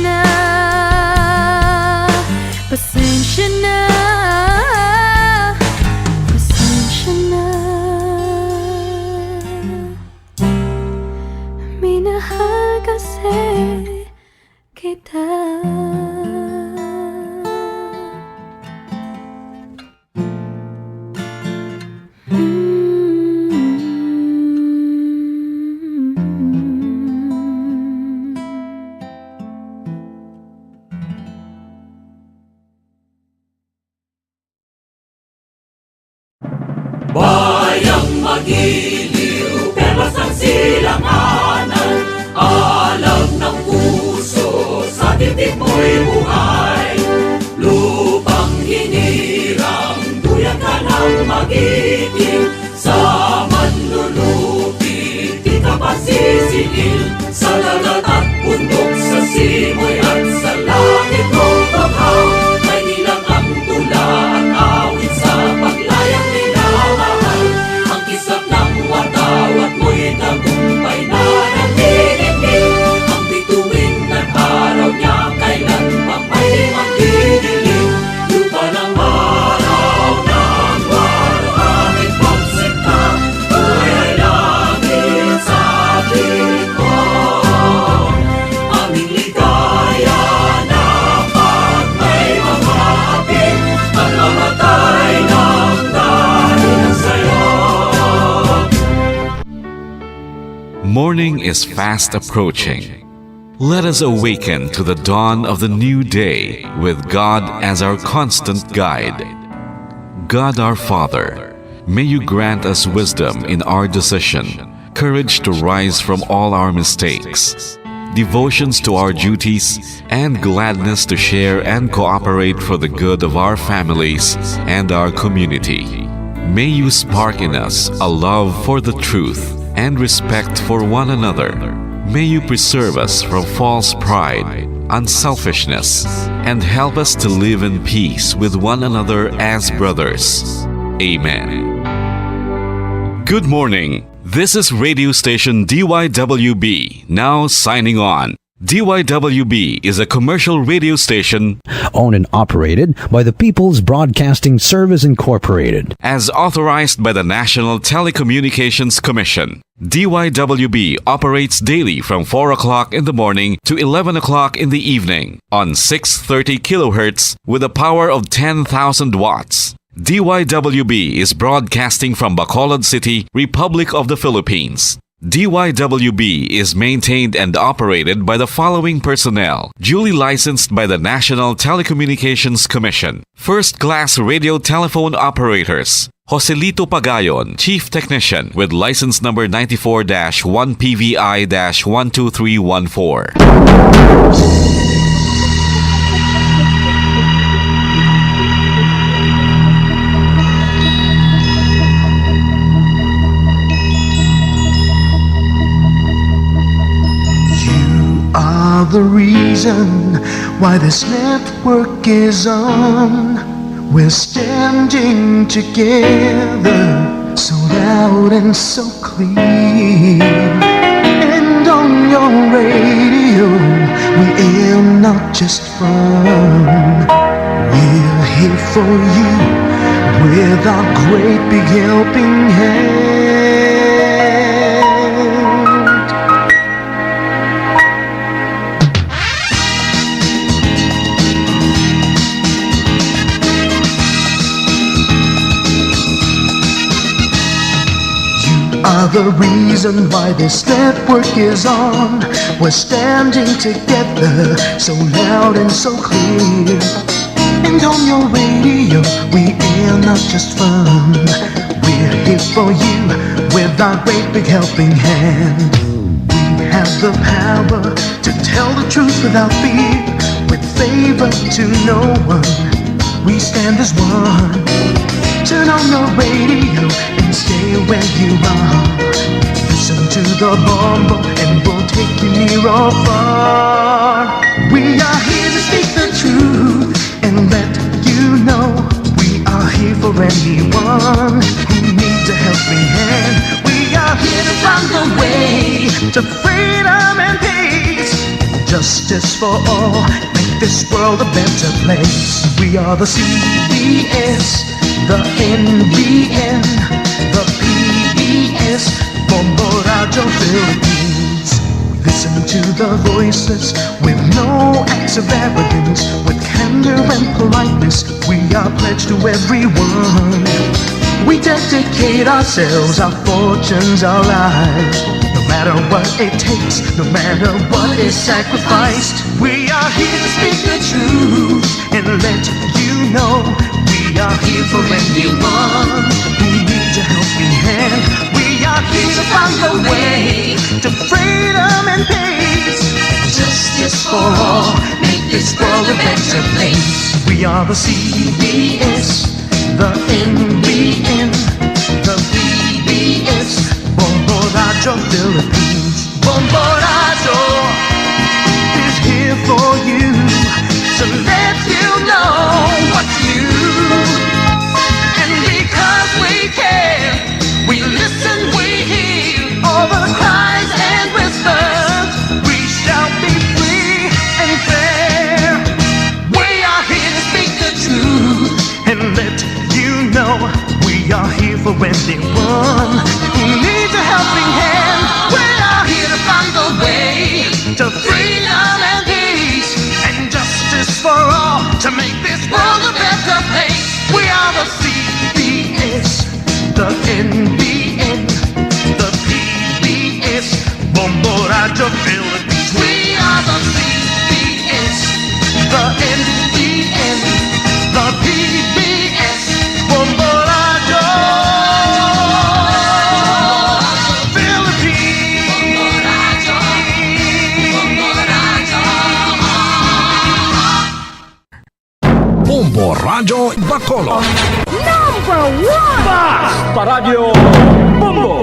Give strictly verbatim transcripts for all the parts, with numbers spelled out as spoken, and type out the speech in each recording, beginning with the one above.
na, pasensya na, pasensya na. Minahal kasi kita. Bayang magiliw, perlas ang silanganan, alam ng puso, sa titik mo'y buhay. Lupang hinirang, duyan ka ng magiting, sa manlulupi, di ka pasisiil. Sa dagat at bundok, sa simoy at sa langit mong baba, may nilang ang tula at awit sa paglayang minamahal. Ang kislap ng wataw at mo'y tagumpay na nanginginig. Ang bituin ng araw niya kailan pa may magdidilim. Lupa ng araw ng walo at ipagsinta, buhay langit sa atin mo. Aming ligaya na pag may mga hapit, pagmamatay ng dahil sa'yo. Morning is fast approaching. Let us awaken to the dawn of the new day with God as our constant guide. God our Father, may you grant us wisdom in our decision, courage to rise from all our mistakes, devotions to our duties, and gladness to share and cooperate for the good of our families and our community. May you spark in us a love for the truth and respect for one another. May you preserve us from false pride, unselfishness, and help us to live in peace with one another as brothers. Amen. Good morning. This is radio station D Y W B, now signing on. D Y W B is a commercial radio station owned and operated by the People's Broadcasting Service Incorporated. As authorized by the National Telecommunications Commission. D Y W B operates daily from four o'clock in the morning to eleven o'clock in the evening on six thirty kilohertz with a power of ten thousand watts. D Y W B is broadcasting from Bacolod City, Republic of the Philippines. D Y W B is maintained and operated by the following personnel, duly licensed by the National Telecommunications Commission. First class radio telephone operators, Joselito Pagayon, Chief Technician, with license number ninety-four dash one P V I dash one two three one four. You are the reason why this network is on. We're standing together, so loud and so clear. And on your radio, we aim not just fun. We're here for you with our great big helping hand. You are the reason why this network is on. We're standing together, so loud and so clear. And on your radio, we air not just fun. We're here for you with our great big helping hand. We have the power to tell the truth without fear, with favor to no one. We stand as one. Turn on your radio and stay where you are. Listen to the bombo and we'll take you near or far. We are here to speak the truth and let you know we are here for anyone who needs a helping hand. We are here to find a way to freedom and peace. Just Just for all, make this world a better place. We are the C B S, the N B N, the P B S, Bombo Radio Philippines. We listen to the voices with no acts of arrogance, with candor and politeness. We are pledged to everyone. We dedicate ourselves, our fortunes, our lives. No matter what it takes, no matter what is sacrificed, we are here to speak the truth and let you know we are here for anyone who needs a helping hand. We are here to find a way to freedom and peace. Justice for all, make this world a better place. We are the C B S, the N B N, the P B S, Bombo Radio Philippines. Bombo Radio is here for you to let you know what's new. And because we care, we listen, we hear all the cries and whispers. We shall be free and fair. We are here to speak the truth and let you know we are here for anyone who needs a helping hand. We are here to find a way to freedom and peace and justice for all, to make this world a better place. We are the C B S, the N B N, the P B S, Bombo Radio Philippines. We are the C B S, the N B N, the P B S, Bombo Radio Philippines. Bombo Radyo Bacolod. Number one! Basta Radyo Bombo!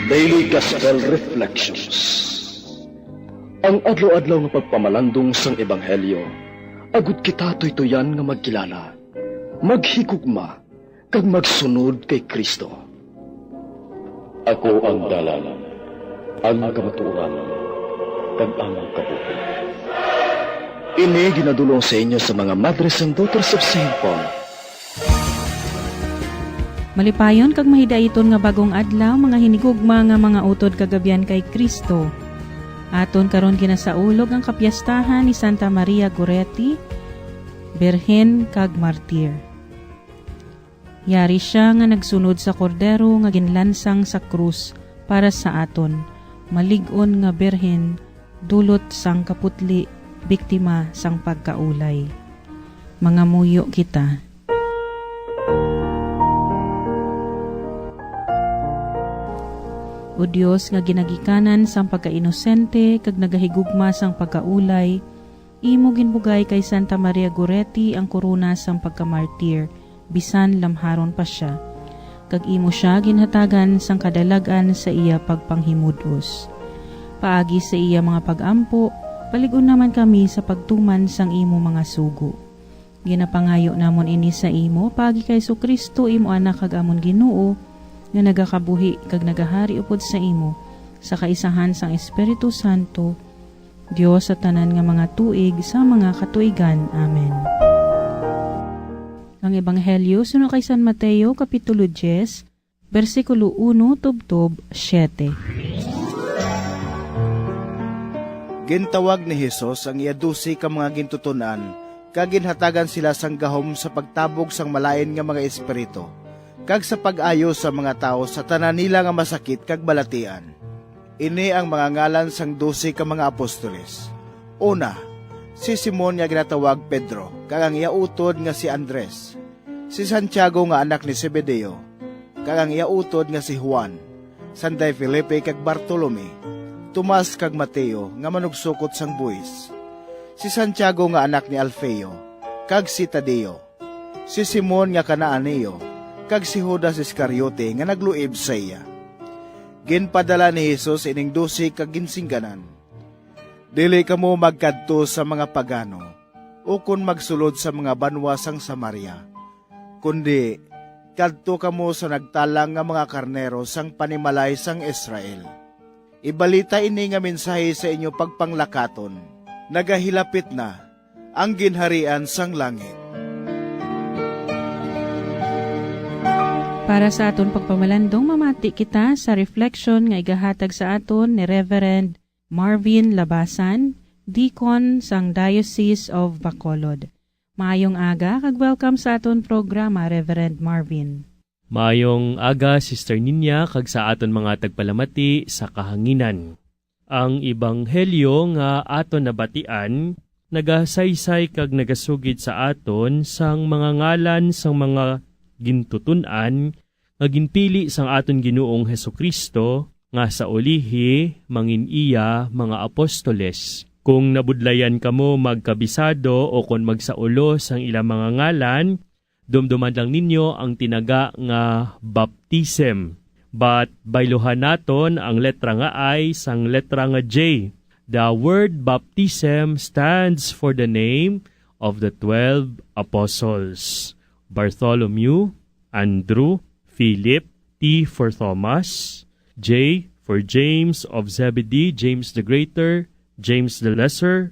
Daily Gospel Reflections. Ang adlaw-adlaw nga pagpamalandong sang Ebanghelyo, agud kita tuytuyan nga magkilala, maghigugma, kag magsunod kay Cristo. Ako ang dalan, ang kamatuoran, kag ang kabuhi. Ini ginadul-ong sa inyo sa mga Madre sang Daughters of Saint Paul. Malipayon kag mahidaiton nga bagong adlaw, mga hinigugma nga mga utod kag abyan kay Cristo. Aton karon ginasaulog ang kapyastahan ni Santa Maria Goretti, Birhen kag Martir. Yari sia nga nagsunod sa Kordero nga ginlansang sa krus para sa aton, malig-on nga Birhen, dulot sang kaputli, biktima sang pagkaulay. Mangamuyo kita. O Dios nga ginagikanan sang pagkainosente kag nagahigugma sang pagkaulay, imo ginbugay kay Santa Maria Goretti ang korona sang pagkamartir, bisan lamharon pa sia, kag imo sia ginhatagan sang kadalag-an sa iya pagpanghimud-os. Paagi sa iya mga pag-ampo, palig-on naman kami sa pagtuman sang imo mga sugo. Ginapangayo namon ini sa imo paagi kay Jesu-Cristo, imo Anak kag amon Ginoo, nga nagakabuhi kag nagahari upod sa imo, sa kaisahan sang Espiritu Santo, Dios sa tanan nga mga tuig sa mga katuigan. Amen. Ang Ebanghelyo suno kay San Mateo, Kapitulo diyes, bersikulo uno tubtob siete. Gintawag ni Jesus ang iya dose ka mga gintuton-an, kag ginhatagan sila sang gahom sa pagtabog sang malain nga mga espiritu, kag sa pag-ayo sa mga tawo sa tanan nila nga masakit kag balatian. Ini ang mga ngalan sang dose ka mga apostoles. Una, si Simon nga ginatawag Pedro, kag ang iya utod nga si Andres. Si Santiago nga anak ni Zebedeo, kag ang iya utod nga si Juan, sanday Felipe kag Bartolome, Tomas kag Mateo nga manugsokot sang buhis, si Santiago nga anak ni Alfeo, kag si Tadeo, si Simon nga Canaaneo, kag si Judas Iscariote nga nagluib sa iya. Ginpadala ni Jesus ining dose kag ginsingganan, "Dili kamo magkadto sa mga pagano, ukon magsulod sa mga banwa sang Samaria, kundi kadto kamo sa nagtalang nga mga karnero sang panimalay sang Israel. Ibalita ini nga mensahe sa inyo pagpanglakaton, nagahilapit na ang ginharian sang langit. Para sa aton pagpamalandong, mamati kita sa reflection nga igahatag sa aton ni Reverend Marvin Labasan, Deacon sang Diocese of Bacolod. Maayong aga kag welcome sa aton programa, Reverend Marvin. Maayong aga, Sister Ninya, kag sa aton mga tagpalamati sa kahanginan. Ang ebanghelyo nga aton nabatian nagasaysay kag nagasugid sa aton sang mga ngalan sang mga gintuton-an nga ginpili sang aton Ginoong Jesu-Cristo, nga sa ulihi mangin iya mga apostoles. Kung nabudlayan kamo magkabisado o kon magsaulo sang ila mga ngalan, dumduman lang ninyo ang tinaga nga baptism. But bayluhan naton ang letra nga I sang letra nga J. The word baptism stands for the name of the twelve apostles: Bartholomew, Andrew, Philip, T for Thomas, J for James of Zebedee, James the Greater, James the Lesser,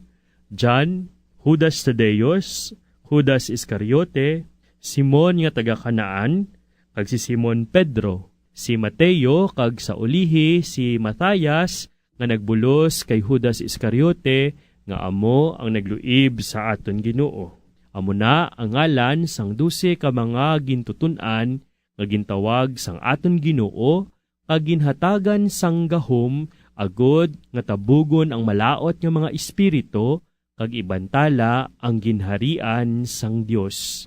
John, Judas Tadeos, Judas Iscariote, Simon nga taga Canaan, kag si Simon Pedro, si Mateo, kag sa ulihi si Matthias, nga nagbulos kay Judas Iscariote, nga amo ang nagluib sa aton Ginoo. Amo na ang ngalan sang dose ka mga gintuton-an nga gintawag sang aton Ginoo, kag ginhatagan sang gahom, agod nga tabugon ang malaut nga mga espiritu, kag ibantala ang ginharian sang Dios.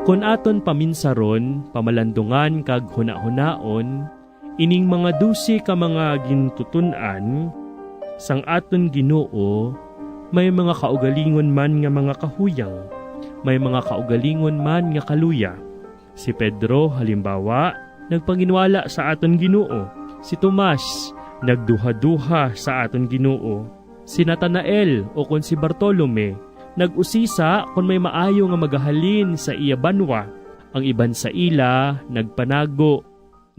Kon aton paminsaron, pamalandungan, kag hunahunaon, ining mga dose ka mga gintuton-an sang aton Ginoo, may mga kaugalingon man nga mga kahuyang, may mga kaugalingon man nga kaluya. Si Pedro, halimbawa, nagpanginwala sa aton Ginoo. Si Tomas, nagduhaduha sa aton Ginoo. Si Natanael, ukon si Bartolome, nag-usisa kon may maayo nga magahalin sa iya banwa. Ang iban sa ila nagpanago,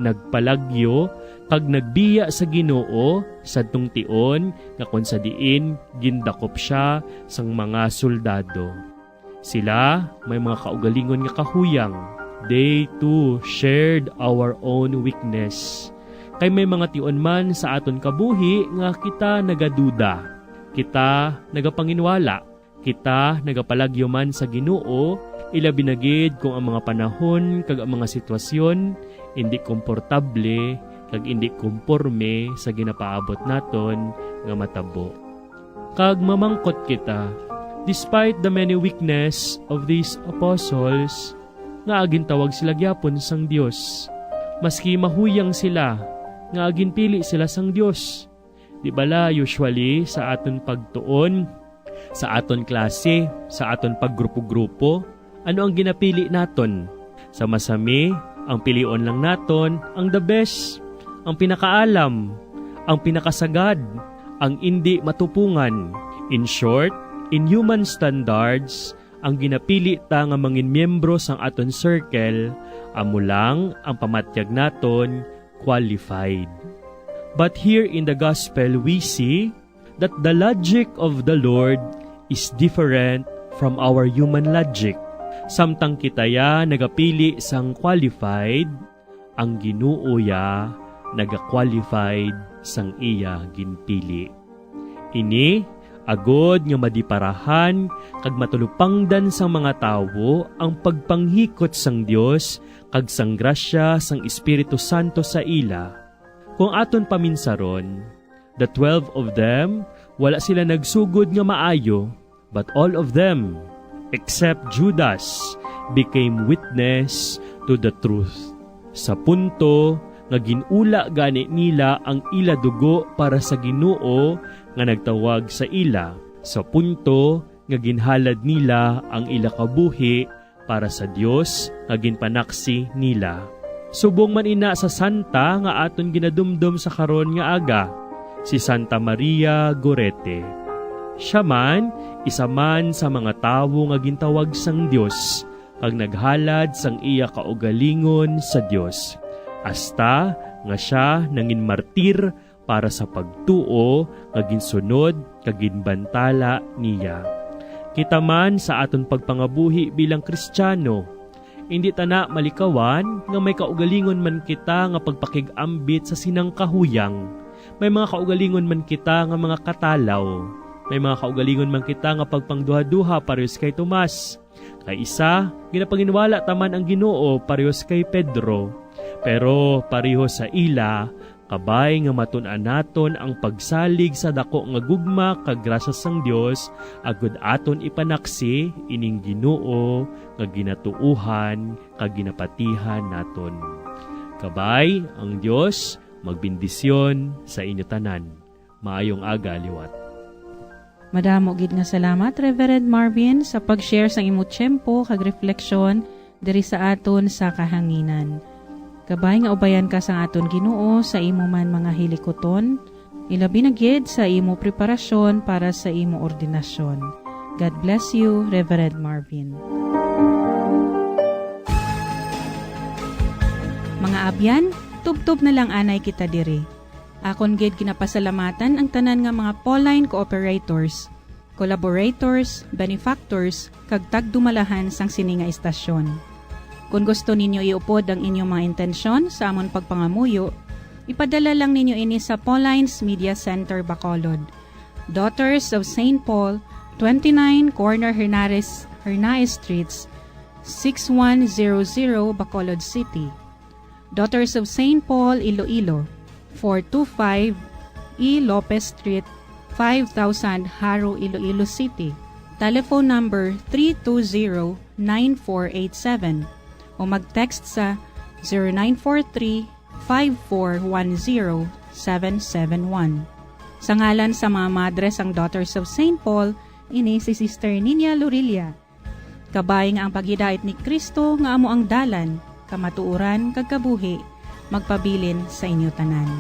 nagpalagyo, kag nagbiya sa Ginoo sadtong tion nga kon sa diin gindakop sia sang mga soldado. Sila may mga kaugalingon nga kahuyang. They too shared our own weakness. Kay may mga tion man sa aton kabuhi nga kita nagaduda, kita nagapanginwala, kita nagapalagyo man sa Ginoo, ilabi na gid kung ang mga panahon kag ang mga sitwasyon indi komportable kag indi komporme sa ginapaabot naton nga matabo. Kag mamangkot kita, despite the many weakness of these apostles, nga agintawag sila gyapon sang Dios, maski mahuyang sila, nga aginpili sila sang Dios. Di bala usually sa aton pagtuon, sa aton klase, sa aton paggrupo-grupo, ano ang ginapili naton? Sa masami, ang pilion lang naton ang the best, ang pinakaalam, ang pinakasagad, ang indi matupungan. In short, in human standards, ang ginapili ta nga mangin miyembro sang aton circle, amo lang ang pamatyag naton qualified. But here in the gospel, we see that the logic of the Lord is different from our human logic. Samtang kita ya nagapili sang qualified, ang Ginoo ya naga-qualified sang iya ginpili. Ini agod nga madiparahan kag matalupangdan sang mga tawo ang pagpanghikot sang Dios kag sang grasya sang Espiritu Santo sa ila. Kung aton paminsaron, the twelve of them, wala sila nagsugod nga maayo, but all of them, except Judas, became witness to the truth, sa punto nga gin-ula gani nila ang ila dugo para sa Ginoo nga nagtawag sa ila, sa punto nga ginhalad nila ang ila kabuhi para sa Dios nga ginpanaksi nila. Subong man ina sa santa nga aton ginadumdom sa karon nga aga, si Santa Maria Gorete. Sia man, isa man sa mga tawo nga gintawag sang Dios, kag naghalad sang iya kaugalingon sa Dios, hasta nga sia nangin martir para sa pagtuo nga ginsunod kag ginbantala niya. Kita man sa aton pagpangabuhi bilang Kristiyano, indi ta na malikawan nga may kaugalingon man kita nga pagpakig-ambit sa sinang kahuyang. May mga kaugalingon man kita nga mga katalaw. May mga kaugalingon man kita nga pagpangduhaduha parehas kay Tomas. Kay isa, ginapanginwala ta man ang Ginoo parehas kay Pedro. Pero parehas sa ila, kabay nga matun-an naton ang pagsalig sa dako nga gugma kag grasya sang Dios, agod aton ipanaksi ining Ginoo nga ginatuohan kag ginapatihan naton. Kabay ang Dios magbendisyon sa inyo tanan. Maayong aga liwat. Madamo gid nga salamat, Reverend Marvin, sa pag-share sang imo tiyempo kag refleksyon diri sa aton sa kahanginan. Kabay nga ubayan ka sang aton Ginoo sa imo man mga hilikuton, ilabi na gid sa imo preparasyon para sa imo ordinasyon. God bless you, Reverend Marvin. Mga abyan, tubtob na lang anay kita diri. Akon gid ginapasalamatan ang tanan nga mga Pauline cooperators, collaborators, benefactors, kag tagdumalahan sang sini nga istasyon. Kon gusto ninyo iupod ang inyong mga intensyon sa amon pagpangamuyo, ipadala lang ninyo ini sa Pauline's Media Center, Bacolod, Daughters of Saint Paul, twenty-nine Corner Hernares, Hernaez Streets, six one zero zero, Bacolod City. Daughters of Saint Paul, Iloilo, four two five E Lopez Street, five thousand, Jaro, Iloilo City. Telephone number three two zero, nine four eight seven o mag-text sa zero nine four three, five four one zero, seven seven one. Sa ngalan sa mga madre sang Daughters of Saint Paul, ini si Sister Ninia Lorilla. Kabay nga ang paghidait ni Cristo nga amo ang dalan, kamatuoran, kag kabuhi, magpabilin sa inyo tanan.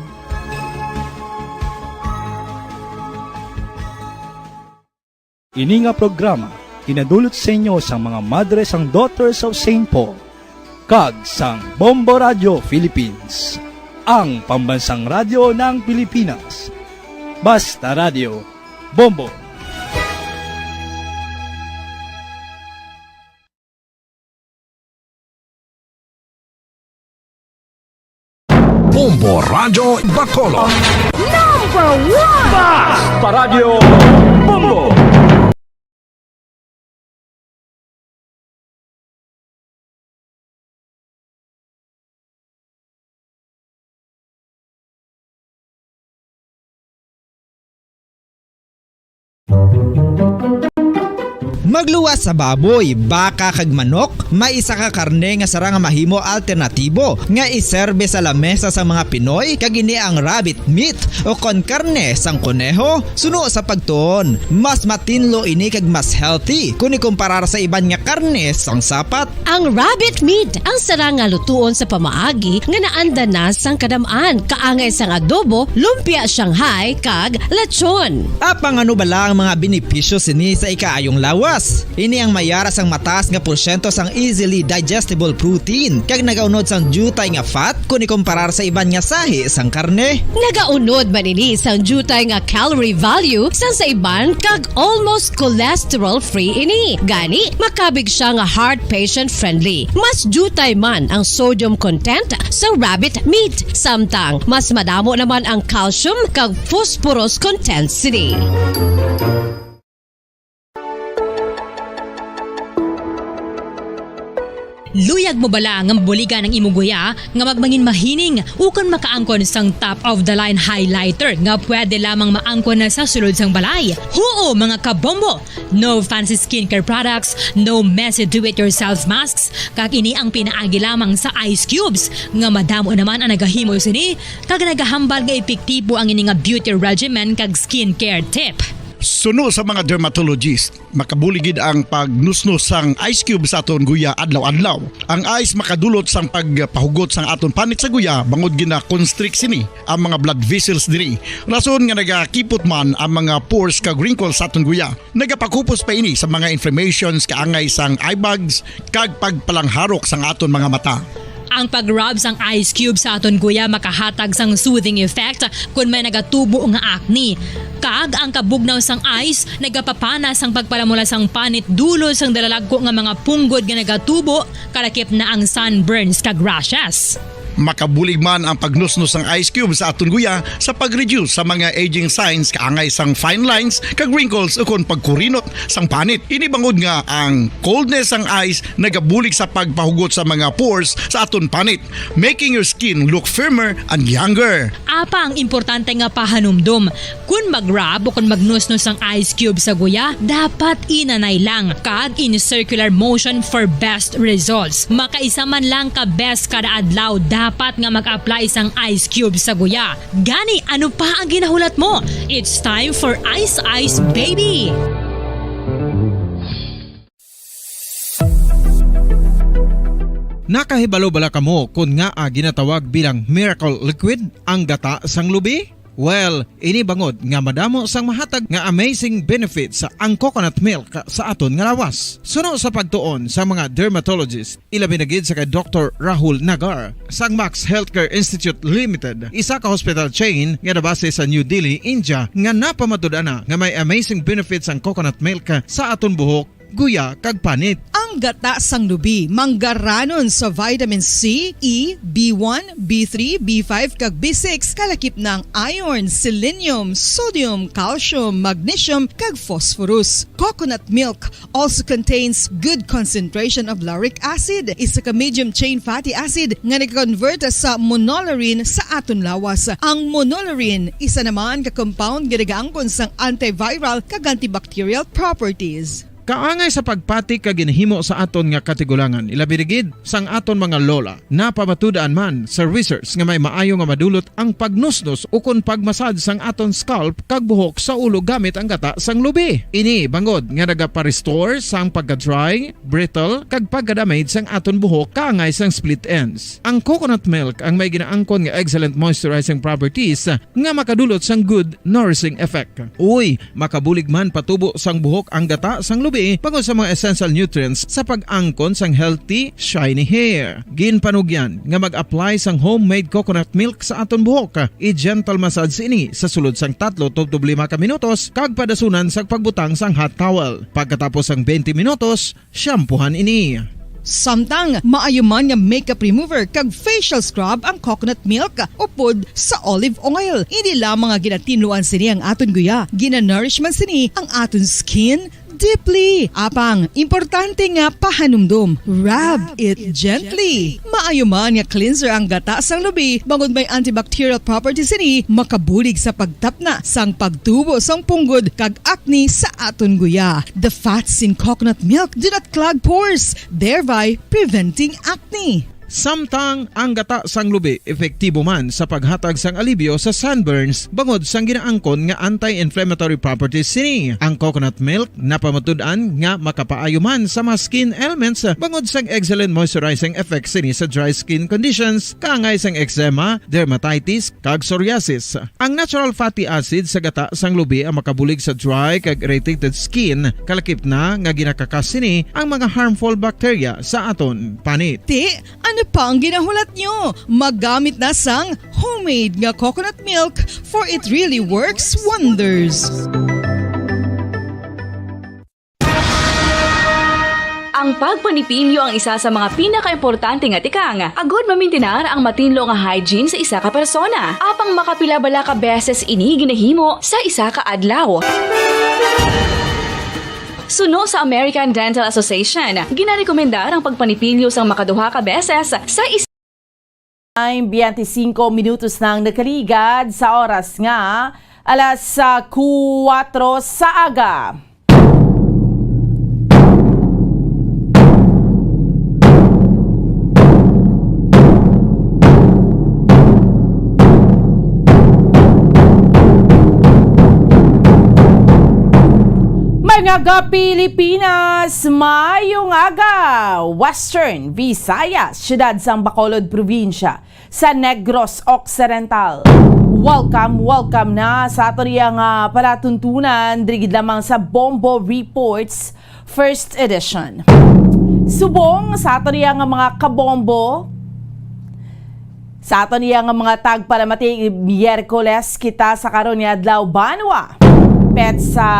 Ini nga programa ginadulot sa inyo sang mga madre sang Daughters of Saint Paul kag sang Bombo Radio Philippines, ang pambansang radyo ng Pilipinas. Basta Radio, Bombo. Bombo Radyo Bacolod. Number one! Basta Radyo Bombo! Magluwas sa baboy, baka, kag manok, may isa ka karne nga sarang nga mahimo alternatibo nga iserbe sa lamesa sa mga Pinoy, kag ini ang rabbit meat o kon karne sang koneho. Suno sa pagtuon, mas matinlo ini kag mas healthy kon ikumparar sa iban nga karne sang sapat. Ang rabbit meat ang sarang nga lutuon sa pamaagi nga naanda na sang kadam-an, kaangay sang adobo, lumpia Shanghai, kag lechon. Apang ano bala ang mga benepisyo sini sa ikaayong lawas? Ini ang may ara sang mataas nga porsyento sang easily digestible protein, kag nagaunod sang diutay nga fat kon ikumparar sa iban nga sahi sang karne. Nagaunod man ini sang diutay nga calorie value sang sa iban, kag almost cholesterol-free ini. Gani, makabig sia nga heart patient-friendly. Mas diutay man ang sodium content sa rabbit meat, samtang mas madamo naman ang calcium kag phosphorus content sini. Luyag mo bala nga mabuligan ang imong guya nga magmangin mahining ukon makaangkon sang top of the line highlighter nga pwede lamang maangkon na sa sulod sang balay? Huo, mga kabombo! No fancy skincare products, no messy do-it-yourself masks, kag ini ang pinaagi lamang sa ice cubes, nga madamo naman ang nagahimo sini, kag nagahambal nga epektibo ang ini nga beauty regimen kag skincare tip. Suno sa mga dermatologist, makabulig gid ang pagnusnos sang ice cube sa aton guya adlaw-adlaw. Ang ice makadulot sang pagpahugot sang aton panit sa guya bangod gina-constrict sini ang mga blood vessels diri. Rason nga nagakipot man ang mga pores kag wrinkles sa aton guya. Nagapakupos pa ini sa mga inflammations kaangay sang eye bags kag pagpalangharok sang aton mga mata. Ang pag-rub sang ice cube sa aton guya makahatag sang soothing effect kon may nagatubo nga acne. Kag ang kabugnaw sang ice nagapapana sang pagpalamula sang panit dulot sang dalalagko nga mga punggod nga nagatubo, kalakip na ang sunburns kag rashes. Makabulig man ang pagnusnos sang ice cube sa aton guya sa pag-reduce sa mga aging signs kaangay sang fine lines kag wrinkles ukon pagkurinot sang panit. Ini bangod nga ang coldness sang ice nagabulig sa pagpahugot sa mga pores sa aton panit, making your skin look firmer and younger. Apang importante nga pahanumdom, kon mag-rub o kon magnusnos ang ice cube sa guya, dapat inanay lang kag in circular motion for best results. Makaisa man lang ka beses kada adlaw dapat nga mag-apply sang ice cube sa guya. Gani, ano pa ang ginahulat mo? It's time for Ice Ice Baby! Nakahibalo bala kamo kon ngaa ginatawag bilang miracle liquid ang gata sang lubi? Well, ini bangod nga madamo sang mahatag nga amazing benefits ang coconut milk sa aton nga lawas. Suno sa pagtuon sa mga dermatologist, ilabi na gid sa kay Doktor Rahul Nagar sang Max Healthcare Institute Limited, isa ka hospital chain nga nabase sa New Delhi, India, nga napamatud-an na nga may amazing benefits ang coconut milk sa aton buhok, guya, kag panit. Ang gata sang lubi manggaranon sa vitamin C, E, B one, B three, B five, kag B six, kalakip na ang iron, selenium, sodium, calcium, magnesium, kag phosphorus. Coconut milk also contains good concentration of lauric acid, isa ka medium chain fatty acid nga nag-convert sa monolaurin sa aton lawas. Ang monolaurin isa naman ka compound nga nagaangkon sang antiviral kag antibacterial properties. Kaangay sa pagpati kag ginhimo sa aton nga katigulangan, ilabi na gid sang aton mga lola. Napamatud-an man sa research nga may maayo nga madulot ang pagnusnos ukon pagmasad sang aton scalp kag buhok sa ulo gamit ang gata sang lubi. Ini bangod nga nagapa-restore sang pagka-dry, brittle, kag pagka-damage sang aton buhok kaangay sang split ends. Ang coconut milk ang may ginaangkon nga excellent moisturizing properties nga makadulot sang good nourishing effect. Uy, makabulig man patubo sang buhok ang gata sang lubi bangod sa mga essential nutrients sa pag-angkon sang healthy, shiny hair. Ginpanugyan nga mag-apply sang homemade coconut milk sa aton buhok. I-gentle massage ini sa sulod sang tatlo tubtob lima ka minutos kag padasunan sa pagbutang sang hot towel. Pagkatapos sang twenty minutos, shampoohan ini. Samtang maayo man nga makeup remover kag facial scrub ang coconut milk upod sa olive oil. Hindi lamang nga ginatinluan sini ang aton guya, ginanourish man sini ang aton skin deeply. Apang, importante nga pahanumdom, rub it gently. Maayo man nga cleanser ang gata sang lubi, bangod may antibacterial properties sini, makabulig sa pagtapna sang pagtubo sang punggod kag acne sa aton guya. The fats in coconut milk do not clog pores, thereby preventing acne. Samtang ang gata sang lubi epektibo man sa paghatag sang alibyo sa sunburns bangod sang ginaangkon nga anti-inflammatory properties sini. Ang coconut milk napamatud-an nga makapaayo man sa mga skin ailments bangod sang excellent moisturizing effect sini sa dry skin conditions, kaangay sang eczema, dermatitis, kag psoriasis. Ang natural fatty acid sa gata sang lubi ang makabulig sa dry kag irritated skin, kalakip na nga ginakakas sini ang mga harmful bacteria sa aton panit. Ti, ano pa ang ginahulat nyo? Magamit na sang homemade nga coconut milk, for it really works wonders. Ang pagpanipilyo ang isa sa mga pinakaimportante nga tikang agud mamintinar ang matinlo nga hygiene sa isa ka persona. Apang makapila bala ka beses ini ginahimo sa isa ka adlaw? Suno sa American Dental Association, ginarekomendar ang pagpanipilyo sang makaduha ka beses sa isa. Time, twenty-cinco minutos na ang nakaligad sa oras nga alas, ah, kuwatro sa aga. Aga Pilipinas, maayong aga! Western Visayas, siyudad sang Bacolod, probinsya sa Negros Occidental. Welcome, welcome na sa aton iya nga palatuntunan, diri gid lamang sa Bombo Reports First Edition. Subong sa aton iya nga mga kabombo, sa aton iya nga mga tagpalamati, Miyerkules kita sa karon nga adlaw, banwa. Petsa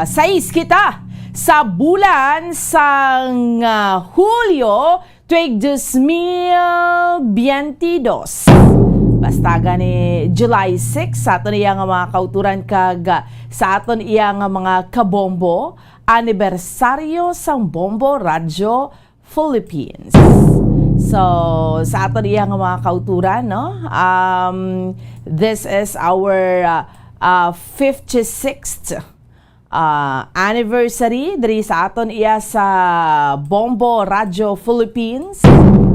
sais kita sa bulan sang, ah, Hulyo, tuig dos mil biyente dos. Basta gani July six, sa aton iya nga mga kauturan kag, ah, sa aton iya nga mga kabombo, anibersaryo sang Bombo Radyo Philippines. So, sa aton iya nga mga kauturan, no? Um, this is our, uh, uh, fifty-sixth, uh, anniversary diri sa aton iya sa Bombo Radio Philippines.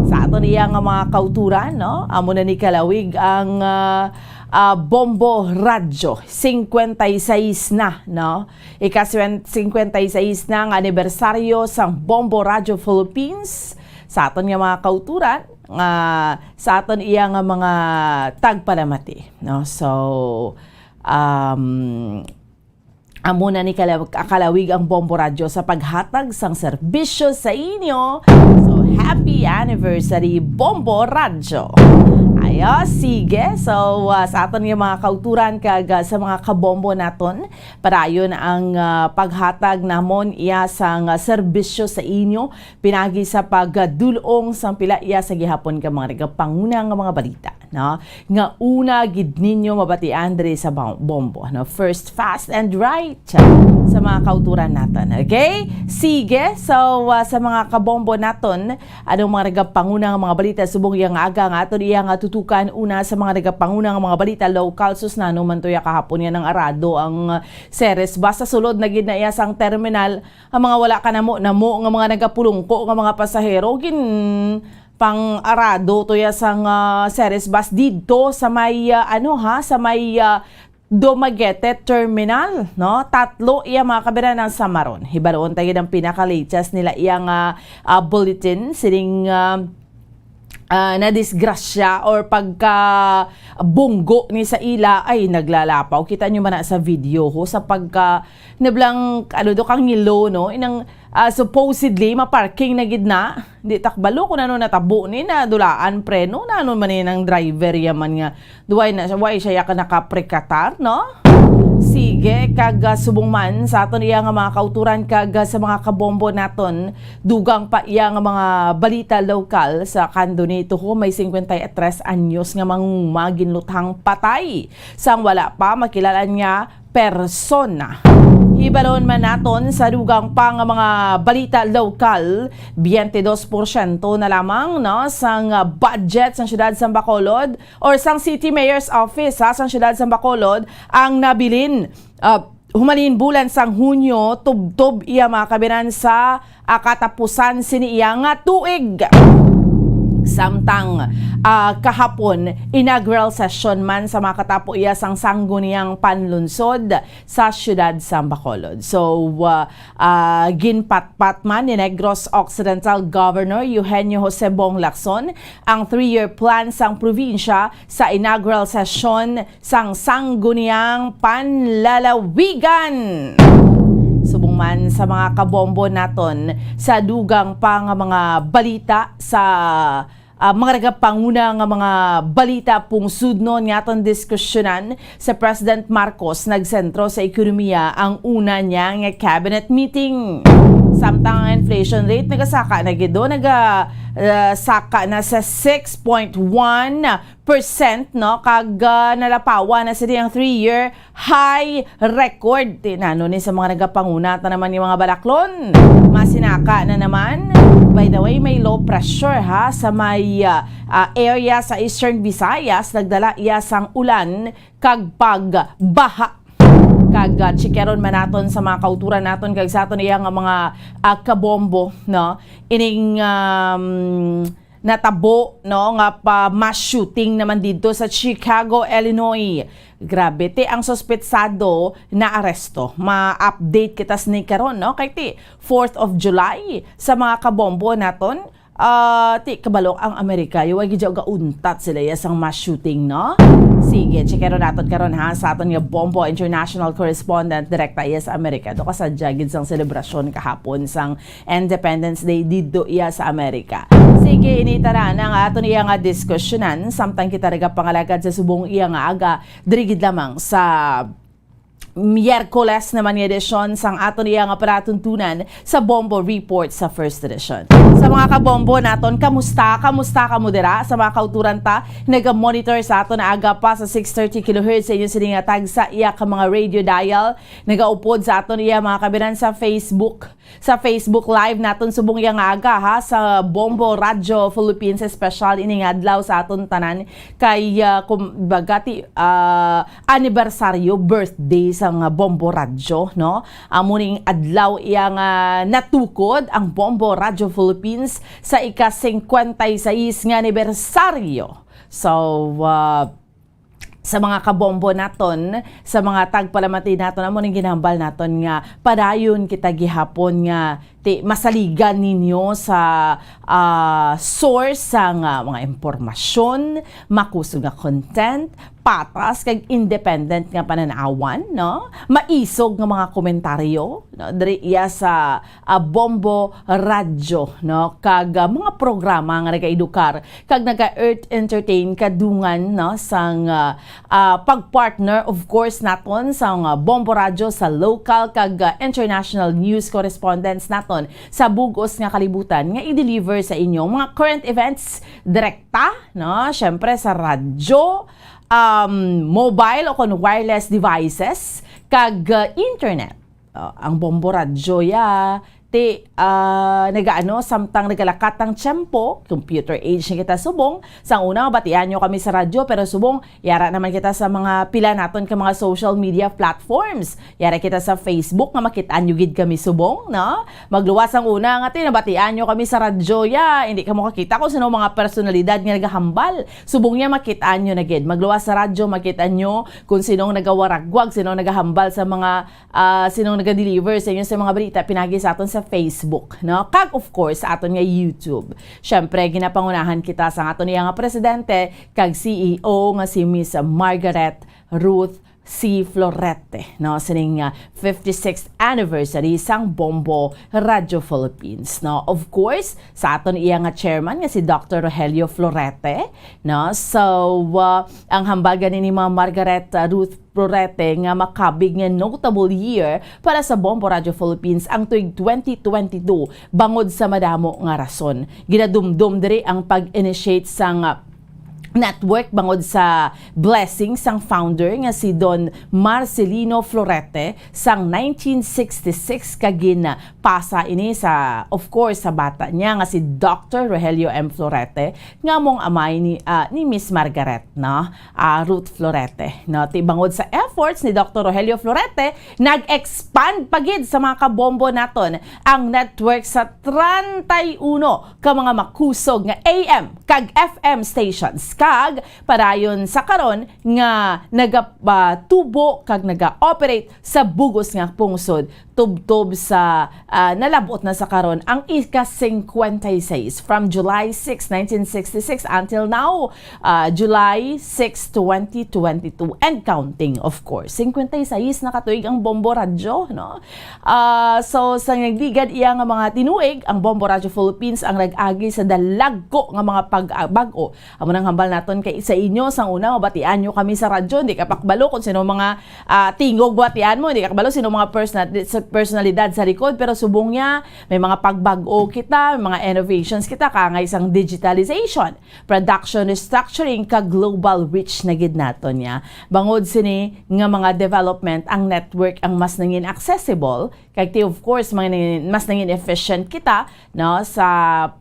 Sa aton iya nga mga kauturan, no? Amo na ni kalawig ang, uh, uh, Bombo Radio. Cincuenta y seis na, no? Ika-singkwenta y seis na nga anibersaryo sang Bombo Radio Philippines. Sa aton nga mga kauturan, nga sa aton iya nga mga tagpalamati, no? So, um, amo na ni kala-, kalawig ang Bombo Radio sa paghatag sang serbisyo sa inyo. So, happy anniversary, Bombo Radio! Ayo, sige. So, uh, sa aton nga mga kauturan kag, uh, sa mga kabombo naton, padayon ang, ah, paghatag namon iya sang, ah, serbisyo sa inyo, pinagi sa pagdul-ong sang pila iya sa gihapon ka mga nagapanguna nga mga balita, no? Nga una gid ninyo mabatian diri sa Bom-, Bombo, no? First, fast and right sa mga kauturan naton, okay? Sige, so, ah, sa mga kabombo naton, anong mga nagapanguna nga mga balita subong iya nga aga nga aton iya nga tutukan? Una sa mga nagapanguna nga mga balita, lokal, sus, nano man to ya kahapon nga nang-arado ang Ceres Bus. Sa sulod na gid na iya sang terminal, ang mga wala ka namo-namo nga mga nagapulungko nga mga pasahero, gin pang-arado to ya sang, ah, Ceres Bus didto sa may, ah, ano ha, sa may, ah, Dumaguete Terminal, no? Tatlo iya mga kabiran ang samaron. Hibaluon ta gid ang pinaka-latest nila iya nga, ah, bulletin sining, ah, ah, nadisgrasya or pagka bunggo ni sa ila, ay, naglalapaw. Kita nyo man na sa video ho, sa pagka, nablang, ano do, kangilo, no? Inang, ah, supposedly, maparking na gid na. Di takbalo kung ano natabo ni, na dulaan preno, na ano man ni nang driver yaman nga Duway na siya, way siya ka nakaprekatar, no? Sige, kag, ah, subong man sa aton iya nga mga kauturan kag, ah, sa mga kabombo naton, dugang pa iya nga mga balita lokal sa Candoneto ho, may cincuenta y tres anyos nga manguma ginluthang patay sang wala pa makilala nga persona. Hibalon man naton sa dugang pa nga mga balita lokal, biyente dos porsyento na lamang, no, sang, ah, budget sang siyudad sang Bacolod or sang City Mayor's Office, ha, sang siyudad sang Bacolod ang nabilin, ah, humalin bulan sang Hunyo, tubtob iya mga kabinan sa, ah, katapusan sini iya nga tuig. Samtang, ah, kahapon, inaugural session man sa mga katapo iya sang Sangguniang Panlunsod sa siyudad sang Bacolod. So, ah, ah, ginpatpat man ni Negros Occidental Governor Eugenio Jose Bong Lacson ang three-year plan sang probinsya sa inaugural session sang Sangguniang Panlalawigan. Subong man sa mga kabombo naton, sa dugang pa nga mga balita sa, ah, mga nagapanguna nga mga balita, pungsudnon nga aton diskusyonan, sa President Marcos nagsentro sa ekonomiya ang una niya nga cabinet meeting. Samtang ang inflation rate nagasaka na gid, naga, ah, saka na sa six point one percent, no? Kag, ah, nalapawan na sini ang three-year high record. Tinano ni sa mga nagapanguna ta naman ni mga balaklon. Masinaka na naman. By the way, may low pressure, ha, sa may, ah, ah, area sa Eastern Visayas, nagdala iya sang ulan kag pagbaha. Kag, ah, chikeron man naton sa mga kauturan naton kag sa aton iya nga mga, ah, kabombo, no? Ining, um, natabo, no, nga pa mass shooting naman didto sa Chicago, Illinois. Grabe, ti ang suspetsado naaresto. Ma-update kita sini karon, no? Kay ti fourth of July sa mga kabombo naton. Ah, ti kabalo ang Amerika, wa gid gauntat sila iya sang mass shooting, no? Sige, check naton karon ha sa aton nga Bombo International Correspondent direkta iya sa Amerika. Do ka sa gid sang selebrasyon kahapon sang Independence Day didto iya sa Amerika. Sige, ini tanan ang aton iya nga diskusyonan samtang kita nagapangalagad sa subong iya nga aga diri gid lamang sa Miyerkules naman nga edisyon sang aton iya nga palatuntunan sa Bombo Report sa First Edition. Sa mga kabombo naton, kamusta? Kamusta kamo dira? Sa mga kauturan ta, naga-monitor sa aton aga pa sa six thirty kilohertz sa inyo sini nga tagsa iya ka mga radio dial. Nagaupod sa aton iya mga kabinan sa Facebook. Sa Facebook Live naton subong iya nga aga, ha, sa Bombo Radyo Philippines, special ini nga adlaw sa aton tanan kay, ah, kumbaga ti, ah, anibersaryo, birthday sang Bombo Radyo, no? Amo ning adlaw iya nga natukod ang Bombo Radyo Philippines sa ika-singkwenta y seis nga anibersaryo. So, ah, sa mga kabombo naton, sa mga tagpalamati naton, amo ning ginahambal naton nga padayon kita gihapon nga ti masaligan ninyo sa, ah, source sang, ah, mga impormasyon, makusog nga content, patas kag independent nga panan-awan, no? Maisog nga mga komentaryo, no? Diri iya sa, ah, Bombo Radyo, no? Kag, ah, mga programa nga nagaedukar kag naga-earth entertain kadungan, no, sang, ah, ah, pagpartner, of course, naton sang, ah, Bombo Radyo sa local kag, ah, international news correspondents naton sa bug-os nga kalibutan nga i-deliver sa inyo mga current events direkta, no, syempre sa radyo, um, mobile o kon wireless devices kag, ah, internet. Ah, ang Bombo Radyo ya, ti, ah, nagaano, samtang nagalakat ang tiyempo, computer age na kita subong. Sang una, batian nyo kami sa radyo, pero subong, yara naman kita sa mga pila naton ka mga social media platforms. Yara kita sa Facebook nga makit-an nyo gid kami subong, no? Magluwas ang una nga, ti, nabatian nyo kami sa radyo ya, hindi kamo kakita kung sino mga personalidad nga nagahambal. Subong ya, makit-an nyo na gid. Magluwas sa radyo, makit-an nyo kung sinong nagawaragwag, sinong nagahambal sa mga ah, sinong naga-deliver sa inyo sa mga balita pinagi sa aton sa Facebook, no? Kag, of course, sa aton nga YouTube. Syempre, ginapangunahan kita sa aton iya nga presidente kag C E O nga si Miss Margaret Ruth C. Florete, no? Sining, ah, fifty-sixth anniversary sang Bombo Radio Philippines, no? Of course, sa aton iya nga chairman nga si Doctor Rogelio Florete, no? So, ah, ang hambal gani ni Ma'am Margaret, ah, Ruth Florete nga makabig nga notable year para sa Bombo Radio Philippines ang tuig twenty twenty-two bangod sa madamo nga rason. Ginadumdom diri ang pag-initiate sang, ah, network bangod sa blessing sang founder nga si Don Marcelino Florete sang nineteen sixty-six, kag ginpasa ini sa, of course, sa bata niya nga si Doctor Rogelio M. Florete nga among amay ni, ah, ni Miss Margaret, no? Ah, Ruth Florete, no? Ti bangod sa efforts ni Doctor Rogelio Florete, nag-expand pa gid sa mga kabombo naton ang network sa treinta y uno ka mga makusog nga A M kag F M stations, kag padayon sa karon nga nagapatubo kag naga-operate sa bug-os nga pungsod, tubtob sa, ah, nalab-ot na sa karon ang ika-singkwenta y seis, from July six, nineteen sixty-six until now, ah, July six, twenty twenty-two, and counting, of course. Singkwenta y seis na ka tuig ang Bombo Radyo, no? Ah, so, sa nagligad iya nga mga tinuig, ang Bombo Radyo Philippines ang nag-agi sa dalagko nga mga pag-, ah, bag-o. Amo nang hambal naton kay sa inyo, sang una, mabatian nyo kami sa radyo, hindi ka pakbalo kung sino mga, ah, tingog batian mo, hindi ka kabalo sino mga persona-, sa personalidad sa likod, pero subong niya, may mga pagbag-o kita, may mga innovations kita, kangay sang digitalization, production restructuring, ka global reach na gid naton niya. Bangod sini nga mga development, ang network ang mas nangin accessible, kag ti, of course, mga nangin-, mas nangin efficient kita, no, sa,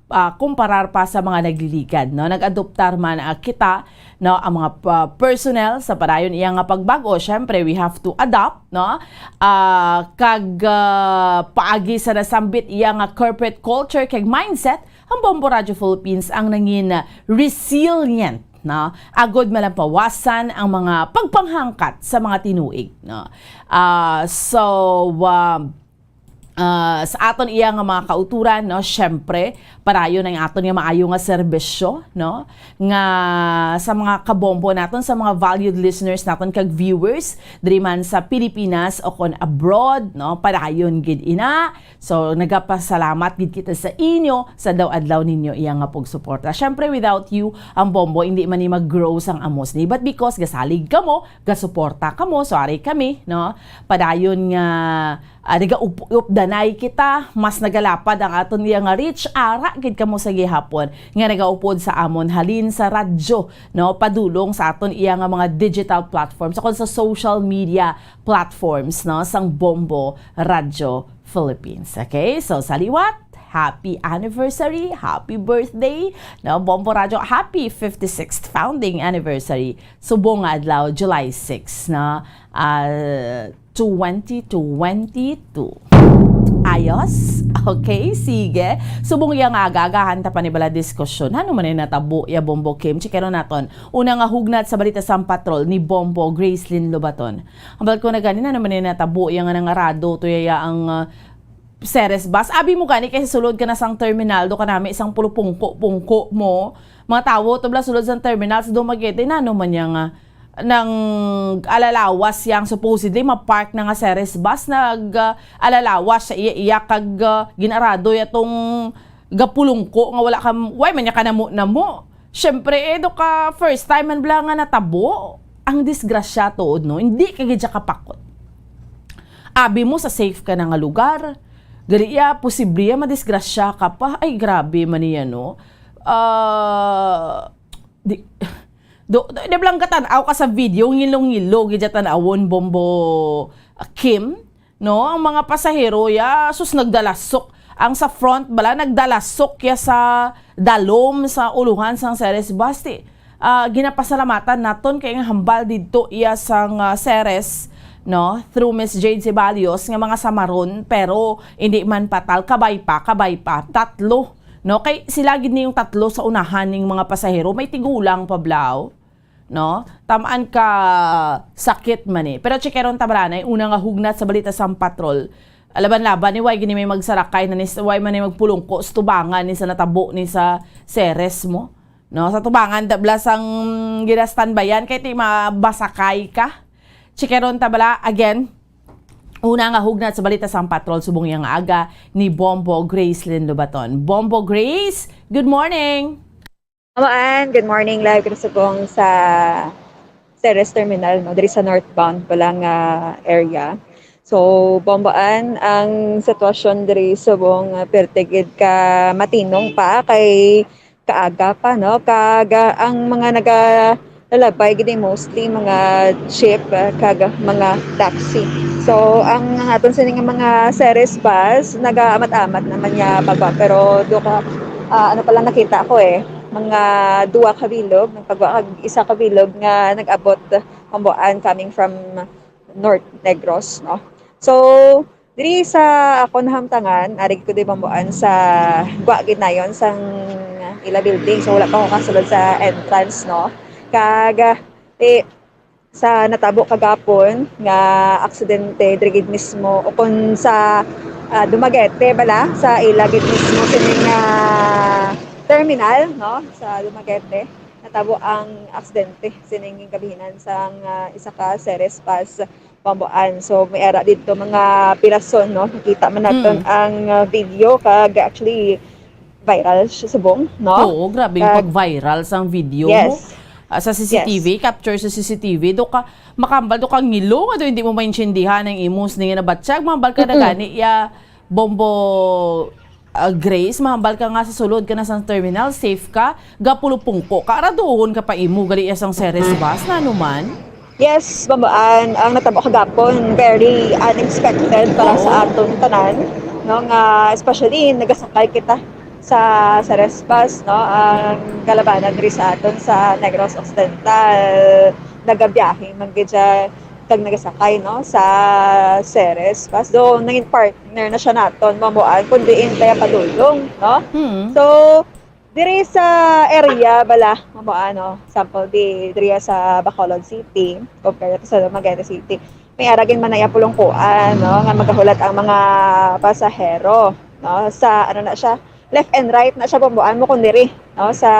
ah, kumparar pa sa mga nagliligad, no? Nag-adoptar man, ah, kita, no, ang mga pa-, personnel sa padayon iya nga pagbag-o. Syempre, we have to adapt, no? Ah, kag, ah, paagi sa nasambit iya nga corporate culture kag mindset, Ang Bombo Radyo Philippines ang nangin resilient, no? Agod malampawasan ang mga pagpanghangkat sa mga tinuig, no? Ah, so, ah, ah, sa aton iya nga mga kauturan, no? Syempre, padayon ang aton nga maayo nga serbisyo, no? Nga sa mga kabombo naton, sa mga valued listeners naton kag viewers, diri man sa Pilipinas o kon abroad, no? Padayon gid ina. So, nagapasalamat gid kita sa inyo sa daw adlaw ninyo iya nga pagsuporta. Syempre, without you, ang Bombo, hindi man ni mag-grow sang amos ni. But because gasalig kamo, gasuporta kamo, so ari kami, no? Padayon nga, ah, nagaupdanay kita, mas nagalapad ang aton iya nga reach, ara gid kamo sa gihapon nga nagaupod sa amon halin sa radyo, no? Padulong sa aton iya nga mga digital platforms, o kon sa social media platforms, no, sang Bombo Radyo Philippines. Okay? So, sa liwat, happy anniversary, happy birthday, no, Bombo Radyo, happy fifty-sixth founding anniversary. Subong nga adlaw, July six, no, ah, twenty twenty-two. Ayos? Okay, sige. Subong iya nga aga-agahan ta pa ni bala diskusyon. Ano man ay natabo ya, Bombo Kim? Chikeron naton. Una nga hugnat sa balita sang patrol ni Bombo Gracelyn Lobaton. Hambal ko na gani, ano man ay natabo ya nga nangarado to ya ang, ah, Ceres bus. Abi mo gani kay sa sulod ka na sang terminal, do ka nami sang pulupungko-pungko mo. Mga tawo to bala sulod sang terminal sa Dumaguete, nano man niya nga nang alalawas yang supposedly mapark na nga Ceres bus, nag, ah, alalawas siya iya, iya kag, ah, ginarado ya tong gapulungko nga wala ka, why man niya ka namo-namo? Syempre, eh, do ka first time man bala nga natabo ang disgrasya tuod, no? Hindi ka gid siya kapakot. Abi mo sa safe ka na nga lugar, gali iya, posible iya madisgrasya ka pa. Ay, grabe man niya, no? Ah, di, do, do, di bala nga tan-aw ka sa video, ngilo-ngilo gid siya tan-awon, Bombo, ah, Kim, no? Ang mga pasahero ya, sus, nagdalasok. Ang sa front bala, nagdalasok ya sa dalom sa uluhan sang Ceres bus. Ti, ah, ginapasalamatan naton kay nga hambal didto iya sang, ah, Ceres, no? Through Miss Jade Ceballos nga mga samaron, pero hindi man patal, kabay pa, kabay pa. Tatlo, no? Kay sila gid ni yung tatlo sa unahan ning mga pasahero, may tigulang pa bala, no? Tamaan ka sakit man eh. Pero chikeron ta bala na, una nga hugnat sa balita sang patrol. Laban-laban ni, why gini may magsarakay na ni, why man ni magpulungko sa tubangan ni sa natabo ni sa Ceres mo? No? Sa tubangan, da bala sang ginastanbayan kay ti mabasakay ka. Chikeron ta bala, again, una nga hugnat sa balita sang patrol subong yang aga ni Bombo Gracelyn Lobaton. Bombo Grace, good morning! Amaan, good morning, live kita subong sa Ceres Terminal, no, diri sa northbound pa lang nga area. So, Bomboan, ang sitwasyon diri subong, ah, perti gid ka matinong pa kay kaaga pa, no, kag, ah, ang mga nagalalabay gid mostly mga jeep, ah, kag mga taxi. So, ang, ang aton sini nga mga Ceres bus, nagaamat-amat naman niya pagwa, pero do ka, ah, ano pala nakita ko eh, mga duwa ka bilog nagpagwa kag isa ka bilog nga nag-abot Bomboan coming from North Negros, no? So, diri sa akon nahamtangan, ari ko di Bomboan sa gwa gid nayon sang ila building. So, wala pa ko kasulod sa entrance, no? Kag, eh, sa natabo kagapon nga aksidente diri gid mismo, o kon sa, ah, Dumaguete bala, sa ila gid mismo sining, ah, terminal, no, sa Dumaguete, natabo ang aksidente sining gabihinan sang, ah, isa ka Ceres bus Bomboan. So, may ara didto mga pirason, no? Nakita man naton Mm. ang, ah, video, kag actually viral siya subong, no? Oo, grabe yung Kag pag-viral sang video mo. Yes. Ah, sa Yes. C C T V, capture sa C C T V, do ka, makambal do ka ngilo, nga do hindi mo maintindihan ang imo sining nabatyag, mahambal ka na Mm-mm. gani, ya, Bombo, ah, Grace, mahambal ka nga sa sulod ka na sa terminal, safe ka, gapulupungko ka, araduhon ka pa imo, gali ya sang Ceres bus, na ano man? Yes, Bomboan, ang natabo kagapon, very unexpected para sa Oo. aton tanan, no, nga especially nagasakay kita sa, sa Ceres bus, no, ang kalabanan diri sa aton sa Negros Occidental, nagabiyahe man gid siya kag nagasakay, no, sa Ceres Bus. Though nangin partner na siya naton, Bomboan, kun diin kaya padulong, no? Hmm. So, diri sa area bala, Bomboan, no, sample di diri sa Bacolod City, compared to sa Dumaguete City, may ara gid man na iya pulungkuan, no, nga magahulat ang mga pasahero, no, sa, ano na siya, left and right na siya, Bomboan, mo kun diri, no, sa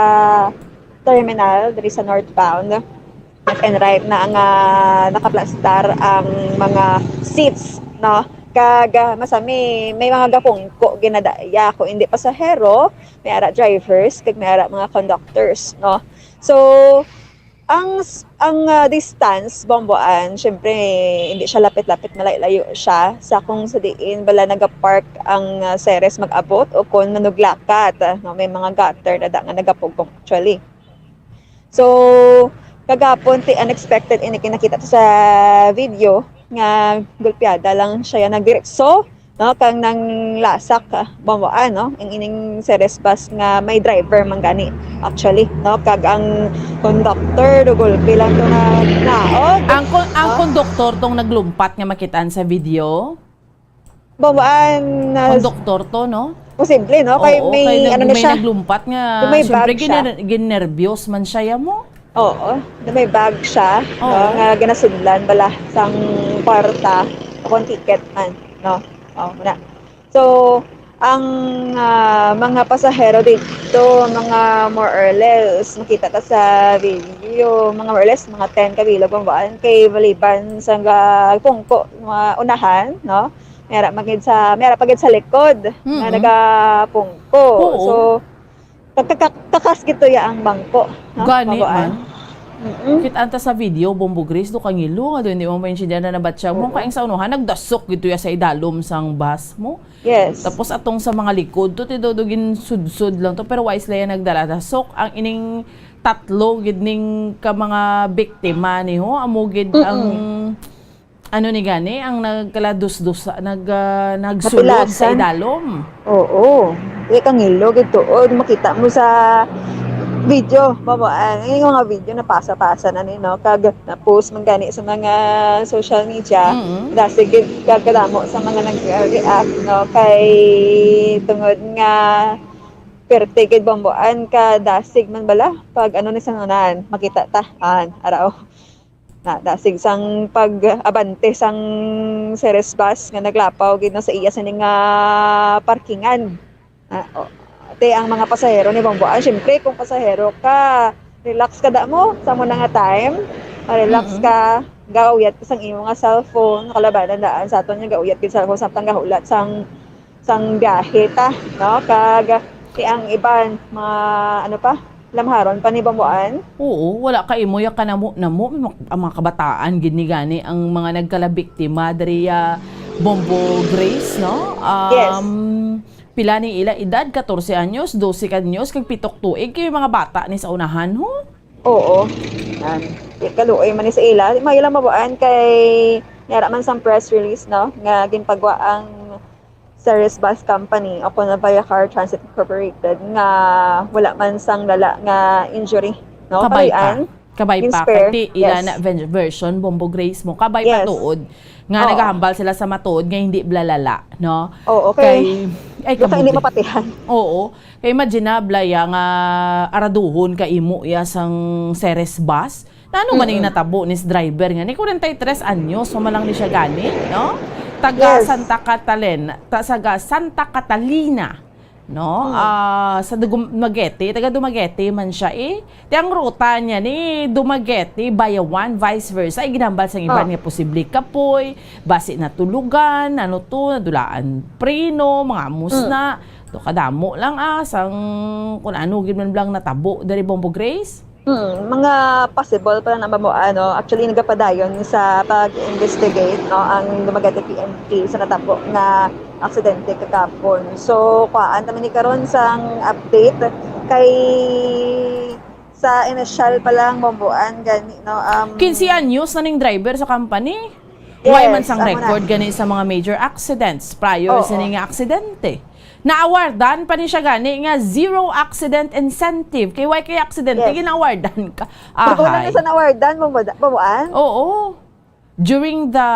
terminal diri sa northbound. Left and right na nga nakaplastar ang mga seats, no? Kag, ah, masami, may mga gapungko ginadaya. Kung hindi pasahero, may ara drivers, kag may ara mga conductors, no? So, ang s-, ang, ah, distance, Bomboan, syempre, hindi siya lapit-lapit, malayo-layo siya sa kung sa diin bala nagapark ang, ah, Ceres mag-abot o kung manuglakat, ah, no? May mga gutter na da nga nagapugong, actually. So, kagapon, ti unexpected ini kinakita sa video nga gulpiada lang siya nagdiretso, no, kang nanglasak, ah, Bomboan, no, ang ining Ceres bus nga may driver man gani, actually, no, kag ang conductor do gulpi lang to na naog. Ang kon-, ang no? Konduktor tong naglumpat nga makitaan sa video? Bomboan, ah, konduktor to, no? Posible, no? Kay oo, may, kay nag-, ano na may siya, naglumpat nga, may bag siya. Siyempre, giner-, ginerbyos man siya, ya mo? Oo, na may bag siya, no? Oo. Nga ginasudlan bala sang kwarta o kung ticket man, no? Oh, muna. So, ang, ah, mga pasahero dito, mga more or less, makita ta sa video, mga more or less, mga ten ka bilog ang buwan kay maliban sa ga-, pungko, mga unahan, no? May ara man gid sa, may ara pa gid sa likod nga mm-mm nagapungko. Oo. So, kag-, kag-, kag-, kakas gid to ya ang bangko, no? Gani man. Mm-mm. Kit-an ta sa video, Bombo Grace, do kangilo nga do hindi mo maintindihan na nabatya mo. Oo. Kaing sa unuhan, nagdasok gid to ya sa idalom sang bus mo. Yes. Tapos atong sa mga likod to, ti do, do ginsudsod lang to, pero why sila ya nagdaladasok? Ang ining tatlo gid ning ka mga biktima ni ho, amo gid ang mm-mm ano ni gani, ang nagkaladusdos, nag, ah, nagsulod sa idalom. Matulasan. Oo. Di kangilo gid tuod. Makita mo sa video, Bombo, ah, yung mga video na pasa-pasa na ni, no? Kag na-post man gani sa mga social media. Mm-mm. Dasig gid kag kadamo sa mga nag-react, no? Kay tungod nga perte gid, Bombo, an kadasig man bala pag ano ni sa nganan, makita ta. An, araw. Na, dasig sang pag-abante sang Ceres bus nga naglapaw gid na sa iya sini nga parkingan. Ah, o, ate, ang mga pasahero ni Bombo, ah, syempre, kung pasahero ka, relax ka da mo sa mo na nga time. Ma-relax mm-mm ka, gauyat ka sang imo nga cellphone, kalabanan daan sa aton nga gauyat gid sa cellphone samtang gahulat sang sang biyahe ta, no? Kag, ti ang iban, mga, ano pa, lamharon pa ni Bomboan? Oo, wala ka imo ya kanamo-namo, mga, ang mga kabataan gid ni gani ang mga nagkalabiktima diri, ah, Bombo Grace, no? Yes. Um, pila ni ila edad? Katorse anyos, dose ka anyos, kag pitok tuig, kay mga bata ni sa unahan, ho? Oo. Yan. Di kaluoy man ni sa ila. Di maayo lang mabuan kay nara man sang press release, no, nga ginpagwa ang Ceres Bus Company o kon Viacar Transit Incorporated nga wala man sang lala nga injury, no? Kabay pa. Kaluy-an. Kabay pa. Ginspare. Kay ti ila yes na ven-, version, Bombo Grace mo. Kabay pa yes tuod nga oo nagahambal sila sa matuod nga hindi blalala, no? Oo, kay, kay, ay, baka hindi kabugay mapatihan. Oo. Kay imagine na, Blaya, nga araduhon ka imo iya sang Ceres bus. Nano man ang mm-mm natabo ni sa driver nga ni forty-three anyos, human lang ni siya gani, no? Taga yes Santa Catalina, ta-, taga Santa Catalina, no? Mm. Ah, sa Dugum-, Dumaguete, taga Dumaguete man siya, eh. Ti ang ruta niya ni Dumaguete, Bayawan, vice versa, ay ginambal sang iban oh nga posible kapoy, basi natulugan, ano to, nadulaan preno, mga amos mm na. To kadamo lang, ah, sang kun ano gid man lang natabo diri, Bombo Grace? Hmm, mga possible pa lang na mamo-, ano, actually, nagapadayon sa pag-investigate, no, ang Dumaguete P N P sa natabo nga aksidente kagapon. So, kuhaan ta man ni karon sang update kay sa inisyal pa lang, Bomboan, gani, no, um, quince anyos na ning driver sa company. Why man yes, sang amo na record gani sa mga major accidents prior oo sini nga aksidente? Naawardan pa ni siya gani nga zero accident incentive. Kay why kay aksidente, yes, ginaawardan ka? Nakulang aha na sa naawardan, Bombo-, Bomboan? Oo. During the,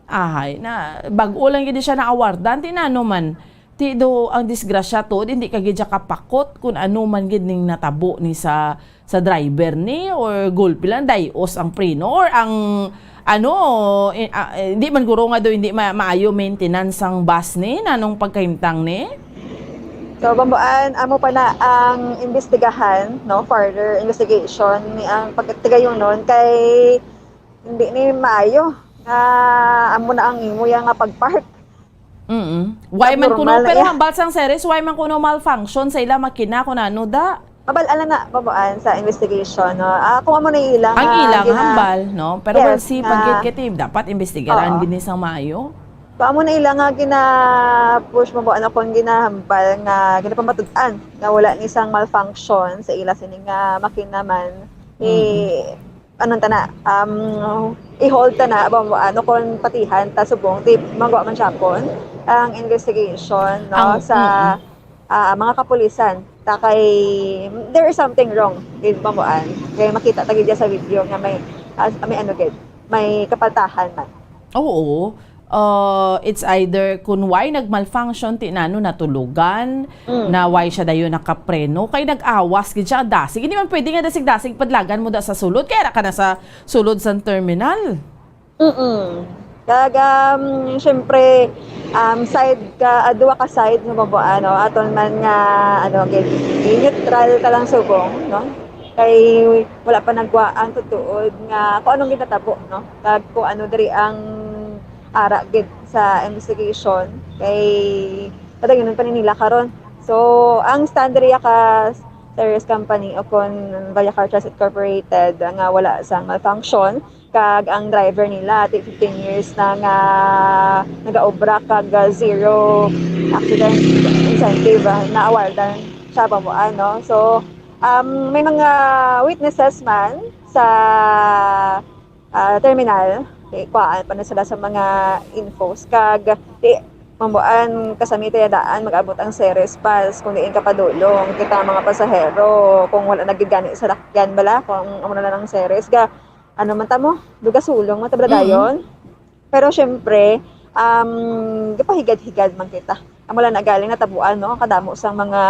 ahay, na, bag-o lang gid siya na-awardan, ti nano man, ti do ang disgrasya tuod, hindi ka gid siya kapakot kung ano man gid ning natabo ni sa, sa driver ni, or gulpi lang, dayos ang preno, or ang, ano, eh, ah, eh, hindi man guro nga do hindi ma-, maayo maintenance ang bus ni, nanong pagkahimtang ni? So, bambuan, amo pa na ang imbestigahan, no, further investigation ni ang pagtigayunon kay hindi ni maayo nga amo na ang imo ya nga pag-park. Mm. Why man kuno, Abnormal na pero iya. Hambal sang series, why man kuno malfunction sa ila makina kung ano da? Mabal-an lang na, bambuan, sa investigation, no? Ah, kung amo na ila Ang nga ila nga gina- hambal, no? Pero we'll Yes, see, nga pag kiti, dapat imbestigaran Oo. gid ni sang maayo. Kung amo na ila nga gina-push, bambuan, kung ginahambal nga ginapamatud-an nga wala ni sang malfunction sa ila sini nga makina man, Mm. i-, ano ta na, um, i-hold ta na, bambuan, kung patihan ta subong, di magawa man siya pon ang investigation, no, Ang, sa, mm. ah, mga kapulisan. Ta kay, there is something wrong, gid, bambuan. Kay makita ta gid sa video nga may, ah, may ano gid, may kapaltahan man. Oo. Uh, it's either kung why nag-malfunction, ti nano natulugan, Mm. na why siya dayon nakapreno, kay nag-awas gid siya, dasig. Hindi man pwede nga dasig-dasig padlagan mo da sa sulod, kay ara ka na sa sulod sang terminal. Mm. Kag, um, syempre, um, side ka, ah, duha ka side nga, bambuan, no? Aton man nga, ano, gid, neutral ka lang subong, no? Kay wala pa nagwa ang tutuod nga kung anong ginatabo, no? Kag kung ano diri ang ara gid sa investigation, kay padayonon pa ni nila karon. So, ang stand diri ka Ceres Company o kon Vallacar Transit Corporated nga wala sang malfunction, kag ang driver nila, ti fifteen years na nga nagaobra kag, ah, zero accident incentive, ah, na-awardan siya, bambuan, no? So, um, may mga witnesses man sa, ah, terminal, ti kuhaan pa na sila sa mga infos, kag ti, bambuan, kasami ta ya daan mag-abot ang Ceres Pass, kung diin ka padulong, kita mga pasahero, kung wala na gid gani salakyan bala, kung amo na lang ang Ceres, ga, ano man ta mo, dugasulong man ta bala Mm. dayon. Pero syempre, um, gapahigad-higad man kita. Amo lang na galing natabuan, no, kadamo sang mga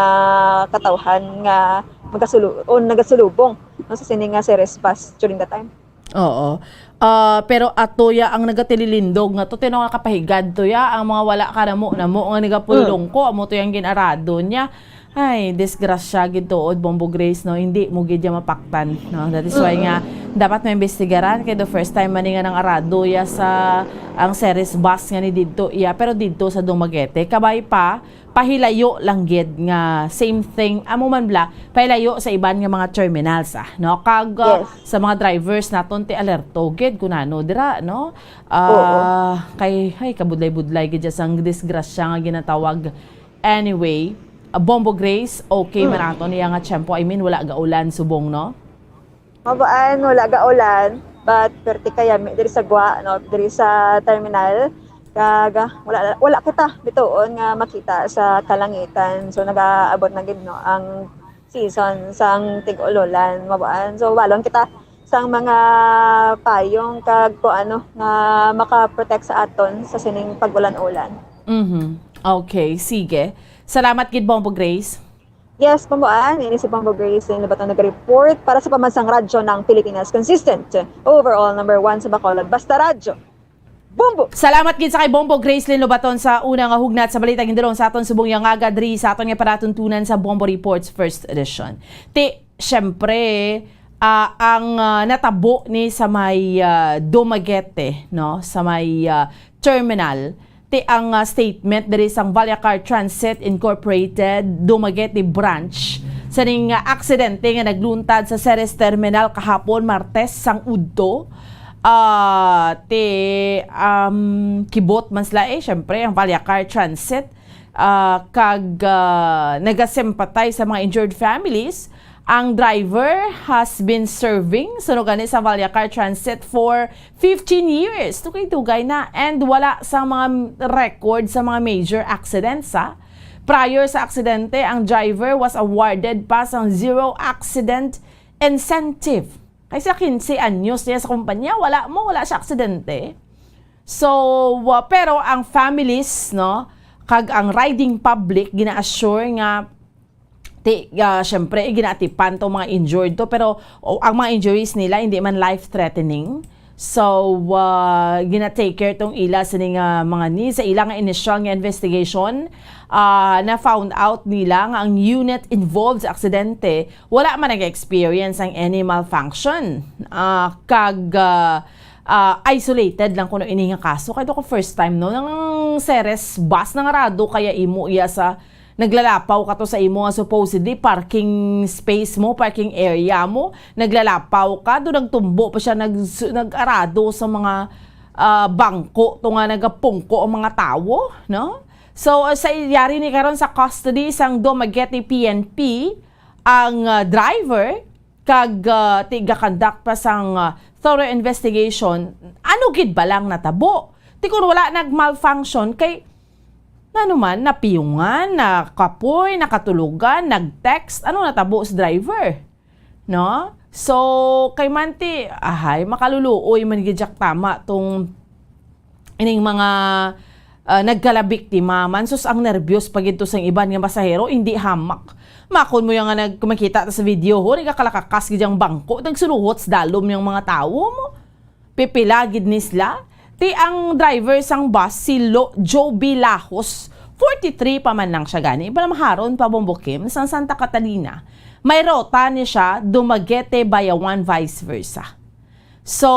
katawhan nga magasulo-, o nagasulubong, no, sa sini nga Ceres Pass during that time. Oo. Ah, pero ato ya ang nagatililindog nga to, tino nga kapahigad to ya, ang mga wala ka namo-namo nga nagapululong Mm. ko, amo to yang gin-arado niya. Ay, disgrasya gid tuod, Bombo Grace, no? Hindi mo gid ya mapaktan, no? That is why Mm. nga dapat maimbestigaran kay the first time man ni nga nang arado ya sa ang Ceres bus nga ni didto iya, pero didto sa Dumaguete. Kabay pa, pahilayo lang gid nga same thing. Amo man bala, pahilayo sa iban nga mga terminals, ah, no? Kag, ah, Yes. sa mga drivers naton, ti alerto gid kung ano dira, no? Ah, Oo. kay, ay, kabudlay-budlay gid ya sang disgrasya nga ginatawag. Anyway, ah, Bombo Grace, okay man Mm. ato niya nga tiyempo. I mean, wala gaulan subong, no? Mabaan, wala gaulan, but perti kayami diri sa gwa, no, diri sa terminal. Kag, ah, wala, wala kita bituon nga makita sa kalangitan. So, nagaabot na gid, no, ang season sang tig-ululan, mabaan. So, balon kita sang mga payong kag kung ano nga makaprotect sa aton sa sining pag-ulan-ulan. Mhm. Okay, sige. Salamat gid, Bombo Grace. Yes, Bomboan. Ini si Bombo Grace Lynn Lobaton nag-report para sa Pambansang Radyo ng Pilipinas. Consistent, overall number one sa Bacolod. Basta Radyo. Bombo! Salamat gid sa kay Bombo Grace Lynn Lobaton sa una nga hugnat sa balita gindulong sa aton subong nga aga diri sa aton nga palatuntunan sa Bombo Reports First Edition. Ti, syempre, ah, ang, ah, natabo ni sa may, ah, Dumaguete, no? Sa may, ah, terminal, ti ang, ah, statement diri sang Vallecar Transit Incorporated Dumaguete Branch sa ning, ah, aksidente nga nagluntad sa Ceres Terminal kahapon, Martes, sang udto. Ah, ti, um, kibot man sila, eh, syempre, ang Vallecar Transit, ah, kag, ah, nagasympathize sa mga injured families. Ang driver has been serving, suno gani, sa Vallecar Transit for fifteen years. Dugay-dugay na. And wala sa mga record sa mga major accidents, ha. Prior sa aksidente, ang driver was awarded pa sang zero accident incentive. Kay sa quince anyos niya sa kumpanya, wala mo, wala siya aksidente. So, uh, pero ang families, no, kag ang riding public, gina-assure nga, ti, ah, syempre, ginaatipan tong mga injured to, pero, o, ang mga injuries nila, hindi man life-threatening. So, uh, gina-take care tong ila sini nga mga ni, sa ila nga initial nga investigation, ah, na-found out nila nga ang unit involved sa aksidente, wala man nag-experience ang any malfunction. Ah, kag, ah, ah, isolated lang kuno ini nga kaso. Kay ko first time, no, nang Ceres bus, nangarado kaya imo iya sa, naglalapaw ka to sa imo nga supposedly parking space mo, parking area mo, naglalapaw ka, do nagtumbo pa siya, nag-, nag-arado sa mga, ah, bangko to nga nagapungko ang mga tawo, no? So, ah, sa yari ni karon sa custody sang Dumaguete P N P ang, ah, driver, kag, ah, tiga-conduct pa sang, ah, thorough investigation, ano gid ba lang natabo? Ti kung wala nag-malfunction, kay nano man, napiyungan, nakapoy, nakatulogan, nag-text, ano natabo sa driver? No? So, kay manti, ahay, makaluluoy man gid jak tama tong ining mga, ah, nagkalabiktima man. Sus, ang nerbyos pa gid to sang iban nga pasahero, hindi hamak. Makon mo yang nga nag-, makita ta sa video, ho, nagakalakakas gid ang bangko, nagsuluhot sa dalom yang mga tawo mo. Pipila gid ni sila. Ti ang driver sang bus, si Lo-, Joby Lahos, forty-three pa man lang siya gani. Iba na maharon pa, Bombo Kim, sang Santa Catalina. May rota ni siya, Dumaguete, Bayawan, vice versa. So,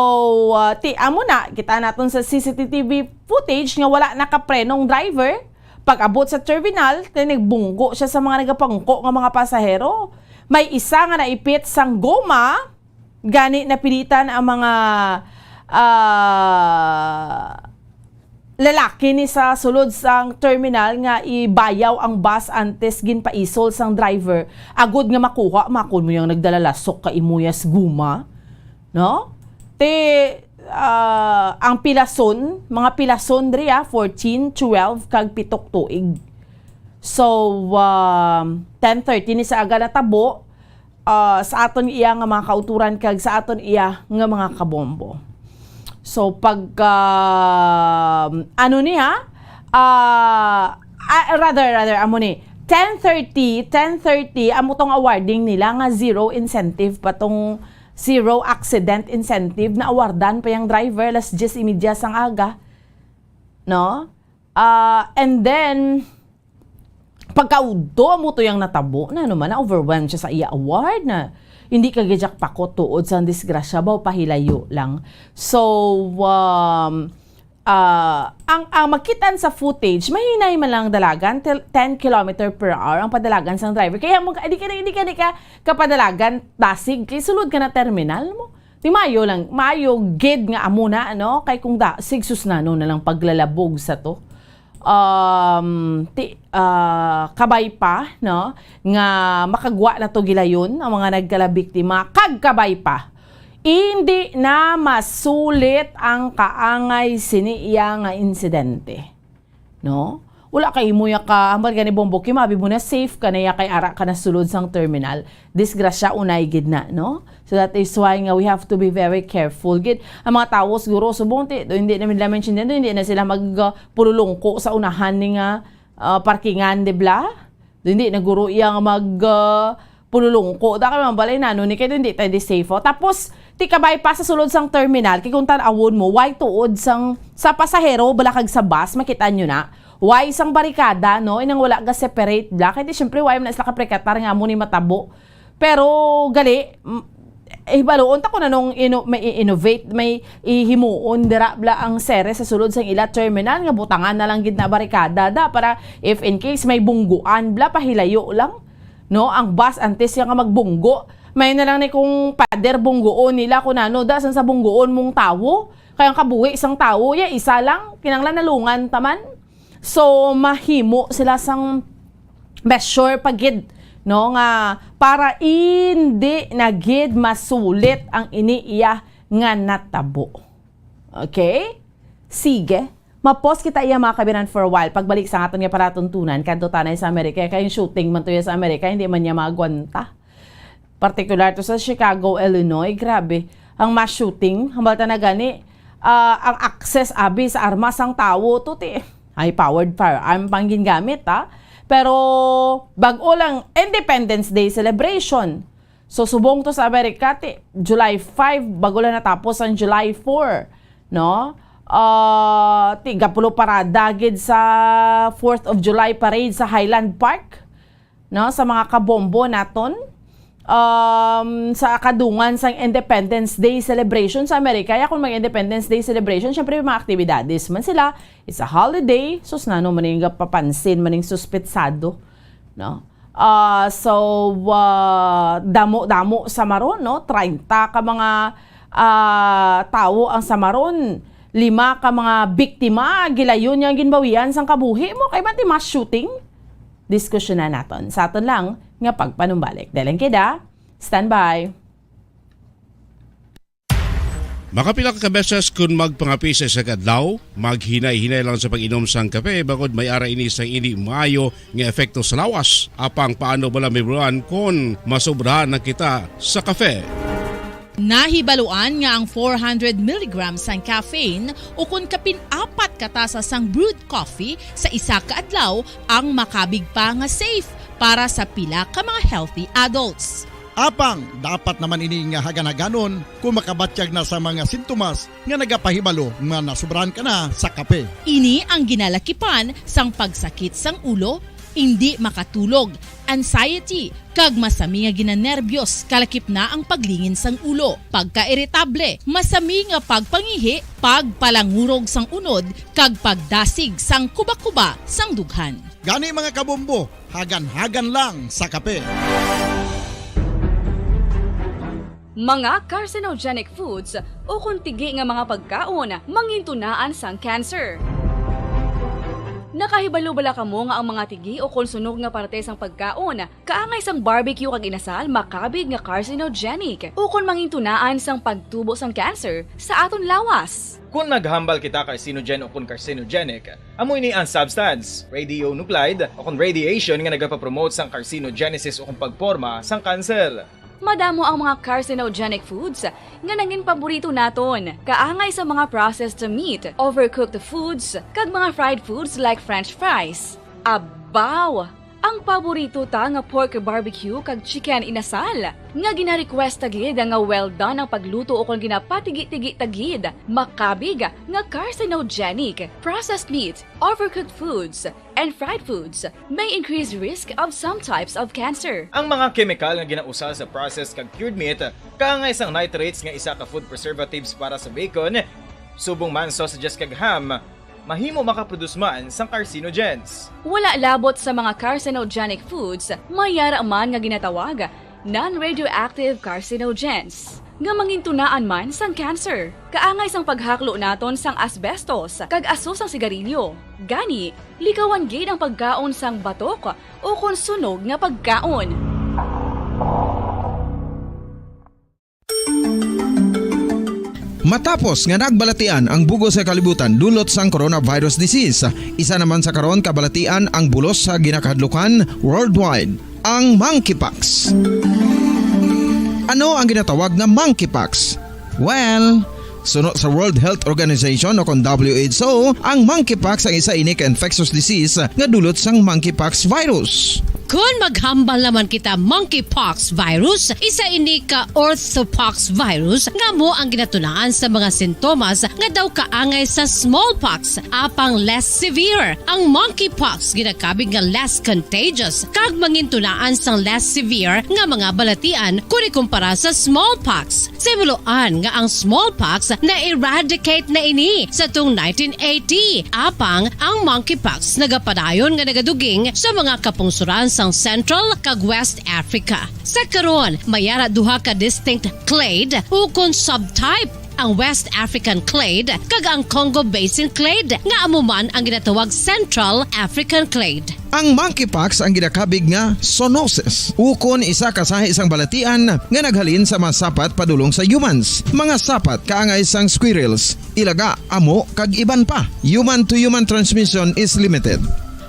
ah, ti, amo na, kita naton sa C C T V footage nga wala nakaprenong driver. Pag-abot sa terminal, ti nagbunggo siya sa mga nagapangko nga mga pasahero. May isa nga naipit sang goma, gani napilitan ang mga, ah, lalaki ni sa sulod sang terminal nga ibayaw ang bus antes ginpaisol sang driver agud nga makuha, makon mo yang nagdala lasok ka imuyas guma, no? Ti, ah, ang pilason, mga pilason diri, ah, fourteen, twelve, kag pitok tuig. So, um, ten thirty ni sa aga natabo, ah, sa aton iya nga mga kauturan kag sa aton iya nga mga kabombo. So, pag, ah, ano niya, ah, ah, rather, rather, amo ni, ten thirty, ten thirty, amo tong awarding nila nga zero incentive pa tong zero accident incentive na awardan pa yang driver alas diyes y media sang aga. No? Ah, and then, pagkaudto mo to yang natabo, na naman, na-overwhelmed siya sa iya award na hindi ka gijak pakot tuod sa disgrasya, baw pahilayo lang. So, um, ah, ang, ang makitaan sa footage, mahinay man lang dalagan, tel-, ten kilometer per hour ang padalagan sang driver. Kaya mo, di ka, di ka, di ka kapadalagan, dasig, kay sulod ka na terminal mo. Ti mayo lang, mayo gid nga amo na, ano? Kay kung da, sigsus na, no, na lang paglalabog sa to. Um, ti, ah, kabay pa, no, nga makagwa na to gilayon ang mga nagkalabiktima, kag kabay pa, hindi na masulit ang kaangay sini iya nga insidente, no? Wala kay imo ya ka, hambal gani Bombo Kim, abi mo na safe ka na ya kay ara ka na sulod sang terminal. Disgrasya unay gid na, no? So that is why nga we have to be very careful gid. Ang mga tawo siguro subong ti, do hindi na nila maintindihan, do hindi na sila mag, ah, pululungko sa unahan ni nga, ah, parkingan, di bla? Do hindi na guro iya nga mag, ah, pululungko. Da ka naman balay na, no, ni kay do hindi tayo di safe, oh. Tapos, ti kabay pa sa sulod sang terminal, kay kung tan-awon mo, why tuod sang, sa pasahero, bala kag sa bus, makita nyo na. Why sang barikada, no? Inang wala ga separate bla. Kay di, syempre, why man na sila kaprekatar nga amo ni matabo. Pero, gali, m-, eh, hibaluon ta kung anong ino-, may i-innovate, may ihimuon dira bla ang Ceres sa sulod sang ila terminal nga butangan na lang gid na barikada da para if in case may bungguan bla, pahilayo lang, no? Ang bus antes siya nga magbunggo, may na lang ni kung pader bungguon nila kung ano da san sa bungguon mong tawo. Kaya ang kabuhi sang tawo, ya isa lang, kinanglan nalungan taman. So, mahimo sila sang measure pa gid, no, nga para indi na gid masulit ang ini iya nga natabo. Okay? Sige. Mapos kita iya, mga kabiran, for a while. Pagbalik sa aton nga palatuntunan, kadto tanay sa Amerika, kay yung shooting man to ya sa Amerika, hindi man niya maagwanta. Partikular to sa Chicago, Illinois, grabe. Ang mass shooting, hambal ta na gani, ah, ang access abi sa armas sang tawo to ti high-powered firearm pang gingamit, ha. Pero bag-o lang Independence Day celebration. So, subong to sa Amerika, ti July five, bag-o lang natapos ang July four, no? Ah, ti gapulo parada gid sa Fourth of July parade sa Highland Park, no, sa mga kabombo naton, um, sa kadungan sang Independence Day celebration sa Amerika. Ya, kung mag-Independence Day celebration, syempre may mga aktibidades man sila. It's a holiday. Sus, nano man yung papansin, man yung suspetsado, no? Ah, so, ah, damo-damo sa maron, no? Treinta ka mga, ah, tawo ang sa maron. Lima ka mga biktima, gilayon nga ginbawian sang kabuhi mo kay man ti mass shooting. Diskusyonan naton sa aton lang nga pagpanumbalik. Dalan kida, standby. Makapila ka beses kun magpangapi sa isa ka adlaw, maghinay-hinay lang sa pag-inom sang kape, bangod may ara ini sang indi maayo nga epekto sa lawas. Apang paano bala mahibaluan kon masobrahan na kita sa kape? Nahibaluan nga ang four hundred milligrams sang caffeine ukon kapin apat ka tasa sang brewed coffee sa isa ka adlaw ang makabig pa nga safe para sa pila ka mga healthy adults. Apang dapat naman ini nga hagan-haganon kung makabatyag na sa mga sintomas nga nagapahibalo nga nasubrahan ka na sa kape. Ini ang ginalakipan sang pagsakit sang ulo, indi makatulog, anxiety, kag masami nga ginanerbyos, kalakip na ang paglingin sang ulo, pagkairitable, masami nga pagpangihi, pagpalangurog sang unod, kag pagdasig sang kuba-kuba sang dughan. Gani, mga kabombo, hagan-hagan lang sa kape. Mga carcinogenic foods ukon tigi nga mga pagkaon mangintunaan sang cancer. Nakahibalo bala kamo nga ang mga tigi ukon sunog nga parte sang pagkaon, kaangay sang barbecue kag inasal, makabig nga carcinogenic ukon mangintunaan sang pagtubo sang cancer sa aton lawas? Kon maghambal kita carcinogen ukon carcinogenic, amo ini ang substance, radionuclide, ukon radiation nga nagapapromote sang carcinogenesis ukon pagporma sang cancer. Madamo ang mga carcinogenic foods nga nangin paborito naton, kaangay sa mga processed meat, overcooked foods, kag mga fried foods like French fries. Abaw! Ang paborito ta nga pork barbecue kag chicken inasal, nga gina-request ta gid nga well done ang pagluto ukon ginapatigi-tigi ta gid, makabig nga carcinogenic. Processed meat, overcooked foods, and fried foods may increase risk of some types of cancer. Ang mga kemikal nga ginausa sa processed kag cured meat, kaangay sang nitrates nga isa ka food preservatives para sa bacon, subong man sausages kag ham, mahimo makaproduce man sang carcinogens. Wala labot sa mga carcinogenic foods, may yara man nga ginatawag non-radioactive carcinogens, nga mangintunaan man sang cancer. Kaangay sang paghaklo naton sang asbestos kag aso sang sigarilyo. Gani, likawan gid ang pagkaon sang batok ukon sunog nga pagkaon. Matapos nga nagbalatian ang bug-os nga kalibutan dulot sang coronavirus disease, isa naman sa karon kabalatian ang bulos sa ginakahadlukan worldwide, ang monkeypox. Ano ang ginatawag nga monkeypox? Well, suno sa World Health Organization o kon W H O, ang monkeypox ang isa ini ka infectious disease nga dulot sang monkeypox virus. Kon maghambal naman kita monkeypox virus, isa ini ka orthopox virus nga amo ang ginatunaan sa mga sintomas nga daw kaangay sa smallpox, apang less severe. Ang monkeypox ginakabig nga less contagious kag mangintunaan sang less severe nga mga balatian kon ikumpara sa smallpox. Sa himuloan nga ang smallpox na-eradicate na ini sa tung nineteen eighty, apang ang monkeypox nagapadayon nga nagaduging sa mga kapungsoran sang Central kag West Africa. Sa karon, may ara duha ka distinct clade ukon subtype, ang West African clade kag ang Congo Basin clade, nga amo man ang ginatawag Central African clade. Ang monkeypox ang ginakabig nga zoonosis, ukon isa ka sahi sang balatian nga naghalin sa mga sapat padulong sa humans. Mga sapat kaangay sang squirrels, ilaga, amo, kag iban pa. Human to human transmission is limited.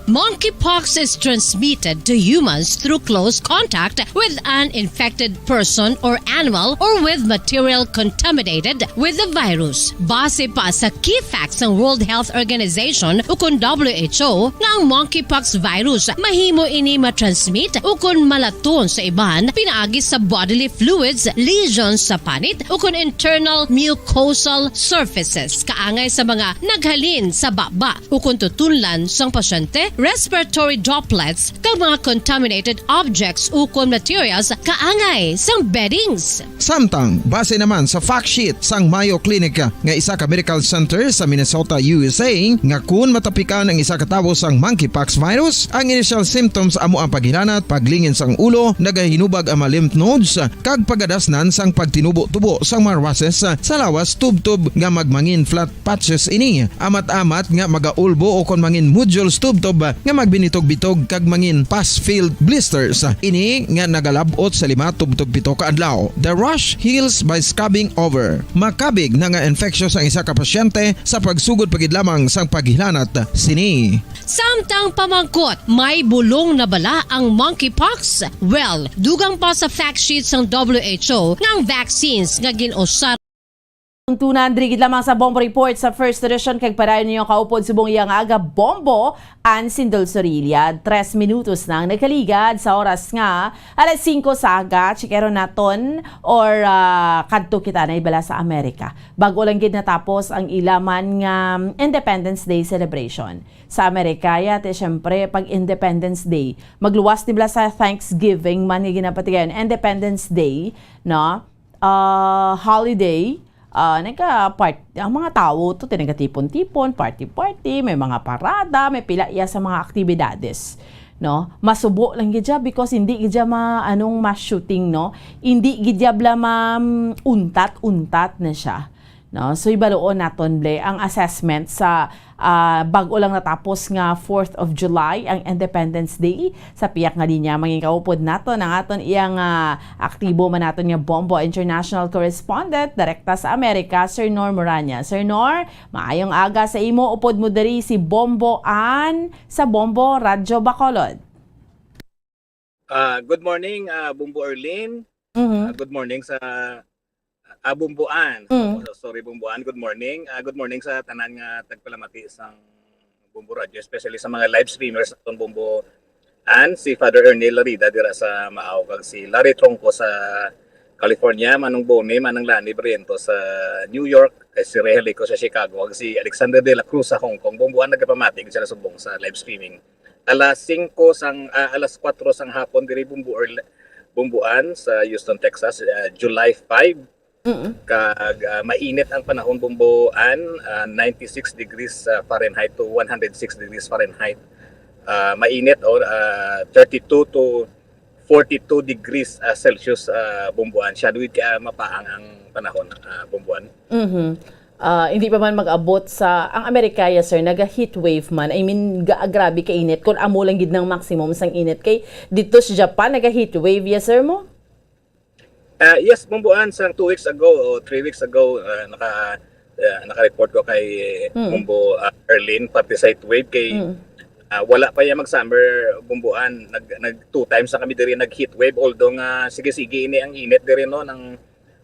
Monkeypox is transmitted to humans through close contact with an infected person or animal or with material contaminated with the virus. Base pa sa key facts sang World Health Organization ukon W H O nga ang monkeypox virus mahimo ini matransmit ukon malaton sa iban pinaagi sa bodily fluids, lesions sa panit ukon internal mucosal surfaces kaangay sa mga naghalin sa baba ukon tutunlan sang pasyente, respiratory droplets, kag mga contaminated objects ukon materials kaangay sang beddings. Samtang, base naman sa fact sheet sang Mayo Clinic nga isa ka medical center sa Minnesota, U S A, nga kun matapikan ang isa ka tawo sang monkeypox virus, ang initial symptoms amo ang paghilanat, paglingin sang ulo, nagahinubag ang mga lymph nodes, kag pagadasnan sang pagtinubo-tubo sang mga rushes sa lawas tubtob nga magmangin flat patches ini. Amat-amat nga magaulbo o kon mangin nodules tubtob nga magbinitog-bitog kag mangin pus-filled blisters. Ini nga nagalab-ot sa lima tubtob pito ka adlaw. The rash heals by scrubbing over. Makabig na nga infectious ang isa ka pasyente sa pagsugod pa gid lamang sang paghilanat sini. Samtang pamangkot, may bulong na bala ang monkeypox? Well, dugang pa sa fact sheet sang W H O nga ang vaccines nga gin-usar Tuntunan diri gid lamang sa Bombo Report sa First Edition, kag padayon ninyo kaupod subong iya nga aga, Bombo Ann Sindol Sorilla. Tres minutos na ang nagkaligad sa oras nga alas singko sa aga. Chikero naton or, ah, kadto kita na ibala sa Amerika. Bago lang gid natapos ang ila man nga Independence Day celebration. Sa Amerika, yate, syempre, pag Independence Day, magluwas ni bala sa Thanksgiving man nga ginapatigayon, Independence Day, no? Ah, holiday, ah, nagka-part-, ang mga tawo to, ti nagatipon-tipon, party-party, may mga parada, may pila iya sa mga aktibidades, no? Masubo lang gid siya because hindi gid siya ma-, anong mass shooting, no? Hindi gid siya bala ma-, untat-untat na siya, no? So, hibaluon naton, ble, ang assessment sa ah, bag-o lang natapos nga Fourth of July, ang Independence Day. Sa piyak nga linya, mangin kaupod naton ang aton iyang, ah, aktibo man naton nga Bombo International Correspondent, direkta sa Amerika, Sir Nor Morania. Sir Nor, maayong aga sa imo. Upod mo diri si Bombo Ann sa Bombo Radyo Bacolod. Ah, good morning, ah, Bumbo Erlin. Mhm. Ah, good morning sa, ah, Bumbo Ann. Mm. Oh, sorry, Bumbo Ann. Good morning. Ah, good morning sa tanan nga tagpalamati sang Bumbo Radyo, especially sa mga live streamers naton, Bumbo Ann, si Father Ernie Larida dira sa Maaw, kag si Larry Tronco sa California, Manong Boni, Manang Lani Barrientos sa New York, kay si Rehelico sa Chicago, kag si Alexander de la Cruz sa Hong Kong. Bumbo Ann, nagapamati gid sila subong sa live streaming. Alas singko sang, ah, alas kuwatro sang hapon diri, Bumbo Erl-, Bumbo Ann, sa Houston, Texas, ah, July five. Mm. Kag, ah, mainit ang panahon, Bumbo Ann, ah, ninety-six degrees, ah, Fahrenheit to one hundred six degrees Fahrenheit. Ah, mainit, or, ah, thirty-two to forty-two degrees, ah, Celsius, ah, Bumbo Ann. Shadowy ka mapaang ang panahon, ah, Bumbo Ann. Mhm. Ah, hindi pa man mag-abot sa, ang Amerika, yes, sir, naga-heat wave man. I mean, ga-, grabe ka init. Kung amo lang gid nang maximum sang init. Kay dito sa Japan, naga-heat wave, yes, sir, mo? Ah, yes, Bumbo Ann, sang two weeks ago o three weeks ago, ah, naka-, ah, naka-report ko kay Mm. Bumbo, ah, Erlin, parte sa heat wave kay, Mm. ah, wala pa iya mag-summer, Bumbo Ann. Nag-, nag-, two times na kami diri nag-heat wave, although nga sige-sige ini ang init diri, no, nang,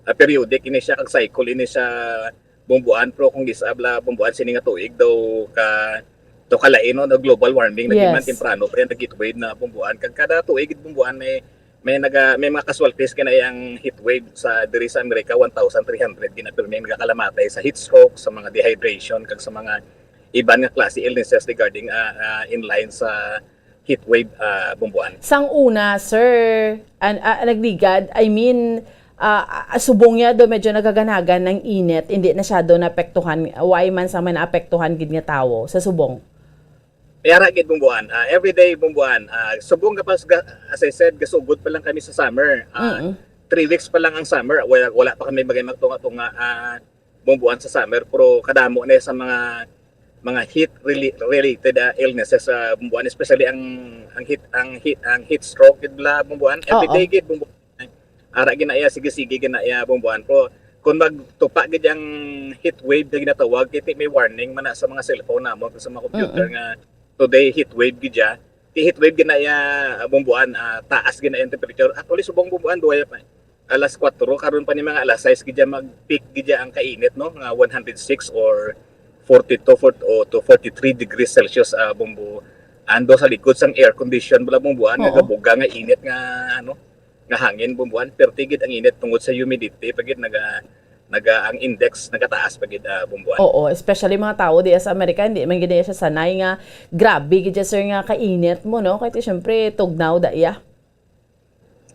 ah, periodic ini siya, kag cycle ini siya, Bumbo Ann, pero kung isab la, Bumbo Ann, sini nga tuig daw ka, daw kalain, no, no, global warming, naging man Yes. temprano pa yan, nag-heat wave na, Bumbo Ann. Kag kada tuig, Bumbo Ann, may, may naga-, may mga casualties ka na yang heat wave sa, diri sa Amerika, one thousand three hundred ginapirmi nga nakakalamatay sa heat stroke, sa mga dehydration, kag sa mga iban nga klase illnesses regarding, ah, ah, in line sa heat wave, ah, Bumbo Ann. Sang una, sir, an-, ah, nagligad, I mean, ah, ah, subong niya do medyo nagaganagan ng init, hindi na siya do naapektuhan, way man sa may naapektuhan gid nga tawo sa subong? May ara gid, Bumbo Ann. Ah, everyday, Bumbo Ann. Ah, subong nga pas ga-, as I said, gasugod pa lang kami sa summer. Ah, Mm. three weeks pa lang ang summer, wala, wala pa kami magay magtunga-tunga, ah, Bumbo Ann, sa summer, pero kadamo na sa mga, mga heat rela-, related, ah, illnesses sa Bumbo Ann, especially ang, ang heat, ang heat, ang heat stroke gid la, Bumbo Ann. Every Oo. day gid, Bumbo Ann. Ara gid na iya, sige-sige gid na iya, Bumbo Ann. Pero kung magtupa gid ang heat wave na ginatawag, kay may warning man na sa mga cellphone namon, sa mga computer Mm-mm. nga today heat wave gid siya. Ti heat wave gid na iya, ah, Bumbuan, ah, taas gid na iyang temperature. Actually, subong Bumbuan, duwa pa. Alas kuwatro, karon pa ni mga alas sais gid siya mag-peak gid siya ang kainit, no? Nga one hundred six or forty-two, forty, o to forty-three degrees Celsius, ah, Bumbuan. Ando sa likod sang air condition, bala, Bumbuan, nga Oo. gabuga nga init nga, ano, nga hangin, Bumbuan. Perti gid ang init tungod sa humidity, pa gid naga, naga, ang index nagataas pa gid, ah, Bumbuan. Oo, especially mga tao diya sa Amerika, hindi man gid siya sanay nga grabe gid siya, sir, nga kainit mo, no? Kay ti, syempre, tugnaw da iya.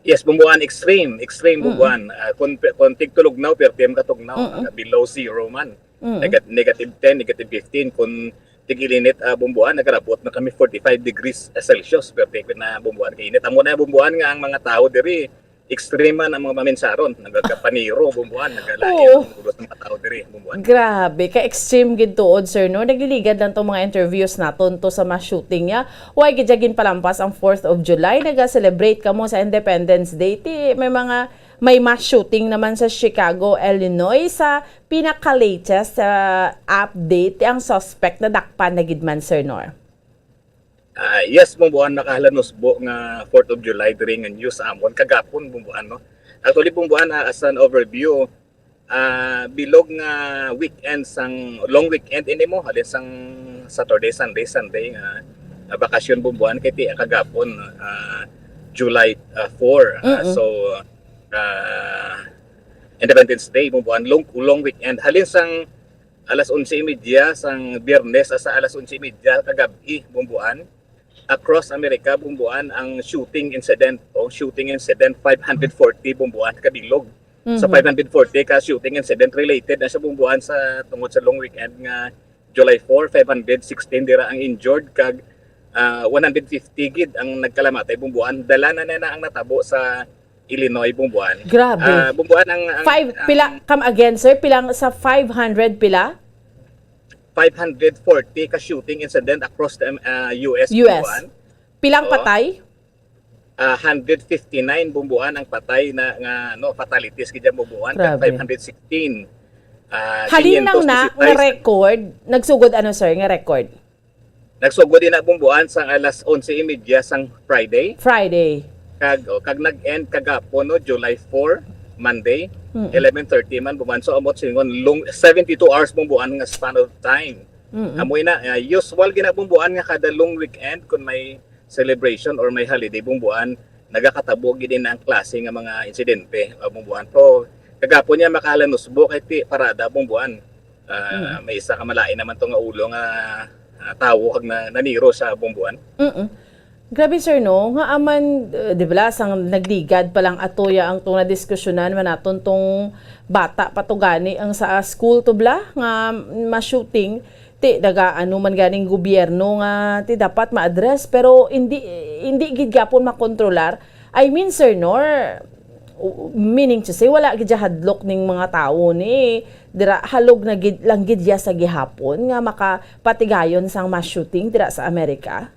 Yes, Bumbuan, extreme, extreme, Mm-mm. Bumbuan. Ah, kung, kung tigtulugnaw, perti ang katugnaw, Mm-mm. ah, below zero man. Mm. Negat-, negative ten, negative fifteen. Kung tig-ilinit, ah, Bumbuan, nagarabot na kami forty-five degrees Celsius, perti na, Bumbuan, kainit. Amo na, Bumbuan, nga ang mga tao diri, extreme man ang mga maminsaron, nagagapaniro, Bumbuan, nagalain Oo. ang gusto ng mga tao diri, Bumbuan. Grabe, ka-extreme gid tuod, sir, no? Nagliligad lang tong mga interviews naton to sa mass shooting niya. Why gid ginpalampas ang Fourth of July? Naga-celebrate kamo sa Independence Day. Ti, may mga, may mass shooting naman sa Chicago, Illinois. Sa pinaka-latest, ah, update, ang suspect nadakpan na gid man, Sir Nor. Ah, yes, Bumbuan, nakahalanusbo nga Fourth of July diri nga news amon kagapon, Bumbuan, no? Actually, Bumbuan, ah, as an overview, ah, bilog nga weekend sang, long weekend ini mo, halin sang Saturday, Sunday, Sunday nga, ah, bakasyon, Bumbuan, kay ti kagapon, ah, July, ah, four. Ah, Mm-mm. So, ah, Independence Day, Bumbuan, long, long weekend. Halin sang alas onse y media sang Biyernes hasta alas onse y media kagab-i, Bumbuan. Across America, Bumbuan, ang shooting incident o shooting incident, five hundred forty, Bumbuan, kabilog. Sa Mhm. five hundred forty ka shooting incident, related na siya, Bumbuan, sa tungod sa long weekend nga July four, five hundred sixteen dira ang injured, kag, ah, one hundred fifty gid ang nagkalamatay, Bumbuan. Dala na na, na ang natabo sa Illinois, Bumbuan. Grabe. Ah, Bumbuan, ang, ang, Five, ang pila, come again, sir? Pilang sa five hundred pila? Five hundred forty ka shooting incident across the, ah, U S, U S. Bumbuan. Pilang Oo. patay? Ah, hundred fifty-nine, Bumbuan, ang patay na nga, no, fatalities gid yan, Bumbuan, kag Grabe. five hundred sixteen, ah, Halin lang na nga quinientos disisais. record, nagsugod ano, sir, nga record? Nagsugod din na, Bumbuan, sang alas onse y media sang Friday. Friday. Kag, oh, kag nag-end kagapon, no, July four, Monday, Mm. eleven thirty man, Bumbuan. So, amot singon, long, seventy-two hours, Bumbuan, nga span of time. Mm-mm. Amoy na, ah, usual gina, Bumbuan, nga kada long weekend, kung may celebration or may holiday, Bumbuan, nagakatabo gid na ang klase nga mga insidente, ah, Bumbuan. Pero kagapon niya makahalanusbo kay ti parada, Bumbuan. Ah, Mm. may isa ka malain naman to nga ulo nga, ah, tawo kag na, naniro sa Bumbuan. Mm-mm. Grabe, sir, no? Nga aman, eh, di ba, sang nagligad pa lang ato ya ang tong nadiskusyonan man naton tong bata pa to gani ang sa school to bla nga ma-shooting. Ti, nagaano man ganing gobyerno nga ti dapat ma-address, pero hindi, hindi gid gyapon makontrolar. I mean, Sir Nor, w-, meaning to say, wala gid siya hadlok ning mga tawo ni dira, halog na gid lang gid ya sa gihapon nga makapatigayon sang mass shooting dira sa Amerika?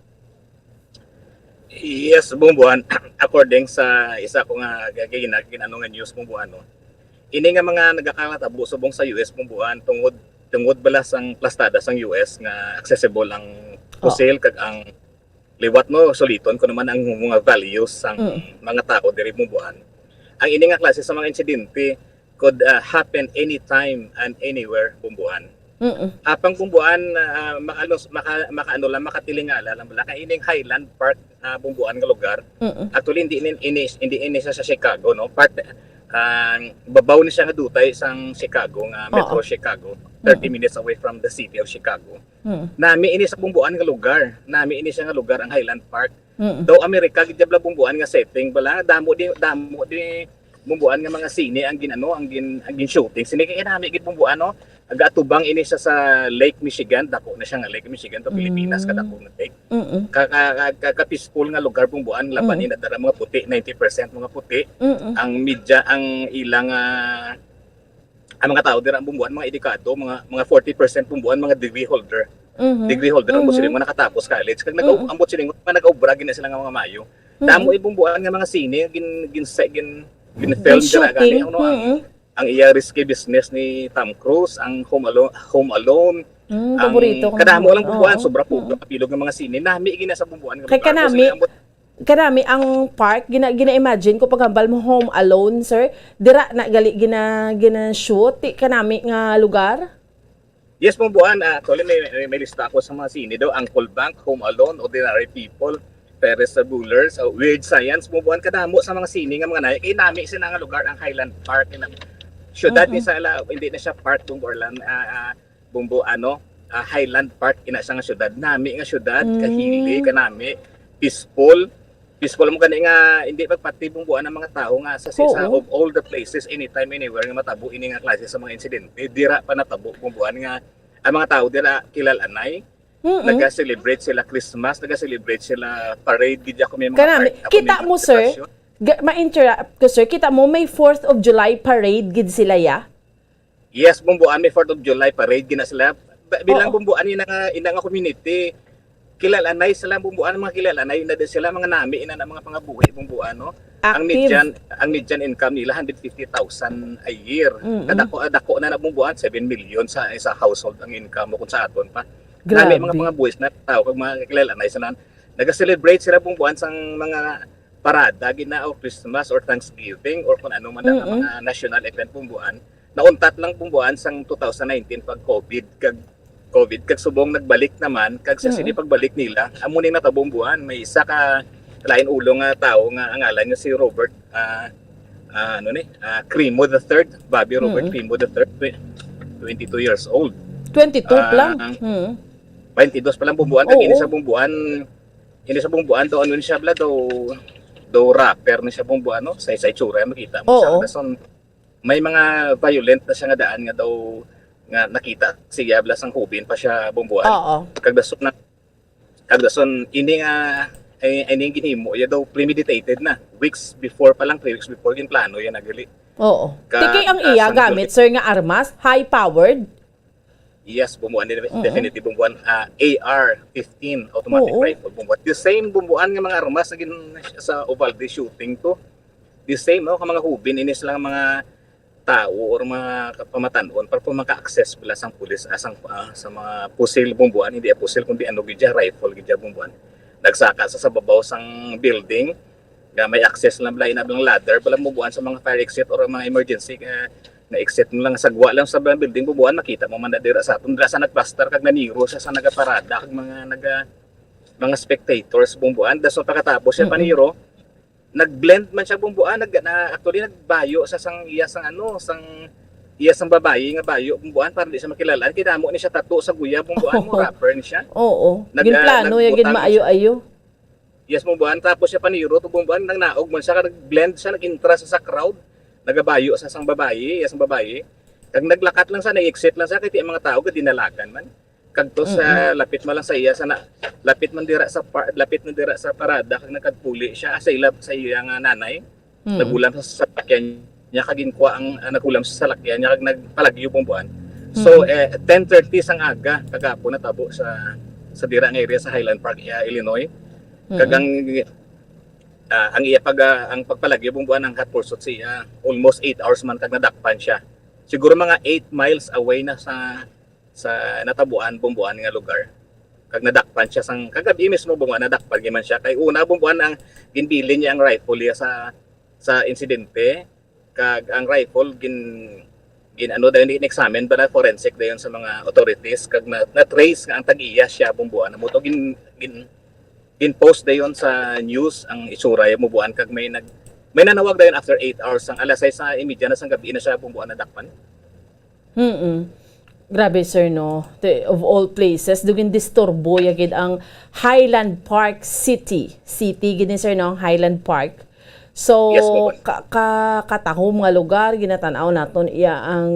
Yes, Bumbuan. According sa isa ko nga gagawin na ginano nga news, Bumbuan, no? Ini nga mga nagakakatabo subong sa U S, Bumbuan, tungod, tungod bala sang plastada sang U S nga accessible ang Oo. pusil kag ang liwat, no, suliton ko naman ang mga values sang Mm. mga tao diri, Bumbuan. Ang ini nga klase sa mga insidente could, ah, happen anytime and anywhere, Bumbuan. Mm-mm. Apang, Bumbuan, ah, makaano, maka-, makaano lang, makatilingala lang bala. Kay ining Highland Park, ah, Bumbuan nga lugar, Mm-mm. actually, hindi ini, ini, hindi ini siya sa Chicago, no? Part, ah, babaw ni siya nga dutay sang Chicago, nga Metro Oo. Chicago, thirty Mm-mm. minutes away from the city of Chicago. Mm. Nami ini sa Bumbuan nga lugar. Nami ini siya nga lugar, ang Highland Park. Mm. Daw Amerika gid bala, Bumbuan, nga setting bala. Damo di, damo di Bumbuan nga mga sine ang gin-ano, ang gin-, ang gin-shooting. Sine kay nami gid, Bumbuan, no? Agaatubang ini siya sa Lake Michigan. Dako na siya nga Lake Michigan to Pilipinas, Mm. kadako nga lake. Mm-mm. Ka, ka, ka, ka, ka-peaceful nga lugar, Bumbuan, laban Mm. ni nadara mga puti, ninety percent mga puti. Mm-mm. Ang media, ang ilang, ah, ang mga tao dira, Bumbuan, mga edukado, mga, mga forty percent, Bumbuan, mga degree holder. Mhm. Degree holder ang Mhm. Muslim nga nakatapos college. Kag nag-, Mhm. ang Muslim nga nag-obra gid na sila nga mga mayo. Mhm. Damo, eh, Bumbuan, nga mga sine, gin-, gin-, gin-, gin-film dira gani, Gin-shooting. Ano, ang, Mhm. ang iya risky business ni Tom Cruise, ang Home Alone, Home Alone, Mm, ang paborito ko kadamo lang Bumbuan, sobra po, mm, kapilog nga mga sine. Nami gina sa Bumbuan nga Kay lugar. Kanami, Kasi ang kanami ang park, gina-, gina-imagine ko pag hambal mo Home Alone, sir. Dira na gali gina-, gina-shoot, ti kanami nga lugar? Yes, Bumbuan. Ah, actually, may, may, may lista ako sa mga sine daw. Uncle Bank, Home Alone, Ordinary People, Ferris Bueller, sa Weird Science, Bumbuan. Kadamo sa mga sine nga mga nayo. Kay nami sila nga lugar, ang Highland Park. Nga syudad ni sila, hindi na siya park, Bumbuan. Ah, ah, Bumbuan, no? Ah, Highland Park, ina siya nga syudad. Nami nga syudad, kahili, kanami, peaceful. Peaceful mo gani nga hindi magpati Bumbuan ang mga tao nga sa, sa, of all the places, anytime, anywhere nga matabo ini nga klase sa mga insidente, dira pa natabo Bumbuan nga ang mga tao dira kilal-anay. Mm-mm. Naga-celebrate sila Christmas, naga-celebrate sila parade, gid ako may mga Kanami. Part-, ako may Kita mga mo, sir? Selebrasyon. Ga-, ma-interrupt ko, sir. Kita mo, may Fourth of July parade gid sila, ya? Yes, Bumbuan, may Fourth of July parade gina sila. Ba-, bilang Oo. Bumbuan, ina nga, ina nga community, kilal-anay sila, Bumbuan, mga kilal-anay na din sila, mga nami, ina na mga pangabuhi, Bumbuan, no? Ang Active. Median, ang median income nila, hundred fifty thousand a year. Mm-mm. Kadako, dako na na, Bumbuan, seven million sa isa household ang income mo kung sa aton pa. Nami, mga Grabe. Pangabuhi na tao, kag mga kilal-anay sila. Naga-celebrate sila, Bumbuan, sang mga parada, gina, o Christmas, or Thanksgiving, or kung ano man ang Mm-mm. mga national event, Bumbuan. Nauntat lang, Bumbuan, sang two thousand nineteen pag COVID, kag COVID, kag subong nagbalik naman, kag sa Mm. sini pagbalik nila, amo ni natabo, Bumbuan, may isa ka lain ulo nga tawo nga ang ngalan niya si Robert, ah, ah, ano ni, ah, Crimo the third, Bobby Robert Mm. Crimo the third, twe-, twenty-two years old. Twenty-two pa lang? Ah, Mm. twenty-two pa lang, Bumbuan, kag Oo. ini sa Bumbuan, ini sa Bumbuan, daw ano ni siya, bala, daw, daw rapper ni siya, Bumbuan, no? Sa, sa itsura, makita mo siya. Oo. Dason, may mga violent na siya nga daan nga daw, nga nakita siya, bala, sang hubin pa siya, Bumbuan. Oo. Kag dason na, kag dason, ini nga, ay, ini nga ginhimo, ya daw premeditated na. Weeks before pa lang, three weeks before, ginplano yan na gali. Oo. Ka-, Tiki ang ah, iya sang gamit, gali- sir, nga armas, high-powered? Yes, Bumbuan, def-, Mm-mm. Definitely, Bumbuan, ah, A R fifteen automatic Oo. Rifle, Bumbuan. The same, Bumbuan, nga mga armas na gin-, sa Uvalde shooting to. The same, no? Kang mga hubin, ini silang mga tao or mga kapamatan-on para po maka-access bala sang pulis, ah, sang, ah, sa mga pusil, Bumbuan, hindi, ah, pusil, kundi ano gid siya, rifle gid siya, Bumbuan. Nagsaka sa, sa babaw sang building, nga may access lang bala, inablang ladder, bala, Bumbuan, sa mga fire exit or mga emergency, nga na-exit mo lang, sagwa lang sa building, Bumbuan, makita mo man na dira sa aton, dira sa nagplastar kag naniro siya sa nagaparada kag mga naga-, mga spectators, Bumbuan. Dason pagkatapos siya Mm-mm. paniro, nag-blend man siya, Bumbuan, nag-, na, actually, nagbayo sa sang iya sang ano, sang iya sang babayi nga bayo, Bumbuan, para di siya makilala. Kinamo ni siya tattoo sa guya, Bumbuan, mo rapper ni siya. Oo. Nag-, Ginplano ah, ya gid nagbutang siya. Maayo-ayo. Yes, Bumbuan. Tapos siya paniro to, Bumbuan, nang naog man siya, kag nag-blend siya, nag-intra siya sa crowd. Nagabayo sa sang babayi, yes, sang babayi. Kag naglakat lang siya, nag-exit lang siya, kay ti ang mga tao, gadinalagan man. Kag to sa Mm-mm. lapit man lang sa iya, sa na, lapit man dira sa par-, lapit man dira sa parada, kag nagkagpuli siya, ah, sa ila, sa iya nga nanay. Mm. Naghulam sa salakyan niya, kag ginkuha ang, ah, naghulam sa salakyan niya, kag nagpalagyo, Bumbuan. So, Mm. eh, ten thirty sang aga, kagapon natabo sa, sa dira nga area sa Highland Park, ah, Illinois. Kag Mm. ang, ah, ang iya pag, ah, ang pagpalagyo, Bumbuan, ang hot pursuit siya, almost eight hours man, kag nadakpan siya. Siguro mga eight miles away na sa, sa natabuan, Bumbuan, nga lugar. Kag nadakpan siya sang, kagabi mismo, Bumbuan, nadakpan gid man siya. Kay una, Bumbuan, ang ginbilin niya ang rifle niya sa, sa insidente, kag ang rifle gin-, gin-, ano dayon, in-examine ba na forensic dayon sa mga authorities, kag na, na-trace nga ang tag-iya siya, Bumbuan. Amo to gin-, gin-, gin-post dayon sa news ang itsura ya, Bumbuan, kag may nag-, may nanawag dayon after eight hours, ang alas sais sa imedya na sang gabi na siya, Bumbuan, nadakpan. Mm-mm. Grabe, sir, no? Te-, of all places, do gindisturbo ya gid ang Highland Park City. City gid ni, sir, no? Ang Highland Park. So, Yes, ma'am. ka-, ka-, katahom nga lugar, ginatan-aw naton iya ang,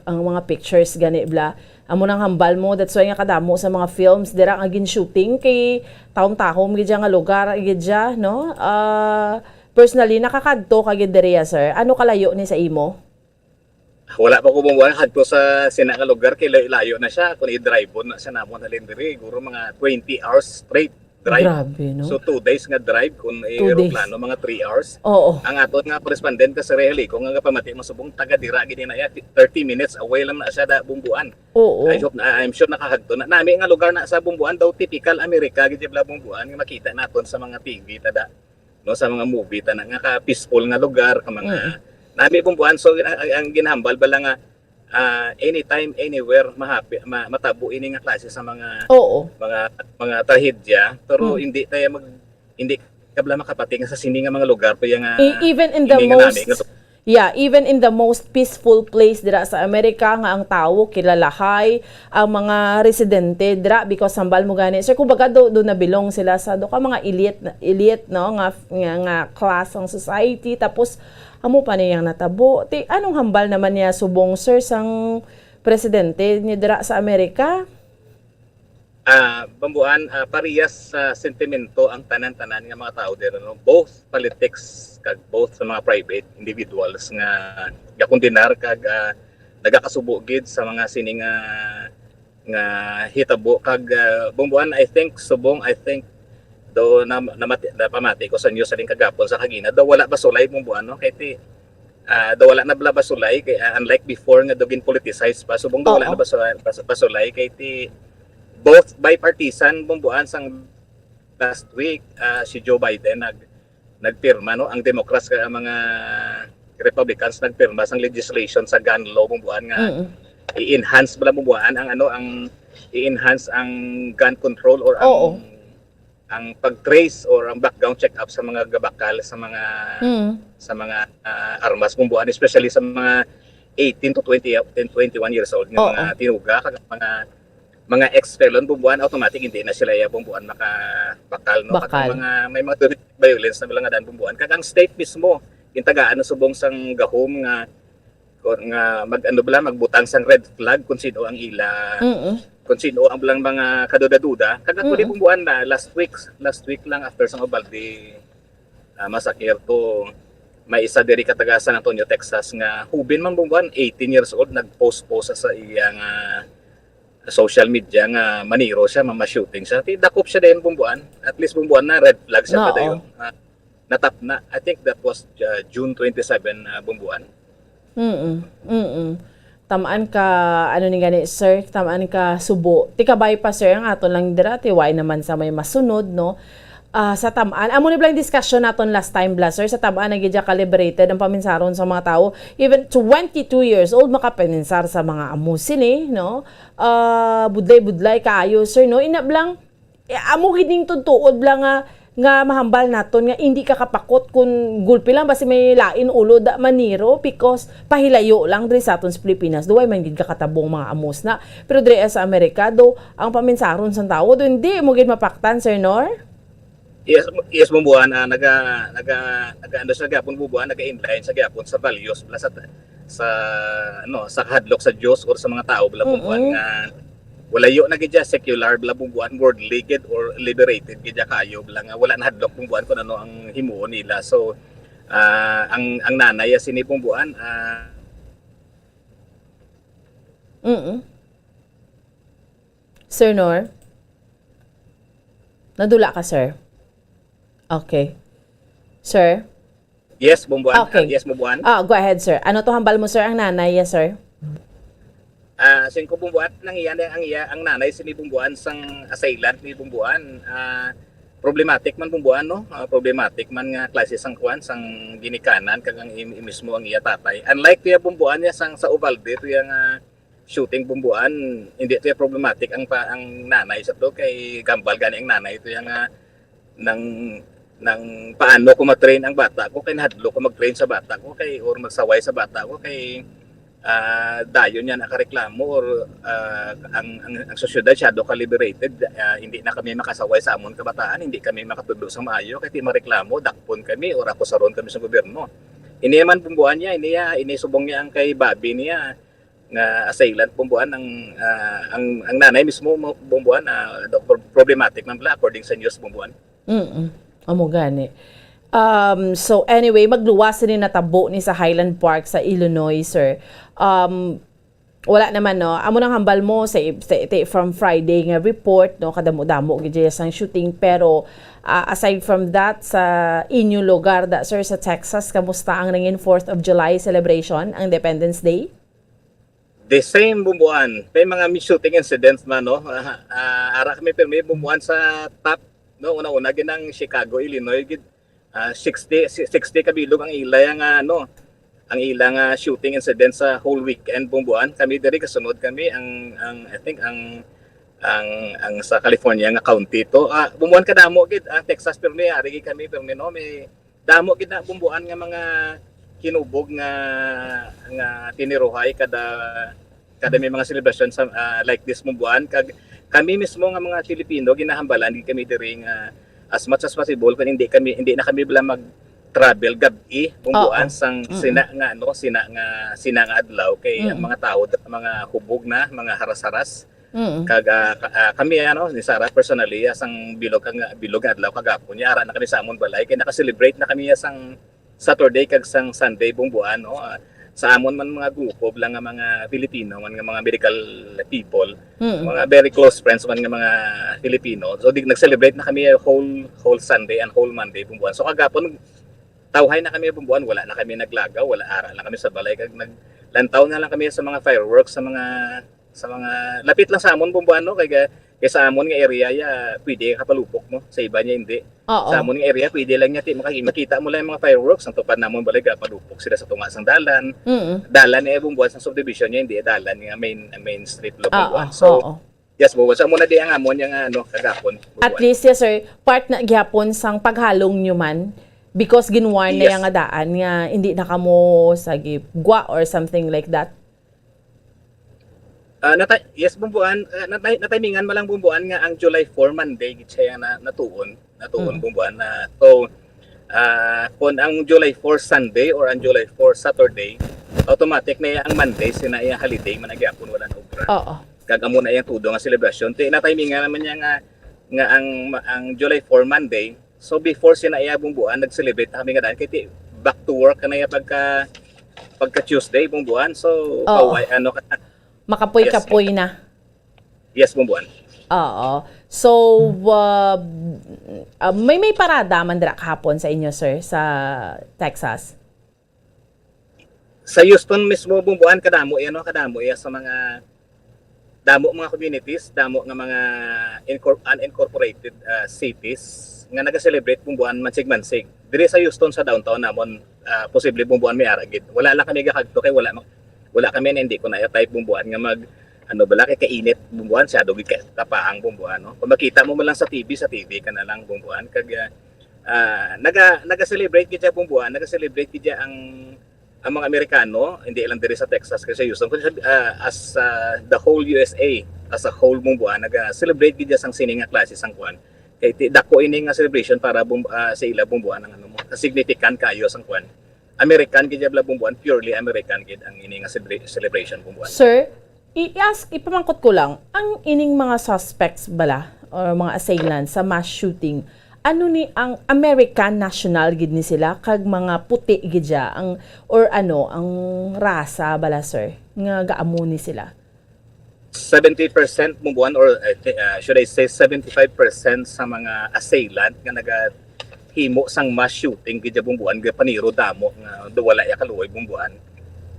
ang mga pictures gani, bla. Amo nang hambal mo, that's why nga kadamo sa mga films dira nga gin-shooting kay tahom-tahom gid siya nga lugar gid siya, no? Ah, personally, nakakadto ka gid diri, sir. Ano kalayo ni sa imo? Wala pa ko bumuan hadto sa sina nga lugar kay layo-layo na siya. Kung i-drive-on na siya namon halin diri, siguro mga twenty hours straight. drive. Grabe, no? So, two days nga drive, kung Two days. aeroplano, mga three hours. Oo. Ang aton nga correspondent nga si Rey Halico nga gapamati man subong taga dira gid na iya, thirty minutes away lang na siya da Bumbuan. Oo. I hope na, I'm sure nakahagto na. Nami nga lugar na sa Bumbuan daw, typical America gid bala Bumbuan nga makita naton sa mga T V tada, no, sa mga movie tana nga ka peaceful nga lugar, ka mga Mm. nami Bumbuan. So ang, ang ginhambal bala nga ah, anytime, anywhere mahapi, ma, matabo ini nga klase sa mga Oo. mga mga trahedya, pero Mm. hindi tayo mag hindi ka bala makapati nga sa sini nga mga lugar pa nga E- even in the ini nga nami most nga to- Yeah, even in the most peaceful place dira sa Amerika nga ang tawo kilalahay ang mga residente dira because hambal mo gani sir, kumbaga do, do na belong sila sa do ka mga elite elite no nga nga, nga class ang society, tapos amo pa niyang natabo. Ti anong hambal naman niya subong sir sang presidente ni dira sa Amerika? Ah, Bumbuan, ah, parehas sa sentimento ang tanan-tanan nga mga tawo dira, no? Both politics kag both sa mga private individuals nga gakondenar kag ah, nagakasubo gid sa mga sini nga nga hitabo kag ah, Bumbuan, I think subong, I think do na, namati, napamati ko sa news sa kagapon sa kagina, daw wala ba sulay Bumbuan, no? Kay ti ah, daw wala na bala ba sulay kay ah, unlike before nga daw gin-politicize pa, subong daw wala Oo. na ba sulay, ba, ba sulay kay ti both bipartisan Bumbuan sang last week ah, si Joe Biden nag nagpirma, no, ang Democrats kag ang mga Republicans nagpirma sang legislation sa gun law Bumbuan nga Mm. i-enhance bala Bumbuan ang ano ang i-enhance ang gun control or ang Oo. ang pag-trace or ang background check-up sa mga gabakal sa mga Mm. sa mga ah, armas Bumbuan, especially sa mga eighteen to twenty, twenty-one years old nga Oo. mga tinuga kag mga mga ex-felon Bumbuan, automatic hindi na sila iya Bumbuan makabakal, no? Kag Bakal. Ang mga may mga domestic violence na bala nga daan Bumbuan kag ang state mismo gintagaan na subong sang gahom nga nga mag ano bala magbutang sang red flag kung sino ang ila Mm. kung sino ang lang mga kaduda-duda. Kag actually Mm. Bumbuan na last week, last week lang after sang Uvalde ah, massacre to may isa diri ka taga San Antonio, Texas nga hubin man Bumbuan, eighteen years old, nag-post-post sa, sa iya nga social media nga maniro siya, mama-shooting siya. Ti dakop siya din Bumbuan. At least Bumbuan na red flag siya Oo. Padayon. Ah, natap na. I think that was uh, June twenty-seven uh, Bumbuan. Mm. Mm. Tamaan ka ano ni gani sir, tamaan ka subo. Ti kabay pa sir ang aton lang dira, ti way naman sa may masunod no. Ah, sa tamaan, amo ni bala ang discussion naton last time bala sir, sa tamaan na gid ka liberated ang paminsaron sa mga tawo. Even twenty-two years old makapaminsar sa mga amo sini no. Ah, budlay-budlay kaayo sir no. Ina bala Eh, amo gid ning tuod-tuod bala nga nga mahambal naton nga indi ka kapakot kun gulpi lang basi may lain ulo da maniro because pahilayo lang diri sa aton sa Pilipinas. Duway man gid ka katabong mga amos na. Pero diri sa Amerika do ang paminsaron sang tawo do hindi mo gid mapaktan, Sir Nor? Yes, yes Bumbuan, ah, naga naga naga ano sa gapon Bumbuan, naga inline sa gapon sa values bala sa sa ano sa kahadlok sa Dios or sa mga tawo bala Bumbuan Mm-mm. nga walayo na gid siya secular bala Bumbuan, worldly gid or liberated gid siya kayo bala nga wala nahadlok Bumbuan kung ano ang himuon nila. So ah, ang ang nanay ya sini Bumbuan ah, Mm-mm. Sir Nor? Nadula ka, sir? Okay. Sir? Yes, Bumbuan. Okay. Ah, yes, Bumbuan. Ah, go ahead, sir. Ano to hambal mo, sir, ang nanay, yes, sir? Ah, sing ko Bumbuan, nang iya ang iya ang nanay sini Bumbuan sang assailant ni Bumbuan. Ah, problematic man Bumbuan, no? Ah, problematic man nga klase sang kuan sang ginikanan kag ang im- mismo ang iya tatay. Unlike iya Bumbuan niya sang sa Uvalde to iya nga shooting Bumbuan, hindi to iya problematic ang pa, ang nanay sa to kay gambal gani ang nanay to iya nga nang nang paano ko ma-train ang bata ko kay nahadlok ko mag-train sa bata ko kay or magsaway sa bata ko kay ah, dayon niya nakareklamo or ah, ang, ang ang sosyedad siya do ka liberated, ah, hindi na kami makasaway sa amon kabataan, hindi kami makatudlo sa maayo kay ti mareklamo dakpon kami or akusaron kami sa gobyerno. Ini man Bumbuan niya, ini ya, ini subong niya ang kay Bobby niya nga assailant Bumbuan ang ah, ang ang nanay mismo mo- Bumbuan ah, do- pro- problematic man pala according sa news Bumbuan. Mm. Amo gani. Um, so anyway, magluwas ni natabo ni sa Highland Park sa Illinois, sir. Um, Wala naman, no? Amo nang hambal mo sa, sa, sa- from Friday nga report, no? Kadamo-damo gid siya sang shooting, pero ah, aside from that, sa inyo lugar da, sir, sa Texas, kamusta ang nangin Fourth of July celebration, ang Independence Day? The same, Bumbuan. May mga shooting incidents man, no? Ah, ah, ara kami pirmi, Bumbuan, sa top, no? Una-una gid ang Chicago, Illinois, gid. Ah, sixty, si- sixty ka bilog ang ila nga, ano, ang ila nga shooting incident sa whole weekend, Bumbuan. Kami diri kasunod kami ang, ang, I think, ang, ang, ang sa California nga county to. Ah, Bumbuan, kadamo gid ang Texas, pirmi, ari gid kami, pirmi, no? May damo gid na, Bumbuan, nga mga kinubog nga, nga tiniruhay kada, kada may mga selebrasyon sa, ah, like this, Bumbuan. Kag kami mismo nga mga Filipino, ginahambalan gid kami diri nga as much as possible, kung hindi kami, hindi na kami bala mag-travel gab-i, Bumbuan, Oo. sang Mm. sina nga, ano, sina nga, sina nga adlaw, kay ang Mm. mga tao, mga hubog na, mga haras-haras. Mm. Kag, ah, ka- ah, kami, ano, ni Sarah personally, ah, sang bilog nga, bilog nga adlaw kagapon, ya, ara na kami sa amon balay, kay naka-celebrate na kami, ah, sang Saturday kag sang Sunday, Bumbuan, no? Ah, sa amon man mga grupo lang nga mga Filipino man nga mga medical people, Mm. mga very close friends man nga mga Filipino. So, di, nag-celebrate na kami whole, whole Sunday and whole Monday, Bumbuan. So, kagapon, tawhay na kami, Bumbuan, wala na kami naglagaw, wala, ara lang kami sa balay, kag naglantaw na lang kami sa mga fireworks sa mga, sa mga lapit lang sa amon, Bumbuan, no? Kay, kay sa amon nga area, ya, pwede ka palupok, no? Sa iba niya, hindi. Oo. Sa amon nga area, pwede lang niya, ti, maka-, makita mo lang yung mga fireworks, ang tupad namon, balay, palupok sila sa tunga sang dalan. Mm. Dalan ni, Bumbuan, sa subdivision niya, hindi dalan nga main, main street lo, Oo, Bumbuan. So, oo. Yes, Bumbuan. So, muna di ang amon yung, ano, kagapon, At Bumbuan. Least, yes, sir, part na gihapon sang paghalong nyo man, because ginwarn na Yes. yang nga daan nga hindi na kamo sa gigwa or something like that. Ah, nata-, yes, Bumbuan, ah, natay-, natimingan man lang, Bumbuan, nga ang July four, Monday, gid siya na, natuon, natuon, Mm. Bumbuan, na, so, ah, kung ang July four, Sunday, or ang July four, Saturday, automatic na ang Monday, sina iya holiday, man ang gyapon, wala na obra. Oo. Kag amo na iyang tudo nga selebrasyon. Ti, natimingan naman niya nga, nga ang, ang July four, Monday, so, before sina iya, Bumbuan, nag-celebrate na kami nga daan. Kay ti, back to work ka na iya pagka, pagka Tuesday, Bumbuan. So, Oo. Kaway, ano ka na. Makapoy-kapoy Yes, na. Yes, Bumbuan. Oo. So, uh, uh, may, may parada man dira kahapon sa inyo, sir, sa Texas? Sa Houston mismo, Bumbuan, kadamo iya, no? Kadamo iya sa mga, damo mga communities, damo nga mga incor-, unincorporated, ah, cities nga naga-celebrate, Bumbuan, mansig-mansig. Diri sa Houston, sa downtown namon, ah, posible, Bumbuan, may ara gid. Wala lang kami gakadto kay wala ma-, wala kami na, hindi ko na type, Bumbuan, nga mag, ano bala, kay kainit, Bumbuan, siya dogi ka kapaang, Bumbuan, no? Kung makita mo man lang sa T V, sa T V ka na lang, Bumbuan, kag, ah, ah, naga-, naga-celebrate gid siya, Bumbuan, naga-celebrate gid siya ang, ang mga Amerikano, hindi lang diri sa Texas, kay sa Houston, kundi sa, ah, as, ah, the whole U S A as a whole, Bumbuan, naga-celebrate gid siya sang sini nga klase sang kuan. Kay ti-, dako ini nga celebration para, Bum-, ah, sa ila, Bumbuan, ang ano mo, significant kayo sang kuan. American gid siya bala, Bumbuan, purely American gid ang ini nga celebra-, celebration, Bumbuan. Sir, i-ask, ipamangkot ko lang, ang ining mga suspects bala or mga assailants sa mass shooting, ano ni, ang American national gid ni sila kag mga puti gid siya ang, or ano, ang rasa bala, sir, nga gaamo ni sila? Seventy percent, Bumbuan, or, I thi-, ah, should I say seventy-five percent sa mga assailant nga nagahimo sang mass shooting gid siya, Bumbuan, nga paniro damo nga do wala ya kaluoy, Bumbuan.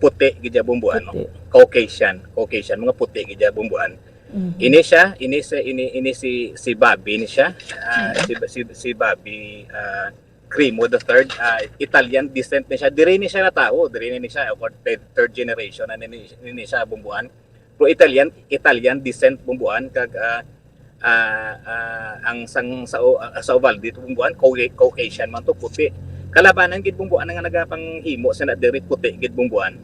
Puti gid siya, Bumbuan, no? Puti. Caucasian, Caucasian, mga puti gid siya, Bumbuan. Mhm. Ini siya, ini si, ini, ini si, si Bobby ni siya. Ah, Mhm. si, si, si Bobby, ah, Crimo the third, ah, Italian descent ni siya. Diri ni siya natawo, diri ni siya, of course, third, third generation na ni, ni, ni siya, Bumbuan. Pero Italian, Italian descent, Bumbuan, kag, ah, ah, ah, ang sang, sa, ah, sa Uvalde to, Bumbuan, Cau-, Caucasian man to, puti. Kalabanan gid, Bumbuan, nga nagapanghimo sina diri, puti gid, Bumbuan.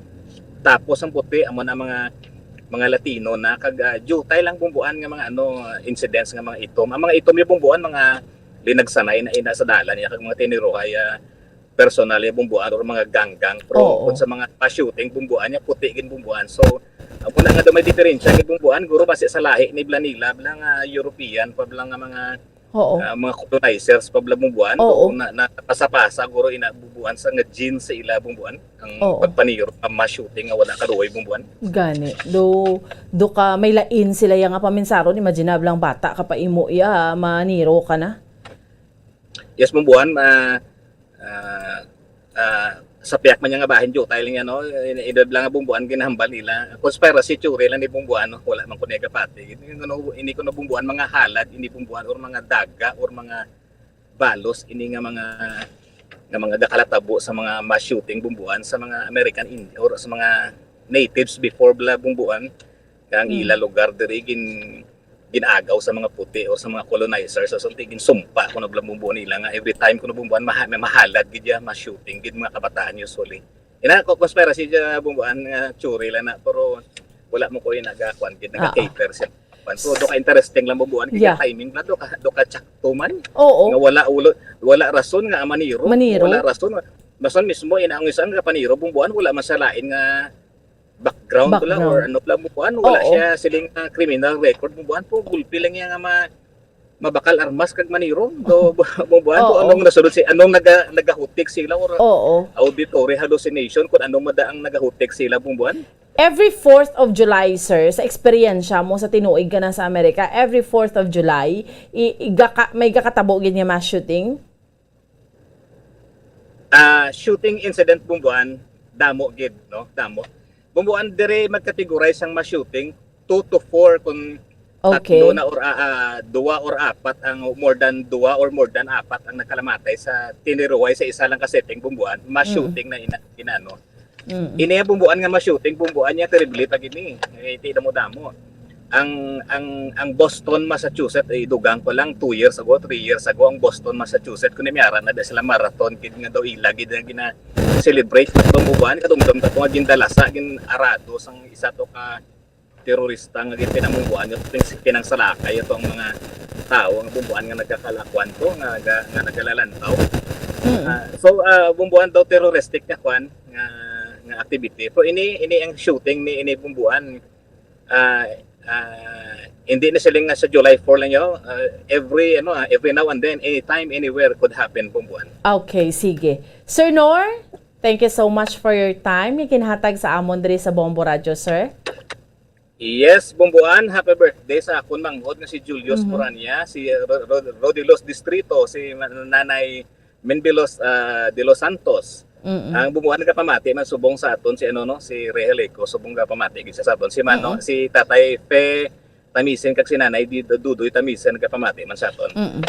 Tapos ang puti, amo na mga, mga Latino na, kag, ah, diutay lang, Bumbuan, nga mga, ano, incidents nga mga itom. Ang mga itom yung, Bumbuan, mga linagsanay na ina sa dalan niya, kag mga tiniruhay, ah, personal ya, Bumbuan, or mga ganggang. Pero Oo. Kung sa mga pa-shooting, Bumbuan niya, puti gid, Bumbuan. So, amo na nga daw may diferensya gid, Bumbuan, guro basi sa lahi ni bala nila, bala nga European pa bala nga mga Oo. Ah, mga colonizers pa bala, Bumbuan, Oo. na, na pasa-pasa guro ina, Bumbuan, sa nga gene sa ila, Bumbuan, ang Oo. pagpaniro, ang mass shooting nga wala kaluoy, Bumbuan. Gani. Do, do ka, may lain sila ya nga paminsaron. Imagine na lang bata ka pa imo ya, maniro ka na. Yes, Bumbuan, ah, ah, ah, sa piyak man niya nga bahin, diutay lang yan, no? Edad lang nga, Bumbuan, ginahambal nila. Conspiracy theory lang ni, Bumbuan, no? Wala man ko niya kapati. Ini ko, no, ini ko, no, Bumbuan, mga halad, ini, Bumbuan, or mga daga, or mga balos, ini nga mga, nga mga gakalatabo sa mga mass shooting, Bumbuan, sa mga American Indian, or sa mga natives before bala, Bumbuan, nga ang Mm. ila lugar diri gin, gin-agaw sa mga puti o sa mga colonizers, sa something, ginsumpa ko na bala, Bumbuan, nila nga every time ko na, Bumbuan, maha-, may mahalad gid ya, mass shooting gid mga kabataan usually. Ina ko conspiracy dya, Bumbuan, nga theory lang na, pero wala mo ko yung nagakuan gid, Ah. nag-cater siya. So, do ka interesting lang, Bumbuan, kaya Yeah. timing na, do ka, do ka tsakto man. Oo. Nga wala ulo, wala rason nga maniro. Maniro. Wala rason. Mason mismo, ina ang isang nga paniro, Bumbuan, wala man sa lain nga background, pala, Background. or ano pala, Bumbuan, wala Oo. siya siling nga criminal record, Bumbuan, po, gulpi lang niya nga ma, mabakal armas kag maniro. Do, Bumbuan, po, Oo. anong nasunod si, anong naga, nagahutik sila, or Oo. auditory hallucination, kung anong mada ang nagahutik sila, Bumbuan? Every fourth of July, sir, sa eksperyensya mo sa tinuig ka na sa Amerika, every fourth of July, i, i, gaka, may gakatabo gid nga mass shooting? Ah, shooting incident, Bumbuan, damo gid, no? Damo. Bumbuan, dire magcategorize ang mass shooting, two to four kung Okay. tatlo na or, ah, ah, duwa or apat ang, more than duwa or more than apat ang nagkalamatay sa tiniruway sa isa lang ka setting, Bumbuan, mass Mm. shooting na ina, inano. Mm. Ini ang, Bumbuan, nga mass shooting, Bumbuan, niya terrible pag ini. Eh, ti damo-damo. Ang, ang, ang Boston, Massachusetts, eh, dugang ko lang two years ago, three years ago, ang Boston, Massachusetts, kung nimiara na da sila marathon, gid nga daw ila, gid nga gina-celebrate, Bumbuan, kadumdom ka to nga gindalasa, gin-arado sang isa to ka terorista nga ginpinamungguan nyo, pin-, pinangsalakay ito ang mga tao, ang, Bumbuan, nga nagkakalakuan to, nga, nga, nga nagalalantaw. Mm. Ah, so, ah, Bumbuan, daw terroristic nga kwan, nga, nga activity. Pero ini, ini ang shooting ni, ini, Bumbuan, ah, ah, hindi na sila nga sa July four lang yun. Ah, every, ano, ah, every now and then, anytime, anywhere could happen, Bumbuan. Okay, sige. Sir Nor, thank you so much for your time nga ginhatag sa amon diri sa Bombo Radio, sir. Yes, Bumbuan, happy birthday sa akon manghod nga si Julius Mhm. Morania, si Ro-, Ro-, Rodilos Distrito, si Ma-, Nanay Menbilos, ah, de los Santos. Mm-mm. Ang, Bumbuan, nagapamati man subong sa aton si, ano, no, si Reheleco, subong gapamati gid siya sa aton. Si Mano, Mm-mm. si Tatay Fe Tamisen kag si Nanay Di-, Dudoy Tamisen nagapamati man sa aton. Mm-mm.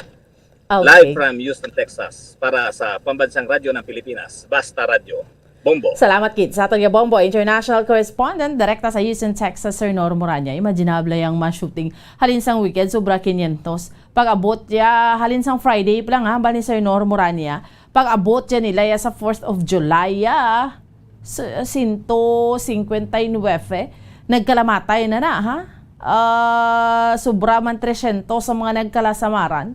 Live Okay. from Houston, Texas, para sa Pambansang Radyo ng Pilipinas, Basta Radyo, Bombo. Salamat gid sa aton nga Bombo International Correspondent, direkta sa Houston, Texas, Sir Nor Morania. Imaginable yang mass shooting. Halin sang weekend, sobra quinientos. Pag-abot ya, halin sang Friday pa lang, ha, bali, Sir Nor Morania. Pag-abot ya nila ya sa fourth of July, ya, s-, sento cincuenta y nueve. Nagkalamatay na na, ha? Ah, sobra man trescientos ang mga nagkalasamaran.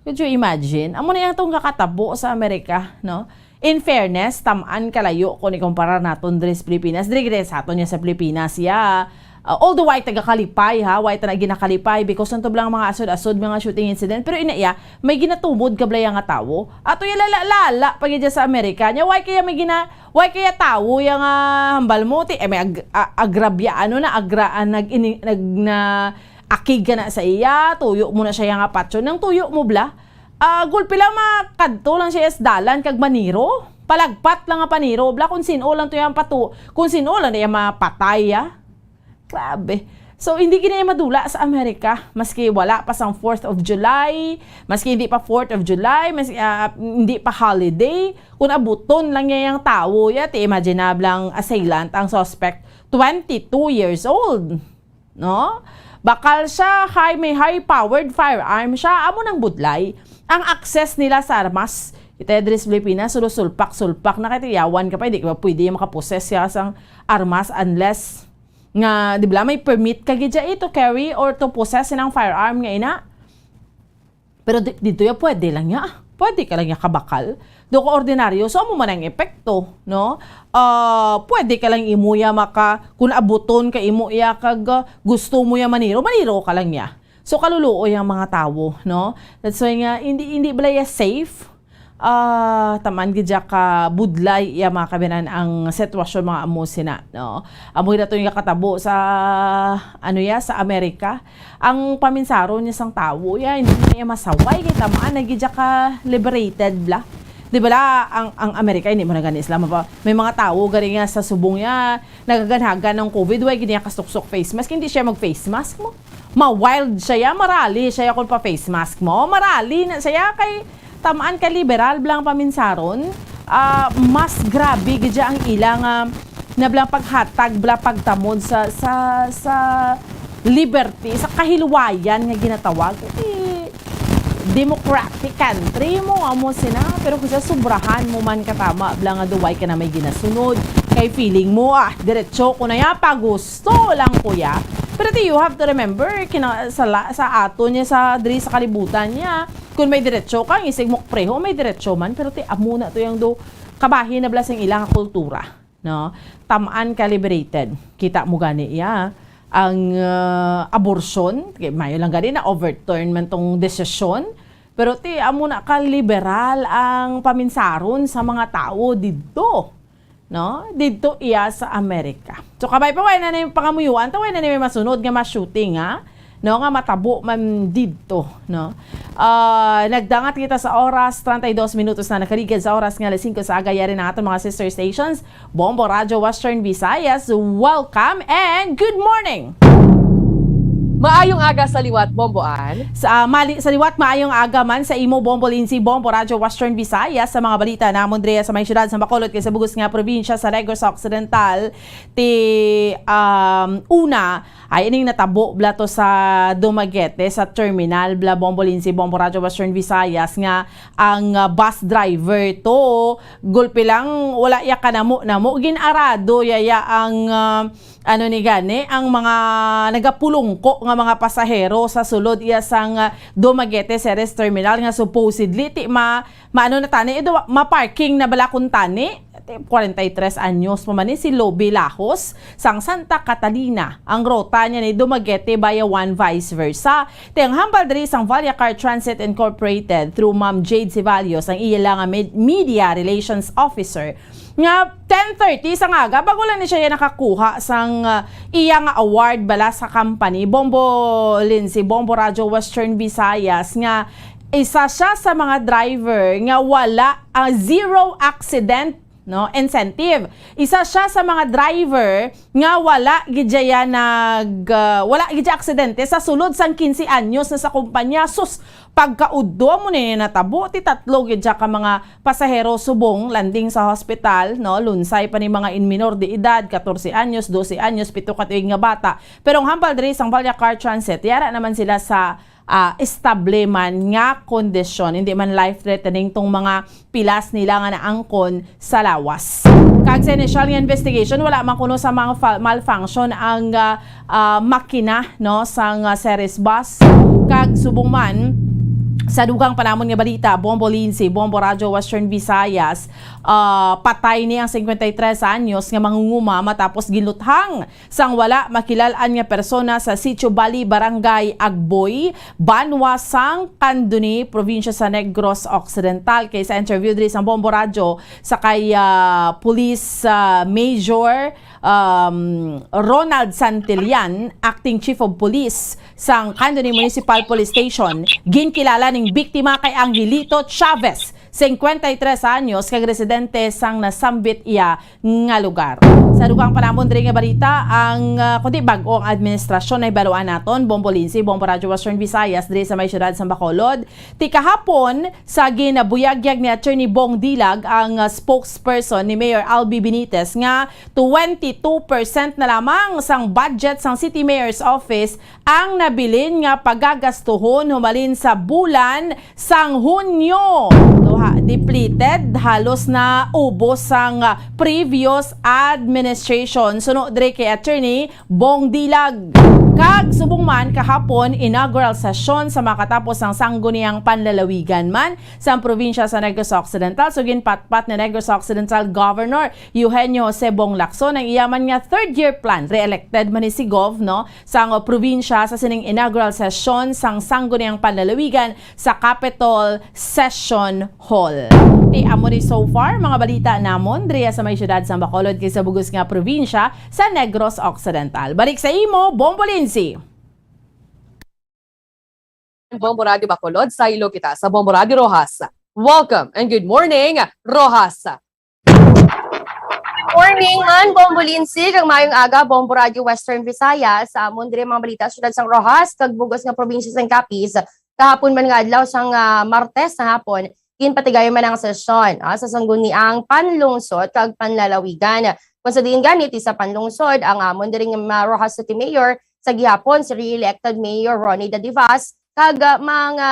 Could you imagine? Amo na yang tong kakatabo sa Amerika, no? In fairness, tam-an kalayo kung ikumpara naton diri sa Pilipinas. Diri gid sa aton niya sa Pilipinas, ya. Uh, although way taga kalipay, ha, way ta na ginakalipay because nang tublang mga asod-asod, mga shooting incident, pero ina iya, may ginatumod ka blaya nga tawo. Ato ya lala-lala pa gid sa Amerika. Nya, way kaya may gina, way kaya tawo ya nga hambal mo, ti, eh, may ag, a, agrabya, ano na, agra, ah, nag, ini, nag, na, akig ka na sa iya, tuyo mo na siya ya nga patyon. Nang tuyo mo bla, ah, gulpi lang makadto lang siya sa dalan kag maniro. Palagpat lang nga paniro bla, kung sin-o lang to yang patu-, kung sin-o lang na iya mapatay, ah. Grabe. So, hindi gid na iya madula sa Amerika. Maski wala pa sang fourth of July, maski hindi pa fourth of July, maski, ah, hindi pa holiday, kung abuton lang niya yang tawo, ya, ti imaginable ang assailant, ang suspect, twenty-two years old. No? Bakal siya, high, may high-powered firearm siya, amo nang budlay. Ang access nila sa armas, kita diri sa Pilipinas, sulo sulpak-sulpak na kay tiyawan ka pa, hindi ka pa pwede makaposes siya sang armas unless nga, di ba, may permit ka gid siya, eh, to carry or to possess ng firearm nga ina. Pero di, dito ya pwede lang ya. Pwede ka lang ya kabakal. Do ka ordinaryo, so amo man ang epekto, no? Ah, pwede ka lang imo ya maka, kung abuton ka imo ya kag, ah, gusto mo ya maniro, maniro ka lang ya. So, kaluluoy ang mga tawo, no? That's why nga, hindi, hindi bala ya safe. Ah, taman gid ya ka budlay ya, mga kabinan, ang sitwasyon, mga amo sina, no? Amo na to yung katabo sa, ano ya, sa Amerika. Ang paminsaron niya sang tawo ya, hindi na ya masaway kay tamaan na gid ya ka liberated bla. Di bala, ang, ang Amerika, hindi mo na gani sila mapa-, may mga tawo gani nga sa subong ya, nagaganhagan ng covid, way gid niya kasuksok face mask, hindi siya mag face mask mo. Ma-wild siya ya, marali siya ya kung pa face mask mo. Marali na siya ya kay tamaan ka liberal blang paminsaron. Ah, mas grabe gid ya ang ilang, ah, na blang paghatag, blang pagtamod sa, sa, sa liberty, sa kahilwayan nga ginatawag. Eh, democratic country mo, amo sina. Pero kung sa sobrahan mo man katama, bla nga duway ka na may ginasunod, kay feeling mo, ah, diretso ko na ya, pa gusto lang ko ya. Pero ti, you have to remember, kina, sa, la, sa ato niya, sa diri sa kalibutan niya, kung may diretso ka, ang isig mo preho, may diretso man. Pero ti, amo na to yung do, kabahin na bla sing ilang kultura. No? Tamaan ka liberated. Kita mo gani iya ang, ah, abortion, kay mayo lang gani na overturn man tong desisyon, pero ti amo na ka liberal ang paminsaron sa mga tawo didto, no? Didto iya sa Amerika. So, kabay pa, way na ni pangamuyuan, ta way na ni may masunod nga ma-shooting, ha? No, nga matabo man didto, no? Ah, nagdangat kita sa oras, treinta y dos minutos na nakaligid sa oras nga alas singko sa aga. Yari na aton mga sister stations, Bombo Radyo Western Visayas. Welcome and good morning! Maayong aga sa liwat, Bombo Ann. Sa, ah, mali, sa liwat, maayong aga man sa imo, Bombo Lindsay, Bombo Radyo Western Visayas, sa mga balita namon diri sa may siyudad sa Bacolod kay sa bugos nga probinsya sa Negros Occidental. Ti, um, una, ay, ining natabo bla to sa Dumaguete, sa terminal bla, Bombo Lindsay, Bombo Radyo Western Visayas, nga ang, ah, bus driver to, gulpi lang, wala ya kanamo-namo, gin-arado ya, ya ang, ah, ano ni gani, ang mga nagapulungko nga mga pasahero sa sulod iya sang, ah, Dumaguete Ceres Terminal nga supposedly ti ma-, maano na tani, eh, do-, ma-parking na bala kun tani. Kwarenta y tres anyos pa man ni si Lobe Lahos sang Santa Catalina. Ang ruta niya ni Dumaguete, Bayawan, vice versa. Ti ang hambal diri sang Valyacar Transit Incorporated through Ma'am Jade Ceballos, ang iya lang nga med-, media relations officer, nga ten thirty sa ngaga, bago lang ni siya nakakuha sang, ah, iya nga award bala sa company, Bombo Lindsay, Bombo Radyo Western Visayas, nga isa siya sa mga driver nga wala, ah, zero accident, no, incentive. Isa siya sa mga driver nga wala gid siya nag, ah, wala gid siya aksidente sa sulod sang quince anyos na sa kumpanya. Sus, pagkaudto mo ni natabo, ti tatlo gid siya ka mga pasahero subong landing sa hospital, no, lunsay pa ni mga in minor de edad, catorce anyos, doce anyos, pito ka tuig nga bata. Pero ang hambal diri sang Valyacar Transit, yara naman sila sa, ah, estable man nga kondisyon, hindi man life-threatening tong mga pilas nila nga naangkon sa lawas. Kag sa initial nga investigation, wala man kuno sa mga fa-, malfunction ang, ah, ah, makina, no, sang, ah, Ceres bus. Kag subong man, sa dugang pa namon nga balita, Bombo Lindsay, Bombo Radyo Western Visayas, ah, patay ni ang cincuenta y tres anyos nga mangunguma matapos giluthang sang wala makilal-an nga persona sa Sitio Bali, Barangay Agboy, banwa sang Candoni, probinsya sa Negros Occidental. Kay sa interview diri sa Bombo Radyo sa kay, ah, Police, ah, Major, um, Ronald Santillan, Acting Chief of Police sang Candoni Municipal Police Station, ginkilala ning biktima kay Angelito Chavez, cincuenta y tres anyos, kag residente sang nasambit iya nga lugar. Sa dugang pa namon diri nga balita, ang, ah, kundi bag-o ang administrasyon, nahibaluan naton, Bombo Lindsay, Bombo Radyo Western Visayas, diri sa may siyudad sa Bacolod. Ti kahapon, sa ginabuyagyag ni Attorney Bong Dilag, ang, ah, spokesperson ni Mayor Albi Benitez, nga twenty-two percent na lamang sang budget sang City Mayor's Office ang nabilin nga pagagastuhon humalin sa bulan sang Hunyo. Duha, depleted, halos na ubos sang previous administration. Suno diri kay Attorney Bong Dilag. Kag subong man kahapon, inaugural session sa makatapos ang sangguniang panlalawigan man sa probinsya sa Negros Occidental. So, ginpatpat ni Negros Occidental Governor Eugenio Jose Bong Lacson ang iya man nga third year plan. Re-elected man ni si Gov, no, sang probinsya sa sining inaugural session sang sangguniang panlalawigan sa Capitol Session Hall. Ti amo ni so far mga balita namon diri sa may siyudad sa Bacolod kag sa bug-os nga probinsya sa Negros Occidental. Balik sa imo, Bombo Lindsay. Bombo Radio Bacolod, saylo kita sa Bombo Radio Roxas. Welcome and good morning, Roxas. Good morning man, Bombo Lindsay, kag maayong aga, Bombo Radio Western Visayas. Sa amon diri mga balita, siyudad sang Roxas, kag bug-os nga probinsya sang Capiz. Kahapon man nga adlaw sang, ah, Martes nga hapon, ginpatigayon man ang sesyon, ah, sa sangguniang panlungsod kag panlalawigan. Kung sa diin gani ti sa panlungsod, ang amon diri nga Roxas City Mayor sa gihapon, si re-elected Mayor Ronnie Dadivas, kag, ah, mga,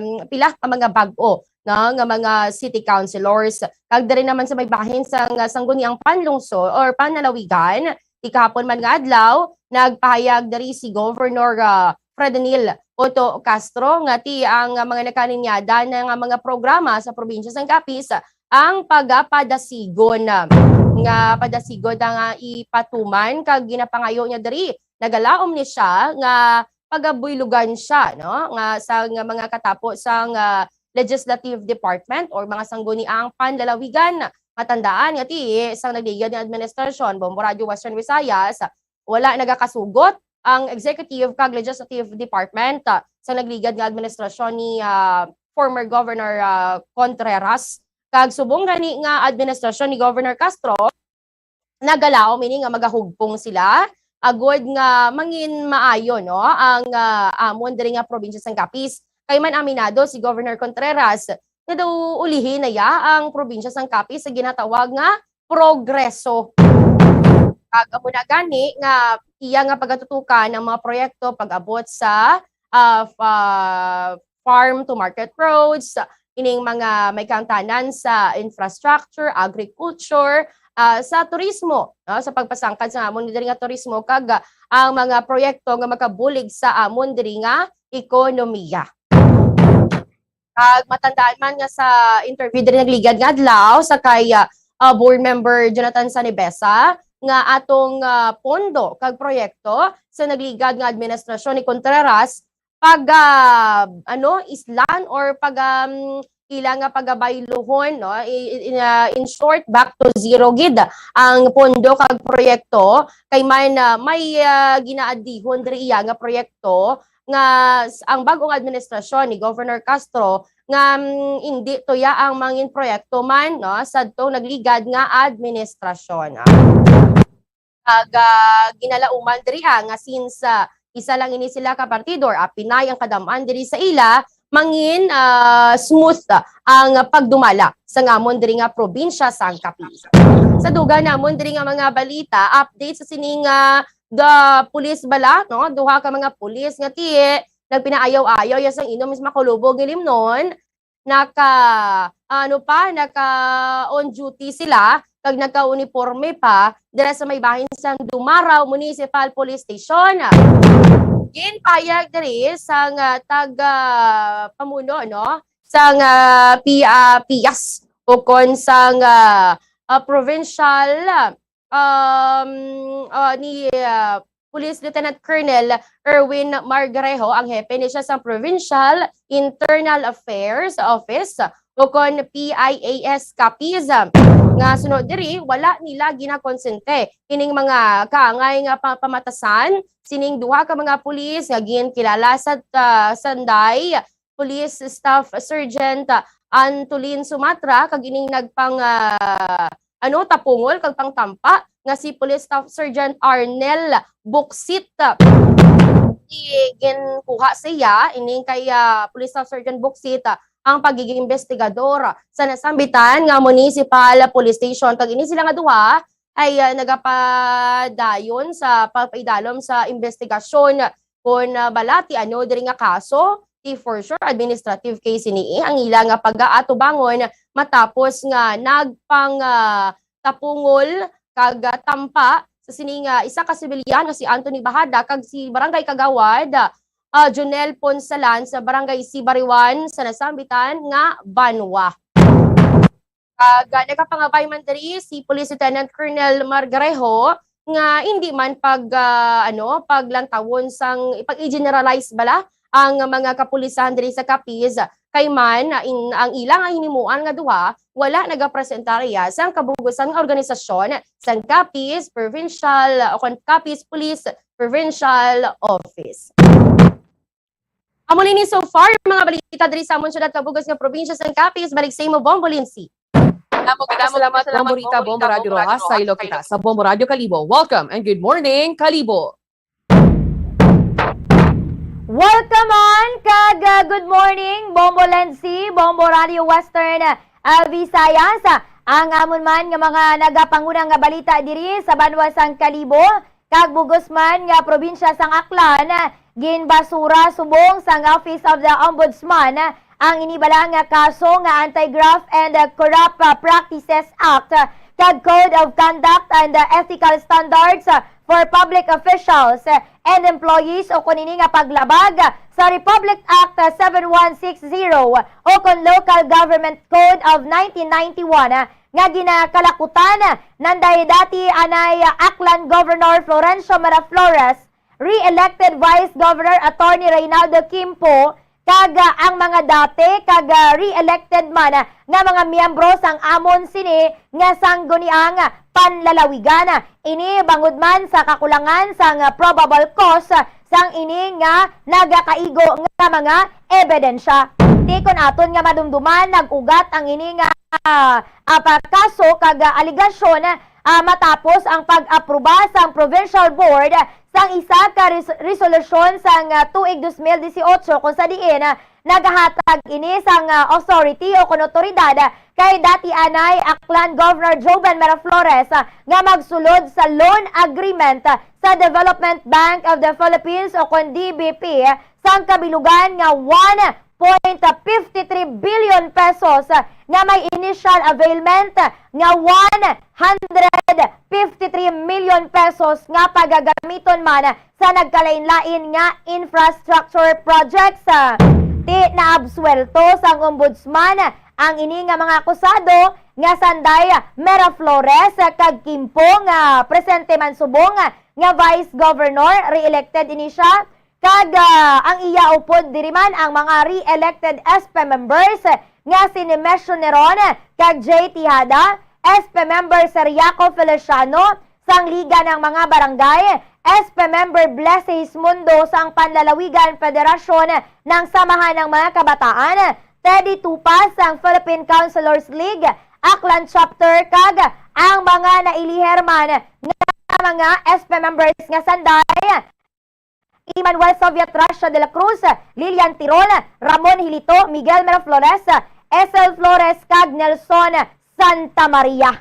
mm, pila ka mga bag-o, no, nga mga city councilors. Kag diri naman sa may bahin sang, ah, sangguniang panlungsod or panlalawigan, ti kahapon man nga adlaw, nagpahayag diri si Governor, ah, Fredenil Otto Castro nga ti ang, ah, mga nagkalinyada na nga mga programa sa probinsya sang Capiz ang pagapadasigon, ah, nga padasigon na nga ipatuman, kag ginapangayo niya diri, nagalaom ni siya nga pagabuylugan siya, no, nga sa nga mga katapo sang, ah, legislative department or mga sangguniang panlalawigan. Matandaan nga ti sang nagligad nga administrasyon, Bombo Radio Western Visayas, wala nagakasugot ang executive kag legislative department, ah, sa nagligad nga administrasyon ni, ah, former Governor, ah, Contreras. Kag subong gani nga administrasyon ni Governor Castro, nagalaom ini nga magahugpong sila agod nga mangin maayo, no, ang, ah, amon diri nga probinsya sang Capiz. Kay man aminado si Governor Contreras nga daw ulihi na ya ang probinsya sang Capiz sa ginatawag nga progreso. Kag amo na gani nga iya nga pagatutukan ang mga proyekto pag-abot sa, ah, fa-, farm to market roads, ining mga may kaangtanan sa infrastructure, agriculture, ah, sa turismo, no? Sa pagpasangkad sa amon diri nga turismo kag, ah, ang mga proyekto nga makabulig sa amon diri nga ekonomiya. Kag matandaan man nga sa interview diri nagligad nga adlaw sa kay, ah, ah, Board Member Jonathan Sanibesa nga atong, ah, pondo kag proyekto sa nagligad nga administrasyon ni Contreras pag, ah, ano, islan or pag, um, ila nga pagabayluhon, no? I-, i-, in, ah, in short, back to zero gid ang pondo kag proyekto kay man, ah, may, ah, ginaadihon diri iya nga proyekto nga s-, ang bag-ong administrasyon ni Governor Castro nga, mm, indi tuya ang mangin proyekto man, no, sadto nagligad nga administrasyon. Ag, ah, ginalauman diri, ah, nga since, ah, isa lang ini sila ka partido or apinay ang kadam-an diri sa ila, mangin, ah, smooth, ah, ang pagdumala sa ngamon diri nga probinsya sang Capiz. Sa dugang namon diri nga mga balita, update sa sining, ah, the police bala, no? Duha ka mga pulis nga ti nagpinaayaw-ayaw ya sang inom sa makulubog nga limnon, naka, ano pa, naka on duty sila kag naka-uniporme pa dira sa may bahin sang Dumaraw Municipal Police Station. Ginpayag diri sang, ah, tag, ah, pamuno, no, sang, ah, P-, ah, P I A S ukon sang, ah, ah, provincial, um, ah, ni, ah, Police Lieutenant Colonel Erwin Margarejo, ang hepe ni siya sa Provincial Internal Affairs Office, ukon P I A S Capiz, nga sunod diri, wala nila ginakonsente ining mga kaangay nga pa-, pamatasan sining duha ka mga pulis nga ginkilala sa, ah, sanday Police Staff Sergeant, ah, Antolin Sumatra, kag ining nagpang, ah, ano, tapungol kag pangtampa nga si Police Staff Sergeant Arnel Buksit. Ginkuha siya ining kay, ah, Police Staff Sergeant Buksit, ah, ang pagiging investigador sa nasambitan nga municipal police station, kag ini sila nga duha ay, ah, nagapadayon sa pagpaidalom sa investigasyon kon, ah, bala ti ano diri nga kaso, ti for sure administrative case ini, eh, ang ila nga pagaatubangon matapos nga nagpang, ah, tapungol kag, ah, tampa sa sini nga isa ka sibilyan nga si Anthony Bahada kag si Barangay Kagawad, ah, Jonel Ponsalan sa Barangay Sibariwan sa nasambitan nga banwa. Kag, ah, nagapangabay man diri si Police Lieutenant Colonel Margarejo nga hindi man pag, ah, ano, paglantawon sang, pag-i-generalize bala ang mga kapulisan diri sa Capiz, kay man, ah, in, ang ila nga hinimuan nga duha wala nagapresentar iya sang kabugusan nga organisasyon sang Capiz Provincial o kon Capiz Police Provincial Office. Amo lang ni so far, mga balita diri sa amon syudad kag bug-os nga probinsya sang Capiz. Balik sa imo, Bombo Lindsay. Damo, damo, salamat, Bombo Rita, Bombo Radio Rojas, sa Iloilo kita, sa Bombo Radio Kalibo. Welcome and good morning, Kalibo. Welcome on, kag, uh, good morning, Bombo Lindsay, Bombo Radio Western, uh, Visayas. Ang amon man nga mga nagapangunang nga balita diri sa banwa sang Kalibo, kag bug-os man nga probinsya sang Aklan, ginbasura subong sang Office of the Ombudsman ang ini bala nga kaso nga Anti-Graft and Corrupt Practices Act kag Code of Conduct and Ethical Standards for Public Officials and Employees, o kon ini nga paglabag sa Republic Act seven one six zero o kon Local Government Code of nineteen ninety-one nga ginakalakutan nanday dati anay Aklan Governor Florencio Miraflores, re-elected Vice Governor Attorney Reynaldo Quimpo, kag, ah, ang mga dati kag, ah, re-elected man, ah, nga mga miyembro sang amon sini nga sangguniang panlalawigan. Ini bangod man sa kakulangan sang, ah, probable cause, ah, sang ini nga nagakaigo nga mga ebidensya. Ti kon aton nga madumduman, nag-ugat ang ini nga, ah, ah, pa-, kaso kag, ah, alegasyon, ah, matapos ang pag-aproba sang Provincial Board sang isa ka res-, resolusyon sang, ah, tuig dos mil dieciocho, kung sa diin, ah, nagahatag ini sang, ah, authority o kon otoridad kay dati anay Aklan Governor Joven Miraflores, ah, nga magsulod sa loan agreement, ah, sa Development Bank of the Philippines o kon D B P, ah, sang kabilugan nga one point fifty three billion pesos, ah, nga may initial availment, ah, nga one hundred fifty three million pesos nga pagagamiton man sa nagkalain-lain nga infrastructure projects. Ti naabsuwelto sang Ombudsman ang ini nga mga akusado nga sanday Miraflores kag Quimpo nga presente man subong nga Vice Governor, re-elected ini siya, kag, ah, ang iya upod diri man ang mga re-elected S P members nga si Nemesio Neron kag J Tejada, S P member Ciriaco Feliciano, sang Liga ng mga Barangay, S P member Blessy Hismundo sang Panlalawigan Federasyon ng Samahan ng mga Kabataan, Teddy Tupas sang Philippine Councilors League, Aklan Chapter, kag ang mga nailiher man nga mga S P members nga sanday, Emmanuel Soviet, Russia de la Cruz, Lilian Tirol, Ramon Hilito, Miguel Miraflores, Esel Flores, kag Nelson Santa Maria.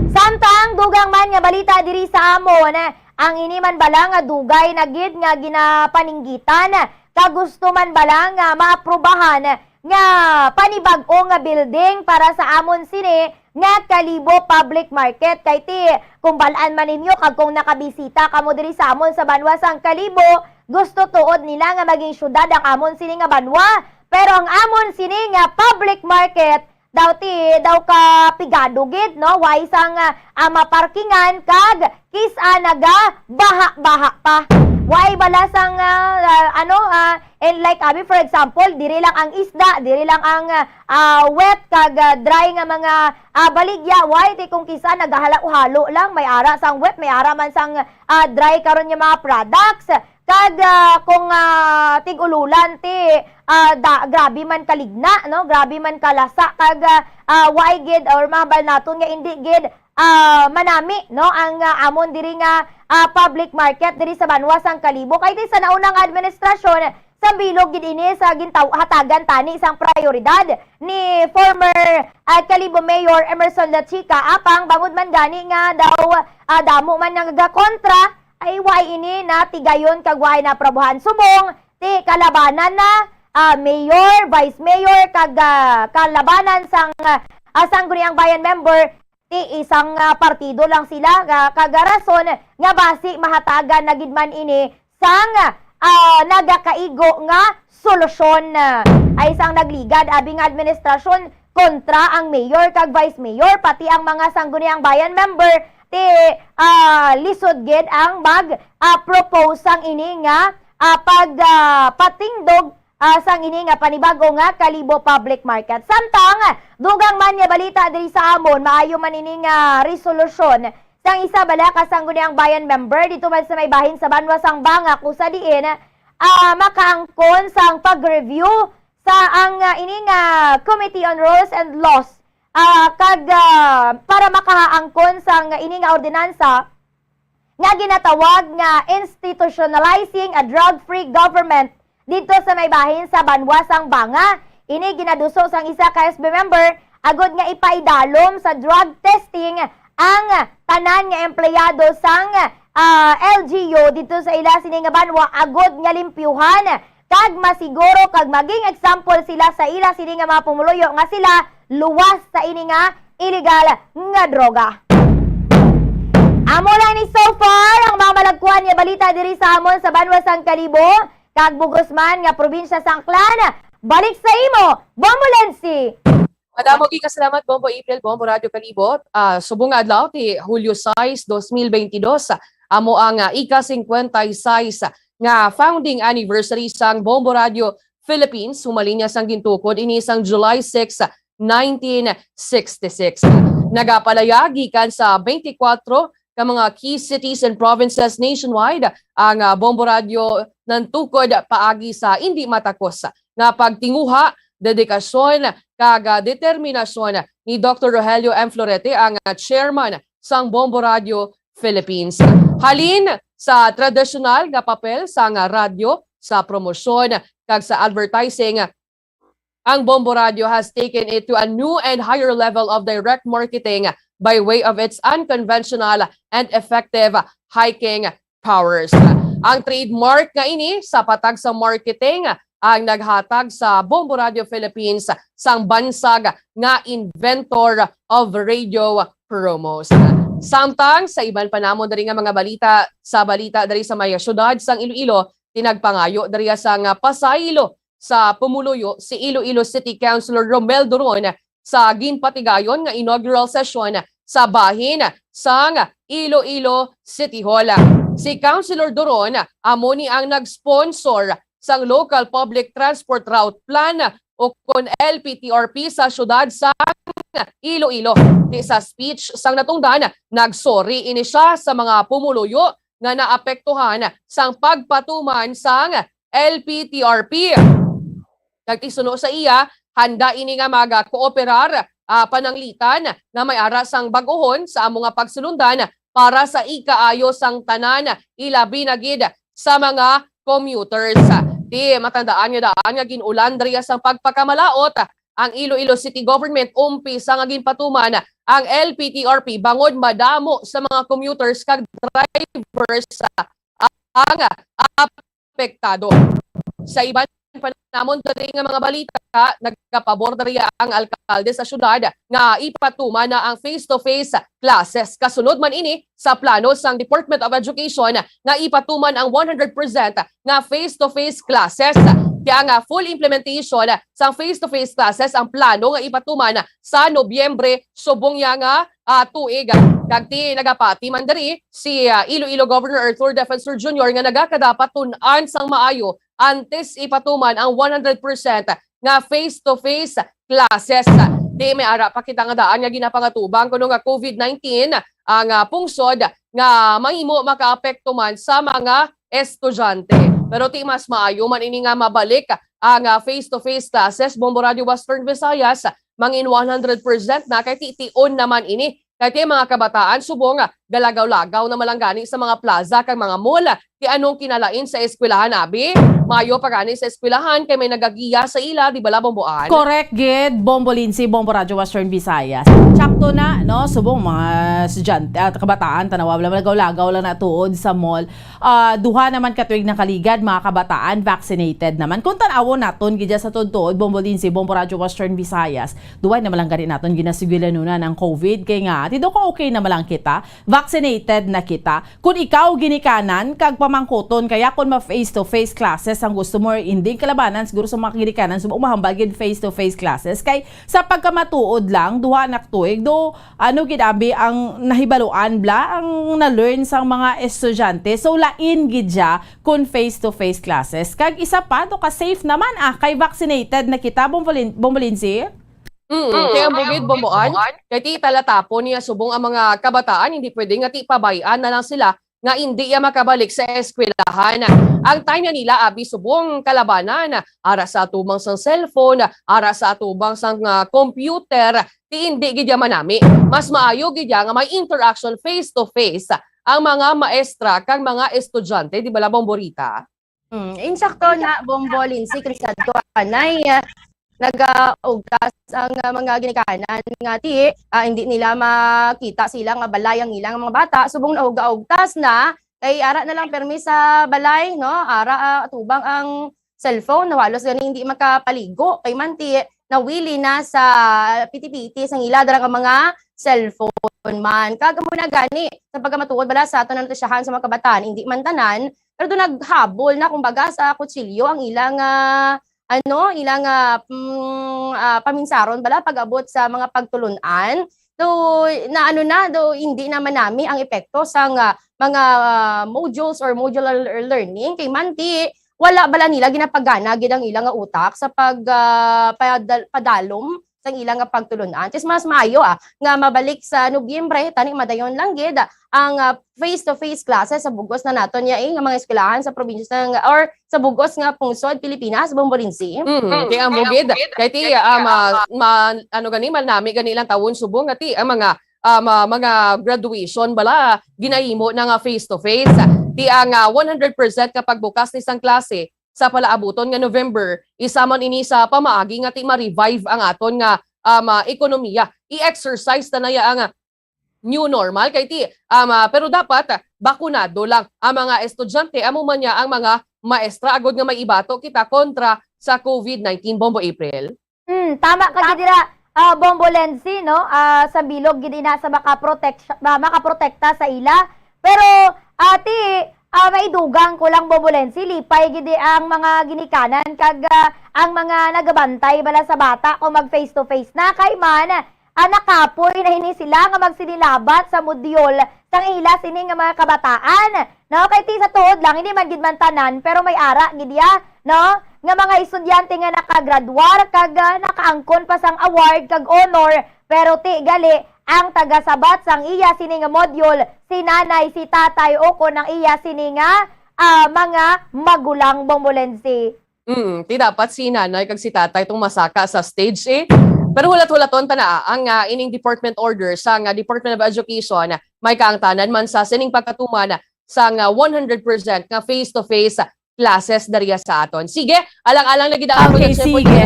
Samtang dugang man nga balita diri sa amon, ang ini man bala nga dugay na gid nga ginapaninggitan, kag gusto man bala nga maaprubahan nga panibag-o nga building para sa amon sini nga Kalibo Public Market. Kay ti, kung bal-an man ninyo kag kung nakabisita kamo diri sa amon sa banwa sang Kalibo, gusto tuod nila nga maging syudad ang amon sini nga banwa. Pero ang amon sini nga public market, daw ti, daw ka pigado gid, no? Way sang, ah, ah, maparkingan kag kis-a naga baha-baha pa. Way bala sang, ah, ah, ano, ah, and like abi, for example, diri lang ang isda, diri lang ang, ah, ah, wet kag, ah, dry nga mga, ah, baligya. Way ti kung kis-a nagahalo-halo lang, may ara sang wet, may ara man sang, ah, dry karon nga mga products. Kag, ah, kung, ah, tig-ululan ti, ah, da-, grabe man kaligna, no? Grabe man kalasa, kag, ah, ah, way gid, or mahambal naton nga indi gid, ah, manami, no? Ang, ah, amon diri nga, ah, public market diri sa banwa sang Kalibo. Kay ti sa naunang administrasyon, sa bilog gid ini sa gintaw-, hatagan tani sang prioridad ni former, ah, Kalibo Mayor Emerson Lachica. Apang bangod man gani nga daw, ah, damo man nga nagakontra, ay way ini natigayon kag way naprobahan. Subong ti kalabanan na, ah, mayor, vice mayor, kag, ah, kalabanan sang, ah, Sangguniang Bayan member, ti isang, ah, partido lang sila, nga kagarason nga basi mahatagan na gid man ini sang, ah, nagakaigo nga solusyon. Ay sang nagligad abi nga administrasyon kontra ang mayor kag vice mayor, pati ang mga Sangguniang Bayan member, ti, ah, lisod gid ang mag, ah, propose sang ini nga, ah, pag, ah, patindog, ah, sang ini nga panibag-o nga Kalibo Public Market. Samtang dugang man nga balita diri sa amon, maayo man ini nga resolusyon sang isa bala ka Sangguniang Bayan member dito man sa may bahin sa Banwa sang Banga, kung sa diin, ah, makaangkon sang pag-review sa ang, ah, ini nga Committee on Rules and Laws, ah, kag, ah, para makaangkon sang ini nga ordinansa nga ginatawag nga Institutionalizing a Drug-Free Government didto sa may bahin sa Banwa sang Banga. Ini ginaduso sang isa ka S B member agod nga ipaidalom sa drug testing ang tanan nga empleyado sang, ah, L G U didto sa ila sini nga banwa agod nga limpyuhan kag masiguro kag maging example sila sa ila sini nga mga pumuluyo nga sila luwas sa ini nga illegal nga droga. Amo lang ni so far ang mga malagkuan nga balita diri sa amon sa Banwa sang Kalibo kag bugos man nga probinsya sang Aklan. Balik sa imo, Bombo Lensi. Madamo gid kasalamat, Bombo April, Bombo Radyo Kalibo. Ah, subong nga adlaw ti Hulyo sais, dos mil benti dos, amo ang, ah, ika-singkwenta y sais nga founding anniversary sang Bombo Radyo Philippines. Humalinya sang gintukod ini sang July six, nineteen sixty-six. Nagapalaya gikan sa twenty-four ka mga key cities and provinces nationwide ang, ah, Bombo Radyo nantukod paagi sa indi matakos nga pagtinguha, dedikasyon, kag, ah, determinasyon ni Doktor Rogelio M. Florete, ang, ah, chairman sang Bombo Radyo Philippines. Halin sa tradisyonal nga papel sang, ah, radyo sa promosyon kag sa advertising, ang Bombo Radyo has taken it to a new and higher level of direct marketing by way of its unconventional and effective hiking powers. Ang trademark nga ini sa patag sa marketing ang naghatag sa Bombo Radyo Philippines sang bansag nga inventor of radio promos. Samtang sa iban pa namon diri nga mga balita, sa balita diri sa may syudad sang Iloilo, tinagpangayo diri sa nga pasaylo sa pumuluyo si Iloilo City Councilor Romel Duron sa ginpatigayon nga inaugural session sa bahin sang Iloilo City Hall. Si Councilor Duron amo ni ang nag-sponsor sang Local Public Transport Route Plan o kon L P T R P sa siyudad sang Iloilo. Ti sa speech sang natungdan, nagsorry ini siya sa mga pumuluyo nga naapektuhan sang pagpatuman sang L P T R P. Kag ti suno sa iya, handa ini nga magakooperar, ah, pananglitan nga may ara sang bag-ohon sa amo nga pagsulundan para sa ikaayo sang tanan, ilabi na gid sa mga commuters. Ti matandaan nga daan nga gin-ulan diri sang pagpakamalaot ang Iloilo City Government, umpisa nga ginpatuman ang L P T R P bangod madamo sa mga commuters kag drivers ang apektado. Sa iban pa namon diri nga mga balita, nagapabor diri ang alkalde sa siyudad nga ipatuman na ang face-to-face classes. Kasunod man ini sa plano sang Department of Education nga ipatuman ang one hundred percent nga face-to-face classes. Kaya nga full implementation sang face-to-face classes ang plano nga ipatuman sa Nobyembre subong niya nga, ah, tuig. Kag ti nagapati man diri si, ah, Iloilo Governor Arthur Defensor Junior nga nagakadapat tun-an sang maayo antes ipatuman ang one hundred percent nga face-to-face classes. Ti may ara pa kita nga daan nga ginapangatubang kuno nga COVID nineteen ang, ah, pungsod nga mahimo makaapekto man sa mga estudyante. Pero ti mas maayo man ini nga mabalik ang, ah, face-to-face classes, Bombo Radio Western Visayas, mangin one hundred percent na kay ti tion naman ini. Kay ti mga kabataan subong, ah, galagaw-lagaw na man lang gani sa mga plaza kag mga mall. Ti anong kinalain sa eskwelahan, abi? Maayo pa gani sa eskwelahan kay may nagagiya sa ila, di bala, Bomboan? Correct gid, Bombo Lindsay, Bombo Radyo Western Visayas. Sakto na, no? Subong mga estudyante at kabataan, tanawa, wala, lagaw-lagaw lang na tuod sa mall. Ah, duha naman ka tuig nakaligad, mga kabataan, vaccinated naman. Kung tan-awon naton, gidya sa tuod-tuod, Bombo Lindsay, Bombo Radyo Western Visayas, duway naman lang gani naton ginasigilanunan ang COVID. Kay nga, ti daw ka okay naman lang kita, vaccinated na kita. Kung ikaw ginikanan kag pamangkuton, kaya kung ma face to face classes ang gusto mo, or hindi kalabanan siguro sa mga ginikanan, subong mahambal gid face to face classes. Kay sa pagkamatuod lang, duha na ka tuig, do, ano gid, abi, ang nahibaluan bala, ang na-learn sang mga estudyante. So, lain gid siya kung face to face classes. Kag isa pa, do ka safe naman, ah, kay vaccinated na kita, Bombolin-, Bombolinsi? Mm, kay ang bugid, Bomboan, kay ti talatapon niya subong ang mga kabataan, hindi pwede nga ti pabay-an na lang sila nga indi ya makabalik sa eskwelahan. Ang time na nila, abi, subong kalabanan, ara sa atubang sang cellphone, ara sa atubang sang, ah, computer, ti indi gid ya manami. Mas maayo gid ya nga may interaction face to face ang mga maestra kag mga estudyante, di bala, Bomborita? Hmm, insakto na, Bombo, Lindsay, kay sadto anay, ah, nagaugtas ang, ah, mga ginikanan nga ti, ah, hindi nila makita sila nga balay ang ilang mga bata. Subong nauga-ugtas na, kay ara na lang permi sa balay, no? Ara, ah, atubang ang cellphone, nawalos gani hindi makapaligo. Kay man ti, nawili na sa piti-piti sang ila dara nga mga cellphone man. Kag amo na gani, sa pagkamatuod bala sa aton natisyahan sa mga kabataan, hindi man tanan, pero do naghabol na, kumbaga, sa kutsilyo ang ilang, ah, ano, ilang, ah, mm, ah, paminsaron bala pag-abot sa mga pagtulon-an. Do, na ano na, do hindi na manami ang epekto sang, ah, mga, ah, modules or modular lear-, learning. Kay man ti, wala bala nila ginapagana gid ang ila nga utak sa pag, ah, padal-, padalom sang ila nga pagtulon-an. Tis mas maayo, ah, nga mabalik sa Nobyembre, tani madayon lang gid ang, ah, face-to-face classes sa bugos na naton ya, eh, nga mga eskwelahan sa probinsya sang, or sa bugos nga pungsod Pilipinas, Bombolinsi. Mm, kay ang bugid, kay ti, ah, ma-, ma-, ano gani, manami gani lang tawon subong nga ti ang mga, ah, ma-, mga graduation bala ginahimo na nga face to face. Ti ang, ah, one hundred percent nga pagbukas ni sang klase sa palaabuton nga November, isa man ini sa pamaagi nga ti ma-revive ang aton nga, ah, ma-, ekonomiya. I-exercise ta na ya ang, ah, new normal kay ti, um, ah, pero dapat, ah, bakunado lang ang mga estudyante, amo man niya ang mga maestra, agod nga may ibato kita kontra sa COVID nineteen, Bombo April. Hmm, tama ka gid dira, ah, Bombo Lenzi, no? Ah, sa bilog gid ina sa makaprotek-, ah, makaprotekta sa ila. Pero, ah, ti, ah, maidugang ko lang, Bombo Lenzi, lipay gid ang mga ginikanan kag, ah, ang mga nagabantay bala sa bata kung mag face to face na kay man, ah, nakapoy na hini sila nga magsinilabat sa modyul sang ila sini nga mga kabataan, no? Kay ti sa tuhod lang, hindi man gid man tanan, pero may ara gid ya, no? Nga mga estudyante nga nakagradwar kag, ah, nakaangkon pa sang award kag honor, pero ti gali ang tagasabat sang iya sini nga modyul, si nanay, si tatay, o kon ang iya sini nga, ah, mga magulang, Bombo Lenzi. Mm, ti dapat si nanay kag si tatay tong masaka sa stage, eh. Pero hulat-hulaton ta na ang, ah, ining department order sa nga Department of Education, may kaangtanan man sa sining pagkatuman sa nga one hundred percent nga face-to-face classes dariya sa aton. Sige, alang-alang lagi daw. Okay, sige.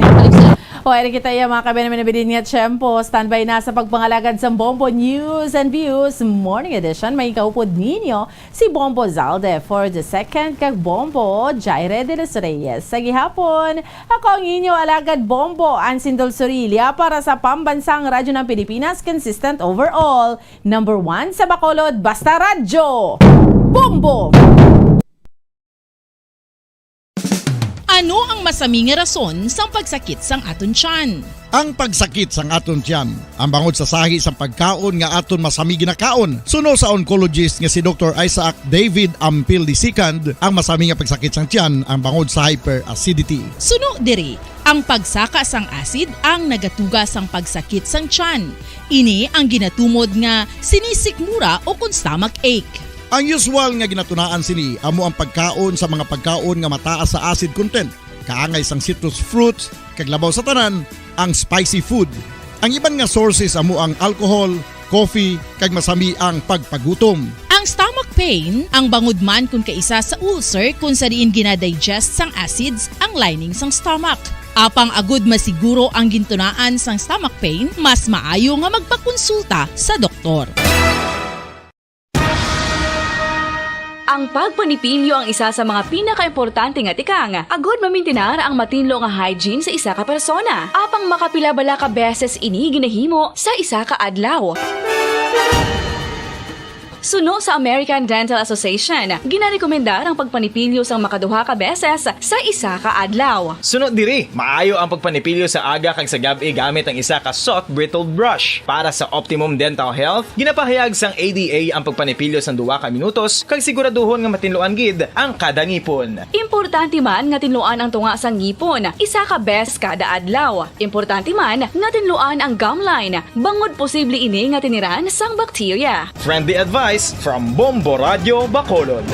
O, eri kita iya, mga kabenamina, bidin nga tiyempo. Standby na sa pagpangalagad sa Bombo News and Views Morning Edition. May kaupod ninyo si Bombo Zalde for the second kag Bombo Jaire de los Reyes. Sa gihapon, ako ang inyo alagad Bombo, Ansindol Sorilia para sa Pambansang Radyo ng Pilipinas, consistent overall, number one sa Bacolod, basta radyo, Bombo! Ano ang masami nga rason sang pagsakit sang aton tiyan? Ang pagsakit sang aton tiyan, ang bangod sa sahi sang pagkaon nga aton masami ginakaon. Suno sa oncologist nga si Doktor Isaac David Ampil the second, ang masami nga pagsakit sang tiyan ang bangod sa hyperacidity. Suno diri, ang pagsaka sang acid ang nagatuga sang pagsakit sang tiyan. Ini ang ginatumod nga sinisikmura o kon stomach ache. Ang usual nga ginatunaan sini amo ang pagkaon sa mga pagkaon nga mataas sa acid content, kaangay sang citrus fruits, kag labaw sa tanan, ang spicy food. Ang iban nga sources amo ang alcohol, coffee, kag masami ang pagpagutom. Ang stomach pain, ang bangod man kon kaisa sa ulcer kon sa diin ginadigest sang acids ang lining sang stomach. Apang agud masiguro ang gintunaan sang stomach pain, mas maayo nga magpakonsulta sa doktor. Ang pagpanipilyo ang isa sa mga pinakaimportante nga tikang agud mamintinar ang matinlo nga hygiene sa isa ka persona. Apang makapila bala ka beses ini ginahimo sa isa ka adlaw? Suno sa American Dental Association, ginarekomendar ang pagpanipilyo sang makaduha ka beses sa isa ka adlaw. Suno diri, maayo ang pagpanipilyo sa aga kag sa gab-i gamit ang isa ka soft bristled brush. Para sa optimum dental health, ginapahayag sang A D A ang pagpanipilyo sang duha ka minutos kag siguraduhon nga matinluan gid ang kada ngipon. Importante man nga tinluan ang tunga sang ngipon isa ka beses kada adlaw. Importante man nga tinluan ang gum line, bangod posible ini nga tiniran sang bakterya. Friendly advice from Bombo Radyo Bacolod.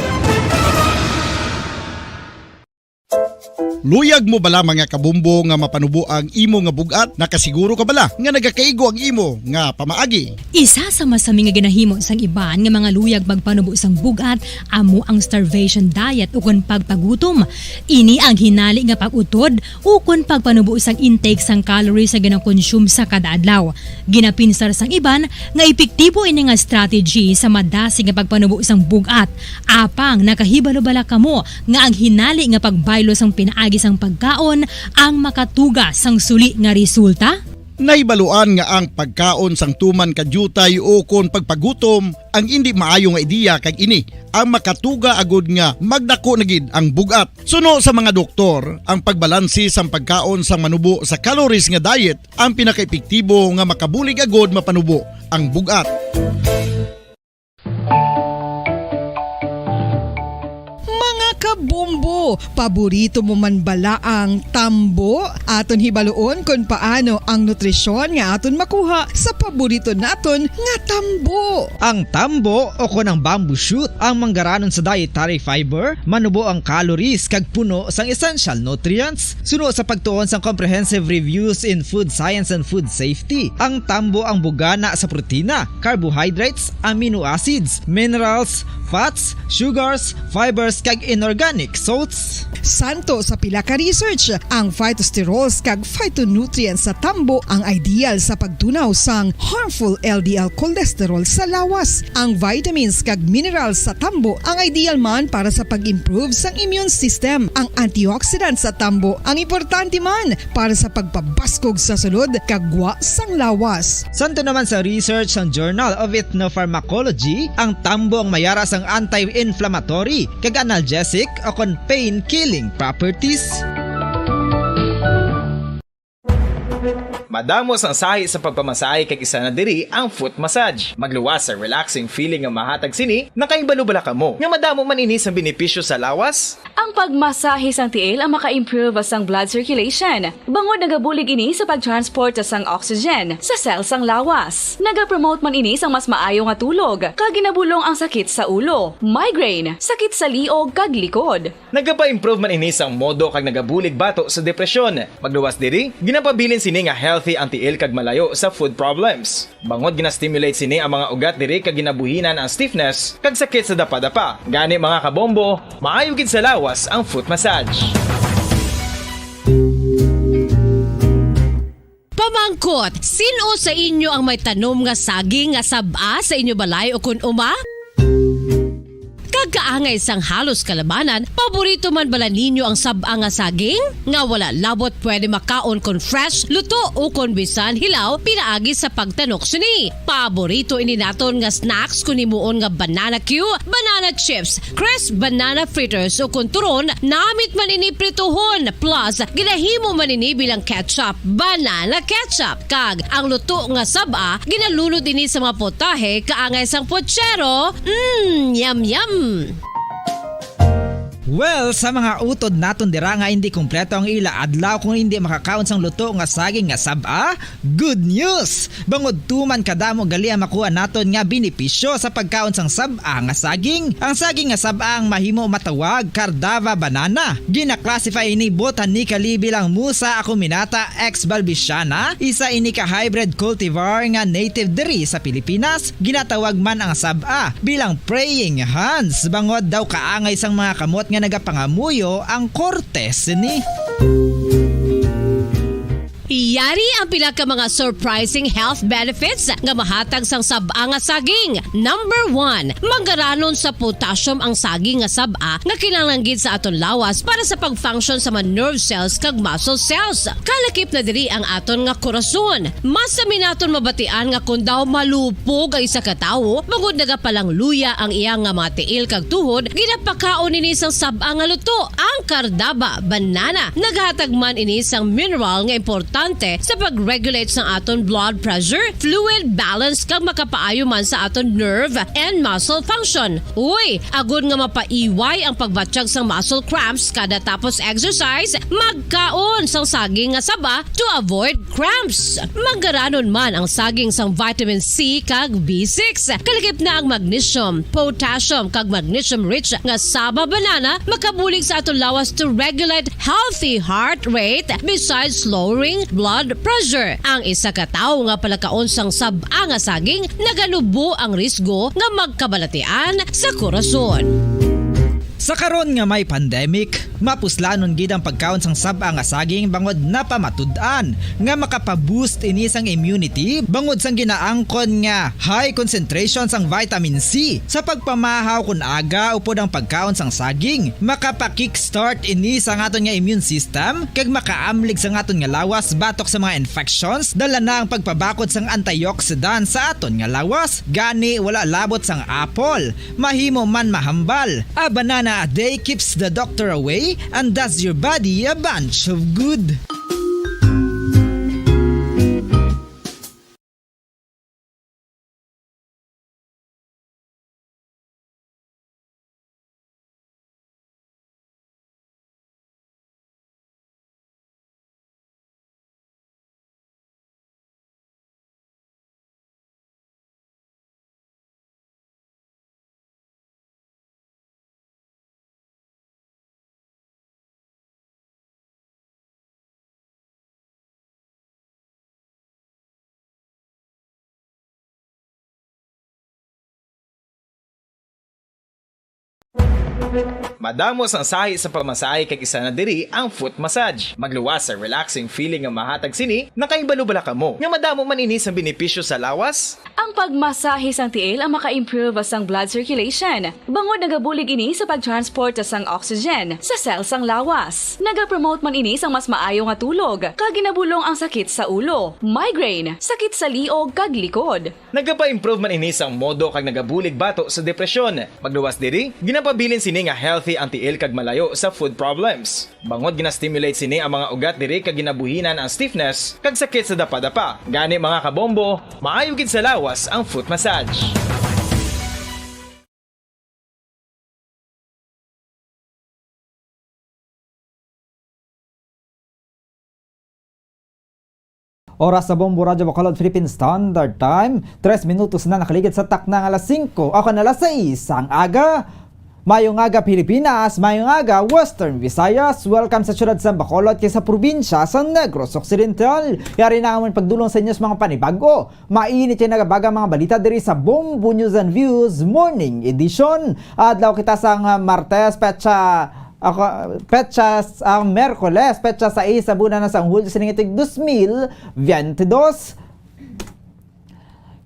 Luyag mo bala, mga kabombo, nga mapanubo ang imo nga bug-at? Nakasiguro ka bala nga nagakaigo ang imo nga pamaagi? Isa sa masami nga ginahimo sang iban nga mga luyag magpanubo sang bug-at amo ang starvation diet ukon pagpagutom. Ini ang hinali nga pag-utod ukon pagpanubo sang intake sang calories nga ginakonsume sa kada adlaw. Ginapinsar sang iban nga epektibo ini nga strategy sa madasig nga pagpanubo sang bug-at. Apang nakahibalo bala kamo nga ang hinali nga pagbaylo sang pinaagi sang pagkaon ang makatuga sang suli nga resulta? Nahibaluan nga ang pagkaon sang tuman ka diutay ukon pagpagutom ang indi maayo nga ideya, kag ini ang makatuga agud nga magdako na gid ang bug-at. Suno sa mga doktor, ang pagbalanse sang pagkaon sang manubo sa calories nga diet ang pinakaepektibo nga makabulig agud mapanubo ang bug-at. Mga kabombo, paborito mo man bala ang tambo? Aton hibaluon kon paano ang nutrisyon nga aton makuha sa paborito naton nga tambo. Ang tambo, o kon ang bamboo shoot, ang manggaranon sa dietary fiber, manubo ang calories kag puno sang essential nutrients. Suno sa pagtuon sang Comprehensive Reviews in Food Science and Food Safety, ang tambo ang bugana sa protina, carbohydrates, amino acids, minerals, fats, sugars, fibers, kag inorganic salts. Santo sa pila ka research, ang phytosterols kag phytonutrients sa tambo ang ideal sa pagtunaw sang harmful L D L cholesterol sa lawas. Ang vitamins kag minerals sa tambo ang ideal man para sa pag-improve sang immune system. Ang antioxidants sa tambo ang importante man para sa pagpabaskog sa sulod kag gwa sang lawas. Santo naman sa research sang Journal of Ethnopharmacology, ang tambo ang mayara sang anti-inflammatory kag analgesic o kon pain-killing properties. Madamo sang sahi sa pagpamasahe, kag isa na diri ang foot massage. Magluwas sa relaxing feeling nga mahatag sini. Nakahibalo bala kamo nga madamo man ini sang benepisyo sa lawas? Ang pagmasahe sang tiil ang maka-improve sang blood circulation, bangod nagabulig ini sa pag-transport sang oxygen sa cell sang lawas. Nagapromote man ini sang mas maayo nga tulog, kag ginabulong ang sakit sa ulo, migraine, sakit sa liog, kag likod. Nagapa-improve man ini sang modo kag nagabulig bato sa depresyon. Magluwas diri, ginapabilin sini nga healthy ang tiil kag malayo sa foot problems. Bangod gina-stimulate sini ang mga ugat diri kag ginabuhinan ang stiffness kag sakit sa dapadapa. Gani, mga kabombo, maayo gid sa lawas ang foot massage. Pamangkot, sin-o sa inyo ang may tanom nga saging nga sab-a sa inyo balay ukon uma? Kag kaangay sang halos kalabanan, paborito man bala ninyo ang sab-a nga saging? Nga wala labot pwede makaon kon fresh, luto, ukon bisan hilaw pinaagi sa pagtanok sini. Paborito ini naton nga snacks kon himuon nga banana cue, banana chips, crisp banana fritters, ukon turon, namit man ini prituhon, plus ginahimo man ini bilang ketchup, banana ketchup. Kag ang luto nga sab-a, ginalunod ini sa mga putahe kaangay sang puchero. Mm, yum, yum! Well, sa mga utod naton dira nga hindi kompleto ang ila adlaw kung hindi makakaon sang luto nga saging nga sab-a, good news! Bangod tuman kadamo gali ang makuha naton nga benepisyo sa pagkaon sang sab-a nga saging. Ang saging nga sab-a ang mahimo matawag Cardava banana. Gina-classify ini botanically bilang Musa acuminata ex balbisiana, isa ini ka hybrid cultivar nga native diri sa Pilipinas. Ginatawag man ang sab-a bilang praying hands, bangod daw kaangay sang mga kamot nga nagapangamuyo ang korte sini. Yari ang pila ka mga surprising health benefits nga mahatag sang sab-a nga saging. Number one, manggaranon sa potassium ang saging nga sab-a nga kinahanglan gid sa aton lawas para sa pag-function sa mga nerve cells kag muscle cells. Kalakip na diri ang aton nga korason. Mas sami naton mabatian nga kon daw malupog ang isa ka tawo, bangod nagapalangluya ang iya nga mga tiil kag tuhod, ginapakaon ini sang sab-a nga luto, ang Cardava banana. Naghatag man ini sang mineral nga importante sa pag-regulate sang aton blood pressure, fluid balance, kag makapaayo man sa aton nerve and muscle function. Uy, agod nga mapaiway ang pagbatyag sang muscle cramps kada tapos exercise, magkaon sang saging nga saba to avoid cramps. Manggaranon man ang saging sang vitamin C kag B six. Kalakip na ang magnesium, potassium, kag magnesium-rich nga saba banana makabulig sa aton lawas to regulate healthy heart rate besides lowering blood pressure. Ang isa ka tawo nga palakaon sang sab-a nga saging naganubo ang risgo nga magkabalatian sa korason. Sa karon nga may pandemic, mapuslanon gid ang pagkaon sang sab-a nga saging bangod napamatud-an nga makapa-boost ini sang immunity bangod sang ginaangkon nga high concentration sang vitamin C. Sa pagpamahaw kon aga upod ang pagkaon sang saging, makapa-kickstart ini sa aton nga immune system kag makaamlig sa aton nga lawas batok sa mga infections, dala na ang pagpabakod sang antioxidant sa aton nga lawas. Gani, wala labot sang apple, mahimo man mahambal. A banana a day keeps the doctor away and does your body a bunch of good. Madamo sang sahi sa pamasahe kag isa na diri ang foot massage. Magluwas sa relaxing feeling nga mahatag sini, nakahibalo bala kamo nga madamo man ini sang benepisyo sa lawas? Ang pagmasahe sang tiil ang maka-improve sang blood circulation, bangod nagabulig ini sa pag-transport sang oxygen sa cell sang lawas. Nagapromote man ini sang mas maayo nga tulog, kag ginabulong ang sakit sa ulo, migraine, sakit sa liog, kag likod. Nagapa-improve man ini sang modo kag nagabulig bato sa depresyon. Magluwas diri, ginapabilin sini nga healthy ang tiil kag malayo sa foot problems. Bangod gina-stimulate sini ang mga ugat diri kag ginabuhinan ang stiffness kag sakit sa dapadapa. Gani, mga kabombo, maayo gid sa lawas ang foot massage. Oras sa Bombo Radyo Bacolod Philippine Standard Time, tres minutos na nakaligid sa takna nga alas singko, ako na alas sais sang aga. Mayong aga, Pilipinas. Mayong aga, Western Visayas. Welcome sa siyudad sa Bacolod kag sa probinsya sa Negros Occidental. Yari na amon pagdulong sa inyo sa mga panibag-o, mainit kag nagabaga mga balita diri sa Bombo News and Views Morning Edition. Adlaw kita sang Martes, petsa, ako, petsa sa Merkoles, petsa sais sa bulan na sang Hulyo sining tig dos mil veinte dos.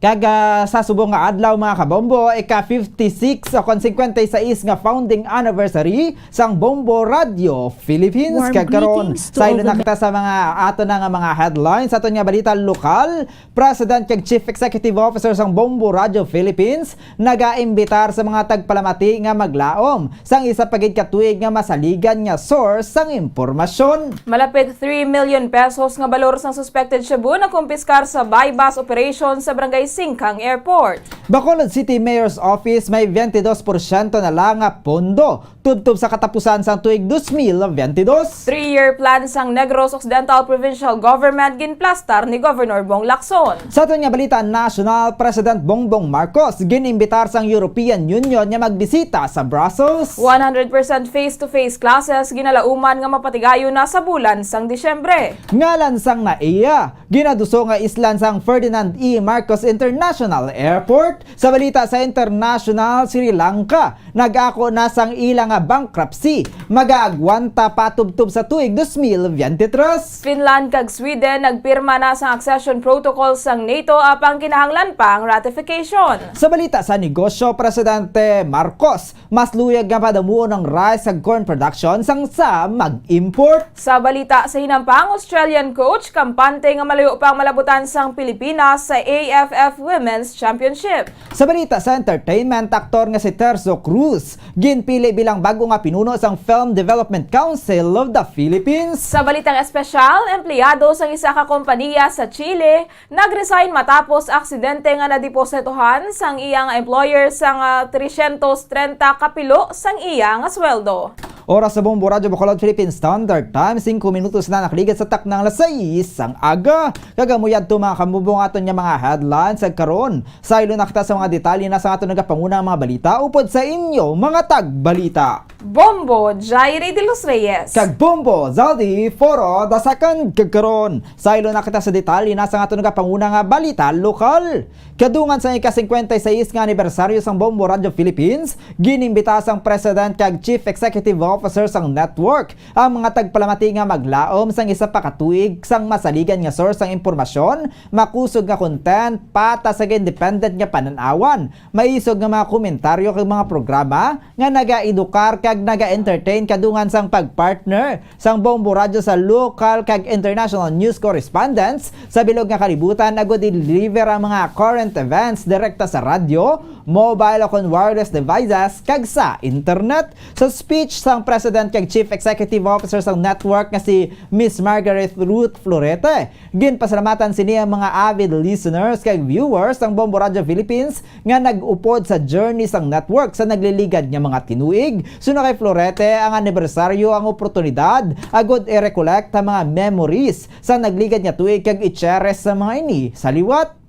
Kag, ah, sa subong nga adlaw, mga kabombo, ika fifty-six o kon cincuenta y seis nga founding anniversary sang Bombo Radio Philippines. Warm Kag karon, greetings to saylo all na the kita sa mga ato na nga mga headlines. Aton nga balita lokal, President kag Chief Executive Officer sang Bombo Radio Philippines nagaimbitar sa mga tagpalamati nga maglaom sang isa pa gid ka tuig nga masaligan nga source sang impormasyon. Malapit three million pesos nga balor sang suspected shabu nakumpiskar sa buy-bust operation sa Barangay Singkang Airport. Bacolod City Mayor's Office may twenty-two porsyento na lang nga pondo tubtob sa katapusan sang tuig dos mil twenty-two. Three-year plan sang Negros Occidental Provincial Government ginplastar ni Governor Bong Lacson. Sa aton nga balita nasyonal, President Bongbong Marcos gin-imbitar sang European Union nga magbisita sa Brussels. One hundred percent face-to-face classes ginalauman nga mapatigayon na sa bulan sang Disyembre. Ngalan sang naiya, ginaduso nga islan sang Ferdinand E. Marcos International Airport. Sa balita sa international, Sri Lanka nag-ako na sang ila nga bankruptcy, magaagwanta pa tubtob sa tuig dos mil twenty-three. Finland kag Sweden nagpirma na sang accession protocol sang NATO, apang kinahanglan pa ang ratification. Sa balita sa negosyo, Presidente Marcos, mas luyag nga padamuon ang rice kag corn production sang sa mag-import. Sa balita sa hinampang, Australian coach kampante nga malayo pa ang malabutan sang Pilipinas sa A F F Women's Championship. Sa balita sa entertainment, aktor nga si Terzo Cruz ginpili bilang bag-o nga pinuno sang Film Development Council of the Philippines. Sa balitang espesyal, empleyado sang isa ka kompanya sa Chile nag-resign matapos aksidente nga nadepositohan sang iyang employer sang, ah, tresyentos trenta ka pilo sang iya nga sweldo. Oras sa Bombo Radyo Bacolod Philippine Standard Time, singko minutos na nakaligad sa taknang alas sais sang aga. Kag amo yadto, mga kamubo, ang aton nga mga headlines sa karon. Saylo na kita sa mga detalye na sa aton nagapangunang mga balita upod sa inyo, mga tagbalita. Bombo Jairi de los Reyes. Kag Bombo Zaldi Foro the second. Kag karon, saylo na kita sa detalye na sa aton nagapanguna nga balita lokal. Kadungan sa ika-singkwenta y seis nga anibersaryo sang Bombo Radio Philippines, ginimbita sang President kag Chief Executive Officer sang network ang mga tagpalamati nga maglaom sang isa pa ka tuig sang masaligan nga source sang impormasyon, makusog nga content, patas kag independent nga panan-awan, maisog nga mga komentaryo kag mga programa nga nagaedukar kag naga-entertain kadungan sang pagpartner sang Bombo Radyo sa lokal kag international news correspondents sa bilog nga kalibutan, agud i-deliver ang mga current events direkta sa radyo, mobile o kon wireless devices, kag sa internet. Sa speech sang President kag Chief Executive Officer sang network nga si Miss Margareth Ruth Florete, ginpasalamatan sini ang mga avid listeners kag viewers sang Bombo Radyo Philippines nga nag-upod sa journey sang network sa nagliligad nga mga tinuig. Suno kay Florete, ang anibersaryo ang oportunidad agud i-recollect ang mga memories sa nagligad nga tuig kag i-cherish sa mga ini sa liwat.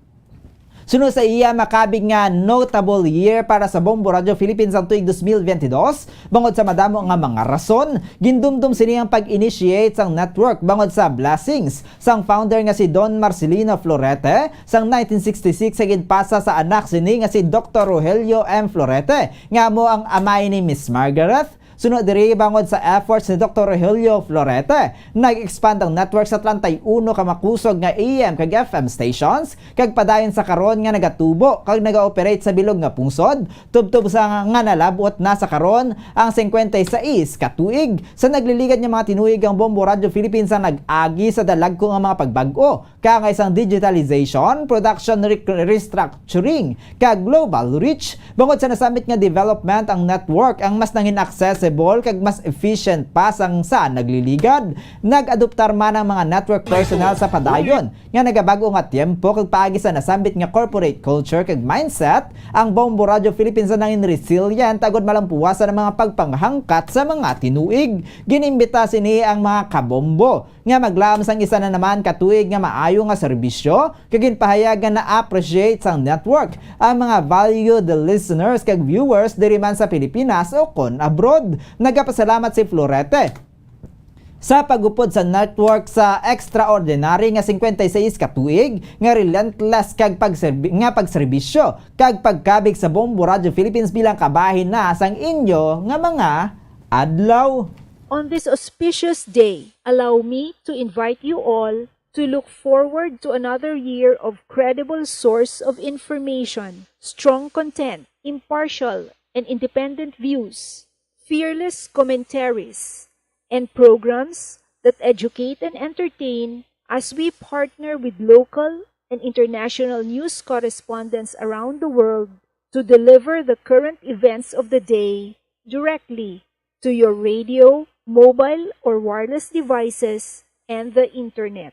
Suno sa iya, makabig nga notable year para sa Bombo Radio Philippines ang tuig dos mil twenty-two, bangod sa madamo nga mga rason. Gindumdom sini ang pag-initiate sang network bangod sa blessings sang founder nga si Don Marcelino Florete sang nineteen sixty-six, sa ginpasa sa anak sini nga si Doktor Rogelio M. Florete, nga amo ang amay ni Miss Margareth. Suno diri, bangod sa efforts ni Doktor Rogelio Florete, nag-expand ang network sa treinta y uno ka makusog nga A M kag F M stations, kag padayon sa karon nga nagatubo kag naga-operate sa bilog nga pungsod, tubtob sa nga nalab-ot na sa karon ang singkwenta y seis ka tuig. Sa nagliligad nga mga tinuig, ang Bombo Radio Philippines ang nag-agi sa dalagko nga mga pagbag-o, kaangay sang digitalization, production re-, restructuring, kag global reach. Bangod sa nasambit nga development, ang network ang mas nangin accessible kag mas efficient pa sang sa nagliligad. Nag-adoptar man ang mga network personnel sa padayon nga nagabag-o nga tiyempo, kag paagi sa nasambit nga corporate culture kag mindset, ang Bombo Radio Philippines ang nangin resilient agud malampuasan ang mga pagpanghangkat sa mga tinuig. Ginimbita sini ang mga kabombo nga maglaom sang isa na naman ka tuig nga maayo nga serbisyo, kag ginpahayag nga na-appreciate sang network ang mga valued listeners kag viewers diri man sa Pilipinas o kon abroad. Nagapasalamat si Florete sa pag-upod sa network sa extraordinary nga singkwenta y seis ka tuig nga relentless kag pagserbi-, nga pagserbisyo kag pagkabig sa Bombo Radio Philippines bilang kabahin na sang inyo nga mga adlaw. On this auspicious day, allow me to invite you all to look forward to another year of credible source of information, strong content, impartial and independent views, fearless commentaries, and programs that educate and entertain as we partner with local and international news correspondents around the world to deliver the current events of the day directly to your radio, mobile, or wireless devices, and the internet.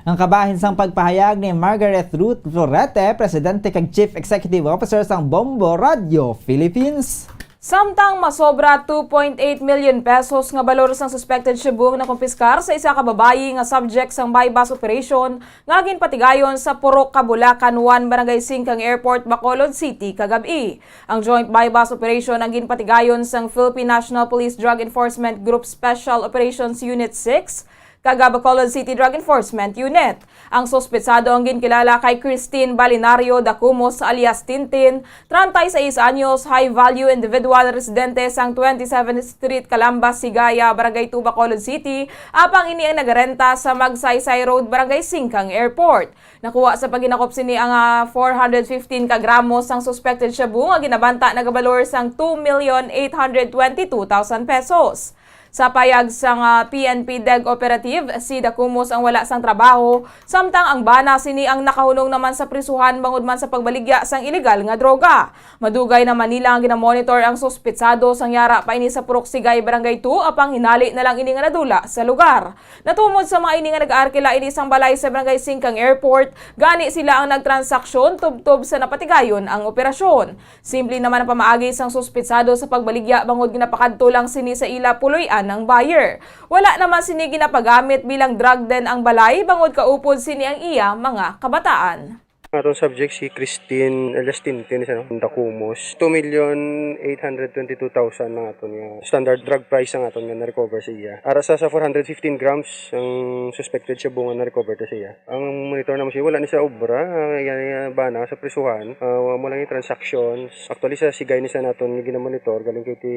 Ang kabahin sang pagpahayag ni Margaret Ruth Florete, Presidente kag Chief Executive Officer sang Bombo Radio Philippines. Samtang masobra two point eight million pesos nga balor sang suspected shabu ang nakumpiskar sa isa ka babayi nga subject sang buy-bust operation nga ginpatigayon sa Purok Kabulakan one, Barangay Singkang Airport, Bacolod City, kagab-i. Ang joint buy-bust operation ang ginpatigayon sang Philippine National Police Drug Enforcement Group Special Operations Unit six kag Bacolod City Drug Enforcement Unit. Ang suspetsado ang ginkilala kay Christine Balinario Dacumos alias Tintin, treinta y seis anyos, high value individual, residente sang twenty-seventh Street, Calamba, Sigaya, Barangay two, Bacolod City, apang ini ang nagarenta sa Magsaysay Road, Barangay Singkang Airport. Nakuha sa paghinakop sini ang, ah, four hundred fifteen ka gramo sang suspected shabu nga ginabanta nagabalor sang two million eight hundred twenty-two thousand pesos. Sa payag sang, ah, P N P DEG operative, si Dacumos ang wala sang trabaho, samtang ang bana sini ang nakahunong naman sa prisuhan bangod man sa pagbaligya sang ilegal nga droga. Madugay na Manila ang ginamonitor ang suspetsado sang yara pa ini sa Purok Sigay, Barangay two, apang hinali na lang ini nga nadula sa lugar. Natumod sa mga ini nga nag-aarkila ini sang balay sa Barangay Singkang Airport, gani sila ang nagtransaksyon tubtob sa napatigayon ang operasyon. Simple naman ang pamaagi sang suspetsado sa pagbaligya bangod ginapakadto lang sini sa ila puloy-an ang buyer. Wala naman sini ginapagamit bilang drug den ang balay bangod kaupod sini ang iya mga kabataan. Ang aton subject si Christine alias Tintin, siya, no? Dacumos. Two million eight hundred twenty-two thousand ang aton nga standard drug price ang aton nga na-recover sa iya. Ara sa, sa four hundred fifteen grams ang suspected shabu nga na-recover ta sa iya. Ang monitor namo siya, wala ni sa obra, ah, yan, yan, bana sa prisuhan. Ah, mo lang yung transactions. Actually, sa Sigay ni sa naton nga ginamonitor, galing kay ti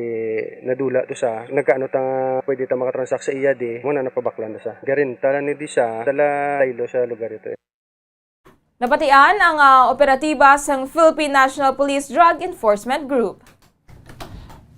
nadula to sa, nagkaano ta nga pwede ta makatransact sa iya di, mo na napabaklan na sa. Garenta lang ni di sa, dala laylo sa lugar ito. Napatian ang, ah, operatiba sang Philippine National Police Drug Enforcement Group.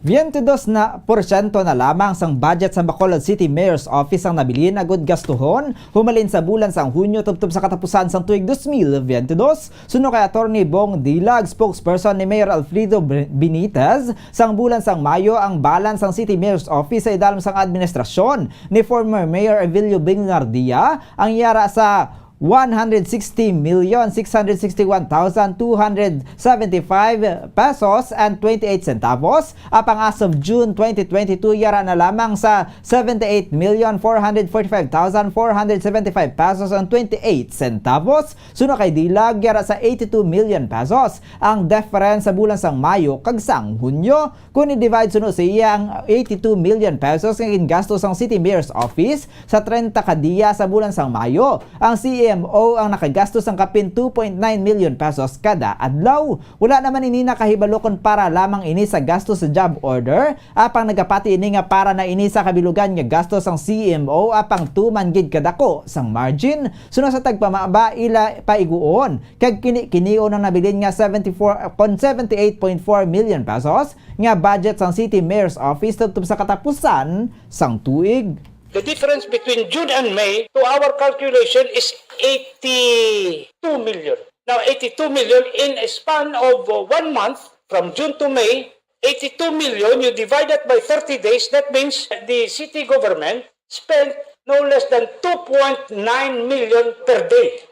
Twenty-dos na porsyento na lamang sang budget sang Bacolod City Mayor's Office ang nabilin agud gastuhon humalin sa bulan sang Hunyo tubtob sa katapusan sang tuig dos mil biyente dos. Suno kay Attorney Bong Dilag, spokesperson ni Mayor Alfredo Benitez, sang bulan sang Mayo ang balance sang City Mayor's Office sa idalom sang administrasyon ni former Mayor Evilio Bingardia ang yara sa one hundred sixty million six hundred sixty-one thousand two hundred seventy-five pesos and twenty-eight centavos, apang as of June twenty twenty-two, yara na lamang sa seventy-eight million four hundred forty-five thousand four hundred seventy-five pesos and twenty-eight centavos. Suno kay Dilag, yara sa eighty-two million pesos ang difference sa bulan sang Mayo kag sang Hunyo. Kon i-divide suno sa iya ang eighty-two million pesos nga gingasto sang City Mayor's Office sa treinta ka dia sa bulan sang Mayo, ang C M O ang nakagasto sang kapin two point nine million pesos kada adlaw. Wala naman ini nakahibalo kon para lamang ini sa gasto sa job order, apang nagapati ini nga para na ini sa kabilugan nga gasto sang C M O, apang tuman gid kadako sang margin. Suno sa tagpamaba, ila paiguon kag kini kinion ang nabilin nga seventy-four kon seventy-eight point four million pesos nga budget sang City Mayor's Office tubtob sa katapusan sang tuig. The difference between June and May, to our calculation, is eighty-two million. Now, eighty-two million in a span of, uh, one month, from June to May, eighty-two million, you divide that by thirty days, that means the city government spent no less than two point nine million per day.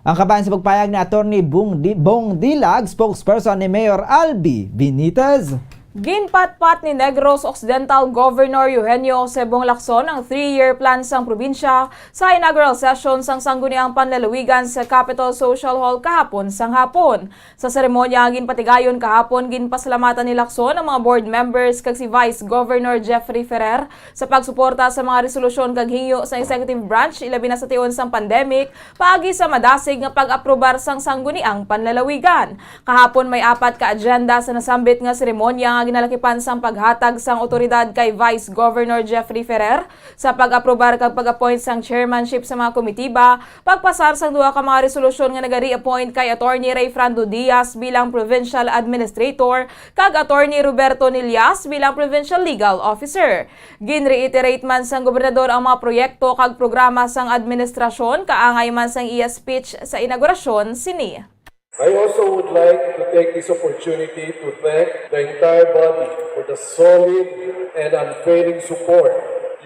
Ang kabahin sa pagpayag ni Attorney Bong Di-, Bong Dilag, spokesperson ni Mayor Albi Benitez. Ginpatpat ni Negros Occidental Governor Eugenio Jose Bong Lacson ang three-year plan sang probinsya sa inaugural session sang Sangguniang Panlalawigan sa Capitol Social Hall kahapon sang hapon. Sa seremonya nga ginpatigayon kahapon, ginpasalamatan ni Lacson ang mga board members kag si Vice Governor Jeffrey Ferrer sa pagsuporta sa mga resolusyon kag hingyo sa executive branch, ilabi na sa tion sang pandemic, paagi sa madasig nga pag-aprobar sang Sangguniang Panlalawigan. Kahapon, may apat ka agenda sa nasambit nga seremonya nga ginalakipan sang paghatag sang awtoridad kay Vice Governor Jeffrey Ferrer sa pag-aprobar kag pag-appoint sang chairmanship sa mga komitiba, pagpasar sang duha ka mga resolusyon nga naga-reappoint kay Attorney Rayfrando Diaz bilang Provincial Administrator kag Attorney Roberto Nillas bilang Provincial Legal Officer. Ginreiterate man sang gobernador ang mga proyekto kag programa sang administrasyon, kaangay man sang iya speech sa inaugurasyon sini. I also would like to take this opportunity to thank the entire body for the solid and unfailing support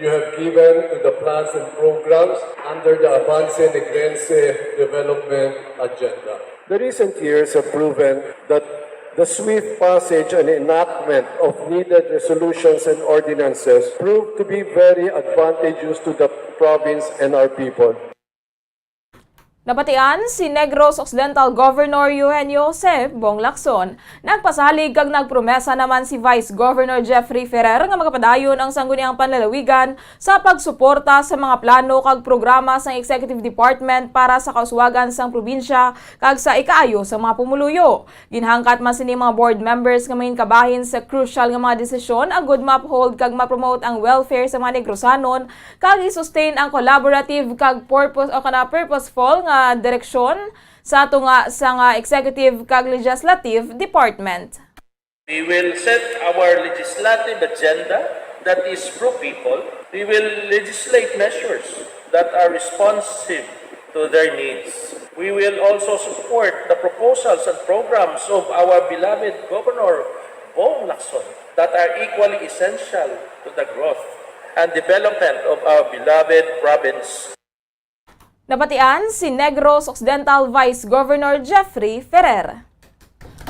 you have given to the plans and programs under the Avance Negrense Development Agenda. The recent years have proven that the swift passage and enactment of needed resolutions and ordinances proved to be very advantageous to the province and our people. Nabatian si Negros Occidental Governor Eugenio Jose Bong Lacson. Nagpasalig kag nagpromesa naman si Vice Governor Jeffrey Ferrer nga magapadayon ang sangguniang panlalawigan sa pagsuporta sa mga plano kag programa sang Executive Department para sa kauswagan sang probinsya kag sa ikaayo sa mga pumuluyo. Ginhangkat man sini mga board members nga mangin kabahin sa crucial nga mga desisyon agud ma-uphold kag ma-promote ang welfare sa mga Negrosanon kag i-sustain ang collaborative kag purpose o kana purposeful nga direksyon sa tunga sa nga executive kag legislative department. We will set our legislative agenda that is pro-people. We will legislate measures that are responsive to their needs. We will also support the proposals and programs of our beloved Governor Bong Lacson that are equally essential to the growth and development of our beloved province. Nabatian si Negros Occidental Vice Governor Jeffrey Ferrer.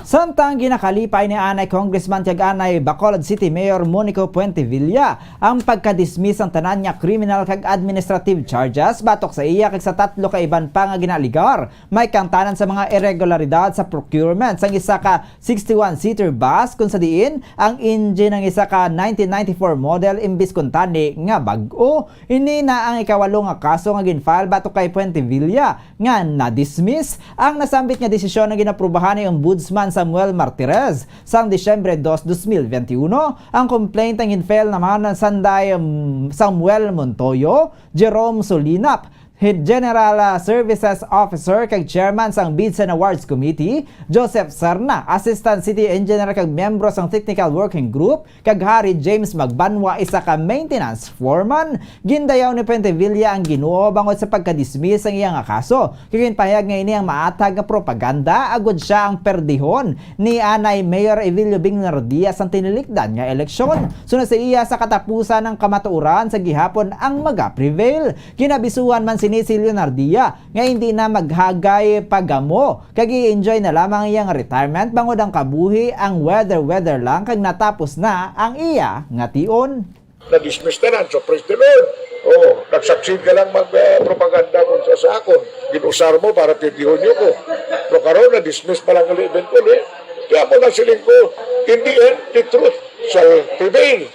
Samtang ginakalipay ni anay Congressman kag anay Bacolod City Mayor Monico Puentevilla ang pagka-dismiss sang tanan nga criminal kag administrative charges batok sa iya kag sa tatlo ka iban pa nga ginaaligar may kaangtanan sa mga irregularidad sa procurement sang isa ka sixty-one seater bus, kun sa diin ang engine ang isa ka nineteen ninety-four model imbis kuntani nga bag-o. Ini na ang ikawalo nga kaso nga gin-file batok kay Puentevilla nga na-dismiss. Ang nasambit nga desisyon ang ginaprubahan ni Ombudsman Samuel Martires sang Disyembre dos, dos mil benti uno. Ang complaint ang gin-file naman sang day, um, Samuel Montoyo, Jerome Solinap, Head General, ah, Services Officer kag Chairman sang Bids and Awards Committee, Joseph Serna, Assistant City Engineer kag miyembro sang Technical Working Group, kag Harry James Magbanwa, isa ka maintenance foreman. Gindayaw ni Puentevilla ang Ginoo bangod sa pagka-dismiss sang iya nga kaso, kag ginpahayag nga ini ang maathag nga propaganda agud siya ang perdihon ni anay Mayor Evilio Bing Nardia sang tinilikdan nga eleksyon. Sunod sa iya, sa katapusan ang kamatuoran sa gihapon ang maga-prevail. Ginabisuhan man sini si Leonardia nga hindi na maghagay pagamo kag i-enjoy na lamang ang iyang retirement bangod ang kabuhi ang weather-weather lang kag natapos na ang iya nga tion. Na-dismiss tanan, so praise the Lord. Oh, nag-succeed ka lang mag-propaganda kung sa, sa akon. Ginusar mo para pindihon niyo ko. Pero karon na-dismiss pa lang uli eventually. Kaya mo nasiling ko, in the end, the truth shall prevail.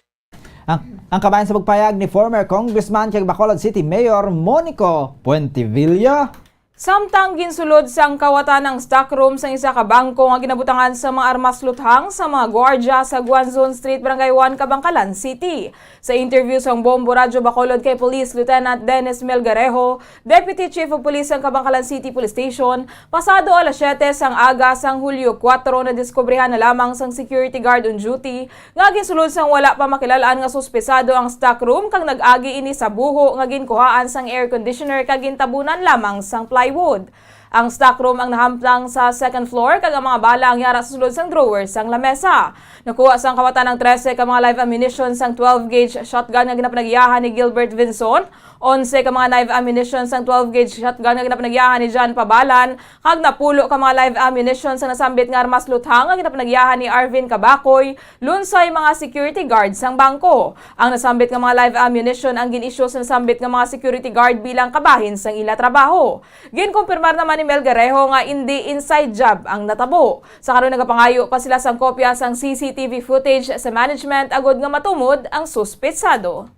Ang, ang kabahin sa pagpayag ni former Congressman kag Bacolod City Mayor Monico Puentevilla. Samtang ginsulod sang kawatan ang stockroom sang isa ka bangko nga ginabutangan sa mga armas luthang sa mga gwardya sa Guanzon Street, Barangay one, Kabankalan City. Sa interview sang Bombo Radyo Bacolod kay Police Lieutenant Dennis Melgarejo, Deputy Chief of Police sang Kabankalan City Police Station, pasado alas siyete sang aga sang Hulyo kuwatro, nadiskubrihan na lamang sang security guard on duty nga ginsulod sang wala pa makilal-an nga suspesado ang stockroom kag nag-agi ini sa buho nga ginkuhaan sang air conditioner kag gintabunan lamang sang plywood. Ang stockroom ang nahamtang sa second floor kag ang mga bala ang yara sa sulod sang drawer sang lamesa. Nakuha sang kawatan ang trese ka mga live ammunition sang twelve gauge shotgun nga ginapanagiyahan ni Gilbert Vinson, onse ka mga live ammunition sang twelve gauge shotgun nga ginapanagiyahan ni John Pabalan, kag napulo ka mga live ammunition sang nasambit nga armas luthang nga ginapanagiyahan ni Arvin Kabakoy, lunsay mga security guard sang bangko. Ang nasambit nga mga live ammunition ang gin-issue sa nasambit nga mga security guard bilang kabahin sang ila trabaho. Ginkumpirmar naman ni Melgarejo nga indi inside job ang natabo. Sa karon nagapangayo pa sila sang kopya sang C C T V footage sa management agud nga matumod ang suspetsado.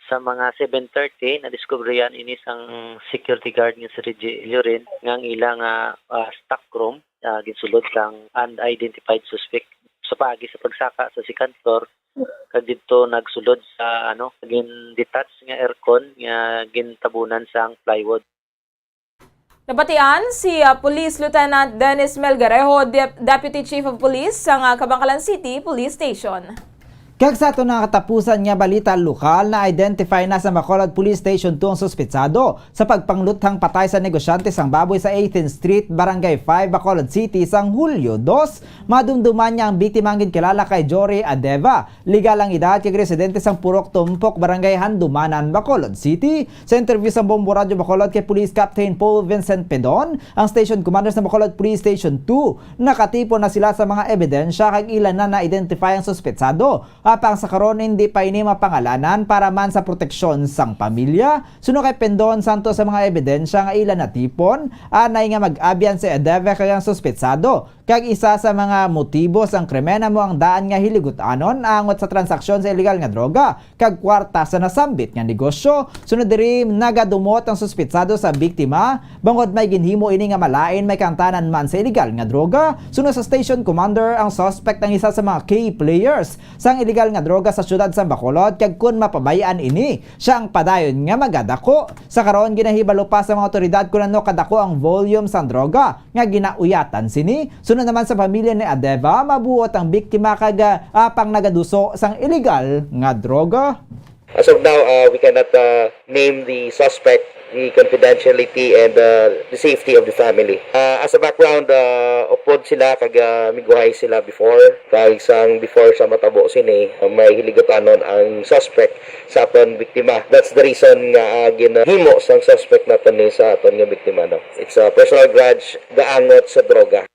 Sa mga seven thirty, nadiskubrihan ini sang security guard nga si Reggie Llorin nga ang ila nga, ah, stock room, ah, ginsulod sang unidentified suspect. Sa paagi sa pagsaka sa second floor, kag didto nagsulod sa, ano, gin-detach nga aircon nga gintabunan sang plywood. Nabatian si, ah, Police Lieutenant Dennis Melgarejo, Dep-, Deputy Chief of Police sang, ah, Kabankalan City Police Station. Kag sa aton nga katapusan nga balita lokal, na-identify na sa Bacolod Police Station two ang suspetsado sa pagpangluthang patay sa negosyante sang baboy sa eighteenth Street, Barangay five, Bacolod City, sang Hulyo dos. Madumduman nga ang biktima ang ginkilala kay Jory Adeva. Legal ang edad kag residente sang Purok Tumpok, Barangay Handumanan, Bacolod City. Sa interview sa Bombo Radyo Bacolod kay Police Captain Paul Vincent Pedon, ang station commander sa Bacolod Police Station two, nakatipon na sila sa mga ebidensya kag ila na na-identify ang suspetsado. Apang sa karon, hindi pa ini mapangalanan para man sa proteksyon sang pamilya. Suno kay Pendon, santo sa mga ebidensya nga ila natipon, anay nga mag-abyan si Adeve kag ang suspetsado, kag isa sa mga motibo sang krimen amo ang daan nga hiligutanon angot sa transaksyon sa iligal nga droga kag kwarta sa nasambit nga negosyo. Sunod diri, nagadumot ang suspetsado sa biktima bangod may ginhimo ini nga malain may kaangtanan man sa iligal nga droga. Suno sa station commander, ang suspect ang isa sa mga key players sang iligal nga droga sa siyudad sa Bacolod, kag kun mapabay-an ini, siya ang padayon nga magadako. Sa karon, ginahibalo pa sa mga awtoridad kun ano kadako ang volume sang droga nga ginauyatan sini. Sunod naman sa pamilya ni Adeva, mabuot ang biktima kag, ah, apang nagaduso sang iligal nga droga. As of now, uh, we cannot, uh, name the suspect, the confidentiality and, uh, the safety of the family. Uh, as a background, uh, upod sila kag, uh, miguhay sila before. Kag sang before sa matabo sini, uh, may hiligutanon ang suspect sa aton biktima. That's the reason nga, uh, ginhimo sang suspect naton ni sa aton nga biktima, no? It's a personal grudge, gaangot sa droga.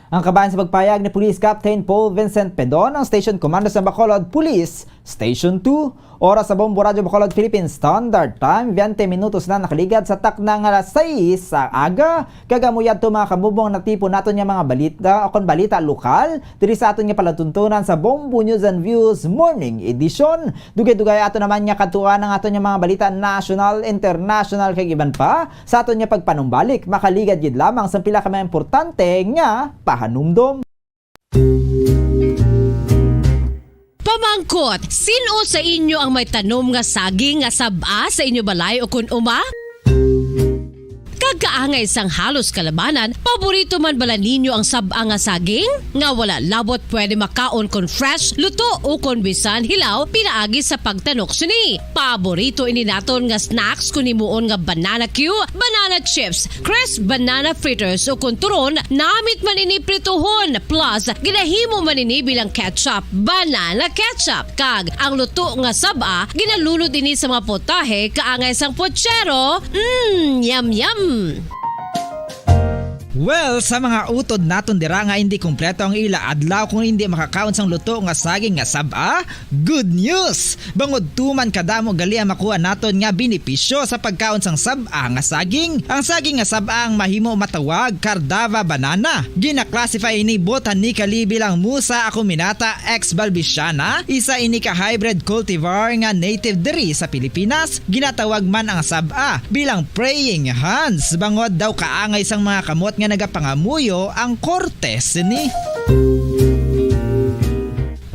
Ang kabahin sa pagpayag ni Police Captain Paul Vincent Pedon, ang station commander sa Bacolod Police Station two. Oras sa Bombo Radyo Bacolod Philippine Standard Time, twenty minutos na nakaligad sa takna nga alas sais sa aga. Kag amo yadto, mga kabubong, natipon naton nga mga balita o kon balita lokal diri sa aton nga palatuntunan sa Bombo News and Views Morning Edition. Dugay-dugay ato naman nga kadtuan ang aton nga mga balita national, international, kag iban pa. Sa aton nga pagpanumbalik, makaligad gid lamang sa pila ka mga importante nga pahanumdom. Pamangkot, sin-o sa inyo ang may tanom nga saging nga sab-a sa inyo balay ukon uma? Kag kaangay sang halos kalabanan, paborito man bala ninyo ang sab-a nga saging? Nga wala labot pwede makaon kon fresh, luto, ukon bisan hilaw pinaagi sa pagtanok sini. Paborito ini naton nga snacks kon himuon nga banana cue, banana chips, crisp banana fritters, ukon turon, namit man ini prituhon, plus ginahimo man ini bilang ketchup, banana ketchup. Kag ang luto nga sab-a, ginalunod ini sa mga potahe kaangay sang pochero. Mm, yum, yum! Well, sa mga utod naton dira nga hindi kompleto ang ila adlaw kung hindi makakaon sang luto nga saging nga sab-a, good news! Bangod tuman kadamo gali ang makuha naton nga benepisyo sa pagkaon sang sab-a nga saging. Ang saging nga sab-a ang mahimo matawag Cardava banana. Gina-classify ini botanically bilang Musa acuminata ex balbisiana, isa ini ka hybrid cultivar nga native diri sa Pilipinas. Ginatawag man ang sab-a bilang praying hands, bangod daw kaangay sang mga kamot nga nagapangamuyo ang korte sini.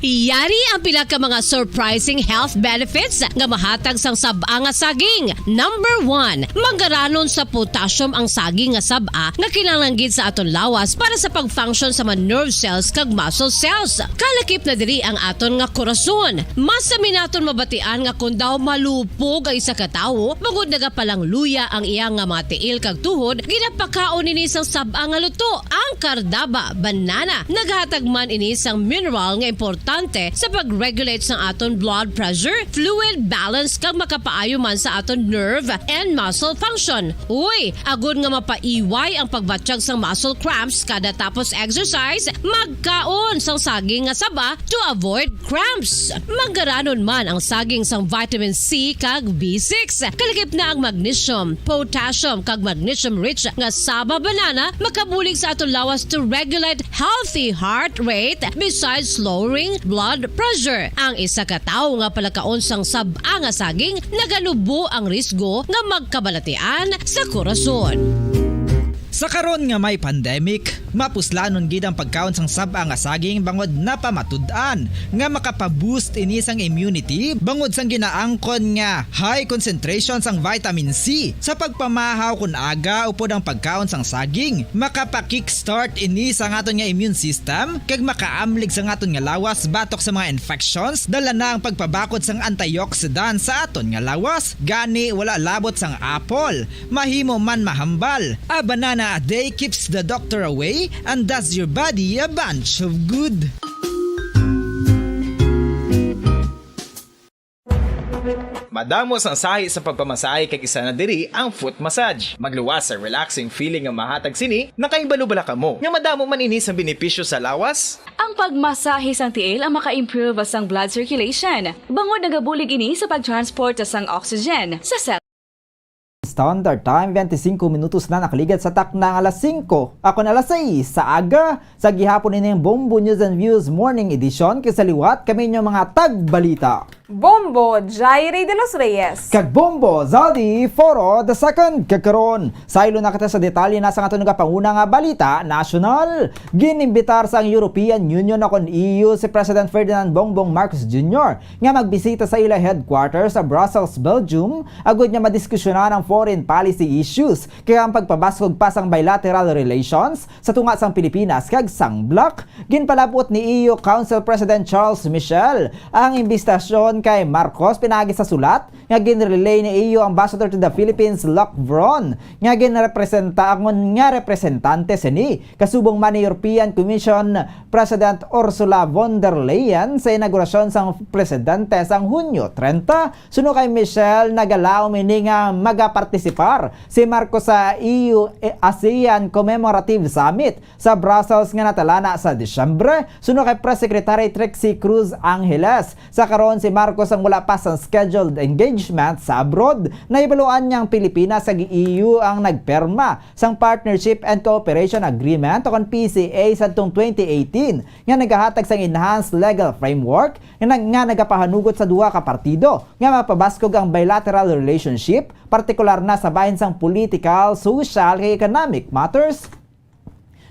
Yari ang pila ka mga surprising health benefits nga mahatag sang sab-a nga saging. Number one, manggaranon sa potassium ang saging nga sab-a nga kinahanglan gid sa aton lawas para sa pag-function sa mga nerve cells kag muscle cells. Kalakip na diri ang aton nga korason. Mas sami naton mabatian nga kon daw malupog ang isa ka tawo, bangod nagapalangluya ang iya nga mga tiil kag tuhod, ginapakaon ini sang sab-a nga luto, ang Cardava banana. Naghatag man ini sang mineral nga importante sa pag-regulate sang aton blood pressure, fluid balance, kag makapaayo man sa aton nerve and muscle function. Uy, agod nga mapaiway ang pagbatyag sang muscle cramps kada tapos exercise, magkaon sang saging nga saba to avoid cramps. Manggaranon man ang saging sang vitamin C kag B six. Kalakip na ang magnesium, potassium, kag magnesium-rich nga saba banana makabulig sa aton lawas to regulate healthy heart rate besides lowering blood pressure. Ang isa ka tawo nga palakaon sang sab-a nga saging naganubo ang risgo nga magkabalatian sa korason. Sa karon nga may pandemic, Mapuslanon gid ang pagkaon sang sab-a nga saging bangod napamatud-an nga makapa-boost ini sang immunity bangod sang ginaangkon nga high concentration sang vitamin C. Sa pagpamahaw kon aga upod ang pagkaon sang saging, makapa-kickstart ini sa aton nga immune system kag makaamlig sa aton nga lawas batok sa mga infections, dala na ang pagpabakod sang antioxidant sa aton nga lawas. Gani, wala labot sang apple, mahimo man mahambal. A banana a day keeps the doctor away and does your body a bunch of good. Madamo sang sahi sa pagpamasahe kag isa na diri ang foot massage. Magluwas sa relaxing feeling nga mahatag sini, nakahibalo bala kamo nga madamo man ini sang benepisyo sa lawas? Ang pagmasahe sang tiil ang maka-improve sang blood circulation, bangod nagabulig ini sa pag-transport sang oxygen sa cell. Standard Time, twenty-five minutos na nakaligad sa takna nga alas singko. Ako na alas sais sa aga. Sa gihapon, ini ang Bombo News and Views Morning Edition. Kay sa liwat, kami inyo mga tagbalita. Bombo Jairi de los Reyes. Kag Bombo Zaldi Foro the second. Kag karon, saylo na kita sa detalye na sa aton nagapanguna nga balita nasyonal. Ginimbitar sang European Union o kon E U si President Ferdinand Bongbong Marcos Junior nga magbisita sa ila headquarters sa Brussels, Belgium, agud nga madiskusyonan ang foreign policy issues kag ang pagpabaskog pa sang bilateral relations sa tunga sang Pilipinas kag sang bloc. Ginpalab-ot ni E U Council President Charles Michel ang imbitasyon kay Marcos pinaagi sa sulat nga ginrelay ni E U Ambassador to the Philippines Locke Vron nga ginrepresenta nga representante sini, kasubong man ni European Commission President Ursula von der Leyen sa inaugurasyon sang presidente sang Hunyo trenta. Suno kay Michel, nagalaom ini nga magapartisipar si Marcos sa E U ASEAN Commemorative Summit sa Brussels nga natalana sa Disyembre. Suno kay Press Secretary Trixie Cruz Angeles, sa karon si Marcos ang wala pa sang scheduled engagement sa abroad. Nahibaluan nga ang Pilipinas kag E U ang nagpirma sang Partnership and Cooperation Agreement o kon P C A sadtong twenty eighteen nga nagahatag sang enhanced legal framework nga, nga nagapahanugot sa duha ka partido nga mapabaskog ang bilateral relationship, partikular na sa bahin sang political, social, kag economic matters.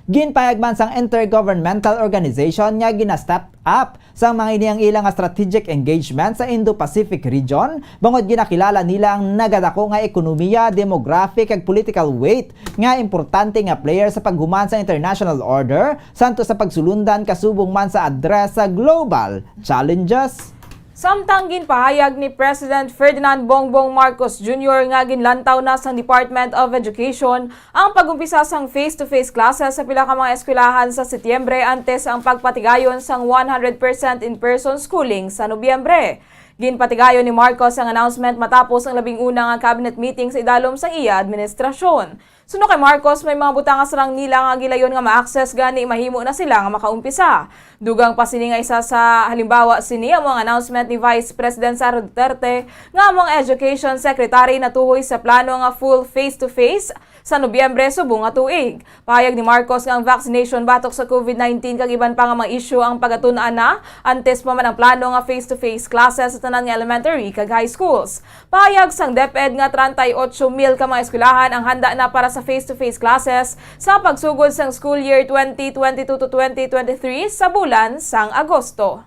Ginpahayag man sang Intergovernmental Organization nga gina-step up sang mga ini ang ilang strategic engagement sa Indo-Pacific region, bangod ginakilala nila ang nagadako nga ekonomiya, demographic, kag political weight nga importante nga player sa paghuman sa international order, santo sa pagsulundan kasubong man sa address sa global challenges. Samtang ginpahayag ni President Ferdinand Bongbong Marcos Junior nga ginlantaw na sang Department of Education ang pag-umpisa sang face-to-face classes sa pila ka mga eskwelahan sa Setyembre antes ang pagpatigayon sang one hundred percent in-person schooling sa Nobyembre. Ginpatigayon ni Marcos ang announcement matapos ang labing una nga cabinet meeting sa idalom sang iya administrasyon. Suno kay Marcos, may mga butang nga sarang nila nga gilayon nga ma-access, gani mahimo na sila nga makaumpisa. Dugang pa sini nga isa sa halimbawa sini amo ang announcement ni Vice President Sara Duterte nga amo ang Education Secretary natuhoy sa plano nga full face-to-face sa Nobyembre subong nga tuig. Pahayag ni Marcos nga ang vaccination batok sa COVID nineteen kag iban pa nga mga isyu ang pagatun-an na, antes pa man ang plano nga face-to-face classes sa tanan nga elementary kag high schools. Pahayag sang DepEd nga treinta y ocho mil ka mga eskwelahan ang handa na para sa face-to-face classes sa pagsugod sang school year twenty twenty-two to twenty twenty-three sa bulan sang Agosto.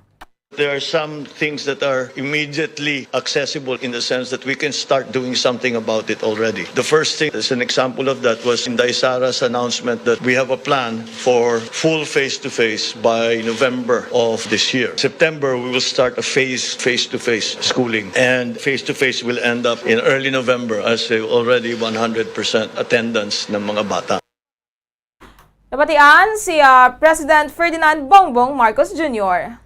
There are some things that are immediately accessible in the sense that we can start doing something about it already. The first thing, as an example of that, was Inday Sara's announcement that we have a plan for full face-to-face by November of this year. September, we will start a phase face-to-face schooling, and face-to-face will end up in early November as already one hundred percent attendance ng mga bata. Nabatian si, ah, President Ferdinand Bongbong Marcos Junior.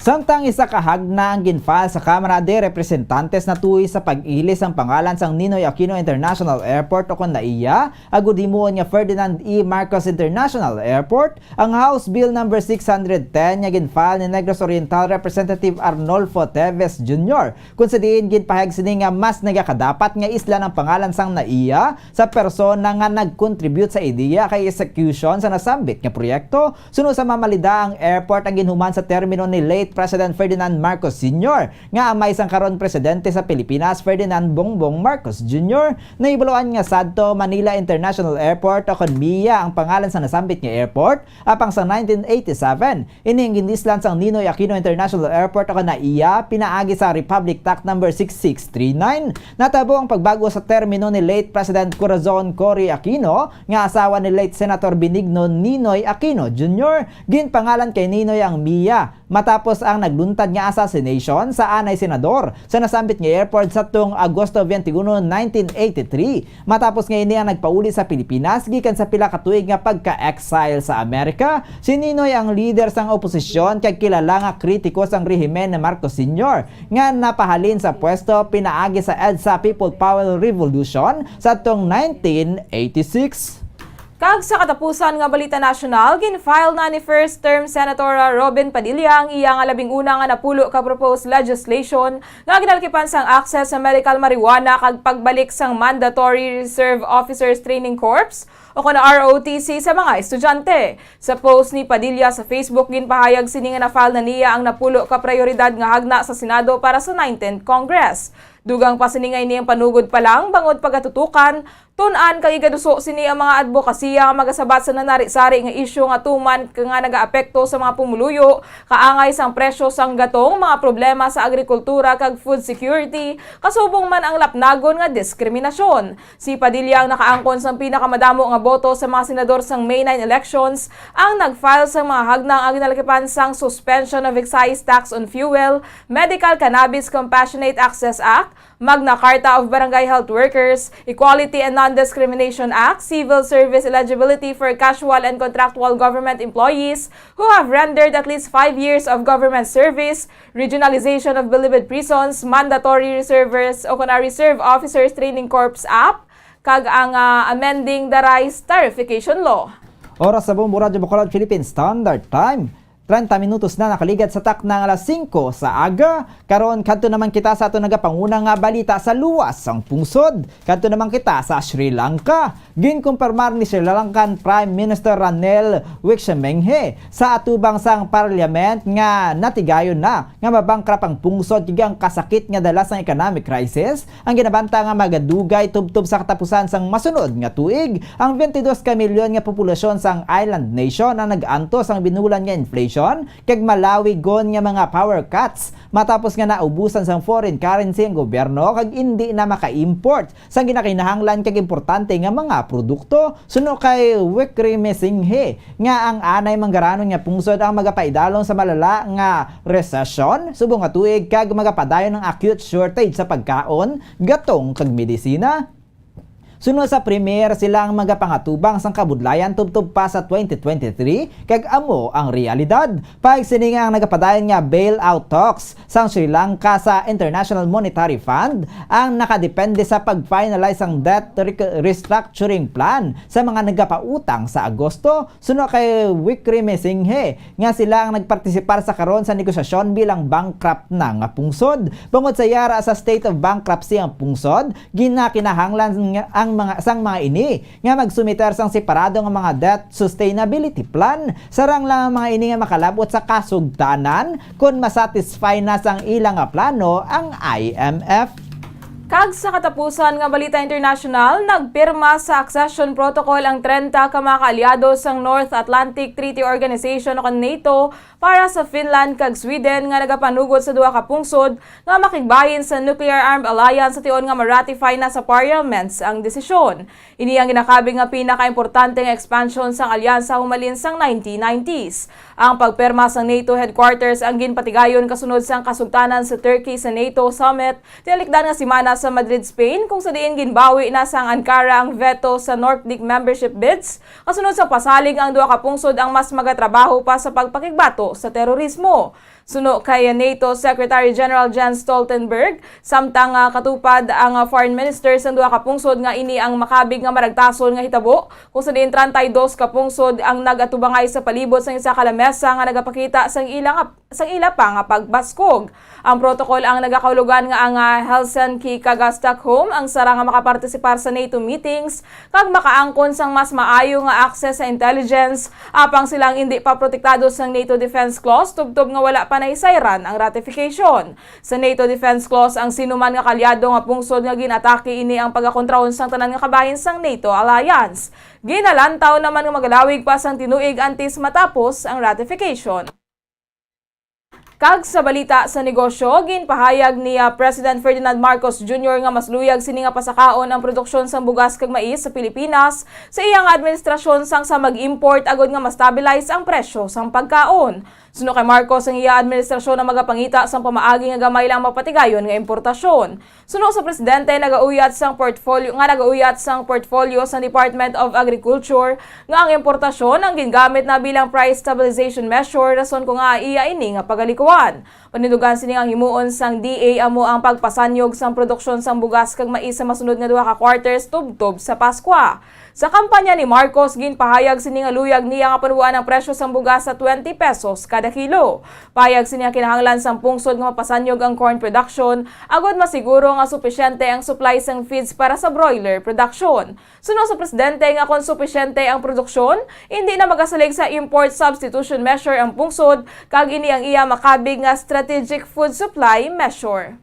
Samtang isa ka hagna ang gin-file sa Kamara de Representantes natuhoy sa pag-ili sang pangalan sang Ninoy Aquino International Airport o kon NAIA, agud himuon nga Ferdinand E. Marcos International Airport, ang House Bill Number six hundred ten nga gin-file ni Negros Oriental Representative Arnolfo Teves Junior, kung sa diin ginpahayag sini nga mas nagakadapat nga islan ang pangalan sang NAIA sa persona nga nag-contribute sa ideya kag execution sa nasambit nga proyekto, suno sa mamalida ang airport ang ginhuman sa termino ni late President Ferdinand Marcos Senior, nga amay sang karon presidente sa Pilipinas, Ferdinand Bongbong Marcos Junior. Nahibaluan nga sadto Manila International Airport, o kon MIA ang pangalan sa nasambit nga airport, apang sa nineteen eighty-seven, ini ang ginislan sang Ninoy Aquino International Airport, o kon NAIA, pinaagi sa Republic Act number six six three nine. Natabo ang pagbago sa termino ni late President Corazon Cory Aquino, nga asawa ni late Senator Benigno Ninoy Aquino Junior. Ginpangalan kay Ninoy ang MIA matapos ang nagluntad nga assassination sa anay senador sa nasambit nga airport sadtong Agosto twenty-one, nineteen eighty-three. Matapos nga ini ang nagpauli sa Pilipinas gikan sa pila ka tuig nga pagka-exile sa Amerika, si Ninoy ang lider sang oposisyon kag kilala nga kritiko sang rehimen ni Marcos Senior, nga napahalin sa pwesto pinaagi sa EDSA People Power Revolution sadtong nineteen eighty-six. Kag sa katapusan nga balita nasyonal, gin-file na ni first term Senator Robin Padilla ang iya nga labing una nga napulo ka proposed legislation nga ginalakipan sang access sa medical marijuana kag pagbalik sang Mandatory Reserve Officers Training Corps, o kon R O T C, sa mga estudyante. Sa post ni Padilla sa Facebook, ginpahayag sini nga na-file na niya ang napulo ka prayoridad nga hagna sa Senado para sa nineteenth Congress. Dugang pa sini nga ini ang panugod pa lang, bangod pagatutukan, tun-an kag igaduso sini ang mga adbokasiya nga magasabat sa nanari-sari nga isyu nga tuman ka nga nagaapekto sa mga pumuluyo, kaangay sang presyo sang gatong, mga problema sa agrikultura kag food security, kasubong man ang lapnagon nga diskriminasyon. Si Padilla ang nakaangkon sang pinakamadamo nga boto sa mga senador sang May nine elections, ang nag-file sang mga hagna nga ginalakipan sang Suspension of Excise Tax on Fuel, Medical Cannabis Compassionate Access Act, Magna Carta of Barangay Health Workers, Equality and Non-Discrimination Act, Civil Service Eligibility for Casual and Contractual Government Employees who have rendered at least five years of government service, Regionalization of Bilibid Prisons, Mandatory Reservers o kon Reserve Officers Training Corps Act, kag ang, ah, Amending the Rice Tarification Law. Oras sa Bombo Radyo Bacolod, Philippine Standard Time. Treinta minutos na nakaligad sa takna nga alas singko sa aga. Karon, kadto naman kita sa aton nagapanguna nga balita sa luwas sang pungsod. Kadto naman kita sa Sri Lanka. Ginkumpirmar ni Sri Lankan Prime Minister Ranil Wickremesinghe sa atubang sang parliament nga natigayon na nga mabankrupt ang pungsod kag ang kasakit nga dala sang economic crisis ang ginabanta nga magadugay tubtob sa katapusan sang masunod nga tuig. Ang twenty-dos ka milyon nga populasyon sang island nation ang nag-antos sang binulan nga inflation kag malawigon nga mga power cuts matapos nga naubusan sang foreign currency ang gobyerno kag indi na maka-import sang ginakinahanglan kag importante nga mga produkto. Suno kay Wickremesinghe nga ang anay manggaranon nga pungsod ang magapaidalom sa malala nga resesyon subong nga tuig kag magapadayon ang acute shortage sa pagkaon, gatong kag medisina. Suno sa Premier, sila ang magapangatubang sang kabudlayan tubtob pa sa twenty twenty-three, kag amo ang realidad. Paig sini nga ang nagapadayon nga bailout talks sang Sri Lanka sa International Monetary Fund ang nakadepende sa pag-finalize sang debt rec-, restructuring plan sa mga nagapautang sa Agosto. Suno kay Wickremesinghe nga sila ang nagpartisipar sa karon sa negosasyon bilang bankrupt na nga pungsod. Bangod sa yara sa state of bankruptcy ang pungsod, ginakinahanglan nga ang mga, sang mga ini nga magsumiter sang separado nga mga debt sustainability plan. Sarang lang ang mga ini nga makalab-ot sa kasugtanan kon masatisfy na sang ila nga plano ang I M F. Kag sa katapusan nga balita internasyonal, nagpirma sa accession protocol ang trenta ka mga kaalyado sang North Atlantic Treaty Organization o kon NATO para sa Finland kag Sweden nga nagapanugod sa duha ka pungsod nga makigbahin sa nuclear-armed alliance sa tion nga ma-ratify na sa parliaments ang desisyon. Ini ang ginakabig nga pinakaimportante nga expansion sang alyansa humalin sang nineteen nineties. Ang pagpirma sang NATO headquarters ang ginpatigayon kasunod sang kasugtanan sa Turkey sa NATO summit tinalikdan nga semana sa Madrid, Spain, kung sa diin ginbawi na sang Ankara ang veto sa Nordic membership bids, kasunod sa pasalig nga ang duha ka pungsod ang mas magatrabaho pa sa pagpakigbato sa terorismo. Suno kay NATO Secretary General Jens Stoltenberg, samtang, ah, katupad ang, ah, foreign minister sang duha ka pungsod nga ini ang makabig nga maragtason nga hitabo, kung sa diin treinta y dos ka pungsod ang nag-atubangay sa palibot sang isa ka lamesa nga nagapakita sang ila nga, sang ila pa nga pagbaskog. Ang protocol ang nagakahulugan nga ang, ah, Helsinki Kag ang Stockholm ang sara nga makapartisipar sa NATO meetings kag makaangkon sang mas maayo nga access sa intelligence, apang sila ang indi pa protektado sang NATO Defense Clause tubtob nga wala pa nahisayran ang ratification. Sa NATO Defense Clause, ang sinuman nga kaalyado nga pungsod nga gin-atake ini ang pagakontrahon sang tanan nga kabahin sang NATO alliance. Ginalantaw naman nga magalawig pa sang tinuig antes matapos ang ratification. Kag sa balita sa negosyo, ginpahayag ni, ah, President Ferdinand Marcos Junior nga mas luyag sini nga pasakaon ang produksyon sang bugas kag mais sa Pilipinas sa iya nga administrasyon sang sa mag-import agud nga ma-stabilize ang presyo sang pagkaon. Suno kay Marcos, ang iya administrasyon ang magapangita sang pamaagi nga gamay lang mapatigayon nga importasyon. Suno sa presidente, nagauyat sang portfolio, nga nagauyat sang portfolio sang Department of Agriculture nga ang importasyon ang gingamit na bilang price stabilization measure, rason ko nga iya ini nga pagalikuan. Panindugan sini nga ang himuon sang D A amo ang pagpasanyog sang produksyon sang bugas kag mais sa masunod nga duha ka quarters tubtob sa Paskwa. Sa kampanya ni Marcos, ginpahayag sini nga luyag niya nga panuboan ang presyo sang bugas sa twenty pesos kada kilo. Pahayag sini nga kinahanglan sang pungsod nga mapasanyog ang corn production agud masiguro nga supisyente ang supply sang feeds para sa broiler production. Suno sa presidente nga kon supisyente ang produksyon, hindi na magasalig sa import substitution measure ang pungsod, kag ini ang iya makabig nga strategic food supply measure.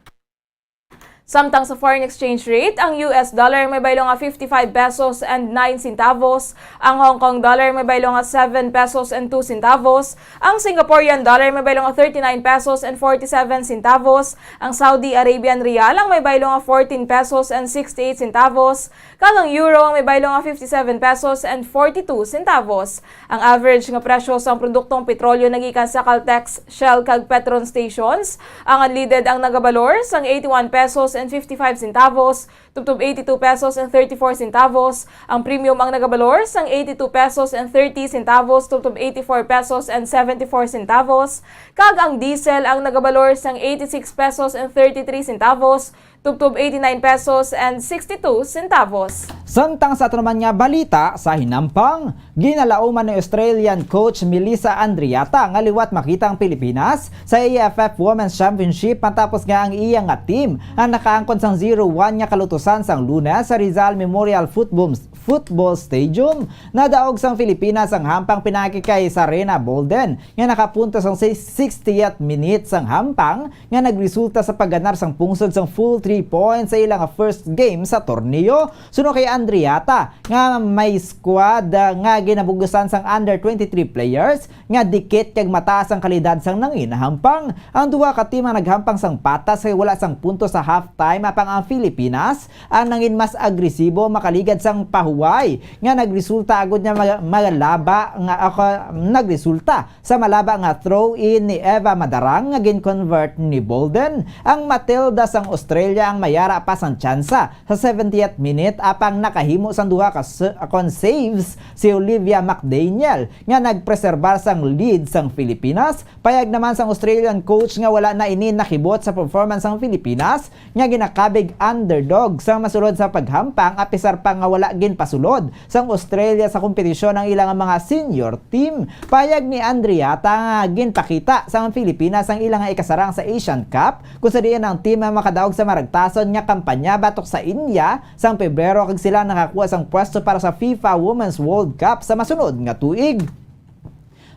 Samtang sa foreign exchange rate, ang U S dollar may baylo nga fifty-five pesos and nine centavos, ang Hong Kong dollar may baylo nga seven pesos and two centavos, ang Singaporean dollar may baylo nga thirty-nine pesos and forty-seven centavos, ang Saudi Arabian riyal ang may baylo nga fourteen pesos and sixty-eight centavos, kag ang euro ang may baylo nga fifty-seven pesos and forty-two centavos. Ang average nga presyo sang produktong petrolyo nagikan sa Caltex, Shell, kag Petron stations, ang unleaded ang nagabalor sang eighty-one pesos and fifty-five centavos, tubtob eighty-two pesos and thirty-four centavos. Ang premium ang nagabalor sang eighty-two pesos and thirty centavos, tubtob eighty-four pesos and seventy-four centavos. Kag ang diesel ang nagabalor sang eighty-six pesos and thirty-three centavos, tubtob eighty-nine pesos and sixty-two centavos. Samtang sa ato naman nga balita sa hinampang, ginalauman ni Australian coach Melissa Andreatta nga liwat makita ang Pilipinas sa A F F Women's Championship matapos nga ang iya nga team ang nakaangkon sang zero one nga kalutusan sang Lunes sa Rizal Memorial Football, Football Stadium. Nadaog sang Pilipinas ang hampang pinagi kay Sarena Bolden nga nakapuntos sang si-, sixtieth minute sang hampang nga nagresulta sa pagganar sang pungsod sang full three points sa ila nga first game sa torneo. Suno kay Andreatta nga may squad, ah, nga ginabugusan sang under twenty-three players nga dikit kag mataas ang kalidad sang nanginahampang. Ang duha ka team ang naghampang sang patas kay wala sang punto sa halftime, apang ang Pilipinas ang nangin mas agresibo makaligad sang pahuway nga nagresulta agud nga mag-, magalaba nga ako nagresulta sa malaba nga throw-in ni Eva Madarang nga gin-convert ni Bolden. Ang Matilda sang Australia ang mayara pa sang tsansa sa seventieth minute, apang nakahimo sang duha ka s-, kon saves si Olivia McDaniel nga nagpreserbar sang lead sang Pilipinas. Payag naman sang Australian coach nga wala na ini nakibot sa performance sang Pilipinas nga ginakabig underdog sang masulod sa paghampang, apisar pa nga wala ginpasulod sang Australia sa kompetisyon ang ilang mga senior team. Payag ni Andreatta nga ginpakita sang Pilipinas ang ilang ikasarang sa Asian Cup, kung sa diin ang team ang makadaog sa maragtason nga kampanya batok sa India sang Pebrero, kag sila nakakuha sang pwesto para sa FIFA Women's World Cup sa masunod nga tuig.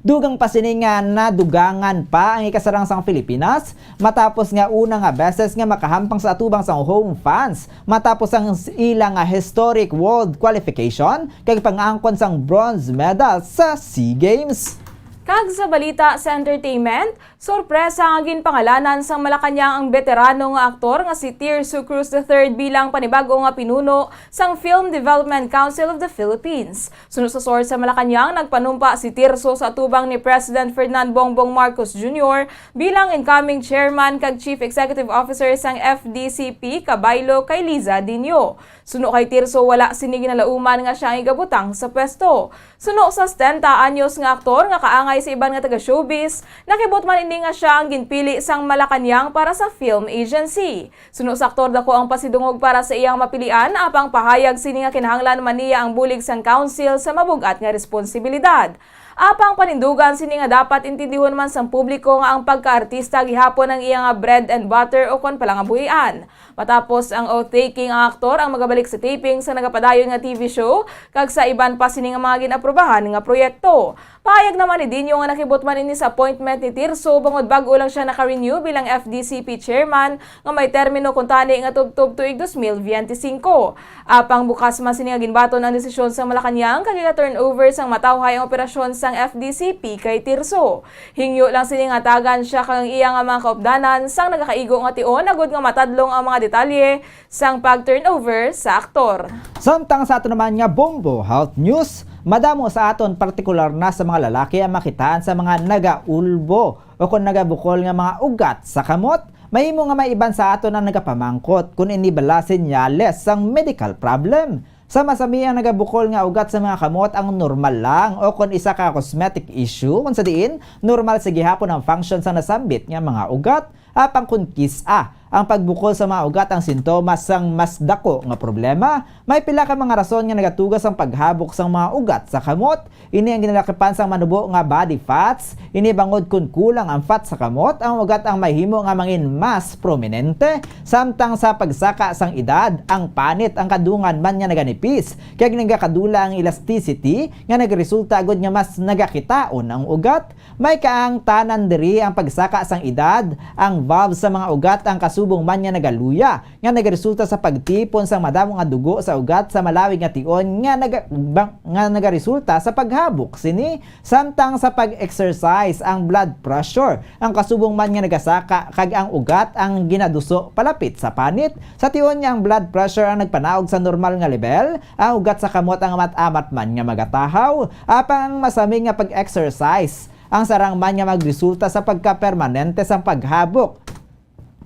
Dugang pa sini nga nadugangan pa ang ikasarang sang Pilipinas matapos nga una nga beses nga makahampang sa atubang sang home fans matapos ang s-, ila nga historic world qualification kag pang-angkon sang bronze medal sa SEA Games. Kag sa balita sa entertainment, sorpresa nga ginpangalanan sang Malacañang ang beterano nga aktor nga si Tirso Cruz the third bilang panibag-o nga pinuno sang Film Development Council of the Philippines. Suno sa source sa Malacañang, nagpanumpa si Tirso sa atubang ni President Ferdinand Bongbong Marcos Junior bilang incoming chairman kag chief executive officer sang F D C P kabaylo kay Liza Dinio. Suno kay Tirso, wala sini ginalauman nga sia ang igabutang sa pwesto. Suno sa setenta anyos nga aktor nga kaangay sa iban nga taga-showbiz, nakibot man ini nga sia ang ginpili sang Malacañang para sa film agency. Suno sa aktor, dako ang pasidungog para sa iyang mapilian, apang pahayag sini nga kinahanglan man niya ang bulig sang council sa mabug-at nga responsibilidad. Apang panindugan sini nga dapat intindihon man sang publiko nga ang pagkaartista gihapon ang iya nga bread and butter o kon palangabuhian. Matapos ang oath-taking, ang aktor ang magabalik sa taping sa nagapadayon nga T V show kag sa iban pa sini nga mga gin-aprubahan nga proyekto. Pahayag naman ni Dinho nga nakibot man ini sa appointment ni Tirso bangod bag-o lang siya naka-renew bilang F D C P chairman nga may termino kuntani nga tubtob tuig dos mil biyente singko. Apang bukas man sini nga ginbaton ang desisyon sa Malacañang kag ika-turnover sang matawhay ang operasyon sang F D C P kay Tirso. Hingyo lang sini nga tagan siya kag ang iya nga mga kaupdanan sang nagakaigo nga tion agud nga matadlong ang mga detalye sang pag-turnover sa aktor. Samtang sa ato naman nga Bombo Health News, madamo sa aton, partikular na sa mga lalaki, ang makitaan sa mga nagaulbo o kon nagabukol nga mga ugat sa kamot. Mahimo nga may iban sa aton ang nagapamangkot kon ini bala senyales sang medical problem. Sa masami, ang nagabukol nga ugat sa mga kamot ang normal lang o kon isa ka cosmetic issue, kung sa diin normal sa gihapon ang function sang nasambit nga mga ugat. Apang kon kis-a ang pagbukol sa mga ugat ang sintomas sang mas dako nga problema, may pila ka mga rason nga nagatuga sang paghabok sang mga ugat sa kamot. Ini ang ginalakipan sang manubo nga body fats. Ini bangod kon kulang ang fat sa kamot, ang ugat ang mahimo nga mangin mas prominente. Samtang sa pagsaka sang edad, ang panit ang kadungan man nga naganipis, kag nagakadula ang elasticity nga nagresulta gud nga mas nagakitaon ang ugat. May kaangtanan diri ang pagsaka sang edad, ang valve sa mga ugat ang kasubong man nga nagaluya, nga nagresulta sa pagtipon sang madamo nga dugo sa ugat sa malawig nga tion nga naga-, bang-, nga nagaresulta sa paghabok sini. Samtang sa pag-exercise, ang blood pressure ang kasubong man nga nagasaka kag ang ugat ang ginaduso palapit sa panit. Sa tion nga ang blood pressure ang nagpanaog sa normal nga level, ang ugat sa kamot ang amat-amat man nga magatahaw. Apang ang masami nga pag-exercise ang sarang man nga magresulta sa pagkapermanente sang paghabok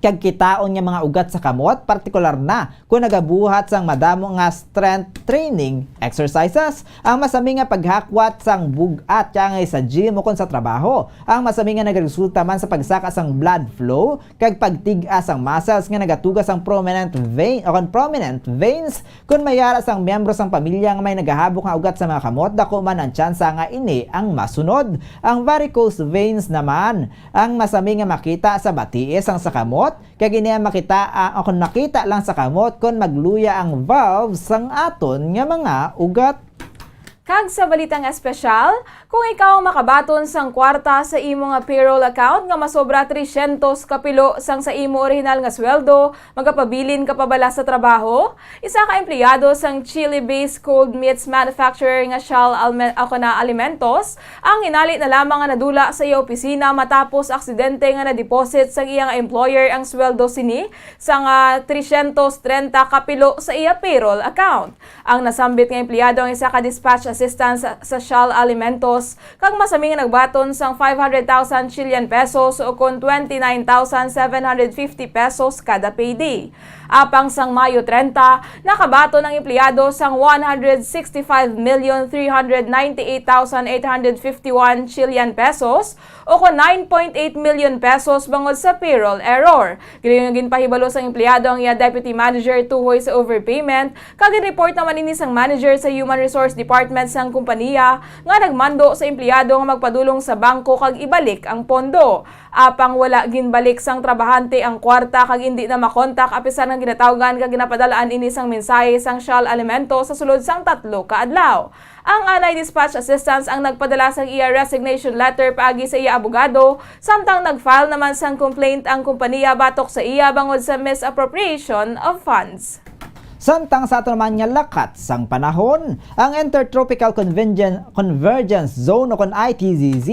kag kitaon nga mga ugat sa kamot, partikular na kon nagabuhat sang madamo nga strength training exercises. Ang masami nga paghakwat sang bug-at, kaya nga sa gym o kon sa trabaho, ang masami nga nagresulta man sa pagsaka sang blood flow kag pagtig-a sang muscles nga nagatuga sang prominent vein o kon prominent veins. Kon may ara sang miyembro sang pamilya nga may nagahabok nga ugat sa mga kamot, dako man ang tsansa nga ini ang masunod. Ang varicose veins naman ang masami nga makita sa batii sang sa kamot, kag ini ang makita, ah, o kon makita lang sa kamot kon magluya ang valve sang aton nga mga ugat. Kag sa balitang espesyal, kung ikaw makabaton sang kwarta sa imo nga payroll account nga masobra tresyentos ka pilo sang sa imo orihinal nga sweldo, magapabilin ka pa bala sa trabaho? Isa ka empleyado sang Chile-based cold meats manufacturer nga Shal Alme-, ako na Alimentos ang hinali na lamang nga nadula sa iya opisina matapos aksidente nga na-deposit sang iya nga employer ang sweldo sini sang, ah, tresyentos trenta ka pilo sa iya payroll account. Ang nasambit nga empleyado ang isa ka dispatch assistant sa, sa Shal Alimentos, kag masami nga nagbaton sang five hundred thousand Chilean pesos o kon twenty-nine thousand seven hundred fifty pesos kada payday. Apang sang Mayo trenta, nakabaton ang empleyado sang one hundred sixty-five million three hundred ninety-eight thousand eight hundred fifty-one Chilean pesos o kon nine point eight million pesos bangod sa payroll error. Galing nga ginpahibalo sang empleyado ang iya deputy manager tuhoy sa overpayment, kag gin-report naman ini sang manager sa Human Resource Department sang kompanya nga nagmando sa empleyado nga magpadulong sa bangko kag ibalik ang pondo. Apang wala ginbalik sang trabahante ang kwarta kag indi na makontak, apisar nga ginatawgan kag ginapadalaan ini sang mensahe sang Shal Alimento sa sulod sang tatlo ka adlaw. Ang anay dispatch assistants ang nagpadala sang iya resignation letter paagi sa iya abogado, samtang nag-file naman sang complaint ang kompanya batok sa iya bangod sa misappropriation of funds. Samtang sa ato naman nga lakat sang panahon, ang Intertropical Convengen-, Convergence Zone o kon I T Z Z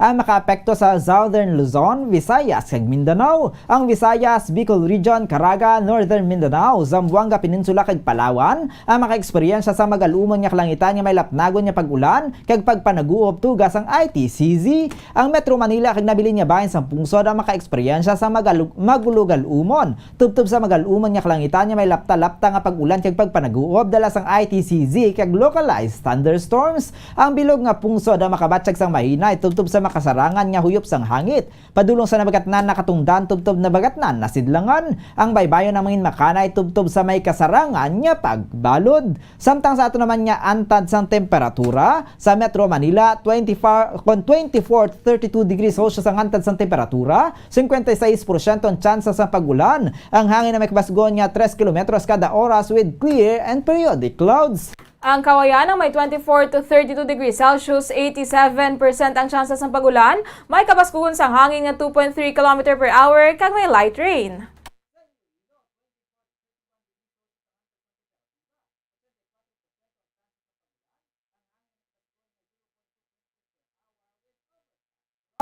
ang makaapekto sa Southern Luzon, Visayas, kag Mindanao. Ang Visayas, Bicol Region, Caraga, Northern Mindanao, Zamboanga Peninsula, kag Palawan ang makaeksperyensya sa magalumon nga kalangitan nga may lapnagon nga pag-ulan kag pagpanaguop tuga sang I T C Z. Ang Metro Manila kag nabilin nga bahin sang pungsod ang makaeksperyensya sa magalu-, magulugalumon tubtob sa magalumon nga kalangitan nga may lapta-lapta nga ulan kag pagpanaguob dala sang I T C Z kag localized thunderstorms. Ang bilog nga pungsod ang makabatyag sang mahinay tubtob sa makasarangan nga huyop sang hangit. Padulong sa Nabagatnan na Katungdan tubtob Nabagatnan na Sidlangan, ang baybayon ang mangin makanay tubtob sa may kasarangan nga pagbalod. Samtang sa ato naman nga antad sang temperatura, sa Metro Manila, twenty-four, kon twenty-four to thirty-two degrees Celsius ang antad sang temperatura, cincuenta y seis porsyento ang tsansa sang pag-ulan, ang hangin na may kabasgon nga tres kilometros kada oras with clear and periodic clouds. Ang Kawayan ang may twenty-four to thirty-two degrees Celsius, eighty-seven percent ang tsansa sang pag-ulan, may kabaskugon sang hangin nga two point three kilometer per hour, kag may light rain.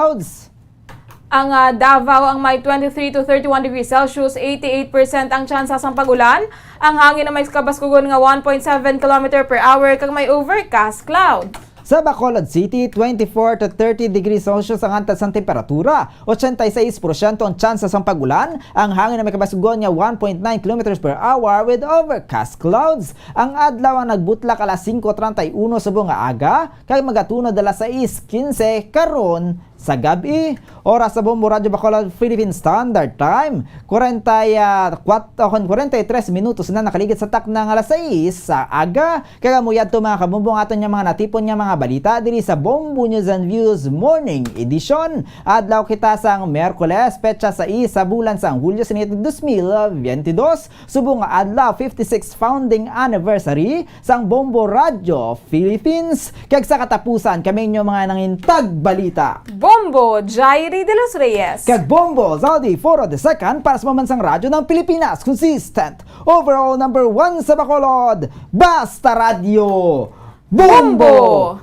Clouds. Ang, ah, Davao ang may twenty-three to thirty-one degrees Celsius, eighty-eight percent ang tsansa sang pag-ulan. Ang hangin na may kabaskugon nga one point seven kilometer per hour kag may overcast cloud. Sa Bacolod City, twenty-four to thirty degrees Celsius ang antas sang temperatura, ochenta y seis porsyento ang tsansa sang pag-ulan. Ang hangin na may kabaskugon nga one point nine kilometers per hour with overcast clouds. Ang adlaw ang nagbutlak alas singko treinta y uno subong nga aga, kag magatunod alas sais quince karon sa gab-i. Oras sa Bombo Radyo Bacolod Philippine Standard Time, kwarenta y kuwatro, o kon kwarenta y tres minutos na nakaligid sa takna nga alas sais sa aga. Kag amo yadto, mga kabombo, ang aton nga mga natipon nga mga balita diri sa Bombo News and Views Morning Edition. Adlaw kita sang Miyerkules, petsa sais sa bulan sang Hulyo sa dos mil biyente dos. Subong nga adlaw, fifty-six founding anniversary sang Bombo Radyo Philippines. Kag sa katapusan, kami inyo mga nangin tagbalita, Bombo Jairi de los Reyes. Kag Bombo Zaldi Foro the second para sa Pambansang Radyo ng Pilipinas. Consistent, overall number one sa Bacolod. Basta Radyo, Bombo! Bombo!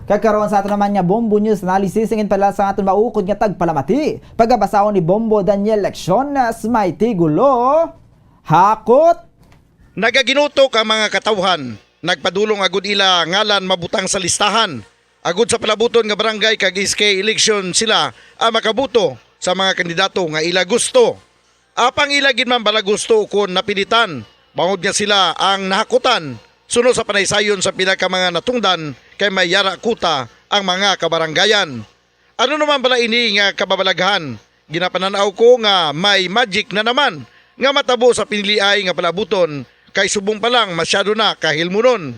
Kag karon sa aton naman nga Bombo News Analysis, ang inpala sa aton maukod nga tagpalamati. Pagabasahon ni Bombo Daniel Lecciones, may tigulo, Hakot. Nagaginutok ang mga katawhan, nagpadulong agud ila ngalan mabutang sa listahan, agud sa palabuton nga barangay kag S K election sila ang makaboto sa mga kandidato nga ila gusto. Apang ila gid man bala gusto kon napilitan, bangod nga sila ang nahakutan, suno sa panaysayon sa pila ka mga natungdan kay may yara kuta ang mga kabaranggayan. Ano naman bala ini nga kababalaghan? Ginapanan-aw ko nga may magic na naman nga matabo sa piniliay nga palabuton, kay subong pa lang masyado na kahilmunon.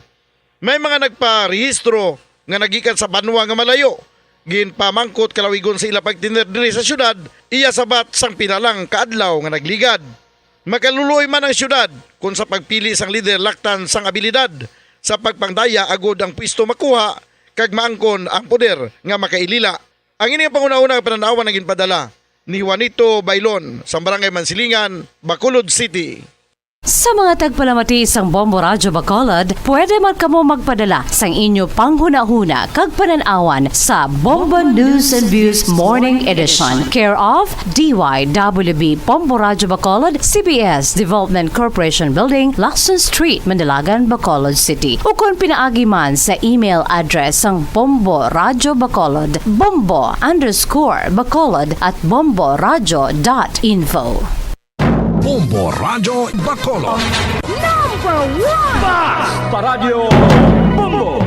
May mga nagparehistro nga nagikan sa banwa nga malayo, ginpamangkot kalawigon sa ila pagtener diri sa siyudad, iya sabat sang pila lang ka adlaw nga nagligad. Makaluluoy man ang siyudad kon sa pagpili sang lider laktan sang abilidad sa pagpangdaya agud ang pwesto makuha kag maangkon ang poder nga makailila. Ang ini nga panghunahuna nga panan-awan ang ginpadala ni Juanito Bailon sa Barangay Mansilingan, Bacolod City. Sa mga tagpalamati sang Bombo Radyo Bacolod, pwede man kamo magpadala sang inyo panghunahuna kag panan-awan sa Bombo News and Views Morning Edition, care of D Y W B Bombo Radyo Bacolod, C B S Development Corporation Building, Lacson Street, Manalagan, Bacolod City, ukon pinaagi man sa email address sang Bombo Radyo Bacolod, bombo underscore bacolod at bomboradyo dot info. Bombo Radyo Bacolod. Number one! Basta Radyo Bombo!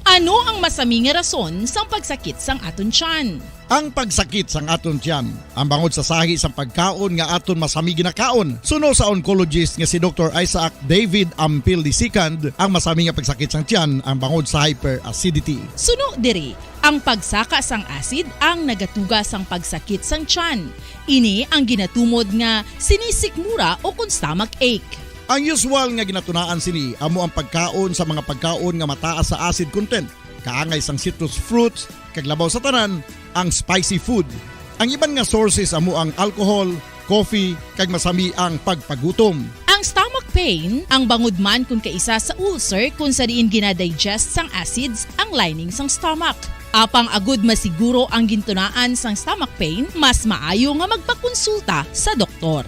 Ano ang masami nga rason sang pagsakit sang aton tiyan? Ang pagsakit sang aton tiyan, ang bangod sa sahi sang pagkaon nga aton masami ginakaon. Suno sa oncologist nga si Doktor Isaac David Ampil the second, ang masami nga pagsakit sang tiyan ang bangod sa hyperacidity. Suno diri, ang pagsaka sang acid ang nagatuga sang pagsakit sang tiyan. Ini ang ginatumod nga sinisikmura o kon stomach ache. Ang usual nga ginatunaan sini amo ang pagkaon sa mga pagkaon nga mataas sa acid content, kaangay sang citrus fruits, kag labaw sa tanan, ang spicy food. Ang iban nga sources amo ang alcohol, coffee, kag masami ang pagpagutom. Ang stomach pain, ang bangod man kon kaisa sa ulcer kon sa diin ginadigest sang acids ang lining sang stomach. Apang agud masiguro ang gintunaan sang stomach pain, mas maayo nga magpakonsulta sa doktor.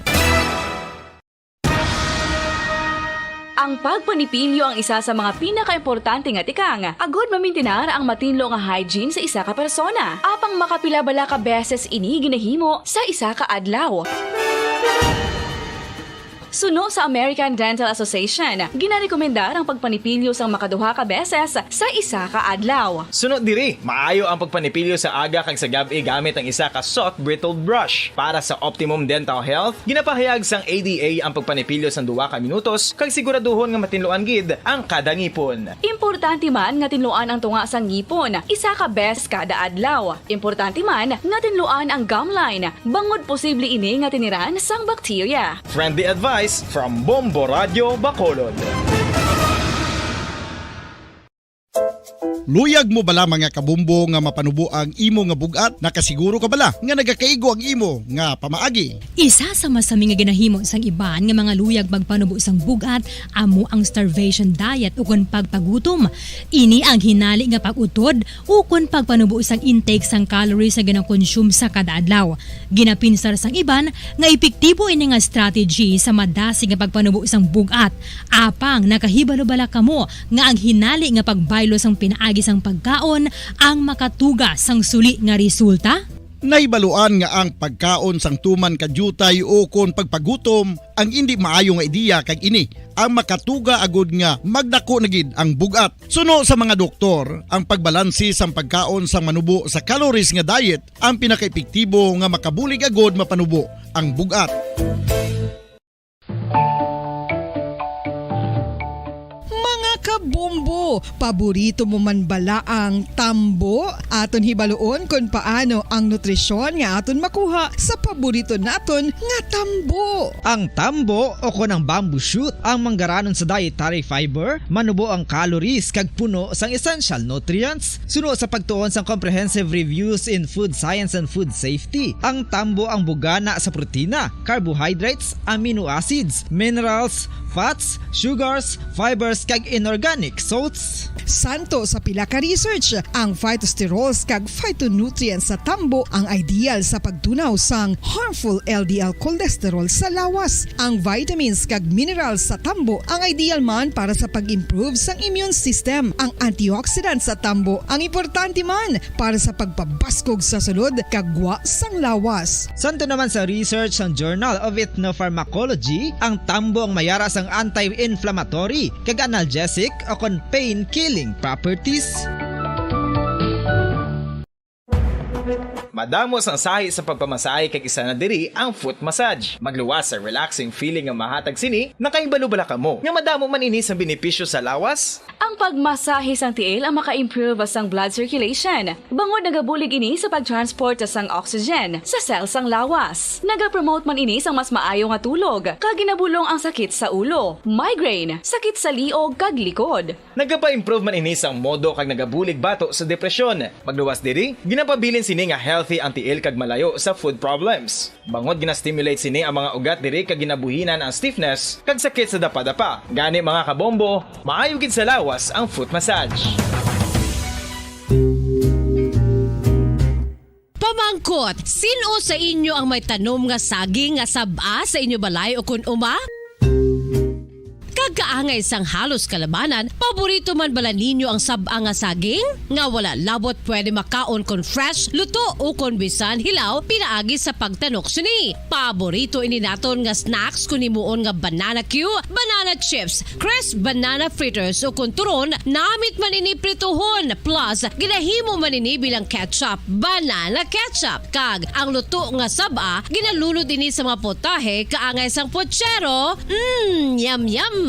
Ang pagpanipinyo ang isa sa mga pinakaimportante nga tikang agud mamintinar ang matinlo nga hygiene sa isa ka persona. Apang makapila bala ka beses ini ginahimo sa isa ka adlaw? Suno sa American Dental Association, ginarekomendar ang pagpanipilyo sang makaduha ka beses sa isa ka adlaw. Suno diri, maayo ang pagpanipilyo sa aga kag sa gab-i gamit ang isa ka soft bristled brush. Para sa optimum dental health, ginapahayag sang A D A ang pagpanipilyo sang duha ka minutos kag siguraduhon nga matinluan gid ang kada ngipon. Importante man nga tinluan ang tunga sang ngipon isa ka beses kada adlaw. Importante man nga tinluan ang gum line, bangod posible ini nga tiniran sang bakterya. Friendly advice from Bombo Radio Bacolod. Luyag mo bala, mga kabombo, nga mapanubo ang imo nga bug-at? Nakasiguro ka bala nga nagakaigo ang imo nga pamaagi? Isa sa masami nga ginahimo sang iban nga mga luyag magpanubo sang bug-at amo ang starvation diet ukon pagpagutom. Ini ang hinali nga pag-utod ukon pagpanubo sang intake sang calories nga ginakonsume sa kada adlaw. Ginapinsar sang iban nga epektibo ini nga strategy sa madasig nga pagpanubo sang bug-at. Apang nakahibalo bala kamo nga ang hinali nga pagbaylo sang pinaagi sang pagkaon ang makatuga sang suli nga resulta? Nahibaluan nga ang pagkaon sang tuman ka diutay ukon pagpagutom ang indi maayo nga ideya, kag ini ang makatuga agud nga magdako na gid ang bug-at. Suno sa mga doktor, ang pagbalanse sang pagkaon sang manubo sa calories nga diet ang pinakaepektibo nga makabulig agud mapanubo ang bug-at. Mga kabombo, paborito mo man bala ang tambo? Aton hibaluon kon paano ang nutrisyon nga aton makuha sa paborito naton nga tambo. Ang tambo, o kon ang bamboo shoot, ang manggaranon sa dietary fiber, manubo ang calories kag puno sang essential nutrients. Suno sa pagtuon sang Comprehensive Reviews in Food Science and Food Safety, ang tambo ang bugana sa protina, carbohydrates, amino acids, minerals, fats, sugars, fibers, kag inorganic salts. Santo sa pila ka research, ang phytosterols kag phytonutrients sa tambo ang ideal sa pagtunaw sang harmful L D L cholesterol sa lawas. Ang vitamins kag minerals sa tambo ang ideal man para sa pag-improve sang immune system. Ang antioxidants sa tambo ang importante man para sa pagpabaskog sa sulod kag gwa sang lawas. Santo naman sa research sang Journal of Ethnopharmacology, ang tambo ang mayara sang anti-inflammatory kag analgesic o kon pain-killing properties. Madamo sang sahi sa pagpamasahe, kag isa na diri ang foot massage. Magluwas sa relaxing feeling nga mahatag sini. Nakahibalo bala kamo nga madamo man ini sang benepisyo sa lawas? Ang pagmasahe sang tiil ang maka-improve sang blood circulation, bangod nagabulig ini sa pag-transport sang oxygen sa cell sang lawas. Nagapromote man ini sang mas maayo nga tulog, kag ginabulong ang sakit sa ulo, migraine, sakit sa liog kag likod. Nagapa-improve man ini sang modo kag nagabulig bato sa depresyon. Magluwas diri, ginapabilin sini nga healthy ang tiil kag malayo sa foot problems. Bangod gina-stimulate sini ang mga ugat diri kag ginabuhinan ang stiffness kag sakit sa dapadapa. Gani, mga kabombo, maayo gid sa lawas ang foot massage. Pamangkot, sin-o sa inyo ang may tanom nga saging nga sab-a sa inyo balay o kon uma? Kag kaangay sang halos kalabanan, paborito man bala ninyo ang sab-a nga saging? Nga wala labot pwede makaon kon fresh, luto, o kon bisan hilaw pinaagi sa pagtanok sini. Paborito ini naton nga snacks kon himuon nga banana cue, banana chips, crisp banana fritters, o kon turon, namit man ini prituhon, plus ginahimo man ini bilang ketchup, banana ketchup. Kag ang luto nga sab-a, ginalunod ini sa mga potahe kaangay sang pochero. Mm, yum, yum!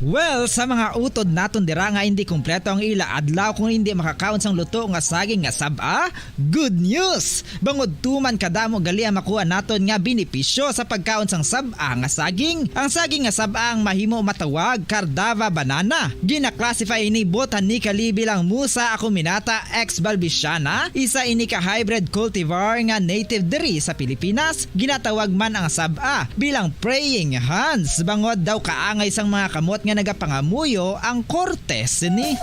Well, sa mga utod naton dira nga indi kompleto ang ila adlaw kung indi makakaon sang luto nga saging nga sab-a, good news! Bangod tuman kadamo gali ang makuha naton nga benepisyo sa pagkaon sang sab-a nga saging. Ang saging nga sab-a ang mahimo matawag Cardava banana. Gina-classify ini botanically bilang Musa acuminata ex balbisiana, isa ini ka hybrid cultivar nga native diri sa Pilipinas. Ginatawag man ang sab-a bilang praying hands, bangod daw kaangay sang mga kamot nga nagapangamuyo ang korte sini.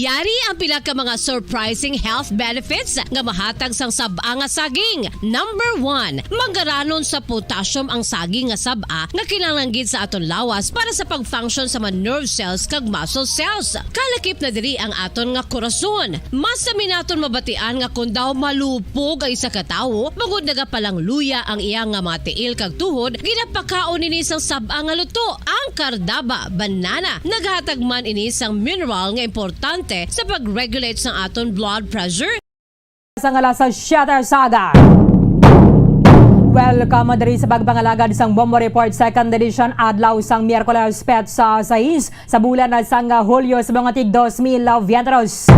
Yari ang pila ka mga surprising health benefits nga mahatag sang sab-a nga saging. Number one, mangaranon sa potassium ang saging nga sab-a nga kinahanglan gid sa aton lawas para sa pag-function sa mga nerve cells kag muscle cells. Kalakip na diri ang aton nga korason. Mas sami naton mabatian nga kon daw malupog ang isa ka tawo, bangod nagapalangluya ang iya nga mga tiil kag tuhod, ginapakaon ini sang sab-a nga luto. Ang kardaba, banana, naghatag man ini sang mineral nga importante sa pag-regulate sang aton blood pressure. Sang alas siyete sa aga. Welcome diri sa pagpangalagad sang Bombo Report Second Edition, adlaw sang Miyerkules, petsa sais sa bulan na sang Hulyo sa mga tig dos mil veintitrés.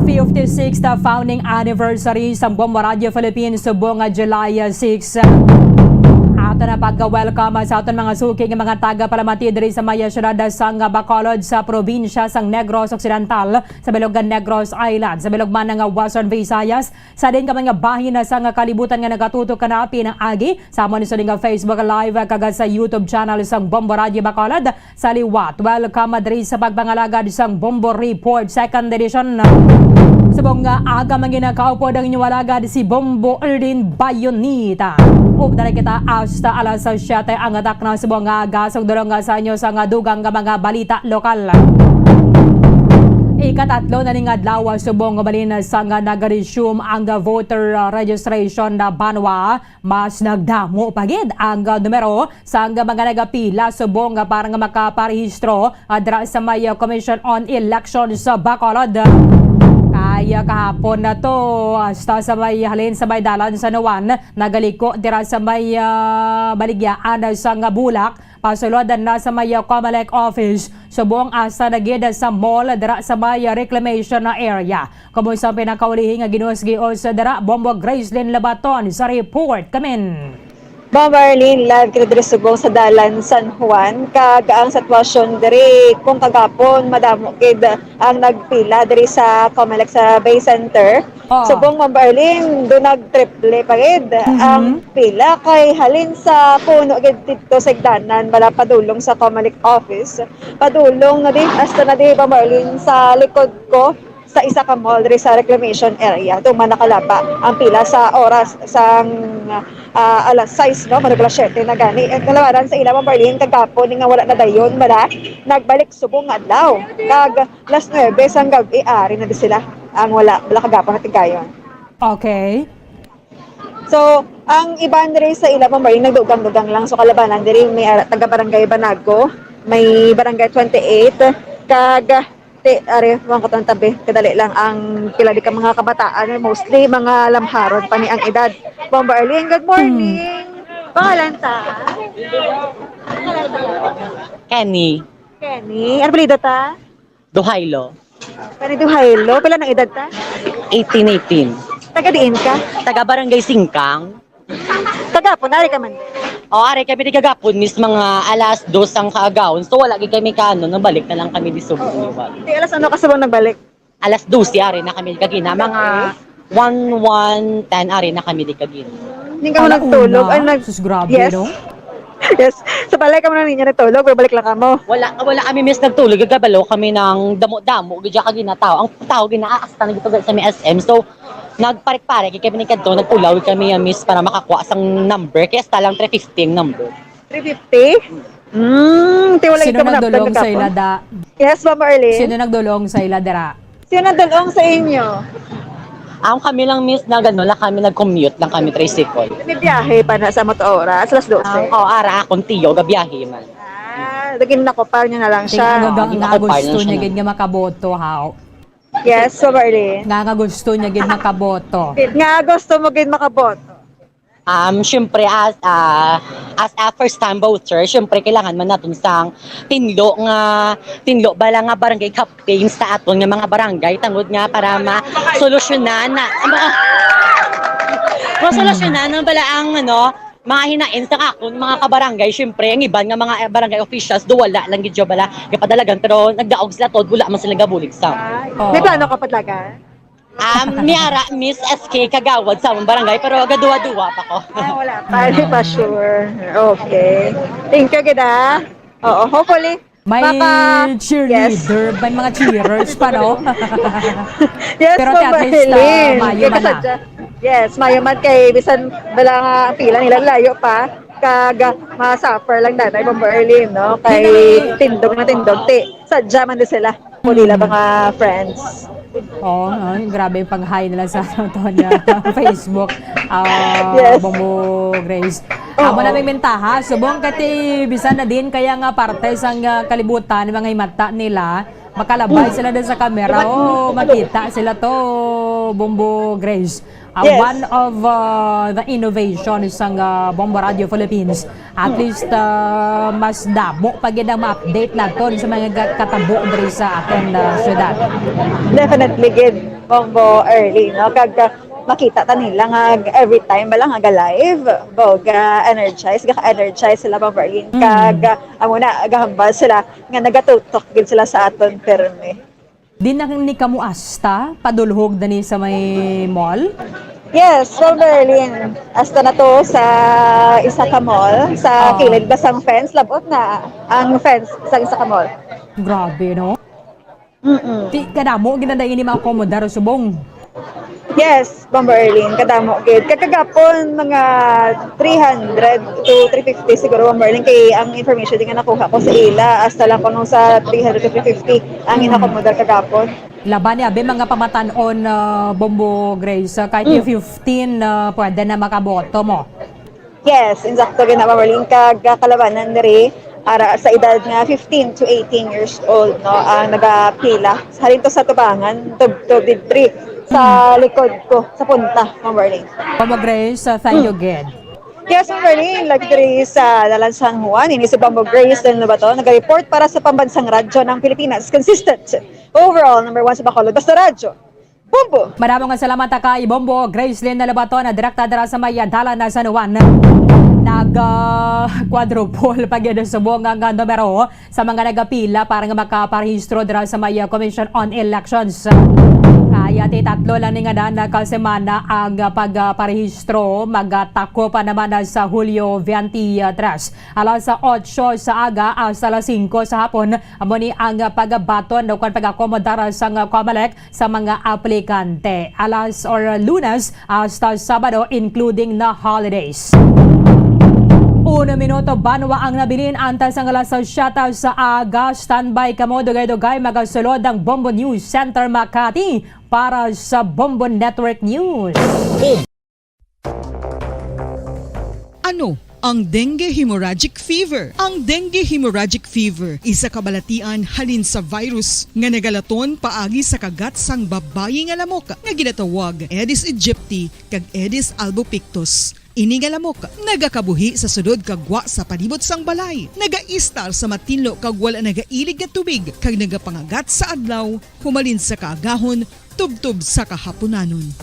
Fifty-sixth founding anniversary sang Bombo Radio Philippines subong nga July six. Ato na pagka-welcome sa aton mga suki nga mga taga-palamati diri sa may siyudad sang Bacolod sa probinsya sang Negros Occidental, sa bilog nga Negros Island, sa bilog man nga Western Visayas, sa diin ka man nga bahin sa nga kalibutan nga nagatutok kana pinaagi sa amon sini nga Facebook Live kag sa YouTube channel sang Bombo Radio Bacolod. Sa liwat, welcome diri sa pagpangalagad sang Bombo Report Second Edition. Subong nga aga man ginakaupod ang inyong alagad si Bombo Erlin Bayonita. Ug dali kita hasta alas siyete ang atak na subong nga aga. Sugdulong nga sa inyo sa nga dugang nga mga balita lokal. Ikatatlo na ning adlaw subong nga balin sa nga nag-resume ang voter, uh, registration na banwa. Mas nagdamo pa gid ang, uh, numero sang mga nagapila subong nga para nga makaparehistro, uh, dira sa may, uh, Commission on Elections sa Bacolod. Kay, uh, kahapon na to, hasta sa may halin sa may dalan San Juan, nagaliko dira sa may, ah, baligyaan sang Bulak, pasulod na sa may Comelec office, subong hasta na gid sa mall dira sa may reclamation area. Kumusta ang pinakaulihi nga ginuhos-gios dira, Bombo Gracelyn Labaton sa report kamin. Bombo Arlene, live kita diri subong sa dalan San Juan, kag ang sitwasyon diri kung kagapon madamo gid ang nagpila diri sa Comelec sa Bay Center. Oo. Subong, Ma'am Arlene, do nagtriple pa gid Mhm. ang pila kay halin sa puno gid didto sa higdanan, bala padulong sa Comelec office, padulong na di, hasta na di, Ma'am Arlene, sa likod ko, sa isa ka mall diri sa reclamation area. Tuman nakalaba ang pila sa oras sang, ah, alas sais, no? Murag alas siyete na gani. Ang kalabaran sa ila, Ma'am Arlene, kagapon nga wala na dayon, bala, nagbalik subong nga adlaw. Kag Las nuebe sang gab-i, ari na di sila. Ang wala, wala kagapon na tigayon. Okay. So, ang iban diri sa ila, Ma'am Marie, nagdugang-dugang lang. So, kalabanan diri, may ara-, taga Barangay Banago, may Barangay twenty-eight, kag, ti, are, mga katong tabi, kadali lang ang pila di ka mga kabataan, mostly mga lamharon pa ni ang edad. Ma'am Arlene, good morning. Hmm. Pangalan ta? Kenny. Kenny. Ano apelyido ta? Duhailo. Kenny Duhailo. Pila nang edad ta? Eighteen, eighteen. Taga diin ka? Taga Barangay Singkang. Kagapon, ari ka man? O, ari kami di kagapon, Miss, mga alas dos ang kaagahon. So, wala gid kami kaano, nabalik na lang kami di subong liwat. Di alas ano ka subong nagbalik? Alas dose, ari na kami kagina. Mga one, one ten, ari na kami di kagina. Hindi ka mo Ala nagtulog? una? Ay, nag- Sus, grabe, Yes. no? Yes. Sa balay ka mo na ninyo nagtulog, pero balik lang ka mo. Wala, wala kami, Miss, nagtulog. Gagabalo kami ng damo-damo. Gidya kagina tao. Ang tao, ginaasta na dito sa may S M. So, nagparik-parik kami ni kadto, nagpulaw kami, ah, Miss, para makakuha sang number. Kaya sa lang three fifty ang number. Three fifty? Mm, ti wala Sino ikaw manaptan nagdulong sa kagapon? ila, da? Yes, Ma'am Arlene. Sino nagdulong sa ila, dira? Sino nagdulong sa inyo? Ang kami lang, Miss, nag-ano lang kami, nag-commute lang kami, tricycle. May biyahe pa na sa motora, alas dose. Ang, oh, ara akong tiyo, gabiyahe man. Ah, lagi na ko, par niya na lang Ting-, siya. ano ba Hindi nga ako, par gusto niya siya niya na. gid nga makaboto, haw? Yes, Ma'am Arlene. Nga nga gusto niya gid makaboto. Nga gusto mo gid makaboto. Um, syempre, as, ah, as a first-time voter, syempre, kailangan man naton sang tinlo nga, tinlo bala nga barangay captains sa aton nga mga barangay, tangod nga para masolusyonan na, ma-, masolusyonan ang bala ang, ano, mga hinain sa akon, mga kabarangay. Syempre, ang iban nga mga barangay officials, do wala lang gid bala gapadalagan, pero nagdaog sila tod, wala man sila gabulig sa. Ay, Oo. may plano ka padalagan? Um, may ara, Miss S K Kagawad sa among barangay, pero gaduwa-duwa pa ko. Ah, wala pa. Hindi pa sure. Okay. Thank you, gid, ah. Oo, hopefully, May Maka- cheerleader, may mga cheerers pa, no? Yes, Pero Ma'am at least, ah, Marlene. Mayo man na. Yes, mayo man kay bisan bala nga ang pila nila layo pa, kag, ah, ma-suffer lang danay, Ma'am Marlene, no? Kay tindog na tindog, ti, sadya man din sila. Kung nila mga friends. Oo, no? Yung grabe yung pag-hi nila sa, ano to, niya, Facebook. Ah, Yes. Bombo Grace. Oo. Amo na may mentaha. Subong kati bisan na din kaya nga parte sang, ah, kalibutan, mga himata nila, makalabay sila din sa kamera. Oh, makita sila to, Bombo Grace. Ah, Yes. One of, ah, the innovations sang, ah, Bombo Radio Philippines. At least, ah, mas damo pa gid ang ma-update naton sa mga ga-, katabo diri sa aton, ah, syudad. Definitely gid, Bombo Early, no? Kag, ah, makita ta nila nga every time bala nga ga-live, bo, ga-energize, ga-energize sila, Bombo Early. Mm. Kag, ah, amo na, gahambal sila nga nagatutok gid sila sa aton pirmi. Di na ni kamo asta padulhog dani sa may mall? Yes, from Berlin. Asta na to sa isa ka mall, sa Ah. kilid ba sang fence, labot na ang fence sa isa ka mall. Grabe, no? Mm-mm. Ti, kadamo ginanda ini maakomodar subong. Yes, Bombo Erlin, kadamo gid. Kagagapon, mga three hundred to three fifty siguro, Bombo Erlin, kay ang information din nga nakuha ko sa ila, hasta lang kuno sa three hundred to three fifty ang Mm. inakomodar kagapon. Laban ni abi mga pamatan-on, ah, Bombo Grace, ah, kahit Mm. yung fifteen, ah, pwede na makaboto mo. Yes, insakto gid na, Ma'am Marlene, kag, ah, kalabanan diri ara sa edad nga fifteen to eighteen years old, no, ang nagapila. Halin to sa tubangan, tub-, tub-, diri sa Mm. likod ko, sa punta, Ma'am Marlene. Bombo Grace, uh, thank you Mm. again. Yes, Ma'am Marlene, lagi diri sa Dalan San Juan, ini si Bombo Grace din ba to? Nag-report para sa Pambansang Radyo ng Pilipinas. Consistent. Overall, number one sa Bacolod. Basta Radyo. Bombo! Madamo nga salamat kay Bombo Gracelyn Lobaton, direkta dira sa may dalan na San Juan. Nag, ah, quadruple pa gyud subong ang, ah, numero sa mga nagapila para nga makaparehistro dira sa may, ah, Commission on Elections. Kaya ti tatlo lang ni nga na, na ka semana ang, ah, pagparehistro. Magtakop pa naman na sa Hulyo twenty-three, alas otso sa aga hasta alas singko sa hapon. Amo ni ang, ah, pagbaton o kung pag-akomodar sang, ah, COMELEC sa mga aplikante, alas or Lunes hasta Sabado, including na holidays. Uno minuto banwa ang nabilin antes ang alas siyete sa aga. Standby kamo, dugay-dugay magasulod ang Bombo News Center Makati para sa Bombo Network News. Ano ang dengue hemorrhagic fever? Ang dengue hemorrhagic fever isa ka balatian halin sa virus nga nagalaton paagi sa kagat sang babayi nga lamok nga ginatawag Aedes aegypti kag Aedes albopictus. Ini nga lamok nagakabuhi sa sulod kag gwa sa palibot sang balay, nagaistar sa matinlo kag wala nagailig nga tubig, kag nagapangagat sa adlaw humalin sa kaagahon tubtob sa kahapunanon.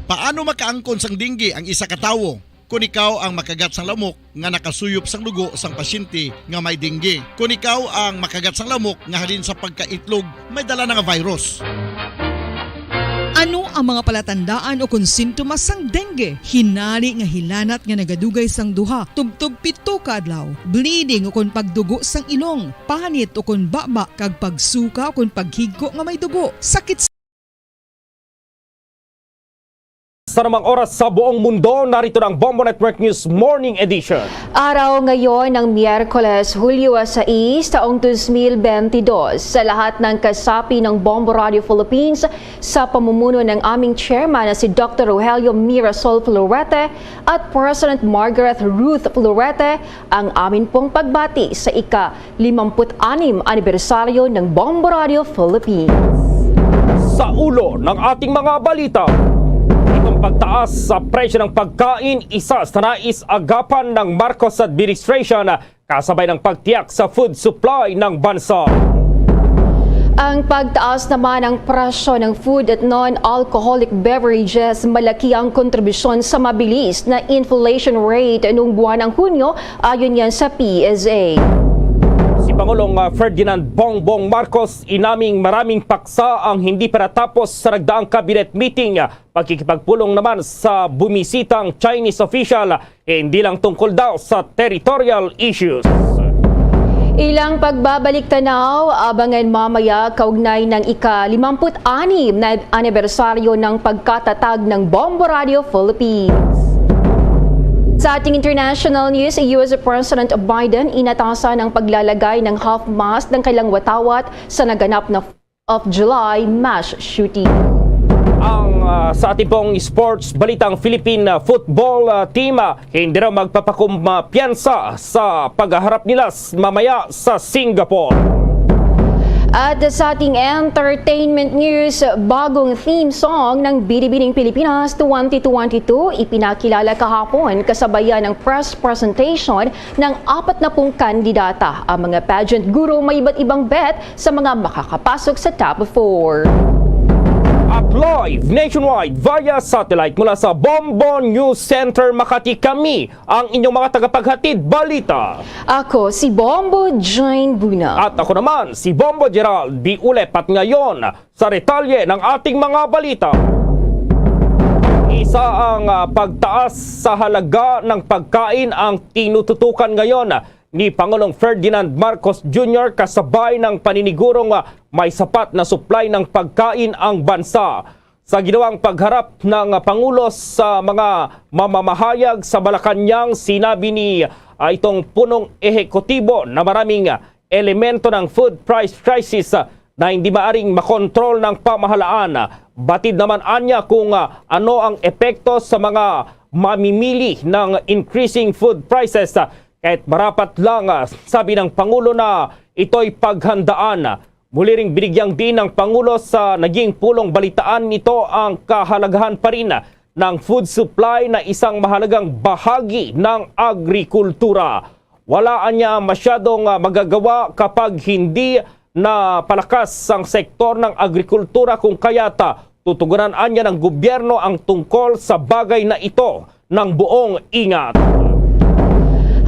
Paano makaangkon sang dengue ang isa ka tawo? Kon ikaw ang makagat sang lamok nga nakasuyop sang dugo sang pasyente nga may dengue. Kon ikaw ang makagat sang lamok nga halin sa pagkaitlog may dala na nga virus. Ano ang mga palatandaan o kon sintomas sang dengue? Hinari nga hilanat nga nagadugay sang duha tubtob pito ka adlaw, bleeding o kon pagdugo sang ilong, panit o kon baba, kag pagsuka o kon paghigko nga may dugo, sakit sa Sa namang oras sa buong mundo, narito na ang Bombo Network News Morning Edition. Araw ngayon ng Miyerkules, Hulyo sais, taong dos mil bentidós. Sa lahat ng kasapi ng Bombo Radio Philippines, sa pamumuno ng aming chairman na si Doktor Rogelio Mirasol Florete at President Margaret Ruth Florete, ang amin pong pagbati sa ika-limampu't-anim anibersaryo ng Bombo Radio Philippines. Sa ulo ng ating mga balita, itong pagtaas sa presyo ng pagkain, isa sa nais agapan ng Marcos administration, kasabay ng pagtiyak sa food supply ng bansa. Ang pagtaas naman ng presyo ng food at non-alcoholic beverages, malaki ang kontribusyon sa mabilis na inflation rate noong buwan ng Hunyo, ayon yan sa P S A. Si Pangulong, ah, Ferdinand Bongbong Marcos, inaming maraming paksa ang hindi pa natapos sa nagdaang cabinet meeting. Pagkikipagpulong naman sa bumisitang Chinese official, hindi lang tungkol daw sa territorial issues. Ilang pagbabalik tanaw, abangan mamaya kaugnay ng ika-limamput anim na anibersaryo ng pagkatatag ng Bombo Radio Philippines. Sa ating international news, U S President Biden inatasan ang paglalagay ng half mast ng kailang watawat sa naganap na of July mass shooting. Ang, ah, sa ating pong sports balitang, Philippine, ah, football, ah, team, ah, hindi raw magpapakumpiyansa sa pagharap nila s-, mamaya sa Singapore. At sa ating entertainment news, bagong theme song ng Binibining Pilipinas twenty twenty-two, ipinakilala kahapon kasabayan ng press presentation ng apat na pung kandidata. Ang mga pageant guru may iba't ibang bet sa mga makakapasok sa top four. At live nationwide via satellite mula sa Bombo News Center Makati, kami ang inyong mga tagapaghatid balita. Ako si Bombo Jane Buna. At ako naman, si Bombo Gerald B. Ulep. At ngayon, sa detalye ng ating mga balita. Isa ang, ah, pagtaas sa halaga ng pagkain ang tinututukan ngayon ni Pangulong Ferdinand Marcos Junior kasabay ng paninigurong, ah, may sapat na supply ng pagkain ang bansa. Sa ginawang pagharap ng Pangulo sa mga mamamahayag sa Malacañang, sinabi ni, ah, itong punong ehekutibo na maraming, ah, elemento ng food price crisis, ah, na hindi maaring makontrol ng pamahalaan. Batid naman anya kung, ah, ano ang epekto sa mga mamimili ng increasing food prices, ah, kahit marapat lang, ah, sabi ng Pangulo na ito'y paghandaan. Muli ring binigyang diin ng Pangulo sa naging pulong balitaan nito ang kahalagahan pa rin ng food supply na isang mahalagang bahagi ng agrikultura. Wala anya masyadong, ah, magagawa kapag hindi na palakas ang sektor ng agrikultura, kung kaya't, ah, tutugunan anya ng gobyerno ang tungkol sa bagay na ito ng buong ingat.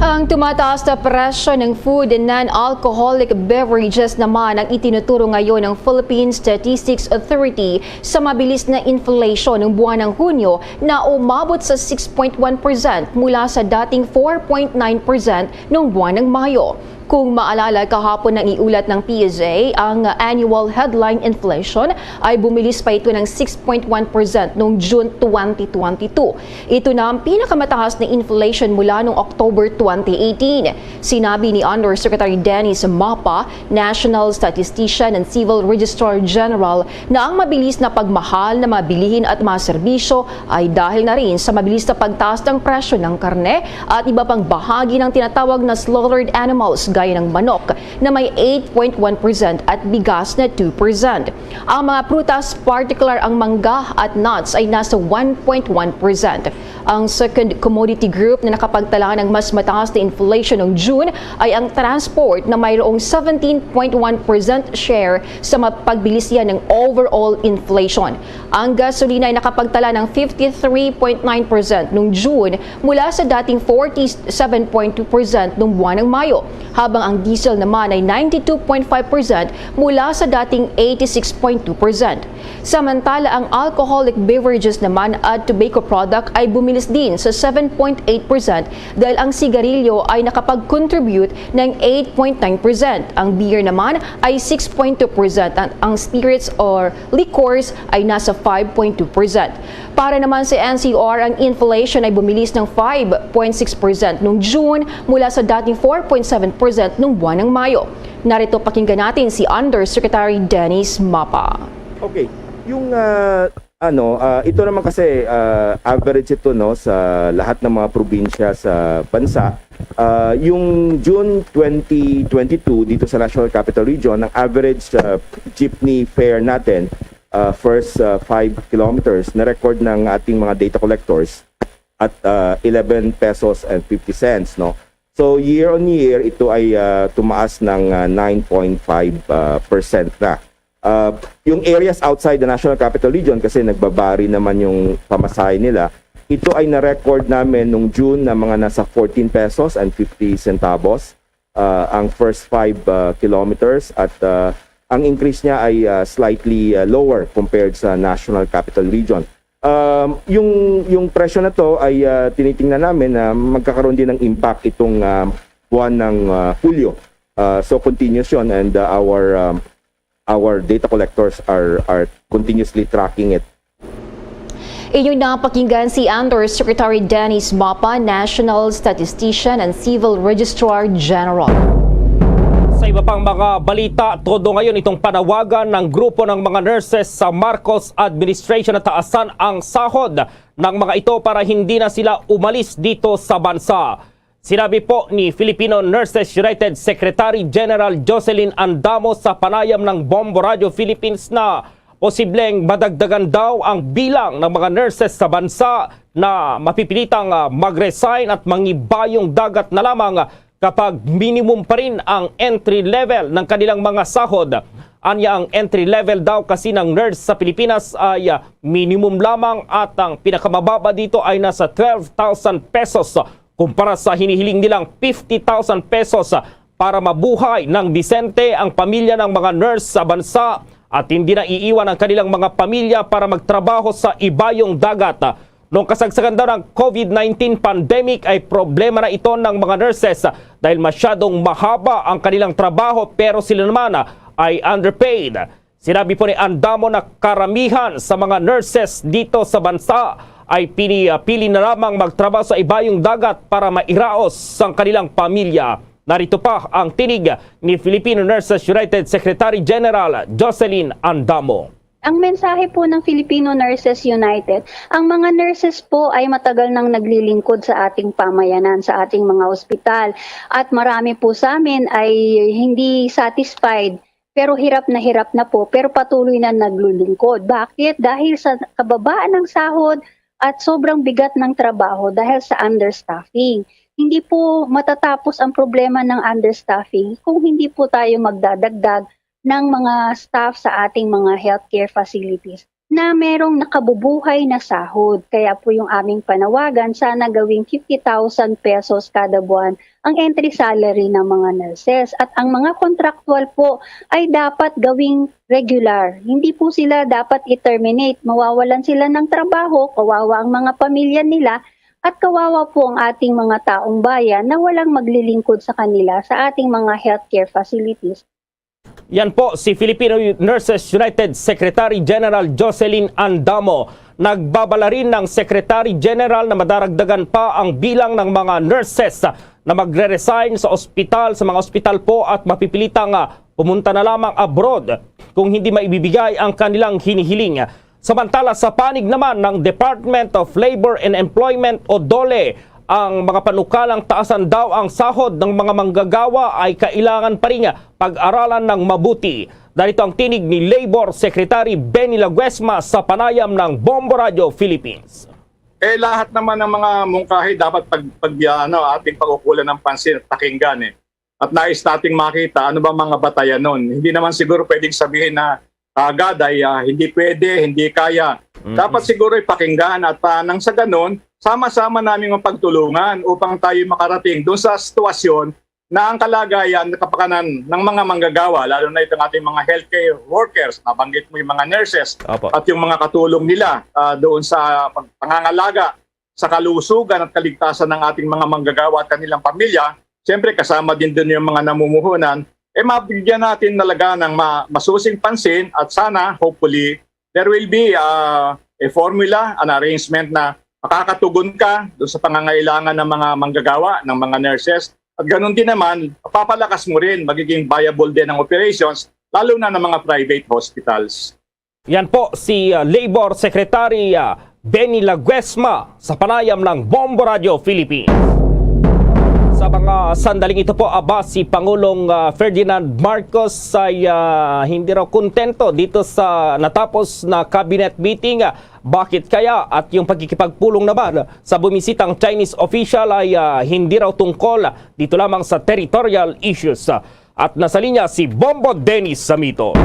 Ang tumataas na presyo ng food and non-alcoholic beverages naman ang itinuturo ngayon ng Philippine Statistics Authority sa mabilis na inflation ng buwan ng Hunyo na umabot sa six point one percent mula sa dating four point nine percent noong buwan ng Mayo. Kung maalala, kahapon nang iulat ng P S A, ang annual headline inflation ay bumilis pa ito ng six point one percent noong June twenty twenty-two. Ito na ang pinakamataas na inflation mula noong October twenty eighteen. Sinabi ni Undersecretary Dennis Mapa, National Statistician and Civil Registrar General, na ang mabilis na pagmahal ng mga bilihin at mga serbisyo ay dahil na rin sa mabilis na pagtaas ng presyo ng karne at iba pang bahagi ng tinatawag na slaughtered animals, gaya ng manok na may eight point one percent at bigas na two percent. Ang mga prutas, partikular ang mangga at nuts, ay nasa one point one percent. Ang second commodity group na nakapagtala ng mas mataas na inflation noong June ay ang transport, na mayroong seventeen point one percent share sa mapagbilisyan ng overall inflation. Ang gasolina ay nakapagtala ng fifty-three point nine percent noong June mula sa dating forty-seven point two percent noong buwan ng Mayo, habang ang diesel naman ay ninety-two point five percent mula sa dating eighty-six point two percent. Samantala, ang alcoholic beverages naman at tobacco product ay bumilis din sa seven point eight percent, dahil ang sigarilyo ay nakapag-contribute ng eight point nine percent. Ang beer naman ay six point two percent, at ang spirits or liquors ay nasa five point two percent. Para naman sa N C R, ang inflation ay bumilis ng five point six percent noong June mula sa dating four point seven percent noong buwan ng Mayo. Narito, pakinggan natin si Undersecretary Dennis Mapa. Okay. Yung, ah, ano, ah, ito naman kasi, ah, average ito, no, sa lahat ng mga probinsya sa bansa. Ah, yung June twenty twenty-two dito sa National Capital Region, ang average, ah, jeepney fare natin, ah, first, ah, five kilometers, na-record ng ating mga data collectors at, ah, eleven pesos and fifty cents, no? So, year on year, ito ay, ah, tumaas ng, ah, nine point five, ah, percent na. Ah, yung areas outside the National Capital Region, kasi nagbabari naman yung pamasahe nila, ito ay na-record namin nung June na mga nasa fourteen pesos and fifty centavos. ah, ang first five, ah, kilometers at, ah, ang increase niya ay, ah, slightly, ah, lower compared sa National Capital Region. Um, yung, yung presyo na 'to ay, ah, tinitingnan namin na magkakaroon din ng impact itong, ah, buwan ng, ah, Hulyo. Ah, so continuous 'yon and, ah, our, um, our data collectors are, are continuously tracking it. Inyong napakinggan si Undersecretary Dennis Mapa, National Statistician and Civil Registrar General. Sa iba pang mga balita, todo ngayon itong panawagan ng grupo ng mga nurses sa Marcos administration na taasan ang sahod ng mga ito para hindi na sila umalis dito sa bansa. Sinabi po ni Filipino Nurses United Secretary General Jocelyn Andamo sa panayam ng Bombo Radio Philippines na posibleng madagdagan daw ang bilang ng mga nurses sa bansa na mapipilitang, ah, mag-resign at mangibayong dagat na lamang kapag minimum pa rin ang entry level ng kanilang mga sahod. Anya, ang entry level daw kasi ng nurse sa Pilipinas ay, ah, minimum lamang at ang pinakamababa dito ay nasa twelve thousand pesos kumpara sa hinihiling nilang fifty thousand pesos para mabuhay ng disente ang pamilya ng mga nurse sa bansa at hindi na iiwan ang kanilang mga pamilya para magtrabaho sa ibayong dagat. Noong kasagsagan daw ng COVID nineteen pandemic ay problema na ito ng mga nurses dahil masyadong mahaba ang kanilang trabaho pero sila naman ay underpaid. Sinabi po ni Andamo na karamihan sa mga nurses dito sa bansa ay pinipili na lamang magtrabaho sa ibayong dagat para mairaos ang kanilang pamilya. Narito pa ang tinig ni Filipino Nurses United Secretary General Jocelyn Andamo. Ang mensahe po ng Filipino Nurses United, ang mga nurses po ay matagal nang naglilingkod sa ating pamayanan, sa ating mga ospital. At marami po sa amin ay hindi satisfied, pero hirap na hirap na po, pero patuloy na naglulingkod. Bakit? Dahil sa kababaan ng sahod at sobrang bigat ng trabaho dahil sa understaffing. Hindi po matatapos ang problema ng understaffing kung hindi po tayo magdadagdag ng mga staff sa ating mga healthcare facilities na merong nakabubuhay na sahod. Kaya po yung aming panawagan, sana gawing fifty thousand pesos kada buwan ang entry salary ng mga nurses. At ang mga contractual po ay dapat gawing regular. Hindi po sila dapat i-terminate. Mawawalan sila ng trabaho, kawawa ang mga pamilya nila, at kawawa po ang ating mga taong bayan na walang maglilingkod sa kanila sa ating mga healthcare facilities. Yan po si Filipino Nurses United Secretary General Jocelyn Andamo. Nagbabala rin ng Secretary General na madaragdagan pa ang bilang ng mga nurses na magre-resign sa ospital, sa mga ospital po at mapipilitang, ah, pumunta na lamang abroad kung hindi maibibigay ang kanilang hinihiling. Samantala, sa panig naman ng Department of Labor and Employment o DOLE, ang mga panukalang taasan daw ang sahod ng mga manggagawa ay kailangan pa rin pag-aralan ng mabuti. Narito ang tinig ni Labor Secretary Benny Laguesma sa panayam ng Bombo Radio Philippines. Eh, lahat naman ng mga mungkahi dapat pag, pag ano, ating pag-ukulan ng pansin at pakinggan eh. At nais nating makita ano ba mga batayan nun. Hindi naman siguro pwedeng sabihin na agad ay, ah, hindi pwede, hindi kaya. Dapat siguro ipakinggan at, ah, nang sa ganun, sama-sama namin mapagtulungan upang tayo makarating doon sa sitwasyon na ang kalagayan, kapakanan ng mga manggagawa, lalo na itong ating mga healthcare workers, nabanggit mo yung mga nurses, Opo. At yung mga katulong nila, ah, doon sa pag-, pangangalaga sa kalusugan at kaligtasan ng ating mga manggagawa at kanilang pamilya, siyempre kasama din doon yung mga namumuhunan, eh mabigyan natin talaga ng ma- masusing pansin at sana, hopefully, there will be, ah, a formula, an arrangement na makakatugon ka doon sa pangangailangan ng mga manggagawa, ng mga nurses. At ganun din naman, papalakas mo rin, magiging viable din ang operations, lalo na ng mga private hospitals. Yan po si, uh, Labor Secretary, uh, Benny Laguesma sa panayam ng Bombo Radio Philippines. Sa mga sandaling ito po, aba, si Pangulong, uh, Ferdinand Marcos ay, uh, hindi raw kontento dito sa natapos na cabinet meeting. Bakit kaya? At yung pagkikipagpulong naman sa bumisitang Chinese official ay, uh, hindi raw tungkol dito lamang sa territorial issues. At nasa linya si Bombo Dennis Samito.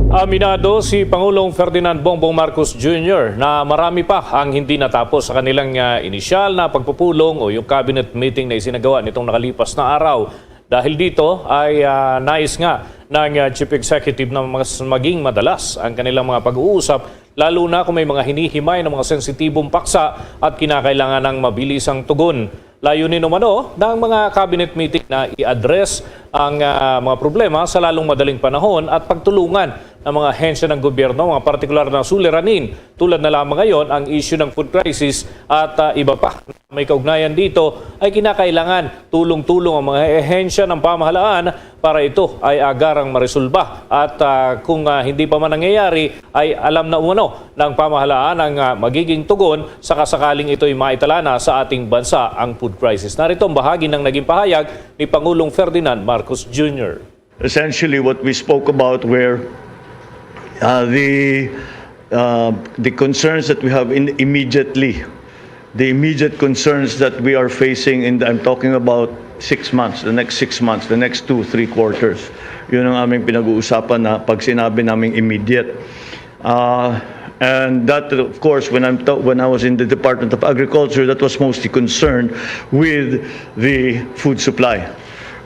Aminado si Pangulong Ferdinand Bongbong Marcos Junior na marami pa ang hindi natapos sa kanilang, ah, inisyal na pagpupulong o yung cabinet meeting na isinagawa nitong nakalipas na araw. Dahil dito ay, ah, nais nga ng, ah, Chief Executive na mas maging madalas ang kanilang mga pag-uusap, lalo na kung may mga hinihimay ng mga sensitibong paksa at kinakailangan ng mabilisang tugon. Layunin umano ng mga cabinet meeting na i-address ang, ah, mga problema sa lalong madaling panahon at pagtulungan ng mga ahensya ng gobyerno, mga partikular na suliranin, tulad na lamang ngayon ang issue ng food crisis at, ah, iba pa. May kaugnayan dito ay kinakailangan tulong-tulong ang mga ehensya ng pamahalaan para ito ay agarang maresolba. At, ah, kung, ah, hindi pa man nangyayari, ay alam na umano ng pamahalaan ang, ah, magiging tugon sakasakaling ito'y maitala na sa ating bansa ang food crisis. Narito ang bahagi ng naging pahayag ni Pangulong Ferdinand Marcos Junior. Essentially, what we spoke about were, uh, the, uh, the concerns that we have in immediately, the immediate concerns that we are facing in, I'm talking about six months, the next six months, the next two, three quarters. Yun ang aming pinag-uusapan na pag sinabi naming immediate. Uh, and that, of course, when I'm ta-, when I was in the Department of Agriculture, that was mostly concerned with the food supply,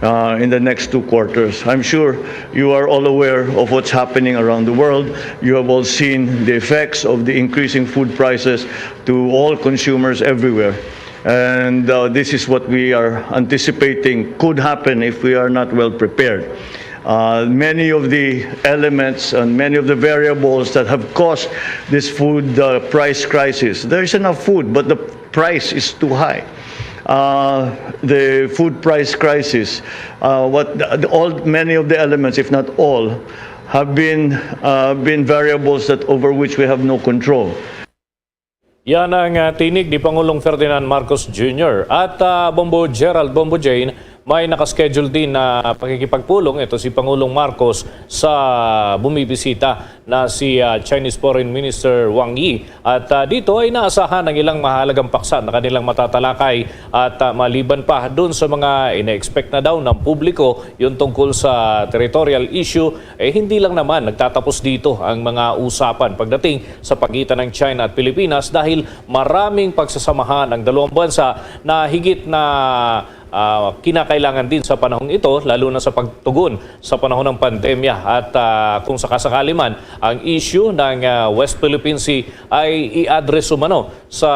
uh, in the next two quarters. I'm sure you are all aware of what's happening around the world. You have all seen the effects of the increasing food prices to all consumers everywhere. And, uh, this is what we are anticipating could happen if we are not well prepared. Uh, many of the elements and many of the variables that have caused this food, uh, price crisis, there is enough food, but the price is too high. Uh, the food price crisis, uh, what the, the, all, many of the elements, if not all, have been, uh, been variables that over which we have no control. Yan ang, ah, tinig ni Pangulong Ferdinand Marcos Junior. At, ah, Bombo Gerald, Bombo Jane, may nakaschedule din na pakikipagpulong. Ito si Pangulong Marcos sa bumibisita na si, ah, Chinese Foreign Minister Wang Yi. At, ah, dito ay naasahan ang ilang mahalagang paksa na kanilang matatalakay. At, ah, maliban pa dun sa mga ina-expect na daw ng publiko, yung tungkol sa territorial issue, eh, hindi lang naman nagtatapos dito ang mga usapan pagdating sa pagitan ng China at Pilipinas, dahil maraming pagsasamahan ang dalawang bansa na higit na, ah, kinakailangan din sa panahong ito, lalo na sa pagtugon sa panahon ng pandemya. At, ah, kung sakasakali man ang issue ng, ah, West Philippine Sea ay i-address umano sa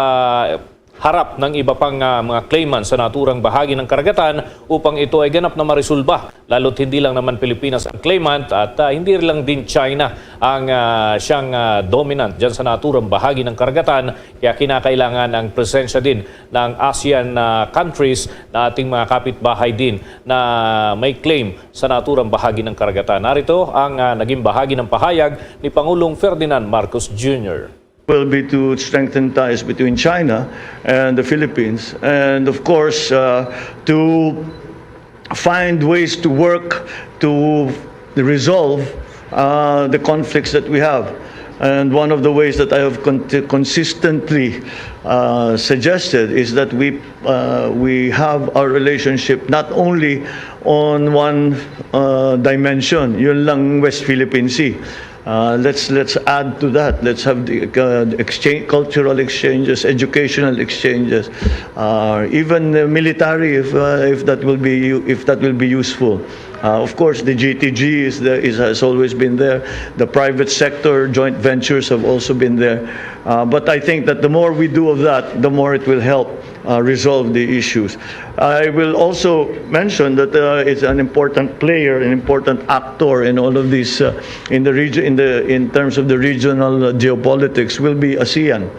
harap ng iba pang, ah, mga claimant sa naturang bahagi ng karagatan upang ito ay ganap na maresolba. Lalo't hindi lang naman Pilipinas ang claimant at, ah, hindi lang din China ang, ah, siyang, ah, dominant dyan sa naturang bahagi ng karagatan. Kaya kinakailangan ang presensya din ng ASEAN, ah, countries na ating mga kapitbahay din na may claim sa naturang bahagi ng karagatan. Narito ang, ah, naging bahagi ng pahayag ni Pangulong Ferdinand Marcos Junior. Will be to strengthen ties between China and the Philippines, and of course, uh, to find ways to work to resolve, uh, the conflicts that we have. And one of the ways that I have con-, consistently, uh, suggested is that we, uh, we have our relationship not only on one, uh, dimension, yun lang West Philippine Sea. Uh, let's, let's add to that. Let's have the, uh, exchange, cultural exchanges, educational exchanges, uh, even, uh, military, if, uh, if that will be u-, if that will be useful. Uh, of course, the G T G is the, is, has always been there. The private sector joint ventures have also been there. Uh, but I think that the more we do of that, the more it will help, uh, resolve the issues. I will also mention that, uh, it's an important player, an important actor in all of these, uh, in the region, in the, in terms of the regional, uh, geopolitics, will be ASEAN,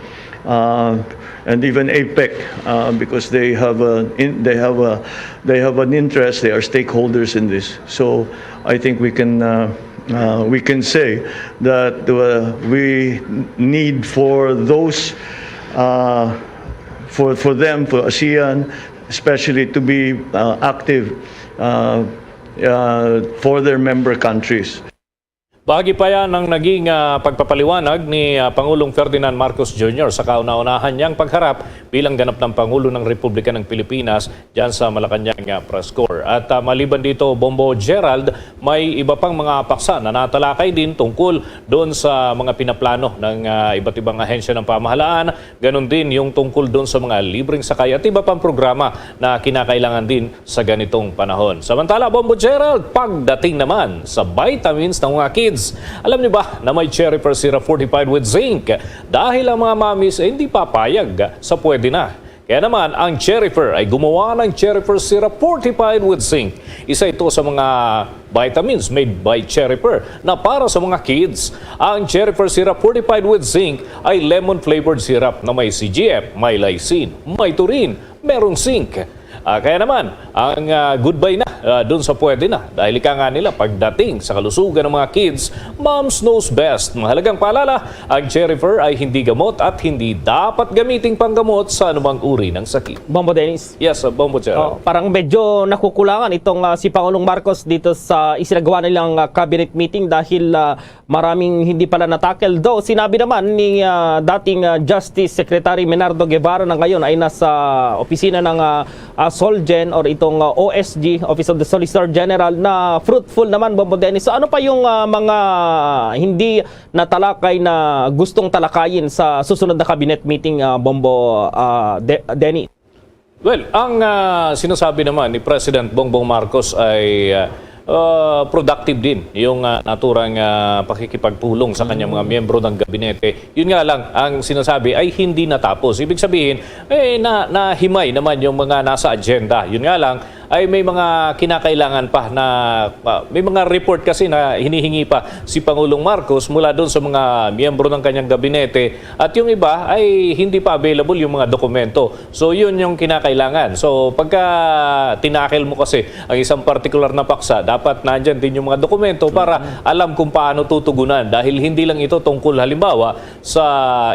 uh, and even APEC, uh, because they have a, in, they have a, they have an interest. They are stakeholders in this. So I think we can, uh, uh, we can say that, uh, we need for those, uh, for, for them, for ASEAN, especially to be, uh, active, uh, uh, for their member countries. Bahagi pa yan ng naging, ah, pagpapaliwanag ni, ah, Pangulong Ferdinand Marcos Junior sa kauna-unahan niyang pagharap bilang ganap ng Pangulo ng Republika ng Pilipinas diyan sa Malacañang, ah, press corps. At, ah, maliban dito, Bombo Gerald, may iba pang mga paksa na natalakay din tungkol doon sa mga pinaplano ng, ah, iba't ibang ahensya ng pamahalaan, ganun din yung tungkol doon sa mga libreng sakay at iba pang programa na kinakailangan din sa ganitong panahon. Samantala, Bombo Gerald, pagdating naman sa vitamins ng mga kids, alam niyo ba na may Cherry Syrup fortified with zinc? Dahil ang mga mommies, eh, hindi papayag sa pwede na. Kaya naman, ang Cherry ay gumawa ng Cherry Syrup fortified with zinc. Isa ito sa mga vitamins made by Cherry na para sa mga kids. Ang Cherry Syrup fortified with zinc ay lemon-flavored syrup na may C G F, may lysine, may taurine, merong zinc. Ah, kaya naman, ang, ah, goodbye na, ah, dun sa pwede na. Dahil ika nga nila, pagdating sa kalusugan ng mga kids, moms knows best. Mahalagang paalala, ang Cherry ay hindi gamot at hindi dapat gamiting panggamot sa anumang uri ng sakit. Bombo Dennis. Yes, uh, Bombo Gerald. Oh, parang medyo nakukulangan itong, ah, si Pangulong Marcos dito sa isinagawa nilang, ah, cabinet meeting dahil, ah, maraming hindi pala natackle. Though, sinabi naman ni, ah, dating, ah, Justice Secretary Menardo Guevara na ngayon ay nasa opisina ng, ah, ah, Solgen or itong, ah, O S G, Office of the Solicitor General, na fruitful naman, Bombo Dennis. So, ano pa yung, ah, mga hindi natalakay na gustong talakayin sa susunod na cabinet meeting, ah, Bombo, ah, De-, Dennis? Well, ang, ah, sinasabi naman ni President Bongbong Marcos ay, ah, ah, productive din yung, ah, naturang, ah, pakikipagpulong sa kanyang mga miyembro ng gabinete. Yun nga lang, ang sinasabi ay hindi natapos. Ibig sabihin, eh, na, nahimay naman yung mga nasa agenda. Yun nga lang, ay may mga kinakailangan pa na, ah, may mga report kasi na hinihingi pa si Pangulong Marcos mula doon sa mga miyembro ng kanyang gabinete at yung iba ay hindi pa available yung mga dokumento. So, yun yung kinakailangan. So, pagka tinackle mo kasi ang isang partikular na paksa, dapat nandyan din yung mga dokumento para alam kung paano tutugunan. Dahil hindi lang ito tungkol, halimbawa, sa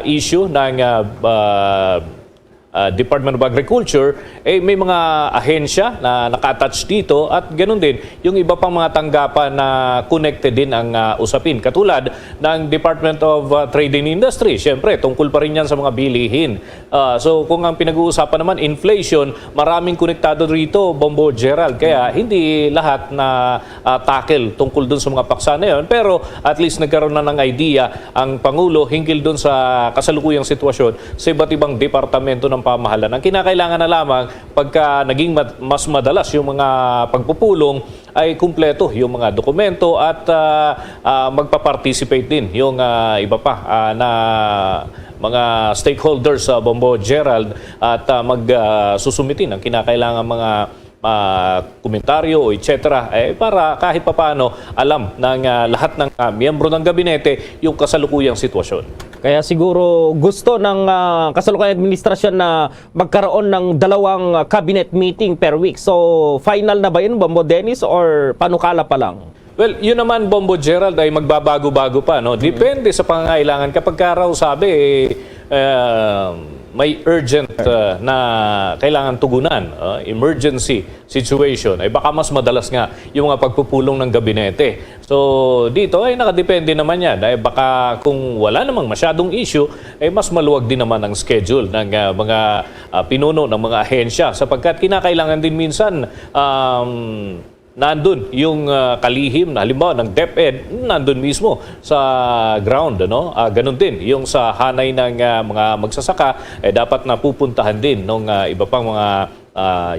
issue ng, ah, ah, ah, Department of Agriculture, eh, may mga ahensya na naka-attach dito at ganun din yung iba pang mga tanggapan na connected din ang, ah, usapin. Katulad ng Department of, ah, Trade and Industry, siyempre, tungkol pa rin yan sa mga bilihin. Ah, so, kung ang pinag-uusapan naman, inflation, maraming konektado rito, Bombo Gerald. Kaya hindi lahat na, ah, tackle tungkol dun sa mga paksa na yun. Pero at least nagkaroon na ng idea ang Pangulo hinggil dun sa kasalukuyang sitwasyon sa iba't ibang departamento ng pamahalaan. Ang kinakailangan na lamang, pagka naging mad-, mas madalas yung mga pagpupulong, ay kumpleto yung mga dokumento at, ah, ah, magpa-participate din yung, ah, iba pa, ah, na mga stakeholders sa Bombo Gerald at, ah, mag, ah, susumiti ng kinakailangan mga, ah, komentaryo o et cetera, eh, para kahit papaano alam ng, ah, lahat ng, ah, miyembro ng gabinete yung kasalukuyang sitwasyon. Kaya siguro gusto ng, ah, kasalukuyang administrasyon na magkaroon ng dalawang, ah, cabinet meeting per week. So, final na ba yun, Bombo Dennis, or panukala pa lang? Well, yun naman, Bombo Gerald, ay magbabago-bago pa, no? Depende sa pangangailangan. Kapag ka raw, sabi, eh, ah, may urgent, ah, na kailangan tugunan, ah, emergency situation, ay baka mas madalas nga yung mga pagpupulong ng gabinete. So, dito ay nakadepende naman yan. Ay baka kung wala namang masyadong issue, ay mas maluwag din naman ang schedule ng, ah, mga, ah, pinuno ng mga ahensya sapagkat kinakailangan din minsan, um, nandun yung, ah, kalihim na halimbawa ng DepEd, nandun mismo sa ground, ano? Ah, ganun din yung sa hanay ng, ah, mga magsasaka, eh, dapat napupuntahan din nung, ah, iba pang mga, ah,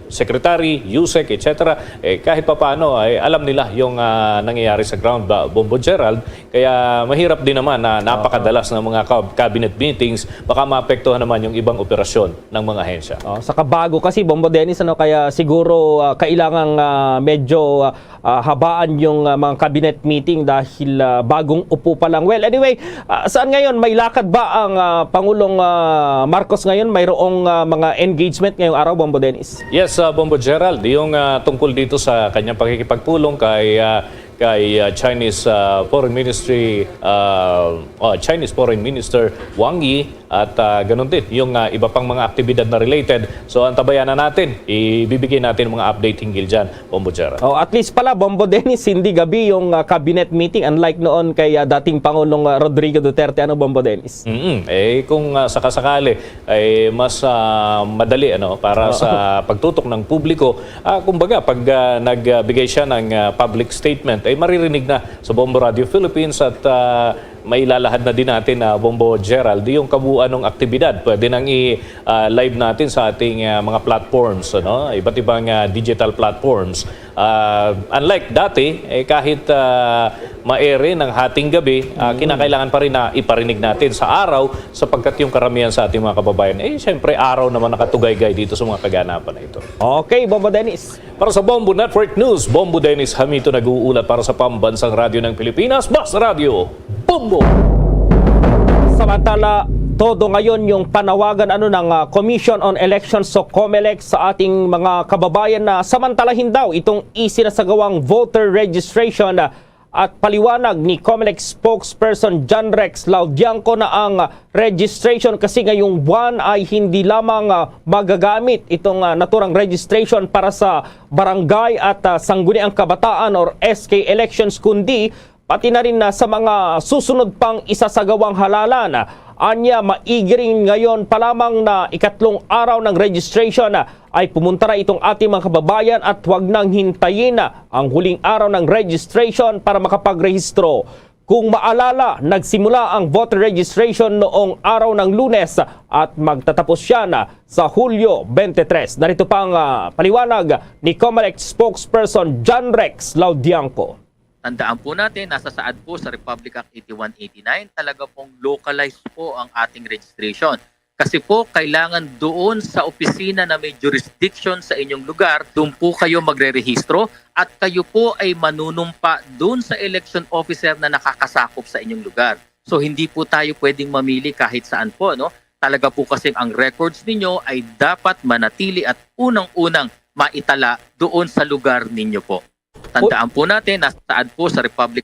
secretary, usec, et cetera, eh, kahit papaano ay alam nila yung, ah, nangyayari sa ground, ba, Bombo Gerald. Kaya mahirap din naman na napakadalas ng mga kab-, cabinet meetings, baka maapektuhan naman yung ibang operasyon ng mga ahensya. Oh, saka bago kasi, Bombo Dennis, ano, kaya siguro, ah, kailangang, ah, medyo, ah, ah, habaan yung, ah, mga cabinet meeting dahil, ah, bagong upo pa lang. Well, anyway, ah, saan ngayon? May lakad ba ang, ah, Pangulong, ah, Marcos ngayon? Mayroong, ah, mga engagement ngayong araw, Bombo Dennis? Yes, ah, Bombo Gerald, yung, ah, tungkol dito sa kanyang pakikipagpulong kay, ah, kay, ah, Chinese, ah, Foreign Ministry, ah, oh, Chinese Foreign Minister Wang Yi at, ah, ganun din yung, ah, iba pang mga aktibidad na related. So, antabayanan natin, ibibigay natin mga update hinggil dyan, Bombo Gerald. Oh, at least pala, Bombo Dennis, hindi gabi yung ah, cabinet meeting, unlike noon kay ah, dating Pangulong ah, Rodrigo Duterte. Ano, Bombo Dennis? Mm, eh kung ah, sakasakali ay mas ah, madali ano para sa pagtutok ng publiko. Ah, kumbaga pag ah, nagbigay siya ng ah, public statement ay maririnig na sa Bombo Radio Philippines at ah, mailalahad na din natin na Bombo Gerald yung kabuuan ng aktibidad. Pwede nang i-live natin sa ating ah, mga platforms, ano? Iba't ibang ah, digital platforms. Ah, unlike dati, eh, kahit ah, ma-air ng hating gabi, ah, kinakailangan pa rin na iparinig natin sa araw sapagkat yung karamihan sa ating mga kababayan, eh, siyempre araw naman nakatugaygay dito sa mga kaganapan na ito. Okay, Bombo Dennis. Para sa Bombo Network News, Bombo Dennis Hamito nag-uulat para sa Pambansang Radyo ng Pilipinas, Bas Radyo, Bombo! Samantala, todo ngayon yung panawagan ano ng ah, Commission on Elections o COMELEC sa ating mga kababayan na samantalahin daw itong isinasagawang voter registration, ah, at paliwanag ni COMELEC spokesperson John Rex Laudianco na ang registration kasi ngayong buwan ay hindi lamang ah, magagamit itong ah, naturang registration para sa barangay at ah, sangguniang kabataan or S K elections, kundi pati na rin na sa mga susunod pang isasagawang halalan. Anya, maigi rin ngayon pa lamang na ikatlong araw ng registration ay pumunta na itong ating mga kababayan at huwag nang hintayin ang huling araw ng registration para makapagrehistro. Kung maalala, nagsimula ang voter registration noong araw ng Lunes at magtatapos siya na sa Hulyo twenty-three. Narito pa ang ah, paliwanag ni COMELEC spokesperson John Rex Laudianco. Tandaan po natin, nasa saad po sa Republic Act eighty-one eighty-nine, talaga pong localized po ang ating registration. Kasi po, kailangan doon sa opisina na may jurisdiction sa inyong lugar, doon po kayo magrerehistro at kayo po ay manunumpa doon sa election officer na nakakasakop sa inyong lugar. So hindi po tayo pwedeng mamili kahit saan po, no? Talaga po kasi ang records ninyo ay dapat manatili at unang-unang maitala doon sa lugar ninyo po. Tandaan po natin, nasa saad po sa Republic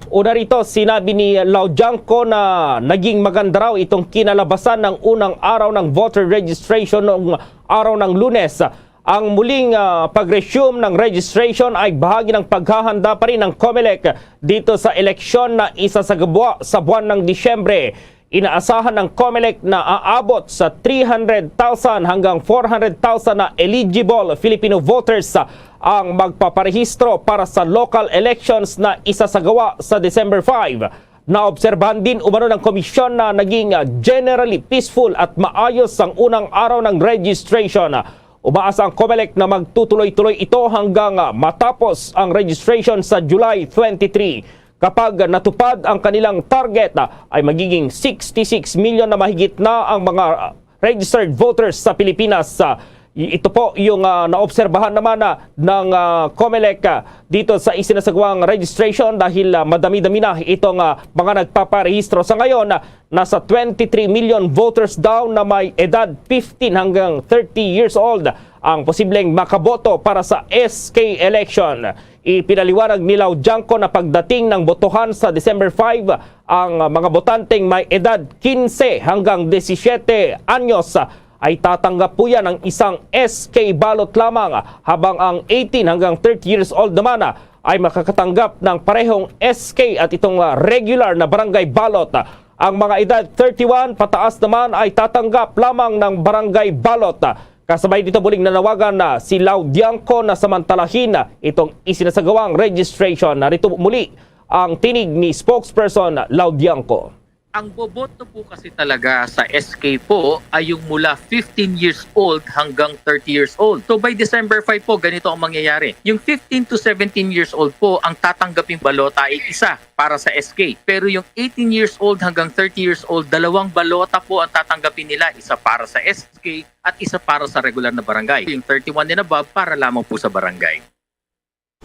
Una rito, sinabi ni Laudianco na naging maganda raw itong kinalabasan ng unang araw ng voter registration noong araw ng Lunes. Ang muling ah, pag-resume ng registration ay bahagi ng paghahanda pa rin ng COMELEC dito sa eleksyon na isasagawa sa buwan ng Disyembre. Inaasahan ng COMELEC na aabot sa three hundred thousand hanggang four hundred thousand na eligible Filipino voters ang magpaparehistro para sa local elections na isasagawa sa December five. Naobserbahan din umano ng komisyon na naging ah, generally peaceful at maayos ang unang araw ng registration. Umaasa ang COMELEC na magtutuloy-tuloy ito hanggang ah, matapos ang registration sa July twenty-three. Kapag natupad ang kanilang target, ah, ay magiging sixty-six million na mahigit na ang mga ah, registered voters sa Pilipinas. Ah, i- ito po yung ah, naobserbahan naman ah, ng ah, COMELEC ah, dito sa isinasagawang registration dahil ah, madami-dami na itong ah, mga nagpaparehistro. Sa ngayon, ah, nasa twenty-three million voters daw na may edad fifteen hanggang thirty years old ang posibleng makaboto para sa S K election. Ipinaliwanag ni Laudianco na pagdating ng botohan sa December five, ang mga botanteng may edad quince hanggang disisiete anyos ay tatanggap po yan ng isang S K ballot lamang, habang ang eighteen hanggang thirty years old naman ay makakatanggap ng parehong S K at itong regular na barangay ballot. Ang mga edad thirty-one pataas naman ay tatanggap lamang ng barangay ballot. Kasabay dito, muling nanawagan na si Laudianco na samantalahin itong isinasagawang registration. Narito muli ang tinig ni spokesperson Laudianco. Ang boboto po kasi talaga sa S K po ay yung mula fifteen years old hanggang thirty years old. So by December five po, ganito ang mangyayari. Yung fifteen to seventeen years old po, ang tatanggaping balota ay isa para sa S K. Pero yung eighteen years old hanggang thirty years old, dalawang balota po ang tatanggapin nila. Isa para sa S K at isa para sa regular na barangay. Yung thirty-one and above, para lamang po sa barangay.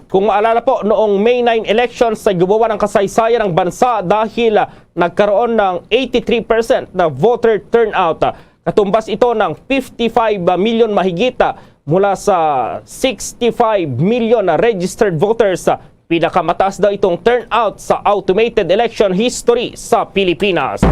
Kung maalala po, noong May nine elections ay gumawa ng kasaysayan ang bansa dahil ah, nagkaroon ng eighty-three percent na voter turnout. Katumbas ito ng fifty-five million mahigit ah, mula sa sixty-five million na registered voters ah, Pinakamataas daw itong turnout sa automated election history sa Pilipinas.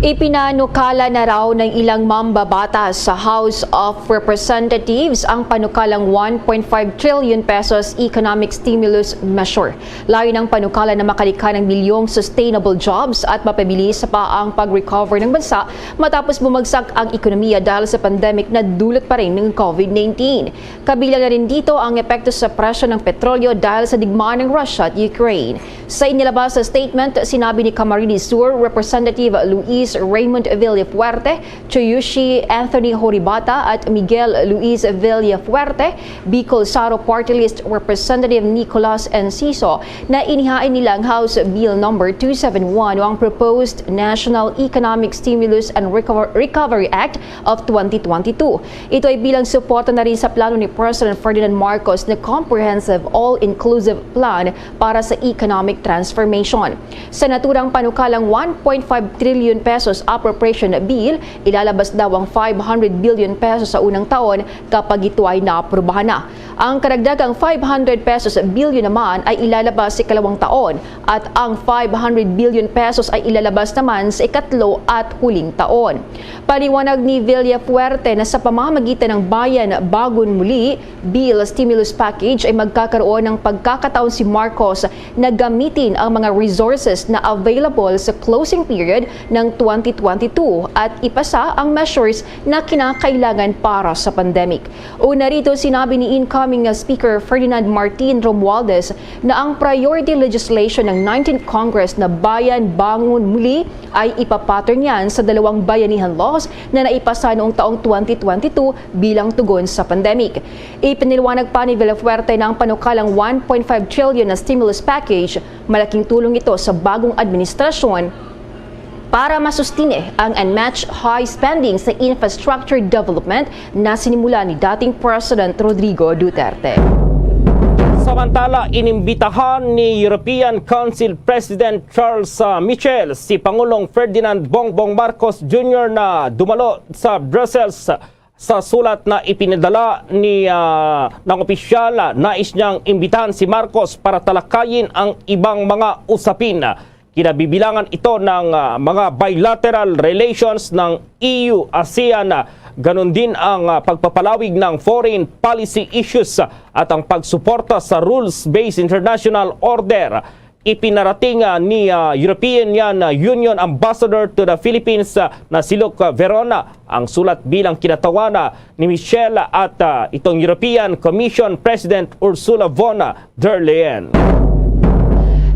Ipinanukala na raw ng ilang mambabatas sa House of Representatives ang panukalang one point five trillion pesos economic stimulus measure. Layo ng panukala na makalikha ng milyong sustainable jobs at mapabilis pa ang pag-recover ng bansa matapos bumagsak ang ekonomiya dahil sa pandemic na dulot pa rin ng COVID nineteen. Kabilang na rin dito ang epekto sa presyo ng petrolyo dahil sa digmaan ng Russia at Ukraine. Sa inilabas sa statement, sinabi ni Camarines Sur Representative Luis Raymond Villafuerte, Tsuyoshi Anthony Horibata at Miguel Luis Villafuerte, Bicol Saro Party List Representative Nicolas Enciso, na inihain nila ang House Bill Number two seven one o ang Proposed National Economic Stimulus and Recover- Recovery Act of twenty twenty-two. Ito ay bilang suporta na rin sa plano ni President Ferdinand Marcos na comprehensive, all-inclusive plan para sa economic transformation. Sa naturang panukalang one point five trillion pesos appropriation bill, ilalabas daw ang five hundred billion pesos sa unang taon kapag ito ay naaprubahan na. Ang karagdagang five hundred pesos billion naman ay ilalabas sa ikalawang taon at ang five hundred billion pesos ay ilalabas naman sa ikatlo at huling taon. Paliwanag ni Villafuerte na sa pamamagitan ng Bayan Bangon Muli Bill Stimulus Package ay magkakaroon ng pagkakataon si Marcos na gamitin ang mga resources na available sa closing period ng twenty twenty-two at ipasa ang measures na kinakailangan para sa pandemic. Una rito, sinabi ni incoming Speaker Ferdinand Martin Romualdez na ang priority legislation ng nineteenth Congress na Bayan Bangon Muli ay ipapattern niyan sa dalawang bayanihan laws na naipasa noong taong twenty twenty-two bilang tugon sa pandemic. Ipinaliwanag pa ni Villafuerte na ang panukalang one point five trillion na stimulus package, malaking tulong ito sa bagong administrasyon para masustine ang unmatched high spending sa infrastructure development na sinimula ni dating President Rodrigo Duterte. Samantala, inimbitahan ni European Council President Charles, ah, Michel si Pangulong Ferdinand Bongbong Marcos Junior na dumalo sa Brussels. Sa sulat na ipinadala ni, ah, ng opisyal, ah, nais niyang imbitahan si Marcos para talakayin ang ibang mga usapin. Kinabibilangan ito ng, ah, mga bilateral relations ng E U ASEAN, ah, ganun din ang, ah, pagpapalawig ng foreign policy issues, ah, at ang pagsuporta sa rules-based international order. Ipinarating, ah, ni, ah, European Union Ambassador to the Philippines, ah, na si Luc, ah, Verona ang sulat bilang kinatawanan ni Michel at, ah, itong European Commission President Ursula von der Leyen.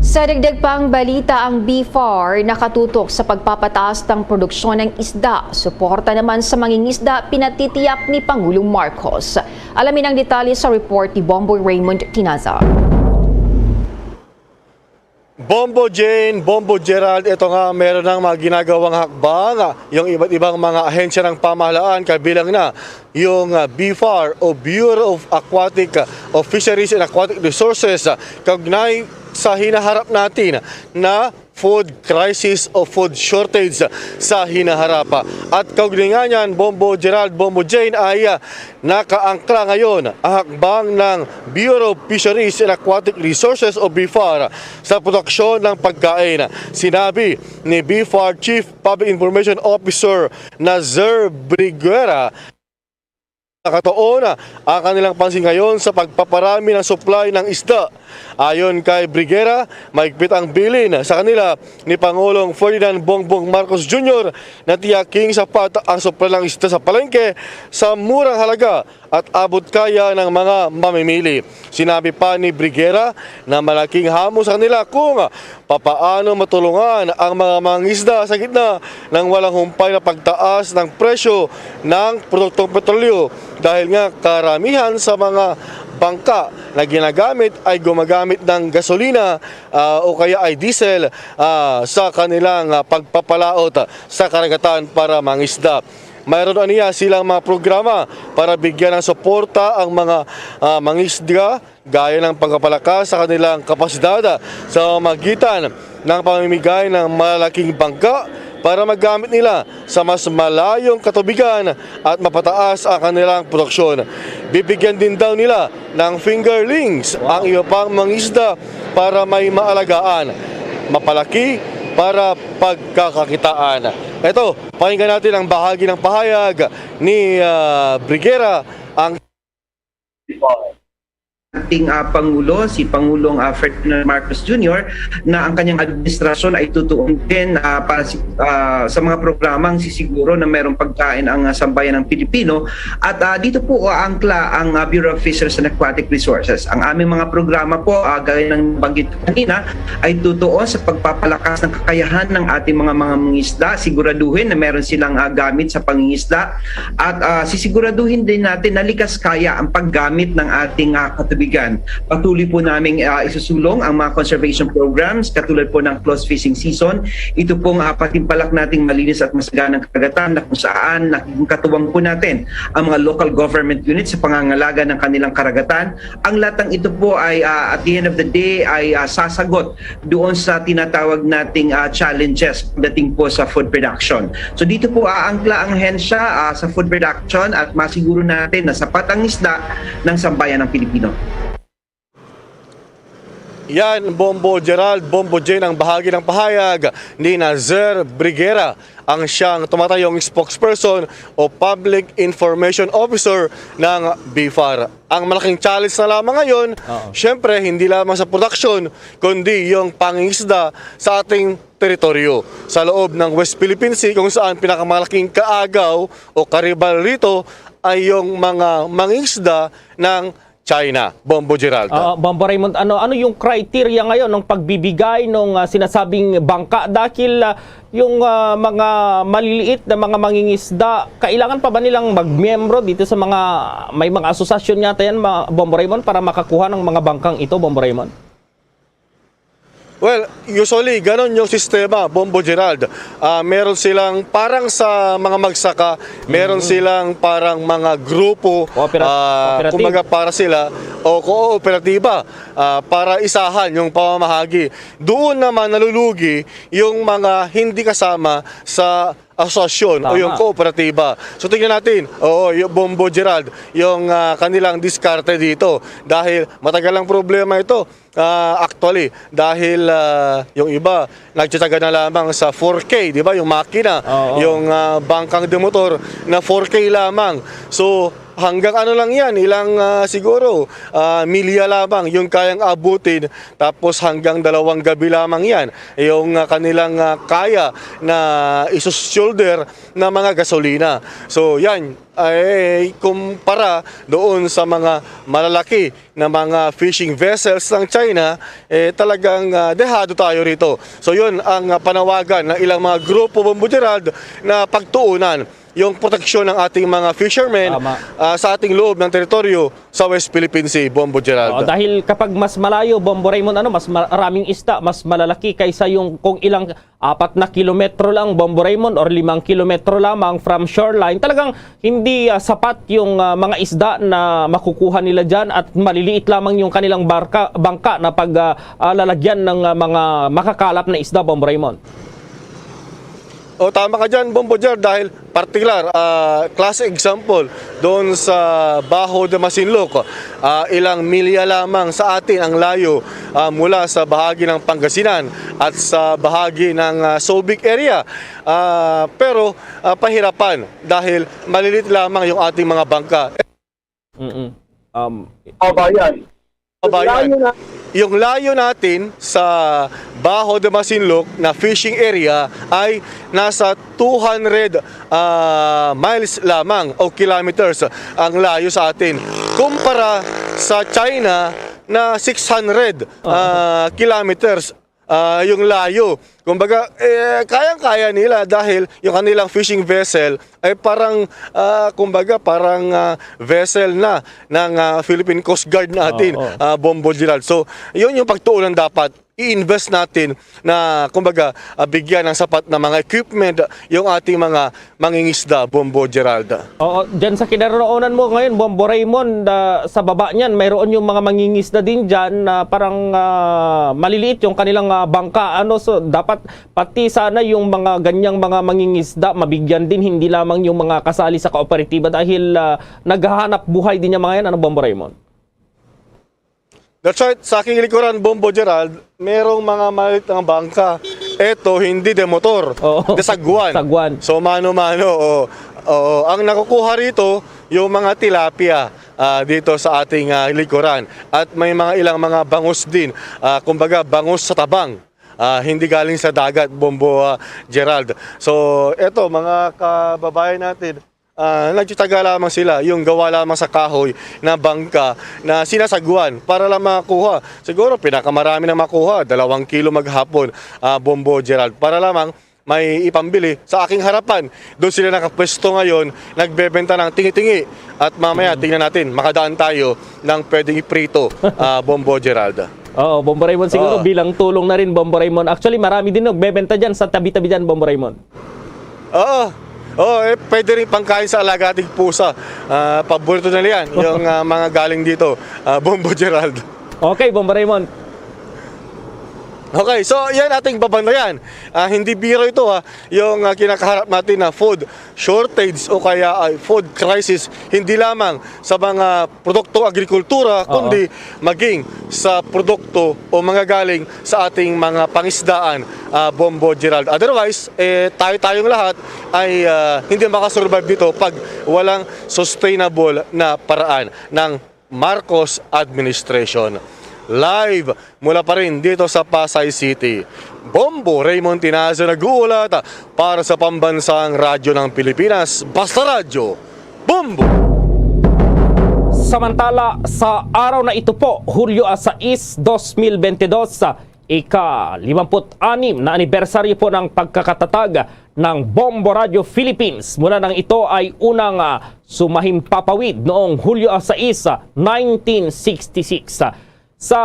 Sa dagdag pang balita, ang BFAR nakatutok sa pagpapataas ng produksyon ng isda. Suporta naman sa mangingisda pinatitiyak ni Pangulong Marcos. Alamin ang detalye sa report ni Bomboy Raymond Tinaza. Bombo Jane, Bombo Gerald, ito nga, meron ng mga ginagawang hakbang, ah, yung iba't ibang mga ahensya ng pamahalaan, kabilang na yung, ah, BFAR o Bureau of Aquatic, ah, of Fisheries and Aquatic Resources, ah, kaugnay sa hinaharap natin na food crisis o food shortage sa hinaharap. At kaugnay nga niyan, Bombo Gerald, Bombo Jane, ay, ah, nakaangkla ngayon ang hakbang ng Bureau of Fisheries and Aquatic Resources o BFAR sa produksyon ng pagkain. Sinabi ni BFAR Chief Public Information Officer Nazer Briguera, nakatuon ang kanilang pansin ngayon sa pagpaparami ng supply ng isda. Ayon kay Briguera, mahigpit ang bilin sa kanila ni Pangulong Ferdinand Bongbong Marcos Junior na tiyaking sapat ang supply ng isda sa palengke sa murang halaga at abot kaya ng mga mamimili. Sinabi pa ni Briguera na malaking hamon sa kanila kung papaano matulungan ang mga mangisda sa gitna ng walang humpay na pagtaas ng presyo ng produktong petrolyo, dahil nga karamihan sa mga bangka na ginagamit ay gumagamit ng gasolina, ah, o kaya ay diesel, ah, sa kanilang, ah, pagpapalaot sa karagatan para mangisda. Mayroon aniya silang mga programa para bigyan ng suporta ang mga, ah, mangisda, gaya ng pagpapalakas sa kanilang kapasidad sa pamamagitan ng pamimigay ng malalaking bangka, para magamit nila sa mas malayong katubigan at mapataas ang kanilang produksyon. Bibigyan din daw nila ng fingerlings ang iba pang mangisda para may maalagaan, mapalaki para pagkakakitaan. Ito, pakinggan natin ang bahagi ng pahayag ni, ah, Brigera, ang ating, ah, Pangulo, si Pangulong, ah, Ferdinand Marcos Junior, na ang kanyang administrasyon ay tutuon din, ah, para si, ah, sa mga programang sisiguro na mayroong pagkain ang, ah, sambayan ng Pilipino. At, ah, dito po aangkla ang, ah, Bureau of Fisheries and Aquatic Resources. Ang aming mga programa po, ah, gaya ng nabanggit kanina, ay tutuon sa pagpapalakas ng kakayahan ng ating mga, mga mangisda. Siguraduhin na meron silang, ah, gamit sa pangingisda. At, ah, sisiguraduhin din natin na likas kaya ang paggamit ng ating, ah, katubigan. Patuloy po naming, ah, isusulong ang mga conservation programs katulad po ng close fishing season. Ito pong, ah, patimpalak nating malinis at masaganang karagatan na kung saan nakikatuwang po natin ang mga local government units sa pangangalaga ng kanilang karagatan. Ang latang ito po ay, ah, at the end of the day, ay, ah, sasagot doon sa tinatawag nating, ah, challenges pagdating po sa food production. So dito po aangkla ang ahensya, ah, sa food production at masiguro natin na sapat ang isda ng sambayan ng Pilipino. Yan, Bombo Gerald, Bombo Jane, ang bahagi ng pahayag ni Nazer Brigera, ang siyang tumatayong spokesperson o Public Information Officer ng BFAR. Ang malaking challenge na lamang ngayon, Oo. syempre, hindi lamang sa produksyon, kundi yung pangingisda sa ating teritoryo, sa loob ng West Philippine Sea, kung saan pinakamalaking kaagaw o karibal rito ay yung mga mangingisda ng China. Bombo Gerald. Ah, Bombo Raymond, ano, ano yung criteria ngayon ng pagbibigay nung, ah, sinasabing bangka? Dahil, ah, yung, ah, mga maliliit na mga mangingisda, kailangan pa ba nilang magmiyembro dito sa mga, may mga asosasyon yata yan, ma-, Bombo Raymond, para makakuha ng mga bangkang ito, Bombo Raymond? Well, usually, ganon yung sistema, Bombo Gerald. Ah, meron silang, parang sa mga magsaka, meron Mm. silang parang mga grupo, Coopera-, ah, cooperative. kumbaga para sila, o kooperatiba, ah, para isahan yung pamamahagi. Doon naman nalulugi yung mga hindi kasama sa asosasyon o Tama. yung kooperatiba. So, tingnan natin, oo, yung Bombo Gerald, yung, ah, kanilang diskarte dito. Dahil matagal ang problema ito. Ah, actually, dahil, ah, yung iba, nagtsatsaga na lamang sa four K, di ba? Yung makina, Oo. yung, ah, bangkang de motor na four K lamang. So, hanggang ano lang yan, ilang, ah, siguro, ah, milya lamang yung kayang abutin. Tapos hanggang dalawang gabi lamang yan, yung, ah, kanilang, ah, kaya na isus-shoulder na mga gasolina. So, yan, ay kumpara doon sa mga malalaki na mga fishing vessels ng China, eh, talagang, ah, dehado tayo rito. So, yun ang, ah, panawagan ng ilang mga grupo, Bombo Gerald, na pagtuunan yung proteksyon ng ating mga fishermen, Tama. ah, sa ating loob ng teritoryo sa West Philippine Sea, Bombo Gerald. Oo, dahil kapag mas malayo, Bombo Raymond, ano, mas maraming isda, mas malalaki kaysa yung kung ilang apat na kilometro lang, Bombo Raymond, or limang kilometro lamang from shoreline, talagang hindi, ah, sapat yung, ah, mga isda na makukuha nila dyan at maliliit lamang yung kanilang barka, bangka na pag, ah, ah, lalagyan ng, ah, mga makakalap na isda, Bombo Raymond. O, tama ka dyan, Bombo Jer, dahil partikular, ah, classic example, doon sa Baho de Masinloc, ah, ilang milya lamang sa atin ang layo, ah, mula sa bahagi ng Pangasinan at sa bahagi ng, ah, Subic area. Ah, pero, ah, pahirapan dahil malilit lamang yung ating mga bangka. Mm. Um, Kabayan. Kabayan. Layo na. Yung layo natin sa Baho de Masinloc na fishing area ay nasa two hundred, ah, miles lamang o kilometers ang layo sa atin, kumpara sa China na six hundred, ah, kilometers, ah, yung layo. Kumbaga, eh, kayang-kaya nila dahil yung kanilang fishing vessel ay parang, ah, kumbaga, parang, ah, vessel na ng, ah, Philippine Coast Guard natin, Oo. ah, Bombo Gerald. So, yun yung pagtuunan dapat. I-invest natin na, kumbaga, ah, bigyan ng sapat na mga equipment yung ating mga mangingisda, Bombo Gerald. Oo, dyan sa kinaroonan mo ngayon, Bombo Raymond, ah, sa baba niyan, mayroon yung mga mangingisda din dyan na parang, ah, maliliit yung kanilang, ah, bangka. Ano, so, dapat pati sana yung mga ganyang mga mangingisda, mabigyan din, hindi lamang yung mga kasali sa kooperatiba dahil, ah, naghahanap buhay din yung mga yan. Ano, Bombo Raymond? That's right. Sa aking likuran, Bombo Gerald, merong mga malit ng bangka. Eto, hindi de motor. Oo. De sagwan. Sagwan. So, mano-mano. Oo. Oo. Ang nakukuha rito, yung mga tilapia, ah, dito sa ating, ah, likuran. At may mga ilang mga bangus din. Ah, kumbaga, bangus sa tabang. Ah, hindi galing sa dagat, Bombo, ah, Gerald. So, eto, mga kababayan natin, ah, nagtataga lamang sila, yung gawa lamang sa kahoy na bangka na sinasagwan para lang makakuha. Siguro pinakamarami na makuha, dalawang kilo maghapon, ah, Bombo Gerald, para lamang may ipambili sa aking harapan. Doon sila nakapwesto ngayon, nagbebenta ng tingi-tingi. At mamaya, tingnan natin, makadaan tayo ng pwedeng iprito, ah, Bombo Gerald. Oo, Bombo Raymond, siguro Oo. bilang tulong na rin, Bombo Raymond. Actually, marami din nagbebenta dyan sa tabi-tabi dyan, Bombo Raymond. Oo. Oo, eh, pwede rin pangkain sa alaga ating pusa. Ah, paborito nila yan, yung, ah, mga galing dito, ah, Bombo Gerald. Okay, Bombo Raymond. Okay, so yan ating babantayan. Ah, hindi biro ito, ha, yung, ah, kinakaharap natin na food shortage o kaya ay food crisis, hindi lamang sa mga produktong agrikultura, Oo. kundi maging sa produkto o mga galing sa ating mga pangisdaan, ah, Bombo Gerald. Otherwise, eh, tayo-tayong lahat ay, ah, hindi makasurvive dito pag walang sustainable na paraan ng Marcos administration. Live mula pa rin dito sa Pasay City, Bombo Raymond Tinazo nag-uulat para sa Pambansang Radyo ng Pilipinas, Basta Radyo, Bombo! Samantala, sa araw na ito po, Hulyo a sais, dos mil bente dos, ika-limampu't anim na anibersaryo po ng pagkakatatag ng Bombo Radio Philippines, mula nang ito ay unang, ah, sumahimpapawid noong Hulyo a sais, ah, nineteen sixty-six. Sa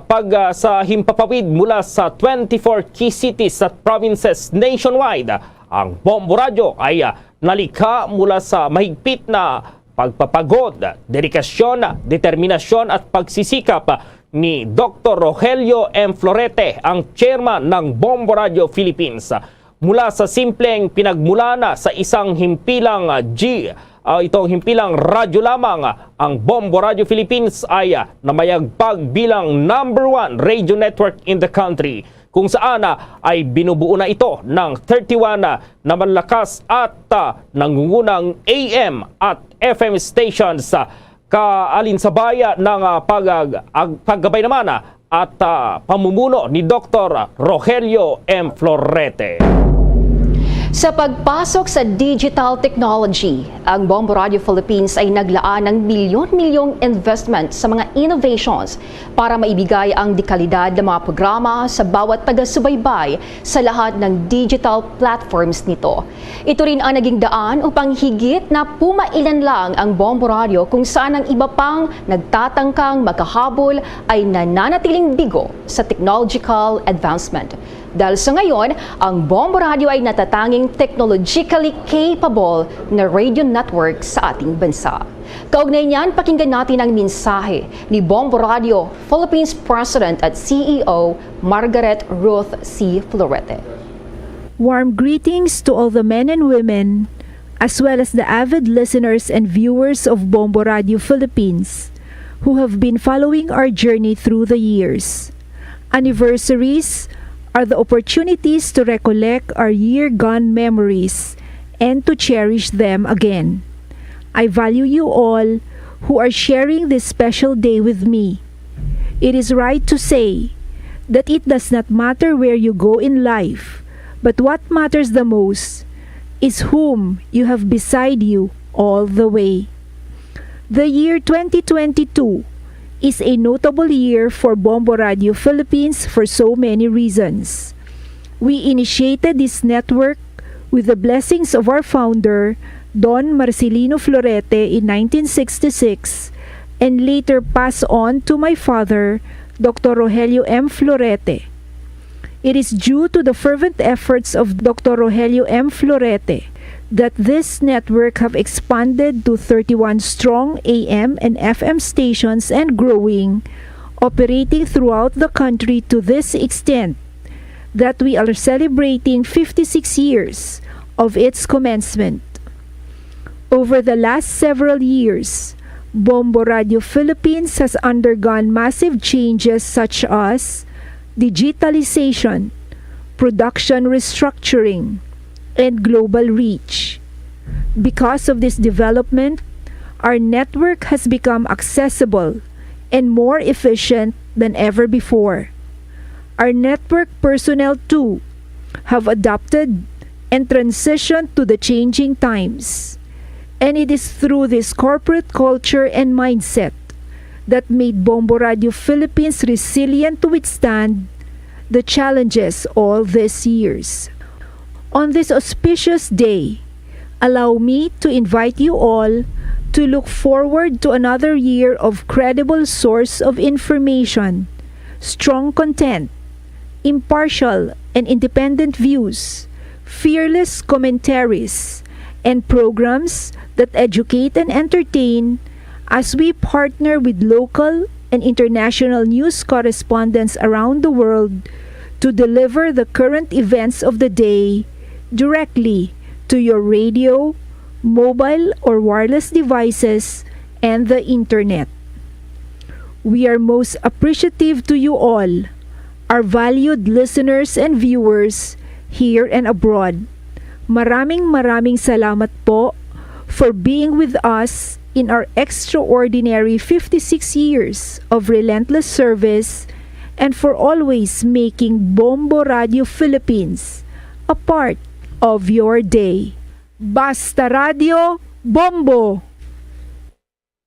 pag, ah, sa himpapawid mula sa twenty-four key cities at provinces nationwide, ang Bombo Radio ay, ah, nalikha mula sa mahigpit na pagpapagod, dedikasyon, determinasyon at pagsisikap ni Doktor Rogelio M. Florete, ang chairman ng Bombo Radio Philippines. Mula sa simpleng pinagmula na sa isang himpilang, ah, G, ah, itong himpilang radyo lamang, ang Bombo Radio Philippines ay, ah, namayagpag bilang number one radio network in the country, kung saan, ah, ay binubuo na ito ng thirty-one, ah, na malakas at, ah, nangungunang A M at F M stations, ah, kaalinsabay ng, ah, pag-, ag-, paggabay naman, ah, at, ah, pamumuno ni Doktor Rogelio M. Florete. Sa pagpasok sa digital technology, ang Bombo Radio Philippines ay naglaan ng milyon-milyong investment sa mga innovations para maibigay ang dekalidad na mga programa sa bawat taga-subaybay sa lahat ng digital platforms nito. Ito rin ang naging daan upang higit na pumailan lang ang Bombo Radio, kung saan ang iba pang nagtatangkang makahabol ay nananatiling bigo sa technological advancement. Dahil sa ngayon, ang Bombo Radio ay natatanging technologically capable na radio network sa ating bansa. Kaugnay niyan, pakinggan natin ang mensahe ni Bombo Radio Philippines President at C E O Margaret Ruth C. Florete. Warm greetings to all the men and women, as well as the avid listeners and viewers of Bombo Radio Philippines, who have been following our journey through the years. Anniversaries are the opportunities to recollect our year-gone memories and to cherish them again. I value you all who are sharing this special day with me. It is right to say that it does not matter where you go in life, but what matters the most is whom you have beside you all the way. The year twenty twenty-two is a notable year for Bombo Radio Philippines for so many reasons. We initiated this network with the blessings of our founder, Don Marcelino Florete, in nineteen sixty-six, and later passed on to my father, Doctor Rogelio M. Florete. It is due to the fervent efforts of Doctor Rogelio M. Florete that this network have expanded to thirty-one strong A M and F M stations and growing, operating throughout the country to this extent. that we are celebrating fifty-six years of its commencement. Over the last several years, Bombo Radio Philippines has undergone massive changes such as digitalization, production restructuring, and global reach. Because of this development, our network has become accessible and more efficient than ever before. Our network personnel too have adapted and transitioned to the changing times. And it is through this corporate culture and mindset that made Bombo Radio Philippines resilient to withstand the challenges all these years. On this auspicious day, allow me to invite you all to look forward to another year of credible source of information, strong content, impartial and independent views, fearless commentaries, and programs that educate and entertain as we partner with local and international news correspondents around the world to deliver the current events of the day directly to your radio, mobile, or wireless devices and the internet. We are most appreciative to you all, our valued listeners and viewers here and abroad. Maraming maraming salamat po for being with us in our extraordinary fifty-six years of relentless service and for always making Bombo Radio Philippines a part of your day. Basta Radio, Bombo!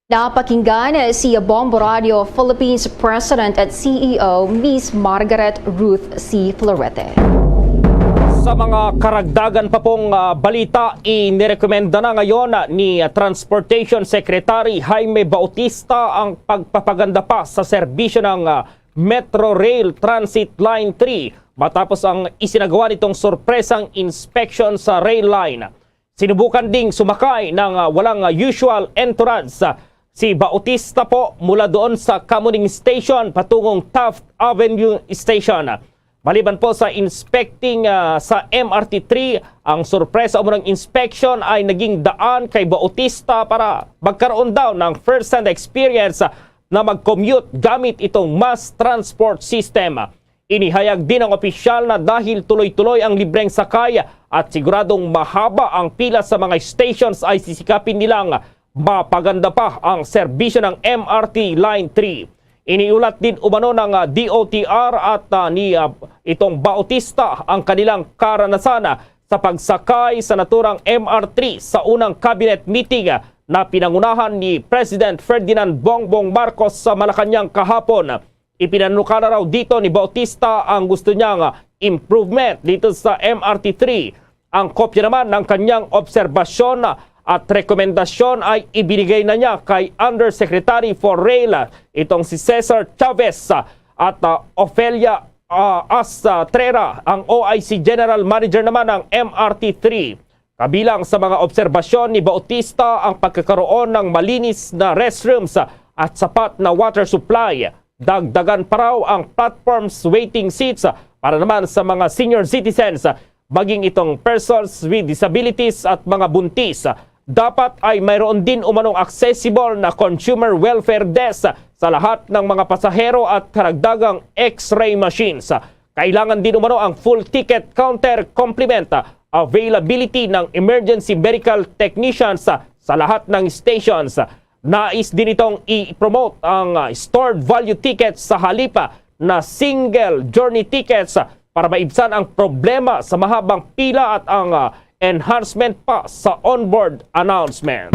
Napakinggan si Bombo Radio Philippines President at C E O, Miss Margaret Ruth C. Florete. Sa mga karagdagan pa pong, ah, balita, inirekomenda na ngayon, ah, ni, ah, Transportation Secretary Jaime Bautista ang pagpapaganda pa sa serbisyo ng, ah, Metro Rail Transit Line three matapos ang isinagawa nitong sorpresang inspection sa rail line. Sinubukan ding sumakay ng, ah, walang, ah, usual entrance, ah, si Bautista po mula doon sa Kamuning Station patungong Taft Avenue Station. Maliban po sa inspecting, ah, sa M R T three, ang sorpresa umunang inspection ay naging daan kay Bautista para magkaroon daw ng first-hand experience, ah, na mag-commute gamit itong mass transport system. Inihayag din ng opisyal na dahil tuloy-tuloy ang libreng sakay at siguradong mahaba ang pila sa mga stations, ay sisikapin nilang mapaganda pa ang serbisyo ng M R T Line three. Iniulat din umano ng, ah, D O T R at, ah, ni, ah, itong Bautista ang kanilang karanasan, ah, sa pagsakay sa naturang M R three sa unang cabinet meeting, ah, na pinangunahan ni President Ferdinand Bongbong Marcos sa Malacañang kahapon. Ipinanukala raw dito ni Bautista ang gusto niyang improvement dito sa M R T three. Ang kopya naman ng kanyang obserbasyon at rekomendasyon ay ibinigay na niya kay Undersecretary for Rail, itong si Cesar Chavez, at, ah, Ofelia, ah, Astrera, ang O I C General Manager naman ng M R T three. Kabilang sa mga obserbasyon ni Bautista ang pagkakaroon ng malinis na restrooms at sapat na water supply. Dagdagan pa raw ang platforms, waiting seats para naman sa mga senior citizens, maging itong persons with disabilities at mga buntis. Dapat ay mayroon din umanong accessible na consumer welfare desk sa lahat ng mga pasahero at karagdagang X-ray machines. Kailangan din umano ang full ticket counter complement availability ng emergency medical technicians sa lahat ng stations. Nais din itong i-promote ang, ah, stored value tickets sa halip, ah, na single journey tickets, ah, para maibsan ang problema sa mahabang pila at ang, ah, enhancement pa sa onboard announcement.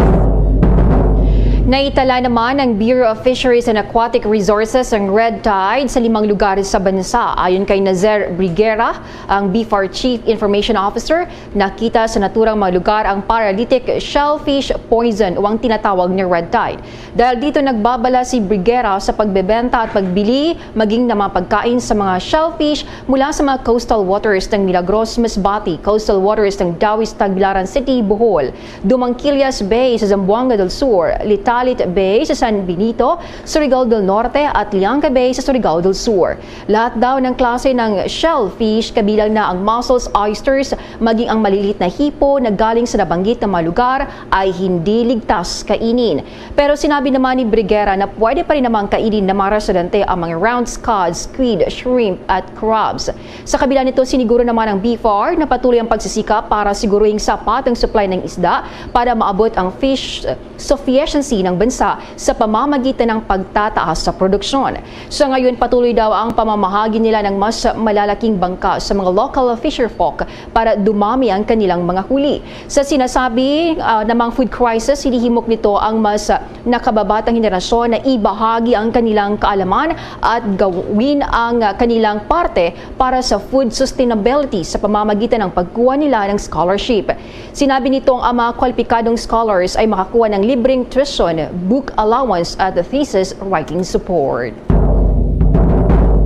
Naitala naman ng Bureau of Fisheries and Aquatic Resources ang red tide sa limang lugar sa bansa. Ayon kay Nazer Briguera, ang BFAR Chief Information Officer, nakita sa naturang mga lugar ang paralytic shellfish poison o ang tinatawag na red tide. Dahil dito, nagbabala si Briguera sa pagbebenta at pagbili maging ng mga pagkain sa mga shellfish mula sa mga coastal waters ng Milagros, Masbate, coastal waters ng Dawis, Tagbilaran City, Bohol, Dumangquillas Bay sa Zamboanga del Sur, Lita Alit Bay sa San Benito, Surigao del Norte at Liangca Bay sa Surigao del Sur. Lahat daw ng klase ng shellfish, kabilang na ang mussels, oysters, maging ang malilit na hipo na galing sa nabanggit na mga lugar, ay hindi ligtas kainin. Pero sinabi naman ni Briguera na pwede pa rin namang kainin ng mga residente ang mga round cod, squid, shrimp at crabs. Sa kabila nito, siniguro naman ang B F A R na patuloy ang pagsisikap para siguruhing sapat ang supply ng isda para maabot ang fish sufficiency ng bansa sa pamamagitan ng pagtataas sa produksyon. Sa ngayon, patuloy daw ang pamamahagi nila ng mas malalaking bangka sa mga local fisherfolk para dumami ang kanilang mga huli. Sa sinasabi, ah, namang food crisis, hinihimok nito ang mas nakababatang henerasyon na ibahagi ang kanilang kaalaman at gawin ang kanilang parte para sa food sustainability sa pamamagitan ng pagkuha nila ng scholarship. Sinabi nitong ang mga kwalipikadong scholars ay makakuha ng libreng tuition, book allowance at thesis writing support.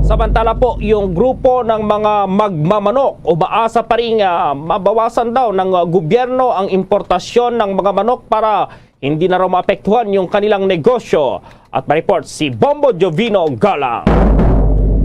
Samantala po, yung grupo ng mga magmamanok umaasa pa rin, ah, mabawasan daw ng, ah, gobyerno ang importasyon ng mga manok para hindi na raw maapektuhan yung kanilang negosyo. At may report si Bombo Jovino Galang.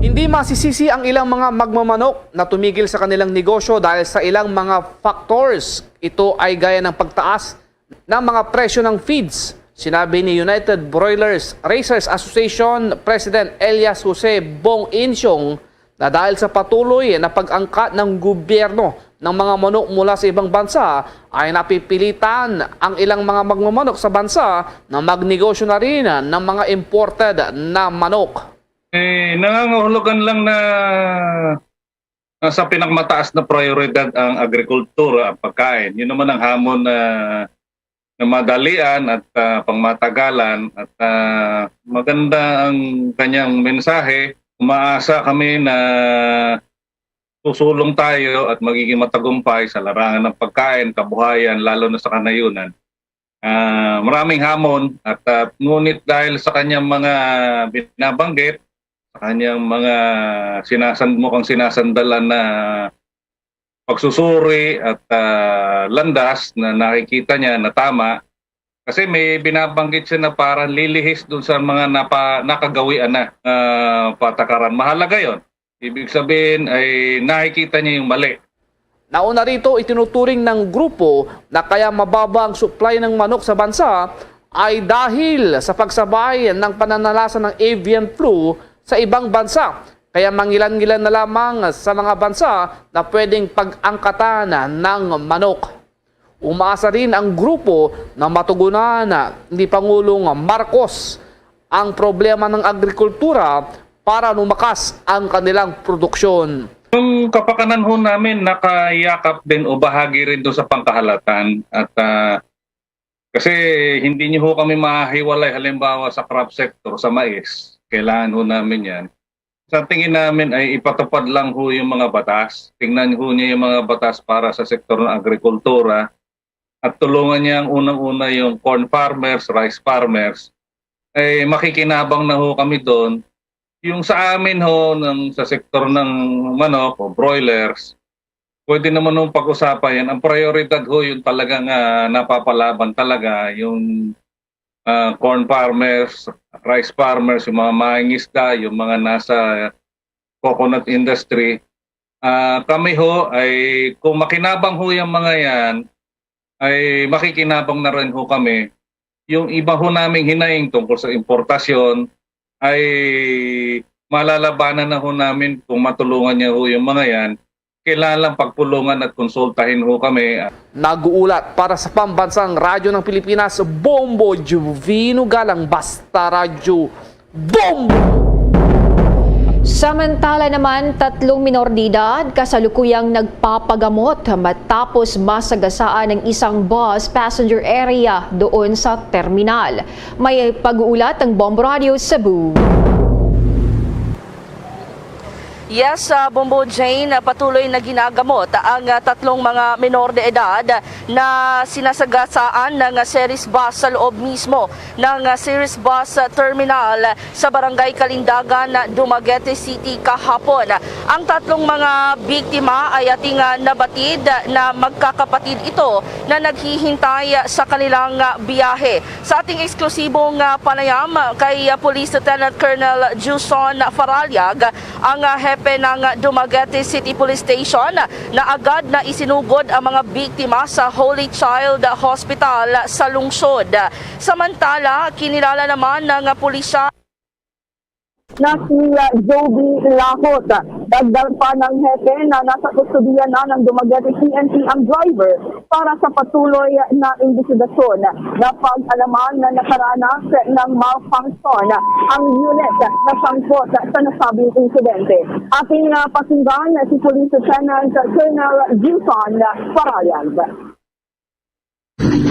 Hindi masisisi ang ilang mga magmamanok na tumigil sa kanilang negosyo dahil sa ilang mga factors. Ito ay gaya ng pagtaas ng mga presyo ng feeds. Sinabi ni United Broilers Raisers Association President Elias Jose Bong Insyong na dahil sa patuloy na pag-angkat ng gobyerno ng mga manok mula sa ibang bansa, ay napipilitan ang ilang mga magmamanok sa bansa na magnegosyo na rin ng mga imported na manok. Eh, nangangahulugan lang na nasa pinakamataas na prioridad ang agrikultura, ang pagkain. Yun naman ang hamon na, na madalian at, ah, pangmatagalan at, ah, maganda ang kanyang mensahe. Umaasa kami na susulong tayo at magiging matagumpay sa larangan ng pagkain, kabuhayan, lalo na sa kanayunan. Ah, maraming hamon at, ah, ngunit dahil sa kanyang mga binabanggit, sa kanyang mga sinasan-, mukhang sinasandalan na pagsusuri at, ah, landas na nakikita niya na tama, kasi may binabanggit siya na parang lilihis dun sa mga napa-, nakagawian na, ah, patakaran. Mahalaga yon. Ibig sabihin ay nakikita niya yung mali. Nauna rito, itinuturing ng grupo na kaya mababa ang supply ng manok sa bansa ay dahil sa pagsabay ng pananalasa ng avian flu sa ibang bansa. Kaya mangilan-ngilan na lamang sa mga bansa na pwedeng pag-angkatan ng manok. Umaasa rin ang grupo na matugunan ni Pangulong Marcos ang problema ng agrikultura para lumakas ang kanilang produksyon. Yung kapakanan ho namin nakayakap din o bahagi rin doon sa pangkahalatan at, ah, kasi hindi niyo ho kami mahiwalay halimbawa sa crop sector, sa mais. Kailangan ho namin yan. Sa tingin namin ay ipatupad lang ho yung mga batas. Tingnan ho niyo yung mga batas para sa sektor ng agrikultura at tulungan niya ang unang-una yung corn farmers, rice farmers. Eh, makikinabang na ho kami doon. Yung sa amin ho, ng, sa sektor ng manok o broilers, pwede naman nung pag-usapan yan. Ang prioridad ho, yung talagang, ah, napapalaban talaga, yung, ah, corn farmers, rice farmers, yung mga mangingisda, yung mga nasa coconut industry. Ah, kami ho ay, kung makinabang ho yung mga yan, ay makikinabang na rin ho kami. Yung iba ho naming hinaing tungkol sa importasyon ay malalabanan na ho namin kung matulungan niya ho yung mga yan. Kailangan lang pagpulungan at konsultahin ho kami. Nag-uulat para sa Pambansang Radyo ng Pilipinas, Bombo Juvino Galang, Basta Radyo, Bombo! Samantala naman, tatlong minor de edad kasalukuyang nagpapagamot matapos masagasaan ng isang bus passenger area doon sa terminal. May pag-uulat ang Bombo Radio Cebu. Yes, ah, Bombo Jane, ah, patuloy na ginagamot ang, ah, tatlong mga menor de edad na sinasagasaan ng, ah, Ceres bus sa loob mismo ng, ah, Ceres bus, ah, terminal sa Barangay Kalindagan, Dumaguete City kahapon. Ang tatlong mga biktima ay ating, ah, nabatid na magkakapatid ito na naghihintay sa kanilang, ah, biyahe. Sa ating eksklusibong, ah, panayam kay, ah, Police Lieutenant Colonel Juson Faralyag, ang, ah, hepe ng Dumaguete City Police Station, na agad na isinugod ang mga biktima sa Holy Child Hospital sa lungsod. Samantala, kinilala naman ng pulisya na si, ah, Joby Lahot. Dagdag pa ng hepe na nasa kustodiya na ng Dumaguete P N P ang driver para sa patuloy na imbestigasyon. Napag-alaman na nakaranas ng malfunction ang unit na sangkot sa nasabing insidente. Ating, ah, pakinggan si Police Lieutenant Colonel Gilson Paralyag.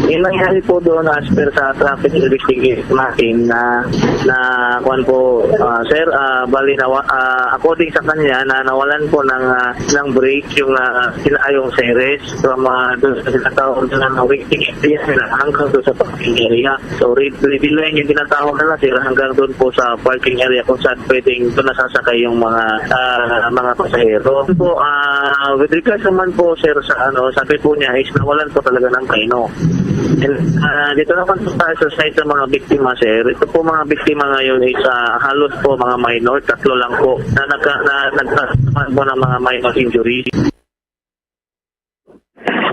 Yung nangyari po doon, as per sa traffic investigation natin, na, na, kuwan po, ah, sir, ah, bali, nawa-, ah, according sa kanya, na nawalan po ng, ah, ng brake yung, ah, sina-, yung Ceres from, ah, doon sa tinatawag nila na waiting area nila hanggang doon sa parking area. So, re-, reveal line yung tinatawag nila, sir, hanggang doon po sa parking area kung saan pwedeng doon nasasakay yung mga, ah, mga pasahero. Po, ah, with regards naman po, sir, sa ano, sabi po niya is nawalan po talaga ng preno. And, ah, dito naman po tayo sa side ng mga biktima, sir. Ito po mga biktima ngayon is, ah, halos po mga minor, tatlo lang po na nagka-, na nagkaroon po ng mga minor injuries.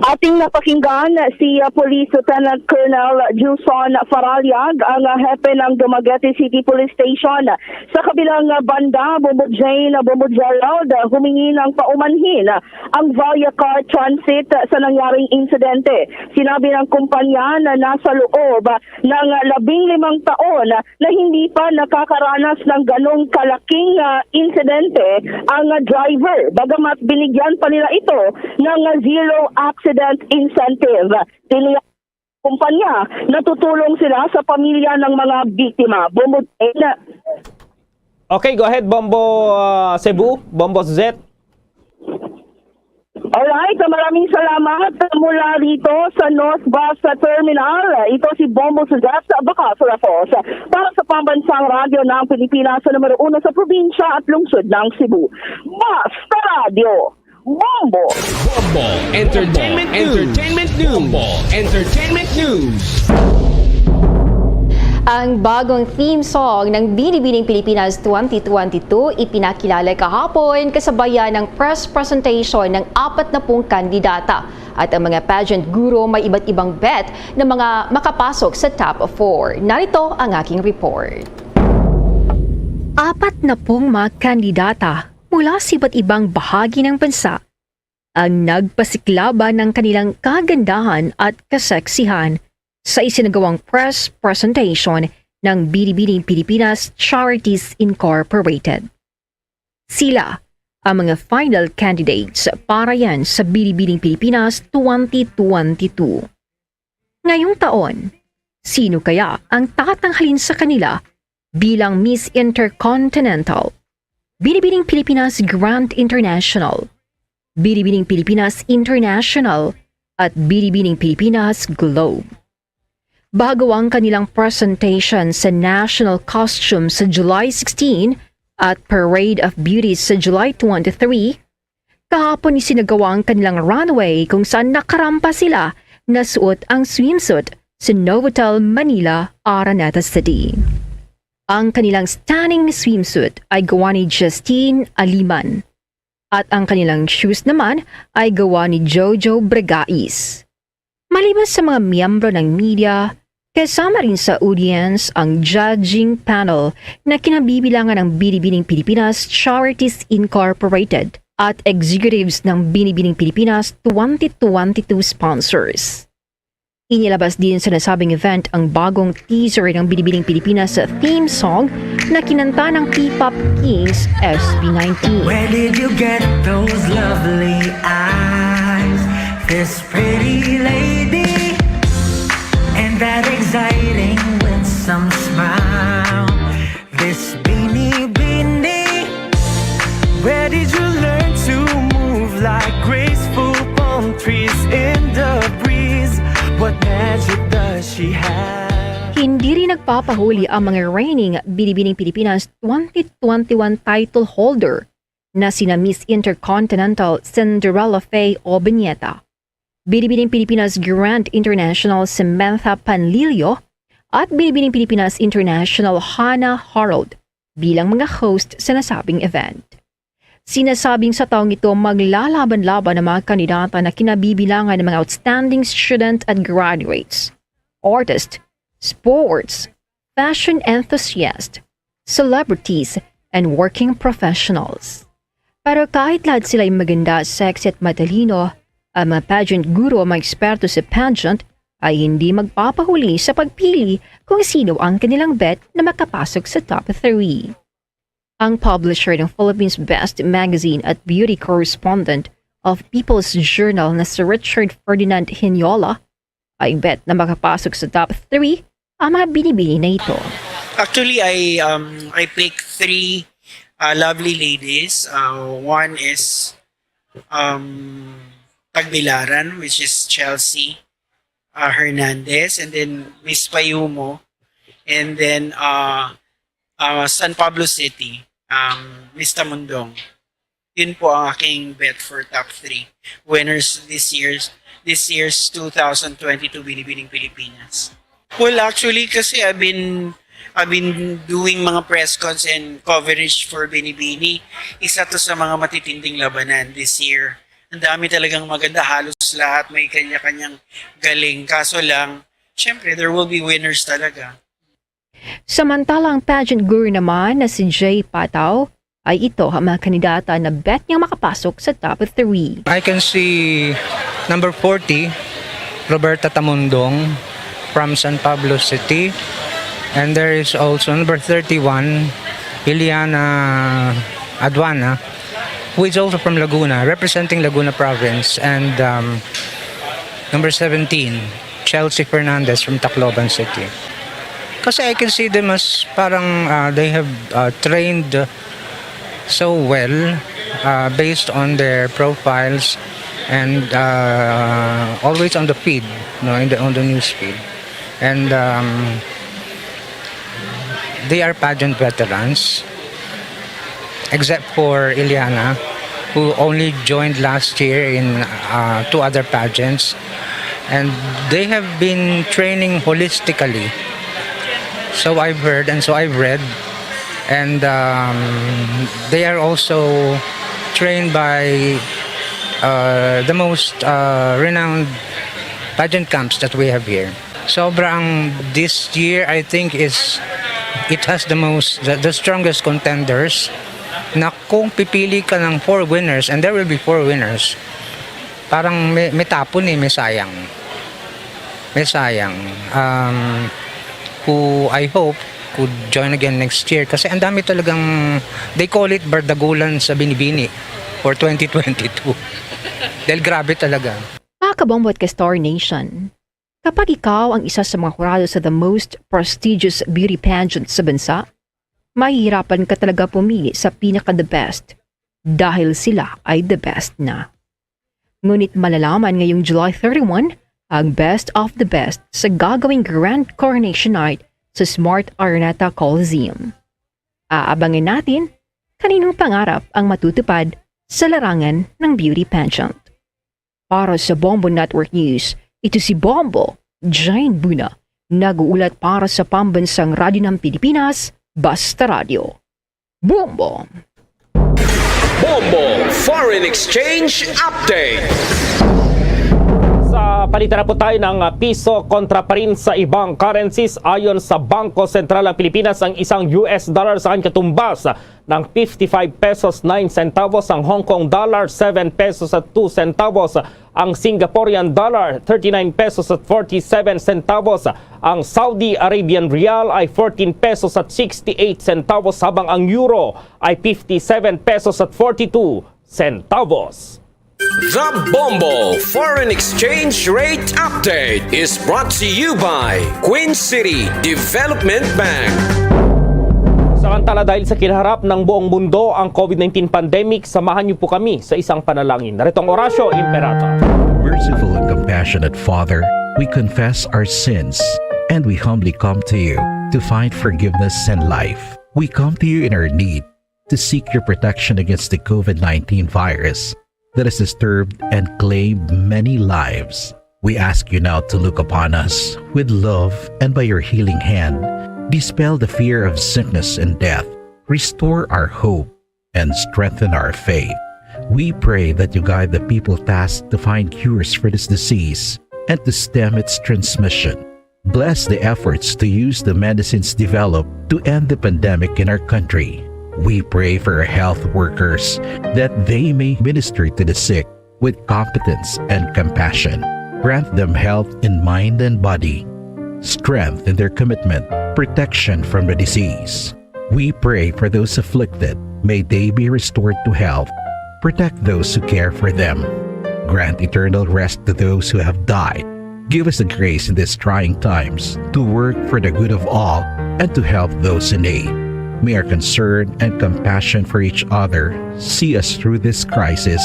Ating napakinggan si, ah, Police Lieutenant Colonel Juson Faralyag, ang, ah, hepe ng Dumaguete City Police Station. Sa kabilang, ah, banda, Bombo Jane, ah, Bombo Gerald, ah, humingi ng paumanhin, ah, ang Via Car Transit, ah, sa nangyaring insidente. Sinabi ng kumpanya na nasa loob, ah, ng, ah, labing limang taon, ah, na hindi pa nakakaranas ng ganong kalaking, ah, insidente ang, ah, driver, bagamat binigyan pa nila ito ng, ah, zero accident incentive. Tiniyak ng kumpanya na tutulong sila sa pamilya ng mga biktima. Bombo Jane. Okay, go ahead, Bombo, ah, Cebu, Bombo Zet. Alright, maraming salamat mula rito sa North Bus Terminal. Ito si Bombo Suzette Bacaso Rafos para sa Pambansang Radyo ng Pilipinas, sa numero uno sa probinsya at lungsod ng Cebu. Basta Radyo, Bombo! Bombo Entertainment News. Entertainment News. Bombo Entertainment News. Ang bagong theme song ng Binibining Pilipinas twenty twenty-two ipinakilala kahapon, kasabayan ng press presentation ng apat na pung kandidata. At ang mga pageant guro may iba't ibang bet na mga makapasok sa top four. Narito ang aking report. Apat na pung mga kandidata mula sa iba't ibang bahagi ng bansa ang nagpasiklaban ng kanilang kagandahan at kaseksihan sa isinagawang press presentation ng Binibining Pilipinas Charities Incorporated. Sila ang mga final candidates para yan sa Binibining Pilipinas twenty twenty-two. Ngayong taon, sino kaya ang tatanghalin sa kanila bilang Miss Intercontinental, Binibining Pilipinas Grand International, Binibining Pilipinas International, at Binibining Pilipinas Globe? Bago ang kanilang presentation sa national costume sa July sixteen at Parade of Beauties sa July twenty-three, kahapon isinagawa ang kanilang runway kung saan nakarampa sila na suot ang swimsuit sa Novotel Manila, Araneta City. Ang kanilang stunning swimsuit ay gawa ni Justine Aliman at ang kanilang shoes naman ay gawa ni Jojo Bregais. Maliban sa mga miyembro ng media, kasama rin sa audience ang judging panel na kinabibilangan ng Binibining Pilipinas Charities Incorporated at executives ng Binibining Pilipinas twenty twenty-two sponsors. Inilabas din sa nasabing event ang bagong teaser ng Binibining Pilipinas theme song na kinanta ng P-pop Kings S B nineteen. Where did you get those lovely eyes? This pretty lady and that exciting winsome smile. This Binibini, where did What magic does she have? Hindi rin nagpapahuli ang mga reigning Binibining Pilipinas twenty twenty-one title holder na sina Miss Intercontinental Cinderella Faye Obiñeta, Binibining Pilipinas Grand International Samantha Panlilio, at Binibining Pilipinas International Hannah Harold bilang mga host sa nasabing event. Sinasabing sa taong ito, maglalaban-laban ang mga kandidata na kinabibilangan ng mga outstanding student and graduates, artist, sports, fashion enthusiast, celebrities, and working professionals. Pero kahit lahat sila'y maganda, sexy at matalino, ang mga pageant guru o mga eksperto sa pageant ay hindi magpapahuli sa pagpili kung sino ang kanilang bet na makapasok sa top three. Ang publisher ng Philippines Best Magazine at beauty correspondent of People's Journal na si Richard Ferdinand Hinola ay bet na makapasok sa top three ang mga binibini na ito. Actually, I um I pick three uh, lovely ladies. Uh, one is um Tagbilaran, which is Chelsea uh, Hernandez, and then Miss Payumo, and then uh, uh, San Pablo City, um, Miss Tamundong. Yun po ang aking bet for top three winners this year's this year's two thousand twenty-two Binibining Pilipinas. Well, actually, kasi I've been I've been doing mga press cons and coverage for Binibini. Isa to sa mga matitinding labanan this year. Ang dami talagang maganda, halos lahat may kanya-kanyang galing. Kaso lang, syempre, there will be winners talaga. Samantala, ang pageant guru naman na si Jay Pataw ay ito ang mga kandidata na bet niyang makapasok sa top three. I can see number forty, Roberta Tamundong from San Pablo City. And there is also number thirty-one, Iliana Aduana, who is also from Laguna, representing Laguna Province. And um, number seventeen, Chelsea Fernandez from Tacloban City. Kasi I can see them as parang uh, they have uh, trained so well uh, based on their profiles and uh, always on the feed, no, in the, on the news feed. And um, they are pageant veterans, except for Iliana, who only joined last year in uh, two other pageants. And they have been training holistically. So I've heard and so I've read. And um, they are also trained by uh, the most uh, renowned pageant camps that we have here. Sobra ang this year, I think, is it has the most the, the strongest contenders na kung pipili ka ng four winners, and there will be four winners, parang may, may tapon eh, may sayang. May sayang. Um, who I hope could join again next year kasi ang dami talagang, they call it bardagulan sa Binibini for twenty twenty-two. Dahil grabe talaga. Mga kabombo at ka-Star Nation, kapag ikaw ang isa sa mga hurado sa the most prestigious beauty pageant sa bansa, mahihirapan ka talaga pumili sa pinaka-the best dahil sila ay the best na. Ngunit malalaman ngayong July thirty-one ang best of the best sa gagawing Grand Coronation Night sa Smart Araneta Coliseum. Aabangan natin kaninong pangarap ang matutupad sa larangan ng beauty pageant. Para sa Bombo Network News, ito si Bombo Jane Buna, nag-uulat para sa Pambansang Radyo ng Pilipinas, Basta Radyo. Bombo! Bombo Foreign Exchange Update. Sa palitan na po tayo ng ah, piso kontra pa rin sa ibang currencies. Ayon sa Bangko Sentral ng Pilipinas, ang isang U S dollar sa kanyang katumbas ng fifty-five pesos nine centavos, ang Hong Kong dollar seven pesos at two centavos, ang Singaporean dollar thirty-nine pesos at forty-seven centavos, ang Saudi Arabian rial ay fourteen pesos at sixty-eight centavos, habang ang euro ay fifty-seven pesos at forty-two centavos. The Bombo Foreign Exchange Rate Update is brought to you by Queen City Development Bank. Samantala, dahil sa kinaharap ng buong mundo ang COVID nineteen pandemic, samahan niyo po kami sa isang panalangin. Narito ang Orasyo Imperata. Merciful and compassionate Father, We confess our sins and we humbly come to you to find forgiveness and life. We come to you in our need to seek your protection against the COVID nineteen virus that has disturbed and claimed many lives. We ask you now to look upon us with love and by your healing hand, dispel the fear of sickness and death, restore our hope, and strengthen our faith. We pray that you guide the people tasked to find cures for this disease and to stem its transmission. Bless the efforts to use the medicines developed to end the pandemic in our country. We pray for our health workers that they may minister to the sick with competence and compassion. Grant them health in mind and body, strength in their commitment, protection from the disease. We pray for those afflicted. May they be restored to health. Protect those who care for them. Grant eternal rest to those who have died. Give us the grace in these trying times to work for the good of all and to help those in need. May our concern and compassion for each other see us through this crisis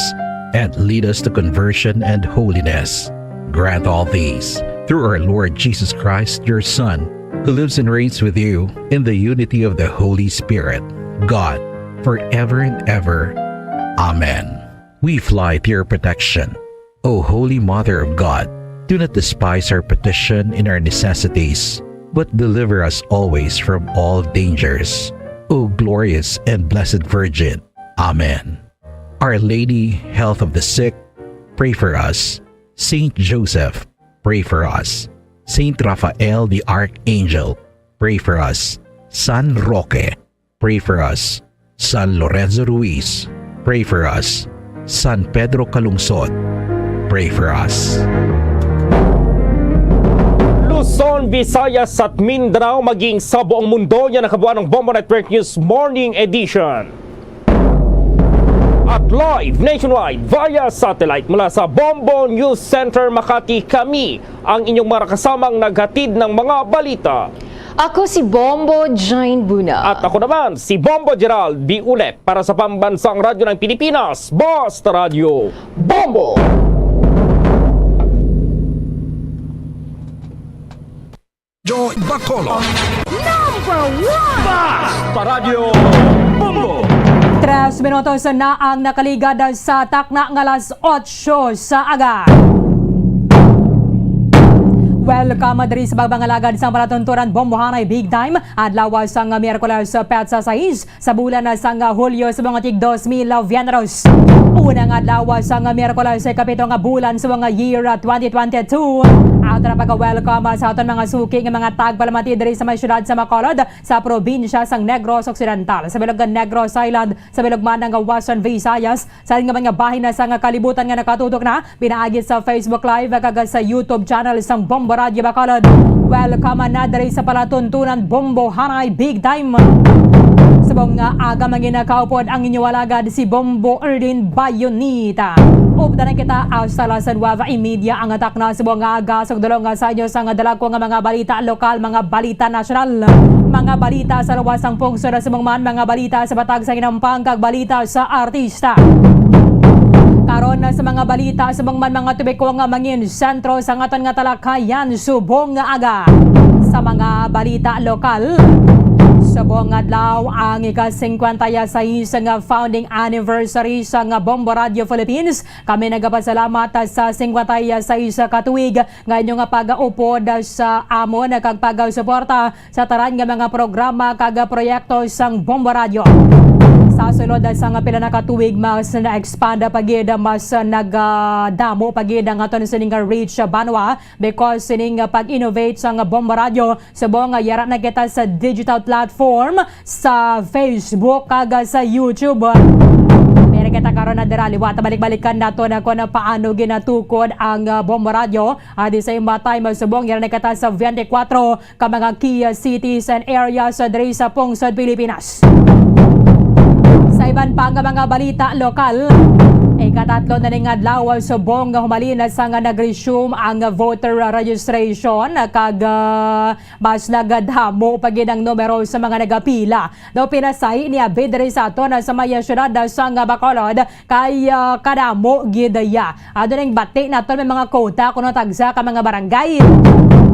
and lead us to conversion and holiness. Grant all these through our Lord Jesus Christ, your Son, who lives and reigns with you in the unity of the Holy Spirit, God, forever and ever. Amen. We fly to your protection, O Holy Mother of God. Do not despise our petition in our necessities, but deliver us always from all dangers, O glorious and blessed Virgin. Amen. Our Lady, Health of the Sick, pray for us. Saint Joseph, pray for us. Saint Raphael the Archangel, pray for us. San Roque, pray for us. San Lorenzo Ruiz, pray for us. San Pedro Calungsod, pray for us. Luzon, Visayas at Mindanao, maging sa buong mundo, yan ang kabuuan ng Bombo Network News Morning Edition. At live nationwide via satellite mula sa Bombo News Center Makati, kami ang inyong mga kasamang naghatid ng mga balita. Ako si Bombo Jane Buna. At ako naman si Bombo Gerald Biulep para sa Pambansang Radyo ng Pilipinas, Basta Radyo Bombo! Joy Bacolod. Number one! Basta Radyo Bombo! Tres minutos na ang nakaligad sa takna nga alas otso sa aga. Welcome diri sa pagpangalagad sa palatuntunan Bombohanay Big Time. Adlaw sang Miyerkules, petsa sais sa bulan sang Hulyo sa mga tig dos mil veintidos. Unang adlaw sang Miyerkules sa ikapito nga bulan sa mga year twenty twenty-two. Ato na pag-welcome sa aton mga suki nga mga tagpalamati diri sa may siyudad sa Bacolod, sa probinsya sang Negros Occidental, sa bilog nga Negros Island, sa bilog man nga Western Visayas, sa nga mga bahin na sa nga kalibutan nga nakatutok na pinaagi sa Facebook Live kag sa YouTube channel sang Bombo Radyo Bacolod. Welcome na diri sa palatuntunan Bombohanay Big Time. Subong nga aga, manginakaupod ang inyo alagad si Bombo Erdin Bayonita. Updan na kita hasta las nueve y media ang takna subong nga aga. Sugdulong nga sa inyo sang dala ko nga mga balita lokal, mga balita nasyonal, mga balita sa luwas sang pungsod, subong man mga balita sa patag sa hinampang kag balita sa artista. Karon na sa mga balita, subong man mga tubiko nga mangin sentro sa aton nga talakayan subong nga aga. Sa mga balita lokal, subong adlaw ang ika-singkwenta y seis nga founding anniversary sa nga Bombo Radio Philippines. Kami nagapasalamat sa singkwenta y seis ka tuig nga inyo nga pag-upod sa amon kag pagsuporta sa tanan nga mga programa kag proyekto sang Bombo Radio. Sa sulod sang pila na ka tuig, mas na-expand pa gid, mas nagdamo pa gid ang aton sining reach, Banwa, because sining pag-innovate sang Bombo Radio. Subong nga yara na kita sa digital platform, sa Facebook kag sa YouTube. Pero kita karon na dira, liwat balik-balikan nato na kung paano ginatukod ang, ah, Bombo Radio. At the same time, subong yara na kita sa twenty-four ka mga key cities and areas diri sa pungsod Pilipinas. Sa iban pa nga mga balita lokal, Ikatatlo na ning adlaw subong nga humalin na sa nga nag-resume ang voter registration, kag, ah, mas nagadamo pa gid ang numero sa mga nagapila. Daw pinasay ni abi diri sa aton sa may siyudad sa nga Bacolod kay, ah, kadamo gid ya. Ado ning bati naton may mga quota kuno tagsa ka mga barangay.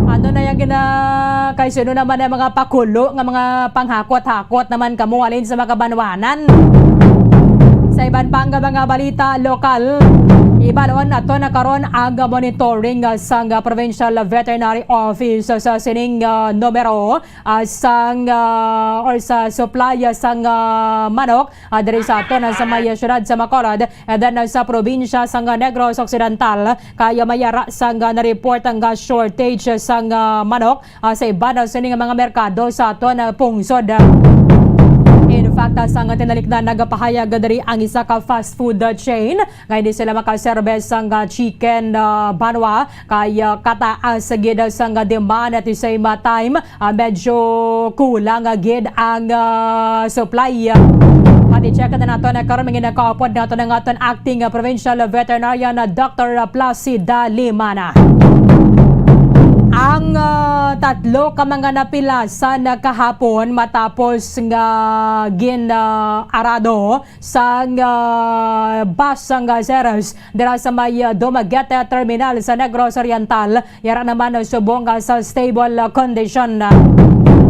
Ano na yung gina-, kay sino naman ang mga pakulo nga mga panghakot-hakot naman kamo halin sa mga kabanwanan? Sa iban pa nga mga balita lokal, ibanon nato na karon ang monitoring, ah, sang, ah, Provincial Veterinary Office sa sining, ah, numero, ah, sang, ah, or sa supply, ah, sang, ah, manok, ah, diri sa aton, ah, sa may siyudad sa Bacolod, and then, ah, sa probinsya sang, ah, Negros Occidental, kaya may ara sang, ah, na-report ang, ah, shortage, ah, sang, ah, manok, ah, sa iban, ah, sini nga mga merkado sa aton, ah, pungsod. In fact, ah, sang tinalikdan, nagapahayag diri ang isa ka fast food, ah, chain nga hindi sila makaserbe sang, ah, chicken, ah, banwa, kay, ah, kataas gid sang, ah, demand at the same, ah, time, ah, medyo kulang, ah, gid ang, ah, supply. Pati check na nato na karon, mga nakaupod nato ng aton acting, ah, provincial veterinarian, ah, Doctor Placida Limana. Ang, ah, tatlo ka mga napilasan na kahapon matapos nga gin, ah, arado sang, ah, bus sang, ah, Ceres dira sa may, ah, Dumaguete Terminal sa Negros Oriental, yara naman, ah, subong, ah, sa stable, ah, condition.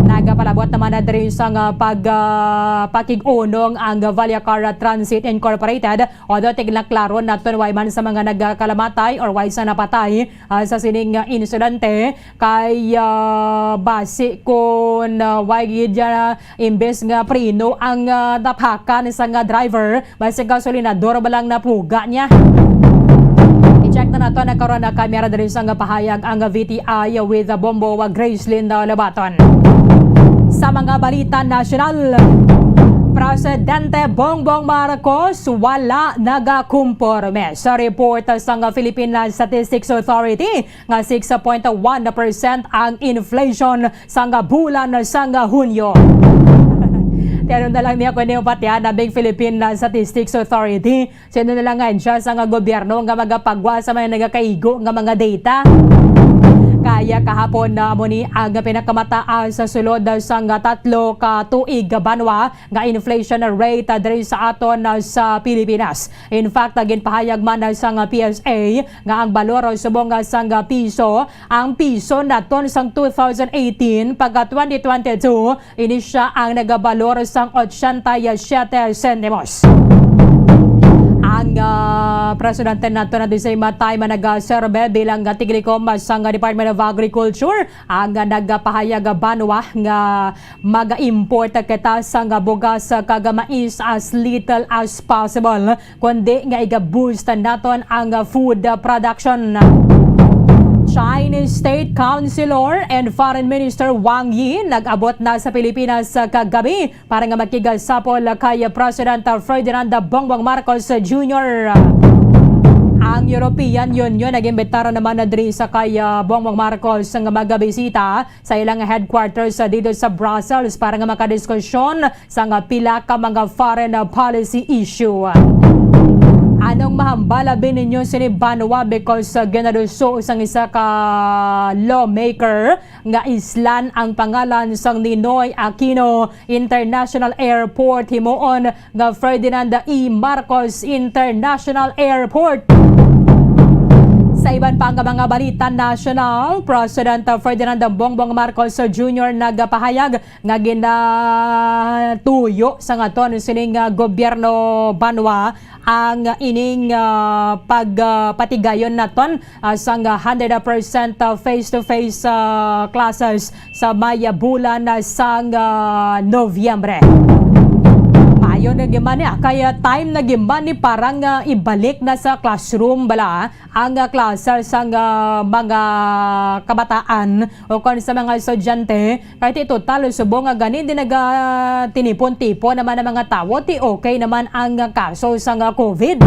Nagapalabot naman na diri sang, ah, pag, ah, pakig-unong ang Vallecar Transit Incorporated, although tignaklaro naton way man sa mga nagkalamatay or way sa napatay, ah, sa sining, ah, insidente. Kay, ah, basi kon, ah, way gid, ah, imbes nga preno ang, ah, tapakan sa nga driver, basi gasolinador ba lang napuga niya? I-check na nato na karon na kamera diri sa nga pahayag ang V T I with Bombo, ah, Gracelyn, ah, Lobaton. Sa mga balita nasyonal, Presidente Bongbong Marcos wala nagakumporme sa report sang Philippine Statistics Authority nga six point one percent ang inflation sang bulan sang Hunyo. Tiyanon na lang niya kung ano yung patihan ng Philippine Statistics Authority. Sino na lang nga siya sa nga gobyerno nga magapagwa sa mga nagakaigo nga mga data? Kaya kahapon na mo ni ang pinakamataas sa sulod sang tatlo ka tuig banwa nga inflation rate diri sa aton sa Pilipinas. In fact, ginpahayag man sang P S A nga ang balor subong sang piso, ang piso naton sang two thousand eighteen pagka twenty twenty-two, ini siya ang nagabalor sang ochenta y siete sentimos. Ang, ah, presidente nato na di sa time nagaserbe bilang, ah, tignikom sang Department of Agriculture, ang, ah, nagapahayag, ah, banwa nga mag-import kita sang bugas kag mais as little as possible, kundi nga iga-boost naton ang food production. Chinese State Councilor and Foreign Minister Wang Yi nag-abot na sa Pilipinas kagabi para nga makigasapol kay President Ferdinand Bongbong Marcos Junior. Ang European Union nag-imbitar naman na diri sa kay, ah, Bongbong Marcos nga magabisita sa ilang headquarters, ah, dito sa Brussels para nga makadiskusyon sa nga pila ka mga foreign, ah, policy issue. Anong mahambal abi ninyo sini banwa because, ah, ginaduso sang isa ka lawmaker nga islan ang pangalan sang Ninoy Aquino International Airport himuon nga Ferdinand E. Marcos International Airport. Sa iban pa nga mga balita nasyonal, President Ferdinand Bongbong Marcos Junior nagapahayag nga ginatuyo sa ngaton sining, ah, gobyerno banwa ang ining, ah, pag, ah, patigayon naton, ah, sang hundred percent, ah, face-to-face, ah, classes sa may bulan, ah, sang, ah, Nobyembre. Maayo na giman niya, kaya time na giman ni para nga ibalik na sa classroom bala ang, ah, klase sang, ah, mga kabataan o kon sa mga estudyante. Kay ti total subong nga gani di nagatinipon-tipon naman ang mga tawo, ti okay naman ang kaso sang, ah, COVID.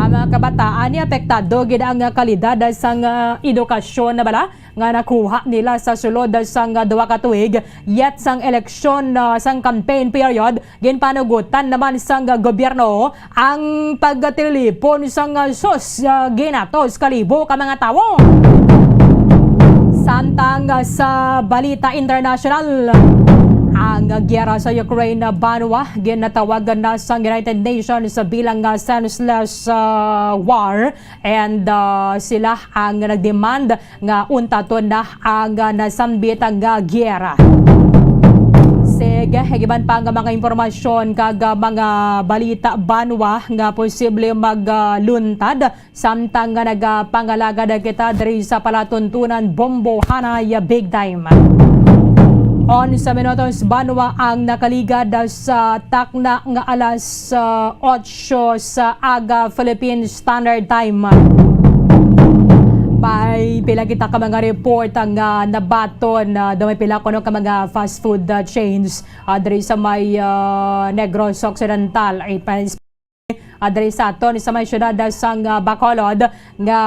Ang mga kabataan ni apektado gid ang kalidad sang, ah, edukasyon na bala nga nakuha nila sa sulod sang, ah, duha ka tuig, yet sang eleksyon, ah, sang campaign period, ginpanugutan naman sang, ah, gobyerno ang pagtilipon sang, ah, sus, ah, ginatos ka libo ka mga tawo. Samtang, ah, sa balita internasyonal, ang giyera sa Ukraine banwa ginatawagan na sang United Nations bilang, ah, senseless, ah, war, and, ah, sila ang nagdemand nga untaton na ang, ah, nasambit nga giyera. Sige, iban pa nga mga impormasyon kag, ah, mga balita banwa nga posible magluntad samtang nga nagapangalagad kita diri sa palatuntunan Bombohanay Big Time. Onse minutos banwa ang nakaligad sa takna nga alas, ah, otso sa aga Philippine Standard Time. May pila kita ka mga report nga nabaton, ah, daw may pila kuno ka mga fast food, ah, chains, ah, diri sa may, ah, Negros Occidental, ay pa-, ah, diri sa aton sa may syudad sang, ah, Bacolod nga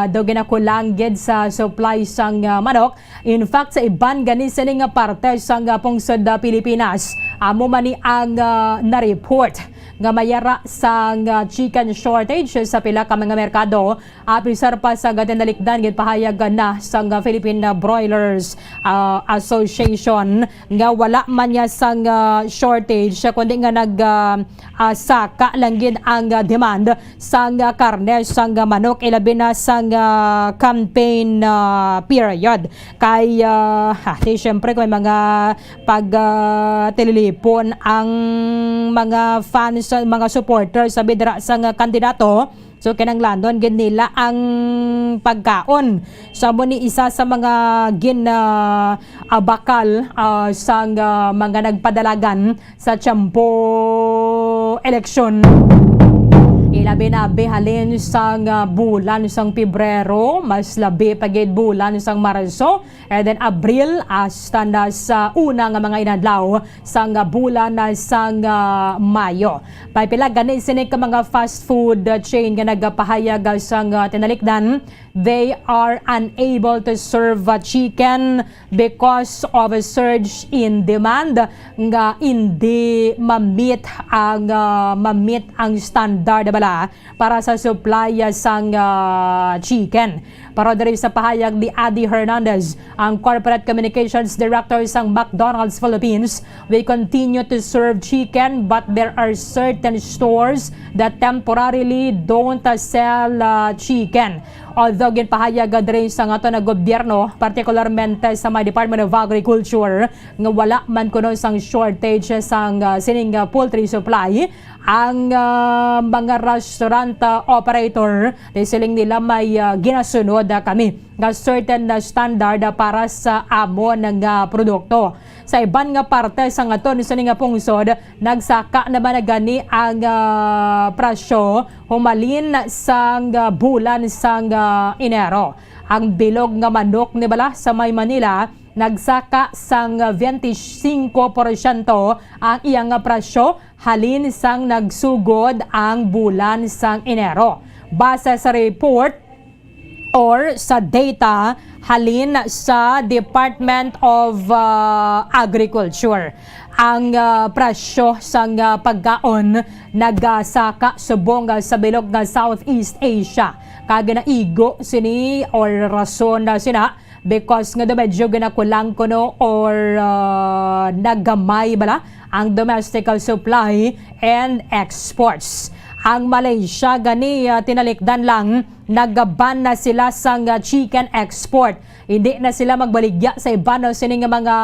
daw ginakulang gid sa supply sang, ah, manok. In fact, sa iban gani sini nga parte sang, ah, pungsod, ah, Pilipinas, amo man ni ang, ah, na-report nga may ara sang, ah, chicken shortage sa pila ka mga merkado. Apisar pa sa ginatindahan, ginpahayag na sang, ah, Philippine, ah, Broilers, ah, Association nga wala man niya sang, ah, shortage, kundi nga nag, ah, ah, saka lang gid ang, ah, demand sang, ah, karne sang, ah, manok, ilabi na sang, ah, campaign, ah, period. Kay, ah, ha, di, syempre, kung may mga pag, ah, tililipon ang mga fans, mga supporters sa bidra sang, ah, kandidato, so kinahanglanon gid nila ang pagkaon. So, amo ni isa sa mga gin, ah, ah, bakal, ah, sang, ah, mga nagpadalagan sa tiyempo eleksyon. Ilabi na abi halin sang, ah, bulan sang Pebrero, mas labi pa gid bulan sang Marso, and then Abril, hasta na sa una nga mga inadlaw sang, ah, bulan, ah, sang, ah, Mayo. May pila gani sini ka mga fast food, ah, chain nga nagapahayag, ah, sang, ah, tinalikdan, they are unable to serve, ah, chicken because of a surge in demand nga hindi ma-meet ang, ah, ma-meet ang standard bala para sa supply, ah, sang, ah, chicken. Pero diri sa pahayag ni Adi Hernandez, ang Corporate Communications Director sang McDonald's Philippines, "We continue to serve chicken, but there are certain stores that temporarily don't, uh, sell, uh, chicken." Although ginpahayag diri sang aton nga gobyerno, partikularmente sa may Department of Agriculture, nga wala man kuno sang shortage sang, uh, sining, uh, poultry supply, ang, ah, mga restaurant, ah, operator, di siling nila may, ah, ginasunod, ah, kami nga certain na standard, ah, para sa amon nga produkto. Sa iban nga parte sang aton sini nga pungsod, nagsaka naman na gani ang, ah, presyo humalin sang, ah, bulan sang, ah, Enero. Ang bilog nga manok ni bala sa may Manila nagsaka sang twenty-five porsyento ang iyang presyo halin sang nagsugod ang bulan sang Enero. Base sa report or sa data halin sa Department of, ah, Agriculture, ang, ah, presyo sang, ah, pagkaon nagasaka subong, ah, sa bilog nga Southeast Asia. Kag naigo sini or rason na sina because nga daw medyo ginakulang kuno or, ah, nagamay bala ang domestic supply and exports. Ang Malaysia gani, ah, tinalikdan lang, nagaban na sila sang, ah, chicken export. Hindi na sila magbaligya sa iban, no, sini nga mga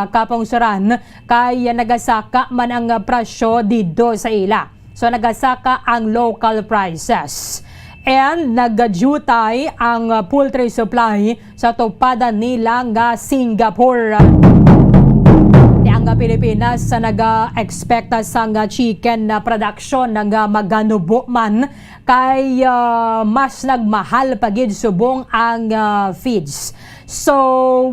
kapungsoran kay, ah, nagasaka man ang, ah, presyo didto sa ila. So, nagasaka ang local prices. And nagajutay ang, uh, poultry supply sa tupadan nila nga Singapore. Di ang, uh, Pilipinas sa naga-expect sang, uh, chicken na production nga maganubo man kay, uh, mas nagmahal pa gid subong ang, uh, feeds. So,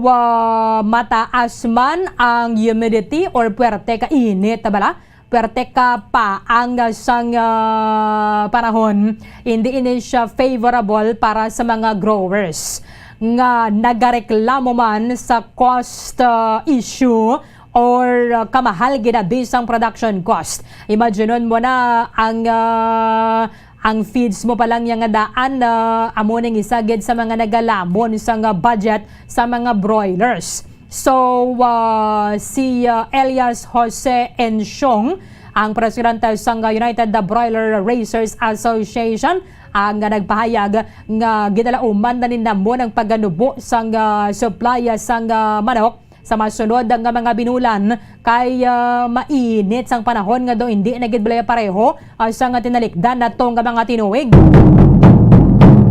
uh, mataas man ang humidity or puwerte ka init, bala, Pwerte ka pa ang sang, ah, panahon, hindi ini siya favorable para sa mga growers nga nagareklamo man sa cost, ah, issue or, ah, kamahal gid abi sang production cost. Imaginon mo na ang, ah, ang feeds mo pa lang yang daan, ah, amo ning isa gid sa mga nagalamon sang, ah, budget sa mga broilers. So, ah, si, ah, Elias Jose Ensiong, ang presidente sang United Broiler Raisers Association, ang nagpahayag nga ginalauman na ni namon ang paganubo sang, ah, supply sang, ah, manok sa masunod nga mga binulan, kay, ah, mainit sang panahon nga daw hindi na gid balay pareho, ah, sang tinalikdan nato nga mga tinuig.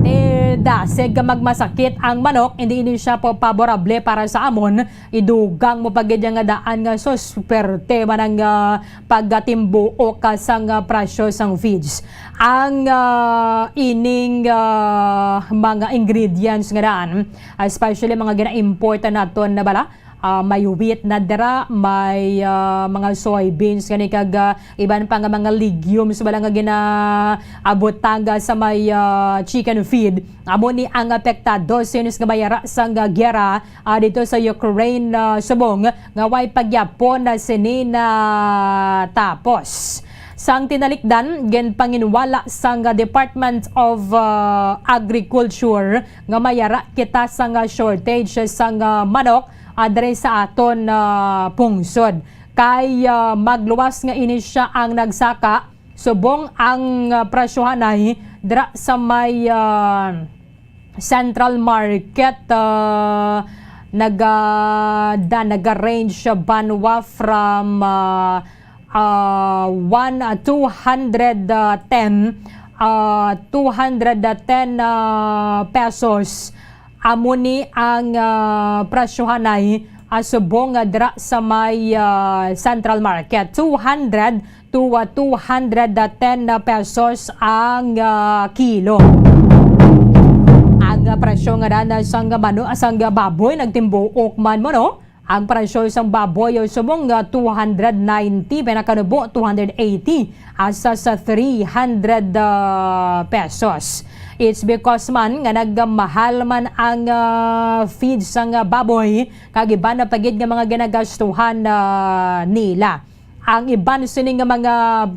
Ti dasig nga magmasakit ang manok, hindi ini siya po paborable para sa amon. Idugang mo pa gid nga daan nga sus, perte man ang, ah, pagkatimbuok ka sang, ah, presyo sang feeds. Ang, ah, ining, ah, mga ingredients nga daan, especially mga gina-import naton na bala, ah, may wheat na dira, may, ah, mga soybeans gani kag, ah, iban pa nga mga legumes bala nga ginaabot tangga sa may, ah, chicken feed. Amo ni ang apektado since nga may ara sang, ah, giyera, ah, dito sa Ukraine, ah, subong nga way pagyapon na sini na tapos. Sang tinalikdan, ginpanginwala sang, ah, Department of, ah, Agriculture nga may ara kita sang, ah, shortage sang, ah, manok, ah, diri sa aton, ah, pungsod. Kay, ah, magluwas nga ini siya ang nagsaka, subong ang, ah, presyohanay dira sa may, ah, Central Market, ah, naga-, da-, naga-range banwa from, ah, ah, one, ah, two hundred ten, ah, two hundred ten, ah, pesos. Amo ni ang, ah, presyohanay, ah, subong nga dira sa may, ah, Central Market. Two hundred to, ah, two hundred ten pesos ang, ah, kilo. Ang, ah, presyo nga daan sang mano-, sang baboy nagtimbuok man mo, no? Ang presyo sang baboy subong nga two hundred ninety, pinakanubo two hundred eighty, asa sa three hundred, ah, pesos. It's because man nga nagmahal man ang, ah, feed sang, ah, baboy, kag iban na pa gid nga mga ginagastuhan, ah, nila. Ang iban sini nga mga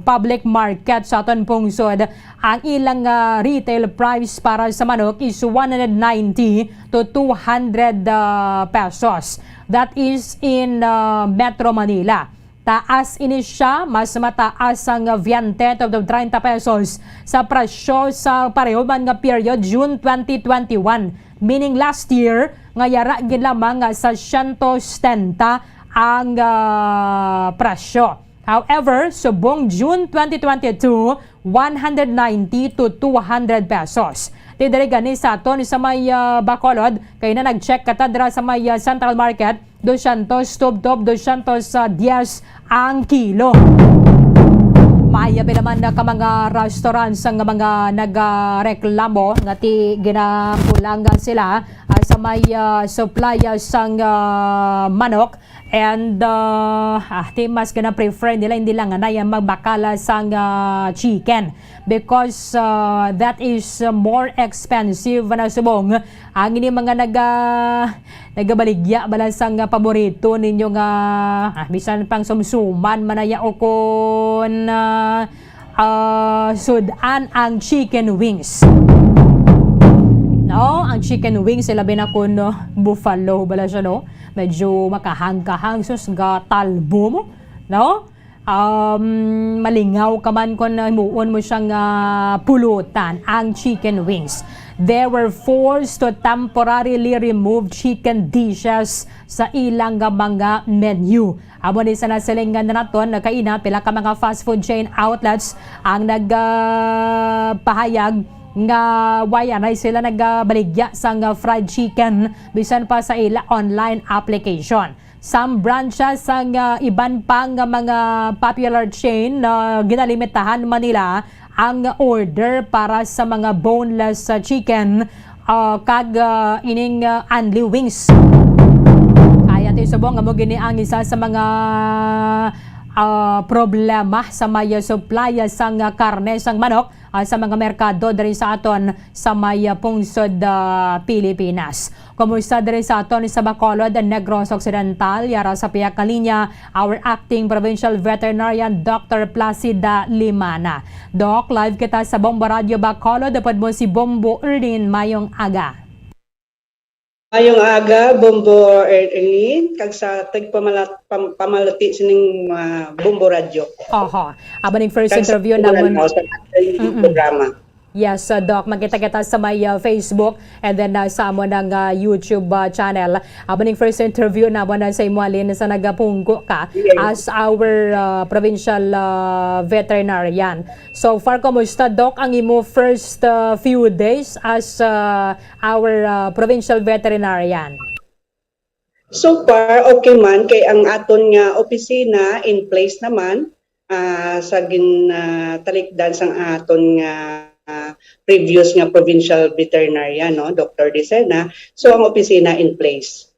public market sa aton pungsod, ang ilang, ah, retail price para sa manok is one hundred ninety to two hundred, ah, pesos. That is in, ah, Metro Manila. Taas ini siya, mas mataas ang viente to treinta pesos sa presyo sa pareho man nga period, June twenty twenty-one. Meaning last year, nga yara gid lamang nga sa siyento setenta ang, ah, presyo. However, subong June twenty twenty-two, one hundred ninety to two hundred pesos. Ti diri gani sa aton sa may, ah, Bacolod, kay na nag-check kata dira sa may, ah, Central Market, dosyentos, tubtob dosyentos diyes ang kilo. May abi naman na ka mga restaurants ang mga nagareklamo nga ti ginakulang sila, ah, sa may, ah, supply, ah, sang, ah, manok. And, ah, ah, ti mas gina-prefer nila, hindi lang anay ang magbakala sang, ah, chicken because, ah, that is, ah, more expensive na subong. Ang ini mga naga-, nagabaligya bala sang, ah, paborito ninyo nga, ah, bisan pang sumsuman man aya o kon, ah, ah, sud-an ang chicken wings. No, ang chicken wings, ilabi na kun, no, buffalo bala siya, no? Medyo makahang-kahang, sus, gatalbo mo, no? Um, malingaw ka man kon himuon mo siyang, ah, pulutan, ang chicken wings. They were forced to temporarily remove chicken dishes sa ilang nga mga menu. Amo ni sa nasilingan naton kaina, pila ka mga fast food chain outlets ang nag, ah, pahayag nga way anay sila nagabaligya sang, ah, fried chicken bisan pa sa ila online application. Some branches sang, ah, iban pa nga mga popular chain na ginalimitahan man nila ang order para sa mga boneless, ah, chicken, ah, kag, ah, ining, ah, unli wings. Kaya ti subong amo gini ang isa sa mga, ah, problema sa may, ah, supply, ah, sang, ah, karne sang manok, ah, sa mga merkado diri sa aton sa may, ah, pungsod, ah, Pilipinas. Kumusta diri sa aton sa Bacolod, Negros Occidental? Yara sa pihak nga linya, our acting provincial veterinarian, Doctor Placida Limana. Doc, live kita sa Bombo Radio Bacolod. Upod mo si Bombo Erlin. Mayong aga. Mayong aga, Bombo Erlin, kag sa tagpamala-, pam-, pamalati sining, ah, Bombo Radyo. Oho. Amo ning first Kag sa interview mga namon. Sa ating Mm-mm. programa. Yes, uh, Doc, makita kita sa may, uh, Facebook and then, uh, sa amo nang, uh, YouTube, uh, channel. Amo ning first interview namon na sa imo halin sa nagapungko ka Yes. as our, uh, provincial, uh, veterinarian. So far, kumusta, Doc, ang imo first, uh, few days as, uh, our, uh, provincial veterinarian? So far, okay man, kay ang aton nga opisina in place naman, ah, sa gin-, ah, talikdan sang aton nga, ah, previous nga provincial veterinarian, no, Doctor Dicena. So, ang opisina in place.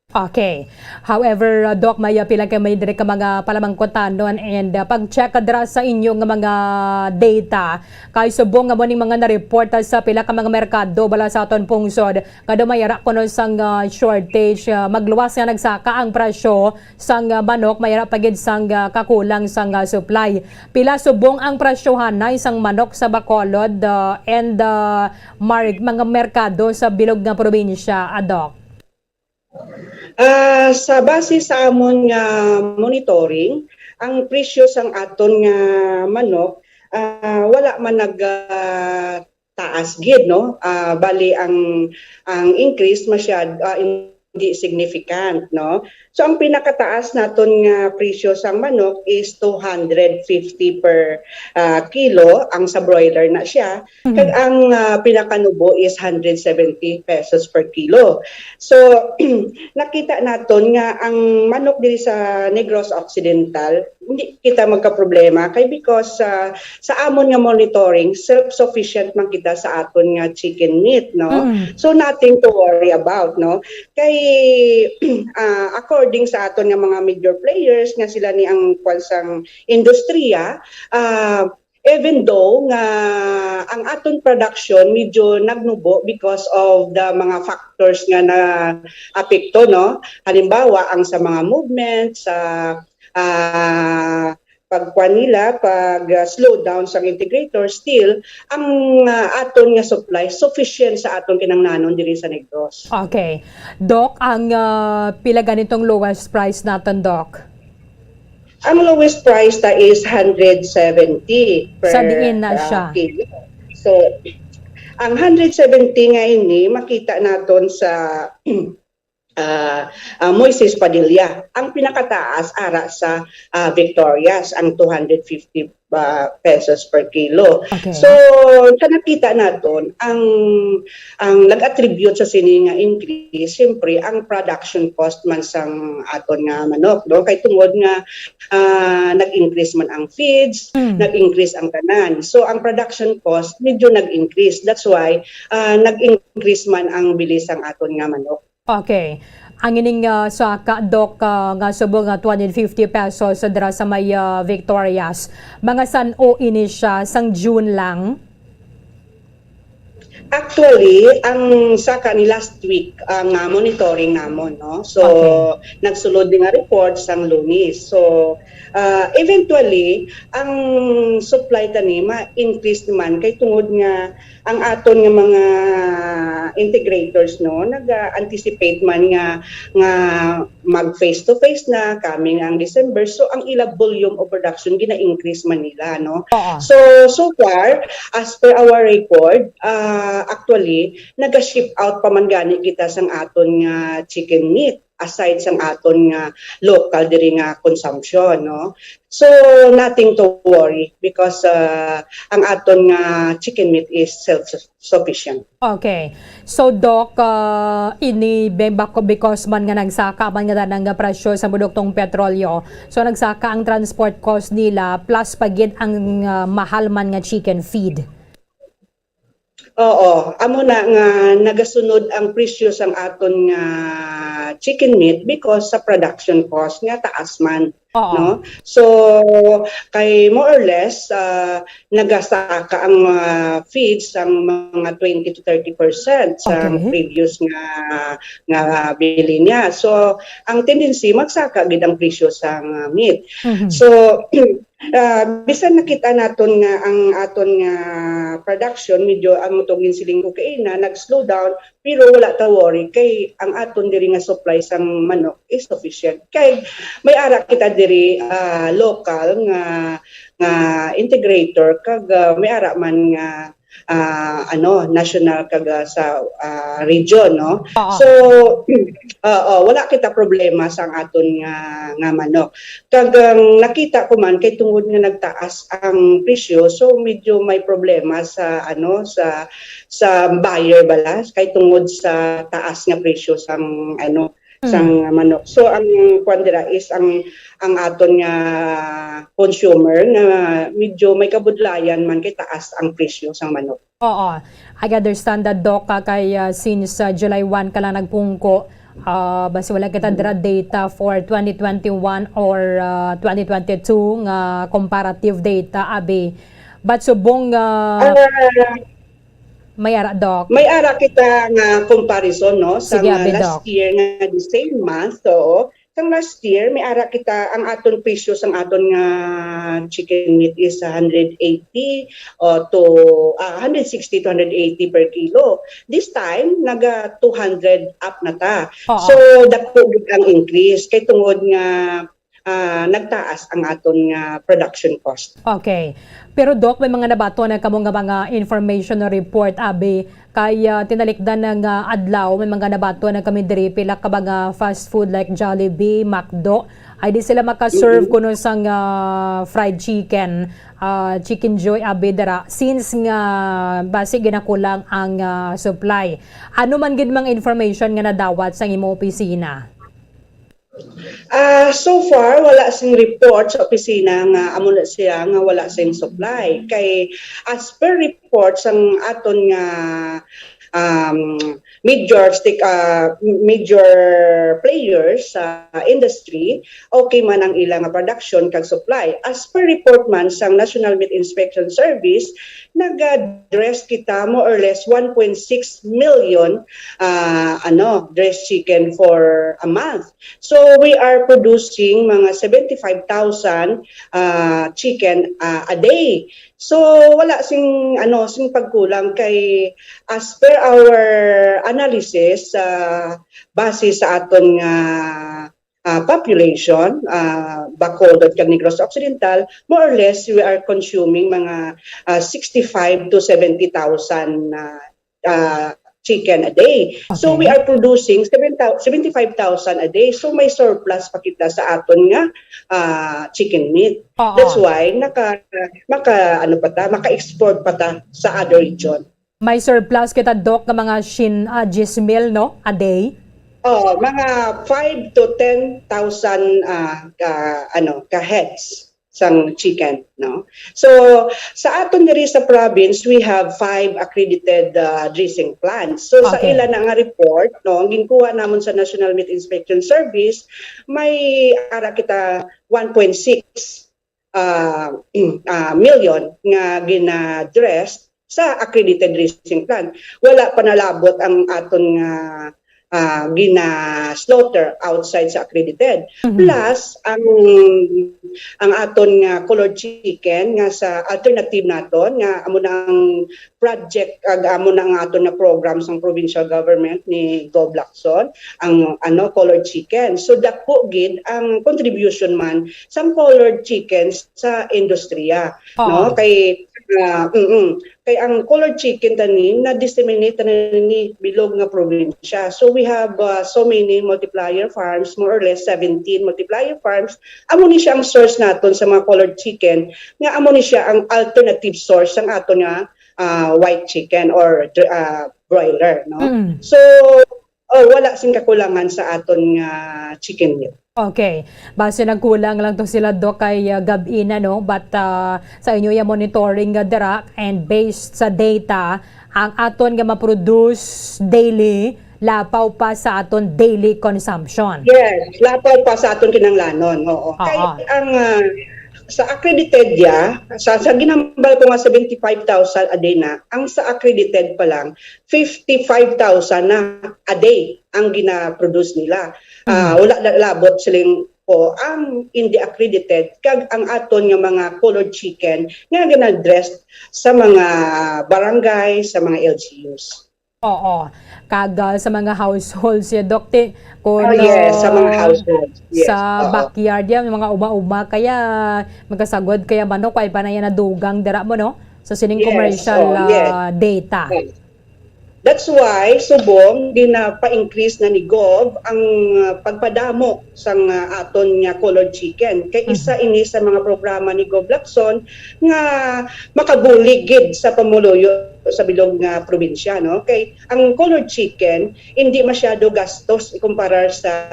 Okay. However, uh, Doc, may, uh, pila ka, may diri ka mga palamangkutanon and, uh, pag-check dira sa inyo nga mga data, kay subong nga mo ning mga na-report, uh, sa pila ka mga merkado bala sa aton pungsod, kado may ara kuno sang, uh, shortage, uh, magluwas nga nagsaka ang presyo sang, uh, manok, may ara pa gid sang, uh, kakulang sang, uh, supply. Pila subong ang presyohanay sang manok sa Bacolod, uh, and, uh, mar-, mga merkado sa bilog nga probinsya, uh, Doc? Ah, sa base sa amon nga monitoring, ang presyo sang aton nga manok, ah, wala man nag, ah, taas gid, no? Ah, bali ang, ang increase masyad-, ah, hindi significant, no? So, ang pinakataas naton nga presyo sang manok is two hundred fifty per, ah, kilo, ang sa broiler na siya. Mhm. Kag ang, ah, pinakanubo is hundred seventy pesos per kilo. So, nakita naton nga ang manok diri sa Negros Occidental, hindi kita magkaproblema kay because, ah, sa amon nga monitoring, self-sufficient man kita sa aton nga chicken meat, no? Mm. So, nothing to worry about, no? Kay, ah, according sa aton nga mga major players nga sila ni ang kwan sang industriya, ah, even though nga ang aton production medyo nagnubo because of the mga factors nga naapekto, no? Halimbawa, ang sa mga movement, sa, ah, pagkuan nila, pag, ah, slow down sa integrator, still, ang, ah, aton nga supply sufficient sa aton kinahanglanon diri sa Negros. Okay. Doc, ang, ah, pila ganitong lowest price naton, Doc? Ang lowest price ta is hundred seventy per, Sa diin na ah, siya? kilo. So, ang hundred seventy nga ini, makita naton sa, ah, ah, Moises Padilla. Ang pinakataas ara sa, ah, Victorias, ang two hundred fifty, ah, pesos per kilo. Okay. So, sa nakita naton, ang, ang nag-attribute sa sini nga increase, siyempre, ang production cost man sang aton nga manok, no? Kay tungod nga, ah, nag-increase man ang feeds, Mm. nag-increase ang tanan. So, ang production cost medyo nag-increase. That's why, ah, nag-increase man ang bili sang aton nga manok. Okay. Ang ining, ah, saka, Doc, ah, nga subong nga two hundred fifty pesos sa dira sa may, ah, Victorias. Mga san-o ini siya sang June lang? Actually, ang saka ni last week ang, ah, monitoring namon, no? So, Okay. nagsulod ni nga report sang Lunes. So, ah, eventually, ang supply tani ma-increase naman kay tungod nga ang aton nga mga integrators, no, nag-anticipate man nga, nga mag face to face na coming ang December. So, ang ila volume of production gina-increase man nila, no? Oo. So, so far, as per our record, ah, actually, naga-ship out pa man gani kita sang aton nga chicken meat aside sang aton nga local diri nga consumption, no? So, nothing to worry because, ah, ang aton nga chicken meat is self-sufficient. Okay. So, Doc, ah, ini be-, bako-, because man nga nagsaka man nga tanan nga presyo sa produktong petrolyo, so nagsaka ang transport cost nila, plus pa gid ang, ah, mahal man nga chicken feed. Oo, amo na nga nagasunod ang presyo sang aton nga chicken meat because sa production cost nga taas man. Oo. No? So, kay more or less, ah, nagasaka ang mga feeds ang mga twenty to thirty percent sa Okay. previous nga, nga bili niya. So, ang tendency, magsaka gid ang presyo sa, ah, meat. Mhm. So, ah, bisan nakita naton nga ang aton nga production, medyo ang mutugin siling ko kaina, nag-slow down, pero wala ta worry kay ang aton diri nga supply sang manok is sufficient. Kay may ara kita diri, ah, local nga, nga integrator kag, ah, may ara man nga, ah, ano, national kag, ah, sa, ah, region, no? Oo. So, oo, wala kita problema sa aton nga, nga manok. Kag ang nakita ko man kay tungod nga nagtaas ang presyo, so medyo may problema sa, ano, sa, sa buyer bala kay tungod sa taas nga presyo sang, ano, Mm. sang manok. So ang kwan dira is ang, ang aton nga consumer nga medyo may kabudlayan man kay taas ang presyo sang manok. Oo. I understand that, Doc, ah, kay, ah, since, ah, July one ka lang nagpungko, ah, basi wala kita dira data for twenty twenty-one or, ah, twenty twenty-two nga comparative data, abi. But subong, ah, Ah, may ara, Doc. May ara kita nga comparison, no, sa Sige, nga abi, last Doc. year nga the same month, oo. Sang last year, may ara kita, ang aton presyo sang aton nga chicken meat is one hundred eighty, o to, ah, one hundred sixty to one hundred eighty per kilo. This time, naga two hundred up na ta. Oo. So, dako gid ang increase kay tungod nga, ah, nagtaas ang aton nga production cost. Okay. Pero, Doc, may mga nabaton na kamo nga mga information o report, abi, kay, ah, tinalikdan na nga adlaw, may mga nabaton na kami diri, pila ka mga fast food like Jollibee, McDo, ay di sila maka-serve Mm-hmm. kuno sang, ah, fried chicken, ah, Chicken Joy, abi, dira, since nga basi ginakulang ang, ah, supply. Ano man gid mga information nga nadawat sa imo opisina? Ah, so far, wala sing report sa opisina nga amo na siya nga wala sing supply. Kay as per report sang aton nga, um, major stick, ah, major players sa industry, okay man ang ila nga production kag supply. As per report man sang National Meat Inspection Service, nag-dress kita more or less one point six million, ah, ano, dressed chicken for a month. So, we are producing mga seventy-five thousand, ah, chicken, ah, a day. So, wala sing, ano, sing pagkulang kay as per our analysis, ah, base sa aton nga, ah, population, ah, Bacolod kag Negros Occidental, more or less, we are consuming mga, ah, sixty-five to seventy thousand, ah, ah, chicken a day. So, Okay. we are producing seven thou-, seventy-five thousand a day. So, may surplus pa kita sa aton nga, ah, chicken meat. Oo. That's why, naka, maka, ano pa ta, maka-export pa ta sa other region. May surplus kita, Doc, nga mga shin, ah, diyes mil, no? A day? Oo, mga five to ten thousand, ah, ka, ano, ka heads sang chicken, no? So, sa aton diri sa province, we have five accredited, ah, dressing plants. So, sa Okay. ila na nga report, no, ang ginkuha namon sa National Meat Inspection Service, may ara kita one point six, ah, ah, million nga gina-dress sa accredited dressing plant. Wala pa nalabot ang aton nga, ah, gina-slaughter outside sa accredited. Mhm. Plus, ang, ang aton nga colored chicken nga sa alternative naton, nga amo na ang project, ag-, amo na ang aton nga program sang provincial government ni Gov Lacson, ang, ano, colored chicken. So, dako gid ang contribution man sang colored chicken sa industriya, Oo. no? Kay, ah, mm, kay ang colored chicken tanin na-disseminate tanan ni bilog nga probinsya. So, we have, ah, so many multiplier farms, more or less seventeen multiplier farms. Amo ni siya ang source naton sa mga colored chicken, nga amo ni siya ang alternative source sang aton nga, ah, white chicken or, ah, broiler, no? Mm. So, oh, wala sing kakulangan sa aton nga chicken meat. Okay. Basi nagkulang lang to sila, Doc, kay, ah, gab-i na, no? But, ah, sa inyo yung monitoring nga dira, and based sa data, ang aton nga ma-produce daily Lapaw pa sa aton daily consumption. Yes, lapaw pa sa aton kinahanglanon. Oo. Oo. Kay ang ah, sa accredited ya, sa, sa ginambal ko nga seventy-five thousand a day na, ang sa accredited pa lang, fifty-five thousand na a day ang gina-produce nila. Ah, wala na labot siling ko ang hindi accredited kag ang aton nga mga colored chicken nga gina-dress sa mga barangay, sa mga L G Us. Oo. Kag ah, sa mga households ya, Doc, ti, kung Oh, yes, sa mga ah, households. Yes. sa Oo. backyard ya, mga uma-uma kaya, magkasagod kaya manok, ay pa na yan nadugang dira mo, no? Sa sining Yes, commercial oh, yes. ah, data. Yes. That's why subong ginapa-increase na ni Gov ang ah, pagpadamo sang ah, aton nga colored chicken. Kay isa ini sa mga programa ni Gov Lacson nga makabulig gid sa pamuluyo sa bilog nga probinsya, no? Kay ang colored chicken hindi masyado gastos ikumparar sa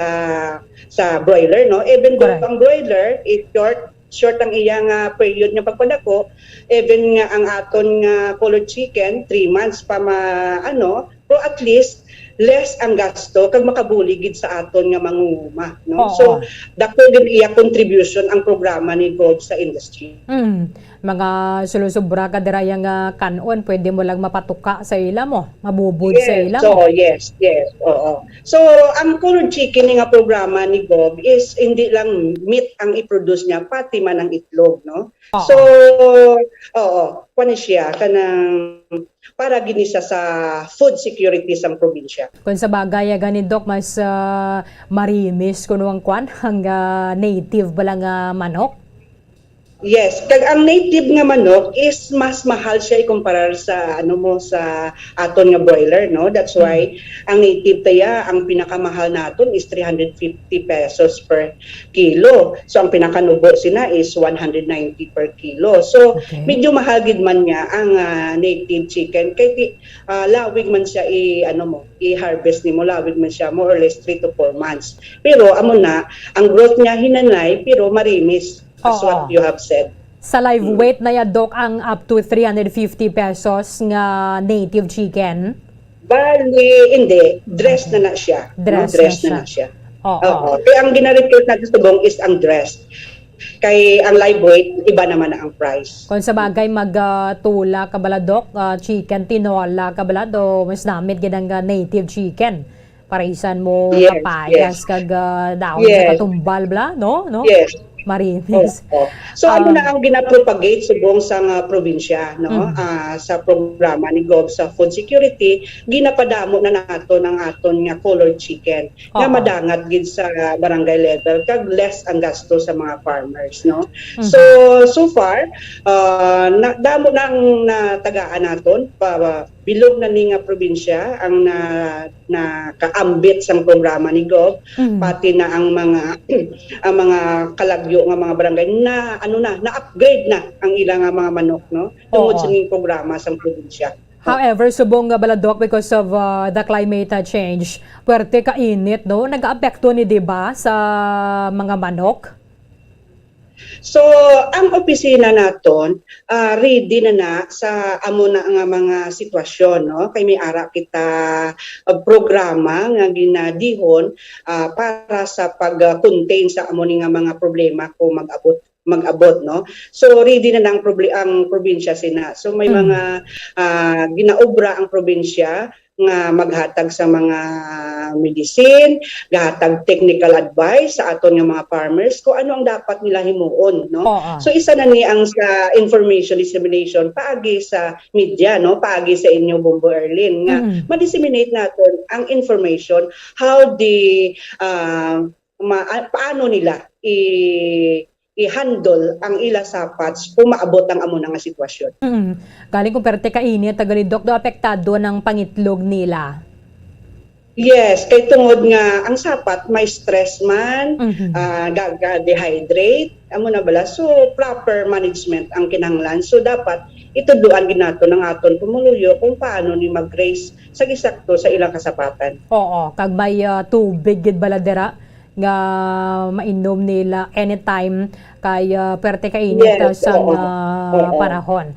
sa broiler, no? Even though Correct. Ang broiler is short short ang iya nga period nga pagpadako, even nga ang aton nga colored chicken, three months pa ma, ano, pero at least less ang gasto kag makabulig gid sa aton nga mangunguma, no? Oo. So dako gid iya contribution ang programa ni Gov sa industry. Mm. Mga sulusubra ka dira yang ah, kan-on, pwede mo lang mapatuka sa ila mo, mabubod sa Yes, ila so mo. Yes, yes, oo. So ang colored chicken nga programa ni Gov is hindi lang meat ang i-produce niya, pati man ang itlog, no? Oo. So, oo, kuan siya kanang para gini siya sa food security sang probinsya. Kung sa bagay, ah, gani, Doc, mas ah, marimis kuno ang kwan, ang ah, native bala nga manok. Yes, kag ang native nga manok is mas mahal siya ikumparar sa ano mo sa aton nga broiler, no? That's why ang native taya ang pinakamahal naton is three hundred fifty pesos per kilo. So ang pinakanubo sina is one hundred ninety per kilo. So Okay. medyo mahal gid man niya ang ah, native chicken kay di, ah, lawig man siya i ano mo, i-harvest nimo, lawig man siya more or less three to four months. Pero amo na, ang growth niya hinanay pero marimis. As Oo. What you have said. Sa live weight na ya, Doc, ang up to three hundred fifty pesos nga native chicken? Bali, hindi. Dress na na siya. No? Dress na Dress siya. na na siya. Oo. Oo. Kaya ang gina-recruit natin subong is ang dress. Kay ang live weight, iba naman na ang price. Kung sa bagay, mag ah, tula ka bala, Doc, ah, chicken tinola ka bala, do mas namit gid ang ah, native chicken. Parisan mo Yes, kapayas yes. kag ah, dahon sa Yes. katumbal bala, no? No? Yes. Marimis. Oo. So ano Um, na ang ginapropagate subong sa nga probinsya, no? Mm. Ah, sa programa ni Gov sa food security, ginapadamo na naton ang aton nga colored chicken nga Oo. madangat gid sa barangay level kag less ang gasto sa mga farmers, no? Mhm. So so far, ah, na, damo na ang natagaan naton pa bilog na ni nga probinsya ang na nakaambit sang programa ni Gov, Mhm. pati na ang mga ang mga kalagyo nga mga barangay na ano na na-upgrade na ang ila nga mga manok, no, tungod Oo. sa ning programa sang probinsya. However, subong nga bala, Doc, because of uh, the climate uh, change, puwerte ka init, no? Nagaapekto ni, di ba, sa mga manok? So ang opisina naton ah, ready na na sa amo na nga mga sitwasyon, no? Kay may ara kita ah, programa nga ginadihon ah, para sa pag-contain sa amo ni nga mga problema kung mag-abot mag-abot, no? So ready na ang proble- ang probinsya sina. So may Mm. mga ah, ginaobra ang probinsya nga maghatag sa mga medicine, gahatag technical advice sa aton nga mga farmers kung ano ang dapat nila himuon, no? Oo. So isa na ni ang sa information dissemination paagi sa media, no, paagi sa inyo, Bombo Erlin, nga Mm. ma-disseminate naton ang information how the ah, ma- ah, paano nila i i-handle ang ila sapats kung maabot ang amo na nga sitwasyon. Mm. Galing kung perte ka init, tagalidok do apektado ng pangitlog nila. Yes, kay tungod nga ang sapat may stress man, Mhm. ah, ga- ga-dehydrate, amo na bala. So proper management ang kinahanglan. So dapat itudloan gid nato ng aton pumuluyo kung paano ni mag-raise sa gisakto sa ilang kasapatan. Oo, kag may ah, tubig gid bala dira nga mainom nila anytime kay ah, perte ka init Yes, sang oo. ah, Oo. panahon.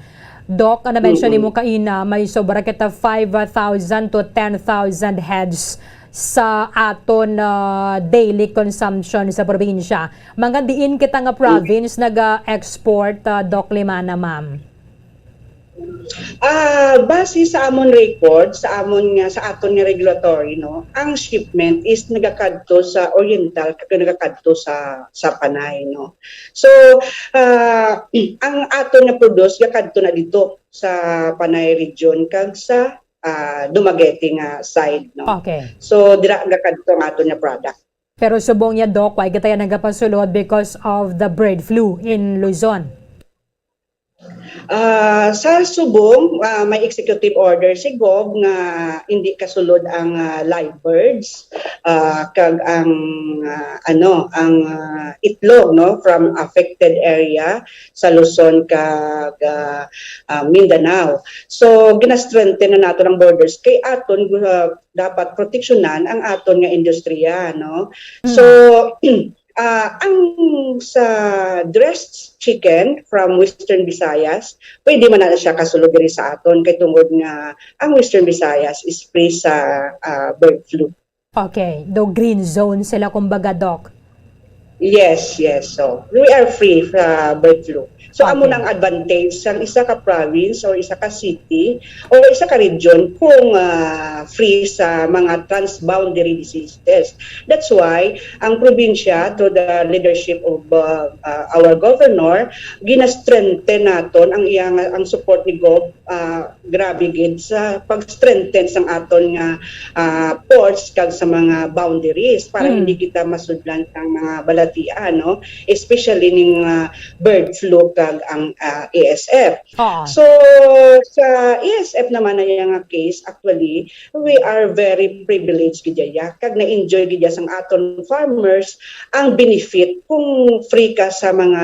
Doc, ang na-mention nimo kaina, may sobra kita five thousand to ten thousand heads sa aton, ah, daily consumption sa probinsya. Mga diin kita nga province naga-export, ah, Doc Limana, ma'am? Ah, base sa amon record, sa amon nga, sa aton nga regulatory, no, ang shipment is nagakadto sa Oriental kag nagakadto sa sa Panay, no. So, ah, ang aton nga produce gakadto na dito sa Panay region kag sa, ah, Dumaguete nga side, no. Okay. So dira gakadto ang aton nga product. Pero subong niya, Doc, why kita yan nagapasulod because of the bird flu in Luzon? Ah, sa subong, ah, may executive order si Gov nga hindi kasulod ang, ah, live birds, ah, kag ang, ah, ano, ang, ah, itlog, no, from affected area sa Luzon kag, ah, ah, Mindanao. So gina-strengthen na nato ang borders kay aton, ah, dapat proteksyonan ang aton nga industriya, no? So, ah, ang sa dressed chicken from Western Visayas, pwede man na siya kasulod diri sa aton kay tungod nga ang Western Visayas is free sa, ah, bird flu. Okay, do green zone sila, kumbaga, Doc. Yes, yes. So, we are free sa bird flu. So, amo na ang advantage sang isa ka province or isa ka city or isa ka region kung, ah, free sa mga transboundary diseases. That's why ang probinsya, through the leadership of, uh, uh, our governor, gina-strengthen naton ang iyang, ang support ni Gov, uh, grabe gid sa pag-strengthen sang aton nga, uh, ports kag sa mga boundaries para hindi kita masudlan sang mga balatian, no? Especially ning, uh, bird flu kag ang, uh, A S F. Oo. So sa A S F naman na iya nga case, actually, we are very privileged gid ya, kag na-enjoy gid ya sang aton farmers ang benefit kung free ka sa mga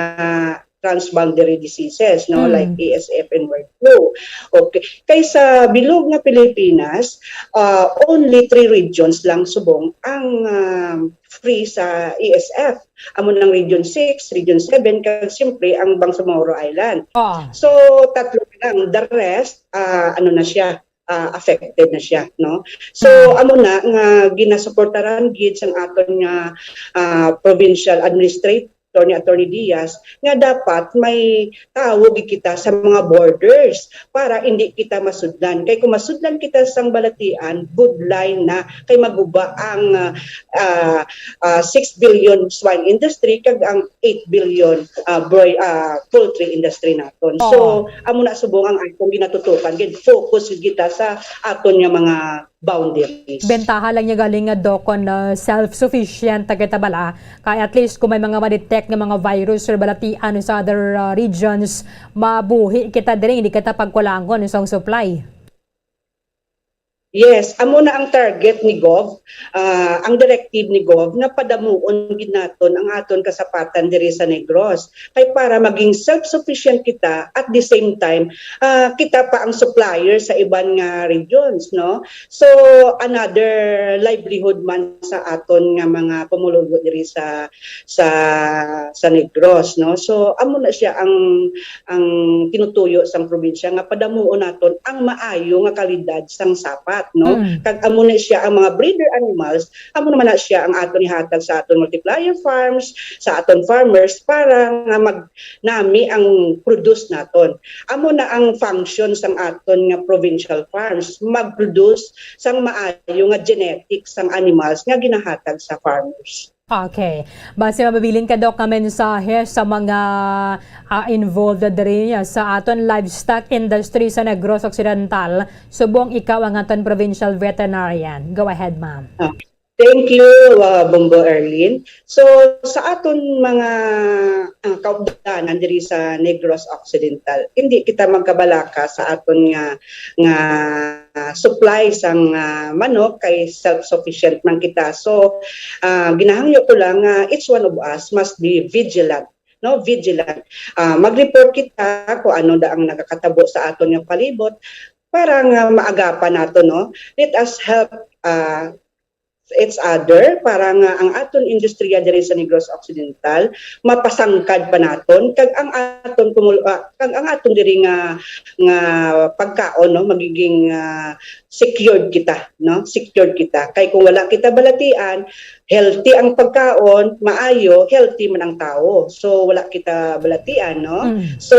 transboundary diseases, no, like A S F and bird flu. Okay. Kay sa bilog nga Pilipinas, uh, only three regions lang subong ang, um, free sa A S F. Amo nang Region six, Region seven, kag siyempre ang Bangsamoro Island. Ah. So tatlo lang, the rest, ah, ano na siya, ah, affected na siya, no? So amo na nga ginasuportaran gid sang aton nga, ah, provincial administrator ni Attorney Diaz nga dapat may tawo gid kita sa mga borders para hindi kita masudlan. Kay kung masudlan kita sang balatian, budlay na kay maguba ang, ah, ah, ah, six billion swine industry kag ang eight billion, ah, broy-, ah, poultry industry naton. So amo na subong ang atong ginatutukan, gid focus gid kita sa aton nga mga boundaries. Bentaha lang niya galing nga, Doc, kon, uh, self-sufficient ta kita bala, kay at least kung may mga ma-detect nga mga virus or balatian sa other, uh, regions, mabuhi kita diri, hindi kita pagkulangon sa supply. Yes, amo na ang target ni Gov, ah, ang directive ni Gov nga padamuon gid naton ang aton kasapatan diri sa Negros. Kay para maging self-sufficient kita, at the same time, ah, kita pa ang supplier sa iban nga regions, no? So another livelihood man sa aton nga mga pumuluyo diri sa sa sa Negros, no? So amo na siya ang ang tinutuyo sang probinsya nga padamuon naton ang maayo nga kalidad sang sapat, no? Kag amo na siya ang mga breeder animals, amo naman na siya ang aton ihatag sa aton multiplier farms, sa aton farmers para nga mag nami ang produce naton. Amo na ang function sang aton nga provincial farms, mag-produce sang maayo nga genetics sang animals nga ginahatag sa farmers. Okay. Basi mabilin ka, Doc, nga mensahe sa mga, ah, involved diri sa aton livestock industry sa Negros Occidental, subong ikaw ang aton provincial veterinarian. Go ahead, ma'am. Ah, thank you, uh, Bombo Erlin. So sa aton mga, ah, kaupdanan diri sa Negros Occidental, hindi kita magkabalaka sa aton nga nga supply sang, ah, manok kay self-sufficient man kita. So, ah, ginahangyo ko lang nga each one of us must be vigilant, no? Vigilant. Ah, mag-report kita kung ano da ang nagakatabo sa aton nga palibot para nga maagapan nato, no? Let us help, ah, each other para nga ang aton industriya diri sa Negros Occidental mapasangkad pa naton, kag ang aton kumul-, ah, kag ang aton diri nga, nga pagkaon, no, magiging, ah, secured kita, no? Secured kita. Kay kung wala kita balatian, healthy ang pagkaon, maayo, healthy man ang tawo. So, wala kita balatian, no? Mm. So,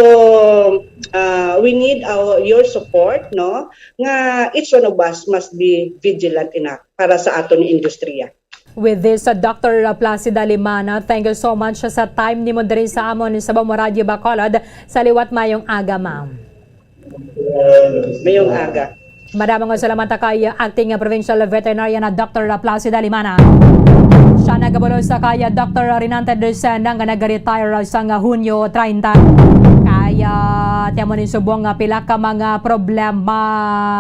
ah, we need our, your support, no? Nga each one of us must be vigilant enough para sa aton industriya. With this, uh, Doctor Placida Limana, thank you so much sa time nimo diri sa amon sa Bamo Radio Bacolod. Sa liwat, mayong aga, ma'am. Mayong aga. Madamo nga salamat kay Acting Provincial Veterinarian na Doctor Placida Limana. Siya nagabulos sa kay Doctor Rinante Lucena nga nag-retire sa nga Hunyo treinta. Kaya tiyan mo ni subong nga pila ka mga problema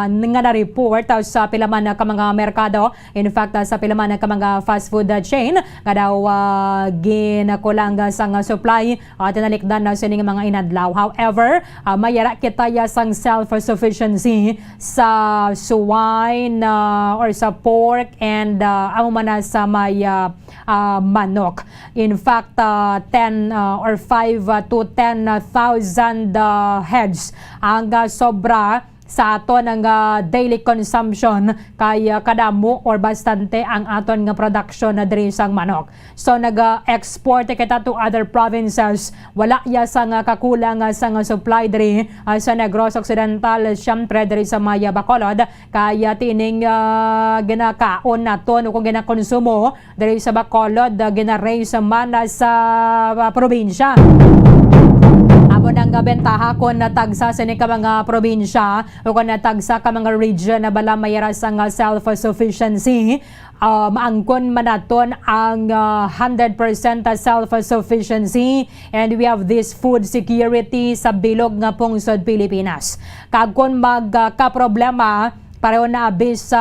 nga na-report sa pila man ka mga merkado. In fact, sa pila man ka mga fast food, ah, chain nga daw, ah, ginakulang sang supply, ah, tinalikdan na sining mga inadlaw. However, ah, may yara kita ya sang self-sufficiency sa swine, ah, or sa pork and, ah, amo man na sa may, ah, ah, manok. In fact, ah, ten, ah, or five, ah, to ten thousand, ah, heads ang, ah, sobra sa aton ang, ah, daily consumption kay, ah, kadamo or bastante ang aton nga production na diri sang manok. So, nag-export kita to other provinces. Wala ya sang kakulang, ah, sang supply diri, ah, sa Negros Occidental, siyempre diri sa may Bacolod, kaya tining, ah, ginakaon naton o kung ginakonsumo diri sa Bacolod, ah, gina-raise man, ah, sa, ah, probinsya. Amo nang bentaha kon natagsa sini ka mga probinsya o kon natagsa ka mga region na bala may ara sang self-sufficiency. Ah, maangkon man naton ang, ah, hundred percent self-sufficiency, and we have this food security sa bilog nga pungsod Pilipinas. Kag kon magkaproblema, pareho na abi sa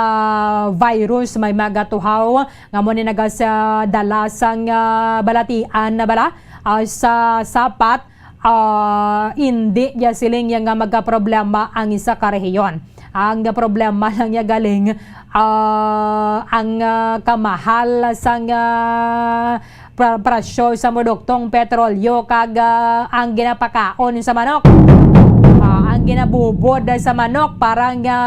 virus, may magatuhaw nga mo ni nagasadala sang, ah, balatian na bala, ah, sa sapat, ah, indi ya siling ya nga magkaproblema ang isa ka rehiyon. Ang problema lang ya galing, ah, ang, ah, kamahal sang, ah, pra-, presyo sa produktong petrolyo kag, ah, ang ginapakaon sa manok. Ah, ang ginabubod sa manok para nga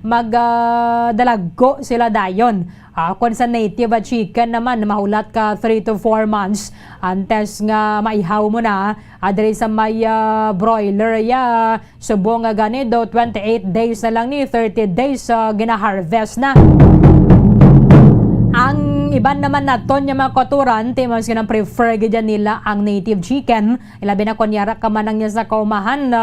mag, ah, dalagko sila dayon. Ah, kung sa native, ah, chicken naman, mahulat ka three to four months antes nga maihaw mo na. Ah, diri sa may, ah, broiler, ya, subong nga gani daw, twenty-eight days na lang ni, thirty days, ah, gina-harvest na. Ang iban naman naton nga mga kauturan, ti mas ginang-prefer gid nila ang native chicken. Ilabi na kon yara ka man ang niya sa kaumahan na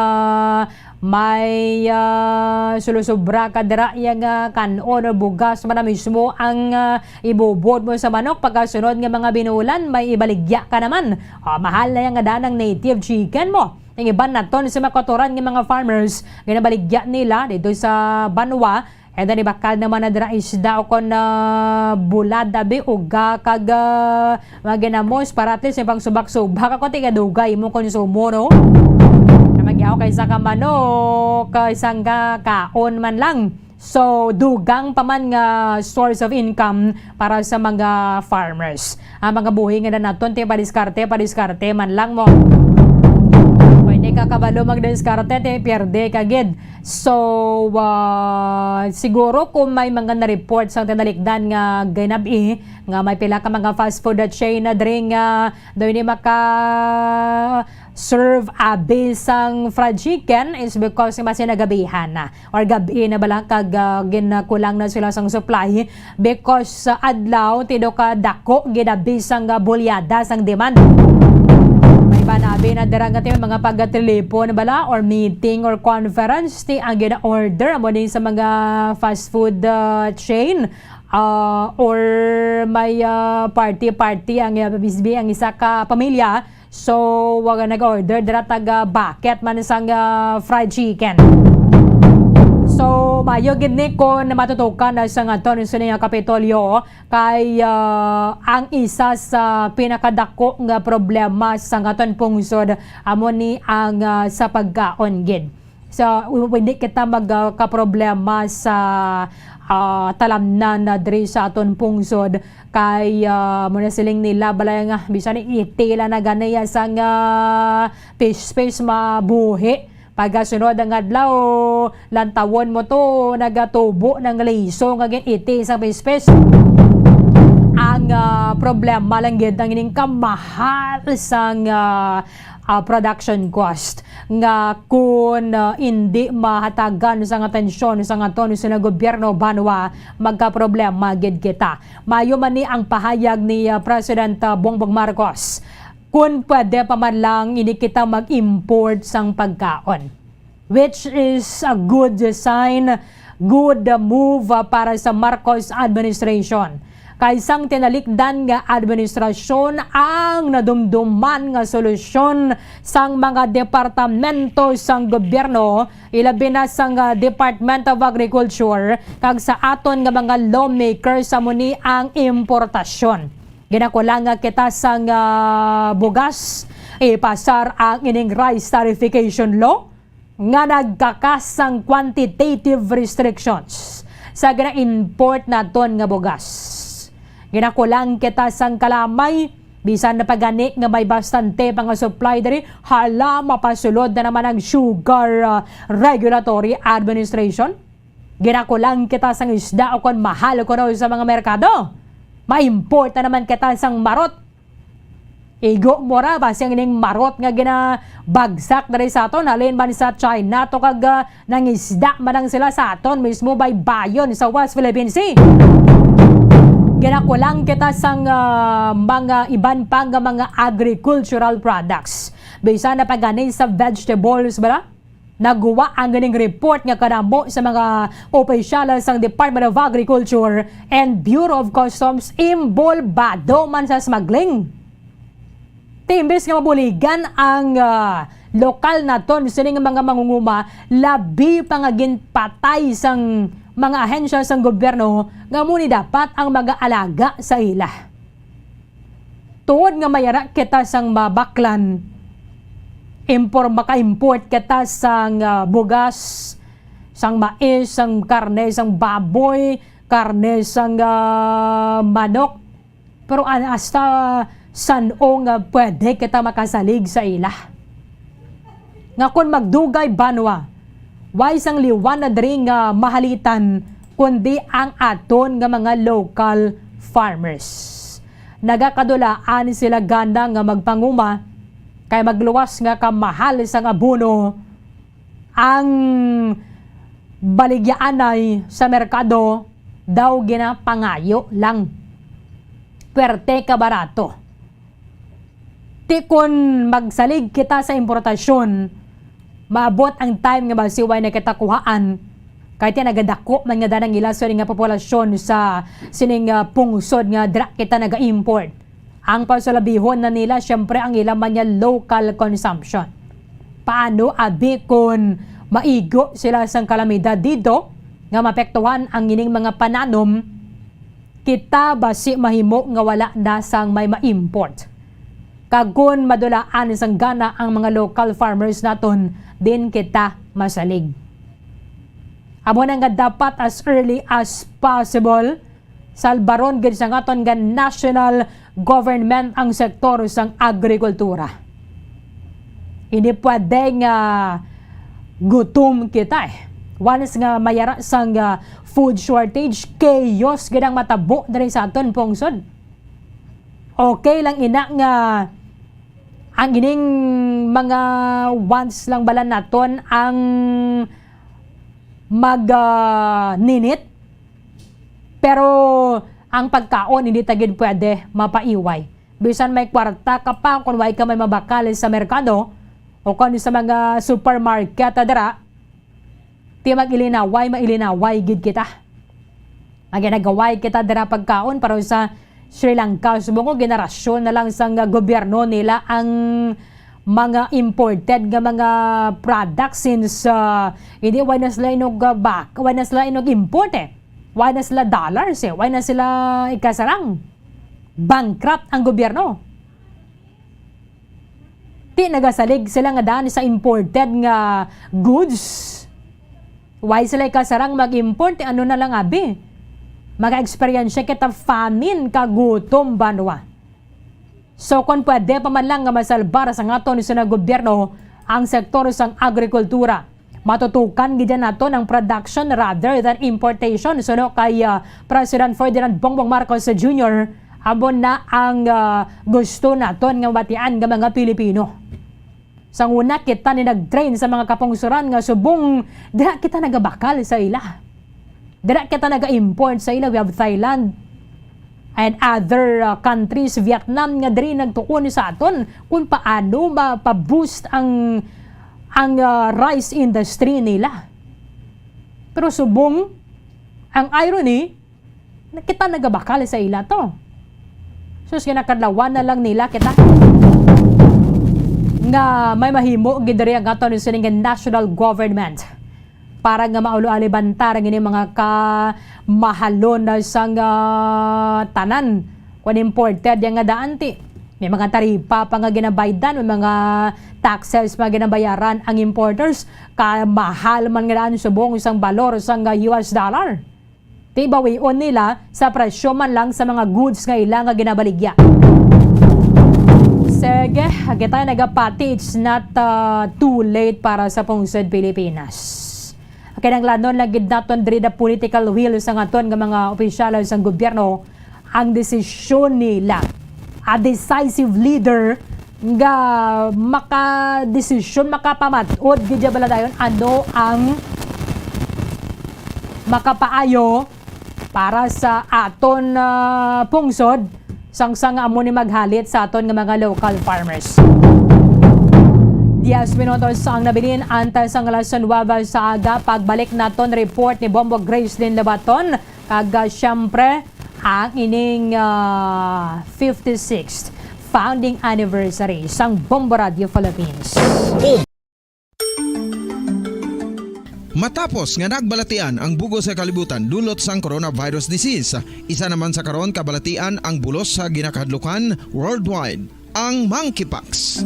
may, ah, sulusubra ka dira, ya nga kan-on or bugas man na mismo ang, ah, ibubod mo sa manok. Pagkasunod nga mga binulan, may ibaligya ka naman. Ah, mahal na yang nga danang native chicken mo. Ang iban naton sa mga kauturan nga mga farmers, ginabaligya nila dito sa banwa. And then, ibakal naman na dira isda o kon, ah, bulad, abi, uga, kag, ah, mga ginamos para at least yung pang subak-subak ako, tiga dugay mo konsumo, no? Na magyaw kay sa ka manok, kay isang ka kaon man lang. So, dugang pa man nga source of income para sa mga farmers. Ang mga buhi nga na naton, ti padiskarte, padiskarte man lang mo. Pwede ka kabalo magdiskarte, ti pierde ka gid. So, ah, siguro kung may mga na-report sa tinalikdan nga ginabi, nga may pila ka mga fast food chain na diri nga daw ini maka serve abi sang fried chicken is because masin nagabihan na or gabi na bala kag, ah, ginakulang na sila sang supply because sa adlaw tido ka dako ginabi sang, ah, bulyada sang demand. May banabi na dira nga ti mga pagatelepon bala or meeting or conference ti ang gina-order amo din sa mga fast food, ah, chain, ah, or may, ah, party-party ang, ah, bisbi ang isa ka pamilya. So, wag nag-order dira taga bucket man sang, ah, fried chicken. So, mayo gid ni kon matutukan na sa ngaton sa nga Kapitolyo kay, ah, ang isa sa pinakadako nga problema sa ngaton pungsod amo ni ang, ah, sa pagkaon gid. So, w-, hindi kita magkaproblema sa, ah, talamnan na diri sa aton pungsod kay, ah, mo na siling nila balay nga bisan iti lang na gani sang, ah, fish fish mabuhi. Pagkasunod ang adlaw, lantawon mo to, nagatubo ng liso nga gin-iti sang fish fish. Ang, ah, problema lang gid ang ining kamahal sang, ah, ah, production cost nga kun, ah, indi mahatagan sang atensyon sang aton sa gobyerno banwa, magkaproblema gid kita. Maayo man ni ang pahayag ni, ah, President, ah, Bongbong Marcos. Kun pwede pa man lang, hindi kita mag-import sang pagkaon, which is a good sign, good move, ah, para sa Marcos administration. Kay sang tinalikdan nga administrasyon ang nadumduman nga solusyon sang mga departamento sang gobyerno, ilabi na sang, ah, Department of Agriculture kag sa aton nga mga lawmakers, amo ni ang importasyon. Ginakulang kita sang, ah, bugas, ipasar ang ining rice tarification law nga nagkakas sang quantitative restrictions sa gina-import naton nga bugas. Ginakulang kita sang kalamay, bisan na pa gani nga may bastante pa nga supply diri, hala, mapasulod na naman ang Sugar, ah, Regulatory Administration. Ginakulang kita sang isda o kon mahal kuno sa mga merkado. Ma-import na naman kita sang marot. Igo mo ra, basi ang ining marot nga ginabagsak diri sa aton, halin man sa China to kag, ah, nangisda man lang sila sa aton mismo baybayon sa West Philippine Sea. Ginakulang kita sang, ah, mga iban pa nga mga agricultural products. Bisan na pa gani sa vegetables, bala? Naguwa ang ganing report nga kadamo sa mga opisyales sang Department of Agriculture and Bureau of Customs inbolbado man sa smuggling. Ti imbes nga mabuligan ang, ah, lokal naton sining mga mangunguma, labi pa nga ginpatay sang mga ahensya sang gobyerno nga amo ni dapat ang mag-aalaga sa ila. Tuod nga mayara kita sang mabaklan, impor-, maka-import kita sang, ah, bugas, sang mais, sang karne, sang baboy, karne, sang, ah, manok. Pero an-, hasta san-o nga pwede kita makasalig sa ila? Nga kon magdugay banwa, way sang liwan na diri nga mahalitan, kundi ang aton nga mga local farmers. Nagakadulaan sila gana nga magpanguma, kay magluwas nga kamahal sang abono ang baligyaanay sa merkado, daw ginapangayo lang. Puwerte ka barato. Ti kon magsalig kita sa importasyon, maabot ang time nga basi way na kita kuhaan, kay ti nagadako man nga danang ila sa nga populasyon sa sining, ah, pungsod nga dira kita naga-import. Ang pasulabihon na nila, siyempre, ang ila man nga local consumption. Paano abi kon maigo sila sang kalamidad dito nga mapektuhan ang ining mga pananom? Kita basi mahimo nga wala na sang may ma-import? Kag kon madulaan sang gana ang mga local farmers naton, din kita masalig. Amo na nga dapat as early as possible, salbaron gid sang aton nga national government ang sektor sang agrikultura. Hindi pwede nga gutom kita, eh. Once nga mayara sang, ah, food shortage, chaos gid ang matabo diri sa aton pungsod. Okay lang ina nga ang ining mga wants lang bala naton ang mag, ah, ninit, pero ang pagkaon hindi ta gid pwede mapaiway. Bisan may kwarta ka pa, kung way ka may mabakal sa merkado o kon sa mga supermarket, ah, dira, ti mag-ilinaway, mailinaway gid kita. Maginagaway kita dira pagkaon, pero sa Sri Lanka, subong ko, generasyon na lang sang gobyerno nila ang mga imported nga mga products, since, ah, hindi, way na sila inog, ah, bak-, way na sila inog import, eh. Way na sila dollars, eh. Way na sila ikasarang. Bankrupt ang gobyerno. Ti nagasalig sila nga daan sa imported nga goods. Why sila ikasarang mag-import? Ano na lang, abi? Maka-eksperyensya kita famine, kagutom, banwa. So, kung pwede pa man lang nga masalbar sang aton sa gobyerno ang sektor sang agrikultura, matutukan gid naton ang production rather than importation, suno kay, ah, President Ferdinand Bongbong Marcos Junior, amo na ang, ah, gusto naton nga mabatian nga mga Pilipino. Sang una, kita ni nag-train sa mga kapungsoran nga subong dira kita nagabakal sa ila. Dira kita naga-import sa ila. We have Thailand and other, uh, countries, Vietnam, nga diri nagtuon sa aton kung paano mapa-boost ang, ang, uh, rice industry nila. Pero subong, ang irony, na kita nagabakal sa ila to. Sus, ginakadlawan na lang nila kita. Nga may mahimo gid diri ang aton sining national government para nga maulo-alibantar ang ini mga kamahalon na sang, ah, tanan. Kung imported yang nga daan, ti may mga taripa pa nga ginabaydan, may mga taxes pa ginabayaran ang importers. Kamahal man nga daan subong sang balor sang, ah, U S dollar. Ti bawion nila sa presyo man lang sa mga goods nga ila nga ginabaligya. Sige, kita nagapati, it's not, uh, too late para sa pungsod Pilipinas. Kinahanglanon lang gid naton diri the political will sa aton nga mga opisyal sa gobyerno ang desisyon nila. A decisive leader nga makadesisyon, makapamat-od gid ya baladayon ano ang makapaayo para sa aton, ah, pungsod, sang, sang amo ni maghalit sa aton nga mga local farmers. Diez minutos ang nabilin antes ang alas nuwebe sa aga. Pagbalik naton report ni Bombo Gracelyn Labaton, kag, ah, siyempre, ang ining, ah, fifty-sixth founding anniversary sang Bombo Radio Philippines. Matapos nga nagbalatian ang bug-os nga kalibutan dulot sang coronavirus disease, isa naman sa karon kabalatian ang bulos sa ginakahadlukan worldwide, ang monkeypox.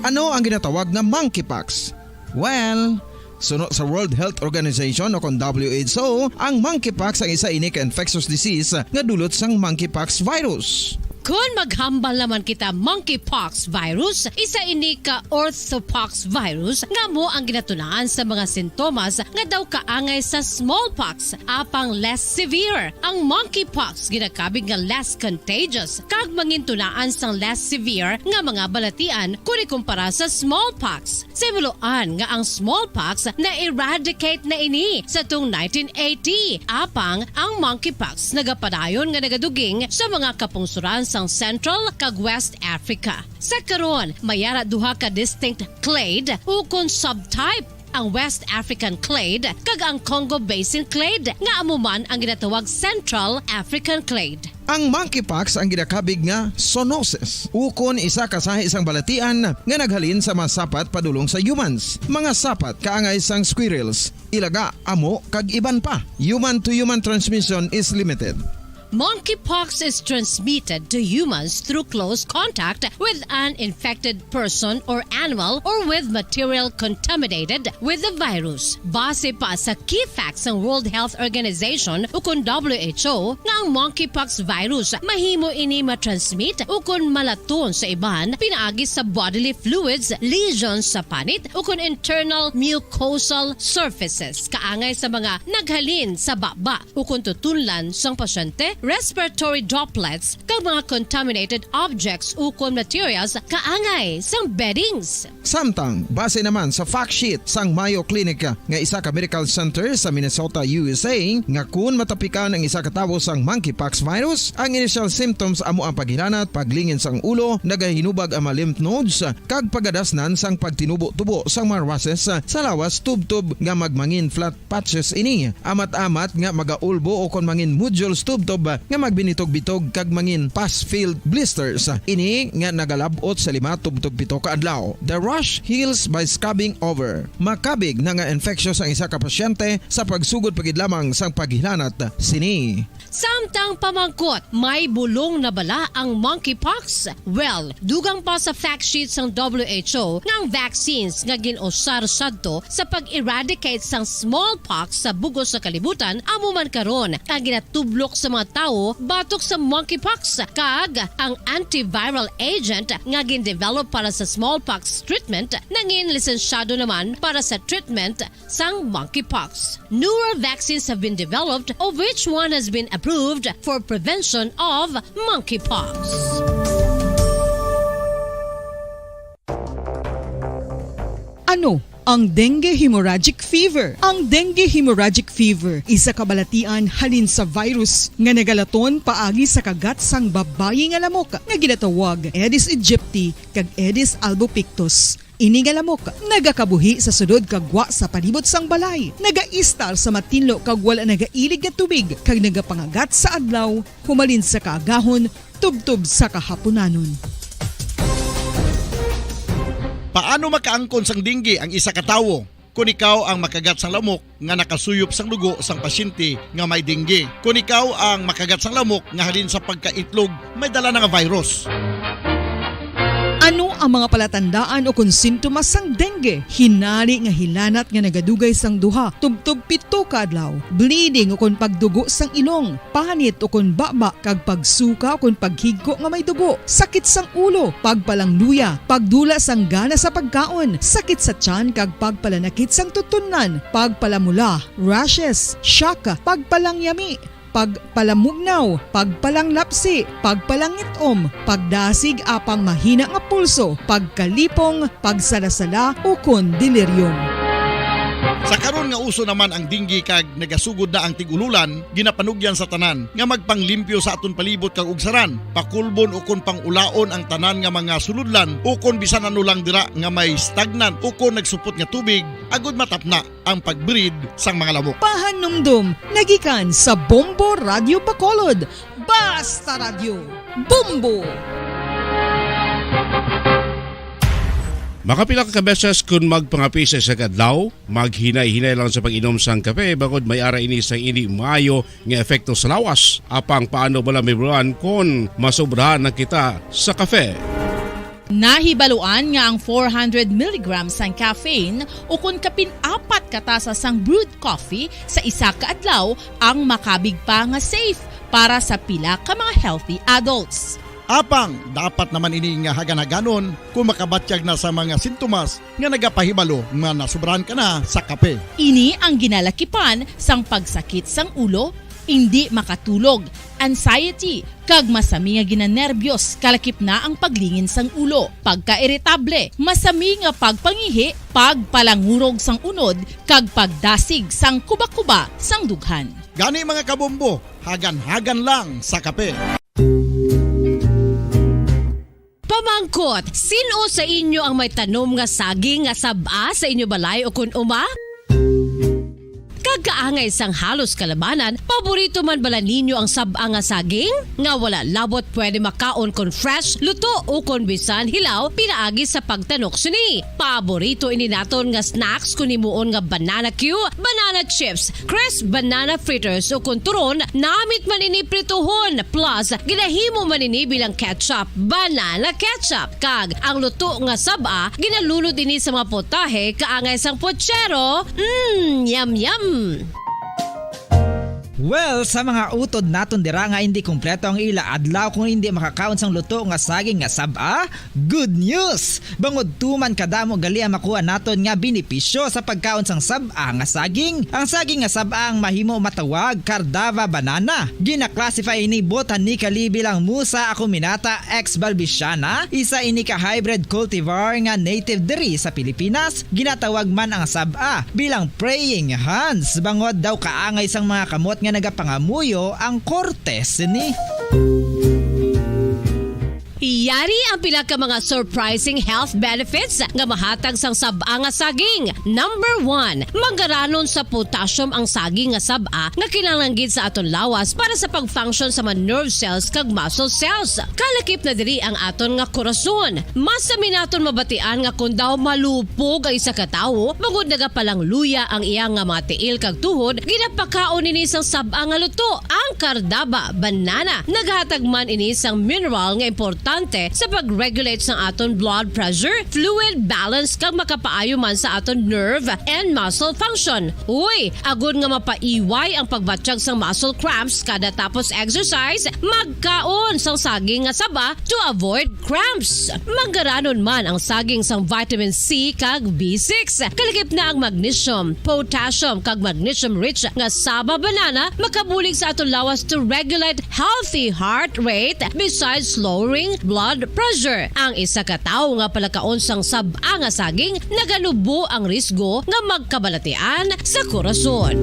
Ano ang ginatawag nga monkeypox? Well, suno sa World Health Organization o kon W H O, ang monkeypox ang isa ini ka infectious disease nga dulot sang monkeypox virus. Kon maghambal naman kita monkeypox virus, isa ini ka orthopox virus nga amo ang ginatunaan sa mga sintomas nga daw kaangay sa smallpox, apang less severe. Ang monkeypox ginakabig nga less contagious kag mangintunaan sang less severe nga mga balatian kon ikumpara sa smallpox. Sa himuloan nga ang smallpox na-eradicate na ini sa tung nineteen eighty, apang ang monkeypox nagapadayon nga nagaduging sa mga kapungsoran sang Central kag West Africa. Sa karon, may ara duha ka distinct clade ukon subtype, ang West African clade kag ang Congo Basin clade, nga amo man ang ginatawag Central African clade. Ang monkeypox ang ginakabig nga zoonosis, ukon isa ka sahi sang balatian nga naghalin sa mga sapat padulong sa humans. Mga sapat kaangay sang squirrels, ilaga, amo, kag iban pa. Human to human transmission is limited. Monkeypox is transmitted to humans through close contact with an infected person or animal or with material contaminated with the virus. Base pa sa key facts sang World Health Organization ukon W H O nga ang monkeypox virus mahimo ini matransmit ukon malaton sa iban pinaagi sa bodily fluids, lesions sa panit ukon internal mucosal surfaces kaangay sa mga naghalin sa baba ukon tutunlan sang pasyente, respiratory droplets, kag mga contaminated objects ukon materials kaangay sang beddings. Samtang, base naman sa fact sheet sang Mayo Clinic nga isa ka medical center sa Minnesota, U S A, nga kun matapikan ang isa ka tawo sang monkeypox virus, ang initial symptoms amo ang paghilanat, paglingin sang ulo, nagahinubag ang mga lymph nodes, kag pagadasnan sang pagtinubo-tubo sang mga rushes sa lawas tubtob nga magmangin flat patches ini. Amat-amat nga magaulbo o kon mangin nodules tubtob nga magbinitog-bitog kag mangin pus-filled blisters. Ini nga nagalab-ot sa lima tubtob pito ka adlaw. The rash heals by scabbing over. Makabig na nga infectious ang isa ka pasyente sa pagsugod pa gid lamang sang paghilanat sini. Samtang pamangkot, may bulong na bala ang monkeypox? Well, dugang pa sa fact sheet sang W H O nga ang vaccines nga gin-usar sadto sa pag-eradicate sang smallpox sa bug-os nga kalibutan amo man karon ang ginatublok sa mga tawo batok sa monkeypox, kag ang antiviral agent nga gin-develop para sa smallpox treatment nangin lisensyado naman para sa treatment sang monkeypox. Newer vaccines have been developed, of which one has been approved for prevention of monkeypox. Ano ang dengue hemorrhagic fever? Ang dengue hemorrhagic fever isa ka balatian halin sa virus nga nagalaton paagi sa kagat sang babayi nga lamok nga ginatawag Aedes aegypti kag Aedes albopictus. Ini nga lamok nagakabuhi sa sulod kag gwa sa palibot sang balay, nagaistar sa matinlo kag wala nagailig nga tubig, kag nagapangagat sa adlaw humalin sa kaagahon tubtob sa kahapunanon. Paano makaangkon sang dengue ang isa ka tawo? Kon ikaw ang makagat sang lamok nga nakasuyop sang dugo sang pasyente nga may dengue. Kon ikaw ang makagat sang lamok nga halin sa pagkaitlog may dala na nga virus. Ano ang mga palatandaan ukon sintomas sang dengue? Hinari nga hilanat nga nagadugay sang duha tubtob pito ka adlaw, bleeding ukon pagdugo sang ilong, panit ukon baba kag pagsuka ukon paghigko nga may dugo, sakit sang ulo, pagpalangluya, pagdula sang gana sa pagkaon, sakit sa tiyan kag pagpalanakit sang tutunlan, pagpalamula, rashes, shock, pagpalangyami, pagpalamugnaw, pagpalanglapsi, pagpalangit-om, pagdasig apang mahina nga pulso, pagkalipong, pagsalasala, ukon delirium. Sa karon nga uso naman ang dengue kag nagasugod na ang tig-ululan, ginapanugyan sa tanan nga magpanglimpyo sa aton palibot kag ugsaran, pakulbon ukon pang-ulaon ang tanan nga mga sulodlan ukon bisan ano lang dira nga may stagnant ukon nagsupot nga tubig, agud matapna ang pag-breed sang mga lamok. Pahanumdom nga gikan sa Bombo Radyo Bacolod, Basta Radyo, Bombo! Makapila ka beses kon magpangape sa isa ka adlaw, maghinay-hinay lang sa pag-inom sang kape, bangod may ara ini sang indi maayo nga epekto sa lawas. Apang paano bala mahibaluan kon masobrahan na kita sa kape? Nahibaluan nga ang four hundred milligrams sang caffeine ukon kapin apat ka tasa sang brewed coffee sa isa ka adlaw ang makabig pa nga safe para sa pila ka mga healthy adults. Apang dapat naman ini nga hagan-haganon kon makabatyag na sa mga sintomas nga nagapahibalo nga nasobrahan ka na sa kape. Ini ang ginalakipan sang pagsakit sang ulo, indi makatulog, anxiety, kag masami nga ginanerbiyos, kalakip na ang paglingin sang ulo, pagkairitable, masami nga pagpangihi, pagpalangurog sang unod, kag pagdasig sang kubakuba sang dughan. Gani, mga kabombo, hagan-hagan lang sa kape. Pamangkot, sin-o sa inyo ang may tanom nga saging nga sab-a sa inyo balay ukon uma? Kag kaangay sang halos kalabanan, paborito man bala ninyo ang sab-a nga saging? Nga wala labot pwede makaon kon fresh, luto, ukon bisan hilaw pinaagi sa pagtanok sini. Paborito ini naton nga snacks kon himuon nga banana cue, banana chips, crisp banana fritters, ukon turon, namit man ini prituhon, plus ginahimo man ini bilang ketchup, banana ketchup, kag ang luto nga sab-a ginalunod ini sa mga putahe kaangay sang puchero. Mm, yum, yum! Well, sa mga utod naton dira nga indi kompleto ang ila adlaw kung indi makakaon sang luto nga saging nga sab-a, good news! Bangod tuman kadamo gali ang makuha naton nga benepisyo sa pagkaon sang sab-a nga saging. Ang saging nga sab-a ang mahimo matawag Cardava banana. Gina-classify ini botanically bilang Musa acuminata ex balbisiana, isa ini ka hybrid cultivar nga native diri sa Pilipinas. Ginatawag man ang sab-a bilang praying hands, bangod daw kaangay sang mga kamot nga nagapangamuyo ang korte sini. Yari ang pila ka mga surprising health benefits nga mahatag sang sab-a nga saging. Number one, manggaranon sa potassium ang saging nga sab-a nga kinahanglan gid sa aton lawas para sa pag-function sa mga nerve cells kag muscle cells. Kalakip na diri ang aton nga korason. Mas sami naton mabatian nga kon daw malupog ang isa ka tawo, bangod nagapalangluya ang iya nga mga tiil kag tuhod, ginapakaon ini sang sab-a nga luto. Ang kardaba, banana, naghatag man ini sang mineral nga importante sa pag-regulate sang aton blood pressure, fluid balance, kag makapaayo man sa aton nerve and muscle function. Uy, agod nga mapaiway ang pagbatyag sang muscle cramps kada tapos exercise, magkaon sang saging nga saba to avoid cramps. Manggaranon man ang saging sang vitamin C kag B six. Kalakip na ang magnesium, potassium, kag magnesium-rich nga saba banana makabulig sa aton lawas to regulate healthy heart rate besides lowering blood pressure. Ang isa ka tawo nga palakaon sang sab-a nga saging naganubo ang risgo nga magkabalatian sa korason.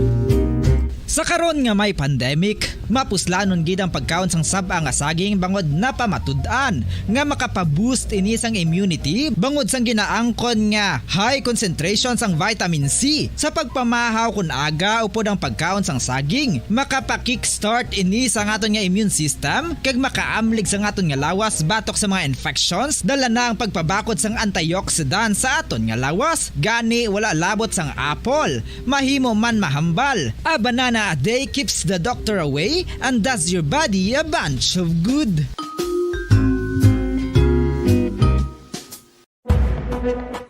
Sa karon nga may pandemic, mapuslanon gid ang pagkaon sang sab-a nga saging bangod napamatud-an nga makapa-boost ini sang immunity bangod sang ginaangkon nga high concentration sang vitamin C. Sa pagpamahaw kon aga upod ang pagkaon sang saging, makapa-kickstart ini sa aton nga immune system kag makaamlig sa aton nga lawas batok sa mga infections. Dala na ang pagpabakod sang antioxidant sa aton nga lawas, gani wala labot sang apple. Mahimo man mahambal. A banana a day keeps the doctor away and does your body a bunch of good.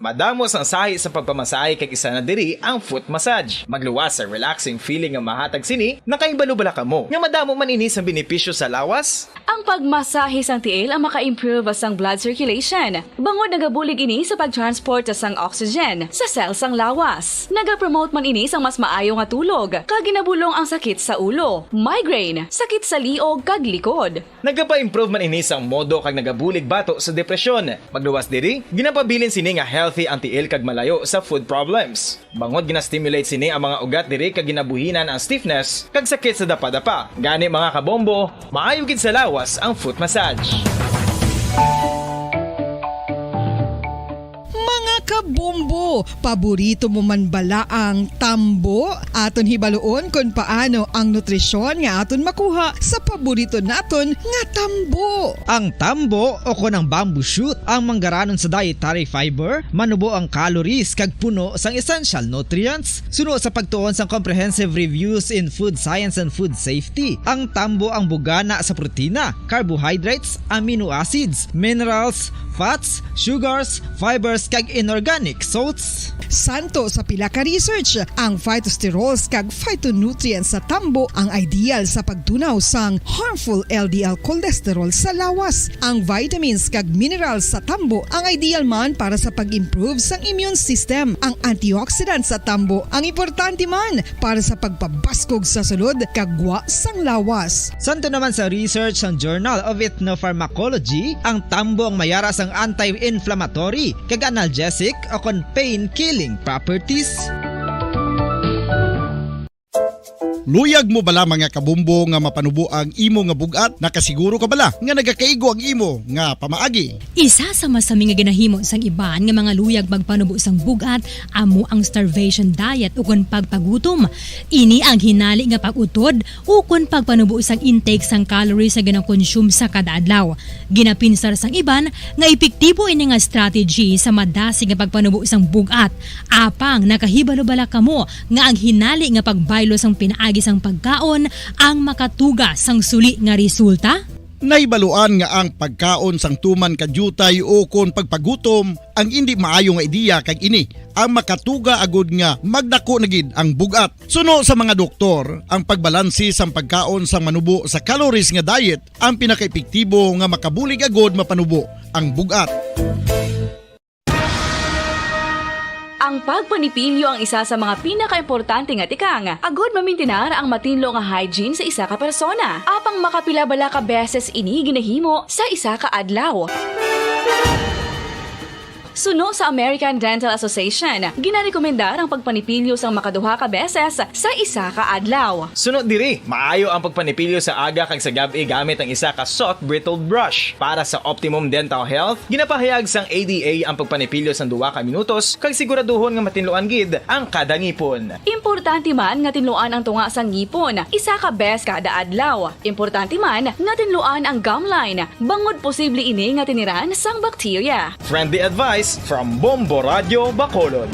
Madamo sang sahi sa pagpamasahe kag isa na diri ang foot massage. Magluwas sa relaxing feeling nga mahatag sini, nakahibalo bala kamo nga madamo man ini sang benepisyo sa lawas? Ang pagmasahe sang tiil ang maka-improve sang blood circulation, bangod nagabulig ini sa pag-transport sang oxygen sa cell sang lawas. Nagapromote man ini sang mas maayo nga tulog, kag ginabulong ang sakit sa ulo, migraine, sakit sa liog, kag likod. Nagapa-improve man ini sang modo kag nagabulig bato sa depresyon. Magluwas diri, ginapabilin sini nga healthy ang tiil kag malayo sa foot problems. Bangod gina-stimulate sini ang mga ugat diri kag ginabuhinan ang stiffness kag sakit sa dapadapa. Gani, mga kabombo, maayo gid sa lawas ang foot massage. Mga kabombo, paborito mo man bala ang tambo? Aton hibaluon kon paano ang nutrisyon nga aton makuha sa paborito naton nga tambo. Ang tambo, o kon ang bamboo shoot, ang manggaranon sa dietary fiber, manubo ang calories kag puno sang essential nutrients. Suno sa pagtuon sang Comprehensive Reviews in Food Science and Food Safety, ang tambo ang bugana sa protina, carbohydrates, amino acids, minerals, fats, sugars, fibers, kag inorganic salts. Santo sa pila ka research, ang phytosterols kag phytonutrients sa tambo ang ideal sa pagtunaw sang harmful L D L cholesterol sa lawas. Ang vitamins kag minerals sa tambo ang ideal man para sa pag-improve sang immune system. Ang antioxidants sa tambo ang importante man para sa pagpabaskog sa sulod kag gwa sang lawas. Santo naman sa research sang Journal of Ethnopharmacology, ang tambo ang mayara sang anti-inflammatory kag analgesic o kon pain-killing properties. Luyag mo bala, mga kabumbo, nga mapanubo ang imo nga bug-at? Nakasiguro ka bala nga nagakaigo ang imo nga pamaagi? Isa sa masami nga ginahimo sang iban nga mga luyag magpanubo sang bug-at amo ang starvation diet ukon pagpagutom. Ini ang hinali nga pag-utod ukon pagpanubo sang intake sang calories nga gina-consume sa kada adlaw. Ginapinsar sang iban nga epektibo ini nga strategy sa madasig nga pagpanubo sang bug-at. Apang nakahibalo bala kamo nga ang hinali nga pagbaylo sang pinaagi sang pagkaon ang makatuga sang suli nga resulta? Nahibaluan nga ang pagkaon sang tuman ka diutay ukon pagpagutom ang indi maayo nga ideya, kag ini ang makatuga agud nga magdako na gid ang bug-at. Suno sa mga doktor, ang pagbalanse sang pagkaon sang manubo sa calories nga diet ang pinakaepektibo nga makabulig agud mapanubo ang bug-at. Ang pagpanipilyo ang isa sa mga pinakaimportante nga tikang agud mamintinar ang matinlo nga hygiene sa isa ka persona. Apang makapila bala ka beses ini ginahimo sa isa ka adlaw? Suno sa American Dental Association, ginarekomendar ang pagpanipilyo sang makaduha ka beses sa isa ka adlaw. Suno diri, maayo ang pagpanipilyo sa aga kag sa gab-i gamit ang isa ka soft bristled brush. Para sa optimum dental health, ginapahayag sang A D A ang pagpanipilyo sang duha ka minutos kag siguraduhon nga matinluan gid ang kada ngipon. Importante man nga tinluan ang tunga sang ngipon isa ka bes kada adlaw. Importante man nga tinluan ang gum line, bangod posible ini nga tiniran sang bakterya. Friendly advice from Bombo Radio Bacolod.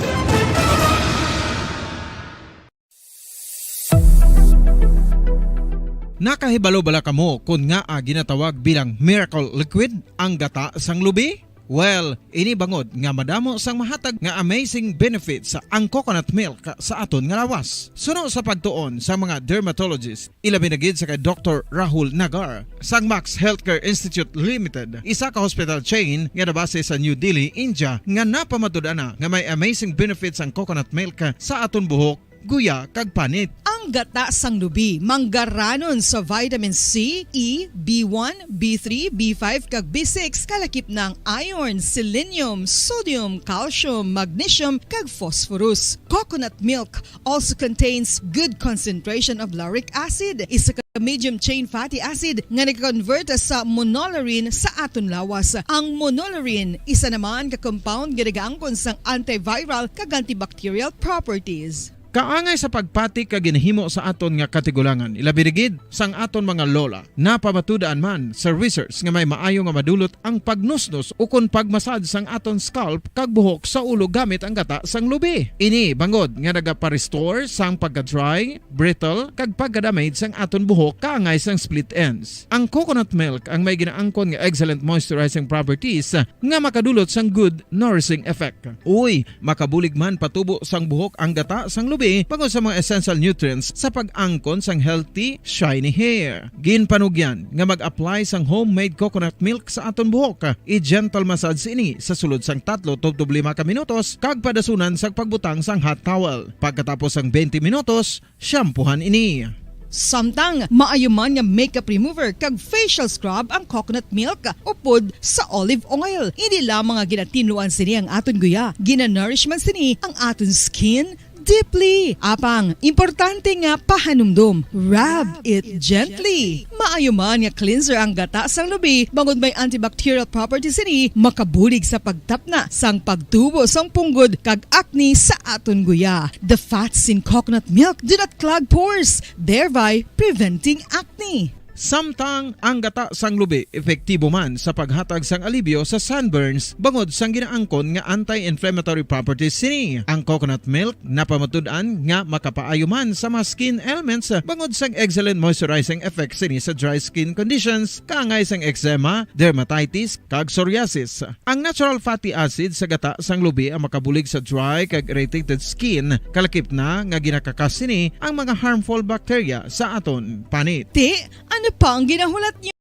Nakahibalo bala kamo kon ngaa ginatawag bilang miracle liquid ang gata sang lubi? Well, ini bangod nga madamo sang mahatag nga amazing benefits ang coconut milk sa aton nga lawas. Suno sa pagtuon sa mga dermatologist, ilabi na gid sa kay Doktor Rahul Nagar sang Max Healthcare Institute Limited, isa ka hospital chain nga nabase sa New Delhi, India, nga napamatud-an na nga may amazing benefits ang coconut milk sa aton buhok, guya, kag panit. Ang gata sang lubi manggaranon sa vitamin C, E, B one, B three, B five, kag B six, kalakip na ang iron, selenium, sodium, calcium, magnesium, kag phosphorus. Coconut milk also contains good concentration of lauric acid, isa ka medium chain fatty acid nga nag-convert sa monolaurin sa aton lawas. Ang monolaurin, isa naman ka compound nga nagaangkon sang antiviral kag antibacterial properties. Kaangay sa pagpati ka ginahimo sa aton nga katigulangan, ilabi na gid sang aton mga lola. Napamatud-an man sa research nga may maayo nga madulot ang pagnusnos ukon pagmasad sang aton scalp kag buhok sa ulo gamit ang gata sang lubi. Ini bangod nga nagapa-restore sang pagka-dry, brittle, kag pagka-damage sang aton buhok kaangay sang split ends. Ang coconut milk ang may ginaangkon nga excellent moisturizing properties nga makadulot sang good nourishing effect. Uy, makabulig man patubo sang buhok ang gata sang lubi bangod sa mga essential nutrients sa pag-angkon sang healthy, shiny hair. Ginpanugyan nga mag-apply sang homemade coconut milk sa aton buhok. I-gentle massage ini sa sulod sang tatlo tubtob lima ka minutos kag padasunan sang pagbutang sang hot towel. Pagkatapos sang twenty minutos, shampoohan ini. Samtang maayo man nga makeup remover kag facial scrub ang coconut milk upod sa olive oil. Hindi lamang nga ginatinluan sini ang aton guya, ginanourish man sini ang aton skin deeply. Apang, importante nga pahanumdom, rub it gently. Maayo man nga cleanser ang gata sang lubi, bangod may antibacterial properties sini, makabulig sa pagtapna sang pagtubo sang punggod kag acne sa aton guya. The fats in coconut milk do not clog pores, thereby preventing acne. Samtang ang gata sang lubi epektibo man sa paghatag sang alibyo sa sunburns bangod sang ginaangkon nga anti-inflammatory properties sini. Ang coconut milk napamatud-an nga makapaayo man sa mga skin ailments bangod sang excellent moisturizing effect sini sa dry skin conditions, kaangay sang eczema, dermatitis, kag psoriasis. Ang natural fatty acid sa gata sang lubi ang makabulig sa dry kag irritated skin, kalakip na nga ginakakas sini ang mga harmful bacteria sa aton panit. Ti, ano pa ang ginahulat niyo?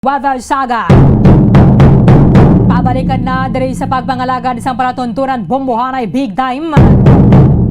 Weather saga. Pabalikan na diri sa pagpangalagad sang palatuntunan, Bombohanay Big Time.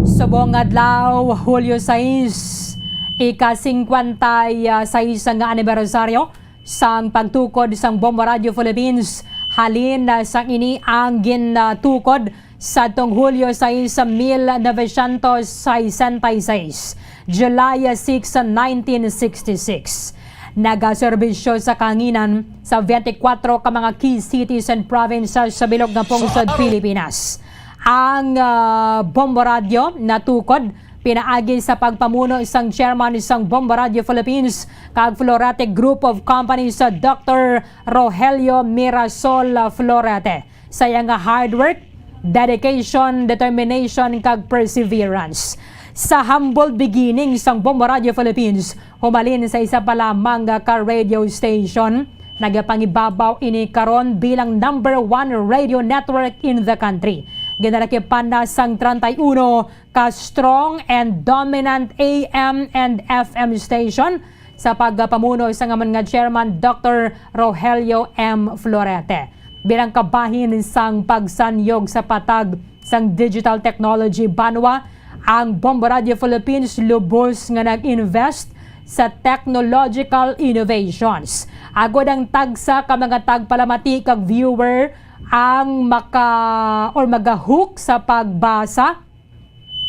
Subong adlaw, Hulyo sais, ika-singkwenta y sais nga anibersaryo sang pagtukod sang Bombo Radio Philippines. Halin na sang ini ang gintukod sadtong Hulyo sais sa mil novecientos sesenta y seis, July six, nineteen sixty-six. Nagaserbisyo sa kahanginan sa twenty-four ka mga key cities and provinces sa bilog nga pungsod Pilipinas. Ang, ah, Bombo Radio natukod pinaagi sa pagpamuno sang chairman sang Bombo Radio Philippines kag Florete Group of Companies, sa Doktor Rogelio Mirasol Florete, sa iya nga hard work, dedication, determination, kag perseverance. Sa humble beginning sang Bombo Radio Philippines, humalin sa isa pa lamang ka radio station, nagapangibabaw ini karon bilang number one radio network in the country. Ginalakipan na sang treinta y uno ka strong and dominant A M and F M station sa pagpamuno sang amon nga chairman, Doktor Rogelio M. Florete. Bilang kabahin sang pagsanyog sa patag sang digital technology banwa, ang Bombo Radio Philippines lubos nga nag-invest sa technological innovations. Agod ang tagsa ka mga tagpalamati kag viewer ang maka-, or magahook sa pagbasa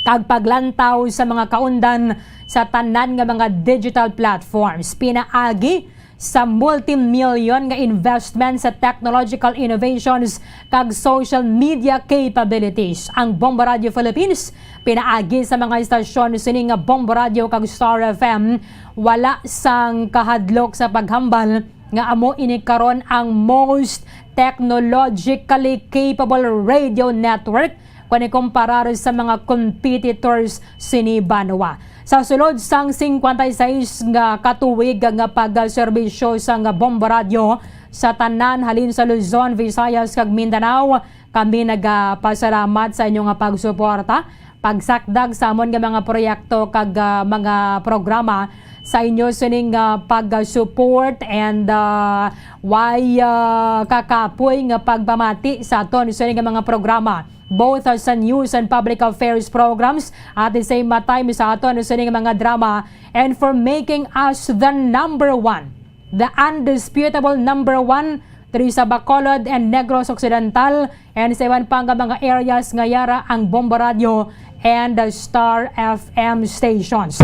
kag paglantaw sa mga kaundan sa tanan nga mga digital platforms. Pinaagi sa multi-million nga investment sa technological innovations kag social media capabilities, ang Bombo Radio Philippines, pinaagi sa mga istasyon sini nga Bombo Radio kag Star F M, wala sang kahadlok sa paghambal nga amo ini karon ang most technologically capable radio network kon ikumparar sa mga competitors sini banwa. Sa sulod sang singkwenta y seis nga katuig nga pagserbisyo sang Bombo Radio sa tanan halin sa Luzon, Visayas, kag Mindanao, kami nagapasalamat sa inyo nga pagsuporta, pagsakdag sa amon nga mga proyekto kag, ah, mga programa. Sa inyo sining, ah, pag-support and, ah, way, ah, kakapoy nga pagpamati sa aton sining nga mga programa, both, ah, sa news and public affairs programs, at the same time sa aton sining mga drama, and for making us the number one, the undisputable number one diri sa Bacolod and Negros Occidental, and sa iban pa nga mga areas nga yara ang Bombo Radio and the Star F M stations.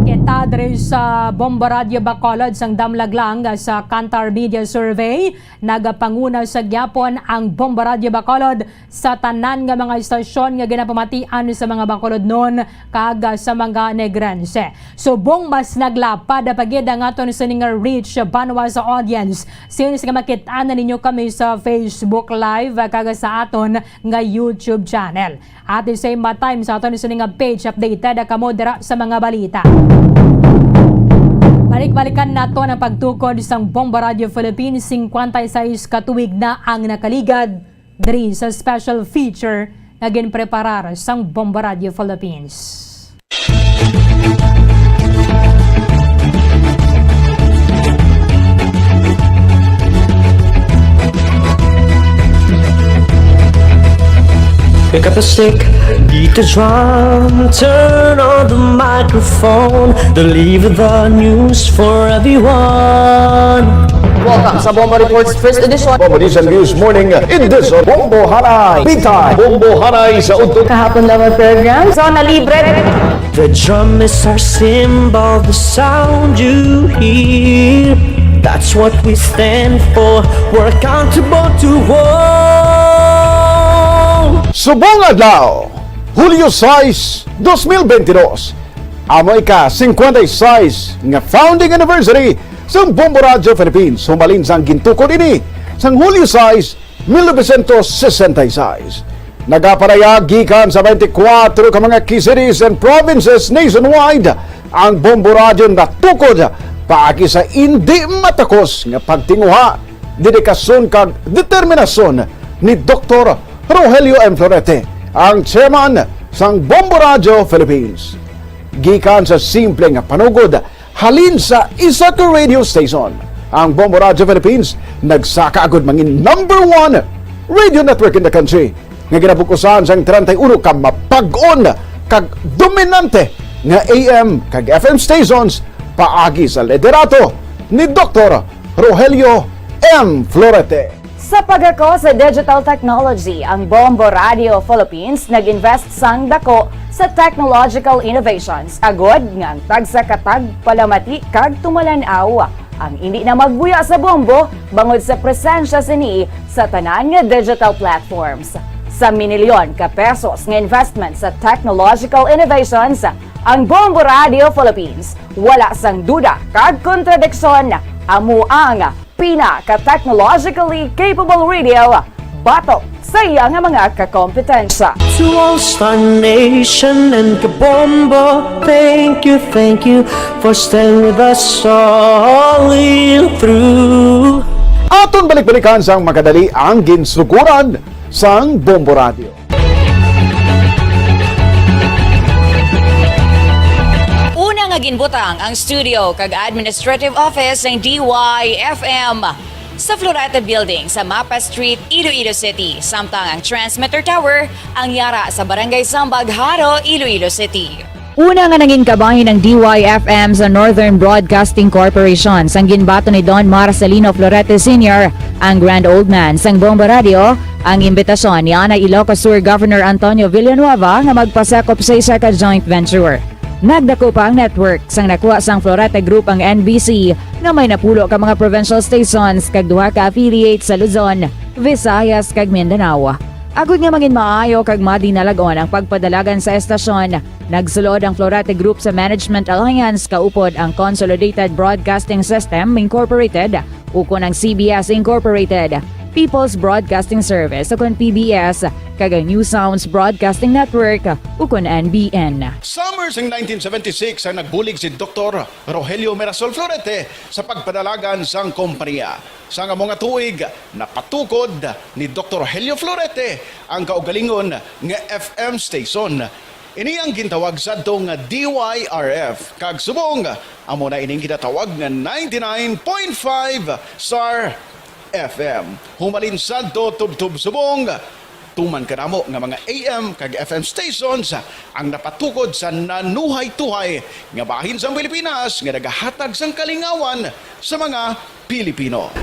Kita diri sa Bombo Radio Bacolod, sang damlag lang sa Kantar Media Survey, nagapanguna sa gyapon ang Bombo Radio Bacolod sa tanan nga mga istasyon nga ginapamatian sa mga Bacolodnon kag sa mga Negrense. Subong mas naglapad pa gid ang aton sini nga reach banwa sa audience, since nga makit-an na ninyo kami sa Facebook Live kag sa aton nga YouTube channel. At the same time, sa aton sini nga page, updated kamo dira sa mga balita. Balik-balikan naton ang pagtukod sang Bombo Radio Philippines, singkwenta y seis ka tuig na ang nakaligad diri sa special feature nga ginpreparar sang Bombo Radio Philippines. Pick up a stick, beat the drum, turn on the microphone, deliver the news for everyone. Welcome sa Bombo Reports First Edition. Bombo News and Views Morning Edition. Bombo Haray. Big Time. Bombo Haray sa Udto. Kahapon lang ang program. Zona Libre. The drum is our symbol, the sound you hear. That's what we stand for. We're accountable to all. Subong adlaw, Hulyo sais, dos mil benti dos. Amo ika singkwenta y seis nga founding anniversary sang Bombo Radio Philippines, humalin sang gintukod ini sang Hulyo sais, mil novecientos sesenta y seis. Nagapadayag gikan sa twenty-four ka mga key cities and provinces nationwide ang Bombo Radio, natukod paagi sa indi matakos nga pagtinguha, dedikasyon kag determinasyon ni Doktor Rogelio M. Florete, ang chairman sang Bombo Radio Philippines. Gikan sa simple nga panugod halin sa isa ka radio station, ang Bombo Radio Philippines nagsaka agud mangin number one radio network in the country nga ginabug-usan sang treinta y uno ka mapag-on kag dominante nga A M kag F M stations paagi sa liderato ni Doktor Rogelio M. Florete. Sa pagako sa digital technology, ang Bombo Radio Philippines nag-invest sang dako sa technological innovations, agod nga ang tagsa ka tagpalamati kag tumalan-aw ang indi na magbuya sa Bombo bangod sa presensya sini sa tanan nga digital platforms. Sa minilyon ka pesos nga investment sa technological innovations, ang Bombo Radio Philippines wala sang duda kag kontradiksyon, amo ang pinaka-technologically capable radio batok sa iya nga mga kakompetensya. To all Star Nation and Kabombo, thank you, thank you for staying with us all the way through. Aton balik-balikan sang makadali ang ginsuguran sang Bombo Radio. Una nga ginbutang ang studio kag administrative office sang D Y F M sa Florete Building sa Mapa Street, Iloilo City, samtang ang transmitter tower ang yara sa Barangay Sambag, Jaro, Iloilo City. Una nga nangin kabahin ang D Y F M sa Northern Broadcasting Corporation sang ginbaton ni Don Marcelino Florete Senior Ang Grand Old Man sang Bombo Radio, ang imbitasyon ni anay Ilocos Sur Governor Antonio Villanueva nga magpasakop sa isa ka joint venture. Nagdako pa ang network sang nakuha sang Florete Group ang N B C, nga may napulo ka mga provincial stations kag duha ka affiliates sa Luzon, Visayas, kag Mindanao. Agod nga mangin maayo kag madinalag-on ang pagpadalagan sa estasyon, nagsulod ang Florete Group sa Management Alliance kaupod ang Consolidated Broadcasting System Incorporated, ukon ang C B S Incorporated, People's Broadcasting Service, ukon P B S, kag ang New Sounds Broadcasting Network, ukon N B N. Summer sing nineteen seventy-six ang nagbulig si Doktor Rogelio Mirasol Florete sa pagpadalagan sang kompanya. Sang amo nga tuig, napatukod ni Doktor Rogelio Florete ang kaugalingon nga F M station. Ini ang gintawag sadto nga D Y R F, kag subong amo na ining ginatawag nga ninety-nine point five Star F M. Humalin sadto tubtob subong, tuman kadamo nga mga A M kag F M stations ang napatukod sa nanuhay-tuhay nga bahin sang Pilipinas nga nagahatag sang kalingawan sa mga Pilipino.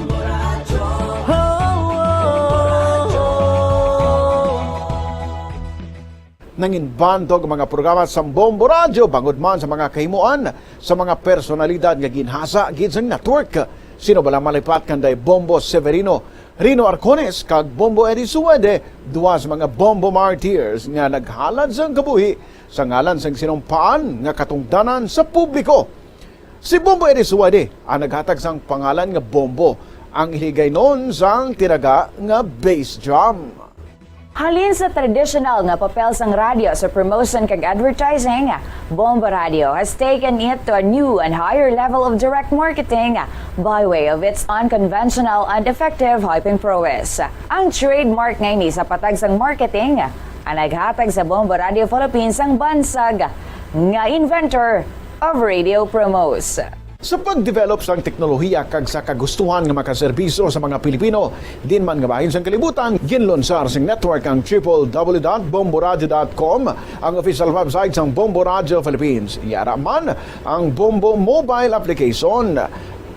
Nanginbantog ang mga programa sa Bombo Radyo bangod man sa mga kahimuan sa mga personalidad nga ginhasa gid sang network. Sino bala malipat kanday Bombo Severino, Rino Arcones, kag Bombo Eddie Suede, duha sa mga Bombo Martyrs nga naghalad sang kabuhi sa ngalan sang sinumpaan nga katungdanan sa publiko. Si Bombo Eddie Suede ang naghatag sang pangalan nga Bombo, ang iligaynon sang tinaga nga bass drum. Halin sa tradisyonal nga papel sang radyo sa promotion kag advertising, Bombo Radio has taken it to a new and higher level of direct marketing by way of its unconventional and effective hyping prowess. Ang trademark nga ini sa patag sang marketing ang naghatag sa Bombo Radio Philippines sang bansag nga inventor of radio promos. Sa pagdevelop sang teknolohiya kag sa kagustuhan nga makaserbisyo sa mga Pilipino diin man nga bahin sang kalibutan, ginlunsar sing network ang triple W dot bomboradio dot com, ang official website sang Bombo Radio Philippines. Yara man ang Bombo mobile application,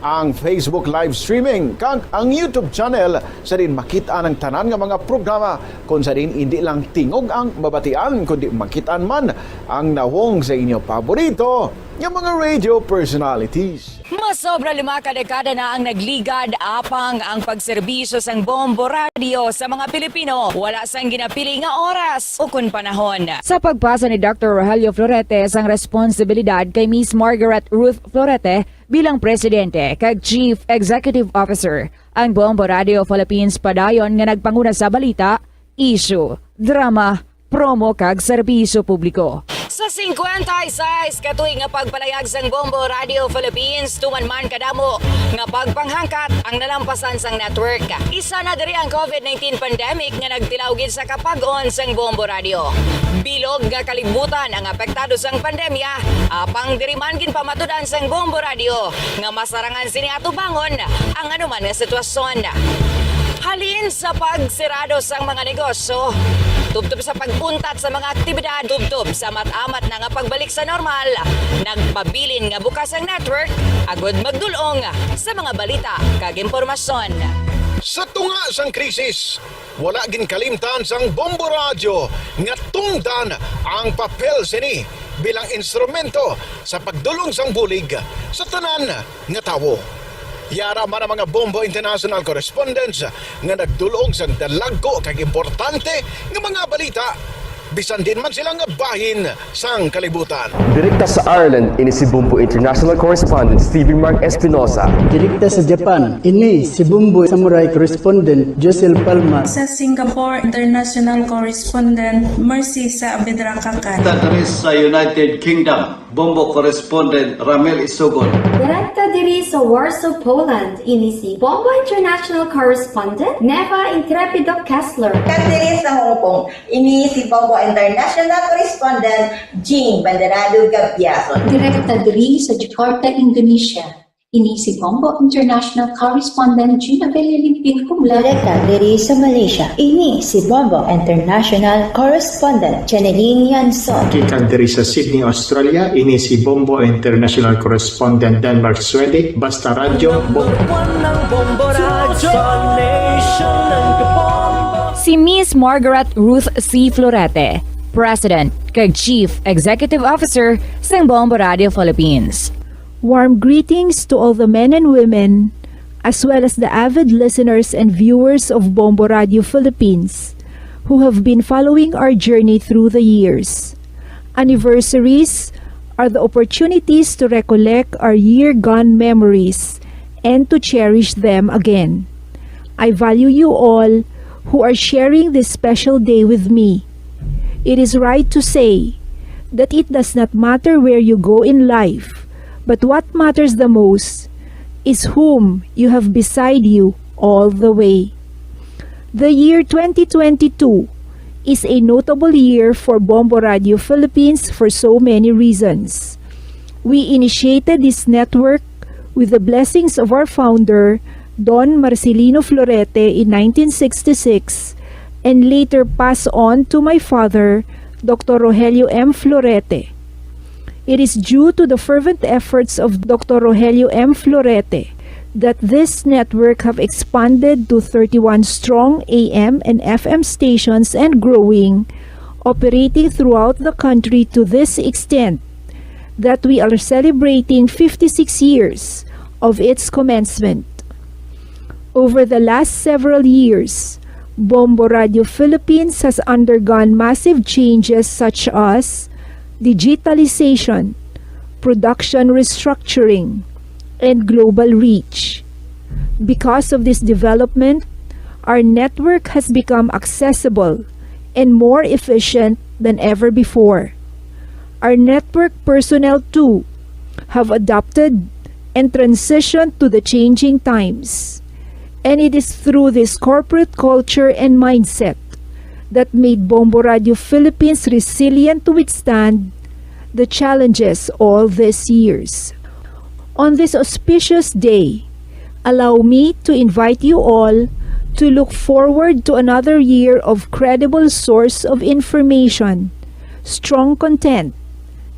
ang Facebook live streaming, kag ang YouTube channel, sa diin makit-an ang tanan nga mga programa, kon sa diin indi lang tingog ang mabatian, kundi makit-an man ang nawong sa inyo paborito nga mga radio personalities. Masobra lima ka dekada na ang nagligad, apang ang pagserbisyo sang Bombo Radio sa mga Pilipino wala sang ginapili nga oras ukon panahon. Sa pagpasa ni Doktor Rogelio Florete sang responsibilidad kay Miss Margaret Ruth Florete bilang Presidente kag Chief Executive Officer, ang Bombo Radio Philippines padayon nga nagpanguna sa balita, issue, drama, promo kag serbisyo publiko. Sa singkwenta y seis ka tuig nga pagpalayag sang Bombo Radio Philippines, tuman man kadamo nga pagpanghangkat ang nalampasan sang network. Isa na diri ang COVID nineteen pandemic nga nagtilaw gid sa kapag-on sang Bombo Radio. Bilog nga kalibutan ang apektado sang pandemya, apang diri man ginpamatudan sang Bombo Radio nga masarangan sini atubangon ang anuman nga sitwasyon. Halin sa pagsirado sang mga negosyo, tubtob sa pag-untat sa mga aktibidad, tubtob sa amat-amat na nga pagbalik sa normal, nagpabilin nga bukas ang network agud magdul-ong sa mga balita kag impormasyon. Sa tunga sang krisis, wala ginkalimtan sang Bombo Radyo nga tungdan ang papel sini bilang instrumento sa pagdul-ong sang bulig sa tanan nga tawo. Yara man ang mga Bombo International correspondents nga nagdul-ong sang dalagko kag importante nga mga balita, bisan diin man sila nga bahin sang kalibutan. Direkta sa Ireland, ini si Bombo International Correspondent Stevie Mark Espinosa. Direkta sa Japan, ini si Bombo Samurai Correspondent Josel Palma. Sa Singapore, International Correspondent Mercy Saavedra Kakan. Direkta diri sa United Kingdom, Bombo Correspondent Ramil Isugon. Direkta diri sa Warsaw, Poland, ini si Bombo International Correspondent Neva Intrepido Kessler. Direkta diri sa Hong Kong, ini si Bombo International Correspondent Jing Banderado Gabiason. Direkta diri sa Jakarta, Indonesia, Ini si Bombo International Correspondent Gina Bella Limpin Kumla. Direkta diri sa Malaysia, ini si Bombo International Correspondent Jeneline Yanson. Gikan diri sa Sydney, Australia, ini si Bombo International Correspondent Denmark, Sweden, Basta Radyo, Bombo. One ng Bombo Radyo sa nation ng Kabombo. Si Miss Margaret Ruth C. Florete, President kag Chief Executive Officer sang Bombo Radio Philippines. Warm greetings to all the men and women, as well as the avid listeners and viewers of Bombo Radio Philippines, who have been following our journey through the years. Anniversaries are the opportunities to recollect our year-gone memories and to cherish them again. I value you all who are sharing this special day with me. It is right to say that it does not matter where you go in life, but what matters the most is whom you have beside you all the way. The year twenty twenty-two is a notable year for Bombo Radio Philippines for so many reasons. We initiated this network with the blessings of our founder, Don Marcelino Florete, in nineteen sixty-six and later passed on to my father, Doctor Rogelio M. Florete. It is due to the fervent efforts of Doctor Rogelio M. Florete that this network have expanded to thirty-one strong A M and F M stations and growing, operating throughout the country to this extent that we are celebrating fifty-six years of its commencement. Over the last several years, Bombo Radio Philippines has undergone massive changes such as digitalization, production restructuring, and global reach. Because of this development, our network has become accessible and more efficient than ever before. Our network personnel too have adapted and transitioned to the changing times. And it is through this corporate culture and mindset that made Bombo Radio Philippines resilient to withstand the challenges all these years. On this auspicious day, allow me to invite you all to look forward to another year of credible source of information, strong content,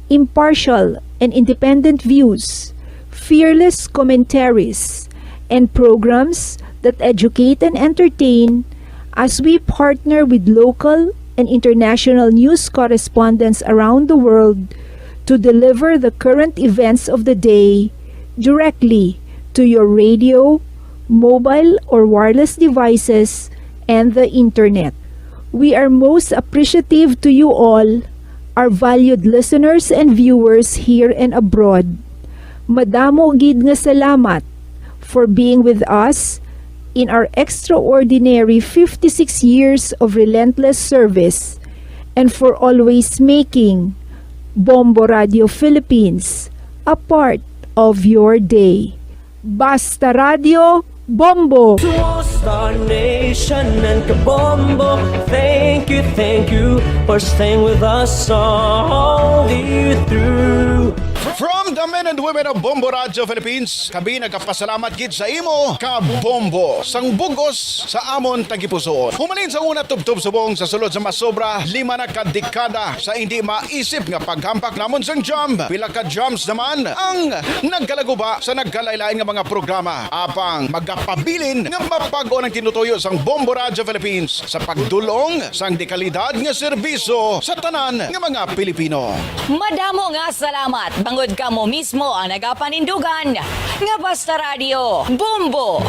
impartial and independent views, fearless commentaries, and programs that educate and entertain as we partner with local and international news correspondents around the world to deliver the current events of the day directly to your radio, mobile or wireless devices, and the internet. We are most appreciative to you all, our valued listeners and viewers here and abroad. Madamo gid nga salamat for being with us in our extraordinary fifty-six years of relentless service and for always making Bombo Radio Philippines a part of your day. Basta Radio, Bombo! To all Star Nation and Kabombo, thank you, thank you for staying with us all the way through. From the men and women of Bombo Radio Philippines, kami nagapasalamat gid sa imo, Kabombo, sang bug-os sa amon tagipusoon. Humalin sa una tubtob subong sa sulod sa masobra lima na ka dekada sa indi maisip nga paghampak namon sang jam, pila ka jams naman ang nagkalaguba sa nagkalain-lain nga mga programa, apang magapabilin nga mapag-on ang tinutuyo sang Bombo Radio Philippines sa pagdul-ong sang dekalidad nga serbisyo sa tanan nga mga Pilipino. Madamo nga salamat, bangod kamo mismo ang nagapanindugan nga Basta Radio, Bombo!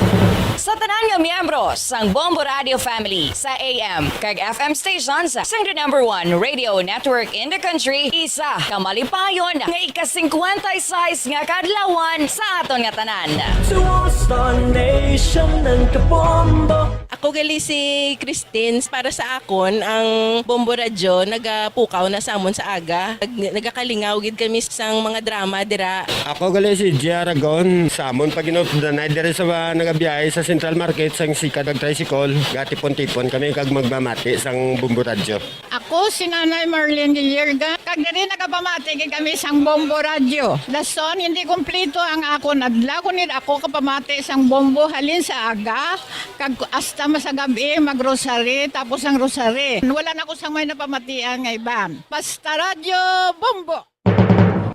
Sa tanan nga miyembro sang Bombo Radio Family, sa A M kag F M stations sang the number one radio network in the country, isa ka malipayon nga ika-singkwenta y seis nga kaadlawan sa aton nga tanan. To all Star Nation ng Kabombo. Ako Ugali si Christine, para sa akon, ang Bombo Radyo nagapukaw na sa amon sa aga. Nag-, nagakalingaw gid kami sang mga drama dira. Ako gali si Jia Aragon, sa amon pa ginupdanay diri sa mga nagabiyahe sa Central Market sang sikad nag-tricycle, gatipon-tipon kami kag magmamati sang Bombo Radyo. Ako si Nanay Marlene Guillerga, kag diri nagapamati gid kami sang Bombo Radyo. Dason, hindi kumpleto ang akon adlaw, kun hindi ako kapamati sang Bombo halin sa aga, kag hasta masagab-i, mag-rosary, tapos ang rosary. Wala na ko sang may napamatian nga iban. Basta Radyo Bombo!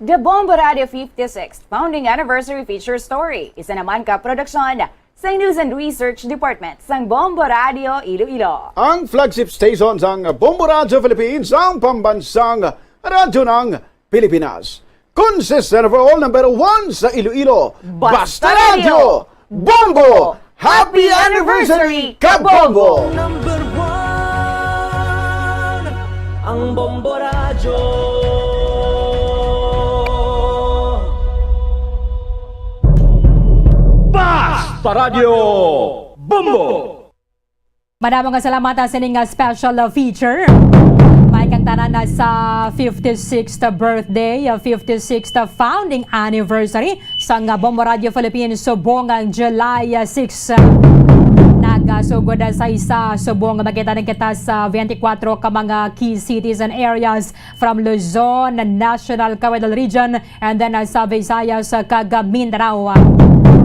The Bombo Radio fifty-sixth Founding Anniversary Feature Story, isa naman ka produksyon sang News and Research Department sang Bombo Radio Iloilo. Ang flagship station sang Bombo Radio Philippines, ang pambansang radyo ng Pilipinas. Consistent overall number one sa Iloilo. Basta Radyo, Bombo! Happy anniversary, Kabombo! Number one, ang Bombo Radyo. Basta Radyo, Bombo! Madamo nga salamat, ah, sining, ah, special, ah, feature. May kang tanan na sa fifty-sixth birthday, ah, fifty-sixth founding anniversary sang, ah, Bombo Radio Philippines subong ang July, ah, six. Nagasugod, ah, sa isa subong makita na kita sa twenty-four ka mga key cities and areas from Luzon, National Capital Region, and then, ah, sa Visayas, ah, kag, ah, Mindanao.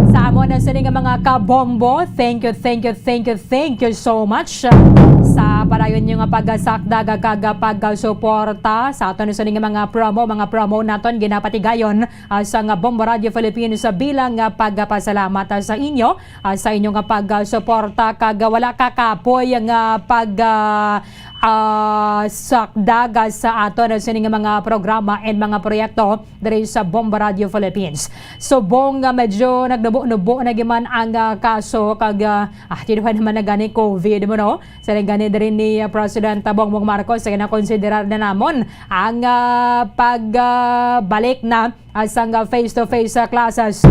Sa amon na sini nga mga kabombo, thank you, thank you, thank you, thank you so much, ah, sa padayon niyo nga pagasakdag, ah, kag, ah, pagsuporta sa aton na sini nga mga promo, mga promo naton ginapatigayon, ah, sa nga Bombo Radio Philippines, ah, bilang nga pagpasalamat, ah, sa inyo, ah, sa inyo nga pagsuporta kag, ah, wala kakapoy nga pag, ah, ah, sakdag sa aton sini nga mga programa and mga proyekto diri sa Bombo Radio Philippines. Subong nga medyo nagnubo-nubo na giman ang, ah, kaso kag, ah, ah, tinuhan naman na gani COVID mo, no? Sa gani diri ni, ah, President Bongbong Marcos, sa ginakonsiderar na namon ang, ah, pag, ah, balik na, ah, sang, ah, face-to-face, ah, classes.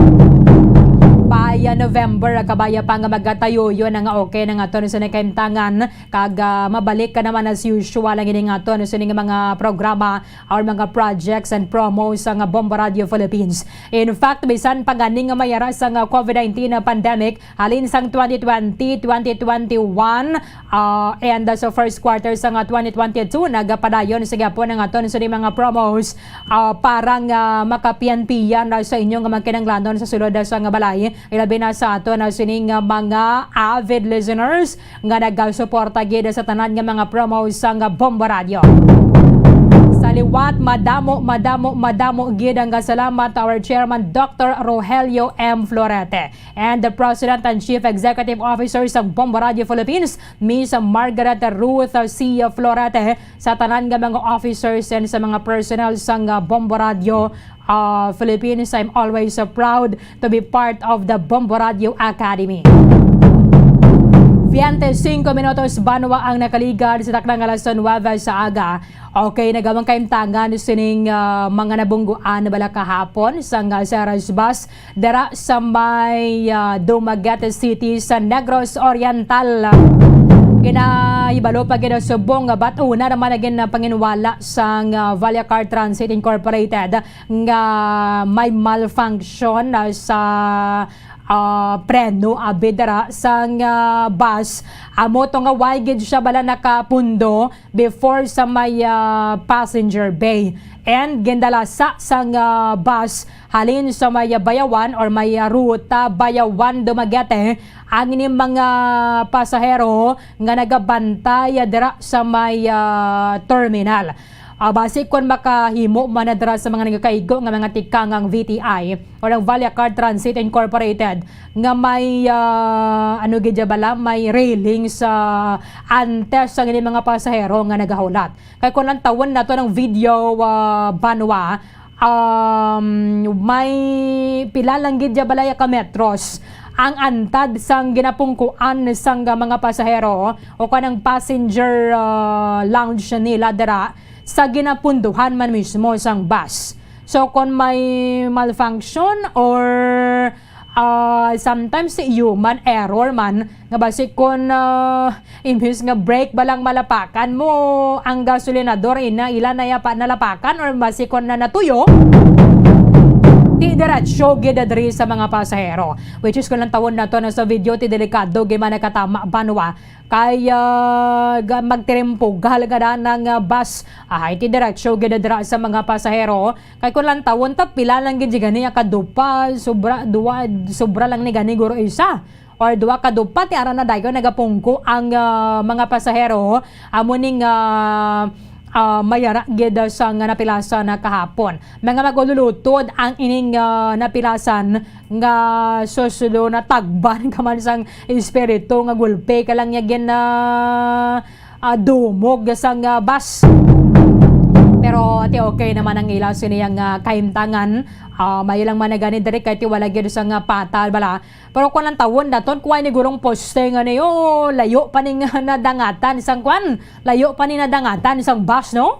By, ah, November, ah, kabaya pa nga magatayo yun nga okay na nga to sa nakaimtangan. Kag, ah, mabalik ka naman as usual ang ining aton sining mga programa or mga projects and promos sa nga Bombo Radio Philippines. In fact, bisan pa gani nga may ara sa nga COVID nineteen na pandemic, halin sang twenty twenty, twenty twenty-one, ah, and, ah, sa first quarter sa nga twenty twenty-two, nagapadayon sa gyapon ang aton sining mga promos, ah, para nga makapiyan-piyan na sa inyo nga mga kinahanglanon sa sulod sa nga balay. Ilabi na sa aton na sining, ah, mga avid listeners nga nagasuporta gid sa tanan nga mga promo sang Bombo Radio. Sa liwat, madamo, madamo, madamo gid ang salamat to our chairman, Doctor Rogelio M. Florete, and the President and Chief Executive Officer sang Bombo Radio Philippines, Miss Margaret Ruth C. Florete, sa tanan nga mga officers and sa mga personnel sang Bombo Radio, ah, Philippines. I'm always so proud to be part of the Bombo Radio Academy. Twenty-cinco minutos banwa ang nakaligad sa takna nga alas nuebe sa aga. Okay, nagawang kaimtangan sining, ah, mga nabungguan bala kahapon sang, ah, Ceres Bus dira sa may, ah, Dumaguete City sa Negros Oriental. Ginahibalo pa gid subong nga bat-una naman ang gin-, panginwala sang, ah, Vallacar Transit Incorporated nga may malfunction, ah, sa, ah, preno abi dira sang, ah, bus. Amo to nga way gid siya bala nakapundo before sa may, ah, passenger bay. And gindala sa sang, ah, bus halin sa may, ah, Bayawan or may, ah, ruta Bayawan Dumaguete ang ining mga pasahero nga nagabantay, ah, dira sa may, ah, terminal. Ah, basi kon makahimo man na dira sa mga nagakaigo nga mga tikang ang V T I or ang Vallacar Transit Incorporated nga may, ah, ano gid ya bala, may railing sa antes sa ining mga pasahero nga nagahulat. Kay kung lantawon nato ang video, ah, banwa, um, may pila lang gid ya balaya ka metros ang antad sang ginapungkuan sang mga pasahero o kanang passenger, ah, lounge nila dira sa ginapunduhan man mismo sang bus. So, kung may malfunction or, ah, sometimes human error man, nga basi kon, ah, imbis nga brake ba lang malapakan mo ang gasolinador, ina, ila na ya pa nalapakan, or basi kon na natuyo, ti diretso gid diri sa mga pasahero. Which is, kung lantawon nato na sa video, ti delikado gid man nakatama banwa. Kay, ah, ga-, magtirimpugal nga daan ang, ah, bus. Ahay, ti diretso gid dira sa mga pasahero. Kay kung lantawon ta, pila lang gid gani ang kadupa, sobra, duwa, sobra lang ni gani guro isa. Or duwa ka dupa, ti ara na dayon nagapungko ang, ah, mga pasahero. Amo ning, ah, ah, mayara gid sang napilasan na kahapon. Mga magululutod ang ining, ah, napilasan nga susulo na tagban ka man sang espiritu nga gulpe ka lang niya gin, ah, ah, dumog sang, ah, bus. Pero ti okay naman ang ila sini ang, ah, kahimtangan. Ah, may lang man na gani diri kay ti wala gyud sang, ah, patal bala. Pero kung lantawon naton, kuha ni gurong poste nga ni, oh, layo pa ning nadangatan sang kwan. Layo pa ni nadangatan sang bus, no?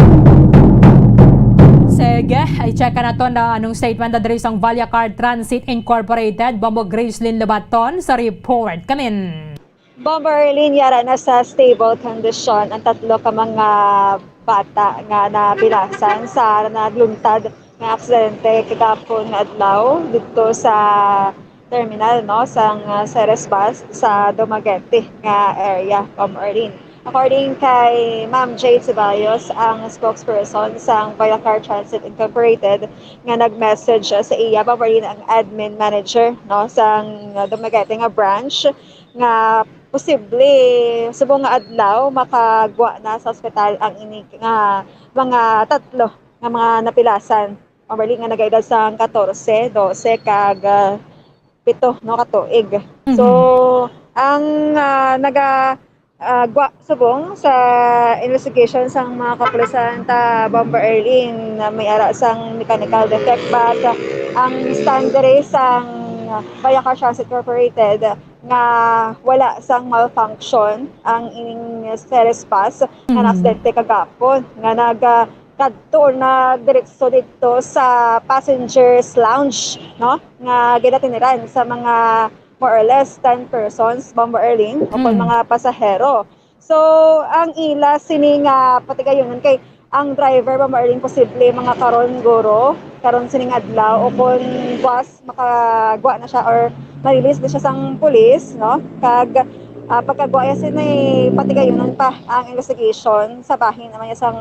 Sige, i-check ka naton na anong statement na diri sang Vallacar Transit Incorporated, Bombo Gracelyn Lobaton sa report. Kamin. Bombo Arlene, yara na sa stable condition ang tatlo ka mga bata nga napilasan sa nagluntad nga aksidente kagapon nga adlaw didto sa terminal, no, sang, ah, Ceres Bus sa Dumaguete nga area, Bombo Arlene. According kay Ma'am Jade Ceballos, ang spokesperson sang Vallacar Transit Incorporated, nga nag-message sa iya, Bombo Arlene, ang admin manager, no, sang, ah, Dumaguete nga branch, nga posible subong nga adlaw makagwa na sa ospital ang ini nga mga tatlo nga mga napilasan. Bombo Arlene, nga nagaedad sang katorse, dose, kag, ah, pito, no, ka tuig. So, Mhm. ang, ah, naga, ah, gwa subong sa investigation sang mga kapulisan ta, Bombo Arlene, na may ara sang mechanical defect, but ang stand diri sang Vallacar Transit Incorporated nga wala sang malfunction ang ining Ceres Bus nga Mhm. naaksidente kagapon, nga nag, ah, kadto na diretso didto sa passengers lounge, no, nga ginatiniran sa mga more or less ten persons, Bombo Arlene, o kon Mm. mga pasahero. So, ang ila sini nga patigayonon kay ang driver, Bombo Arlene, posible mga karon guro, karon sining adlaw, o kon buwas makagwa na siya or ma-release na siya sang pulis, no? Kag, ah, pagkagwa ya sini, patigayonon pa ang investigation sa bahin naman niya sang,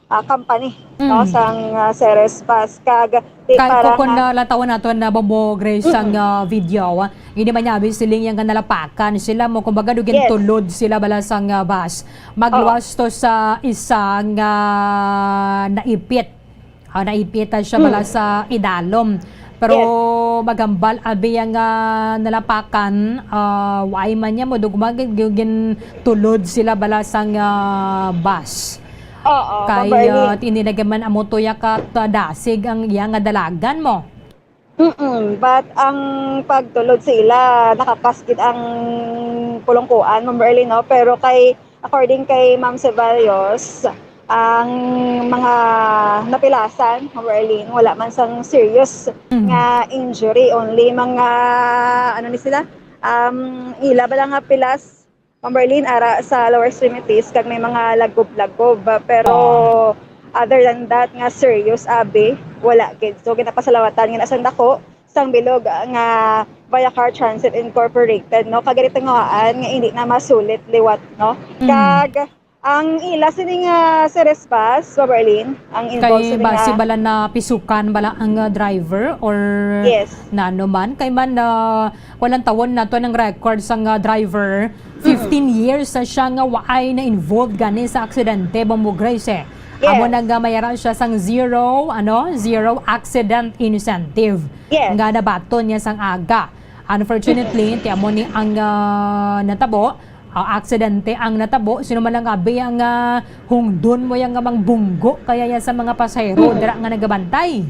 ah, company, no, Mm. sang, ah, Ceres Bus. Kag di Kay para kung nga na lantawon nato na, Bombo Grace, ang, Mm-mm. ah, video, hindi man niya abi siling yang nalapakan sila mo, kumbaga, dugin Yes. tulod sila bala sang, ah, bus. Magluwas Oo. to sa isa nga naipit. Ah, naipit siya bala Mm. sa idalom. Pero Yes. magambal abi yang, ah, nalapakan, ah, why man niya mo dugmag, gin tulod sila bala sang, ah, bus. Oo, Kay, Bombo Arlene. ah, hindi na gaman amo to ya ka, ah, dasig ang iya nga dalagan mo. Mm-mm. But ang pagtulod sa ila, nakakas gid ang pulungkuan, Bombo Arlene, no? Pero kay, according kay Ma'am Ceballos, ang mga napilasan, Bombo Arlene, wala man sang serious Mhm. nga injury. Only mga, ano ni sila, um, ila ba lang nga pilas, Bombo Arlene, ara sa lower extremities, kag may mga lagob-lagob. Pero Oo. other than that, nga serious, abi, wala gid. So, ginapasalamatan nga na sang dako sang bilog, ah, nga Vallacar Transit Incorporated, no? Kag iri tinguhaan nga hindi na masulit liwat, no? Mm. Kag ang ila sini nga Ceres Bus, Bombo Arlene, ang involved Kay sini base nga bala na pisukan bala ang, ah, driver or Yes. nano man? Kay man, ah, walang tawon nato ng record sang, ah, driver. Mm. Fifteen years na siya nga waay na involved gani sa aksidente, Bombo Grace, eh. Yes. Amo na nga mayara siya sang zero, ano, zero accident incentive Yes. nga nabaton niya sang aga. Unfortunately, ti amo ni ang, ah, natabo, ah, aksidente ang natabo. Sino man lang abi ang, ah, hungdon mo yang nga mangbunggo kaya ya sa mga pasahero Mm. dira nga nagabantay?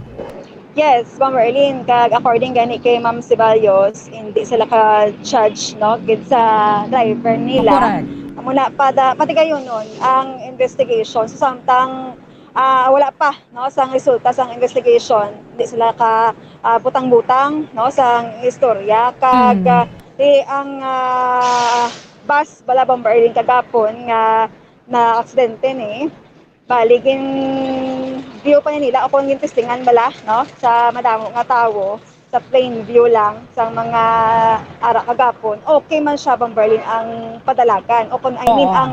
Yes, Ma'am Erlene, kag according gani kay Ma'am Ceballos, hindi sila ka-charge, no, gid sa driver nila. Correct. Amo na, pada, patigayonon ang investigation. So, samtang, ah, wala pa, no, sang resulta sang investigation, hindi sila ka, ah, butang-butang, no, sang istorya. Kag, Mm. ah, ti ang, ah, bus bala, Bomber Arlene, kagapon nga na aksidente ni, bali gin-view pa ni nila o kung gintestingan bala, no, sa madamo nga tawo, sa plain view lang sang mga ara kagapon, okay man siya, Bomber Arlene, ang padalagan o kung, I mean, Oo. ang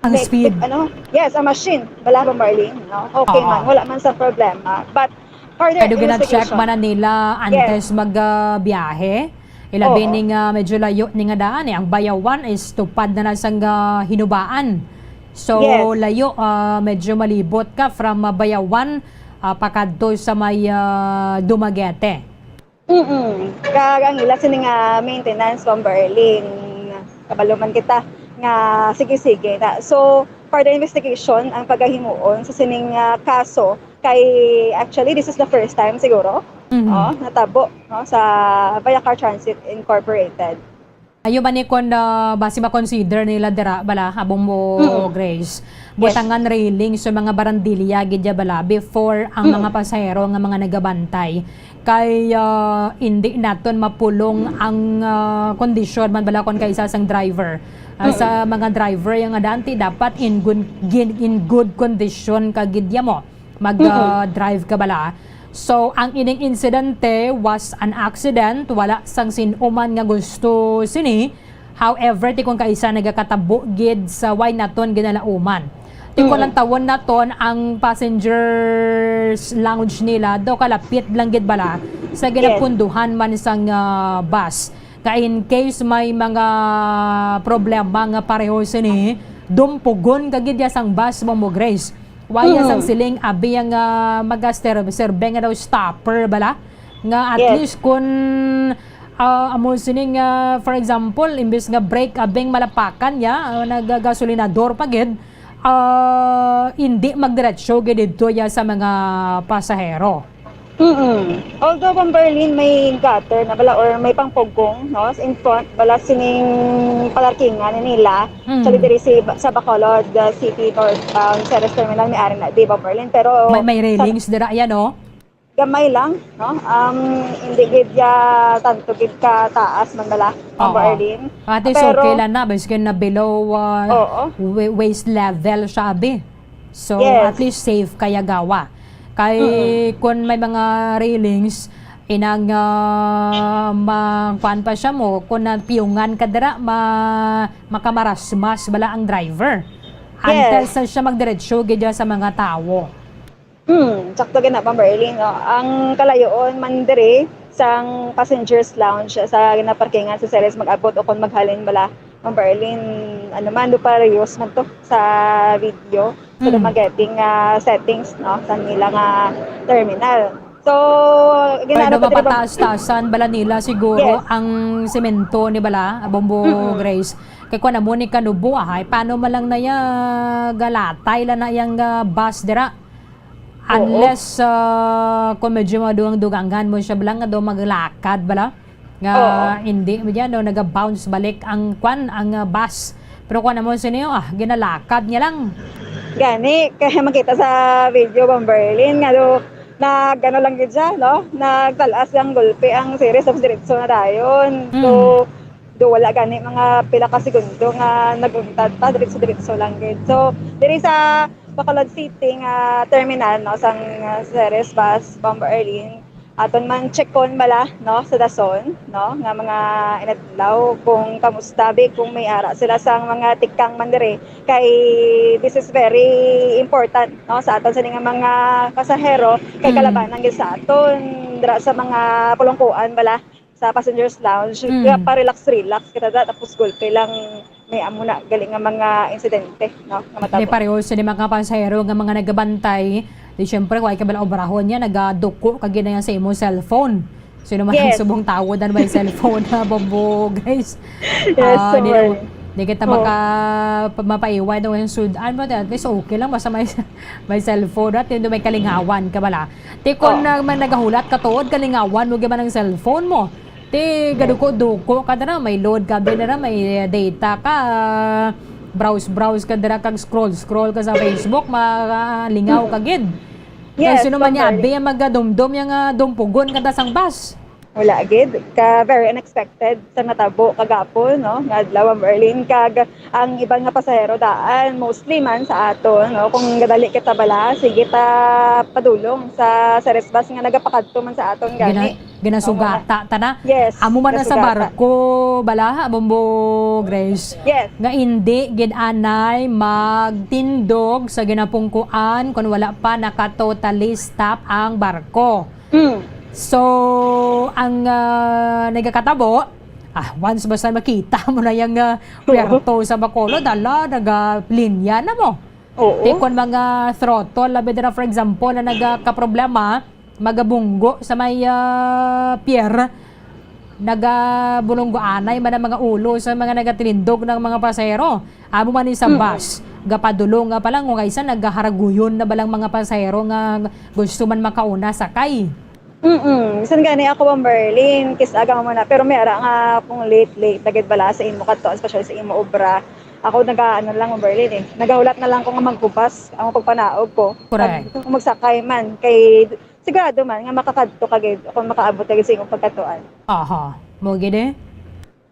Ang may-, speed. ano, yes, ang machine bala, Bomber Arlene, no? Okay Oo. man, wala man sa problema. But further Kaya do gina-check investigation. man na nila Yes. antes mag, ah, biyahe. Ilabi Oo. ni nga medyo layo ni nga daan, eh. Ang Bayawan is tupad na na sang, ah, Hinubaan. So, Yes. layo, ah, medyo malibot ka from, ah, Bayawan, ah, pakadto sa may, ah, Dumaguete. Mm-mm. Kag ang ila sini nga maintenance, Bomber Arlene, kabalo man kita nga sige-sige na. So, further investigation ang pagahimuon sa sining, ah, kaso kay actually this is the first time siguro, Mhm. oh, natabo, no, sa Viacar Transit Incorporated. Ayo ba ni kon, ah, basi ma-consider nila dira bala, abong mo, Mm. Grace? Yes. Butangan railing sa mga barandilya gid ya bala before ang Mm. mga pasahero nga mga nagabantay. Kay, ah, indi naton mapulong ang, ah, kondisyon man bala kon kaisa sang driver. Ah, Mm. sa mga driver yang nga daan ti dapat in good, gin-, in good condition ka gid ya mo mag, Mm. ah, drive ka bala. So, ang ining insidente was an accident, wala sang sin-o man nga gusto sini. However, ti kon kaisa nagakatabo gid sa way naton ginalauman. Ti kon Mm. lantawon naton ang passengers lounge nila, daw kalapit lang gid bala sa Yes. ginapunduhan man sang, ah, bus. Nga in case may mga problema nga pareho sini, dumpugon ka gid ya sang bus, Bombo Grace. Waya sang Mm. siling abi ang, ah, magaster-, serve nga daw stopper bala. Nga at Yes. least kun, ah, amo sini nga, for example, imbes nga brake abing malapakan ya, ah, nagagasolinador pa gid, ah, hindi magdiretso gid didto ya sa mga pasahero. Mm-mm. Although, Bomber Arlene, may gutter na bala or may pangpugong, no, in front bala sining palarkingan nila. Mm. Actually, diri si, sa Bacolod, uh, City Northbound Ceres Terminal, may ari na di, Bomber Arlene. Pero May, may sa railings dira, yan, no? Gamay lang, no? Um, hindi gid ya tanto gid ka taas man bala, Bomber Oo. Arlene. At least Pero okay lang na, basically na below, uh, Oo. wa-, waist level siya, abi. So, Yes. at least safe kaya gawa. Kay Mm. kun may mga railings, inang, ah, ma-, kuan pa siya mo, kun napiyungan ka dira, ma-, makamarasmas bala ang driver. Yes. Until sa siya magdiretso gid sa mga tawo. Hmm, sakto gid na, Bomber Arlene, no? Ang kalayoon man diri sang passengers lounge sa ginaparkingan sa Ceres mag-abot o kon maghalin bala, Bomber Arlene, ano man, do parehas man to sa video. So, Mm. Dumaguete nga settings, no, sa nila nga terminal. So, Pero ginano pa diri, Bomber- mapataas-tasan bala nila siguro Yes. ang semento ni bala, Bombo Mm-mm. Grace. Kay kuan na mo ni kanubo, ah, ay, paano man lang na ya galatay lang na yang, ah, bus dira? Oo. Unless, ah, kung medyo madugang-dugangan mo siya bala, nga daw maglakad bala, nga Oo. hindi mo dyan, no, naga-bounce balik ang kwan, ang, ah, bus. Pero kung ano mo siniyo, ah, ginalakad niya lang. Gani, kaya makita sa video, Bomber Arlene, nga do, nag, ano lang gid siya, no? Nagtalas ang gulpi ang Ceres, tapos diretso na dayon. So, Mm. do wala gani mga pila ka segundo nga nagungtad pa, diretso-diretso lang gid. So, diri sa Bacolod City nga terminal, no, sang, uh, Ceres bus, Bomber Arlene, aton man checkon bala, no, sa dason, no, nga mga inadlaw kung kamusta bi, kung may ara sila sang mga tikang man diri, kay this is very important, no, sa aton sini nga mga pasahero, kay Mm. kalabanan gid sa aton dira sa mga pulungkuan bala sa passengers lounge, Mm. kaya pa-relax-relax kita da, tapos gulpi lang may amo na gali nga mga insidente, no, nga Di matabo. Pareho sa mga pasahero nga mga nagabantay, di syempre, wa ka bala obrahon niya, nagaduko ka gid na yan sa imo cellphone. Sino man ang Yes. subong tawo dan may cellphone na, Bombo, guys? Yes, Ah, di sir. na, di kita Oh. maka-, pa-, mapaiway daw yung sud-an, but at least okay lang, basta may, may cellphone, at yun, may kalingawan ka bala. Ti kon Oh. na, may nagahulat ka tuod, kalingawan mo gid man ang cellphone mo. Ti gaduko-duko ka dira, may load ka dira, may data ka, browse-browse ka dira, kag scroll-scroll ka sa Facebook, malingaw ka gid. Yes, sino man niya, abi, ang magadumdom niya nga dumpugon kada sang bus? Wala gid, ka very unexpected sa natabo kagapon, no, nga adlaw, Ma'am Erlyn, kag ang iban nga pasahero daan, mostly man sa aton, no, kung gadali kita bala, sige ta padulong sa Ceres bus nga nagapakadto man sa aton gani. Gina-, ginasugata ta na. Yes, amo man na sa barko, bala, Bombo Grace. Yes. Nga indi gid anay magtindog sa ginapungkuan kon wala pa naka-totally stop ang barko. Mm. So, ang, ah, nagakatabo, ah, once basta makita mo na yung, ah, puerto sa Bacolod, ala, naga-linya na mo. Oo. Ti kon mga throttle, labi na, for example, na nagakaproblema, magabunggo sa may, ah, pier, nagabulunggo anay man ang mga ulo sa mga nagatilindog ng mga pasahero. Amo man ni sa bus, gapadulong nga pala, nga isa nagaharaguyon na balang mga pasahero nga gusto man makauna sakay. Mm-mm. Bisan gani ako, Ma'am Merlin, kis-a gamo na. Pero may ara nga kung late, late na gid bala sa imo kadto, especially sa imo obra. Ako naga-, ano lang, Ma'am Merlin, eh. Nagahulat na lang ko nga maghubas ang pagpanaog ko. Correct. Pag, kung magsakay man, kay sigurado man nga makakadto ka gid, kung makaabot ka gid sa imong pagkatuan. Aha. Mo gid eh.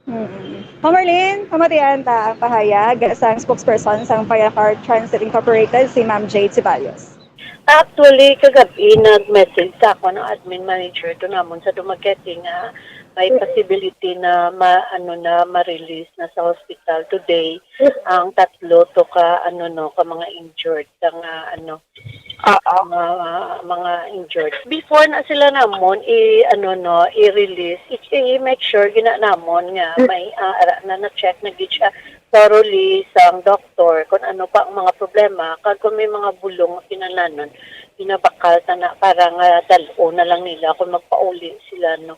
Mm-mm. Ma'am Merlin, pamatian ta ang pahayag sang spokesperson sang Payacar Transit Incorporated, si Ma'am Jade Ceballos. Actually, kagabi, nag-message sa ako ng admin manager to namon sa Dumaguete nga may possibility na ma-, ano na, ma-release na sa hospital today ang tatlo to ka, ano, no, ka mga injured, ka nga, ano, Oo. Mga, mga injured. Before na sila namon i-, ano, no, i-release, i-, i-make sure gina namon nga may, ah, ara na, na-check na gid siya thoroughly sang doktor kung ano pa ang mga problema, kag kung may mga bulong nga kinahanglanon, ginabakal ta na para nga dal-on na lang nila kung magpauli sila, no.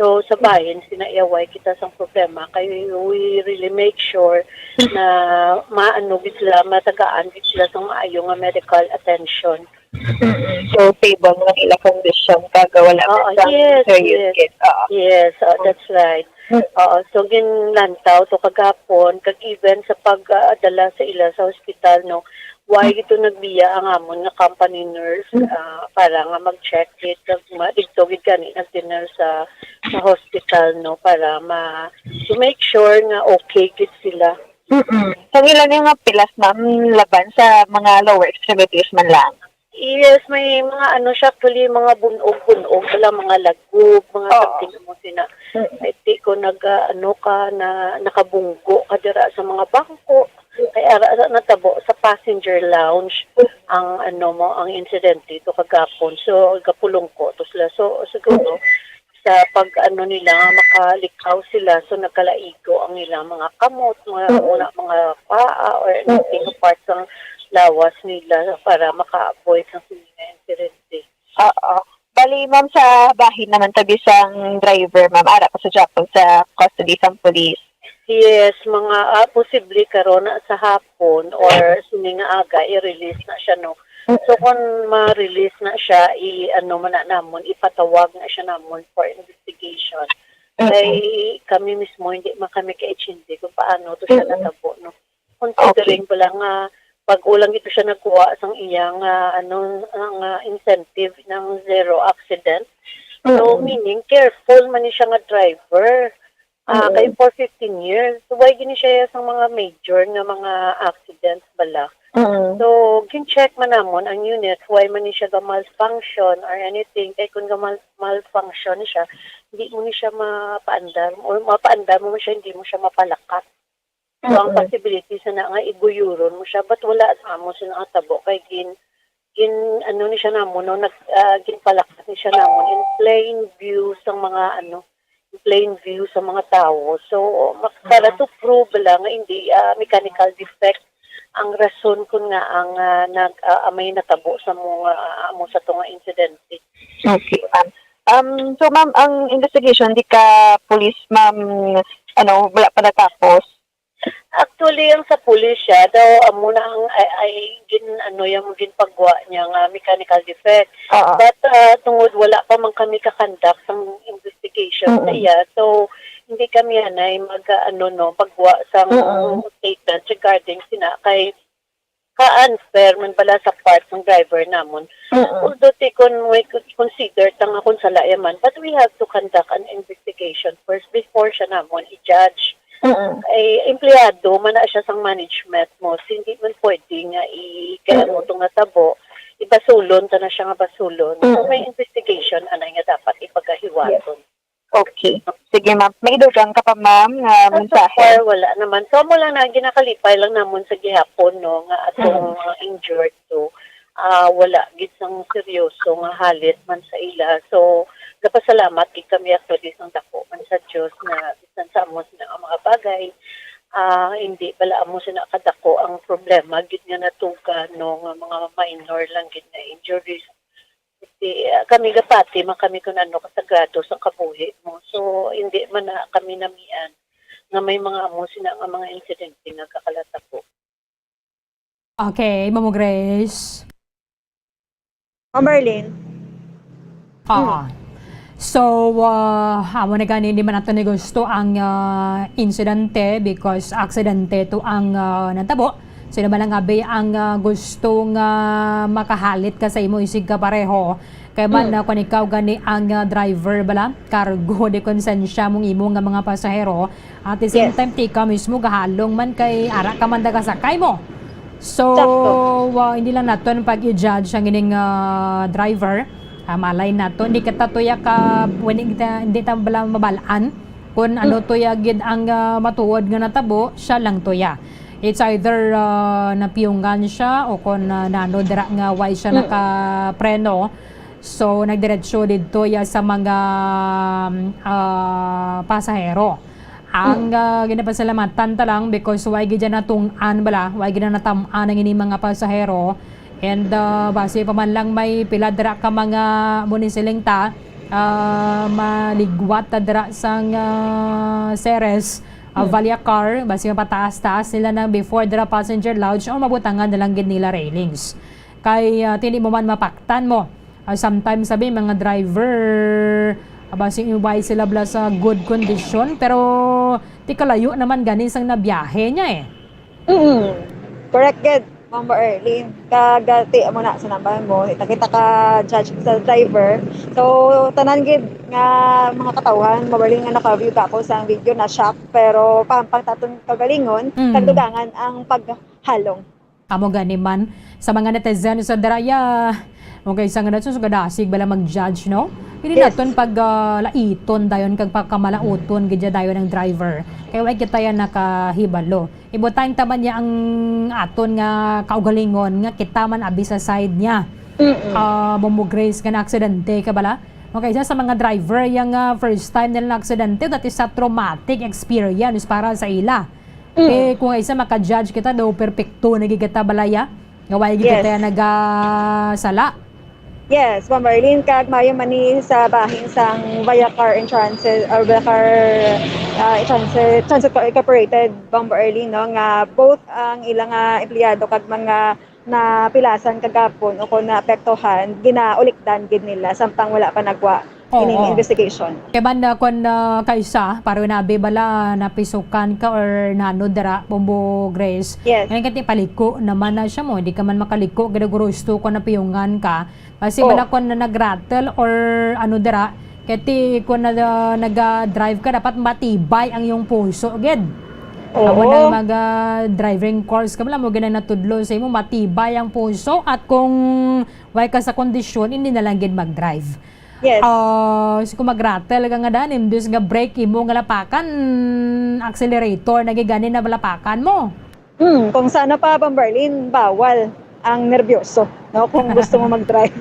So, sa bahin, sinaiyaway kita sang problema, kay we really make sure na maano gid sila, matagaan gid sila sang maayo nga medical attention. Mm-mm. So, stable na ila condition, kag wala pa sang serious gid. Oo. Yes, oo, that's right. Mm. Oo, so ginlantaw to kagapon, kag even sa pag, ah, dala sa ila sa hospital, no, why gito nagbiya ang amon nga company nurse, ah, para nga mag-check gid, kag ma-, didto gid gani nag-dinner sa, sa hospital, no, para ma-, to make sure nga okay gid sila. Mm-mm. So, ila ni nga pilas, ma'am, laban sa mga lower extremities man lang? Yes, may mga ano siya, actually, mga bunog-bunog, wala, mga lagub, mga something mo sina. Mm. Ay, ti ko nag, ah, ano ka, na, nakabunggo ka dira sa mga bangko. Kay ara sa natabo sa passenger lounge ang ano mo, ang insidente to kagapon. So, gapulong ko to sila. So, siguro, sa pag-ano nila, nga makalikaw sila, so nagkalaigo ang ilang mga kamot, mga, mm, mga, mga paa, or anything, mm, part sang lawas nila para maka-avoid sang sini nga insidente. Oo. Bali, ma'am, sa bahin naman ta bisang driver, ma'am, ara pa sa Japon sa custody sang police. Yes, mga, ah, posible karon na sa hapon or sini nga aga, i-release na siya, no? Mm. So, kung ma-release na siya, i-, ano man na namon, ipatawag na siya namon for investigation. Mm. Kay kami mismo, hindi man kami kaintindi kung paano to siya, mm, natabo, no? Considering, okay, pala nga, pag-o lang ito siya nagkuha sang iyang, ah, ano, ang, ah, incentive ng zero accident. So, mm, meaning, careful man ni siya nga driver. Ah, mm, kay for fifteen years, why gini siya sa mga major nga mga accidents bala? Mm. So, gin-check man namon ang unit, why man ni siya ga-malfunction or anything. Kay kung ga-mal-, malfunction ni siya, hindi mo ni siya mapaandar, or mapaandar mo man siya, hindi mo siya mapalakat. So, ang, mm, possibility sa na nga iguyuron mo siya, but wala sa amo sa nakatabo kay gin-, gin-, ano ni siya namon, no, nag-, ah, ginpalakat ni siya namon in plain view sa mga, ano, in plain view sa mga tawo. So, mak-, para, mm, to prove lang nga hindi, ah, mechanical defect ang rason kun nga ang, ah, nag-, ah, may natabo sa mga, ah, amo sa to nga insidente. Okay, ma'am. Um, so, ma'am, ang investigation di ka police, ma'am, ano, wala pa natapos? Actually, ang sa pulis siya, daw, amo na ang, ay, ay, gin-, ano, yung ginpagwa niya nga mechanical defect. Oo. But, ah, tungod wala pa man kami kakandak sang investigation sa, mm-mm, iya, so, hindi kami anay mag, ah, ano, no, pagwa sang, mm-mm, statement regarding sina kay ka-unfair man bala sa part ng driver namon. Mm-mm. Although ti kon may consider ta nga kung sala ya man, but we have to conduct an investigation first before siya namon i-judge. Mm-mm. Ay, empleyado man na siya sang management mo, so hindi man pwede nga i-, kaya mo Mm-mm. to nga tabo, ibasulon ta na siya nga basulon. So, Mm-mm. may investigation anay nga dapat ipagahiwaton. Yes. Okay. Sige, ma'am. May dugang ka pa, ma'am, nga Ah, so mensahe? Far, wala naman. So, amo lang na, ginakalipay lang namon sa gihapon, no, nga atong Mm. mga injured to, ah, wala gid sang seryoso nga halit man sa ila. So, gapasalamat gid kami actually sang dako man sa Dios nga bisan sa amo sina nga mga bagay, ah, hindi bala amo sina kadako ang problema gid nga natuga, no, nga mga minor lang gid nga injuries. Kasi, ah, kami gapati man kami kung ano kasagrado sa kabuhi mo. So, hindi man na kami namian nga may mga amo sina nga mga insidente nga kakalata po. Okay, Mamo Grace. Ma'am Marlene. Ah. Mm. So, ah, amo na gani, hindi man nato ni gusto ang, ah, insidente because aksidente to ang, ah, natabo. Sino man lang abi ang, ah, gusto nga makahalit ka sa imo isig ka pareho? Kay man, Mm. ah, kung ikaw gani ang, ah, driver bala, kargo di konsensya mong imo nga mga pasahero. At the same Yes. time, ti ikaw mismo gahalong man kay ara ka man daga sakay mo. So, Sakto. ah, hindi lang naton pag-i-judge ang ining, ah, driver. Ah, malay nato, hindi kita tuya ka, hindi kita, hindi ta bala mabalaan kung ano Mm. tuya gid ang, ah, matuod nga natabo, siya lang tuya. It's either, ah, napiyungan siya o kung, ah, nano dira nga why siya Mm. nakapreno. So, nagdiretso didto ya sa mga, ah, pasahero. Ang, Mm. ah, ginapasalamatan ta lang because why gid dyan natungtan bala, why gid na natam-an ang ining mga pasahero. And, ah, base pa man lang may pila dira ka mga munisiling ta, ah, maligwat ta dira sang, ah, Ceres, ah, Mm. Vallecar, base nga pataas-taas nila na before dira passenger lounge o mabutangan na lang gid nila railings. Kay, ah, tini mo man mapaktan mo. Ah, sometimes sabi, mga driver, ah, basi why sila bala sa good condition, pero ti kalayo naman gani sang nabiyahe niya eh. Mm. Correct gid, Ma'am Arlene. Kag, ah, ti, amo na, sa nambahan mo, kita, kita ka judge sa driver. So, tanan gid nga mga katawhan, Ma'am Arlene, nga naka-view ka ako sa video, na-shock, pero pampang taton kagalingon, Mm. kag dugangan ang paghalong. Amo gani man, sa mga netizen sa daraya, mo kay isa nga nato, so kadasig bala mag-judge, no? Hindi Yes. naton pag, ah, laiton dayon kag pagkamalaoton gid ya dayon ang driver. Kay wa kita yan nakahibalo. Ibutang ta man niya ang aton nga kaugalingon nga kita man abi sa side niya. Mm-mm. Ah, Mamo Grace, nga na-aksidente ka bala? Okay, isa sa mga driver yang, ah, first time nila na-aksidente, that is a traumatic experience para sa ila. Mm. Eh, kung isa maka-judge kita, daw perpekto na gid kita balaya. Nga wala gid Yes. kita nagasala. Yes, Ma'am Marlene, kag maayo man ni sa bahin sang Viacar Insurance or Viacar, ah, Insurance, Transit Co-, Incorporated, Ma'am Marlene, no, nga both ang ilang, ah, empleyado kag mga napilasan kagapon o kung naapektuhan, ginaulikdan gid nila samtang wala pa nagwa Oo. ining investigation. Kay man, ah, kung, ah, kaisa, paro nabi bala, napisukan ka or nano dira, Bombo Grace. Yes. Ngayon, kati paliko naman na siya mo, di ka man makaliko, ginagurusto ko napiyungan ka. Basi Oo. bala kung na nag-rattle or ano dira, kati kung na, naga-drive ka, dapat matibay ang iyong puso, gid. Oo. Amo na mag, ah, driving course ka, bala mo, ginang natudlo sa imo, matibay ang puso, at kung way ka sa kondisyon, hindi na lang gid mag-drive. Yes. Ah, si kung mag-rattle ka nga dan, imbis nga brake imo nga lapakan, accelerator na gid gani na lapakan mo. Hmm, kung sana pa, Ma'am Marlene, bawal ang nerbyoso, no? Kung gusto mo mag-drive.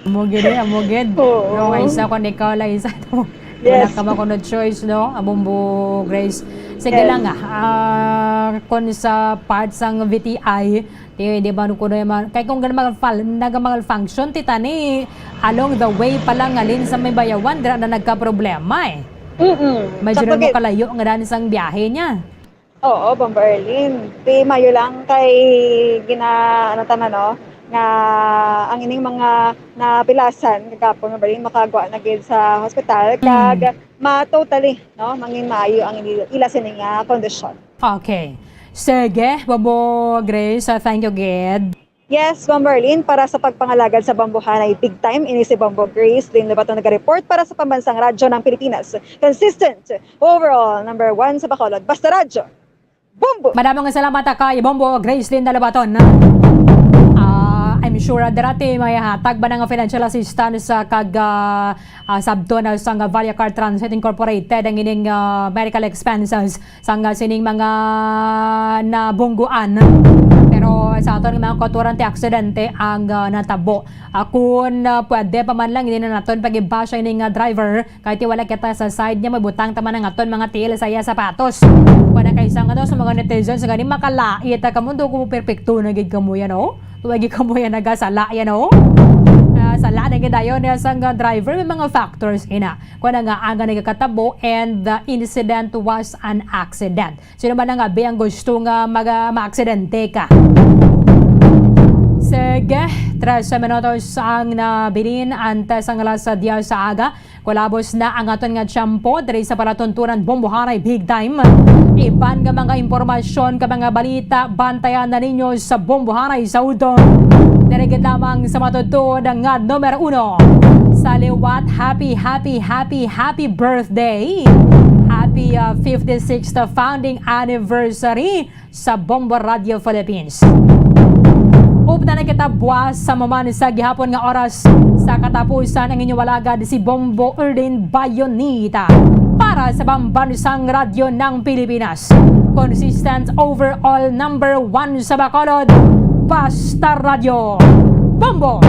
Amo gid eh, amo gid. Oo. No, nga isa, kung ikaw lang isa, no? Wala Yes. ka makuno choice, no? Abombo, Grace. Sige Yes. lang, ah. Ah, kung sa part sang V T I, Ti, di ba, kuno yung mga, kay kung gan-, mag-fal-, nag-, malfunction, ti, tani, along the way pa lang, alin sa may bayawan, dira na nagka-problema, eh. Mm-mm. Medyo Sakto na gid. Makalayo nga daan sang biyahe niya. Oo, Bombo Erlene. Ti, mayo lang kay gina-, ano tama, no, nga ang ining mga napilasan, kagapon, nga bali makagwa na gid sa hospital, Mm. kag ma-totally, no, mangin maayo ang ila, ila sini nga kondisyon. Okay. Sige, Bombo Grace, ah, thank you gid. Yes, Bombo Arlene, para sa pagpangalagad sa Bombohanay Big Time, ini si Bombo Grace Lynn Lobaton nagareport para sa Pambansang Radyo ng Pilipinas. Consistent, overall, number one sa Bacolod. Basta Radyo, Bombo! Madamo nga salamat, ah, kay Bombo Grace Lynn Lobaton. Ah, I'm sure, ah, dira ti may hatag ba nga financial assistance, ah, kag, ah, ah, sabton, ah, sang Vallacar Transit Incorporated ang ining, ah, medical expenses sang, ah, sining mga nabungguan. Pero sa aton nga mga kauturan ti aksidente ang, ah, natabo. Ah, kun, ah, pwede pa man lang, hindi na naton pag-ibasya ining, ah, driver, kay ti wala kita sa side niya, mabutang ta man ang aton mga tiil sa iya sapatos. Kuwan na kay sang, ano, sa mga netizens, gani makalait, ah, kamo, do ko perpekto na gid kamo yan, oh. Tuwagi kamo yan nagasala yan, oh. Ah, sala na gid dayon, ah, sang, ah, driver, may mga factors ina. Kuwan na nga, ang nagakatabo, and the incident was an accident. Sino man nga abi ang gusto nga mag-, ah, maaksidente ka? Sige, trese minutos ang nabilin antes ang alas diyes sa aga. Kulabos na ang aton nga tiyempo diri sa palatuntunan Bombohanay Big Time. Iban nga mga impormasyon ka mga balita, bantayan na ninyo sa Bombohanay sa udto. Diri gid lamang sa matutuod nga numero uno. Sa liwat, happy, happy, happy, happy birthday! Happy, uh, fifty-sixth founding anniversary sa Bombo Radio Philippines. Upda na kita buwas sa maman sa gihapon nga oras. Sa katapusan, ang inyong alagad si Bombo Erlin Bayonita para sa Pambansang Radyo ng Pilipinas. Consistent overall number one sa Bacolod, Basta Radyo Bombo!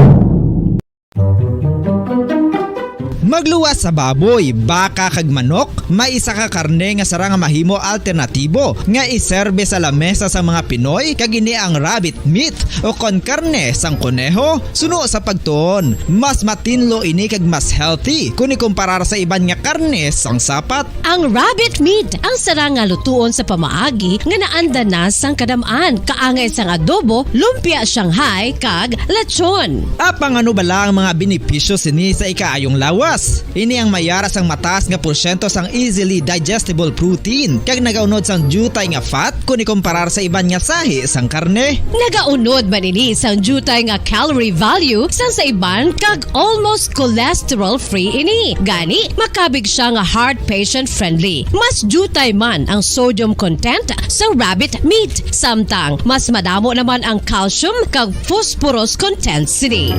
Magluwas sa baboy, baka kag manok, may isa ka karne nga sarang nga mahimo alternatibo nga iserbe sa lamesa sang mga Pinoy, kag ini ang rabbit meat o kon karne sang koneho. Suno sa pagtuon, mas matinlo ini kag mas healthy kun ikumparar sa iban nga karne sang sapat. Ang rabbit meat ang sarang nga lutuon sa pamaagi nga naanda na sang kadam-an, kaangay sang adobo, lumpia Shanghai, kag lechon. Apang ano bala ang mga benepisyo sini sa ikaayong lawas? Ini ang mayara sang mataas nga porsyento sang easily digestible protein kag nagaunod sang diutay nga fat kun ikomparar sa iban nga sahi sang karne. Nagaunod man ini sang diutay nga calorie value sang sa iban kag almost cholesterol-free ini. Gani, makabig siya nga heart patient-friendly. Mas diutay man ang sodium content sa rabbit meat, samtang mas madamo naman ang calcium kag phosphorus content sini.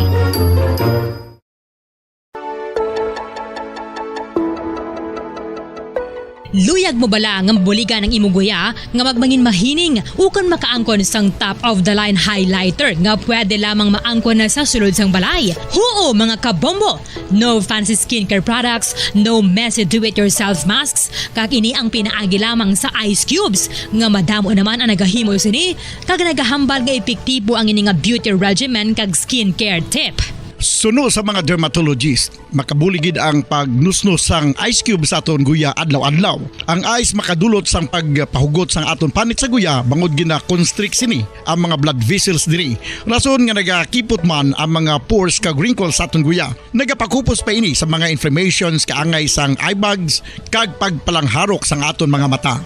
Luyag mo bala nga mabuligan ang imo guya nga magmangin mahining ukon makaangkon sang top of the line highlighter nga pwede lamang maangkon na sa sulod sang balay? Huo, mga kabombo! No fancy skincare products, no messy do-it-yourself masks, kag ini ang pinaagi lamang sa ice cubes nga madamo naman ang nagahimo sini kag nagahambal nga epektibo ang ini nga beauty regimen kag skincare tip. Suno sa mga dermatologist, makabulig gid ang pagnusnos sang ice cube sa aton guya adlaw-adlaw. Ang ice makadulot sang pagpahugot sang aton panit sa guya bangod gina-constrict sini ang mga blood vessels diri. Rason nga nagakipot man ang mga pores kag wrinkles sa aton guya. Nagapakupos pa ini sa mga inflammations kaangay sang eye bags kag pagpalangharok sang aton mga mata.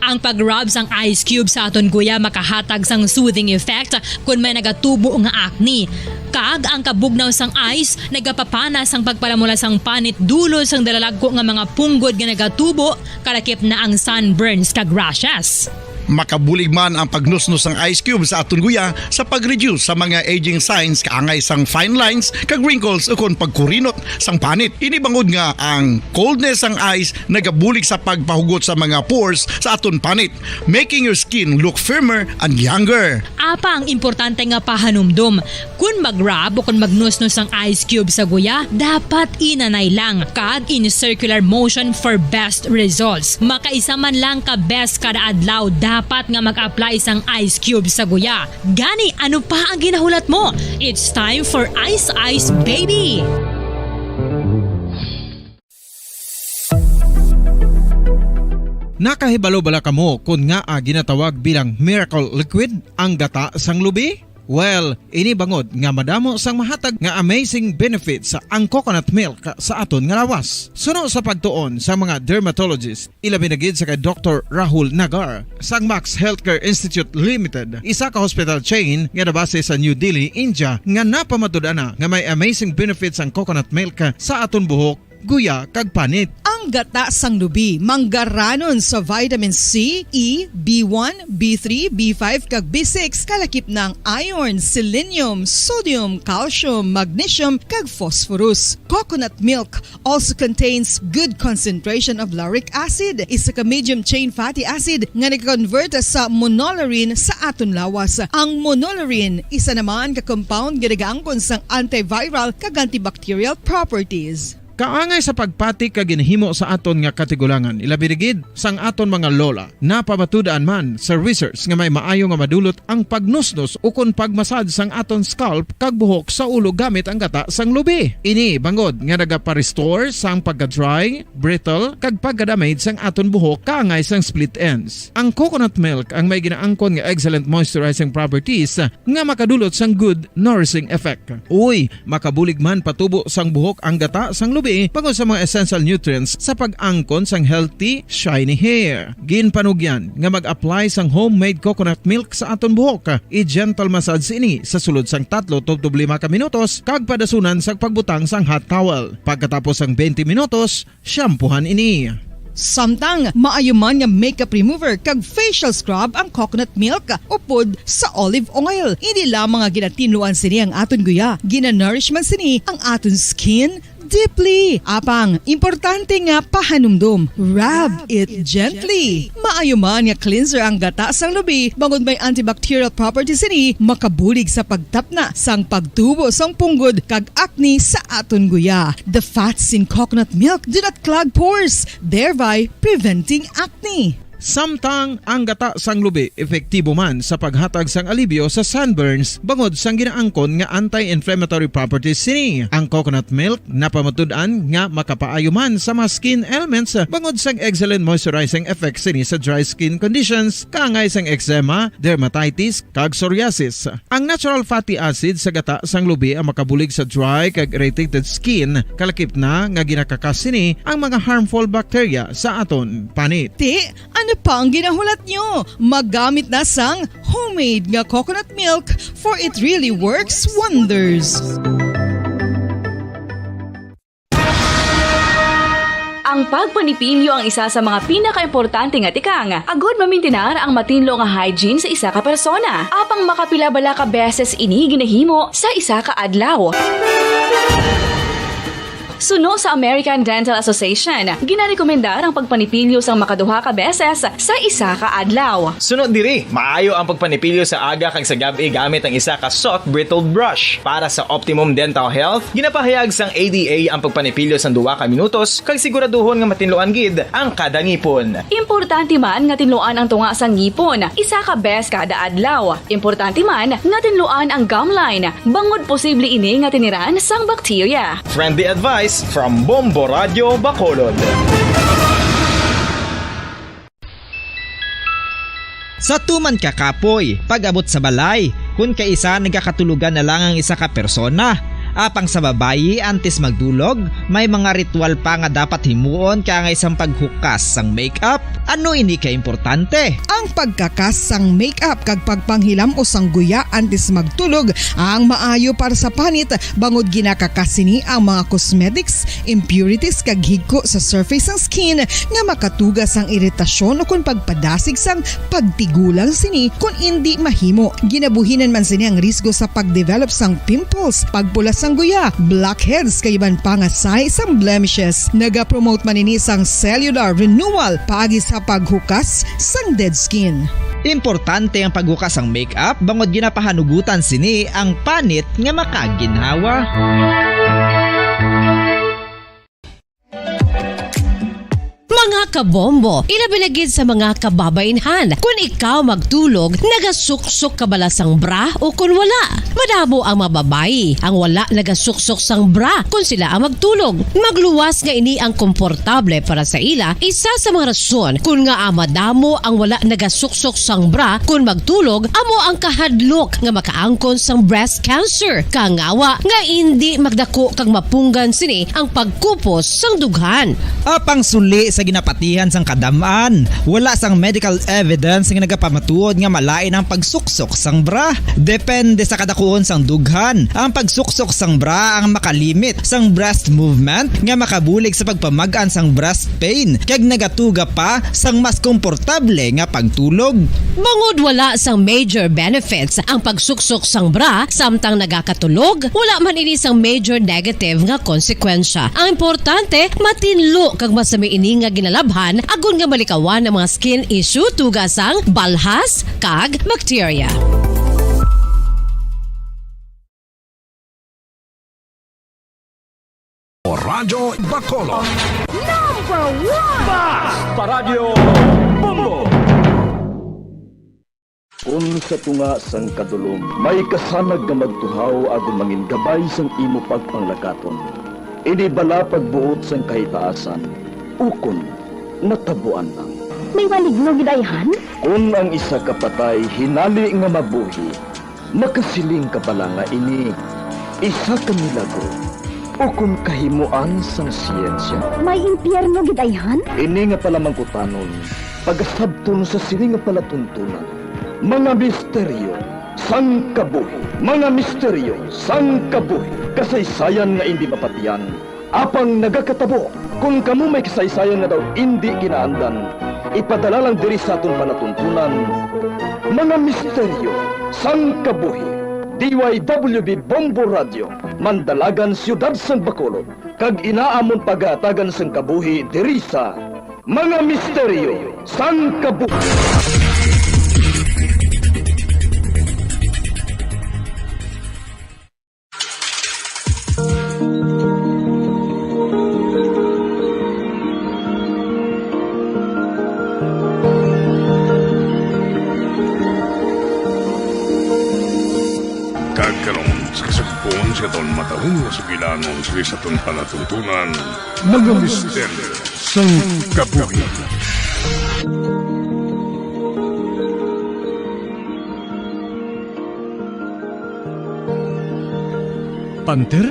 Ang pag-rub sang ice cube sa aton guya makahatag sang soothing effect kon may nagatubo nga acne. Kag ang kabugnaw sang ice nagapapana sang pagpalamula sang panit dulot sang dalalagko nga mga punggod nga nagatubo, kalakip na ang sunburns kag rashes. Makabulig man ang pagnusnos sang ice cube sa aton guya sa pag-reduce sa mga aging signs kaangay sang fine lines kag wrinkles ukon pagkurinot sang panit. Ini bangod nga ang coldness sang ice nagabulig sa pagpahugot sa mga pores sa aton panit, making your skin look firmer and younger. Apang importante nga pahanumdom, kun mag-rub o kun magnusnos ang ice cube sa guya, dapat inanay lang kag in circular motion for best results. Makaisa man lang ka beses kada adlaw dapat nga mag-apply sang ice cube sa guya. Gani, ano pa ang ginahulat mo? It's time for Ice Ice Baby! Nakahibalo bala kamo kon ngaa ginatawag bilang miracle liquid ang gata sang lubi? Well, ini bangod nga madamo sang mahatag nga amazing benefits ang coconut milk sa aton nga lawas. Suno sa pagtuon sa mga dermatologist, ilabi na gid sa kay Doktor Rahul Nagar sang Max Healthcare Institute Limited, isa ka hospital chain nga nabase sa New Delhi, India, nga napamatud-an na nga may amazing benefits ang coconut milk sa aton buhok, guya, kag panit. Ang gata sang lubi manggaranon sa vitamin C, E, B one, B three, B five, kag B six, kalakip na ang iron, selenium, sodium, calcium, magnesium, kag phosphorus. Coconut milk also contains good concentration of lauric acid, isa ka medium chain fatty acid nga nag-convert sa monolaurin sa aton lawas. Ang monolaurin, isa naman ka compound nga nagaangkon sang antiviral kag antibacterial properties. Kaangay sa pagpati kag ginhimo sa aton nga katigulangan, ilabi na gid sang aton mga lola. Napamatud-an man sa research nga may maayo nga madulot ang pagnusnos ukon pag-massage sang aton scalp kag buhok sa ulo gamit ang gata sang lubi. Ini bangod nga nagapa-restore sang pagka-dry, brittle, kag pagka-damage sang aton buhok kaangay sang split ends. Ang coconut milk ang may ginaangkon nga excellent moisturizing properties nga makadulot sang good nourishing effect. Uy, makabulig man patubo sang buhok ang gata sang lubi bangod sa mga essential nutrients sa pag-angkon sang healthy, shiny hair. Ginpanugyan nga mag-apply sang homemade coconut milk sa aton buhok. I-gentle massage ini sa sulod sang tatlo tubtob lima ka minutos kag padasunan sa pagbutang sang hot towel. Pagkatapos sang twenty minutos, shampoohan ini. Samtang maayo man nga makeup remover kag facial scrub ang coconut milk upod sa olive oil. Hindi lamang nga ginatinluan sini ang aton guya, ginanourish man sini ang aton skin deeply. Apang, importante nga pahanumdom, rub it gently. Maayo man nga cleanser ang gata sang lubi, bangod may antibacterial properties sini, makabulig sa pagtapna sang pagtubo sang punggod kag acne sa aton guya. The fats in coconut milk do not clog pores, thereby preventing acne. Samtang ang gata sang lubi epektibo man sa paghatag sang alibyo sa sunburns bangod sang ginaangkon nga anti-inflammatory properties sini. Ang coconut milk napamatud-an nga makapaayo man sa mga skin ailments bangod sang excellent moisturizing effects sini sa dry skin conditions, kaangay sang eczema, dermatitis, kag psoriasis. Ang natural fatty acid sa gata sang lubi ang makabulig sa dry kag irritated skin, kalakip na nga ginakakas sini ang mga harmful bacteria sa aton panit. Ti, ano pa ang ginahulat nyo? Magamit na sang homemade nga coconut milk, for it really works wonders. Ang pagpanipilyo ang isa sa mga pinakaimportante nga tikang agud mamintinar ang matinlo nga hygiene sa isa ka persona. Apang makapila bala ka beses ini ginahimo sa isa ka adlaw? Suno sa American Dental Association, ginarekomendar ang pagpanipilyo sang makaduha ka beses sa isa ka adlaw. Sunod diri, maayo ang pagpanipilyo sa aga kag sa gab-i gamit ang isa ka soft bristled brush. Para sa optimum dental health, ginapahayag sang A D A ang pagpanipilyo sang duha ka minutos kag siguraduhon nga matinluan gid ang kada ngipon. Importante man nga tinluan ang tunga sang ngipon isa ka bes kada adlaw. Importante man nga tinluan ang gum line, bangod posible ini nga tiniran sang bakterya. Friendly advice from Bombo Radio Bacolod. Sa tuman ka kapoy, pag-abot sa balay, kun kaisa nagakatulogan na lang ang isa ka persona. Apang sa babayi, antes magdulog, may mga ritual pa nga dapat himuon kaangay sang paghukas sang makeup. Ano ini ka importante? Ang pagkakas sang makeup kag pagpanghilam-os sang guya antes magtulog ang maayo para sa panit, bangod ginakakas sini ang mga cosmetics, impurities, kag higko sa surface sang skin nga makatuga sang iritasyon ukon pagpadasig sang pagtigulang sini kon indi mahimo. Ginabuhinan man sini ang risgo sa pagdevelop sang pimples, pagpula sang guya, blackheads, kag iban pa nga sahi sang blemishes. Nagapromote man ini sang cellular renewal paagi sa paghukas sang dead skin. Importante ang paghukas sang makeup bangod ginapahanugutan sini ang panit nga makaginhawa. Mga Kabombo, ilabi na gid sa mga kababainhan. Kun ikaw magtulog, nagasuksok ka bala sang bra o kun wala? Madamo ang mga babayi ang wala nagasuksok sang bra kun sila ang magtulog. Magluwas nga ini ang komportable para sa ila. Isa sa mga rason kun ngaa madamo ang wala nagasuksok sang bra kun magtulog amo ang kahadlok nga makaangkon sang breast cancer. Kangawa nga indi magdako kag mapunggan sini ang pagkupos sang dughan. Apang suli sa ginapatihan sang kadam-an, wala sang medical evidence nga nagapamatuod nga malain ang pagsuksok sang bra. Depende sa kadakuon sang dughan, ang pagsuksok sang bra ang makalimit sang breast movement nga makabulig sa pagpamag-an sang breast pain kag nagatuga pa sang mas komportable nga pagtulog. Bangod wala sang major benefits ang pagsuksok sang bra samtang nagakatulog, wala man ini sang major negative nga konsekwensya. Ang importante, matinlo kag masami ini nga ginalabhan agod nga malikawan ang mga skin issue tuga sang balhas kag bakterya. Radyo Bacolod. Number one! Bas! Paradyo Bombo! Kun sa tunga sang kadulom may kasanag nga magtuhaw agud mangin gabay sang imo pagpanglakaton, ini bala pagbuot sang kahitaasan, ukon natabuan lang. May maligno gid ayhan? Kun ang isa ka patay hinali nga mabuhi, makasiling ka bala nga ini isa ka milagro ukon kahimoan sang siyensya? May impyerno gid ayhan? Ini nga palamangkutanon pagasabton sa sini nga palatuntunan. Mga misteryo sang kabuhi. Mga misteryo sang kabuhi. Kasaysayan nga indi mapatian, apang nagakatabo. Kon kamo may kasaysayan nga daw indi kinaandan, ipadala lang diri sa aton palatuntunan. Mga misteryo sang kabuhi. D Y W B Bombo Radio, Mandalagan, Siyudad sang Bacolod, kag ina amon pagahatagan sang kabuhi diri sa Mga Misteryo sang Kabuhi. Kag karon, sa kasugpon sa aton matahong nga sugilanon sa aton palatuntunan, Mga Misteryo sang Kabuhi. Panther?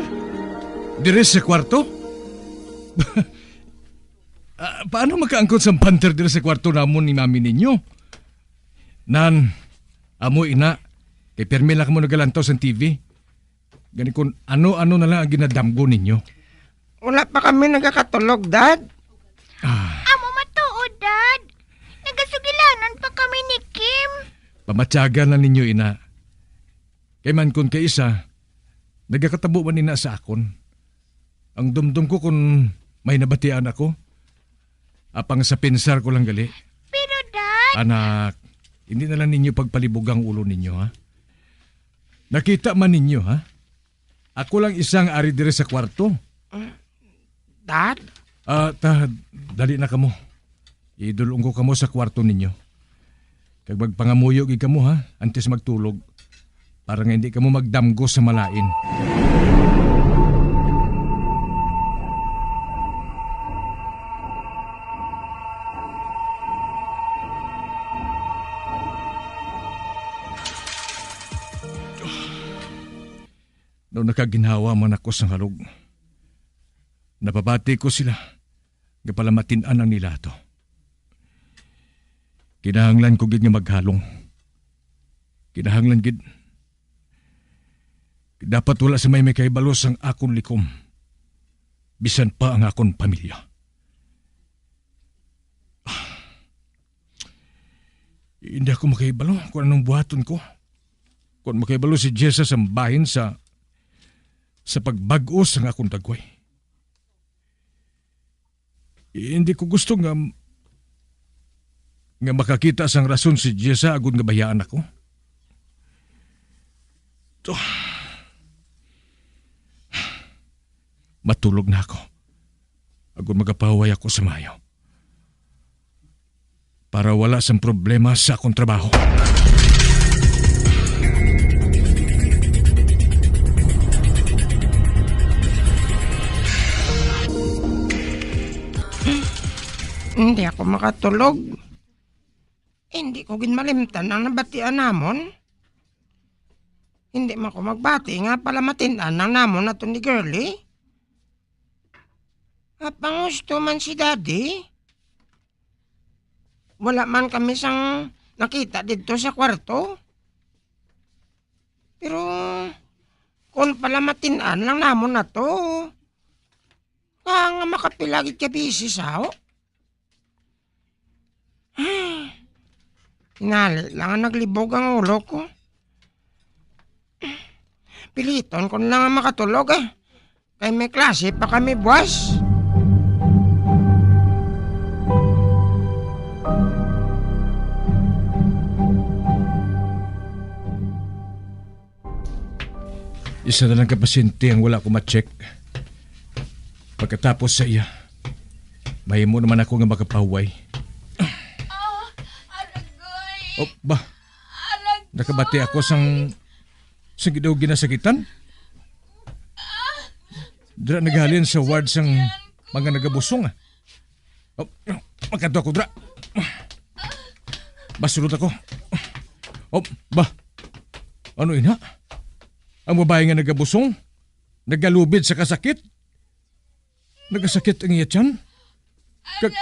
Diri sa kwarto? Ah, paano makaangkon sang panther diri sa kwarto namon ni mami ninyo? Nan, amo ina, kay permi lang kamo nagalantaw sang T V. Gani kun ano-ano na lang ang ginadamgo ninyo. Wala pa kami nagakatulog, Dad. Ah. Amo matuod, Dad. Nagasugilanan pa kami ni Kim. Pamatyagan na ninyo, ina. Kay man kun kay isa, nagakatabo man ina sa akon. Ang dumdom ko kun may nabatian ako. Apang sa pensar ko lang gali. Pero, Dad. Anak, hindi na lang ninyo pagpalibog ang ulo ninyo, ha? Nakita man ninyo, ha? Ako lang isang ari diri sa kwarto. Dad? Ah, ta, dali na kamo. Idulong ko kamo sa kwarto ninyo. Kag magpangamuyo gid kamo, ha, antes magtulog, para nga hindi kamo magdamgo sa malain. Daw nakaginhawa man ako sang halog. Napabati ko sila nga palamatin-an ang nila ato. Kinahanglan ko gid nga maghalong. Kinahanglan gid. Dapat wala sa may may kahibalo sang akon likom, bisan pa ang akon pamilya. Hindi ako makahibalo kung anong buhaton ko. Kung makahibalo si Jessa sa bahin sa, sa pagbag-o sang akong dagway. Hindi ko gusto nga, nga makakita sang rason si Jessa agud nga bayaan ako. To. Matulog na ako. Agud magapahuway ako sa maayo. para wala sang problema sa akong trabaho. Hindi ako makatulog. Hindi ko gid malimtan ang nabatian namon. Hindi man ko magbati nga palamatin-an lang namon ato ni Girlie. Apang husto man si Daddy. Wala man kami sang nakita didto sa kwarto. Pero kung palamatin-an lang namon na to, nga, nga makapila gid ka beses, aho? Hinali lang nga naglibog ang ulo ko. Piliton ko na lang nga makatulog, eh. Kay may klase pa kami buwas. Isa na lang ka pasyente ang wala ko ma-check. Pagkatapos sa iya, mahimo naman ako nga makapahuway. Ah, aragay. Oh, ba? Aragay. Nakabati ako sang, sang ginaw ginasakitan. Dira naghalin sa ward sang mga nagabusong, ah. Oh, makadto ako, dra. Basulod ako. Oh, ba? Ano ina? Ang babae nga nagabusong, nagalubid sa kasakit. Nagasakit ang iya tiyan. Kag,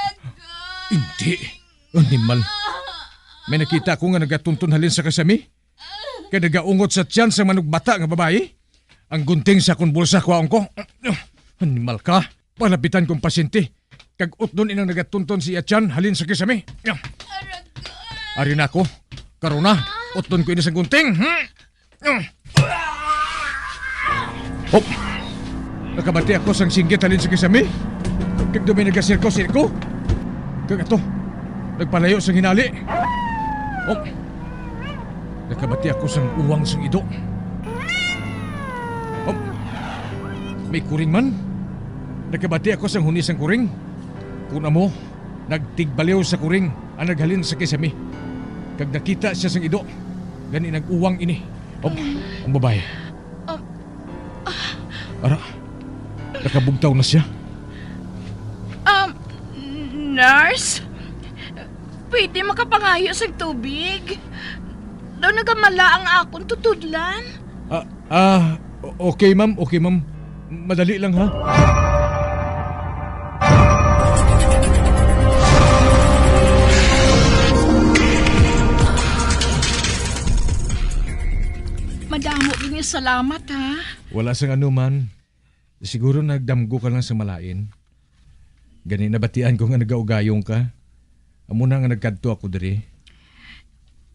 hindi. Animal. May nakita ko nga nagatunton halin sa kasami. Kay nagaungot sa tiyan sang manugbata nga babayi. Ang gunting sa akon bulsa, kuhaon ko. Animal ka. Palapitan kong pasyente. Kag utdon inang nagatunton sa iya tiyan halin sa kisame. Ari na ako. Karon na. Utdon ko ini sa gunting. Hmm? Hop! Nakabati ako sang singgit halin sa kisame. Kag dumay nagasirko-sirko. Kag ato, nagpalayo sang hinali. Hop! Nakabati ako sang uwang sang ido. Hop! May kuring man. Nakabati ako sang huni sang kuring. Kun amo, nagtigbaliw sa kuring ang naghalin sa kisame. Kag nakita sia sang ido. Gani nag-uwang ini. Hop! Ang babae. Um, Ara, nakabugtaw na sia. Um, nurse, pwede makapangayo sang tubig? Daw nagamala ang akon tutudlan. Ah, ah, o-, okay, ma'am. Okay, ma'am. Madali lang, ha? Madamo gid nga salamat, ha? Wala sang anuman. Siguro nagdamgo ka lang sa malain. Gani nabatian ko nga nagaugayong ka. Amo na nga nagkadto ako diri.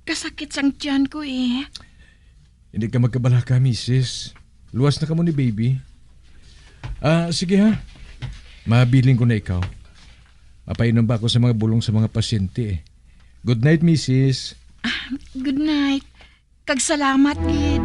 Kasakit sang tiyan ko, eh. Hindi ka magkabalaka, misis. Luwas na kamo ni baby. Ah, sige ha. Mabilin ko na ikaw. Mapainom ba ako sa mga bulong sa mga pasyente, eh. Good night, misis. Ah, good night. Kag salamat gid.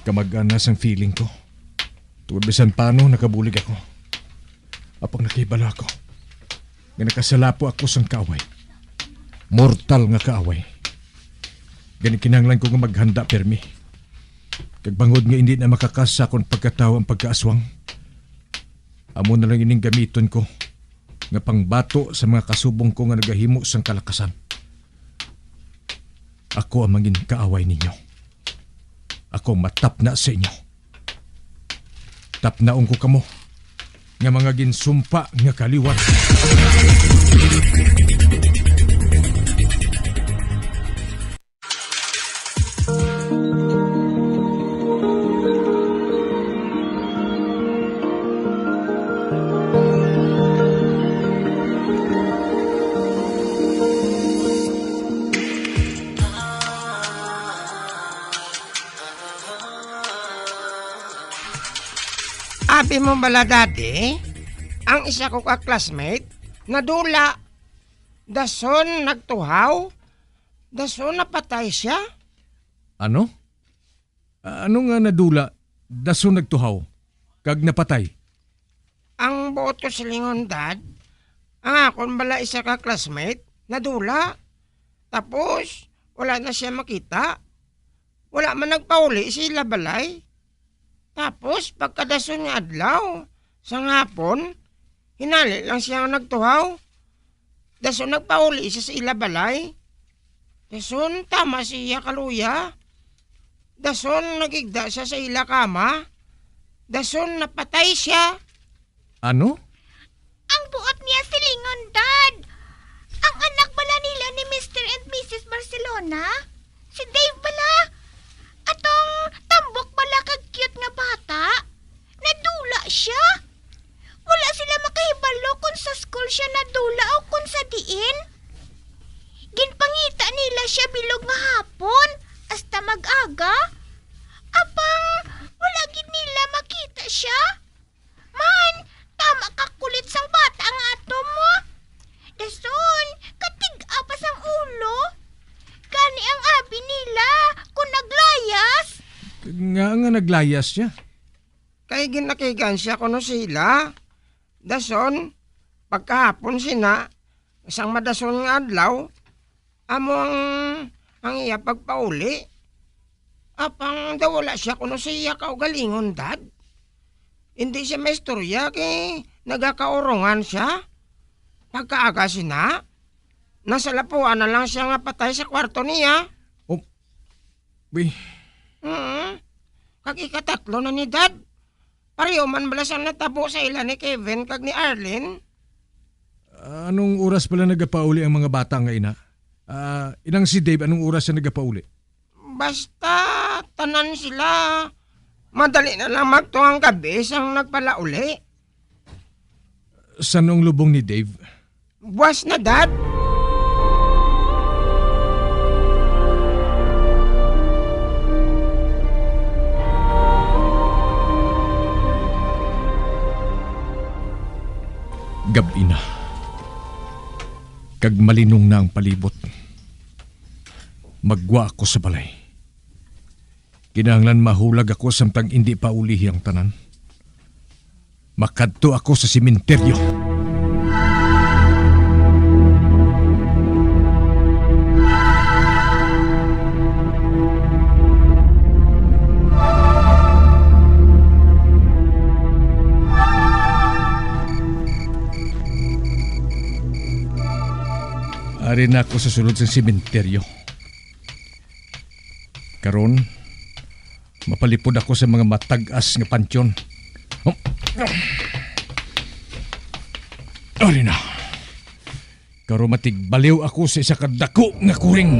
Kamag-an na sang feeling ko. Tungod bisan paano, nakabulig ako. Apang nakahibalo ako nga nakasalapo ako sang kaaway. Mortal nga kaaway. Gani kinahanglan ko nga maghanda pirmi. Kag bangod nga indi na makakas sa akon pagkatawo ang pagkaaswang, amo na lang ining gamiton ko nga pangbato sa mga kasubong ko nga nagahimo sang kalakasan. Ako ang mangin kaaway ninyo. Ako ang matapna sa inyo. Tapnaon ko kamo nga mga ginsumpa nga kaliwat. Abi mo bala, Daddy? Ang isa ko ka classmate nadula, dason nagtuhaw, dason napatay sia. Ano? Ano nga nadula, dason nagtuhaw, kag napatay? Ang buot ko silingon, Dad, ang akon bala isa ka classmate nadula. Tapos, wala na sia makita. Wala man nagpauli sa ila balay. Tapos, pagkadason nga adlaw, sang hapon, hinali lang sia nga nagtuhaw. Dason nagpauli sia sa ila balay. Dason tama sa iya kaluya. Dason nagigda sia sa ila kama. Dason napatay sia. Ano? Ang buot niya silingon, Dad. Ang anak bala nila ni Mister and Missus Barcelona? Si Dave bala? Atong tambok bala kag cute nga bata? Nadula sia. Wala sila makahibalo kon sa school sia nadula o kon sa diin. Ginpangita nila sia bilog nga hapon, hasta mag-aga. Apang wala gid nila makita sia. Man, tama ka kulit sang bata nga ato mo. Dason, katig-a pa sang ulo. Gani ang abi nila kon naglayas. Nga nga naglayas siya? Kay ginakigan siya kuno sila. Dason, pagkahapon sina, sang madason nga adlaw, amo ang, ang iya pagpauli. Apang daw wala siya kuno sa iya kaugalingon, Dad. Hindi siya maistorya kay nagakaurongan siya. Pagkaaga sina, nasa lapuan na lang siya nga patay sa kwarto niya. Oh, bi- Hmm. Kag ikatatlo na ni Dad. Pareho man bala sang natabo sa ila ni Kevin kag ni Arlene. Anong oras pala nagapauli ang mga bata nga ina? Ah, inang si Dave, anong oras siya nagapauli? Basta tanan sila, madali na lang magtuang gabi sang nagpalauli. San-o ang lubong ni Dave? Buwas na, Dad. Gab-i na, kag malinong na ang palibot. Maggwa ako sa balay. Kinahanglan mahulag ako samtang indi pa ulihi ang tanan. Makadto ako sa sementeryo. Ari na ako sa sulod sa sementeryo. Karon, mapalipod ako sa mga matag-as nga pantyon. Oh. Ari na. Karon matigbaliw ako sa isa ka dako nga kuring.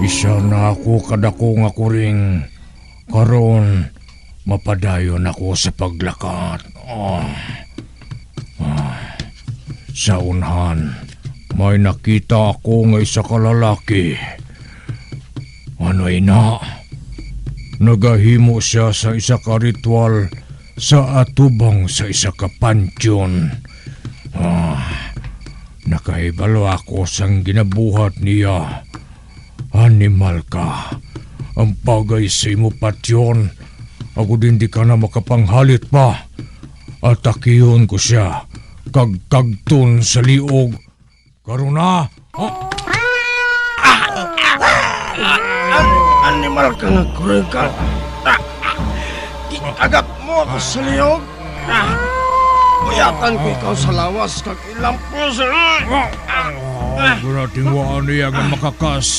Isa na ako kadako nga kuring. Karon, mapadayon ako sa paglakat. Ah. Ah. Sa unhan, may nakita ako nga isa ka lalaki. Ano ina? Nagahimo sia sa isa ka ritual sa atubang sa isa ka pantyon. Ah, nakahibalo ako sang ginabuhat niya. Animal ka. Ang bagay sa imo patyon, agod hindi ka na makapanghalit pa. Atakion ko sia, kag kagton sa liog. Karon na. Ah! An-, animal ka nga kuring ka. Ah! Giagat mo ako sa liog. Ah! Buyatan ko ikaw sa lawas kag ilampos. Ah! Ah! Gura tinguhaan niya nga makakas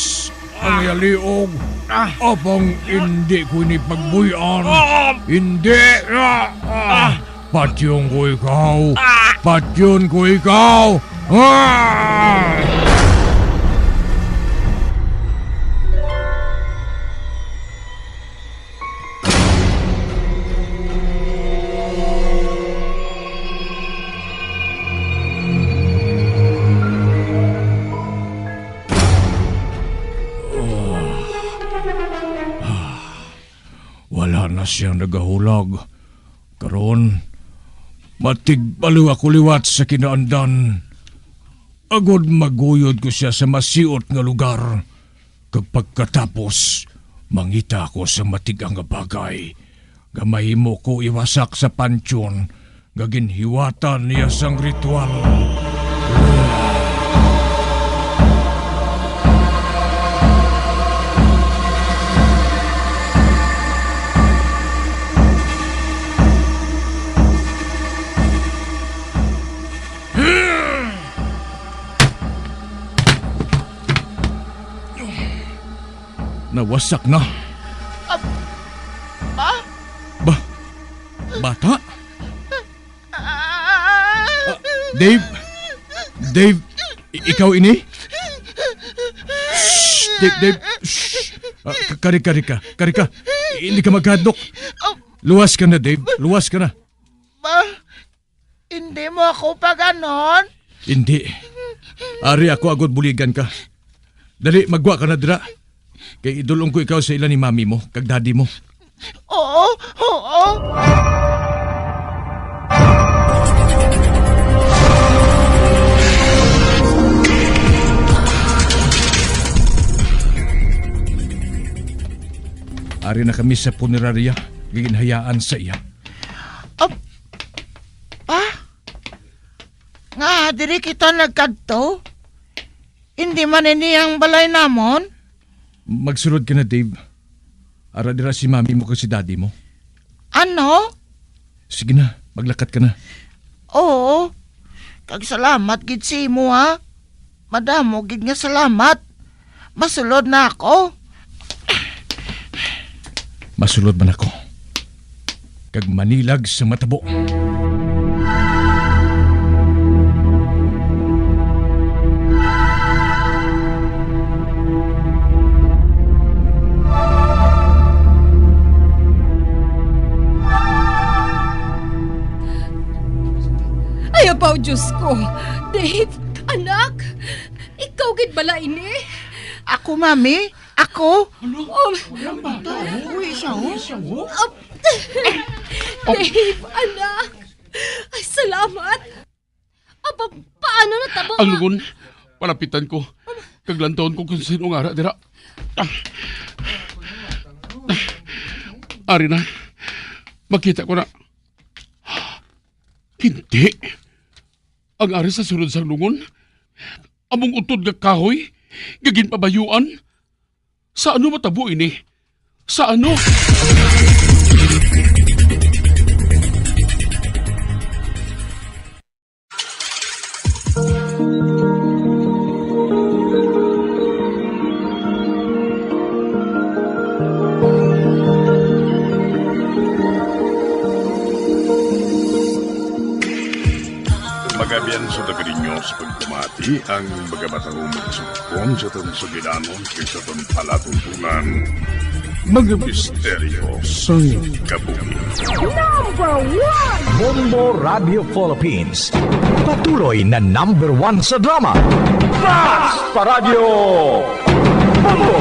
ang iya liog. Ah! Apang indi ko ini pagbuy-an. Ah! Indi! Ah! Ah! Patyon ko ikaw! Ah! Patyon ko ikaw! Ah! na siyang nagahulag. Karon, matigbaliw ako liwat sa kinaandan, agod maguyod ko sia sa masiot nga lugar, kag pagkatapos, mangita ako sa matig-ang nga bagay nga mahimo ko iwasak sa panteon nga ginhiwatan niya sang ritual. Nawasak na. Ah, ba? Ba? Bata? Ah, Dave? Dave, i- ikaw ini? Shh! Dave, Dave, shh! Ah, k- kari, kari ka, kari ka. Hindi ka magkadlok. Luwas ka na, Dave. Luwas ka na. Ba? Hindi mo ako paganon? Hindi. Ari ako agod buligan ka. Dali, maggwa ka na dira. Kay idulong ko ikaw sa ila ni mami mo, kag daddy mo. Oo, oo. Ari na kami sa punerarya, ginhayaan sa iya. Op-, pa? Nga, diri kita nagkadto? Hindi man ini ang balay namon? Magsulod ka na, Dave. Ara dira si mami mo kag si daddy mo. Ano? Sige na, maglakat ka na. Oo. Kag salamat gid sa imo, ha. Madamo gid nga salamat. Masulod na ako. Masulod man ako. Kag manilag sa matabo. Ay, abaw, Diyos ko! Dave, anak! Ikaw gid bala ini? Ako, Mami. Ako. Ano? Oh. Uy, siya, oh. Ah, Dave, anak! Ay, salamat! Aba, paano natabo? Ang lungon, palapitan ko. Kag lantawon ko kung sino nga ara dira. Ah. Ari na. Makita ko na. Hindi. Ang ari sa sulod sang lungon, among utod nga kahoy nga ginpabayuan. Sa ano matabo ini? Sa ano? Mga abyan, sa taga ninyo sa pagpamati ang mga matahumong sugpon sa atong sugilanon kag sa atong palatuntunan, mga misteryo sang kabuhi. Number one! Bombo Radio Philippines, patuloy na number one sa drama. Basta Radyo Bombo!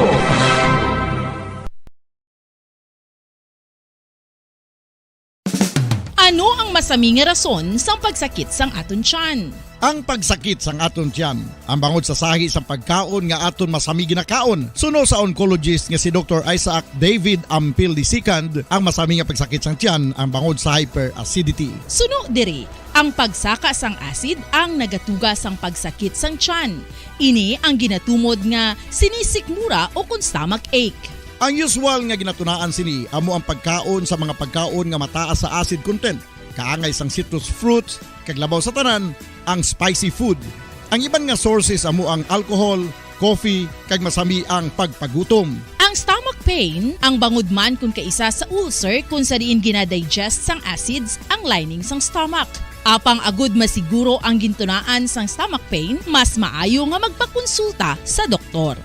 Ano ang masami nga rason sang pagsakit sang aton tiyan? Ang pagsakit sang aton tiyan, ang bangod sa sahi sang pagkaon nga aton masami ginakaon. Suno sa oncologist nga si Doktor Isaac David Ampil the second, ang masami nga pagsakit sang tiyan ang bangod sa hyperacidity. Suno diri, ang pagsaka sang acid ang nagatuga sang pagsakit sang tiyan. Ini ang ginatumod nga sinisikmura o kon stomach ache. Ang usual nga ginatunaan sini amo ang pagkaon sa mga pagkaon nga mataas sa acid content, kaangay sang citrus fruits, kag labaw sa tanan, ang spicy food. Ang iban nga sources amo ang alcohol, coffee, kag masami ang pagpagutom. Ang stomach pain, ang bangod man kon kaisa sa ulcer kon sa diin ginadigest sang acids ang lining sang stomach. Apang agud masiguro ang gintunaan sang stomach pain, mas maayo nga magpakonsulta sa doktor.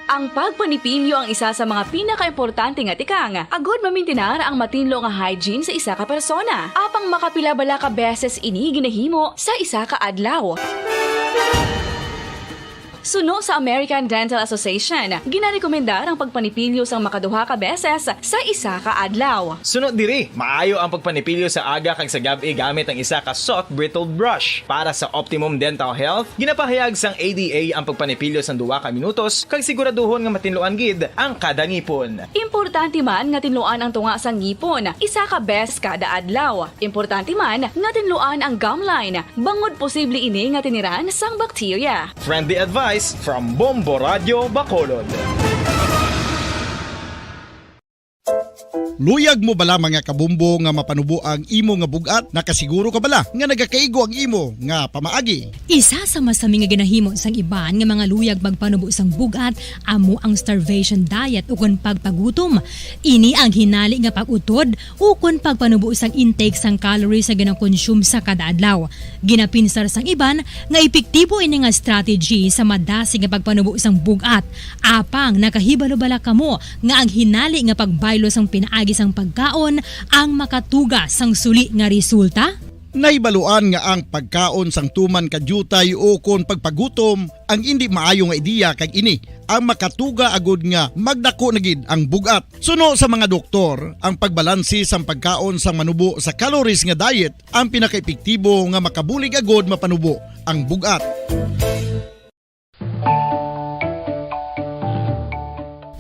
Ang pagpanipilyo ang isa sa mga pinakaimportante nga tikang agud mamintinar ang matinlo nga hygiene sa isa ka persona. Apang makapila bala ka beses ini ginahimo sa isa ka adlaw? Suno sa American Dental Association, ginarekomendar ang pagpanipilyo sang makaduha ka beses sa isa ka adlaw. Suno diri, maayo ang pagpanipilyo sa aga kag sa gab-i gamit ang isa ka soft bristled brush. Para sa optimum dental health, ginapahayag sang A D A ang pagpanipilyo sang duha ka minutos kag siguraduhon nga matinluan gid ang kada ngipon. Importante man nga tinluan ang tunga sang ngipon isa ka beses kada adlaw. Importante man nga tinluan ang gum line, bangod posible ini nga tiniran sang bakterya. Friendly advice from Bombo Radio Bacolod. Luyag mo bala, mga kabombo, nga mapanubo ang imo nga bug-at? Nakasiguro ka bala nga nagakaigo ang imo nga pamaagi? Isa sa masami nga ginahimo sang iban nga mga luyag magpanubo sang bug-at amo ang starvation diet ukon pagpagutom. Ini ang hinali nga pag-utod ukon pagpanubo sang intake sang calories nga ginakonsume sa kada adlaw. Ginapinsar sang iban nga epektibo ini nga strategy sa madasig nga pagpanubo sang bug-at. Apang nakahibalo bala kamo nga ang hinali nga pagbaylo sang pinaagi sang pagkaon ang makatuga sang suli nga resulta? Nahibaluan nga ang pagkaon sang tuman ka diutay ukon pagpagutom ang indi maayo nga ideya, kag ini ang makatuga agud nga magdako na gid ang bug-at. Suno sa mga doktor, ang pagbalanse sang pagkaon sang manubo sa calories nga diet ang pinakaepektibo nga makabulig agud mapanubo ang bug-at.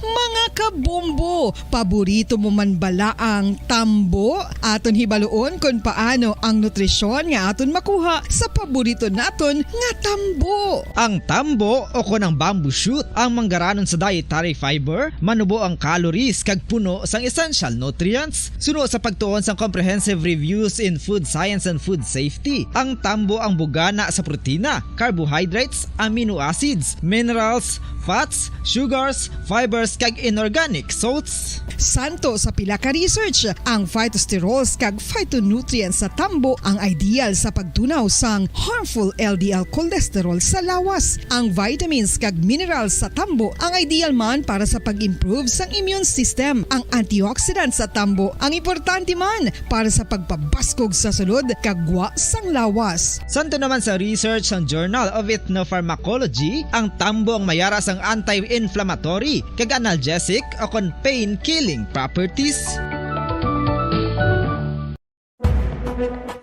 Mga kabombo, paborito mo man bala ang tambo? Aton hibaluon kon paano ang nutrisyon nga aton makuha sa paborito naton nga tambo. Ang tambo, o kon ang bamboo shoot, ang manggaranon sa dietary fiber, manubo ang calories kag puno sang essential nutrients. Suno sa pagtuon sang Comprehensive Reviews in Food Science and Food Safety, ang tambo ang bugana sa protina, carbohydrates, amino acids, minerals, fats, sugars, fibers, kag inorganic salts. Suno sa pila ka research, ang phytosterols kag phytonutrients sa tambo ang ideal sa pagtunaw sang harmful L D L cholesterol sa lawas. Ang vitamins kag minerals sa tambo ang ideal man para sa pag-improve sang immune system. Ang antioxidants sa tambo ang importante man para sa pagpabaskog sa sulod kag gwa sang lawas. Suno naman sa research sang Journal of Ethnopharmacology, ang tambo ang may ara sang anti-inflammatory kag analgesic o kon pain-killing properties.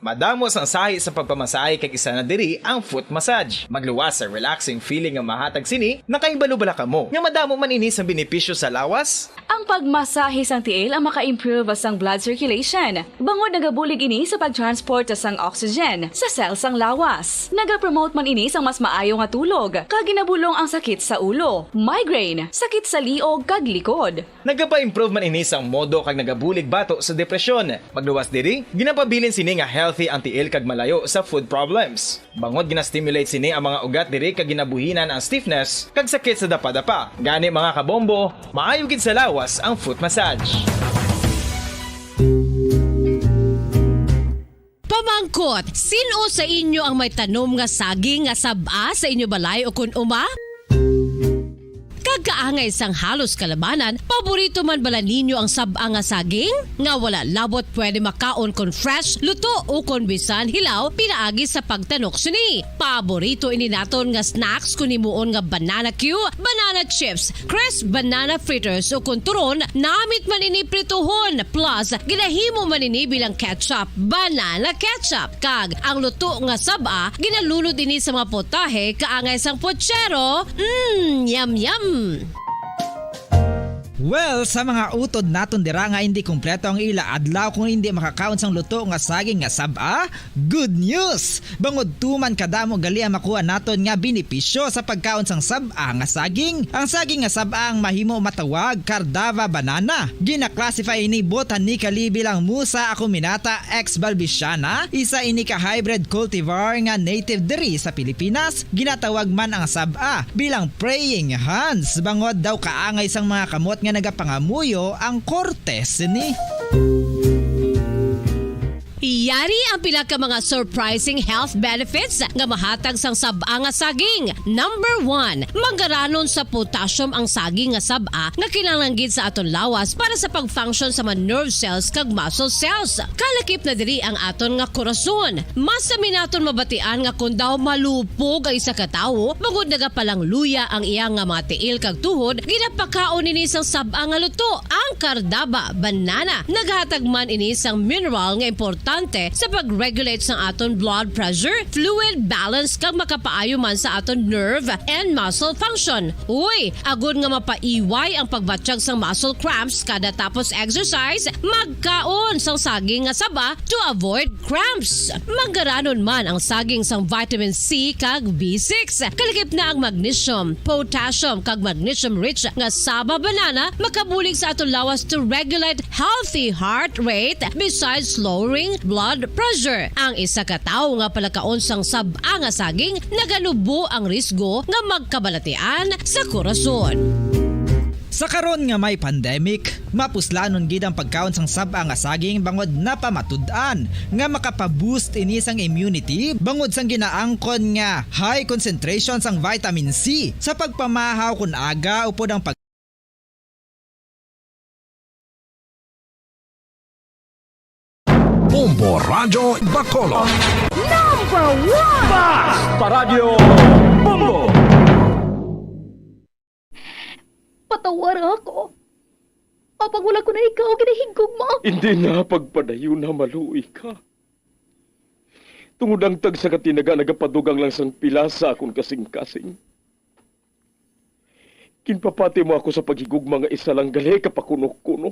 Madamo sang sahi sa pagpamasahe, kag isa na diri ang foot massage. Magluwas sa relaxing feeling nga mahatag sini. Nakahibalo bala kamo nga madamo man ini sang benepisyo sa lawas? Ang pagmasahe sang tiil ang maka-improve sang blood circulation, bangod nagabulig ini sa pag-transport sang oxygen sa cell sang lawas. Nagapromote man ini sang mas maayo nga tulog, kag ginabulong ang sakit sa ulo, migraine, sakit sa liog kag likod. Nagapa-improve man ini sang modo kag nagabulig bato sa depresyon. Magluwas diri, ginapabilin sini nga healthy ang tiil kag malayo sa foot problems. Bangod gina-stimulate sini ang mga ugat diri kag ginabuhinan ang stiffness kag sakit sa dapadapa. Gani, mga kabombo, maayo gid sa lawas ang foot massage. Pamangkot, sin-o sa inyo ang may tanom nga saging nga sab-a sa inyo balay o kon uma? Kag kaangay sang halos kalabanan, paborito man bala ninyo ang sab-a nga saging? Nga wala labot pwede makaon kon fresh, luto, o kon bisan hilaw pinaagi sa pagtanok sini. Paborito ini naton nga snacks kon himuon nga banana cue, banana chips, crisp banana fritters, o kon turon, namit man ini prituhon. Plus, ginahimo man ini bilang ketchup, banana ketchup. Kag ang luto nga sab-a, ginalunod ini sa mga potahe kaangay sang pochero. Mm, yum, yum! Well, sa mga utod naton dira nga indi kompleto ang ila adlaw kung indi makakaon sang luto nga saging nga sab-a, good news! Bangod tuman kadamo gali ang makuha naton nga benepisyo sa pagkaon sang sab-a nga saging. Ang saging nga sab-a ang mahimo matawag Cardava banana. Gina-classify ini botanically bilang Musa acuminata ex balbisiana, isa ini ka hybrid cultivar nga native diri sa Pilipinas. Ginatawag man ang sab-a bilang praying hands, bangod daw kaangay sang mga kamot nga nagapangamuyo ang korte sini. Yari ang pila ka mga surprising health benefits nga mahatag sang sab-a nga saging. Number one, manggaranon sa potassium ang saging nga sab-a nga kinahanglan gid sa aton lawas para sa pag-function sa mga nerve cells kag muscle cells. Kalakip na diri ang aton nga korason. Mas sami naton mabatian nga kon daw malupog ang isa ka tawo, bangod nagapalangluya ang iya nga mga tiil kag tuhod, ginapakaon ini sang sab-a nga luto. Ang kardaba, banana, naghatag man ini sang mineral nga importante sa pag-regulate sang aton blood pressure, fluid balance, kag makapaayo man sa aton nerve and muscle function. Uy, agod nga mapaiway ang pagbatyag sang muscle cramps kada tapos exercise, magkaon sang saging nga saba to avoid cramps. Manggaranon man ang saging sang vitamin C kag B six. Kalakip na ang magnesium, potassium, kag magnesium-rich nga saba banana makabulig sa aton lawas to regulate healthy heart rate besides lowering blood pressure. Ang isa ka tawo nga palakaon sang sab-a nga saging naganubo ang risgo nga magkabalatian sa korason. Sa karon nga may pandemic, mapuslanon gid ang pagkaon sang sab-a nga saging bangod napamatud-an nga makapa-boost ini sang immunity bangod sang ginaangkon nga high concentration sang vitamin C sa pagpamahaw kon aga upod ang pag- Bombo Radyo Bacolod. Number one! Basta Radyo Bombo! Patawara ako. Apang wala ko na ikaw ginahigugma. Hindi na pagpadayon na maluoy ka. Tungod ang tagsa ka tinaga nagapadugang lang sang pila sa akon kasing-kasing. Ginpapati mo ako sa paghigugma nga isa lang gali ka pakuno-kuno.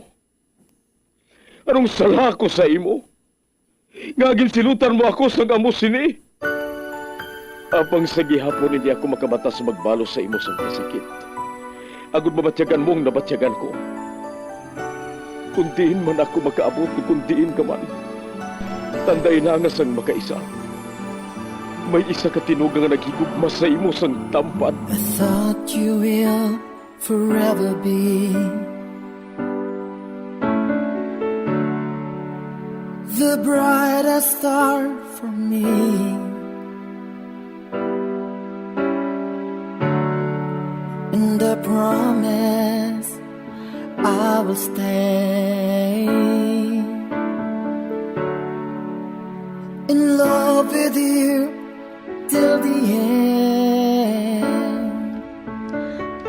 Anong sala ko sa imo? Nga ginsilutan mo ako sang amo sini? Apang sa gihapon hindi ako makabata sa magbalos sa imo sang kasakit, agod mabatyagan mo ang nabatyagan ko. Kung diin man ako makaabot, kung diin ka man, tandai na nga sang makaisa, may isa ka tinuga nga naghigugma sa imo sang tampad. I thought you will forever be the brightest star for me. And I promise I will stay in love with you till the end.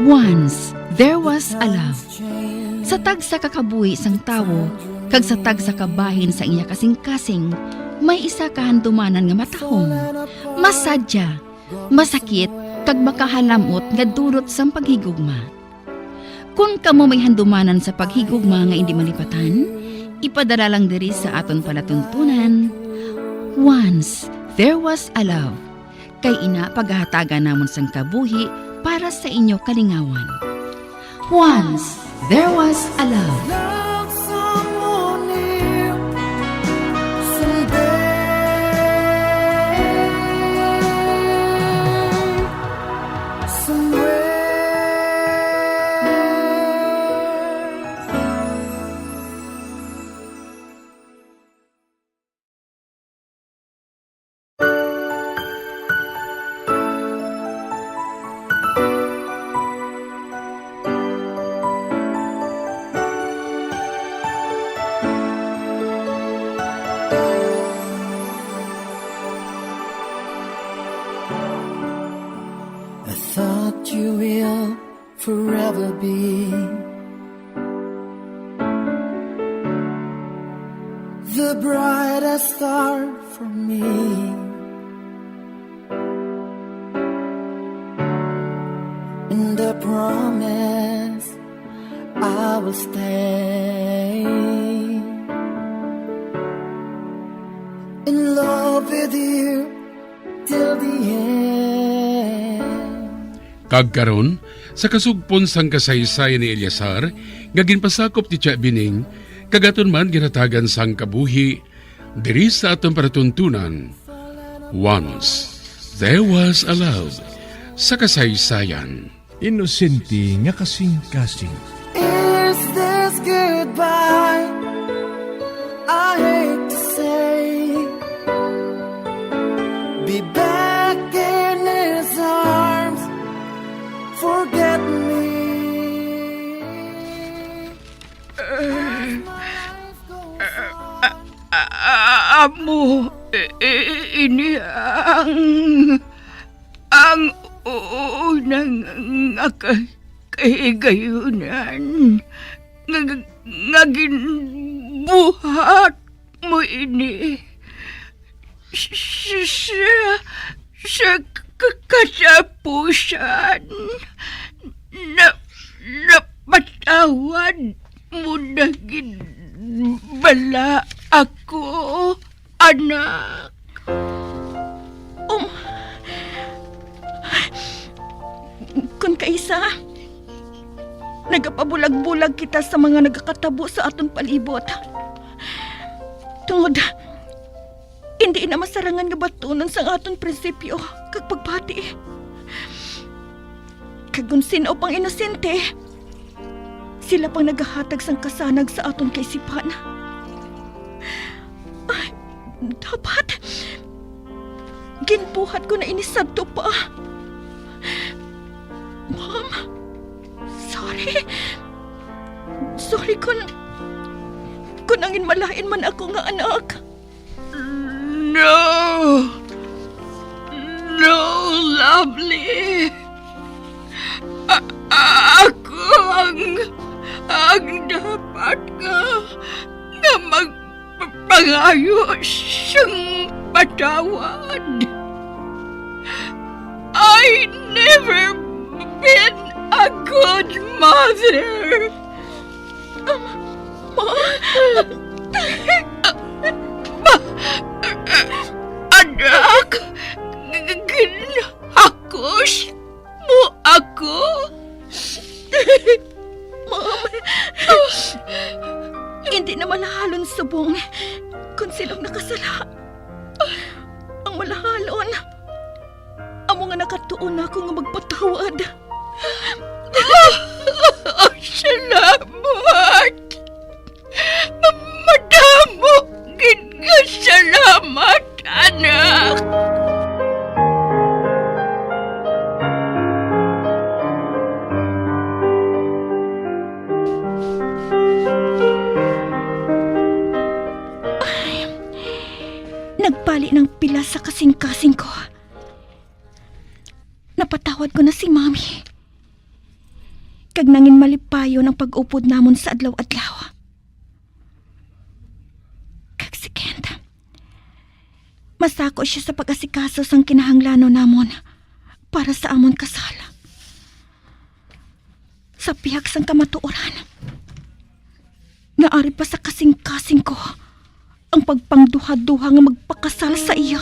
Once, there was a love. Sa tagsa ka kabuhi sang tawo, kag sa tagsa ka bahin sa iya kasing-kasing, may isa ka handumanan nga matahom, masadya, masakit, kag makahalamot nga dulot sang paghigugma. Kon kamo may handumanan sa paghigugma nga indi malipatan, ipadala lang diri sa aton palatuntunan, Once There Was a Love. Kay ina pagahatagan namon sang kabuhi para sa inyo kalingawan. Once There Was a Love. Love someone new someday, somewhere. I thought you will forever be the brightest star for me. And I promise I will stay in love with you till the end. Kag karon, sa kasugpon sang kasaysayan ni Eleazar, nga ginpasakop ni Tia Bining, kag aton man ginhatagan sang kabuhi, diri sa aton palatuntunan, Once There Was a Love, sa kasaysayan. Inosente nga kasing-kasing. Is this goodbye? I hate to say Ini ang, ang una nga ka-, kahigayunan nga, nga ginbuhat mo ini. Sa, sa, sa k-, k-, katapusan, na, napatawad mo na gid bala ako, anak? Um, kun kaisa, nagapabulag-bulag kita sa mga nagakatabo sa aton palibot. Tungod, hindi na masarangan nga batunon sang aton prinsipyo kag pagbati. Kag kon sin-o pang inosente, sila pang nagahatag sang kasanag sa aton kaisipan. Ay, dapat ginbuhat ko na ini sadto pa. Mom, sorry. Sorry kun, kun angin malain man ako nga anak. No! No, Lovely! A-, ako ang, ang dapat nga, nga magpangayo sang patawad. I never been a good mother. Ma-, anak, g-, g-, ginhakos mo ako? Mom, hindi na malahalon subong kon sino ang nakasala. Ang malahalon, amo nga nakatuon na ako nga magpatawad. Salamat! Madamo gid nga salamat, anak! Ay, nagbali ng pila sa kasing-kasing ko. Napatawad ko na si Mami. Kag nangin malipayon ang pag-upod namon sa adlaw-adlaw. Kag si Kent, masako sia sa pag-asikaso sang kinahanglanon namon para sa amon kasal. Sa pihak sang kamatuoran, nga ari pa sa kasing-kasing ko ang pagpangduhaduha nga magpakasal sa iya.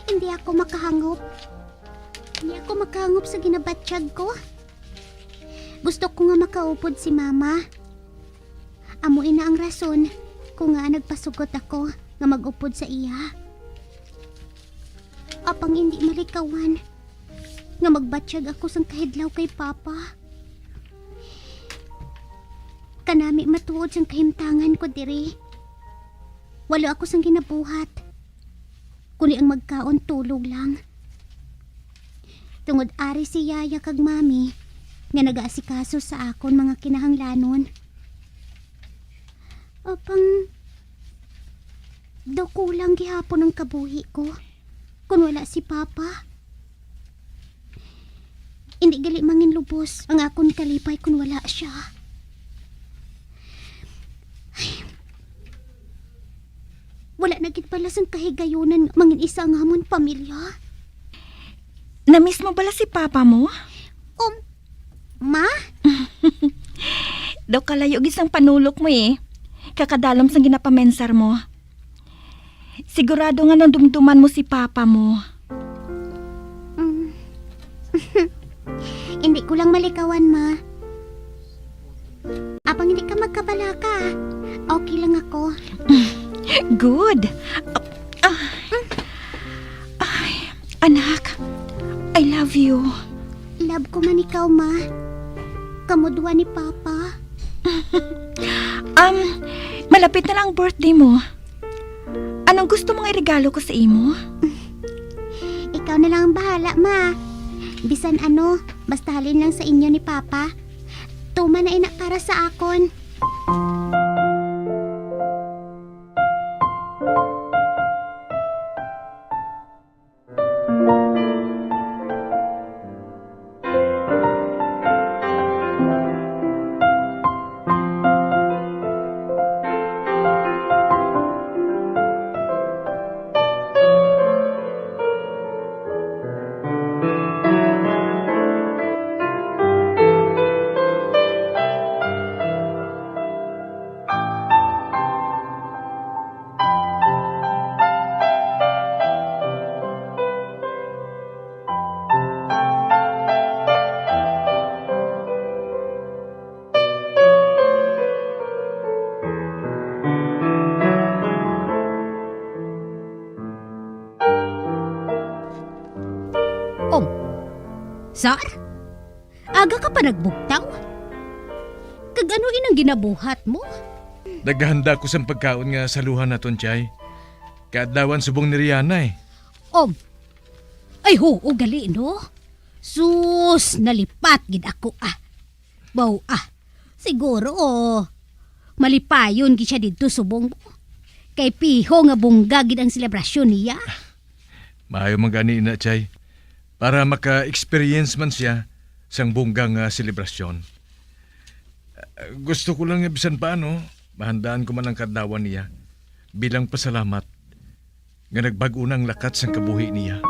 Hindi ako makahangop. Hindi ako makahangop sa ginabatyag ko. Gusto ko nga makaupod si Mama. Amo ina ang rason kung ngaa nagpasugot ako nga mag-upod sa iya. Apang indi malikawan nga magbatyag ako sang kahidlaw kay Papa. Kanami matuod sang kahimtangan ko diri. Walo ako sang ginabuhat, kundi ang magkaon tulog lang. Tungod ari si Yaya kag Mami nga nagaasikaso sa akon mga kinahanglanon. Apang daw kulang gihapon ang kabuhi ko kon wala si Papa. Indi gali manginlubos ang akon kalipay kon wala sia. Ay, wala na gid bala sang kahigayunan nga mangin-isa ang amon pamilya. Namiss mo bala si Papa mo? Um, Ma? Daw kalayo gid sang panulok mo, eh. Kakadalom sang ginapamensar mo. Sigurado nga nadumduman mo si Papa mo. Hindi ko lang malikawan, ma. Apang hindi ka magkabalaka, ah. Okay lang ako. Good. Ah, ah. Ay, anak, I love you. Love ko man ikaw, ma. Kamo duha ni Papa. Um, malapit na lang ang birthday mo. Anong gusto mo nga iregalo ko sa imo? Ikaw na lang ang bahala, ma. Bisan ano, basta halin lang sa inyo ni Papa. Tuman na ina para sa akon. Om, Sar? Aga ka pa nagbugtaw? Kag ano inang ginabuhat mo? Naghahanda ko sang pagkaon nga saluhan naton, Chay. Kaadlawan subong ni Rihanna, eh. Om. Ay, huo gali, no? Sus, nalipat gid ako, ah. Baw, ah. Siguro, oh. Malipayon gid siya didto subong mo. Kay piho nga bungga gid ang selebrasyon niya. Maayo man gani ina, Chay. Para maka-experience man siya sang bungga nga selebrasyon. Ah, gusto ko lang nga bisan paano, mahandaan ko man ang kaadlawan niya bilang pasalamat nga nagbag-o na ang lakat sang kabuhi niya.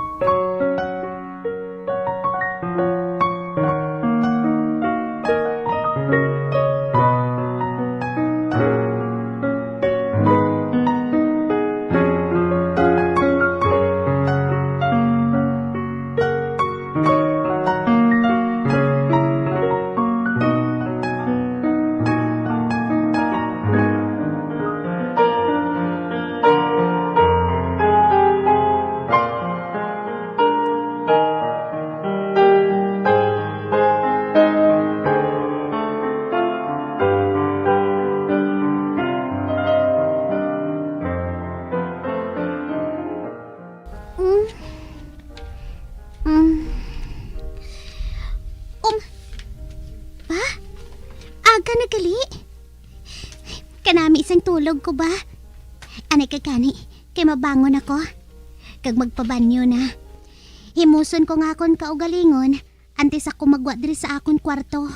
Mm. Mm. Um, ba? Aga na gali? Kanami sang tulog ko ba? Anay ka gani, kay mabangon ako. Kag magpabanyo na. Himuson ko nga akon kaugalingon, antes ako magwa diri sa akon kwarto.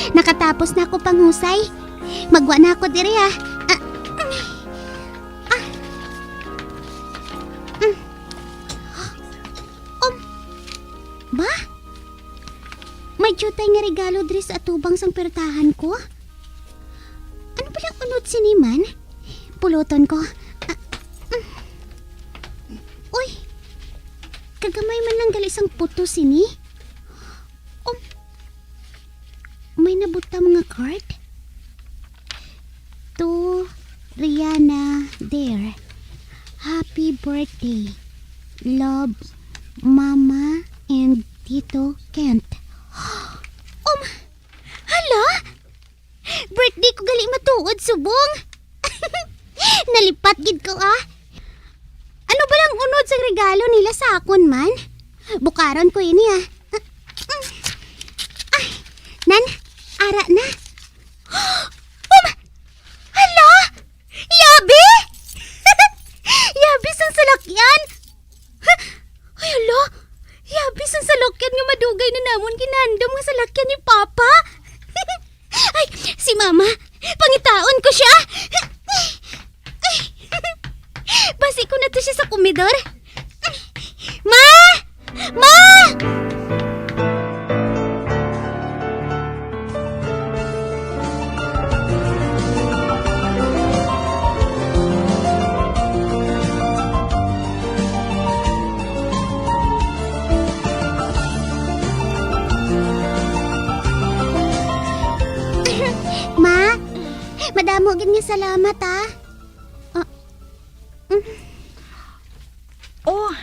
Nakatapos na ako panghusay. Magwa na ako diri, ah. Ah, mm. Ah. Mm. Um, ba? May diutay nga regalo diri sa atubang sang pertahan ko? Ano bala ang unod sini man? Puluton ko. Ah, mm. Uy! Kagamay man lang gali sang puto sini. Um, may nabutang mga card. To Rihanna, dear. Happy birthday. Love, Mama and Tito Kent. Um, hala! Birthday ko gali matuod, subong. Nalipat gid ko, ah. Ano ba lang unod sang regalo nila sa akon man? Bukaron ko ini, ah. amon ginandom nga salakyan ni Papa. Ay, si Mama, pangitaon ko siya. Basi ko na to siya sa komedor. Ma! Ma! Ma, madamo gid nga salamat, ah. Ah, mm. Oh,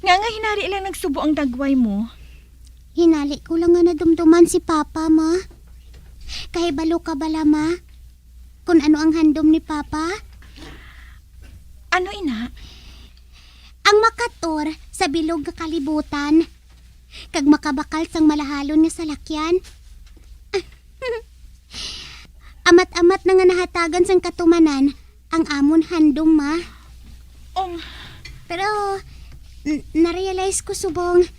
nga nga hinari lang nagsubo ang dagway mo? Hinali ko lang nga nadumduman si Papa, Ma. Kahibalo ka bala, Ma, kung ano ang handom ni Papa? Ano, ina? Ang makator sa bilog nga kalibutan, kag makabakal sang malahalon nga salakyan. Amat-amat na nga nahatagan sang katumanan ang amon handom, Ma. Ong. Pero, n-, na-realize ko subong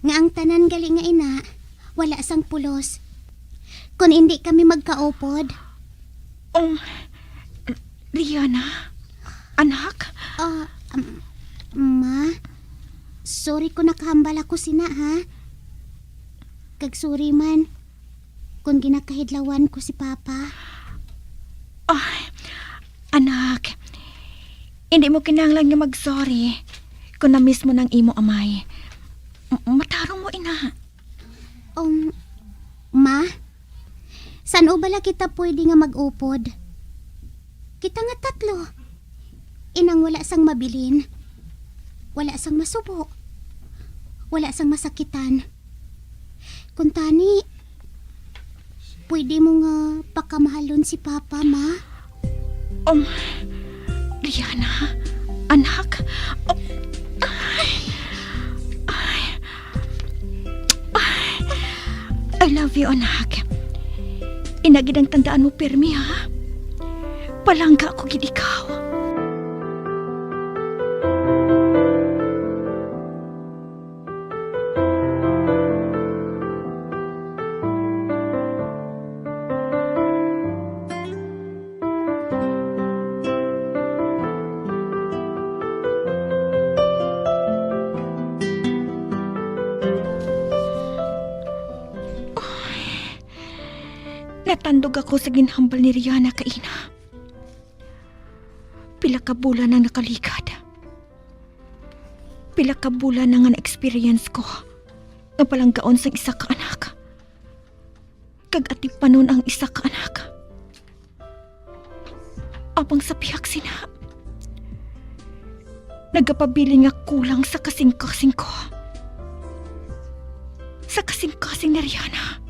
nga ang tanan gali nga ina wala sang pulos kon indi kami magkaupod. Ong, Rihanna, anak? Ah, um, Ma, sorry kung nakahambal ako sina, ha? Kag sorry man kung ginakahidlawan ko si Papa. Ay, anak, hindi mo kinahanglan nga mag-sorry kung na-miss mo nang imo amay. M-, matarong mo, ina. Um, Ma, san-o bala kita pwede nga mag-upod? Kita nga tatlo. Inang wala sang mabilin, wala sang masubo, wala sang masakitan. Kuntani, pwede mo nga pakamahalon si Papa, Ma? Um, Rihanna, anak. Um, ay, ay, ay, I love you, anak. Ina gid ang tandaan mo pirmi, ha? Palangga ko gid ikaw. Natandog ako sa ginhambal ni Rihanna kay ina. Pila ka bulan ang nakaligad. Pila ka bulan na nga na-experience ko nga palanggaon sang isa ka anak, kag atipanon ang isa ka anak. Apang sa pihak sina, nagapabilin nga kulang sa kasingkasing ko, sa kasingkasing ni Rihanna,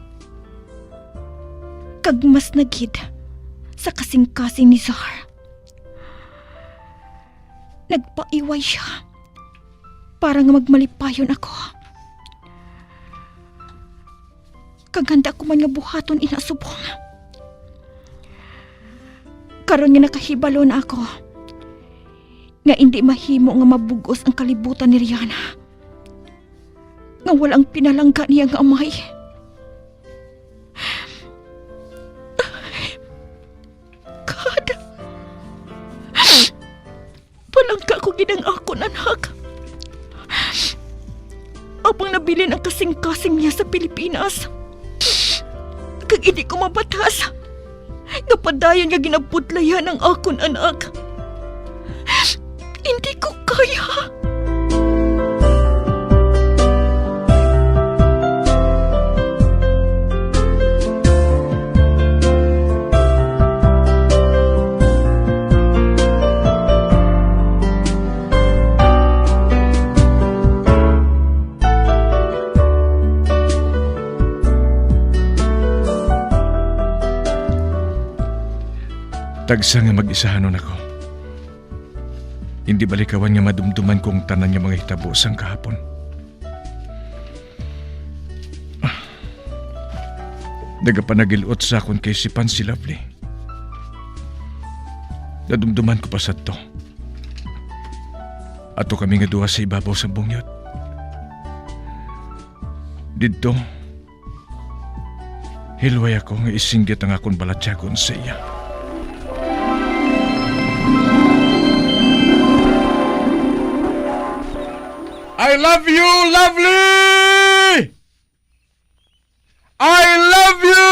kag mas na gid sa kasingkasing ni Zar. Nagpaiway sia para nga magmalipayon ako. Kag handa ko man nga buhaton ina subong. Karon nga nakahibalo na ako nga indi mahimo nga mabug-os ang kalibutan ni Rihanna, nga wala ang pinalangga niya nga amay. God, palangga ko gid ang akon anak. Apang nabilin ang kasingkasing niya sa Pilipinas, kag indi ko mabatas nga padayon nga ginapudlayan ang akon anak. Hindi ko kaya. Tagsa nga mag-isahanon ako. Hindi balikawan nga madumduman ko ang tanan nga mga hitabo sang kahapon. Ah. Nagapanagil-ot sa akon kaisipan si Lovely. Nadumduman ko pa sadto. Ato kami nga duha sa ibabaw sa bungyot. Didto, hilway ako nga isinggit ang akon balatyagon sa iya. I love you, Lovely! I love you!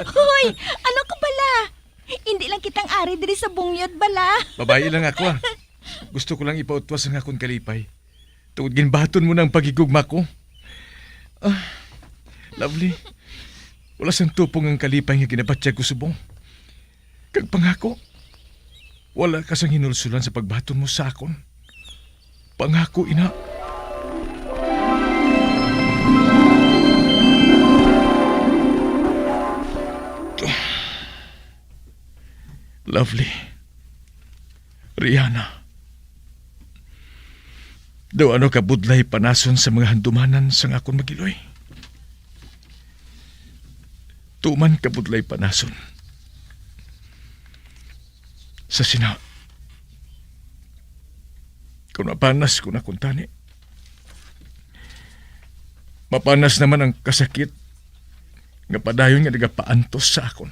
Hoy, ano ka bala? Hindi lang kitang ari diri sa bungyod bala. Babayi lang ako, ah. Gusto ko lang ipautwas ang akon kalipay. Tungod ginbaton mo na ang paghigugma ko. Ah, Lovely, wala sang tupong ang kalipay nga ginabatyag ko subong. Kag pangako, wala ka sang hinulsulan sa pagbaton mo sa akon. Pangako ina. Lovely. Rihanna. Daw ano ka budlay panason sa mga handumanan sang akon mag-iloy. Tuman ka budlay panason. Sa sina, kung mapanas ko na kuntani, mapanas naman ang kasakit nga padayon nga nagapaantos sa akon.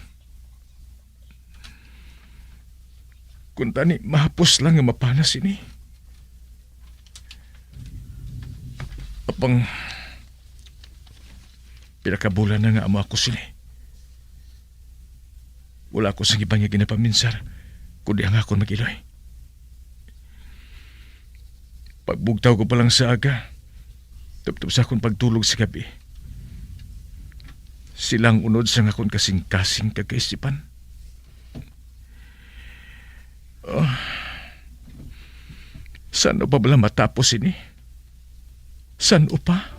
Kuntani, mahapos lang nga mapanas ini. Apang, pila ka bulan na nga amo ako sini. Wala ako sang iban nga ginapaminsar, kundi ang akon mag-iloy. Pagbugtaw ko pa lang sa aga, tubtob sa akon pagtulog sa gabi, sila ang unod sang akon kasing-kasing kag kaisipan. Ah, san-o pa bala matapos ini? San-o pa?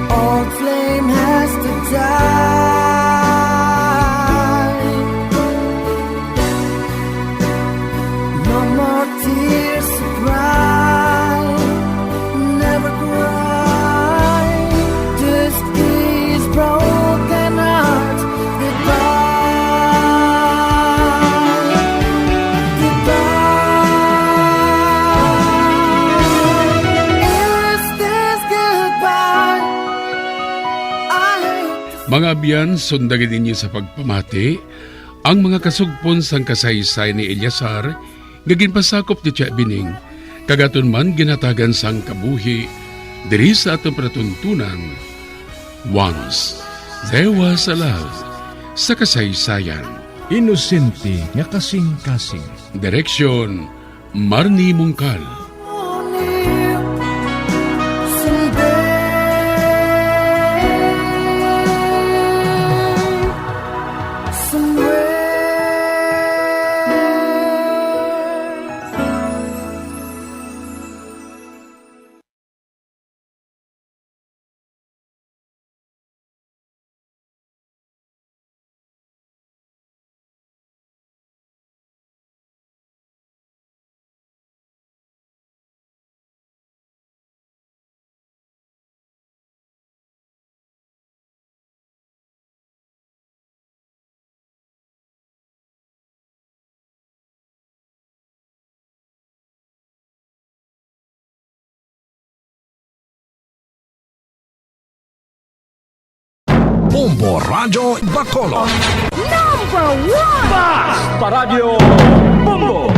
All flame has to die. No more tears to cry. Never cry. This is broken heart. Goodbye. Goodbye. Is this goodbye? I hate to Mga abyan, sundagi ninyo sa pagpamati ang mga kasugpon sang kasaysayan ni Eleazar nga ginpasakop ni Tia Bining, kag aton man ginhatagan sang kabuhi diri sa aton palatuntunan. Once There Was a Love sa kasaysayan. Inosente nga kasing-kasing. Direksyon, Marnie Mungkal. Bombo Radyo Bacolod. Number one! Basta Radyo Bombo!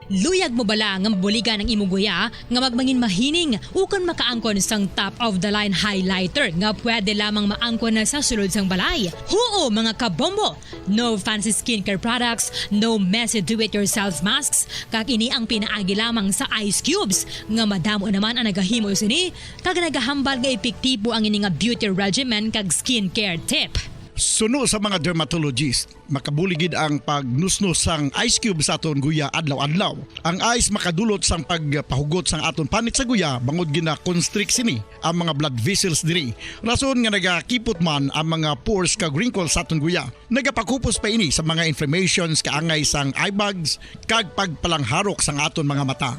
Luyag mo bala nga mabuligan ang imo guya nga magmangin mahining ukon makaangkon sang top of the line highlighter nga pwede lamang maangkon na sa sulod sang balay? Huo, mga kabombo! No fancy skincare products, no messy do-it-yourself masks, kag ini ang pinaagi lamang sa ice cubes, nga madamo naman ang nagahimo sini, kag nagahambal nga epektibo ang ini nga beauty regimen kag skincare tip. Suno sa mga dermatologist, makabulig gid ang pagnusnos sang ice cube sa aton guya adlaw-adlaw. Ang ice makadulot sang pagpahugot sang aton panit sa guya bangod gina-constrict sini ang mga blood vessels diri. Rason nga nagakipot man ang mga pores kag wrinkles sa aton guya. Nagapakupos pa ini sa mga inflammations kaangay sang eye bags kag pagpalangharok sang aton mga mata.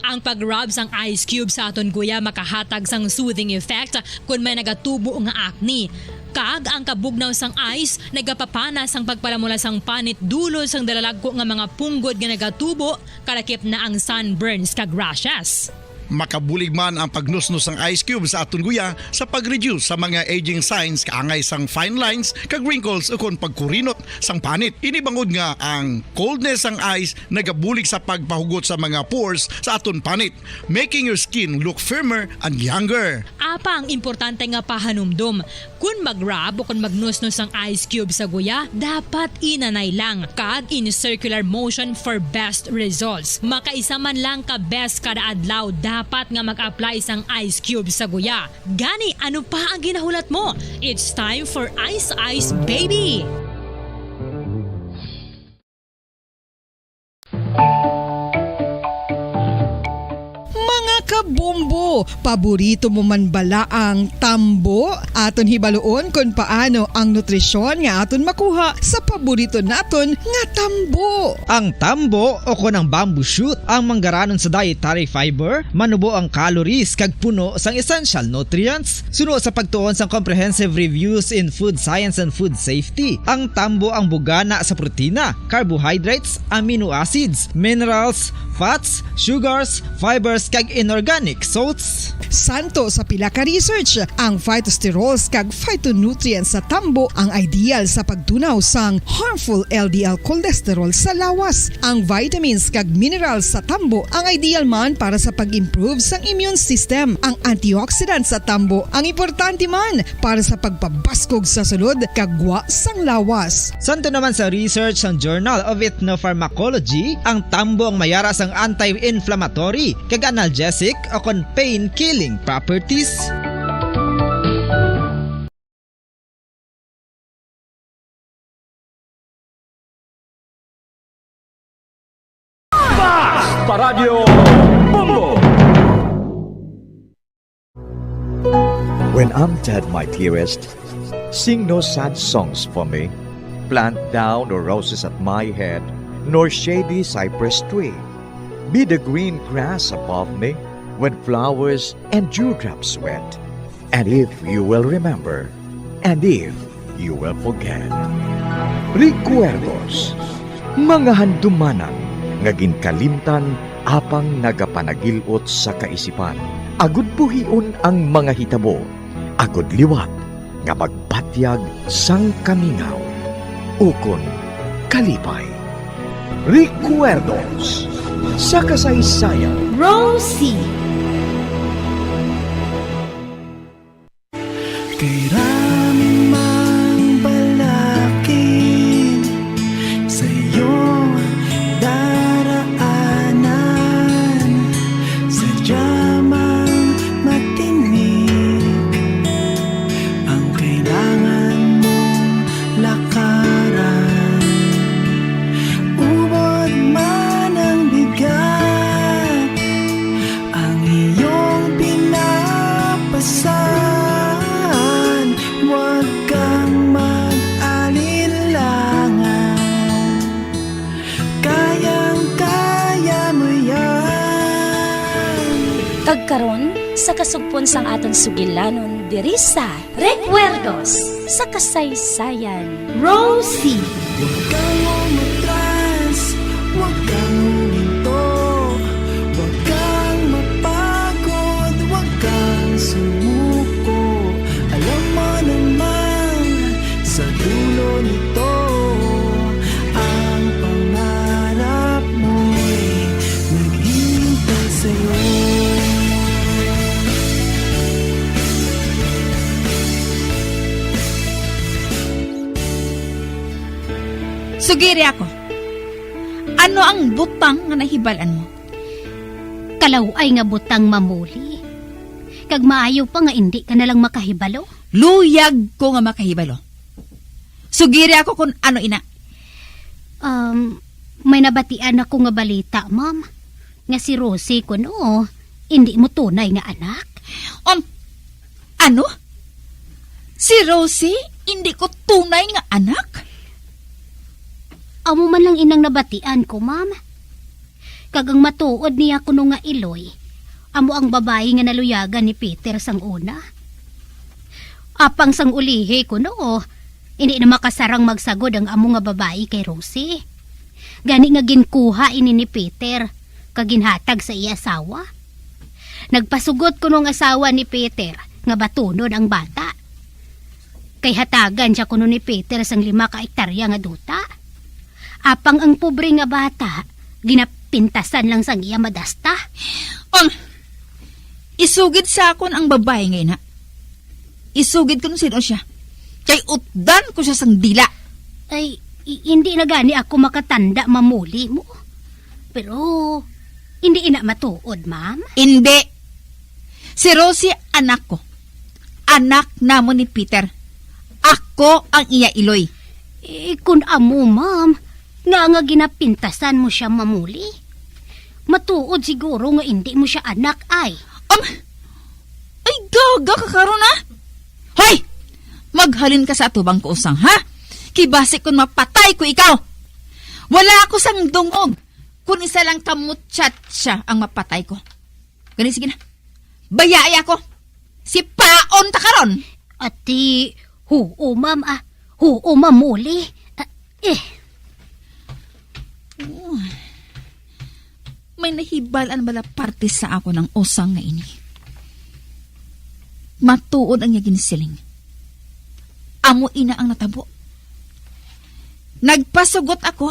Ang pag-rub sang ice cube sa aton guya makahatag sang soothing effect kon may nagatubo nga acne. Kag ang kabugnaw sang ice nagapapana sang pagpalamula sang panit dulot sang dalalagko nga mga punggod nga nagatubo, kalakip na ang sunburns kag rashes. Makabulig man ang pagnusnos sang ice cube sa aton guya sa pag-reduce sa mga aging signs kaangay sang fine lines kag wrinkles ukon pagkurinot sang panit. Ini bangod nga ang coldness sang ice nagabulig sa pagpahugot sa mga pores sa aton panit, making your skin look firmer and younger. Apang importante nga pahanumdom, kon mag-rub o kon magnusnos ang ice cube sa guya, dapat inanay lang kag in circular motion for best results. Makaisa man lang ka beses kada adlaw dapat nga mag-apply sang ice cube sa guya. Gani, ano pa ang ginahulat mo? It's time for Ice Ice Baby! Mga kabombo, paborito mo man bala ang tambo? Aton hibaluon kon paano ang nutrisyon nga aton makuha sa paborito naton nga tambo. Ang tambo o kon ang bamboo shoot ang manggaranon sa dietary fiber, manubo ang calories kag puno sang essential nutrients. Suno sa pagtuon sang Comprehensive Reviews in Food Science and Food Safety, ang tambo ang bugana sa protina, carbohydrates, amino acids, minerals, fats, sugars, fibers, kag inorganic salts. Santo sa pila ka research, ang phytosterols kag phytonutrients sa tambo ang ideal sa pagtunaw sang harmful L D L cholesterol sa lawas. Ang vitamins kag minerals sa tambo ang ideal man para sa pag-improve sang immune system. Ang antioxidant sa tambo ang importante man para sa pagpabaskog sa sulod kag gwa sang lawas. Santo naman sa research sang Journal of Ethnopharmacology, ang tambo ang mayara sang anti-inflammatory kag analgesic o kon pain-killing properties. Basta Radyo Bombo! When I'm dead, my dearest, sing no sad songs for me. Plant thou no roses at my head, nor shady cypress tree. Be the green grass above me when flowers and dewdrops wet. And if you will remember, and if you will forget. Recuerdos, mga handumanan nga ginkalimtan apang nagapanagil-ot sa kaisipan, agud buhion ang mga hitabo, agud liwat nga magbatyag sang kamingaw ukon kalipay. Recuerdos sa kasaysayan. Rosie. Kay rami mang balakid sa iyong daraanan, sadya mang matinik ang kailangan mong lakaran. Ubod man ang bigat, ang iyong pinapasan, huwag kang mag-alinlangan. Kayang-kaya mo yan. Kag karon, sa kasugpon sang aton sugilanon diri sa Recuerdos sa Kasaysayan. Rosie. Huwag kang umatras, huwag kang huminto, huwag kang mapagod, huwag kang sumuko. Alam mo naman, sa dulo nito, ang pangarap mo'y naghihintay sa'yo. Sugiri ako. Ano ang butang nga nahibal-an mo? Kalaw-ay nga butang, Ma'am Molly. Kag maayo pa nga indi ka na lang makahibalo. Luyag ko nga makahibalo. Sugiri ako kung ano ina. Um, may nabatian ako nga balita, ma'am, nga si Rosie kuno indi mo tunay nga anak. Um, ano? Si Rosie indi ko tunay nga anak? Amo man lang inang nabatian ko, ma'am. Kag ang matuod niya kuno nga iloy, amo ang babayi nga naluyagan ni Peter sang una. Apang sang ulihi kuno, hindi na makasarang magsagod ang amo nga babayi kay Rosie. Gani nga ginkuha ini ni Peter, kag ginhatag sa iya asawa. Nagpasugot kuno ang asawa ni Peter nga batunon ang bata. Kay hatagan siya kuno ni Peter sang lima ka ektarya nga duta. Apang ang pobre nga bata, ginapintasan lang sang iya madasta. Um, isugid sa akon ang babayi nga ina. Isugid ko sin-o siya. Kay utdan ko siya sang dila. Ay, i- hindi na gani ako makatanda mamuli mo. Pero, hindi ina matuod, ma'am. Hindi. Si Rosie anak ko. Anak namon ni Peter. Ako ang iya iloy. Eh, kun amo, ma'am, nga nga ginapintasan mo siya mamuli? Matuod siguro nga indi mo siya anak, ay. Um, ay, gaga ka karon, ha? Hoy! Maghalin ka sa atubang ko, Osang, ha? Kay basi kun mapatay ko ikaw. Wala ako sang dungog kun isa lang ka muchacha ang mapatay ko. Gani, sige na. Bayai ako. Sipaon ta karon. Ati, huo, ma'am, ah. Huo, ma'am, muli. Ah, eh. Oh. May nahibal-an bala parte sa ako ng Osang nga ini. Matuod ang iya ginsiling. Amo ina ang natabo. Nagpasugot ako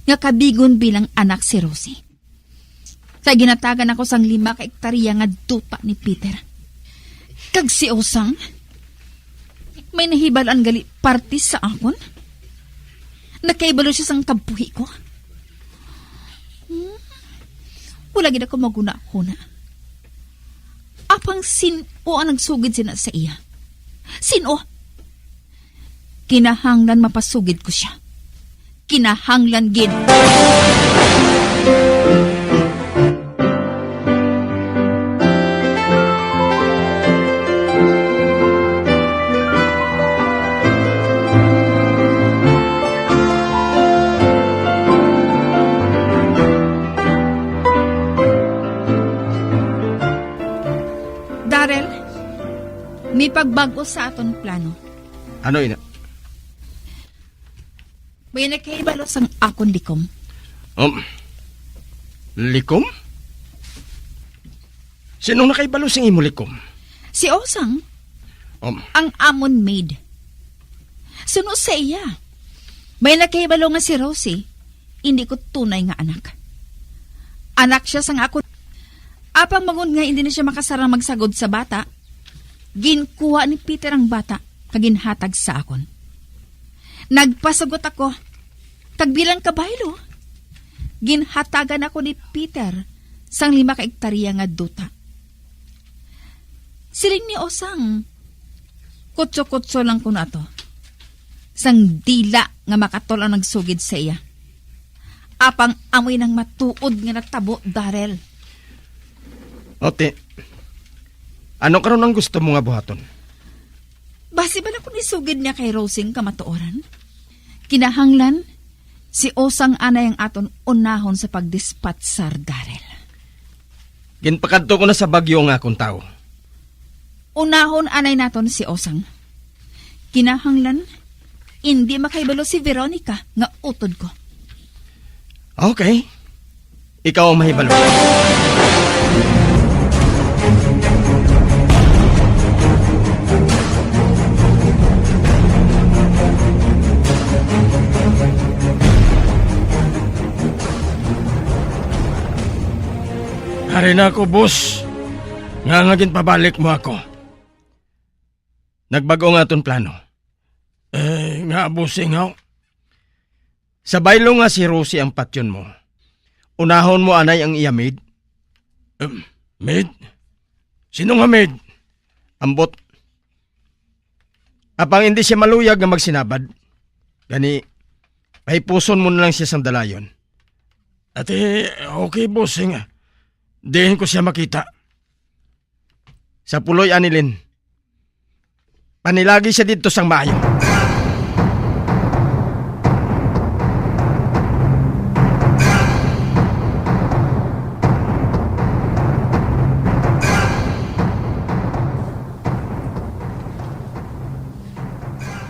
nga kabigon bilang anak si Rosie. Kay ginhatagan ako sang lima ka ektarya nga duta ni Peter. Kag si Osang, may nahibal-an gali parte sa akon. Nakahibalo siya sang kabuhi ko. Hmm? Wala gid ako maghunahuna. Apang sin-o ang nagsugid sina sa iya? Sin-o? Kinahanglan mapasugid ko sia. Kinahanglan gid. Darrell, may pagbag-o sa aton plano. Ano ina? May nakahibalo sang akon likom. Um, likom? Sinong nakahibalo sing imo likom? Si Osang. Um. Ang amon maid. Suno sa iya, may nakahibalo nga si Rosie, hindi ko tunay nga anak. Anak siya sang akon. Apang bangod nga hindi na siya makasarang magsagod sa bata, ginkuha ni Peter ang bata kag ginhatag sa akon. Nagpasugot ako, kag bilang kabaylo, ginhatagan ako ni Peter sang lima ka ektarya nga duta. Siling ni Osang, kutso-kutso lang kuno ato sang dila nga makatol ang nagsugid sa iya. Apang amoy nang matuod nga natabo, Darrell. Ote, ano karon ang gusto mo nga buhaton? Basi bala kung isugid niya kay Rosing kamatuoran? Kinahanglan, si Osang anay ang aton unahon sa pagdispatch, Sir Darrell. Ginpakadto ko na sa Baguio ang akon tawo. Unahon anay naton si Osang. Kinahanglan, indi makahibalo si Veronica nga utod ko. Okay. Ikaw ang mahibalo. Ari na ako, boss. Nga nga ginpabalik mo ako. Nagbag-o nga aton plano. Eh, nga, bossing, haw? Sa baylo nga si Rosie ang patyon mo, unahon mo anay ang iya maid? Em, maid? Sino nga maid? Ambot. Apang hindi siya maluyag nga magsinabad. Gani, pahipuson mo na lang siya sang dalayon. Ati, okay, bossing. Diin ko siya makita? Sa puloy, Anilin. Panilagi siya didto sang maayo.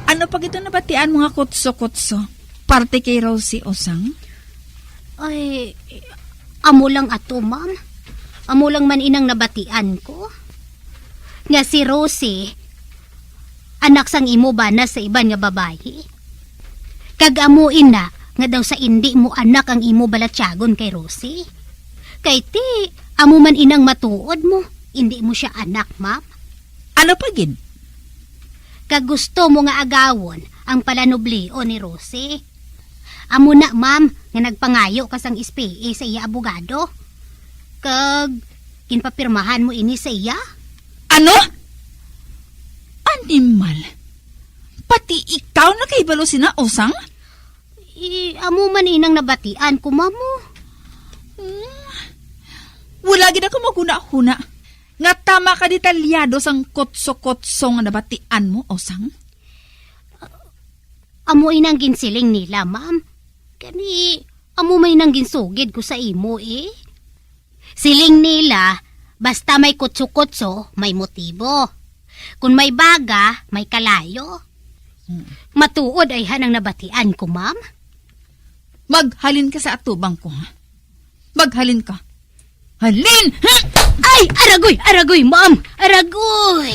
Ano pa gid ang nabatian mo nga kutso-kutso? Parte kay Rosie, Osang? Ay, amo lang ato, ma'am. Amo lang man inang nabatian ko. Nga si Rosie, anak sang imo bana sa iban nga babayi. Kag amo ina nga daw sa indi mo anak ang imo balatyagon kay Rosie. Kay ti, amo man inang matuod mo, indi mo sia anak, ma'am. Ano pa gid? Kag gusto mo nga agawon ang palanublion ni Rosie. Amo na, ma'am, nga nagpangayo ka sang S P A sa iya abogado. Kag ginpapirmahan mo ini sa iya? Ano? Animal! Pati ikaw nakahibalo sina, Osang? Eh, amo man inang nabatian ko, ma'am, oh. Hmm. Wala gid ako maghunahuna nga tama ka detalyado sang kutso-kutso nga nabatian mo, Osang. Amo inang ginsiling nila, ma'am. Kani, amo may nang ginsugid ko sa imo, eh. Siling nila, basta may kutso-kutso, may motibo. Kung may baga, may kalayo. Hmm. Matuod ayhan ang nabatian ko, ma'am. Maghalin ka sa atubang ko, ha? Maghalin ka. Halin! Ha? Ay, aragoy, aragoy, ma'am! Aragoy!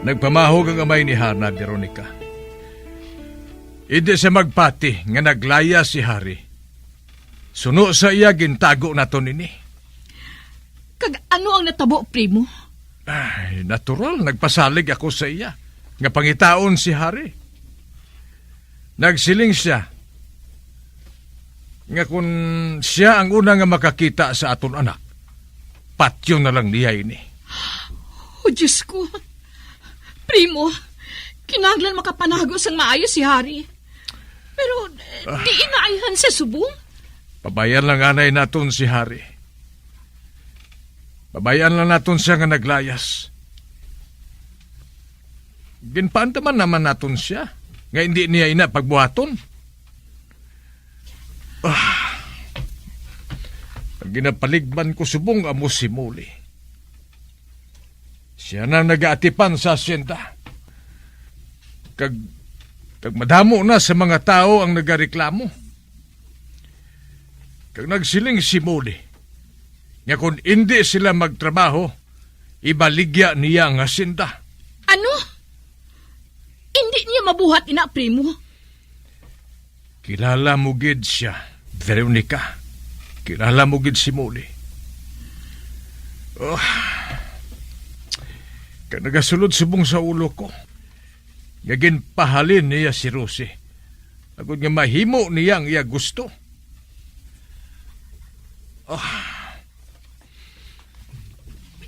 Nagpamahog ang amay ni Hana, Veronica. Indi siya magpati nga naglayas si Harry. Suno sa iya, gintago naton ini. Kag ano ang natabo, primo? Ay, natural, nagpasalig ako sa iya nga pangitaon si Harry. Nagsiling sia nga kon sia ang una nga makakita sa aton anak, patyon na lang niya ini. Oh, Diyos ko. Primo, kinahanglan makapanago sang maayo si Harry. Pero, ah, diin na ayhan sa subong? Pabayan lang anay naton si Harry. Pabayan lang naton siya nga naglayas. Ginpaandaman naman naton sia nga indi niya ina pagbuhaton. Ah, ang ginapaligban ko subong amo si Molly. Siya na nagaatipan sa asyenda. Kag, kag madamo na sa mga tawo ang nagareklamo. Kag nagsiling si Molly nga kon indi sila magtrabaho, ibaligya niya ang asyenda. Ano? Indi niya mabuhat ina, primo? Kilala mo gid sia, Veronica. Kilala mo gid si Molly. Oh. Kag nagasulod subong sa ulo ko nga ginpahalin niya si Rosie, agod nga mahimo niya ang iya gusto. Ah.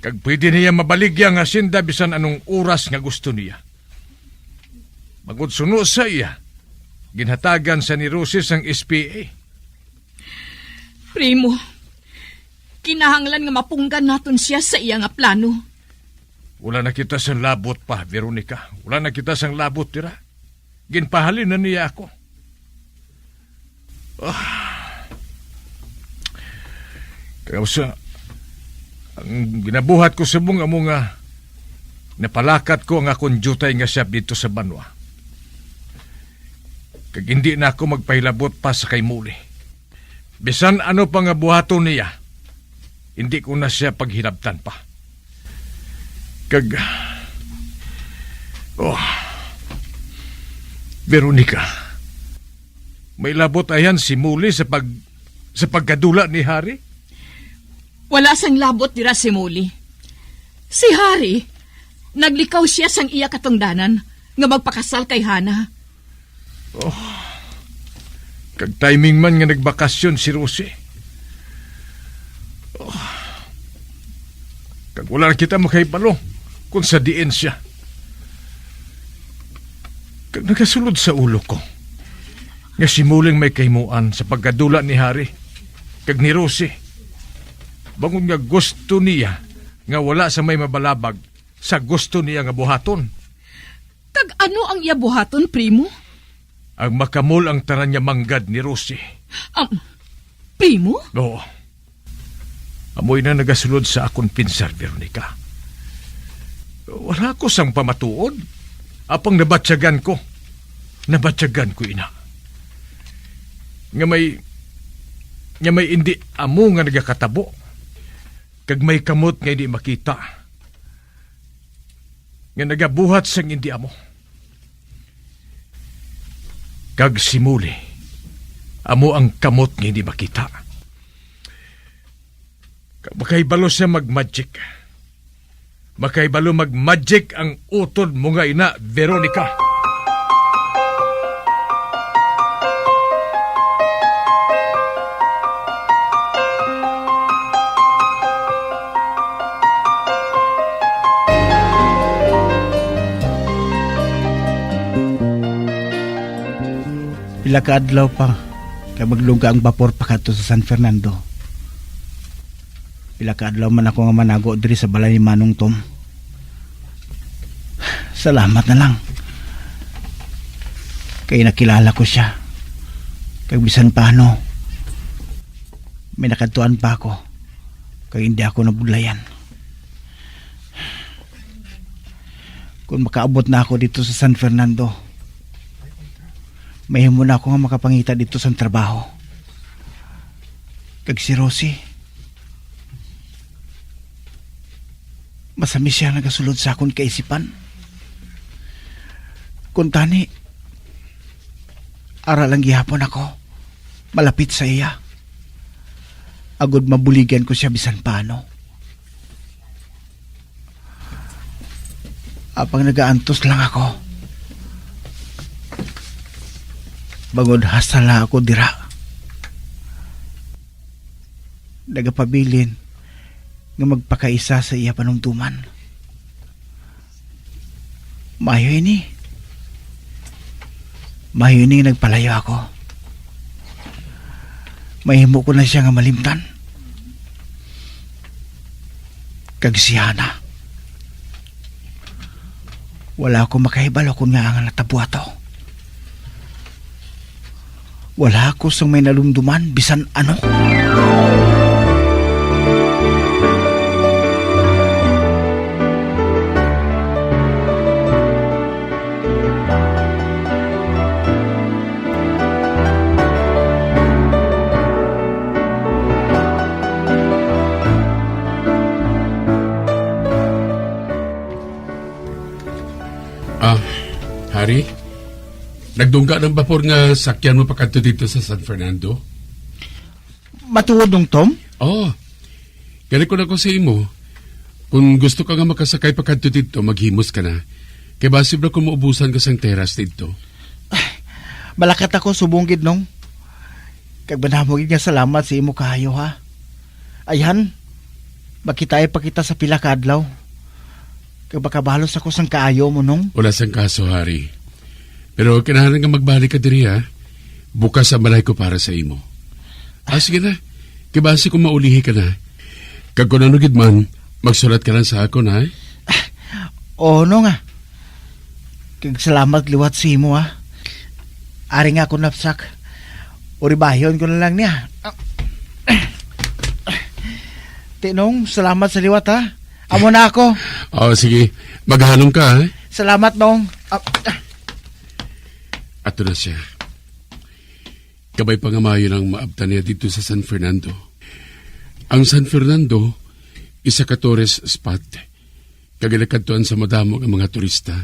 Kag pwede niya mabaligya ang asyenda bisan anong oras nga gusto niya. Bangod suno sa iya, ginhatagan sa ni Rosie sang S P A. Primo, kinahanglan nga mapunggan naton sia sa iya nga plano. Wala na kita sang labot pa, Veronica. Wala na kita sang labot dira. Ginpahalin na niya ako. Ah. Kaya sa, ang ginabuhat ko subong amo nga napalakat ko ang akon diutay nga chef didto sa banwa. Kag hindi na ako magpahilabot pa sa kay Molly. Bisan ano pa nga buhaton niya, hindi ko na siya paghilabtan pa. Kag, oh, Veronica, may labot ayhan si Molly sa pag, sa pagkadula ni Harry? Wala sang labot dira si Molly. Si Harry, naglikaw sia sang iya katungdanan nga magpakasal kay Hana. Oh, kag timing man nga nagbakasyon si Rosie. Oh, kag wala na kita makahibalo kung sa diin sia. Kag nagasulod sa ulo ko nga si Molly ang may kahimuan sa pagkadula ni Harry kag ni Rosie, bangod nga gusto niya nga wala sa may mabalabag sa gusto niya nga buhaton. Kag ano ang iya buhaton, primo? Ang makamol ang tanan nga manggad ni Rosie. Um, primo? Oo. Amoy na nagasulod sa akon pinsar, Veronica. Wala ko sang pamatuod. Apang nabatyagan ko. Nabatyagan ko ina. Nga may, nga may indi amo nga nagakatabo. Kag may kamot nga indi makita. Nga nagabuhat sang indi amo. Kag si Molly, amo ang kamot nga hindi makita. Kag makahibalo siya mag-magic. Makahibalo mag-magic ang utod mo nga ina, Veronica. Pila ka adlaw pa kay magdungga ang bapor pakadto sa San Fernando. Pila ka adlaw man ako nga manago diri sa balay ni Manong Tom. Salamat na lang. Kay nakilala ko sia. Kag bisan paano, may nakadtuan pa ako. Kag hindi ako nabudlayan. Kung makaabot na ako dito sa San Fernando, mahimo na ako nga makapangita dito sa trabaho. Kag si Rosie, masami siya nagasulod sa akon kaisipan. Kuntani, ara lang gihapon ako malapit sa iya, agod mabuligan ko siya bisan paano. Apang nagaantos lang ako, bangod hasta lang ako dira. Nagapabilin nga magpakaisa sa iya panumduman. Maayo ini. Maayo ini nga nagpalayo ako. Mahimo ko na siya nga malimtan. Kag si Hana, wala ako makahibalo kon ngaa nga natabo ato. Wala ako sang may nalumduman bisan ano. Ah, Harry? Nagdungga ng bapor nga sakyan mo pakadto dito sa San Fernando? Matuod, Nong Tom? Oh, gali ko na ko sa imo. Kung gusto ka nga makasakay pakadto dito, maghimos ka na. Kay basi ba kung maubusan ka sang teras dito? Malakat ako, subong gid, Nong. Kag madamo gid nga salamat sa imo kaayo, ha. Ayhan, magkitaay pa kita sa pila ka adlaw. Kag makabalos ako sang kaayo mo, Nong. Wala sang kaso, Hari. Pero kinahanglan nga magbalik ka diri, ha? Bukas ang balay ko para sa imo. Ah, sige na. Kay basi kung maulihi ka na. Kag kung ano gid man, magsulat ka lang sa akon, ha? Oo, Nong, ah. Kag salamat liwat sa imo, ah. Ari nga ako napsak. Uribayon ko na lang niya. Ti, Nong, salamat sa liwat, ha. Amo na ako. Oh, sige. Maghalong ka, ha? Salamat, Nong. Ah, ah. Ato na siya. Kabay pa nga maayo nang maabtan niya dito sa San Fernando. Ang San Fernando, isa ka tourist spot. Kag ginakadtuan sa madamo nga mga turista.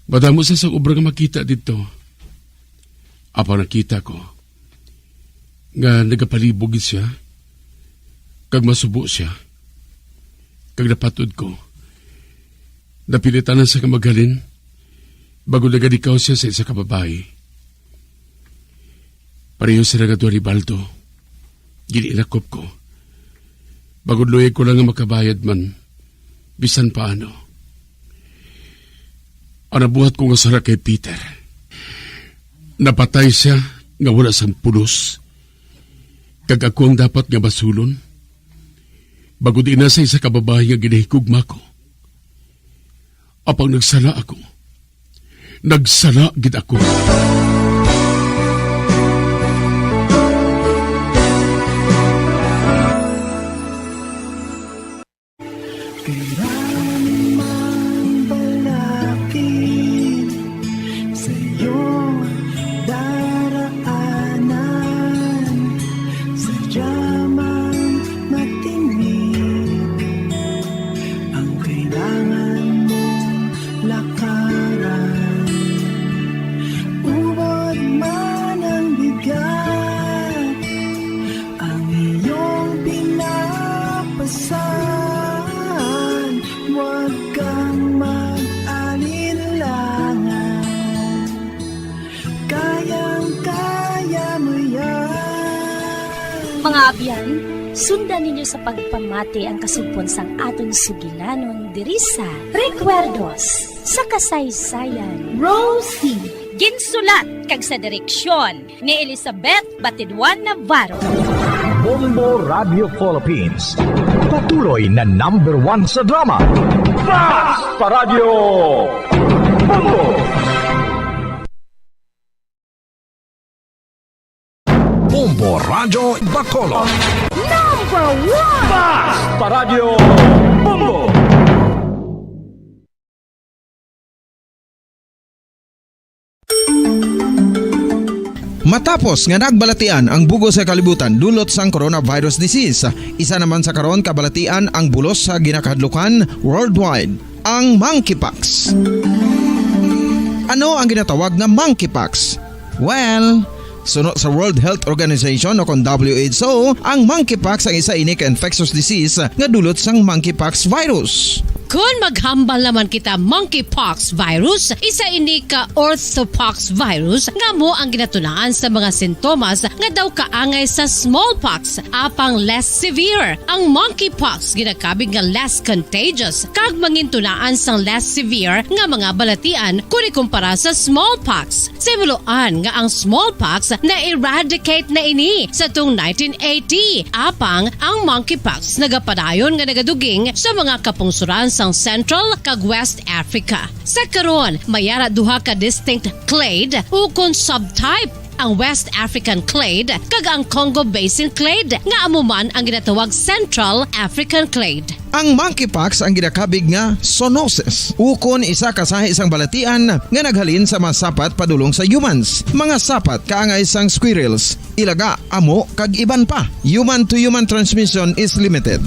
Madamo sa sang obra nga makita dito. Apang nakita ko, nga nagapalibog gid siya, kag masubo siya, kag napatod ko, napilitan na siya nga maghalin, bag-o nagalikaw siya sa isa ka babayi. Pareho sila nga duha ni Baldo. Ginilakop ko. Bag-o luyag ko lang nga makabayad man, bisan paano. Ang nabuhat ko nga sala kay Peter, napatay siya nga wala sang pulos, kag ako ang dapat nga masulon. Bag-o diin na sa isa ka babayi nga ginahigugma ko. Apang nagsala ako. Nagsala gid ako. Kailanman balakid sa iyong daraanan, sadya mang matinik ang kailangan mong lakaran. Ubod man ang bigat, ang iyong pinapasan, huwag kang mag-alinlangan. Kayang-kaya mo yan. Mga abyan, sundan ninyo sa pagpamati ang kasugpon sang aton sugilanon diri sa Recuerdos sa Kasaysayan. Rosie. Ginsulat kag sa direksyon ni Elizabeth Batiduan Navarro. Bombo Radio Philippines, patuloy na number one sa drama. Bas pa Radyo Bombo! Bombo Radyo Bacolod. Number one! Bas pa Radyo Bombo! Matapos nga nagbalatian ang bug-os nga kalibutan dulot sang coronavirus disease, isa naman sa karon kabalatian ang bulos sa ginakahadlukan worldwide, ang monkeypox. Ano ang ginatawag nga monkeypox? Well, suno sa World Health Organization o kon W H O, ang monkeypox ang isa ini ka infectious disease nga dulot sang monkeypox virus. Kon maghambal naman kita monkeypox virus, isa ini ka orthopox virus nga amo ang ginatunaan sa mga sintomas nga daw kaangay sa smallpox, apang less severe. Ang monkeypox ginakabig nga less contagious kag mangintunaan sang less severe nga mga balatian kon ikumpara sa smallpox. Sa himuloan nga ang smallpox na-eradicate na ini sa tung nineteen eighty, apang ang monkeypox nagapadayon nga nagaduging sa mga kapungsoran sang Central kag West Africa. Sa karon, may ara duha ka distinct clade ukon subtype, ang West African clade kag ang Congo Basin clade, nga amo man ang ginatawag Central African clade. Ang monkeypox ang ginakabig nga zoonosis, ukon isa ka sahi sang balatian nga naghalin sa mga sapat padulong sa humans. Mga sapat kaangay sang squirrels, ilaga, amo, kag iban pa. Human-to-human transmission is limited.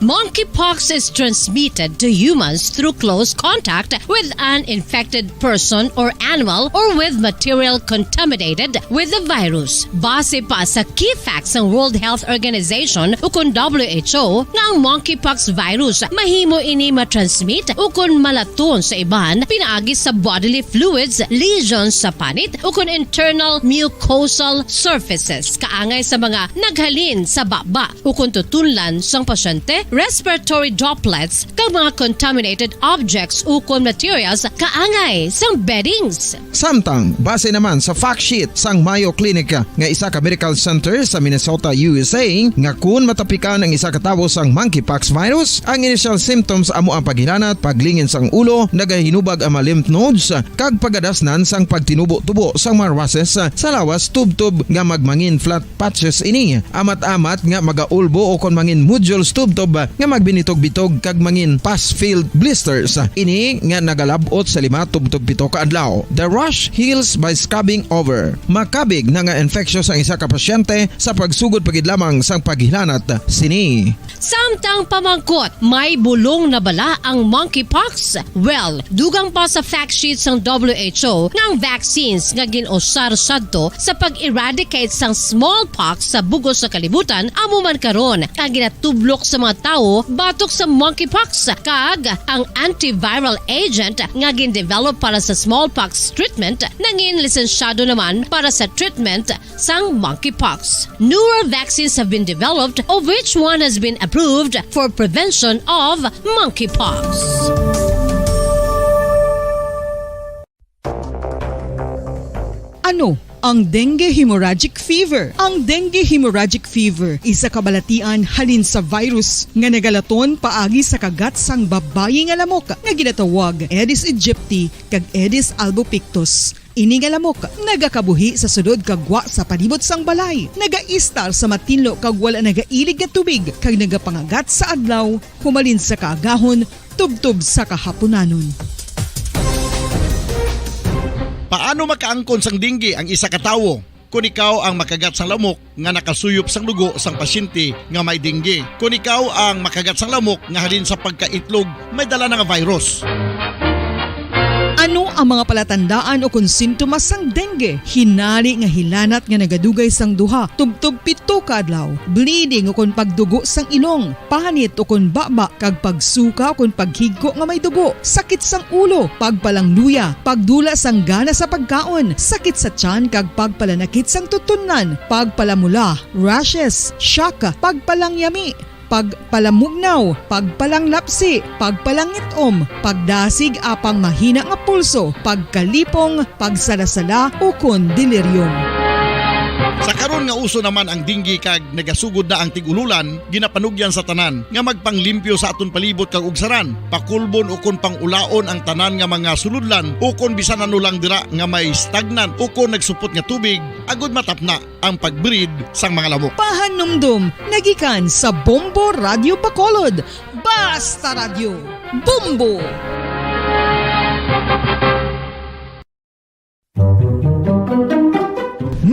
Monkeypox is transmitted to humans through close contact with an infected person or animal or with material contaminated with the virus. Base pa sa key facts sang World Health Organization ukon W H O, nga ang monkeypox virus mahimo ini matransmit ukon malaton sa iban pinaagi sa bodily fluids, lesions sa panit, ukon internal mucosal surfaces, kaangay sa mga naghalin sa baba ukon tutunlan sang pasyente, respiratory droplets, kag mga contaminated objects ukon materials kaangay sang beddings. Samtang, base naman sa fact sheet sang Mayo Clinic nga isa ka medical center sa Minnesota, U S A, nga kun matapikan ang isa ka tawo sang monkeypox virus, ang initial symptoms amo ang paghilanat, paglingin sang ulo, nagahinubag ang mga lymph nodes, kag pagadasnan sang pagtinubo-tubo sang mga rushes sa lawas tubtob nga magmangin flat patches ini. Amat-amat nga magaulbo o kon mangin nodules tubtob nga magbinitog-bitog kag mangin pus-filled blisters. Ini nga nagalab-ot sa lima tubtob pito ka adlaw. The rash heals by scabbing over. Makabig na nga infectious ang isa ka pasyente sa pagsugod pa gid lamang sang paghilanat sini. Samtang pamangkot, may bulong na bala ang monkeypox? Well, dugang pa sa fact sheet sang W H O nga ang vaccines nga gin-usar sadto sa pag-eradicate sang smallpox sa bug-os nga kalibutan amo man karon ang ginatublok sa mga tawo batok sa monkeypox, kag ang antiviral agent nga gin-develop para sa smallpox treatment nangin lisensyado naman para sa treatment sang monkeypox. Newer vaccines have been developed, of which one has been approved for prevention of monkeypox. Ano ang dengue hemorrhagic fever? Ang dengue hemorrhagic fever isa ka balatian halin sa virus nga nagalaton paagi sa kagat sang babayi nga lamok nga ginatawag Aedes aegypti kag Aedes albopictus. Ini nga lamok nagakabuhi sa sulod kag gwa sa palibot sang balay, nagaistar sa matinlo kag wala nagailig nga tubig, kag nagapangagat sa adlaw humalin sa kaagahon tubtob sa kahapunanon. Paano makaangkon sang dengue ang isa ka tawo? Kon ikaw ang makagat sang lamok nga nakasuyop sang dugo sang pasyente nga may dengue. Kon ikaw ang makagat sang lamok nga halin sa pagkaitlog may dala na nga virus. Ano ang mga palatandaan ukon sintomas sang dengue? Hinari nga hilanat nga nagadugay sang duha tubtob pito ka adlaw, bleeding ukon pagdugo sang ilong, panit ukon baba kag pagsuka ukon paghigko nga may dugo, sakit sang ulo, pagpalangluya, pagdula sang gana sa pagkaon, sakit sa tiyan kag pagpalanakit sang tutunlan, pagpalamula, rashes, shock, pagpalangyami, pagpalamugnaw, pagpalanglapsi, pagpalangit-om, pagdasig apang mahina nga pulso, pagkalipong, pagsalasala, ukon delirium. Sa karon nga uso naman ang dengue kag nagasugod na ang tig-ululan, ginapanugyan sa tanan nga magpanglimpyo sa aton palibot kag ugsaran, pakulbon ukon pang-ulaon ang tanan nga mga sulodlan ukon bisan ano lang dira nga may stagnant ukon nagsupot nga tubig, agud matapna ang pag-breed sang mga lamok. Pahanumdom nga gikan sa Bombo Radyo Bacolod. Basta Radyo, Bombo!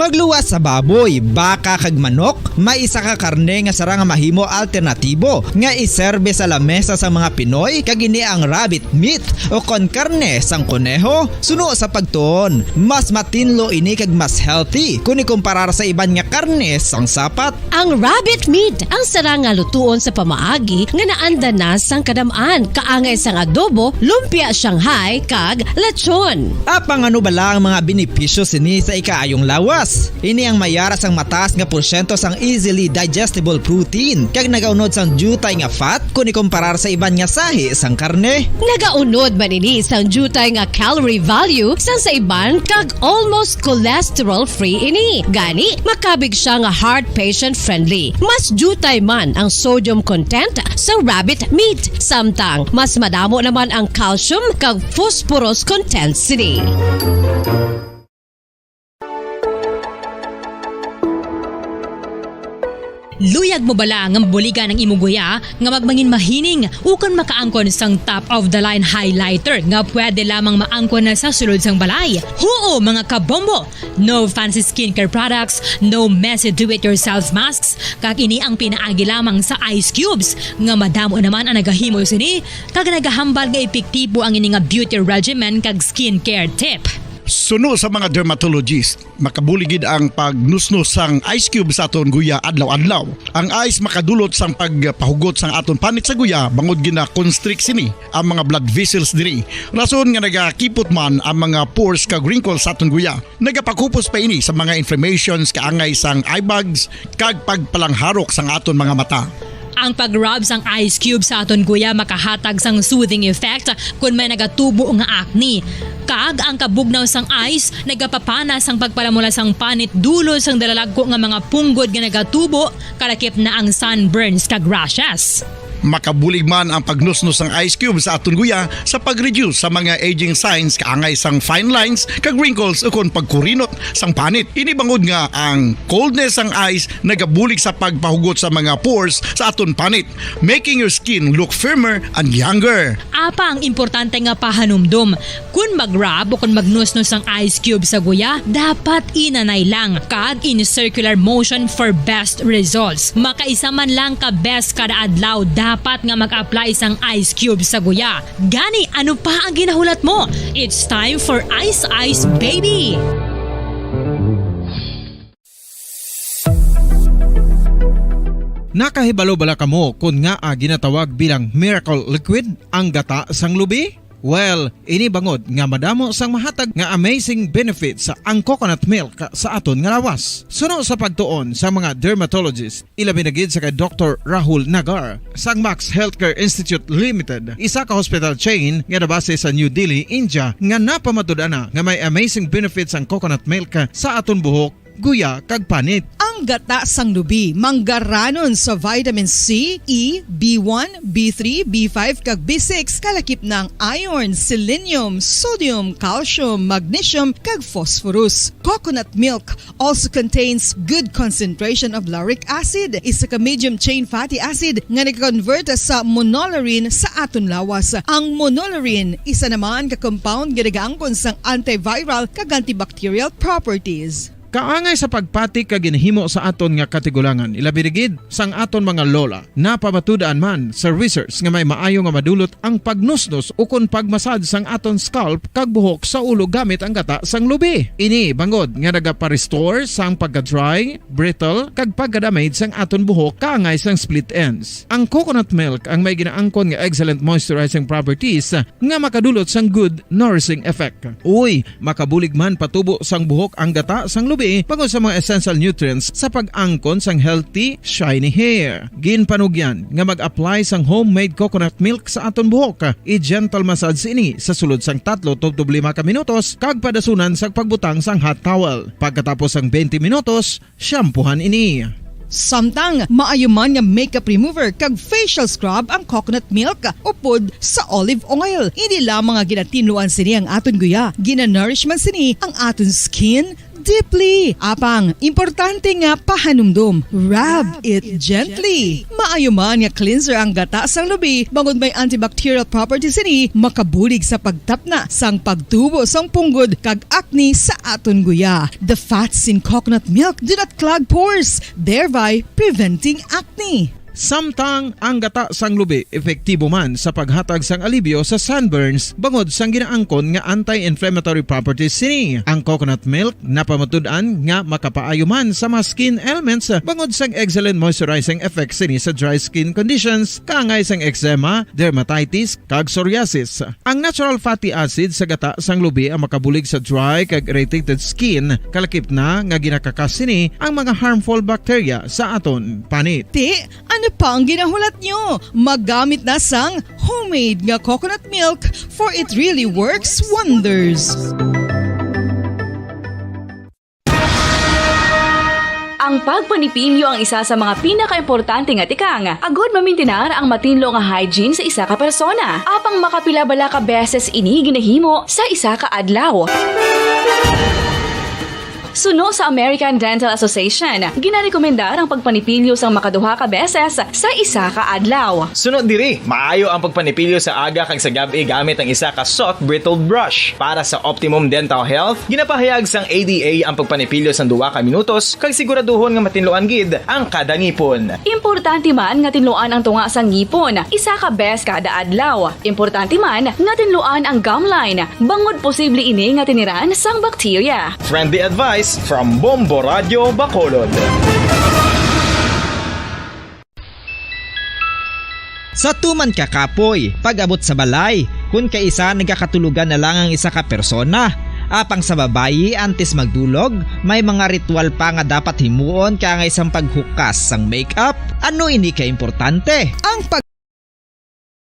Magluwas sa baboy, baka kag manok, may isa ka karne nga sarang nga mahimo alternatibo nga iserbe sa lamesa sang mga Pinoy, kag ini ang rabbit meat ukon karne sang kuneho. Suno sa pagtuon, mas matinlo ini kag mas healthy kon ikumparar sa iban nga karne sang sapat. Ang rabbit meat ang sarang nga lutuon sa pamaagi nga naanda na sang kadam-an, kaangay sang adobo, lumpia Shanghai, kag lechon. Apang ano bala ang mga benepisyo sini sa ikaayong lawas? Ini ang may ara sang mataas nga porsyento sang easily digestible protein, kag nagaunod sang diutay nga fat kon ikumparar sa iban nga sahi sang karne. Nagaunod man ini sang diutay nga calorie value sang sa iban, kag almost cholesterol-free ini. Gani, makabig siya nga heart patient-friendly. Mas diutay man ang sodium content sa rabbit meat, samtang mas madamo naman ang calcium kag phosphorus content sini. Luyag mo bala nga mabuligan ang imo guya nga magmangin mahining ukon makaangkon sang top-of-the-line highlighter nga pwede lamang maangkon na sa sulod sang balay? Huo, mga kabombo! No fancy skincare products, no messy do-it-yourself masks, kag ini ang pinaagi lamang sa ice cubes nga madamo naman ang nagahimo sini, kag nagahambal nga epektibo ang ini nga beauty regimen kag skincare tip. Suno sa mga dermatologist, makabulig gid ang pagnusnos sang ice cube sa aton guya adlaw-adlaw. Ang ice makadulot sang pagpahugot sang aton panit sa guya, bangod gina-constrict sini ang mga blood vessels diri. Rason nga nagakipot man ang mga pores kag wrinkles sa aton guya. Nagapakupos pa ini sa mga inflammations kaangay sang eye bags kag pagpalangharok sang aton mga mata. Ang pag-rub sang ice cube sa aton guya makahatag sang soothing effect kon may nagatubo nga acne. Kag ang kabugnaw sang ice nagapapana sang pagpalamula sang panit dulod sang dalalagko nga mga punggod nga nagatubo, kalakip na ang sunburns kag rashes. Makabulig man ang pagnusnos sang ice cube sa aton guya sa pag-reduce sa mga aging signs kaangay sang fine lines kag wrinkles ukon pagkurinot sang panit. Ini bangod nga ang coldness sang ice nagabulig sa pagpahugot sa mga pores sa aton panit, making your skin look firmer and younger. Apang importante nga pahanumdom, kon mag-rub o kon magnusnos ang ice cube sa guya, dapat inanay lang kag in circular motion for best results. Makaisa man lang ka beses kada adlaw dapat nga mag-apply sang ice cube sa guya. Gani, ano pa ang ginahulat mo? It's time for Ice Ice Baby! Nakahibalo bala kamo kon ngaa ginatawag bilang miracle liquid ang gata sang lubi? Well, ini bangod nga madamo sang mahatag nga amazing benefits ang coconut milk sa aton nga lawas. Suno sa pagtuon sa mga dermatologist, ilabi na gid sa kay Doktor Rahul Nagar sang Max Healthcare Institute Limited, isa ka hospital chain nga nabase sa New Delhi, India, nga napamatud-an na nga may amazing benefits ang coconut milk sa aton buhok, guya, kag panit. Ang gata sang lubi manggaranon sa vitamin C, E, B one, B three, B five, kag B six, kalakip na ang iron, selenium, sodium, calcium, magnesium, kag phosphorus. Coconut milk also contains good concentration of lauric acid, isa ka medium chain fatty acid nga nag-convert sa monolaurin sa aton lawas. Ang monolaurin, isa naman ka compound nga nagaangkon sang antiviral kag antibacterial properties. Kaangay sa pagpati kag ginhimo sa aton nga katigulangan, ilabi na gid sang aton mga lola. Napamatud-an man sa research nga may maayo nga madulot ang pagnusnos ukon pagmasad sang aton scalp kag buhok sa ulo gamit ang gata sang lubi. Ini bangod nga nagapa-restore sang pagka-dry, brittle, kag pagka-damage sang aton buhok kaangay sang split ends. Ang coconut milk ang may ginaangkon nga excellent moisturizing properties nga makadulot sang good nourishing effect. Uy, makabulig man patubo sang buhok ang gata sang lubi bangod sa mga essential nutrients sa pag-angkon sang healthy, shiny hair. Ginpanugyan nga mag-apply sang homemade coconut milk sa aton buhok. I-gentle massage ini sa sulod sang tatlo tubtob lima ka minutos kag padasunan sa pagbutang sang hot towel. Pagkatapos sang twenty minutos, shampoohan ini. Samtang maayo man nga makeup remover kag facial scrub ang coconut milk upod sa olive oil. Hindi lamang nga ginatinluan sini ang aton guya, ginanourish man sini ang aton skin deeply. Apang, importante nga pahanumdom, rub it gently. Maayo man nga cleanser ang gata sang lubi, bangod may antibacterial properties sini, makabulig sa pagtapna sang pagtubo sang punggod kag acne sa aton guya. The fats in coconut milk do not clog pores, thereby preventing acne. Samtang ang gata sang lubi epektibo man sa paghatag sang alibyo sa sunburns bangod sang ginaangkon nga anti-inflammatory properties sini. Ang coconut milk napamatud-an nga makapaayo man sa mga skin ailments bangod sang excellent moisturizing effect sini sa dry skin conditions kaangay sang eczema, dermatitis, kag psoriasis. Ang natural fatty acid sa gata sang lubi ang makabulig sa dry kag irritated skin, kalakip na nga ginakakas sini ang mga harmful bacteria sa aton panit. Ti, ano pa ang ginahulat nyo? Magamit na sang homemade nga coconut milk, for it really works wonders. Ang pagpanipilyo ang isa sa mga pinakaimportante nga tikang agod mamintinar ang matinlo nga hygiene sa isa ka persona. Apang makapila bala ka beses ini ginahimo sa isa ka adlaw? Suno sa American Dental Association, ginarekomendar ang pagpanipilyo sang makaduha ka beses sa isa ka adlaw. Suno diri, maayo ang pagpanipilyo sa aga kag sa gab-i gamit ang isa ka soft bristled brush. Para sa optimum dental health, ginapahayag sang A D A ang pagpanipilyo sang duha ka minutos kag siguraduhon nga matinluan gid ang kada ngipon. Importante man nga tinluan ang tunga sang ngipon isa ka beses kada adlaw. Importante man nga tinluan ang gum line bangod posible ini nga tiniran sang bakterya. Friendly advice from Bombo Radio Bacolod. Sa tuman ka kapoy, pag-abot sa balay, kun kaisa nagakatulogan na lang ang isa ka persona. Apang sa babayi, antes magdulog, may mga ritual pa nga dapat himuon kaangay sang paghukas sang makeup. Ano ini ka importante? Ang pag-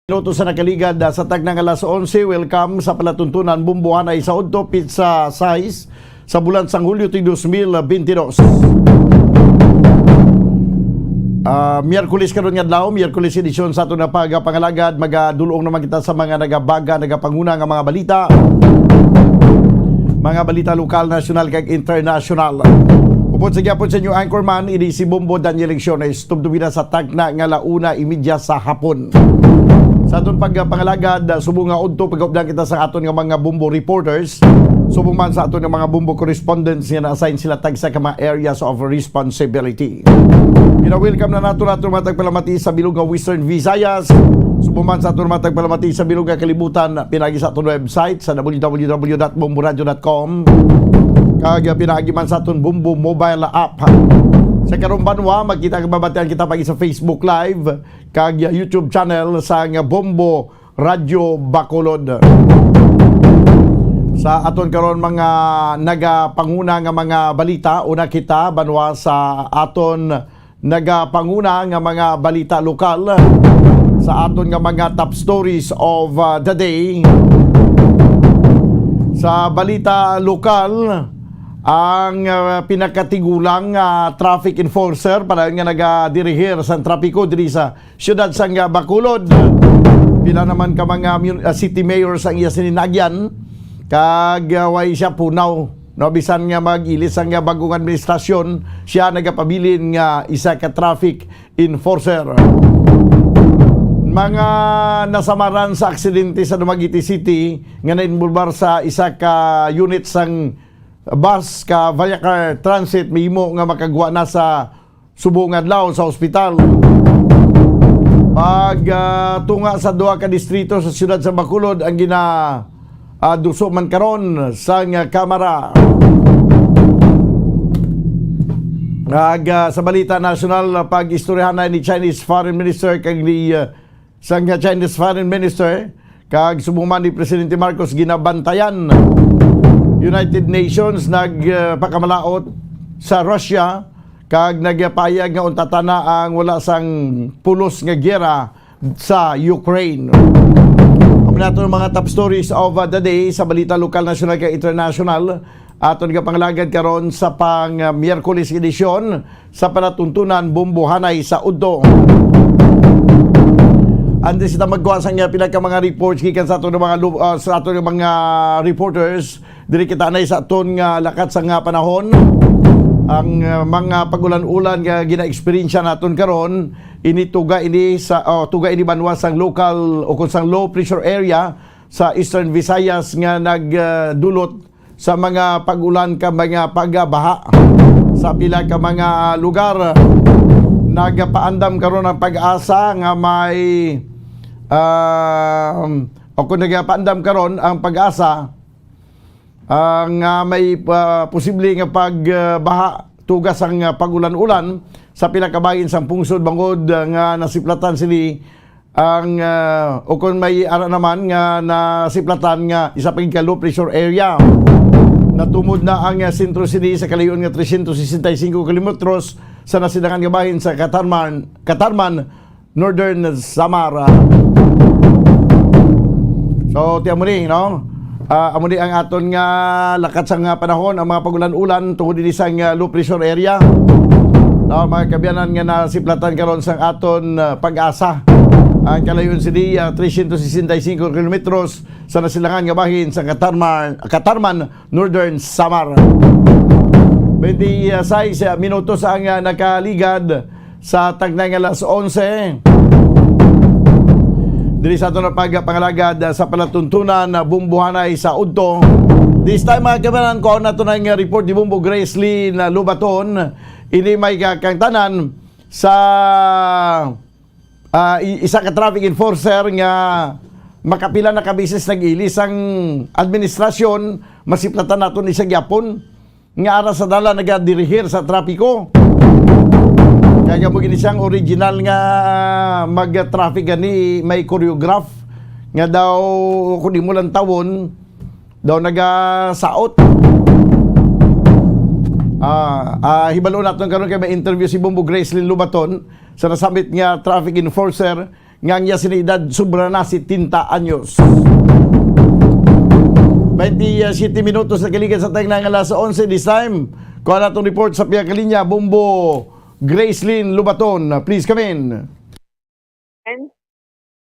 Minuto sa nakaligad, ah, sa tagna nga alas onse, welcome sa palatuntunan Bumbuhanay sa udto, pitsa sais, sa bulan sang Hulyo ti dos mil bente dos. Ah, Miyerkules karon nga adlaw, Miyerkules edisyon sa aton nga pagapangalagad, magadulong naman kita sa mga nagabaga, nagapanguna nga mga balita. Mga balita lokal, nasyonal, kag internasyonal. Upod sa gyapon sa inyo anchorman, ini si Bombo Daniel Lecciones, tubtubina sa tagna nga launa imidya sa hapon. Sa aton pagpangalagad, ah, subong nga udto, pagupdan kita sa aton nga mga Bombo reporters, subong man sa aton nga mga Bombo correspondents nga na-assign sila tagsa ka mga areas of responsibility. Gina-welcome na nato nato mga tagpalamati sa bilog nga Western Visayas, subong man sa aton mga tagpalamati sa bilog nga kalibutan, pinagi sa aton website sa w w w dot bomboradio dot com, kag pinagi man sa aton Bombo mobile app. Sa karong banwa, magkita kag mabatian kita pag sa Facebook Live kag YouTube channel sa nga Bombo Radyo Bacolod. Sa aton karon mga nagapanguna nga mga balita, una kita banwa sa aton nagapanguna nga mga balita lokal, sa aton nga mga top stories of, uh, the day. Sa balita lokal, ang, uh, pinakatigulang, uh, traffic enforcer para nga nagadirihir sa trapiko diri sa siyudad sang Bacolod. Pila naman ka mga mun-, ah, city mayors ang iya sininagyan, kag, ah, way siya punaw, no? Bisan nga mag-ilis ang, ah, bagong administrasyon, siya nagapabilin nga isa ka traffic enforcer. Mga nasamaran sa aksidente sa Dumaguete City nga nainbolbar sa isa ka unit sang bus ka Vallacar Transit, mahimo nga makagwa na sa subong adlaw sa ospital. Pag, ah, tunga sa duha ka distrito sa siyudad sa Bacolod ang gina, ah, duso man karon sang kamara. Ag, ah, sa balita nasyonal, pag-istoryahan na ni Chinese Foreign Minister kag ni, ah, sang Chinese Foreign Minister, kag subong man ni Presidente Marcos ginabantayan. United Nations nagpakamalaot sa Russia kag nagpahayag nga untatan na ang wala sang pulos nga giyera sa Ukraine. Amo na aton mga top stories of, uh, the day sa balita lokal, nasyonal, kag internasyonal. Aton nga pangalagad karon sa pang, uh, Miyerkules edisyon sa palatuntunan Bombohanay sa udto. Antes kita magkuha sa nga pila ka mga reports gikan sa aton nga mga lu-, ah, sa aton nga mga reporters, diri kita anay sa aton nga lakat sa nga panahon. Ang, ah, mga pag-ulan-ulan nga gina-eksperyensya naton karon, ini tuga ini sa, oh, tuga ini banwa sang local o kung sang low pressure area sa Eastern Visayas nga nagdulot sa mga pag-ulan kag mga pagbaha sa pila ka mga lugar. Nagapaandam karon ang PAGASA nga may, um, o kung nagapaandam karon ang PAGASA, ah, nga may, ah, posible nga pagbaha tuga sang, ah, pag-ulan-ulan sa pila ka bahin sang pungsod bangod, ah, nga nasiplatan sini ang, ah, o kon may ara naman nga nasiplatan nga isa pa gid ka low pressure area. Natumod na ang, ah, sentro sini sa kalayo-an nga trescientos sesenta y cinco kilometros sa nasilangan nga bahin sa Catarman, Catarman, Northern Samar. So, ti amo ni, no? Ah, amo ni ang aton nga lakat sa nga panahon, ang mga pag-ulan-ulan tungod ini sa nga low pressure area. No, mga kaabyanan nga nasiplatan karon sang aton, ah, PAGASA. Ang kalayon sini, ah, trescientos sesenta y cinco kilometros sa nasilangan nga bahin sa Catarman, Catarman, Northern Samar. Twenty-six minutos ang, ah, nakaligad sa tagna nga alas onse. Diri sa aton nga pagpangalagad, ah, sa palatuntunan, ah, Bombohanay sa udto. This time, mga kaabyanan, kuhaon nato na nga report ni Bombo Grace Lee na Lubaton. Ini may kakangtanan sa, ah, i-, isa ka traffic enforcer nga makapila na ka beses nag-ilis ang administrasyon, masiplatan naton isa gyapon nga ara sa dalan nagadirihir sa trapiko. Kaya mo gini siyang original nga mag-traffic gani may choreograph nga daw kung di mo lang tawon, daw nagasaot. Ah, ah, hibalo naton karon kay may interview si Bombo Gracelyn Lubaton sa nasambit nga traffic enforcer nga ang iya sini edad sobra na setenta anyos. Twenty-siyete minutos na kalikan sa tagna nga alas onse this time. Kuha natong report sa pihak linya, Bombo Gracelyn Lubaton, please come in.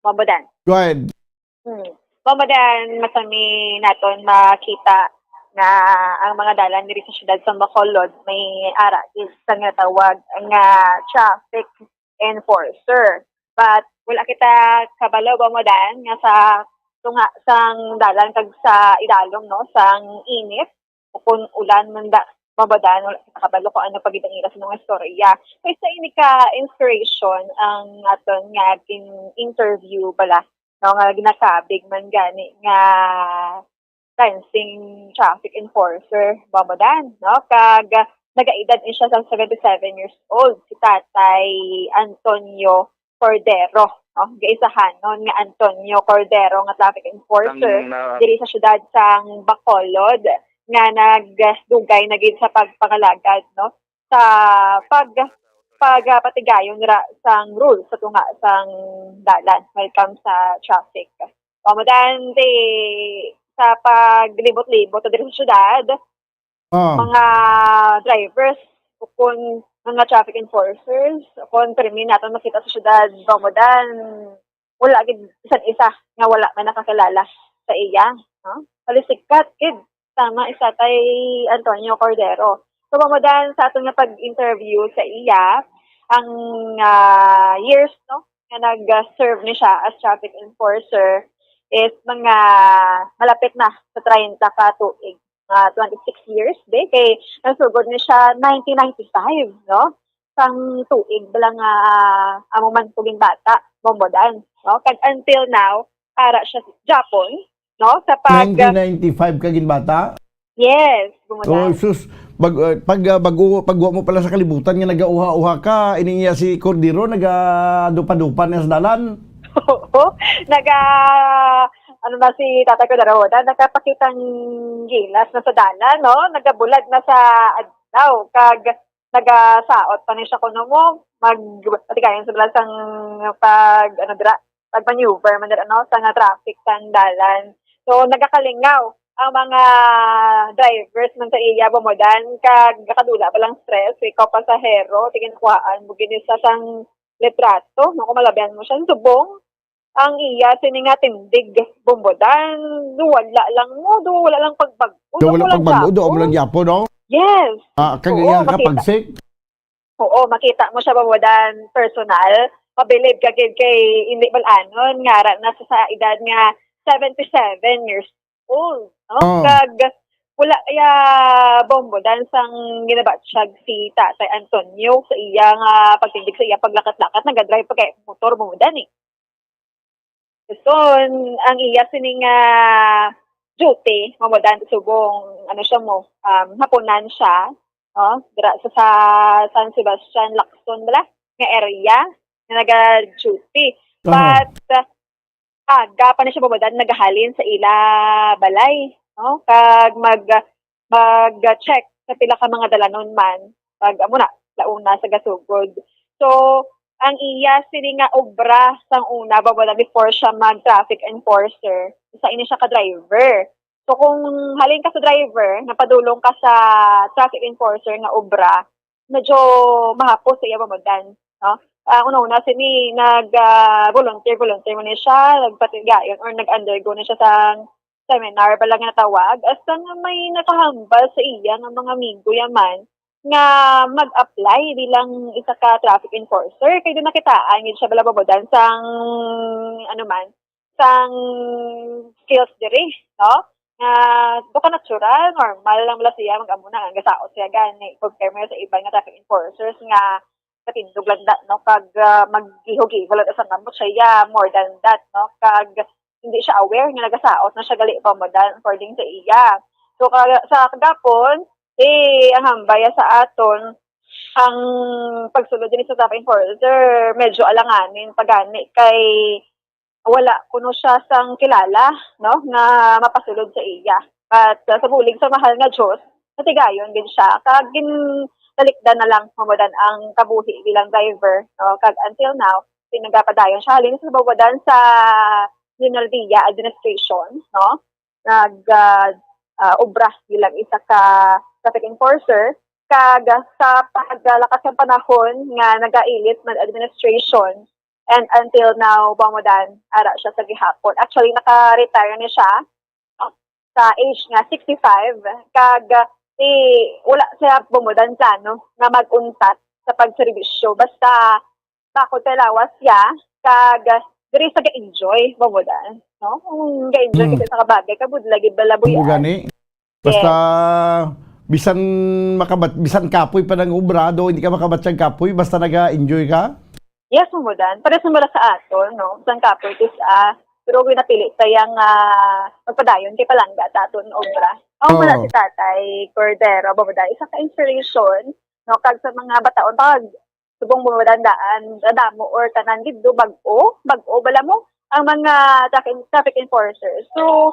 Bombodan. Go ahead. Hmm. Bombodan, masami naton makita nga ang mga dalan diri sa siyudad sa Bacolod may ara gid sa ginatawag nga traffic enforcer. But wala kita kabalo, Bombodan, nga sa tunga sang dalan kag sa idalom, no, sang init o kung ulan man da, Bombodan, wala kita kabalo kung ano pa gid ang ila sa mga istorya. Kay sa ini ka inspiration ang aton nga gin-interview bala, no, nga ginakabig man gani nga fencing traffic enforcer, Bombodan, no? Kag nagaedad ni siya sa seventy-seven years old, si Tatay Antonio Cordero, no? Gaisahanon nga Antonio Cordero nga traffic enforcer Ang, ah, diri sa siyudad sang Bacolod nga nagdugay na gid sa pagpangalagad, no? Sa pag pagpatigayon ra sang rules sa tunga sang dalan when it comes sa traffic. Bombodan, di sa paglibot-libot diri sa syudad, Ah, mga drivers, o kung mga traffic enforcers, o kung permi naton makita sa syudad, Bombodan, wala gid bisan isa nga wala may nakakilala sa iya, no? Halisikat gid, tama, isa kay Antonio Cordero. So, Bombodan, sa aton nga pag-interview sa iya, ang ah, years, no, nga nag-serve ni siya as traffic enforcer is mga malapit na sa treinta ka tuig, mga twenty-six years, di? Kay nasugod ni siya nineteen ninety-five, no? Sang tuig bala nga amo man ko ginbata, Bombodan, no? Kag until now, ara siya sa Japon, no? Sa pag nineteen ninety-five ka ginbata? Yes, Oh, Bombodan. sus. Bag, uh, pag, uh, bago, pagwa mo pala sa kalibutan nga nagauha-uha ka, ining iya si Cordero, nagadupa-dupa na sa dalan. Oo. Naga, ano na si Tatay Cordero, na nagapakitang gilas na sa dalan, no? Nagabulad na sa adlaw, kag nagasaot pa ni siya kuno mo, mag, patigayon sa bala sang pag, ano dira, pag-maneuver man dira, no, sa nga traffic sang dalan. So, nagakalingaw ang mga drivers man sa iya, Bombodan, kag nakadula pa lang stress, ikaw pasahero, tingin kuhaan mo gini sa sang litrato, no, kung malabihan mo siya, subong, ang iya sini nga tindig, Bombodan, do wala lang mo, do wala lang pagbago, Do wala pagbago, do mo lang gyapon. Gyapon, no? Yes. Ah, kag Oo, iya ka makita. Pagsik? Oo, makita mo siya, Bombodan, personal. Mabilib ka gid kay hindi bal-anon nga ara na sa edad nga seventy-seven years old, no? Oh. Kag wala iya, Bombodan, sang ginabatsyag si Tatay Antonio sa iya nga pagtindig, sa iya paglakat-lakat, nagadrive pa kay motor, Bombodan, eh. So, ang iya sini nga duty, Bombodan, subong, ano siya mo, um, hapunan siya, no? Dira sa, sa San Sebastian, Lacson bala, nga area, nga naga-duty. Oo. But, uh, aga pa ni siya, Bombodan, nagahalin sa ila balay, no? Kag mag, mag-check sa pila ka mga dalanon man, pag amo na, launa sa gasugod. So, ang iya sini nga obra sang una, Bombodan, before siya mag-traffic enforcer, isa ini siya ka driver. So, kung halin ka sa driver, napadulong ka sa traffic enforcer nga obra, medyo mahapos sa iya, Bombodan, no? Ah, una-una sini nag, ah, volunteer, volunteer man ni siya, nagpatigayon or nag-undergo ni siya sa seminar bala nga natawag, hasta nga may nakahambal sa iya nga mga amigo yaman nga mag-apply bilang isa ka traffic enforcer. Kay doon nakitaan gid siya bala, Bombodan, sang, ano man, sang skills diri, no? Nga, do ka natural, normal lang bala siya, mag-amo na, ang gasaot siya gani, compare mo sa iban nga traffic enforcers nga katindog lang da, no? Kag, ah, maggiho-giho lang sa kamot siya, yeah, more than that, no? Kag hindi siya aware nga nagasaot na siya gali, Bombodan, according sa iya. So, ka-, sa kagapon, eh, ang hambal sa aton, ang pagsulod din sa traffic enforcer, medyo alanganin pa gani kay wala kuno siya sang kilala, no, nga mapasulod sa iya. But, uh, sa bulig sa mahal nga Dios, natigayon gid siya. Kag gintalikdan na lang, Bombodan, ang kabuhi bilang driver, no? Kag until now, nagapadayon siya. Halin sa Bombodan sa General Via Administration, no? Nag, uh, uh, obra bilang isa ka traffic enforcer. Kag sa paglakat sa panahon nga nagailit man administration, and until now, Bomodan, ara siya sa gihapon. Actually, naka-retire ni siya sa age nga sixty-five, kag, eh, wala siya, Bomodan, plano nga mag-untat sa pagserbisyo. Basta, bakod kay lawas siya, kag diri sa ga-enjoy, Bomodan, no? Kung ga-enjoy Mm. kasi sa kabagay, kabudlay gid bala, Buya. Mo gani. Basta, Yes. bisan makabat-, bisan kapoy pa nang obra, do, hindi ka makabatyag kapoy, basta naga-enjoy ka? Yes, Bomodan. Pares naman sa aton, no? Bisan kapoy, tis, ah, pero kung napili tayang, ah, magpadayon kay palangga sa aton obra. Ang wala Oo. si Tatay Cordero, Bomodan, isa ka inspiration, no? Kag sa mga bataon, pag subong mo madandaan, nadamo or tanan gid do, bag-o, bag-o bala mo ang mga traffic, traffic enforcers. So,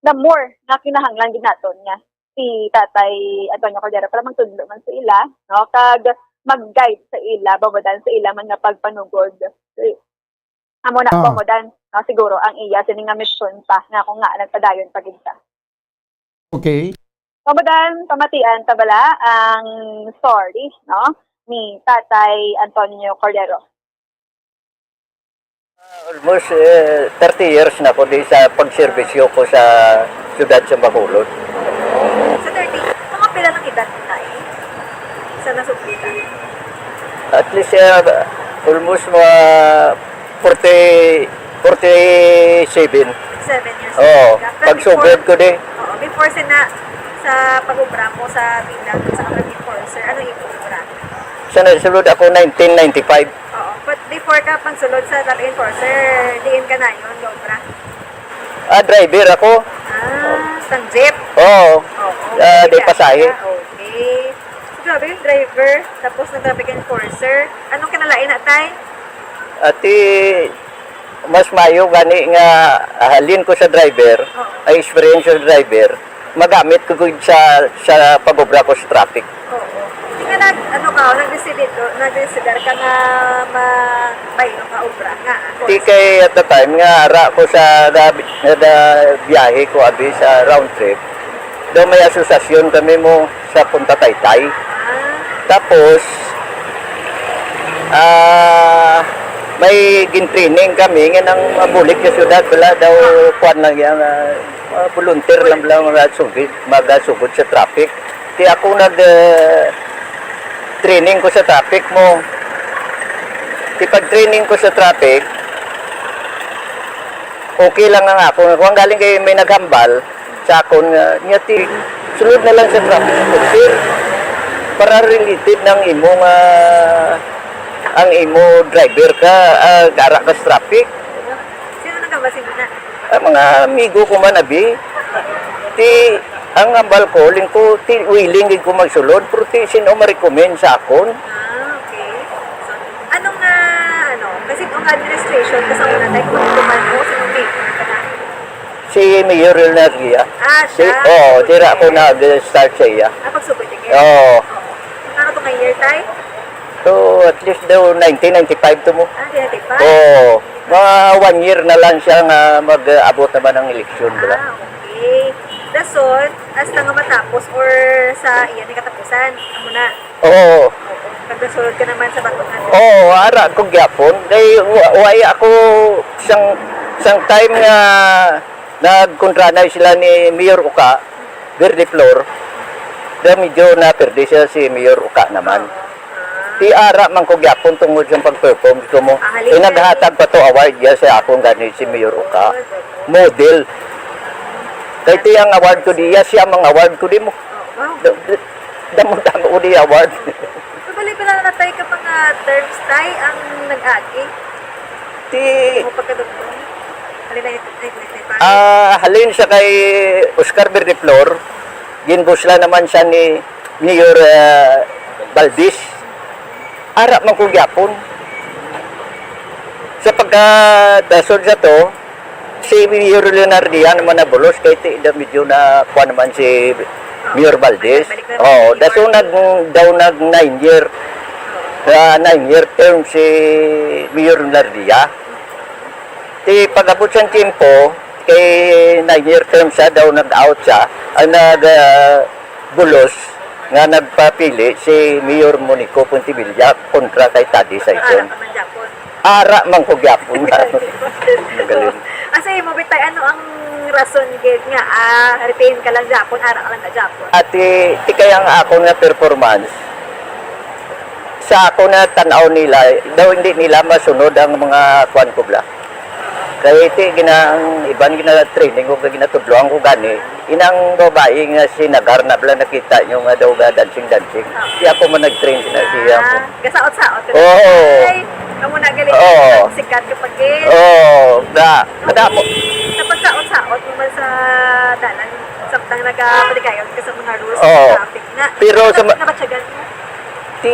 the more nga kinahanglan gid naton nga si Tatay Antonio Cordero para magtudlo man sa ila, no? Kag mag-guide sa ila, Bomodan, sa ila man nga pagpanugod. Amo na, Ah. Bomodan, no? Siguro ang iya sini nga misyon pa nga ako nga nagpadayon pa gid siya. Okay. Bomodan, pamatian ta bala ang story, no, ni Tatay Antonio Cordero. Almost, eh, thirty years na ko di sa pagserbisyo ko sa siyudad sa Bacolod. Sa thirty, mga pila ng edad mo tayo? Sa nasugpitan? At least, eh, almost mga forty, forty-seven. Seven years Oo, old ka. Pero pagsugod before, ko di. Oo, before sina, sa pag-obra mo sa Binang, sa Kapatid Four, sir, ano yung obra? Sa nasulod ako, nineteen ninety-five. Oo, but before ka pagsulod sa Traffic Enforcer, diin ka na yun, obra? Ah, driver ako. Ah, sang jeep? Oo. Oo, Ah, driver di ka. Pasahe. Okay. So, grabe yung driver, tapos nag-traffic enforcer. Anong kinalain na, tay? Ati, mas mayo gani nga halin ko sa driver, Oo. Ay experience sa driver, magamit ko gud sa, sa pag-obra ko sa traffic. Oo. Hindi nga nag-, ano ka, nag-decide ito, nag-decide ka nga ma-, mabaylo ka obra nga, ah, Di course. Kay at the time nga ara ko sa gabi, nga da-, biyahe ko abi sa round trip, daw may asosasyon kami mo sa Punta Taytay. Ah. Tapos, ah, may gin-training kami nga nang mabulig sa syudad, wala daw kuwan lang yan, ah, ah, volunteer lang, lang mga sugid, magasugod sa traffic. Ti ako nag, ah, training ko sa traffic mo. Ti pag-training ko sa traffic, okay lang ang ako. Kung galing kay may naghambal sa akon nga, niya ti, sulod na lang sa traffic enforcer para related ng imo nga, ang imo driver ka, ah, gara ka sa traffic. Sino nagkabasig na? Ang mga amigo ko man, abi. Ti, ang hambal ko, ling ko, ti, willing gid ko magsulod, pero ti, sino ma-recommend sa akon? Ah, okay. So, anong, ah, ano, kasi kung administration ka sa una, like, kung kuman mo, sino mayor ka na? Si Mayor Leonardia. Ah, Di, siya. Oo, Mayor. Dira ako nag-start sa iya. Ah, pagsugod din. Oo. Oo. Ano to nga year, tay? So, at least daw nineteen ninety-five to mo. Ah, nineteen ninety-five. Oo. Mga one year na lang siya nga mag-abot naman ang eleksyon, di ba? Ah, okay. Dason, hasta nga matapos or sa iya ni katapusan, amo na. Oo. Oo. Pagdasulod ka naman sa batuhan. Oo, ara ko gyapon. Kay wa-, way ako sang, sang time nga nagkontranay sila ni Mayor Uka, Verde Flor, da medyo naperde siya si Mayor Uka naman. Ah. Ti ara man ko gyapon tungod sa pag-perform ko mo. Ah, halin. Eh, naghatag pa to award ya sa akong gani si Mayor Uka. Model. Kay ti ang award ko diya, siya mang award ko di mo. Oh, wow. Da-, da-, damo-damo ko di award. Kabali ko na natay ka mga terms, tay, ang nag-agi. Ti- Mo pagkadugtong. Halin na ito, ay, may, may pangit. Ah, halin siya kay Oscar Verde Flor, ginbusla naman siya ni Mayor, ah, Valdez. Ara man ko gyapon. Sa pagkadasod sa to, si Mayor Leonardia naman nabulos kay ti-, da-, medyo na kuha naman si Mayor Valdez. Balik-balik na Oo, naman. Daso nag, daw nag nine year. Ah, nine year term si Mayor Leonardia. Ti pag-abot sa tiyempo, kay nine year term siya, daw nag-out siya, ang nag, ah, bulos, nga nagpapili si Mayor Monico Pontevilla kontra kay Taddy Saison. Ara ka man gyapon. Ara man ko gyapon nga. Magaling. Asa imo, Bitay, ano ang rason gid nga, ah, retain ka lang gyapon, ara ka lang na gyapon? Ati, ti kaya ang akon nga performance, sa ako na tan-aw nila, daw hindi nila masunod ang mga kuan ko bla. Kay ti gina-, ang iban gina-training ko, kay ginatudloan ko gani. Inang babae nga si Nagar na bla, nakita nyo nga daw ga dancing-dancing. Di ako man nag-train sina siya. Ah, gasaot-saot ka Oo. Ay, kamo na gali Oo. Sikat ka pag Oo, da. Kada mo. Sa pagsaot-saot mo man sa dalan, samtang nagapaligayon ka sa mga rules Oo. Ng traffic na. Pero sa ma- Nabatyagan mo? Ti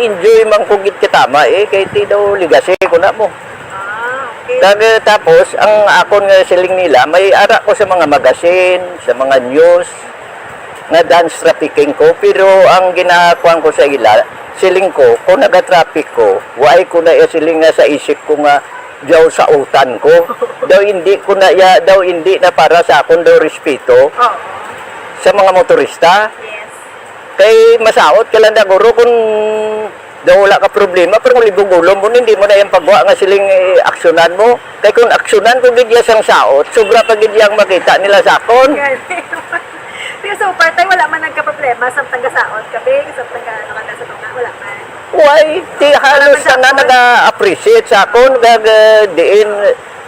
enjoy man ko gid katama eh, kay ti daw legacy ko na mo. Ah, okay. Kag, eh, tapos, ang akon nga siling nila, may ara ko sa mga magazine, sa mga news, nga dance trafficking ko, pero ang ginakuan ko sa ila, siling ko, kung nagatraffic ko, why ko na iya siling nga sa isip ko nga daw sautan ko. Daw hindi ko na iya, daw hindi na para sa akon daw respeto Oo. Sa mga motorista. Yes. Kay masaot ka lang daguro kung daw wala ka problema, pero kung libog-ulom mo, hindi mo na yung pagwa nga siling, eh, aksyonan mo. Kay kung aksyonan ko gid iya sang saot, sobra pa gid yang makita nila sa akon. Pero so far, tay, wala man nagkaproblema sa taga-saot ka, be, sa taga, ano ka na sa tunga, wala man. Why? Ti halos Wala man tanan sa naga-appreciate sa akon, kag, eh, diin,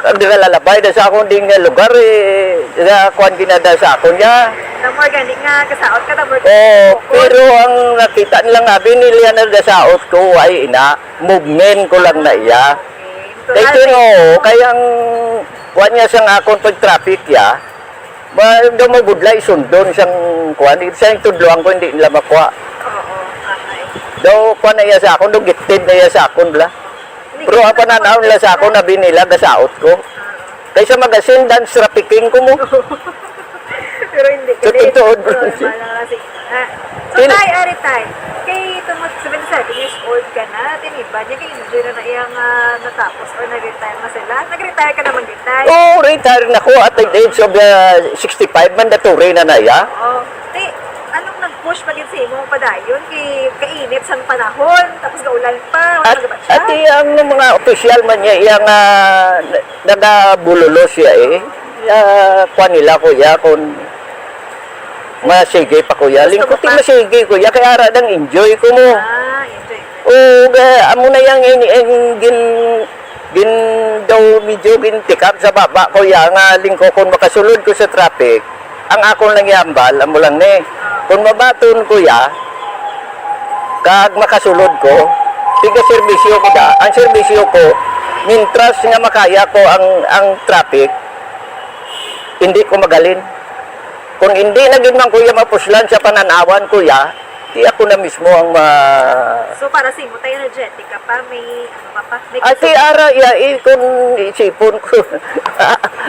Ang nagalalabay na sa akong ding lugar, eh, sa kuwan ginada sa akon niya. Tamo gani nga kasaot ka, tamo. Oo, pero ang nakita nila nga, binilihan na gasaot ko, ay ina, movement ko lang na iya. Okay. Kay Natural kino, eh. Kay ang kuwan niya sang akon pag traffic ya, ma-, daw mabudlay sundon sang kuwan, sa yung tudloan ko, hindi nila makuha. Oo, okay. Daw kuwan na iya sa akon, daw gitid na iya sa akon, bla. Pero ang pananaw nila sa akon, abi nila, gasaot ko. Kaysa magasin, dance trafficking ko mo. Pero hindi Sa ka din. Totoo, bro. Oo, wala kasi. Ah, so, Pil- tay, ari, tay. Kay tungod seventy-seven years old ka na, tiniba niya, kay enjoy na na iyang, ah, natapos or nag-retire na sila. Nag-retire ka naman din, tay. Oo, retire na ko at the age of, uh, sixty-five man, naturi na na iya. Oo. Ti, anong nag-push pa gid sa imo padayon? Kay kainit sang panahon, tapos gaulan pa, wala At, magabasya? Ati ang mga opisyal man niya, iya nga na-, nagabulolo siya eh. Ah, kuwan nila, kuya, kung masige pa, kuya. Gusto Lingkod mo pa? Masige, kuya, kay ara dang enjoy ko mo. Ah, enjoy. Oo, ga-, amo na yang in, in, gin, gin, daw medyo gintikap sa baba, kuya, nga lingko kung makasulod ko sa traffic. Ang akon lang ihambal, amo lang ni. Kung mabaton, kuya, kag makasulod ko, tiga serbisyo ko da. Ang serbisyo ko, mintras nga makaya ko ang, ang traffic, hindi ko magalin. Kung hindi na gid man, kuya, mapuslan sa pananawan, kuya, di ako na mismo ang ma- So, para sa imo, tayo energetic ka pa, may ano ka pa, may Ati, kusog. Ara iya, eh, kung isipon ko,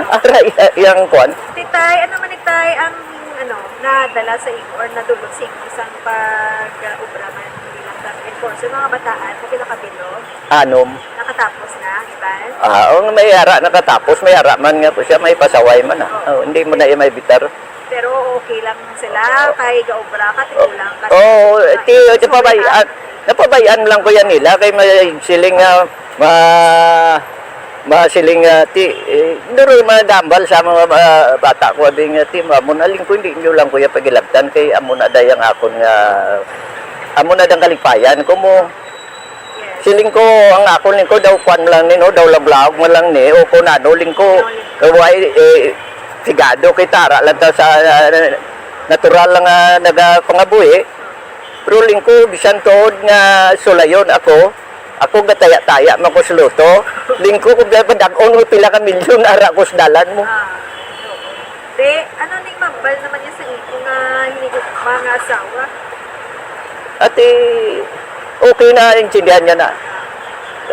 ara iya, yang kwan. Titay, ano man, Titay, ang, ano, nadala sa imo or nadulot sa imo sang pag-obra man bilang traffic enforcer, mga bataan, mo pinakabilog? Anom. Nakatapos na ang iban? Ah, ang may ara nakatapos, may ara man nga po siya, may pasaway man, ah. Oh, hindi mo na iya may bitar. Pero okay lang sila, kay gaobra ka, tigulang ka. Oo, Mga ti, ito, napabayaan, napabayaan lang ko yan nila, kay may siling nga, ma-, masiling nga, ti, eh, duro man dambal sa mga, ah, bata ko, abi nga, ti, amo na lingko, hindi nyo lang ko yan pagilabtan, kay amo na day ang akon nga, amo na dang kalipayan ko mo. Yes. Siling ko, ang akon lingko daw kwan lang ni, no, daw laglaog man lang ni, o kung ano lingko, kay why, eh, sigado kay tara lang ta sa, ah, natural lang nga nagapangabuhi. Pero lingko, bisan tuod nga sulayon ako, ako gataya-taya man ko sa luto. Lingko ko ba, dag-on ko pila ka milyon ara ko sa dalan mo. Ah, oo. Be, ano ning mambal naman niya sa imo nga hinigugma nga asawa? Ati, okay na, intindihan niya na.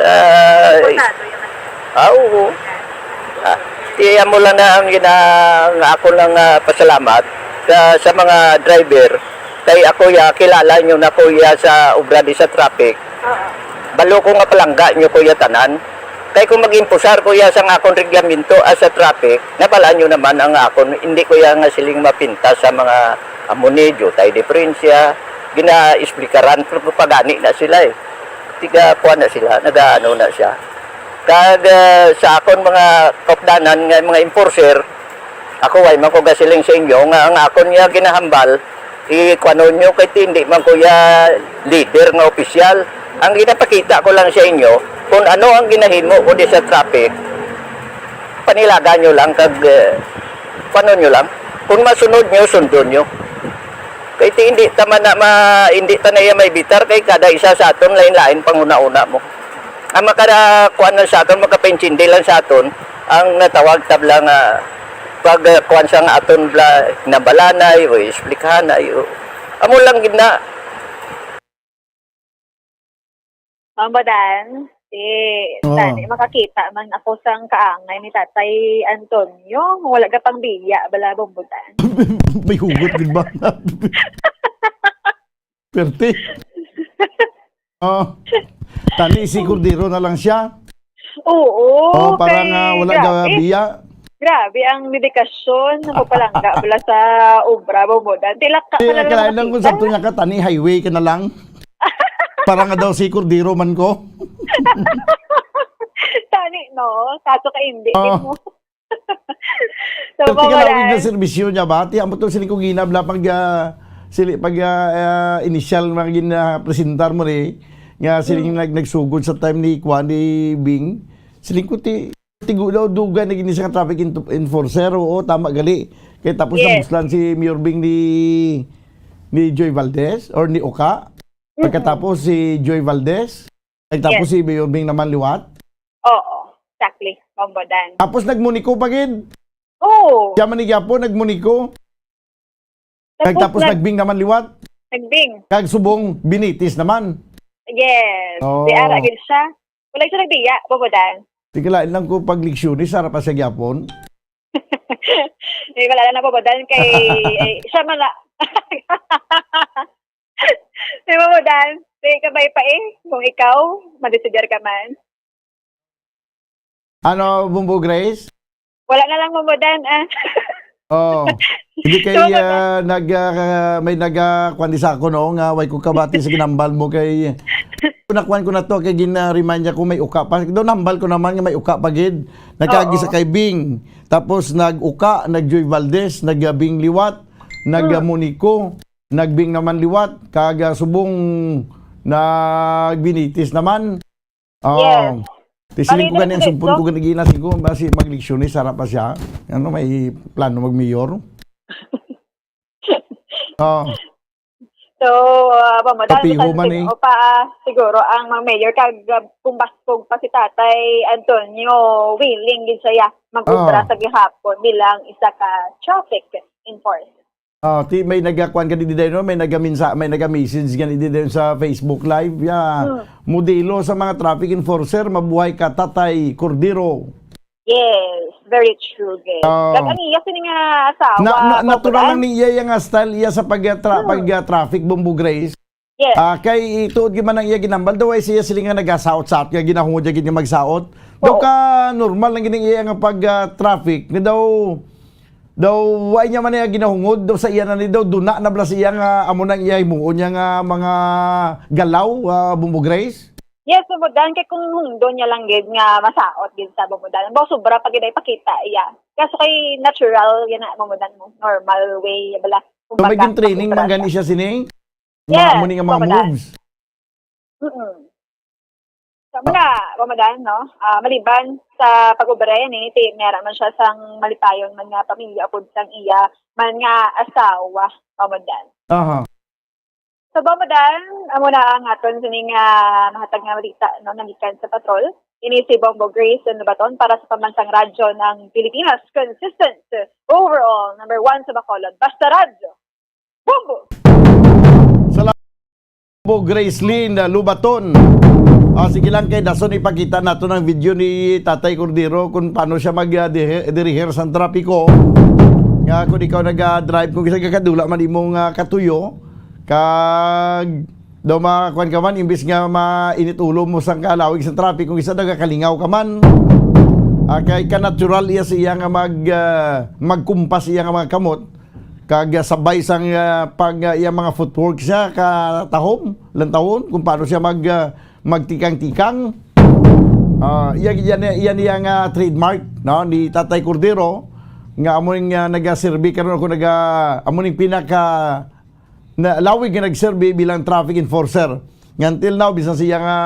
Ah, Kontado yung ano. Ah, oo. Ah, ti amo lang na ang gina-, nga ako lang, ah, pasalamat sa, sa mga driver. Kay ako ya, kilala nyo na ko ya sa obra di sa traffic. Oo. Balo ko nga palangga nyo ko ya tanan. Kay kung mag-impusar ko ya sa nga akong reglamento as sa traffic, nabal-an nyo naman ang akon, hindi ko ya nga siling mapintas sa mga amo ni, diutay diferensya, Ginaesplikaran ko pa gani na sila eh. Tiga kuan na sila, nagaano na siya. Kag, ah, sa akon mga kaupdanan nga mga enforcer, ako way man ko gasiling sa inyo nga ang akon nga ginahambal, ikuanon nyo kay hindi man ko ya leader nga opisyal. Ang ginapakita ko lang sa inyo kung ano ang ginahimo ko di sa traffic. Panilaga nyo lang kag, eh, kuanon nyo lang. Kung masunod nyo, sundon nyo. Kay ti hindi ta man na ma, hindi ta na iya may bitar kay kada isa sa aton lain-lain panguna-una mo. Ang makada kuan lang sa aton, makapaintindi lang sa aton ang natawag tabla nga pag, uh, kuan sa nga aton bla nabalanay o explikanay o amo lang gid na. Mamadan, si Oo. Tani, makakita man ako sang kaangay ni Tatay Antonio. Wala ka pang biya, bala, Bombodan. May hugot gid ba? Perte. Oh. Tani si Cordero na lang siya. Oo. Oh, para kay nga wala grabe. Ka biya. Grabe ang dedikasyon ng pagpalangga bala sa obra, Bombodan. Tilak ka Kaya na lang kailangan lang kung makita. Sabto niya ka, tani highway ka na lang. Para nga daw si Cordero man ko. Tani, no? Kaso ka hindi Oh. mo. So, Pero tingnan Bombodan. Ang na serbisyo niya ba? Tiyan mo to siling ko ginabla pag ah, sili pag ah, ah, initial nga ginapresentar mo ri nga siling nag nagsugod sa time ni Kwan ni Bing. Siling ko ti tigo daw dugay na gini sa traffic en- enforcer. Oo, tama gali. Kay tapos Yes. Nabuslan si Mayor Bing ni ni Joy Valdez or ni Oka. Pagkatapos si Joy Valdez, nagtapos Yes. Si Mayor Bing naman liwat. Oo, exactly. Bombodan. Tapos nagmuniko pa gid. Oo. Siya man ni gyapon nagmuniko. Nagtapos nag- nagbing naman liwat. Nagbing. Kag subong binitis naman. Yes. Oh. Di ara gid siya. Wala siya nagbiya, Bombodan. Sige, lain lang ko pag leksyones, sarap pa sa gyapon. Di wala na, Bombodan, kay eh, siya man na. Di, Bombodan, di ka ba pa eh? Kung ikaw, madesider ka man. Ano, Bumbo Grace? Wala na lang, Bombodan, ah. Oh. Hindi kay So, ah, nag ah, may nag ah, kuwan di sa ako no nga way ko kabati sa ginambal mo kay nakuan ko na to kay gina-remind niya ko may uka pa. Do nambal ko naman nga may uka pa gid. Nagkagi Oo. Sa kay Bing. Tapos nag-uka, nag-Joy Valdez, nag-Bing liwat, nag-Monico, nag-Bing naman liwat, kag ah, subong nagbinitis naman. Oh. Yes. Ti siling ko Ano gani ang yung sumpon ko proyekto? Gani gina sigo basi magleksyones sarap pa siya. Ano may plano magmayor? Oh. So, uh, Bombodan, Papiho busan man sig- eh. O pa, siguro ang mga mayor kag uh, kung baskog pa si Tatay Antonio, willing gid siya mag-obra Ah. sa gihapon bilang isa ka traffic enforcer. Ah, ti may nagakuan ka di dayon, no? May nagaminsa, may naga-message gani di dayon sa Facebook Live. Ya, Hmm. modelo sa mga traffic enforcer, mabuhay ka Tatay Cordero. Yes, very true, guys. Oh. Kag ang iya sini nga asawa, Na, na, natural Bombodan. Lang ni iya yang style iya sa pag tra, Hmm. pag ah, traffic Bombo Grace. Yes. Ah, kay tuod gyud man ang iya ginambal daw ay siya sila nga nagasaot-saot nga ginahungod niya gid nga magsaot. Daw Oo. Ka normal lang gid ang iya nga pag ah, traffic. Nga daw daw wa niya man niya ginahungod daw sa iya na ni daw duna na bala siya nga amo nang iya himuon niya nga mga galaw, ah, Bombo Grace. Yes, Bombodan, kay kung hungdon niya lang gid nga masaot gid sa, Bombodan. Baw sobra pa gid ay pakita iya. Kaso kay natural yan na, Bombodan, mo. Normal way bala. So may Kumbaga, gin training man pag-obra gani siya sini. Yes, Mga amo ni nga mga Bombodan. moves. Mm-mm. Sa mga, Bombodan, no? Ah, maliban sa pag-obra yan eh, ti, meron man siya sang malipayon man nga pamilya upod sang iya man nga asawa, Bombodan. Aha. So, Bombodan, amo na ang aton sining ah, mahatag nga balita, no, nagikan sa patrol. Ini si Bombo Grace Lubaton para sa Pambansang Radyo ng Pilipinas, consistent, overall, number one sa Bacolod. Basta Radyo, Bombo! Salamat po, Grace Lynn Lubaton. Ah, sige lang kay dason ipakita nato ang video ni Tatay Cordero kung paano siya mag ah, dihe- diriher sa trapiko. Nga kung ikaw nag-drive kung isa kakadula man imong ah, katuyo kag daw makakuan ka man imbis nga mainit ulo mo sa kalawig sa traffic kung isa nagakalingaw ka man. Ah, kay ka natural iya sa iya nga mag ah, magkumpas iya nga mga kamot. Kag, ah, sabay sang, ah, pag, ah, iyang mga footwork siya, katahom, lantawon, kung paano siya mag, ah, magtikang-tikang. Ah, iya, iya, iya, iya nga trademark, no, ni Tatay Cordero, nga amo ning, ah, nagaserbi karon ako naga, amo ning pinaka na, lawig nga nagserbi bilang traffic enforcer. Nga until now, bisan siya nga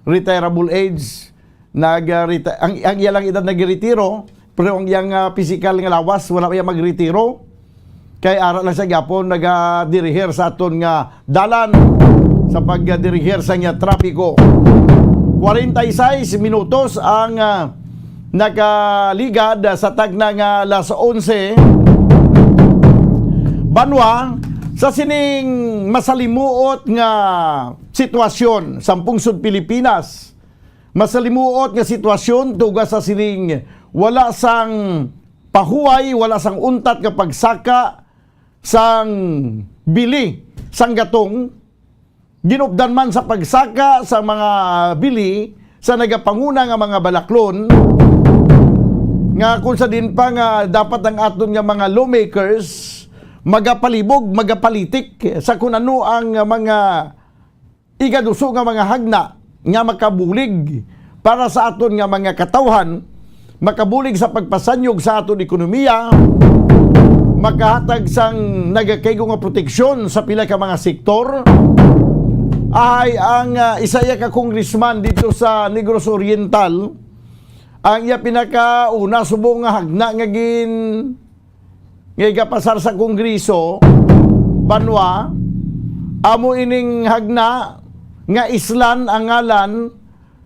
retirable age, nag, ah, reti-, ang, ang iya lang edad nagretiro, pero ang iyang, ah, pisikal nga lawas, wala pa iya magretiro. Kay ara lang siya gyapon nagadirihir sa aton nga dalan sa pagdirihir sa nga trapiko. Kwarenta y seis minutos ang, ah, nakaligad sa tagna nga alas onse. Banwa, sa sining masalimuot nga sitwasyon sa pungsod Pilipinas, masalimuot nga sitwasyon tuga sa sining wala sang pahuway, wala sang untat nga pagsaka sang bili sang gatong, ginupdan man sa pagsaka sa mga bili sa nagapanguna nga mga balaklon, nga kung sa din pa nga dapat ang aton nga mga lawmakers magapalibog, magapalitik sa kung ano ang mga igaduso nga mga hagna nga makabulig para sa aton nga mga katawhan, makabulig sa pagpasanyog sa aton ekonomiya, makahatag sang nagakaigo nga proteksyon sa pila ka mga sektor. Ay ang, ah, isa iya ka congressman dito sa Negros Oriental, ang iya pinakauna subong nga hagna nga gin nga igapasar sa Kongreso, banwa, amo ining hagna nga islan ang ngalan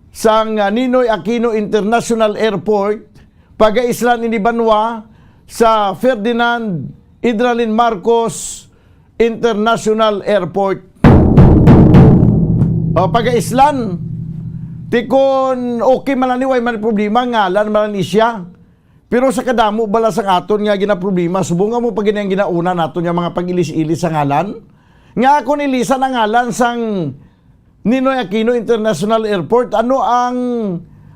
sang Ninoy Aquino International Airport, pagaislan ini banwa sa Ferdinand Idralin Marcos International Airport. O, pagaislan. Ti kon okay man lang ni, way man problema, ngalan man lang ni siya. Pero sa kadamo bala sang aton nga ginaproblema, subong nga mo pa gani ang ginauna naton nga mga pag-ilis-ilis sa ngalan. Nga akon ilisan ang ngalan sang Ninoy Aquino International Airport, ano ang,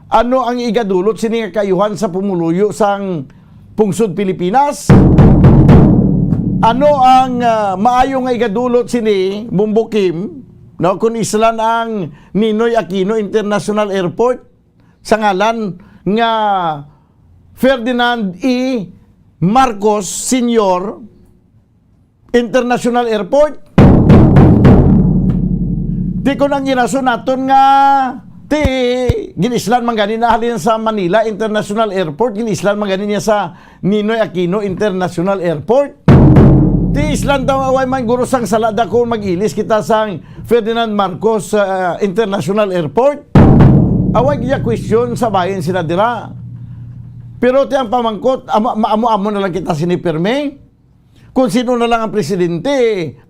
ano ang igadulot sini nga kaayuhan sa pumuluyo sang pungsod Pilipinas? Ano ang, ah, maayo nga igadulot sini, Bombo Kim, no, kung islan ang Ninoy Aquino International Airport sa ngalan nga Ferdinand E. Marcos Senior International Airport? Ti kon ang girason naton nga ti ginislan man gani na halin sa Manila International Airport, ginislan man gani niya sa Ninoy Aquino International Airport. Ti islan taw, away man guro sang sala da kung mag-ilis kita sang Ferdinand Marcos, ah, International Airport. Away giya question sa bayan sila dira. Pero ti ang pamangkot, amo, ma-, amo-amo na lang kita sini pirmi. Kung sino na lang ang presidente,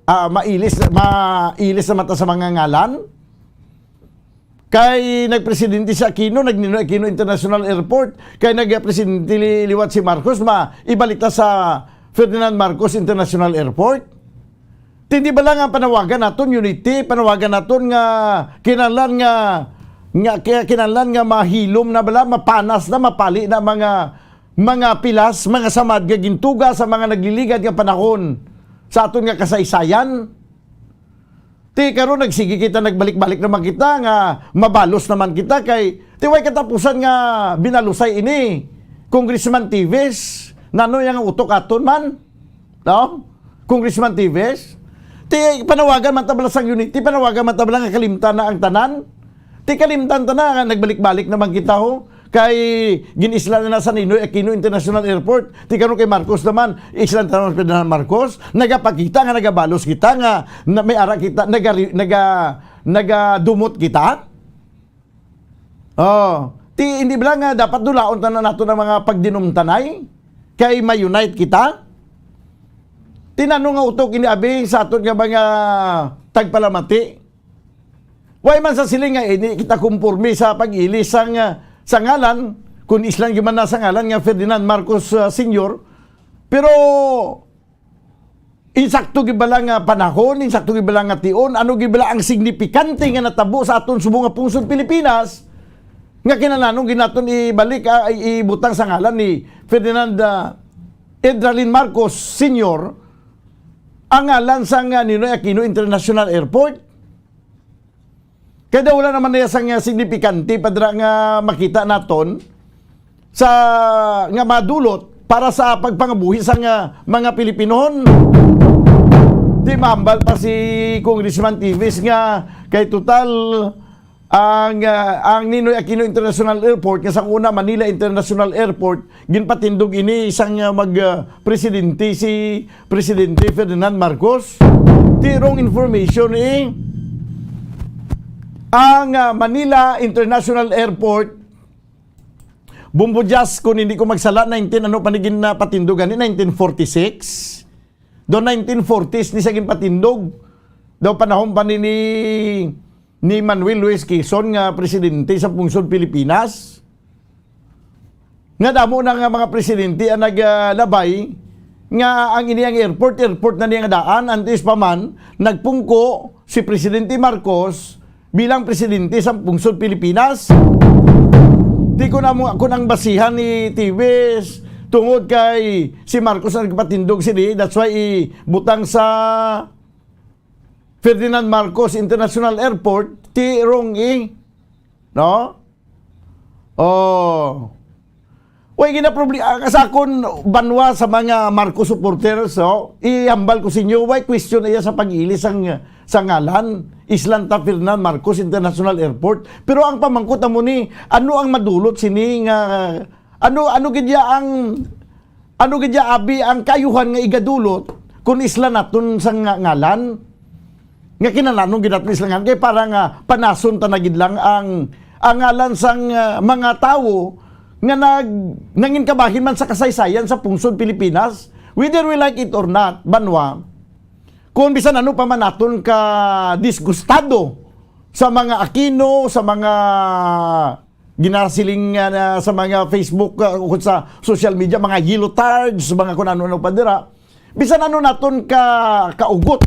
ah, mailis, mailis na mata sa mga ngalan. Kay nagpresidente si Aquino, nag-Ninoy Aquino International Airport. Kay nagpresidente li-, liwat si Marcos, ma-, ibalita sa Ferdinand Marcos International Airport. Ti hindi bala nga panawagan naton unity, panawagan naton nga kinahanglan nga, nga ki-, kinahanglan nga mahilom na bala, mapanas na, mapali na mga, mga pilas, mga samad nga gintuga sa mga nagliligad nga panahon sa aton nga kasaysayan. Ti karon nagsigi kita, nagbalik-balik naman kita nga mabalos naman kita kay ti way katapusan nga binalusay ini. Congressman Teves, nano yang utok aton man? No? Congressman Teves, ti panawagan man ta bala sang unity, panawagan man ta bala nga kalimtan na ang tanan. Ti kalimtan ta na nga nagbalik-balik naman kita, ho. Kay ginisla na sa Ninoy Aquino International Airport. Ti karon kay Marcos naman, isla na naman Ferdinand Marcos. Nagapakita nga nagabalos kita nga na, may ara kita, naga, naga, nagadumot kita. Oh, ti hindi bala nga dapat dulaon tanan nato ang mga pagdinumtanay kay ma-unite kita? Ti nano nga utok ini abi sa aton nga mga tagpalamati? Way man sa siling nga ini kita kumporme sa pag-ilis sang, ah, sa ngalan, kun islan gyud man na sa ngalan nga Ferdinand Marcos, ah, Senior. Pero insakto gid bala nga panahon, insakto gid bala nga tion, ano gid bala ang signifikante nga natabo sa aton subong nga pungsod Pilipinas nga kinahanglan gid naton ibalik, ah, i-, ibutang sa ngalan ni Ferdinand, ah, Edralin Marcos Senior ang ngalan sang, ah, Ninoy Aquino International Airport. Kaya daw wala naman niya sang, ah, signifikante pa dira nga makita naton sa, nga madulot para sa pagpangabuhi sang, ah, mga Pilipinohon. Di mahambal pa si Congressman Teves nga kay total ang, ah, ang Ninoy Aquino International Airport, nga sa una Manila International Airport, ginpatindog ini sang, ah, mag, ah, presidente si Presidente Ferdinand Marcos. Di wrong information eh. Ang, ah, Manila International Airport, Bumbo Jazz, kung hindi ko magsala, nineteen, ano pa ni gin-, ah, patindogan ni nineteen forty-six? Do nineteen forties ni sa ginpatindog. Daw panahon pa ni, ni, ni Manuel Luis Quezon nga presidente sa pungsod Pilipinas. Nga damo na nga mga presidente ang naglabay nga ang ini ang airport, airport na niya nga daan, antes pa man, nagpungko si Presidente Marcos bilang presidente sa pungsod Pilipinas. Di ko na mo, kung ang basihan ni Teves, tungod kay si Marcos ang nagpatindog sini, that's why ibutang sa Ferdinand Marcos International Airport, ti wrong eh. No? Oh. Way ginaproblema sa akon, banwa, sa mga Marcos supporters, so, ihambal ko sa inyo, way question iya sa pag-ilis sang, sa ngalan, Islan ta Ferdinand Marcos International Airport. Pero ang pamangkot amo ni, ano ang madulot sini nga, ano, ano gid ya ang, ano gid ya abi ang kaayuhan nga igadulot kung isla naton sa nga-, ngalan? Nga kinahanglan gid naton isla ngalan kay para nga panason ta na gid lang ang, ang ngalan sang, ah, mga tawo nga nag-, nangin kabahin man sa kasaysayan sa pungsod Pilipinas, whether we like it or not, banwa. Kung bisan ano pa man naton ka disgustado sa mga Aquino, sa mga ginasiling nga na sa mga Facebook, uh, ukon sa social media, mga yellow tards, mga kung ano-ano pa dira. Bisan ano naton ka kaugot,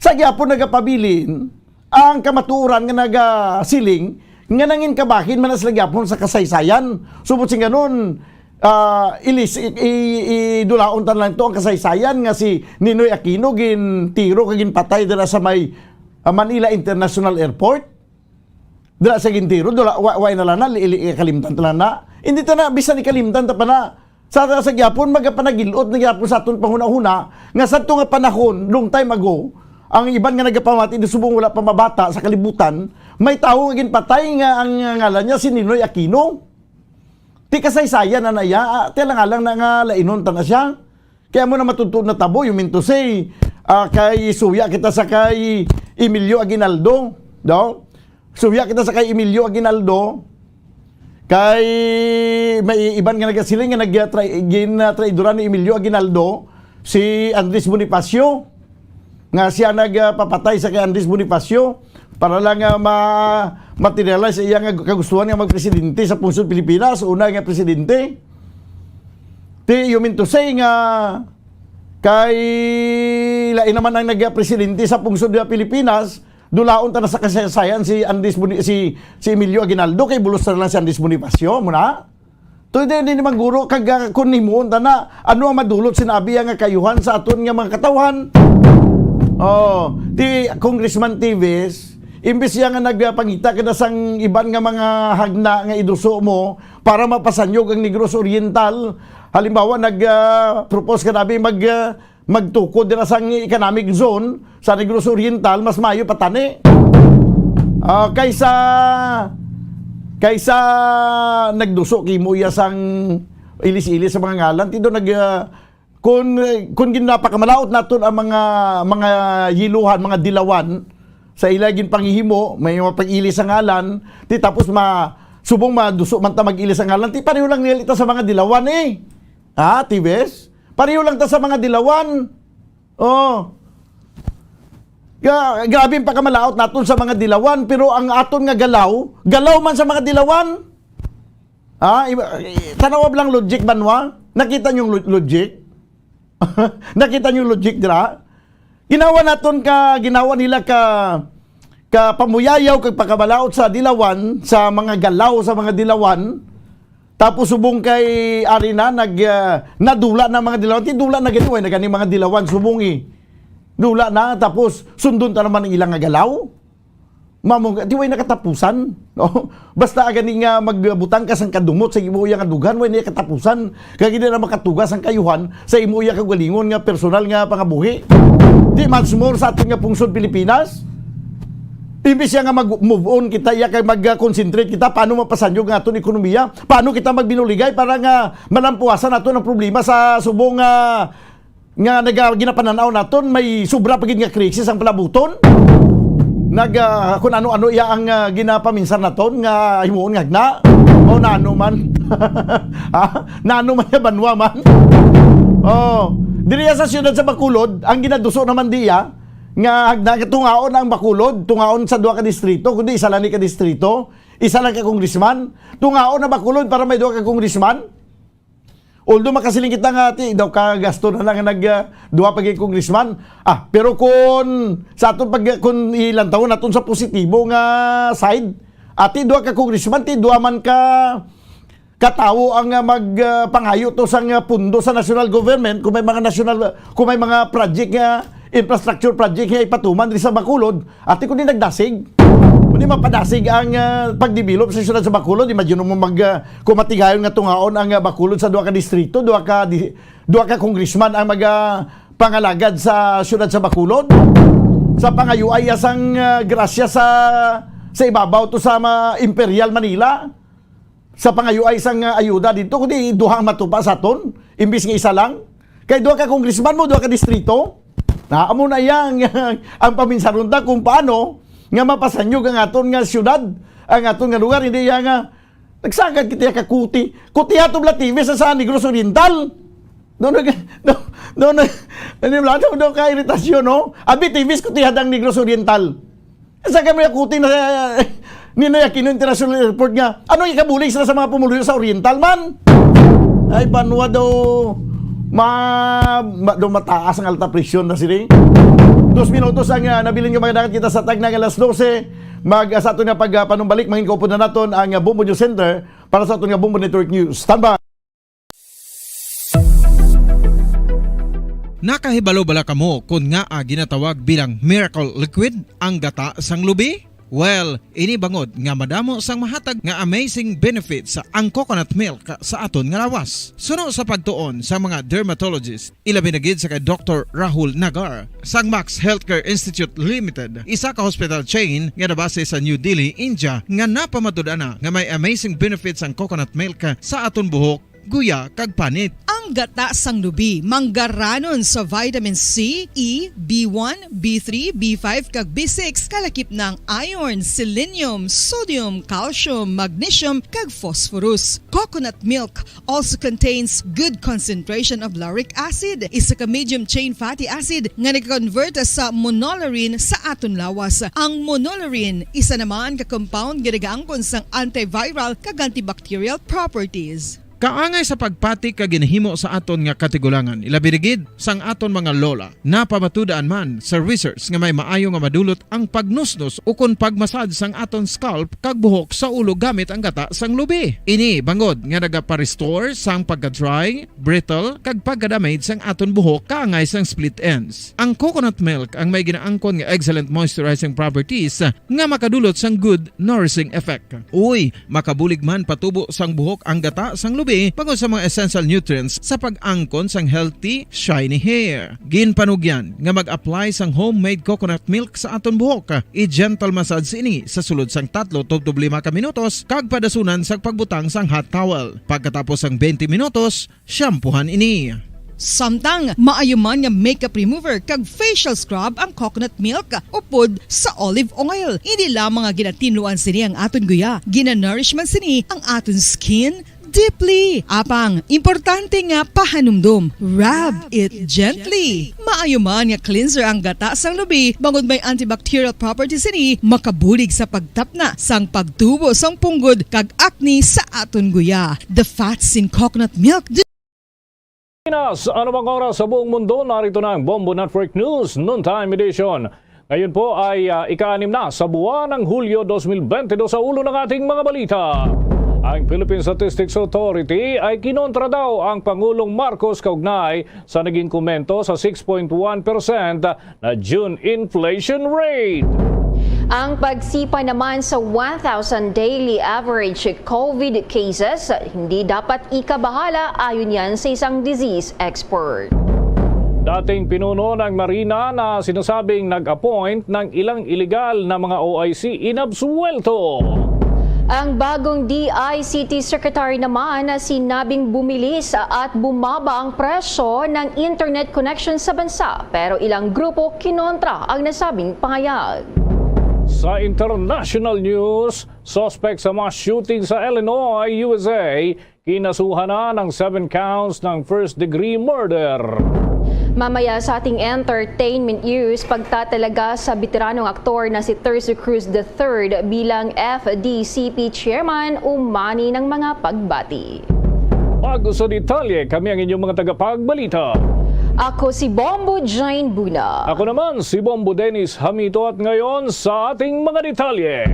sa gyapon nagapabilin ang kamatuoran nga nagasiling nga nangin kabahin man na sila gyapon sa kasaysayan. Subot sing ganun, ah, ilis, i, i, idulaon ta lang to ang kasaysayan nga si Ninoy Aquino gintiro kag ginpatay dira sa may, ah, Manila International Airport. Dira sa gintiro, dula, wa, wa na lang na, li, li, kalimtan ta lang na. Hindi ta na, bisan ikalimtan ta pa na. Sa, sa, sa gyapon, magapanagilot na gyapon sa aton panghuna-huna, nga sa to nga panahon, long time ago, ang iban nga nagapamati, di subong wala pa mabata sa kalibutan, may tawo nga ginpatay nga ang ngalan niya si Ninoy Aquino. Ti kasaysayan na na iya, ah, ti alang-alang na nga lainon ta na siya. Kaya mo na matutuo na tabo, you mean to say, ah, kay suya kita sa kay Emilio Aguinaldo, no? Suya kita sa kay Emilio Aguinaldo, kay may iban nga nagasiling nga nag-, trai-, gin-, ah, traidoran ni Emilio Aguinaldo si Andres Bonifacio, nga siya nagpapatay sa kay Andres Bonifacio para lang, ah, ma-, materialize iya nga kagustuhan nga magpresidente sa pungsod Pilipinas, una nga presidente. Ti, you mean to say nga kay lain naman ang nagpresidente sa pungsod nga Pilipinas, dulaon ta na sa kasaysayan si Andres Boni-, si, si Emilio Aguinaldo, kay bulos na lang si Andres Bonifacio, mo na? To, di, di naman guro, kag, ah, kung himuon ta na, ano ang madulot sinabi nga kayuhan sa aton nga mga katawhan? Oh, ti Congressman Teves, imbes siya nga nagpangita ka na sang iban nga mga hagna nga iduso mo para mapasanyog ang Negros Oriental, halimbawa, nag, ah, propose ka nabi mag, ah, magtukod dira sang economic zone sa Negros Oriental, mas maayo pa tani. Ah, kaysa, kaysa nagduso kimo iya sang ilis-ilis sa mga ngalan, ti do nag, ah, kun, kun ginapakamalaot naton ang mga, mga yiluhan, mga dilawan sa ila ginpanghihimo, may mga pag-ilis sa ngalan, ti tapos ma-, subong maduso man ta mag-ilis sa ngalan, ti pareho lang nila ita sa mga dilawan eh. Ha, Tibes? Pareho lang ta sa mga dilawan. Oh. Ga-, grabe ang pagkamalaot naton sa mga dilawan, pero ang aton nga galaw, galaw man sa mga dilawan. Ha? Iba, eh, tanaw lang logic, banwa. Nakita niyo lo-, logic? Nakita niyo logic dira? Ginawa naton ka, ginawa nila ka, ka pamuyayaw kag pagkamalaot sa dilawan, sa mga galaw, sa mga dilawan. Tapos subong kay ari na, nag, ah, nadula na mga dilawan. Ti dula na gani, way na gani mga dilawan, subong eh. Dula na, tapos sundon ta naman ang ilang nga galaw. Mamo nga, di way nakatapusan, no? Basta gani nga magbutang ka sang kadumot sa imo iya nga dughan, way na katapusan. Kay di na makatugas ang kayuhan sa imo iya kaugalingon nga personal nga pangabuhi. Di much more sa aton nga pungsod Pilipinas. Imbis siya nga mag-move on kita, iya kay mag-concentrate kita paano mapasanyog ang aton ekonomiya, paano kita magbinuligay para nga malampuasan naton ang problema sa subong nga nga naga-, ginapananaw naton, may sobra pa gid nga krisis ang palabuton. Nag, ah, kung ano-ano iya ang, ah, ginapaminsar naton nga himuon nga hagna. O nano man. Ha? Nano man ya banwa man. Oh, diri sa siyudad sa Bacolod, ang ginaduso naman diya nga hagna nga tungaon ang Bacolod, tungaon sa duha ka distrito, kundi isa lang ni ka distrito, isa lang ka congressman, tungaon na Bacolod para may duha ka congressman. Although makasiling kita nga, ti, daw ka gasto na lang nag, ah, duha pa gid congressman. Ah, pero kun sa aton pag, kun ilantaw naton sa positibo nga side, ati duha ka congressman, ti duha man ka katawo ang, ah, mag, ah, pangayo to sang, ah, pundo sa national government, kung may mga national, kung may mga project nga, infrastructure project nga ipatuman diri sa Bacolod, ati kundi nagdasig. Kundi mapadasig ang, ah, pagdevelop sa siyudad sa Bacolod. Imagine mo mag, ah, kung matigayon nga tungaon ang, ah, Bacolod sa duha ka distrito, duha ka di-, duha ka congressman ang mag, ah, pangalagad sa siyudad sa Bacolod. Sa pangayuay sang, ah, grasya sa, sa ibabaw to sa ma-, Imperial Manila. Sa pangayuay sang, ah, ayuda dito, kundi duha ang matupa sa aton, imbis nga isa lang. Kay duha ka congressman mo, duha ka distrito. Na, amo na iya ang, ang paminsaron ta kung paano nga mapasanyog ang aton nga siyudad, ang aton nga lugar, hindi iya nga nagsagad kita ka kuti. Kuti ato bla T V sa, sa Negros Oriental. Doon nag-, doon, doon, doon, doon, doon ka iritasyon, no? Abi, T V sa kuti hadang Negros Oriental. Sa kami akuti na Ninoy Aquino International Airport nga, ano ikabulig sila sa mga pumuluyo sa Oriental man? Ay, banwa daw, ma, ma, daw mataas ang alta presyon na sila. Dos minutos ang, ah, nabilin nga mga dagat kita sa tagna nga alas dose. Mag, ah, sa aton nga pag, ah, panumbalik, mangin kaupod na naton ang, ah, Bombo News Center para sa aton nga Bombo Network News. Standby. Nakahibalo bala kamo kon ngaa ginatawag bilang miracle liquid ang gata sang lubi? Well, ini bangod nga madamo sang mahatag nga amazing benefits ang coconut milk sa aton nga lawas. Suno sa pagtuon sa mga dermatologist, ilabi na gid sa kay Doktor Rahul Nagar sang Max Healthcare Institute Limited, isa ka hospital chain nga nabase sa New Delhi, India, nga napamatud-an na nga may amazing benefits ang coconut milk sa aton buhok, guya, kag panit. Ang gata sang lubi manggaranon sa vitamin C, E, B one, B three, B five, kag B six, kalakip na ang iron, selenium, sodium, calcium, magnesium, kag phosphorus. Coconut milk also contains good concentration of lauric acid, isa ka medium chain fatty acid nga nag-convert sa monolaurin sa aton lawas. Ang monolaurin, isa naman ka compound nga nagaangkon sang antiviral kag antibacterial properties. Kaangay sa pagpati kag ginahimo sa aton nga katigulangan, ilabi na gid sang aton mga lola. Napamatud-an man sa research nga may maayo nga madulot ang pagnusnos ukon pag-massage sang aton scalp kag buhok sa ulo gamit ang gata sang lubi. Ini bangod nga nagapa-restore sang pagka-dry, brittle, kag pagka-damage sang aton buhok kaangay sang split ends. Ang coconut milk ang may ginaangkon nga excellent moisturizing properties nga makadulot sang good nourishing effect. Uy, makabulig man patubo sang buhok ang gata sang lubi bangod sa mga essential nutrients sa pag-angkon sang healthy, shiny hair. Ginpanugyan nga mag-apply sang homemade coconut milk sa aton buhok. I-gentle massage ini sa sulod sang tatlo tubtob lima ka minutos kag padasunan sang pagbutang sang hot towel. Pagkatapos sang twenty minutos, shampoohan ini. Samtang maayo man nga makeup remover kag facial scrub ang coconut milk upod sa olive oil. Hindi lamang nga ginatinluan sini ang aton guya, ginanourish man sini ang aton skin deeply. Apang, importante nga pahanumdom, rub it gently. Maayo man nga cleanser ang gata sang lubi, bangod may antibacterial properties sini, makabulig sa pagtapna sang pagtubo sang punggod kag acne sa aton guya. The fats in coconut milk Pinas, anumang oras sa buong mundo, narito na ang Bombo Network News Noontime Edition. Ngayon po ay, ah, ika-anim na sa buwan ng Hulyo dos mil bente dos. Sa ulo ng ating mga balita. Ang Philippine Statistics Authority ay kinontra daw ang Pangulong Marcos kaugnay sa naging komento sa six point one percent na June inflation rate. Ang pagsipa naman sa one thousand daily average COVID cases hindi dapat ikabahala, ayon yan sa isang disease expert. Dating pinuno ng Marina na sinasabing nag-appoint ng ilang iligal na mga O I C inabsuwelto. Ang bagong D I C T Secretary naman na sinabing bumilis at bumaba ang presyo ng internet connection sa bansa, pero ilang grupo kinontra ang nasabing pahayag. Sa international news, suspect sa mass shooting sa Illinois, U S A, kinasuhan na ng seven counts ng first-degree murder. Mamaya sa ating entertainment news, pagtatalaga sa beteranong aktor na si Tercio Cruz the third bilang F D C P chairman umani ng mga pagbati. Bago sa detalye, kami ang inyong mga tagapagbalita. Ako si Bombo Jane Buna. Ako naman si Bombo Dennis Hamito at ngayon sa ating mga detalye.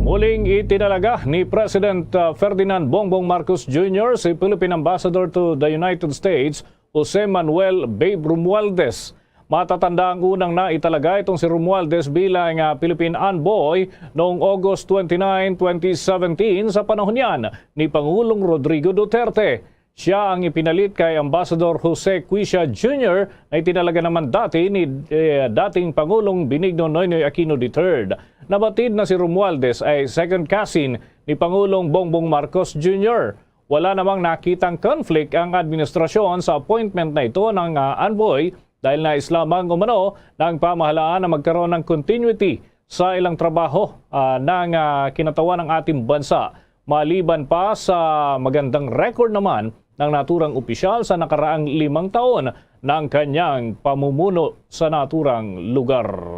Muling itinalaga ni President uh, Ferdinand Bongbong Marcos Junior si Philippine Ambassador to the United States, Jose Manuel Babe Romualdez. Matatanda ang unang naitalaga itong si Romualdez bilang uh, Philippine Envoy noong August twenty-nine, twenty seventeen sa panahon niyan ni Pangulong Rodrigo Duterte. Siya ang ipinalit kay Ambassador Jose Cuisia Junior na itinalaga naman dati ni eh, dating Pangulong Benigno Noynoy Aquino the third. Nabatid na si Romualdez ay second cousin ni Pangulong Bongbong Marcos Junior. Wala namang nakitang conflict ang administrasyon sa appointment na ito ng ah, envoy dahil nais lamang umano ng pamahalaan na magkaroon ng continuity sa ilang trabaho ah, ng ah, kinatawan ng ating bansa maliban pa sa magandang record naman ng naturang opisyal sa nakaraang limang taon ng kanyang pamumuno sa naturang lugar.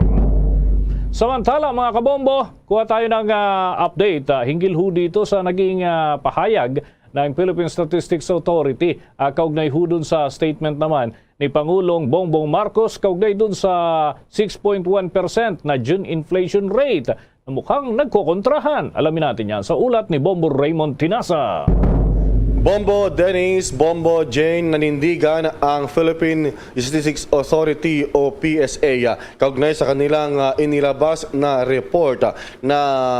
Samantala, mga kabombo, kuha tayo ng ah, update ah, hinggil ho dito sa naging ah, pahayag ng Philippine Statistics Authority ah, kaugnay ho dun sa statement naman ni Pangulong Bongbong Marcos kaugnay dun sa six point one percent na June inflation rate na mukhang nagkokontrahan. Alamin natin yan sa ulat ni Bombo Raymond Tinasa. Bombo Dennis, Bombo Jane, nanindigan ang Philippine Statistics Authority o P S A kaugnay sa kanilang ah, inilabas na report ah, na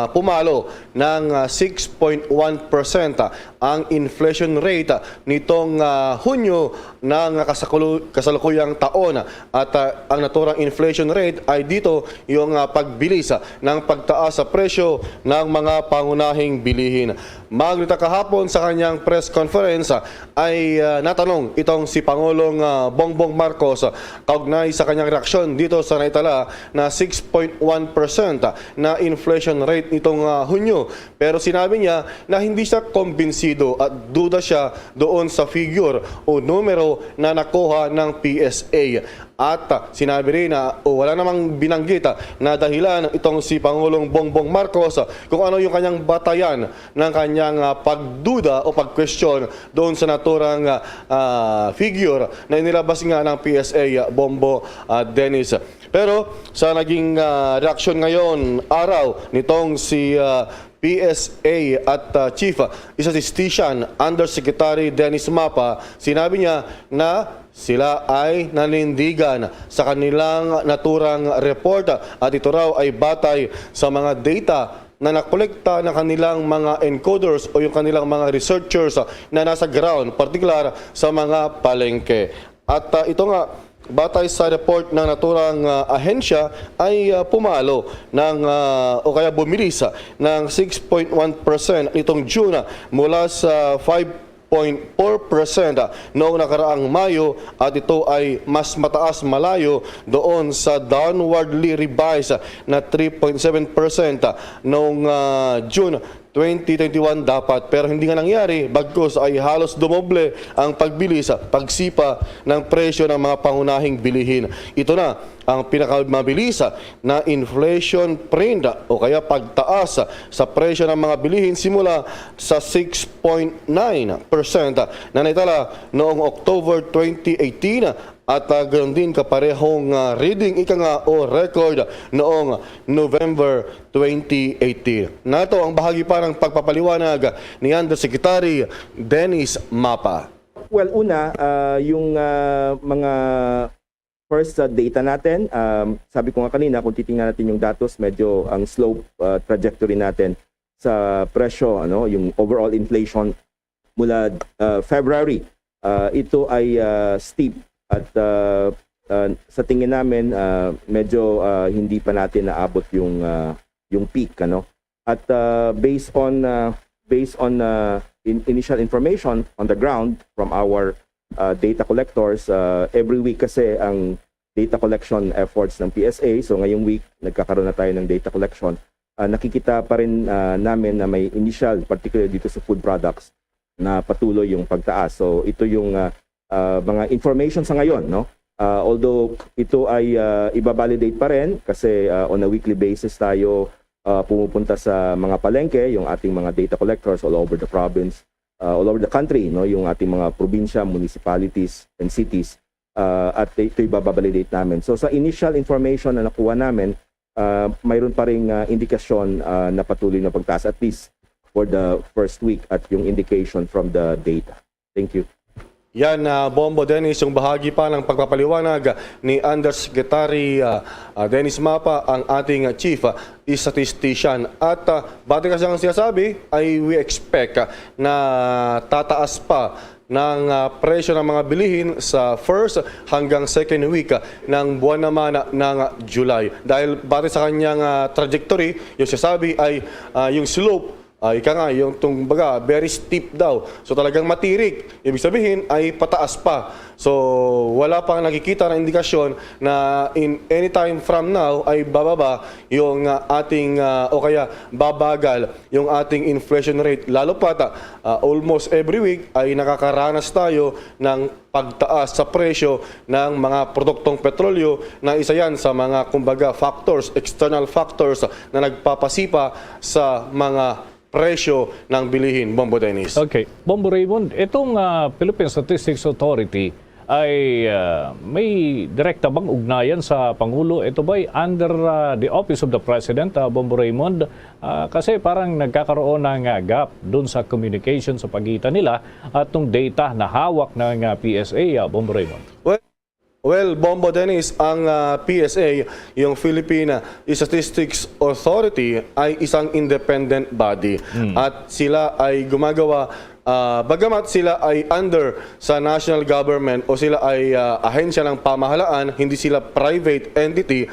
pumalo ng ah, six point one percent ah, ang inflation rate ah, nitong ah, Hunyo ng ah, kasakulo- kasalukuyang taon. At ah, ang naturang inflation rate ay dito yung ah, pagbilis ah, ng pagtaas sa presyo ng mga pangunahing bilihin. Magdita kahapon sa kanyang press conference ah, ay ah, natanong itong si Pangulong ah, Bongbong Marcos ah, kaugnay sa kanyang reaksyon dito sa naitala na six point one percent na inflation rate nitong ah, Hunyo. Pero sinabi niya na hindi siya kumbinsido at duda siya doon sa figure o numero na nakuha ng P S A. At ah, sinabi rin na o wala namang binanggit ah, na dahilan itong si Pangulong Bongbong Marcos ah, kung ano yung kanyang batayan ng kanyang ah, pagduda o pag-question doon sa naturang ah, ah, figure na inilabas nga ng P S A ah, Bombo ah, Dennis. Pero sa naging ah, reaksyon ngayon araw nitong si ah, P S A at ah, Chief Statistician Undersecretary Dennis Mapa, sinabi niya na sila ay nanindigan sa kanilang naturang report at ito raw ay batay sa mga data na nakolekta ng kanilang mga encoders o yung kanilang mga researchers na nasa ground, partikular sa mga palengke. At ah, ito nga, batay sa report ng naturang ah, ahensya ay ah, pumalo ng ah, o kaya bumilis ah, ng six point one percent nitong June ah, mula sa five point four percent noong nakaraang Mayo at ito ay mas mataas malayo doon sa downwardly revised na three point seven percent noong ah, June twenty twenty-one dapat, pero hindi nga nangyari, bagkus ay halos dumoble ang pagbilis, pagsipa ng presyo ng mga pangunahing bilihin. Ito na ang pinakamabilis na inflation print o kaya pagtaas sa presyo ng mga bilihin simula sa six point nine percent na naitala noong October twenty eighteen at, ah, gayon din kaparehong, ah, reading, ika nga, o record noong November twenty eighteen. Nato ang bahagi pa ng pagpapaliwanag ni Undersecretary Dennis Mapa. Well, una, ah, yung ah, mga first ah, data natin, um, sabi ko nga kanina, kung titingnan natin yung datos, medyo ang slope ah, trajectory natin sa presyo, ano, yung overall inflation mula ah, February, ah, ito ay ah, steep at ah, ah, sa tingin namin ah, medyo ah, hindi pa natin naabot yung ah, yung peak, ano. At ah, based on ah, based on ah, in- initial information on the ground from our ah, data collectors, ah, every week kasi ang data collection efforts ng P S A. So ngayong week, nagkakaroon na tayo ng data collection. Ah, nakikita pa rin ah, namin na may initial, particularly dito sa food products, na patuloy yung pagtaas. So ito yung ah, ah, mga information sa ngayon, no? Ah, although ito ay ah, ibabalidate pa rin kasi ah, on a weekly basis tayo ah, pumupunta sa mga palengke, yung ating mga data collectors all over the province, ah, all over the country, no, yung ating mga probinsya, municipalities, and cities, ah, at ito'y bababalidate namin. So sa initial information na nakuha namin, ah, mayroon pa ring ah, indikasyon ah, na patuloy na pagtaas, at least for the first week, at yung indication from the data. Thank you. Yan, ah, Bombo Dennis, yung bahagi pa ng pagpapaliwanag ni Undersecretary ah, ah, Dennis Mapa, ang ating Chief ah, Statistician. At ah, base kasi ang sinasabi, ay we expect ah, na tataas pa ng ah, presyo ng mga bilihin sa first hanggang second week ah, ng buwan naman ng July. Dahil base sa kanyang ah, trajectory, yung sinasabi ay ah, yung slope, ah, ika nga, yung tung baga, very steep daw. So talagang matirik. Ibig sabihin ay pataas pa. So wala pang nakikita na indikasyon na in any time from now ay bababa yung ah, ating ah, o kaya babagal yung ating inflation rate. Lalo pa ta, ah, almost every week ay nakakaranas tayo ng pagtaas sa presyo ng mga produktong petrolyo na isa yan sa mga, kumbaga, factors, external factors na nagpapasipa sa mga presyo ng bilihin, Bombo Dennis. Okay. Bombo Raymond, itong ah, Philippine Statistics Authority ay ah, may direkta bang ugnayan sa Pangulo? Ito ba'y under ah, the Office of the President, ah, Bombo Raymond? Ah, kasi parang nagkakaroon ng ah, gap dun sa communication sa pagitan nila at tong data na hawak ng ah, P S A, ah, Bombo Raymond. Well, well, Bombo Dennis, ang ah, P S A, yung Philippine Statistics Authority, ay isang independent body. At sila ay gumagawa, ah, bagamat sila ay under sa national government o sila ay ah, ahensya ng pamahalaan, hindi sila private entity,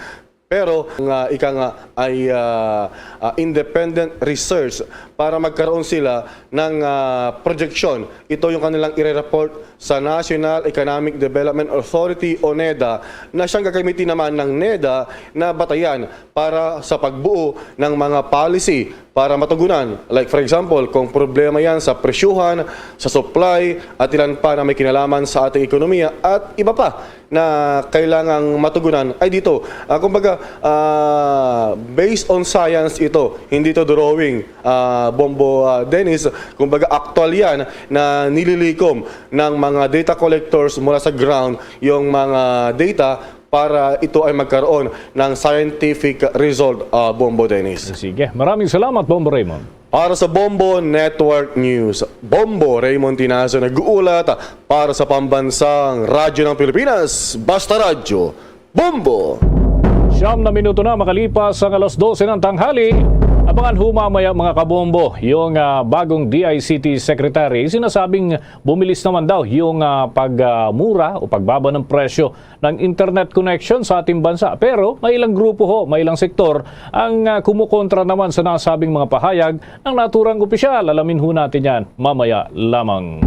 pero nga ika nga ay ah, ah, independent research para magkaroon sila ng ah, projection. Ito yung kanilang ire-report sa National Economic Development Authority o NEDA, na siyang gagamitin naman ng NEDA na batayan para sa pagbuo ng mga policy para matugunan. Like, for example, kung problema yan sa presyuhan, sa supply, at ilan pa na may kinalaman sa ating ekonomiya at iba pa na kailangang matugunan ay dito. Ah, kumbaga, ah, based on science ito, hindi ito drawing, ah, Bombo, ah, Dennis. Kumbaga, actual yan na nililikom ng mga data collectors mula sa ground yung mga data para ito ay magkaroon ng scientific result, ah, Bombo Dennis. Sige, maraming salamat, Bombo Raymond. Para sa Bombo Network News, Bombo Raymond Tinazo nag-uulat para sa Pambansang Radyo ng Pilipinas, Basta Radyo, Bombo! Siyam na minuto na makalipas ang alas dose ng tanghali. Abangan ho mamaya, mga kabombo, yung ah, bagong D I C T Secretary. Sinasabing bumilis naman daw yung ah, pagmura o pagbaba ng presyo ng internet connection sa ating bansa. Pero may ilang grupo ho, may ilang sektor ang ah, kumukontra naman sa nasabing mga pahayag ng naturang opisyal. Alamin ho natin yan mamaya lamang.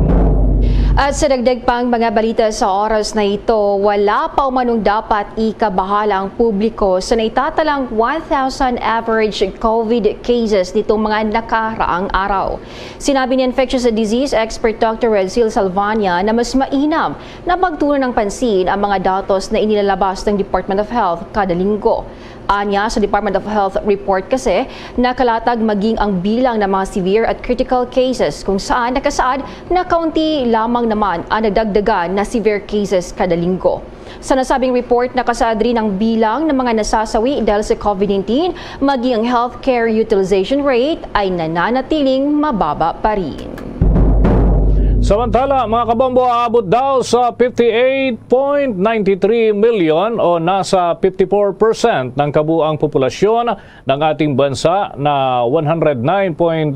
At sa dagdag pang mga balita sa oras na ito, wala pa umanong dapat ikabahala ang publiko sa naitatalang one thousand average COVID cases nitong mga nakaraang araw. Sinabi ni infectious disease expert Doctor Redzil Salvania na mas mainam na pagtuunan ng pansin ang mga datos na inilalabas ng Department of Health kada linggo. Anya sa Department of Health report kasi, nakalatag maging ang bilang ng mga severe at critical cases, kung saan nakasaad na kaunti lamang naman ang nadagdagan na severe cases kada linggo. Sa nasabing report, nakasaad rin ang bilang ng mga nasasawi dahil sa COVID nineteen, maging ang healthcare utilization rate ay nananatiling mababa pa rin. Samantala, mga kabombo, aabot daw sa fifty-eight point nine three million o nasa fifty-four percent ng kabuang populasyon ng ating bansa na one hundred nine point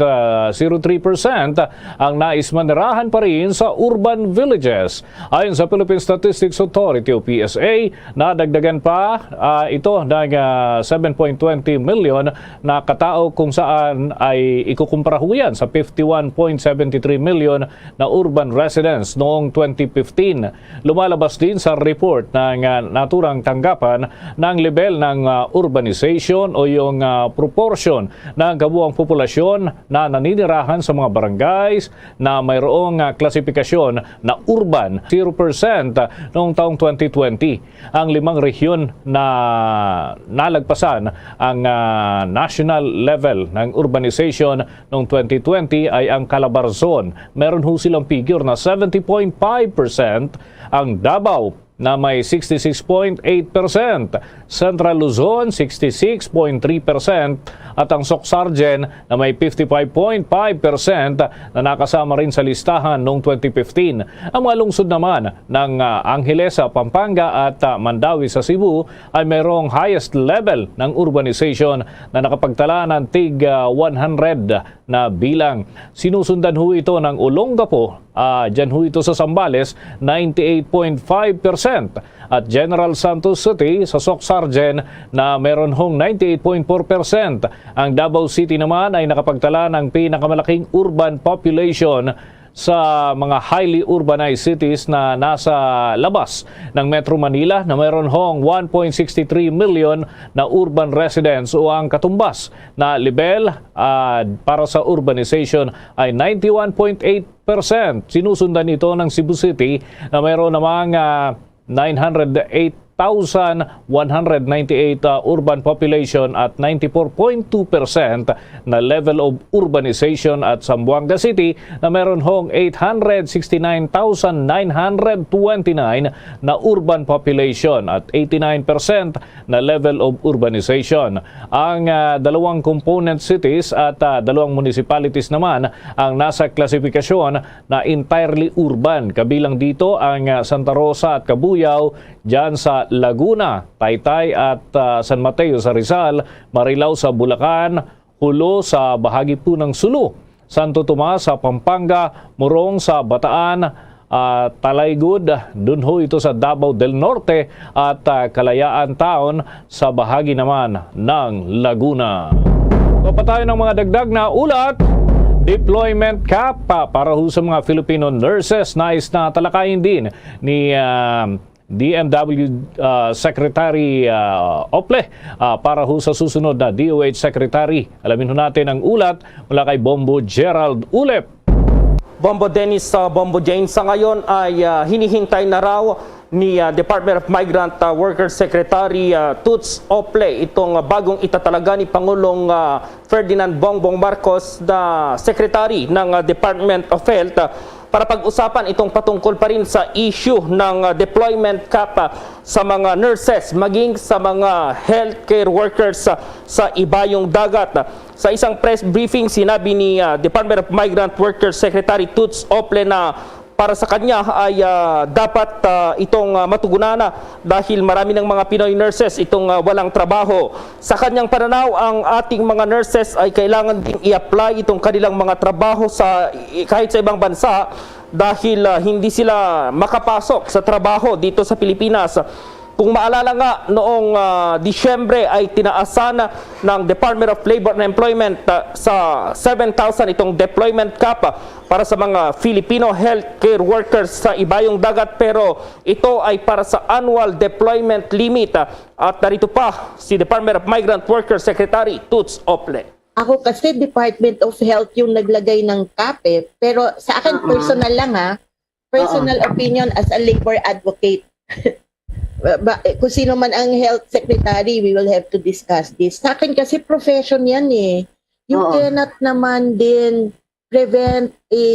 zero three percent ang nais manirahan pa rin sa urban villages. Ayon sa Philippine Statistics Authority o P S A, nadagdagan pa ah, ito ng ah, seven point twenty million na katao, kung saan ay ikukumpara ho yan sa fifty-one point seven three million na urban residents noong twenty fifteen. Lumalabas din sa report ng ah, naturang tanggapan ng level ng ah, urbanization o yung ah, proportion ng kabuang populasyon na naninirahan sa mga barangays na mayroong ah, klasifikasyon na urban, zero percent noong taong twenty twenty. Ang limang rehiyon na nalagpasan ang ah, national level ng urbanization noong twenty twenty ay ang Calabarzon. Meron ho silang figure na seventy point five percent, ang Davao na may sixty-six point eight percent, Central Luzon sixty-six point three percent, at ang Soc-Sargen na may fifty-five point five percent na nakasama rin sa listahan noong twenty fifteen. Ang mga lungsod naman ng ah, Angeles sa Pampanga at ah, Mandaue sa Cebu ay mayroong highest level ng urbanization na nakapagtala ng tig ah, one hundred na bilang. Sinusundan ho ito ng Olongapo, ah, dyan ho ito sa Zambales, ninety-eight point five percent, at General Santos City sa Soc-Sargen na meron hong ninety-eight point four percent. Ang Davao City naman ay nakapagtala ng pinakamalaking urban population sa mga highly urbanized cities na nasa labas ng Metro Manila na mayroon hong one point six three million na urban residents, o ang katumbas na level ah, para sa urbanization ay ninety-one point eight percent. Sinusundan ito ng Cebu City na mayroon namang ah, nine hundred eight thousand one hundred ninety-eight ah, urban population at ninety-four point two percent na level of urbanization, at Zamboanga City na meron hong eight hundred sixty-nine thousand nine hundred twenty-nine na urban population at eighty-nine percent na level of urbanization. Ang ah, dalawang component cities at ah, dalawang municipalities naman ang nasa klasifikasyon na entirely urban. Kabilang dito ang ah, Santa Rosa at Cabuyao, dyan sa Laguna, Taytay at ah, San Mateo sa Rizal, Marilao sa Bulacan, Jolo sa bahagi po ng Sulu, Santo Tomas sa Pampanga, Morong sa Bataan, ah, Talaygod, dunho ito sa Davao del Norte, at ah, Kalayaan Town sa bahagi naman ng Laguna. Papatayon ng mga dagdag na ulat. Deployment cap pa para ho sa mga Filipino nurses, nais na talakayin din ni ah, D M W ah, Secretary ah, Ople ah, para ho sa susunod na D O H Secretary. Alamin ho natin ang ulat mula kay Bombo Gerald Ulep. Bombo Dennis, uh, Bombo Jane, sa ngayon ay uh, hinihintay na raw ni uh, Department of Migrant uh, Workers Secretary uh, Toots Ople itong uh, bagong itatalaga ni Pangulong uh, Ferdinand Bongbong Marcos na Secretary ng uh, Department of Health uh, para pag-usapan itong patungkol pa rin sa issue ng uh, deployment cap uh, sa mga nurses maging sa mga healthcare workers uh, sa ibayong dagat. Sa isang press briefing, sinabi ni ah, Department of Migrant Workers Secretary Toots Ople na para sa kanya ay ah, dapat ah, itong ah, matugunan na dahil marami ng mga Pinoy nurses itong ah, walang trabaho. Sa kanyang pananaw, ang ating mga nurses ay kailangan ding i-apply itong kanilang mga trabaho sa i- kahit sa ibang bansa dahil ah, hindi sila makapasok sa trabaho dito sa Pilipinas. Kung maalala nga, noong ah, Disyembre ay tinaasan ng Department of Labor and Employment ah, sa seven thousand itong deployment cap ah, para sa mga Filipino healthcare workers sa Ibayong Dagat, pero ito ay para sa annual deployment limit. Ah, at narito pa si Department of Migrant Workers Secretary Toots Ople. Ako kasi Department of Health yung naglagay ng cap eh. Pero sa akin personal lang ha. Personal opinion as a labor advocate. ba, ba, eh, kung sino man ang health secretary, we will have to discuss this. Sa akin kasi profession yan eh. You Oo. cannot naman din prevent a,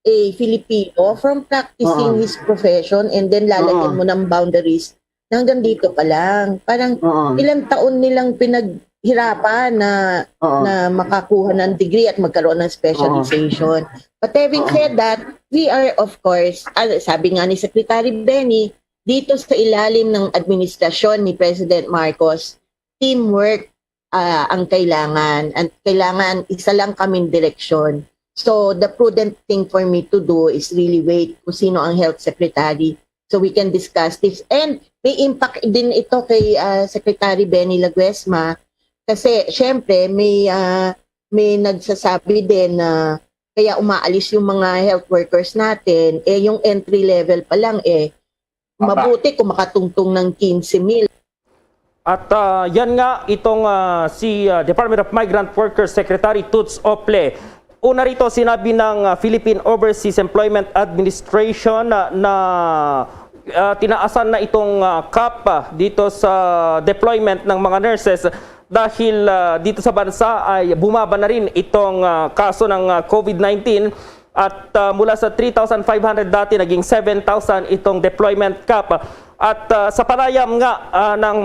a Filipino from practicing Oo. his profession and then lalagyan Oo. mo ng boundaries na hanggang dito pa lang. Parang Oo. ilang taon nilang pinaghirapan na Oo. na makakuha ng degree at magkaroon ng specialization. But having Oo. said that, we are, of course, ah, sabi nga ni Secretary Benny, dito sa ilalim ng administrasyon ni President Marcos, teamwork, ah, ang kailangan. And kailangan isa lang kaming direksyon. So, the prudent thing for me to do is really wait kung sino ang health secretary so we can discuss this. And may impact din ito kay, ah, Secretary Benny Laguesma kasi, syempre, may, ah, may nagsasabi din na kaya umaalis yung mga health workers natin, eh, yung entry level pa lang, eh, Aba. mabuti kung makatungtong ng quince mil. At, ah, yan nga itong, ah, si, ah, Department of Migrant Workers Secretary Toots Ople. Una rito, sinabi ng, ah, Philippine Overseas Employment Administration na, na, ah, tinaasan na itong, ah, cap, ah, dito sa deployment ng mga nurses dahil, ah, dito sa bansa ay bumaba na rin itong, ah, kaso ng, ah, COVID nineteen. At, ah, mula sa three thousand five hundred dati, naging seven thousand itong deployment cap. At, ah, sa panayam nga, ah, ng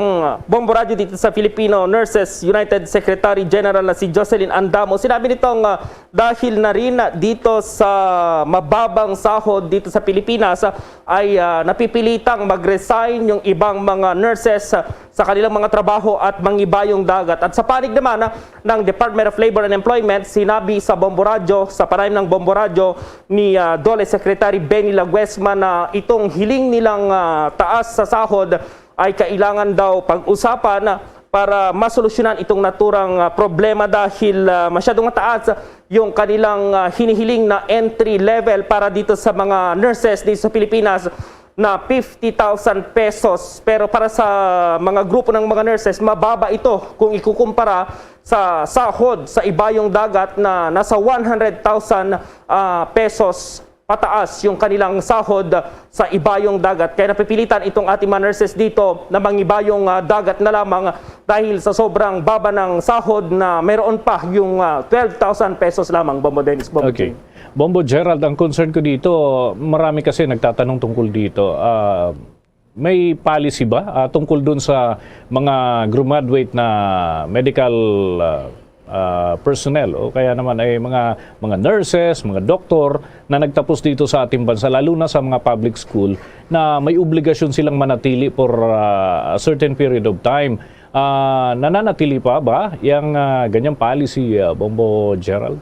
Bombo Radyo dito sa Filipino Nurses United Secretary General na si Jocelyn Andamo, sinabi nitong, ah, dahil na rin dito sa mababang sahod dito sa Pilipinas, ah, ay, ah, napipilitang mag-resign yung ibang mga nurses, ah, sa kanilang mga trabaho at mangibayong dagat. At sa panig naman, ah, ng Department of Labor and Employment, sinabi sa Bombo Radyo, sa panayam ng Bombo Radyo ni, ah, DOLE Secretary Benny Laguesma na itong hiling nilang, ah, taas sa sahod ay kailangan daw pag-usapan para masolusyonan itong naturang, ah, problema dahil, ah, masyadong mataas yung kanilang, ah, hinihiling na entry level para dito sa mga nurses dito sa Pilipinas na fifty thousand pesos. Pero para sa mga grupo ng mga nurses, mababa ito kung ikukumpara sa sahod sa ibayong dagat na nasa one hundred thousand, ah, pesos pataas yung kanilang sahod sa ibayong dagat. Kaya napipilitan itong ating mga nurses dito na mangibayong, ah, dagat na lamang dahil sa sobrang baba ng sahod na mayroon pa yung, ah, twelve thousand pesos lamang, Bombo Dennis, Bombo Okay. King. Bombo Gerald, ang concern ko dito, marami kasi nagtatanong tungkol dito. Ah, may policy ba, ah, tungkol dun sa mga graduate na medical, ah, ah, personnel o kaya naman ay mga, mga nurses, mga doktor na nagtapos dito sa ating bansa, lalo na sa mga public school, na may obligasyon silang manatili for, ah, a certain period of time? Ah, nananatili pa ba yang, ah, ganyang policy, ah, Bombo Gerald?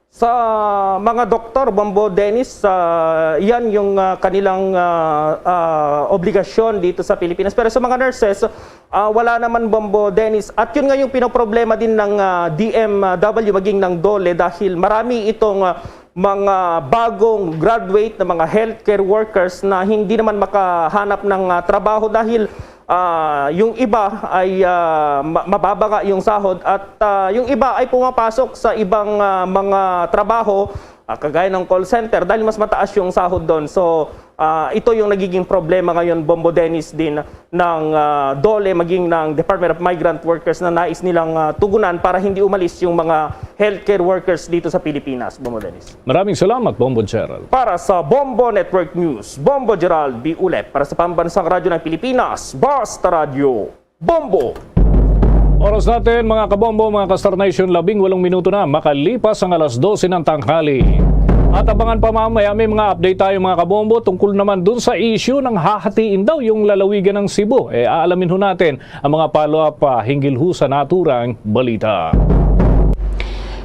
Sa mga doktor, Bombo Dennis, ah, yan yung, ah, kanilang, ah, ah, obligasyon dito sa Pilipinas. Pero sa mga nurses, ah, wala naman, Bombo Dennis. At yun nga yung pinoproblema din ng, ah, D M W, maging ng DOLE, dahil marami itong, ah, mga bagong graduate na mga healthcare workers na hindi naman makahanap ng, ah, trabaho dahil, ah, yung iba ay, ah, ma-, mababa nga yung sahod at, ah, yung iba ay pumapasok sa ibang, ah, mga trabaho, ah, kagaya ng call center dahil mas mataas yung sahod doon. So, ah, ito yung nagiging problema ngayon, Bombo Dennis, din ng, ah, DOLE maging ng Department of Migrant Workers na nais nilang, ah, tugunan para hindi umalis yung mga healthcare workers dito sa Pilipinas, Bombo Dennis. Maraming salamat, Bombo Gerald. Para sa Bombo Network News, Bombo Gerald B. Ulep. Para sa Pambansang Radyo ng Pilipinas, Basta Radyo, Bombo! Oras natin, mga kabombo, mga ka-Star Nation, labing walong minuto na makalipas ang alas dose ng tanghali. At abangan pa mamaya, may mga update tayo, mga kabombo, tungkol naman dun sa issue ng hahatiin daw yung lalawigan ng Cebu. Eh, aalamin ho natin ang mga follow-up pa hinggil ho sa naturang balita.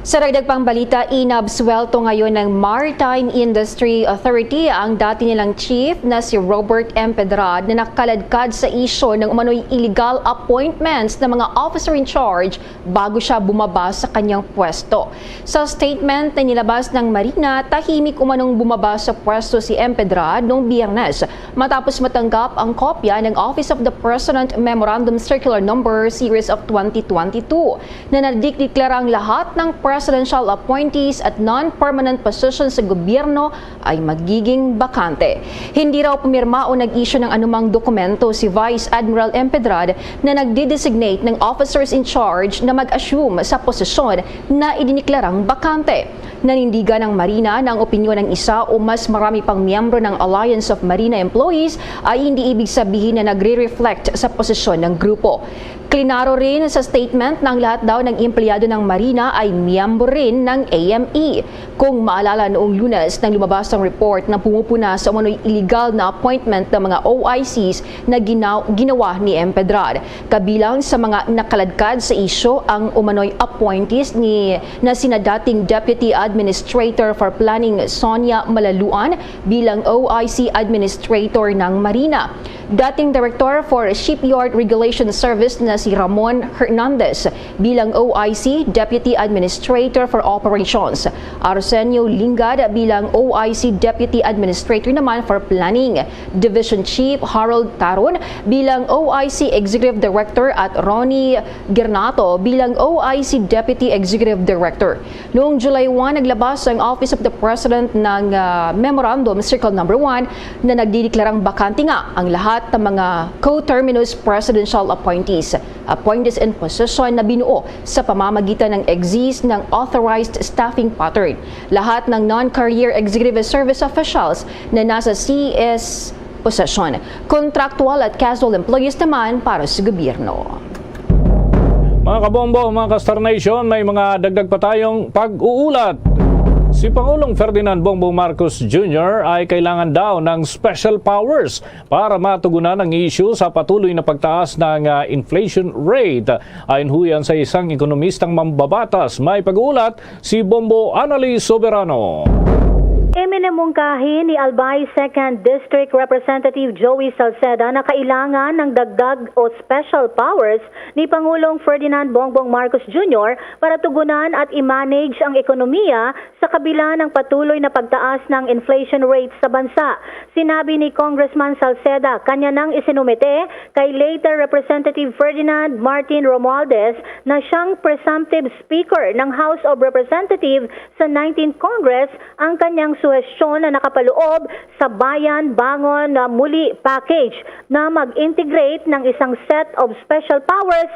Sa dagdag pang balita, inabsuwelto ngayon ng Maritime Industry Authority ang dati nilang chief na si Robert Empedrad na nakaladkad sa isyu ng umano'y illegal appointments ng mga officer in charge bago siya bumaba sa kanyang pwesto. Sa statement na nilabas ng Marina, tahimik umanong bumaba sa pwesto si Empedrad noong Biyernes matapos matanggap ang kopya ng Office of the President Memorandum Circular Number Series of twenty twenty-two na nadiklarang lahat ng presidential appointees at non-permanent positions sa gobyerno ay magiging bakante. Hindi raw pumirma o nag-issue ng anumang dokumento si Vice Admiral Empedrad na nagdi-designate ng officers in charge na mag-assume sa posisyon na idiniklarang bakante. Nanindigan ang Marina na ang opinyon ng isa o mas marami pang miyembro ng Alliance of Marina Employees ay hindi ibig sabihin na nagre-reflect sa posisyon ng grupo. Klinaro rin sa statement na ang lahat daw ng empleyado ng Marina ay miyembro rin ng A M E. Kung maalala, noong Lunes nang lumabas ang report na pumupuna sa umano'y illegal na appointment ng mga O I Cs na ginaw- ginawa ni Empedrad. Kabilang sa mga nakaladkad sa isyu ang umano'y appointees ni na sina dating Deputy Administrator for Planning Sonia Malaluan bilang O I C Administrator ng Marina, dating Director for Shipyard Regulation Service na si Ramon Hernandez bilang O I C Deputy Administrator for Operations, Arsenio Lingad bilang O I C Deputy Administrator naman for Planning, Division Chief Harold Taron bilang O I C Executive Director at Ronnie Gernato bilang O I C Deputy Executive Director. Noong July one, naglabas ang Office of the President ng, ah, Memorandum Circle Number One na nagdideklarang bakante nga ang lahat ng mga coterminous presidential appointees, appointees in position na binuo sa pamamagitan ng exist ng authorized staffing pattern. Lahat ng non-career executive service officials na nasa C S position, contractual at casual employees naman para sa gobyerno. Mga kabombo, mga ka-Star Nation, may mga dagdag pa tayong pag-uulat. Si Pangulong Ferdinand Bongbong Marcos Junior ay kailangan daw ng special powers para matugunan ang issue sa patuloy na pagtaas ng, ah, inflation rate. Ayon ho yan sa isang ekonomistang mambabatas, may pag-uulat si Bombo Anali Soberano. Iminamungkahi ni Albay Second District Representative Joey Salceda na kailangan ng dagdag o special powers ni Pangulong Ferdinand Bongbong Marcos Junior para tugunan at i-manage ang ekonomiya sa kabila ng patuloy na pagtaas ng inflation rate sa bansa. Sinabi ni Congressman Salceda, kanya nang isinumite kay later Representative Ferdinand Martin Romualdez na siyang presumptive Speaker ng House of Representatives sa nineteenth Congress ang kanyang suhestyon na nakapaloob sa Bayan Bangon na Muli Package na mag-integrate ng isang set of special powers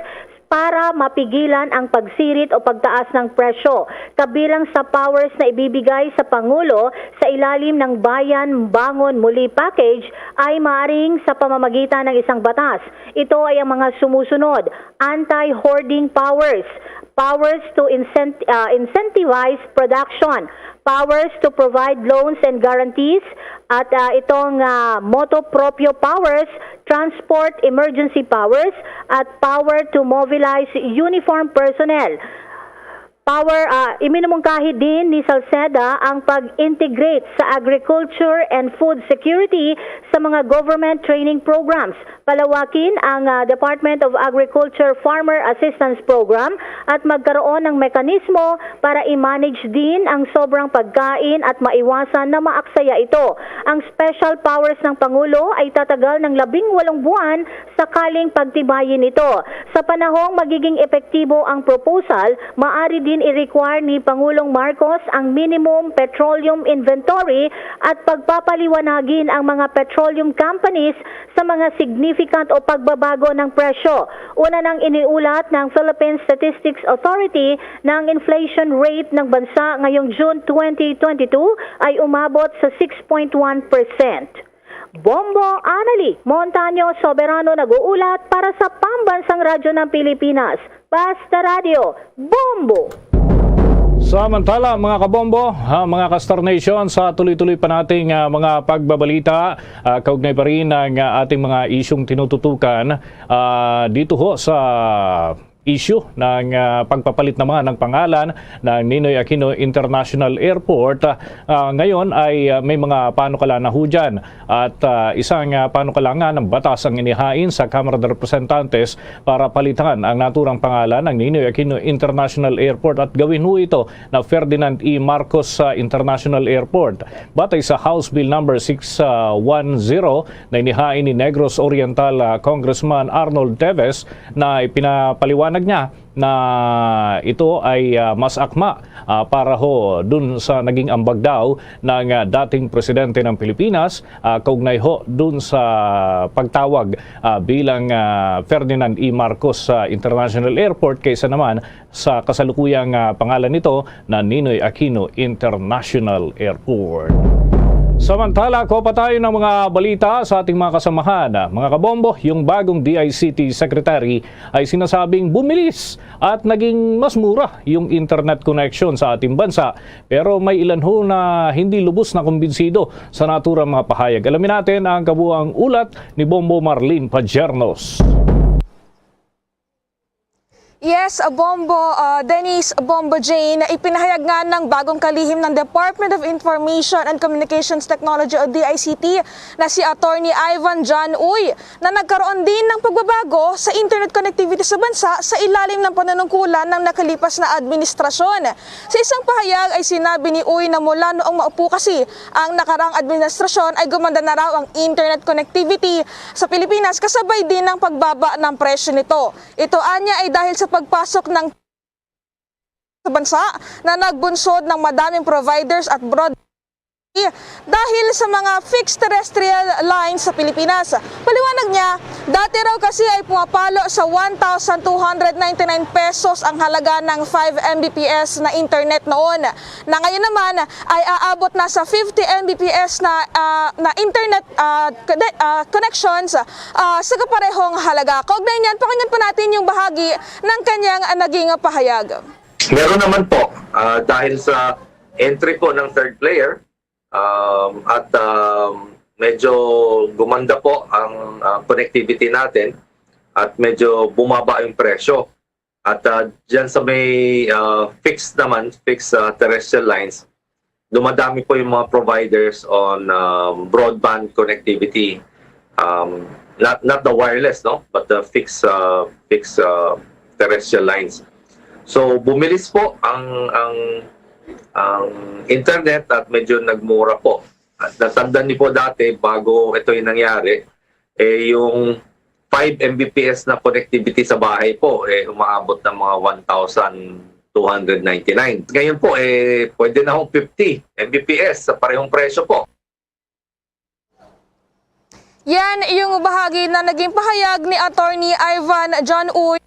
para mapigilan ang pagsirit o pagtaas ng presyo. Kabilang sa powers na ibibigay sa Pangulo sa ilalim ng Bayan Bangon Muli Package ay maaring sa pamamagitan ng isang batas. Ito ay ang mga sumusunod: anti-hoarding powers, powers to incent- ah, incentivize production, powers to provide loans and guarantees, at, ah, itong, ah, motu proprio powers, transport emergency powers, at power to mobilize uniform personnel. Power, ah, iminumungkahi din ni Salceda ang pag-integrate sa agriculture and food security sa mga government training programs. Palawakin ang, ah, Department of Agriculture Farmer Assistance Program at magkaroon ng mekanismo para i-manage din ang sobrang pagkain at maiwasan na maaksaya ito. Ang special powers ng Pangulo ay tatagal ng labing walong buwan sakaling pagtibayin ito. Sa panahong magiging epektibo ang proposal, maari din i-require ni Pangulong Marcos ang minimum petroleum inventory at pagpapaliwanagin ang mga petroleum companies sa mga significant o pagbabago ng presyo. Una nang iniulat ng Philippine Statistics Authority na ang inflation rate ng bansa ngayong June twenty twenty-two ay umabot sa six point one percent. Bombo Anali Montaño Soberano nag-uulat para sa Pambansang Radyo ng Pilipinas, Basta Radyo, Bombo! Samantala, mga kabombo, ha, mga ka-Star Nation, sa tuloy-tuloy pa nating, ah, mga pagbabalita, ah, kaugnay pa rin ng, ah, ating mga isyung tinututukan, ah, dito ho sa issue ng, ah, pagpapalit naman ng pangalan ng Ninoy Aquino International Airport. Ah, ngayon ay, ah, may mga panukala na ho dyan. At, ah, isang, ah, panukala nga ng batas ang inihain sa Kamara de Representantes para palitan ang naturang pangalan ng Ninoy Aquino International Airport at gawin ho ito na Ferdinand E. Marcos, ah, International Airport. Batay sa House Bill Number six one zero na inihain ni Negros Oriental, ah, Congressman Arnold Teves, na ipinapaliwanag niya na ito ay, ah, mas akma, ah, para ho dun sa naging ambag daw ng, ah, dating presidente ng Pilipinas, ah, kaugnay ho dun sa pagtawag, ah, bilang, ah, Ferdinand E. Marcos, ah, International Airport kaysa naman sa kasalukuyang, ah, pangalan nito na Ninoy Aquino International Airport. Samantala, kuha pa tayo ng mga balita sa ating mga kasamahan. Mga kabombo, yung bagong D I C T Secretary ay sinasabing bumilis at naging mas mura yung internet connection sa ating bansa. Pero may ilan ho na hindi lubos na kumbinsido sa naturang mga pahayag. Alamin natin ang kabuang ulat ni Bombo Marlene Pajernos. Yes, Bombo, ah, Dennis, Bombo Jane, ipinahayag nga ng bagong kalihim ng Department of Information and Communications Technology o D I C T na si Attorney Ivan John Uy na nagkaroon din ng pagbabago sa internet connectivity sa bansa sa ilalim ng panunungkulan ng nakalipas na administrasyon. Sa isang pahayag ay sinabi ni Uy na mula noong maupo kasi ang nakarang administrasyon ay gumanda na raw ang internet connectivity sa Pilipinas kasabay din ng pagbaba ng presyo nito. Ito anya ay dahil sa pagpasok ng sa bansa na nagbunsod ng madaming providers at broad dahil sa mga fixed terrestrial lines sa Pilipinas. Paliwanag niya, dati raw kasi ay pumapalo sa one thousand two hundred ninety-nine pesos ang halaga ng five M B P S na internet noon, na ngayon naman ay aabot na sa fifty M B P S na, ah, na internet, ah, connections, ah, sa kaparehong halaga. Kaugnay niyan, pakinggan pa natin yung bahagi ng kanyang, ah, naging pahayag. Meron naman po, ah, dahil sa entry po ng third player, um, at, um, medyo gumanda po ang, ah, connectivity natin at medyo bumaba yung presyo. At, ah, dyan sa may, ah, fixed naman, fixed, ah, terrestrial lines, dumadami po yung mga providers on, um, broadband connectivity. Um, not, not the wireless, no, but the fixed, uh, fixed, uh, terrestrial lines. So bumilis po ang ang ang internet at medyo nagmura po. At natandaan niyo po dati, bago ito yung nangyari, eh, yung five M B P S na connectivity sa bahay po, eh, umaabot ng mga one thousand two hundred ninety-nine. Ngayon po, eh, pwede na hong fifty M B P S sa parehong presyo po. Yan yung bahagi na naging pahayag ni Attorney Ivan John Uy.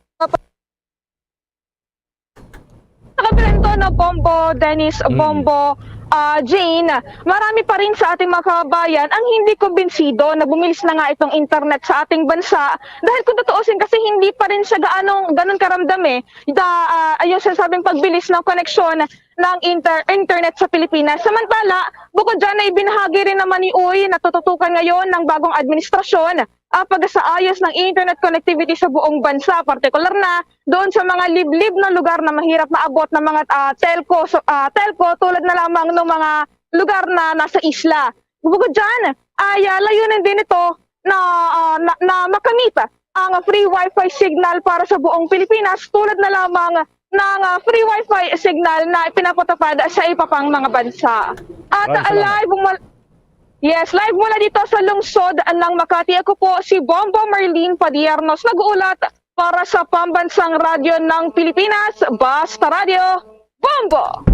Nakaprento na Bombo, Dennis, mm. Bombo, uh, Jane, marami pa rin sa ating mga kababayan ang hindi kumbinsido na bumilis na nga itong internet sa ating bansa dahil kung tutuusin kasi hindi pa rin siya gaano, ganun karamdam eh. Da, uh, ayun, sinasabing pagbilis ng koneksyon ng inter- internet sa Pilipinas. Samantala, bukod dyan ay binahagi rin naman ni Uy na tututukan ngayon ng bagong administrasyon ang pagsaayos ng internet connectivity sa buong bansa, partikular na doon sa mga liblib na lugar na mahirap maabot ng mga uh, telco, so, uh, telco tulad na lamang ng mga lugar na nasa isla. Bukod dyan, ay uh, layunin din ito na, uh, na, na makamit ang free wifi signal para sa buong Pilipinas tulad na lamang ng uh, free wifi signal na ipinapatupad sa iba pang mga bansa. At uh, live mula, yes, live mula dito sa lungsod ng Makati, ako po si Bombo Marlene Padiernos, nag-uulat para sa Pambansang Radyo ng Pilipinas, Basta Radyo, Bombo!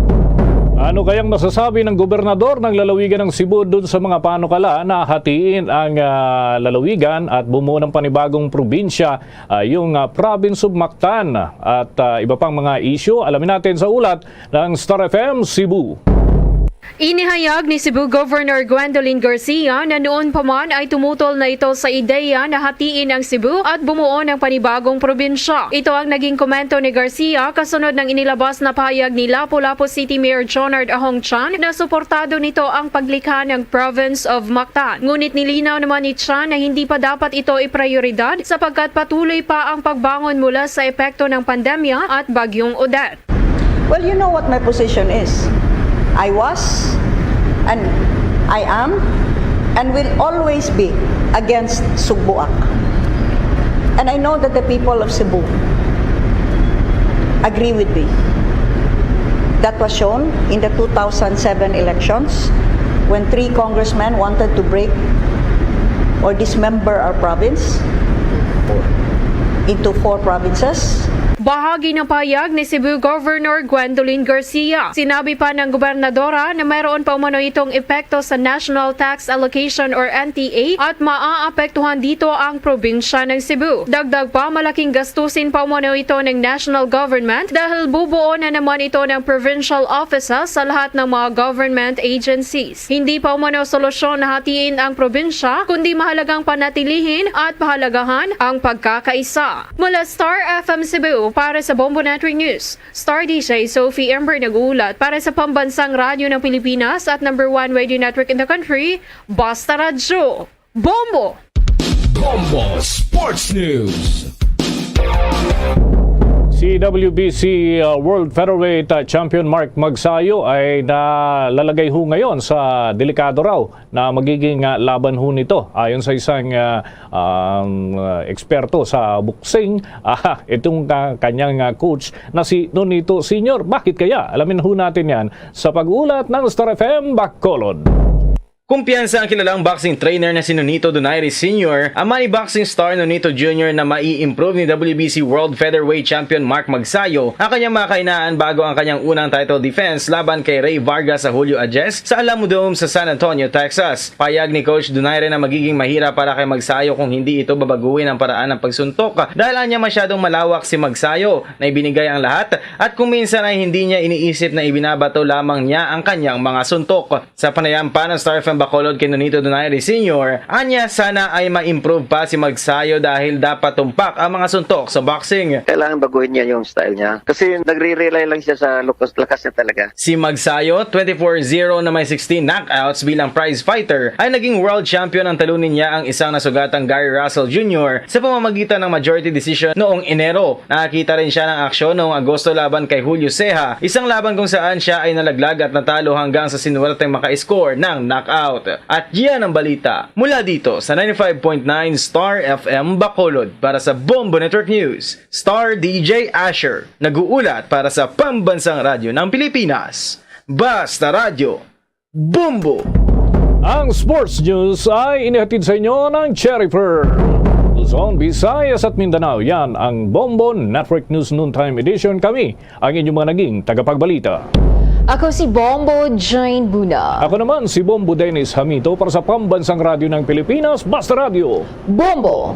Ano kayang masasabi ng gobernador ng lalawigan ng Cebu dun sa mga panukala na hatiin ang uh, lalawigan at bumuo ng panibagong probinsya, uh, yung uh, Province of Mactan at uh, iba pang mga isyu? Alamin natin sa ulat ng Star F M Cebu. Inihayag ni Cebu Governor Gwendolyn Garcia na noon pa man ay tumutol na ito sa ideya na hatiin ang Cebu at bumuo ng panibagong probinsya. Ito ang naging komento ni Garcia kasunod ng inilabas na pahayag ni Lapu-Lapu City Mayor Jonard Ahong Chan na suportado nito ang paglikha ng Province of Mactan. Ngunit nilinaw naman ni Chan na hindi pa dapat ito iprioridad sapagkat patuloy pa ang pagbangon mula sa epekto ng pandemya at Bagyong Odette. Well, you know what my position is. I was, and I am, and will always be against Sugbuak. And I know that the people of Cebu agree with me. That was shown in the two thousand seven elections when three congressmen wanted to break or dismember our province into four provinces. Paagi ng pahayag ni Cebu Governor Gwendolyn Garcia, sinabi pa ng gobernadora na mayroon pa umano itong epekto sa National Tax Allocation or N T A at maapektuhan dito ang probinsya ng Cebu. Dagdag pa, malaking gastusin pa umano ito ng national government dahil bubuo na naman ito ng provincial offices sa lahat ng mga government agencies. Hindi pa umano solusyon na hatiin ang probinsya, kundi mahalagang panatilihin at pahalagahan ang pagkakaisa. Mula Star F M Cebu, para sa Bombo Network News, Star D J Sophie Ember nag-uulat. Para sa Pambansang Radyo ng Pilipinas at number one radio network in the country, Basta Radyo, Bombo! Bombo Sports News. Si W B C, uh, World Featherweight, uh, Champion Mark Magsayo ay nalalagay ho ngayon sa delikado raw na magiging, uh, laban ho nito. Ayon sa isang, uh, um, uh, eksperto sa boxing, ah, itong, uh, kanyang, uh, coach na si Nonito Senior. Bakit kaya? Alamin ho natin yan sa pag-ulat ng Star F M Bacolod. Kumpiyansa ang kilalang boxing trainer na si Nonito Donaire Senior, ama ni boxing star Nonito Junior, na mai-improve ni W B C World Featherweight Champion Mark Magsayo ang kanyang mga kahinaan bago ang kanyang unang title defense laban kay Rey Vargas sa Hulyo a diyes sa Alamo Dome sa San Antonio, Texas. Payag ni Coach Donaire na magiging mahirap para kay Magsayo kung hindi ito babaguhin ang paraan ng pagsuntok dahil anya masyadong malawak si Magsayo na ibinigay ang lahat at kung minsan ay hindi niya iniisip na ibinabato lamang niya ang kanyang mga suntok. Sa panayam pa ng Star F M Bacolod kay Nonito Donaire Senior, anya sana ay ma-improve pa si Magsayo dahil dapat tumpak ang mga suntok sa boxing. Kailangan baguhin niya yung style niya. Kasi nagre-rely lang siya sa lukas, lakas niya talaga. Si Magsayo, twenty-four zero na may sixteen knockouts bilang prize fighter, ay naging world champion ang talunin niya ang isang nasugatang Gary Russell Junior sa pamamagitan ng majority decision noong Enero. Nakakita rin siya ng aksyon noong Agosto laban kay Julio Ceja, isang laban kung saan siya ay nalaglag at natalo hanggang sa sinuwerteng maka-score ng knockout. At yan ang balita mula dito sa ninety-five point nine Star F M Bacolod. Para sa Bombo Network News, Star D J Asher, nag-uulat para sa Pambansang Radyo ng Pilipinas, Basta Radyo, Bombo. Ang sports news ay inihatid sa inyo ng Cherry Pearl. Luzon, Visayas at Mindanao, yan ang Bombo Network News Noontime Edition. Kami ang inyong mga naging tagapagbalita. Ako si Bombo Jane Buna. Ako naman si Bombo Dennis Hamito para sa Pambansang Radyo ng Pilipinas, Basta Radyo. Bombo!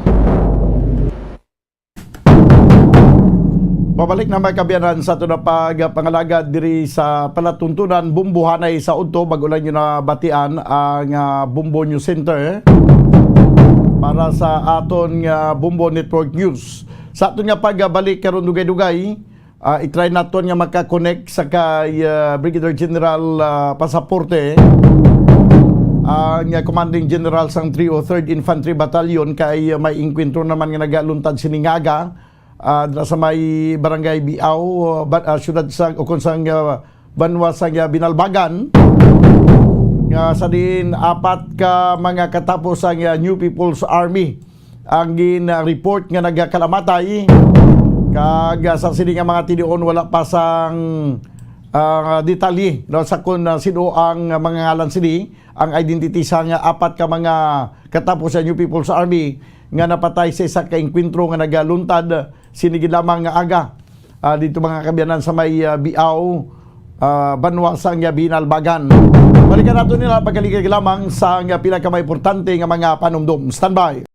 Pabalik na, mga kaabyanan, sa aton nga pagpangalagad diri sa palatuntunan. Bombohanay sa udto, bag-o lang niyo nabatian ang, ah, Bombo News Center para sa aton nga Bombo Network News. Sa aton nga pagbalik karon, dugay-dugay, ah, i-try naton nga maka-connect sa kay, ah, Brigadier General, ah, Pasaporte, ang, ah, Commanding General sang three oh third Infantry Battalion, kay, ah, may engkwentro naman nga nagaluntad sining aga, ah, dira sa may Barangay Biao, ah, ba-, ah, siyudad sa, o kung sang, ah, banwa sang, ah, Binalbagan, nga sa diin apat ka mga katapo sang, ah, New People's Army ang gin-report nga nagkalamatay. Kag, ah, sa sini nga mga tinion, wala pa sang, ah, detalye, no, sa kun, ah, sino ang mga ngalan sini, ang identity sang apat ka mga katapo sa New People's Army nga napatay sa isa ka engkwentro nga nagaluntad sini gid lamang nga aga, ah, dito, mga kaabyanan, sa may, ah, Biao, ah, banwa sang Binalbagan. Balikan nato nila pagkaligay lamang sa nga pila ka mga importante nga mga panumdom. Standby.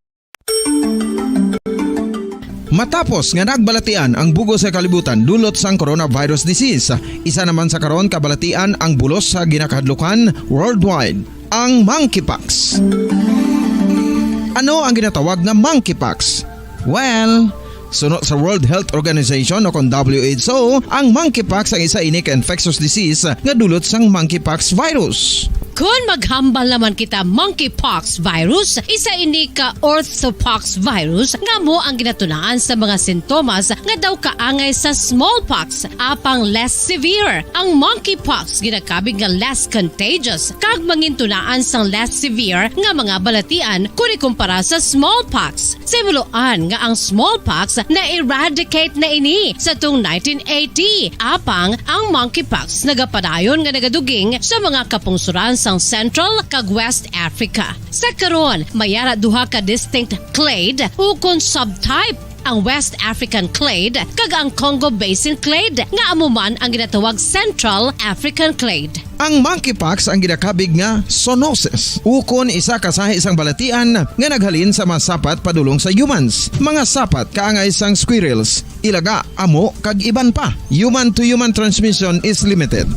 Matapos nga nagbalatian ang bug-os nga kalibutan dulot sang coronavirus disease, isa naman sa karon kabalatian ang bulos sa ginakahadlukan worldwide, ang monkeypox. Ano ang ginatawag na monkeypox? Well, suno sa World Health Organization o kon W H O, ang monkeypox ang isa ini ka infectious disease nga dulot sang monkeypox virus. Kon maghambal naman kita, monkeypox virus, isa ini ka orthopox virus nga amo ang ginatunaan sa mga sintomas nga daw kaangay sa smallpox, apang less severe. Ang monkeypox ginakabig nga less contagious kag mangintunaan sang less severe nga mga balatian kon ikumpara sa smallpox. Sa himuloan nga ang smallpox na-eradicate na ini sa tung nineteen eighty, apang ang monkeypox nagapadayon nga nagaduging sa mga kapungsoran sang Central kag West Africa. Sa karon, may ara duha ka distinct clade ukon subtype ang West African clade, kag ang Congo Basin clade, nga amo man ang ginatawag Central African clade. Ang monkeypox ang ginakabig nga zoonosis, ukon isa ka sahi sang balatian nga naghalin sa mga sapat padulong sa humans, mga sapat kaangay sang squirrels, ilaga, amo, kag iban pa. Human-to-human transmission is limited.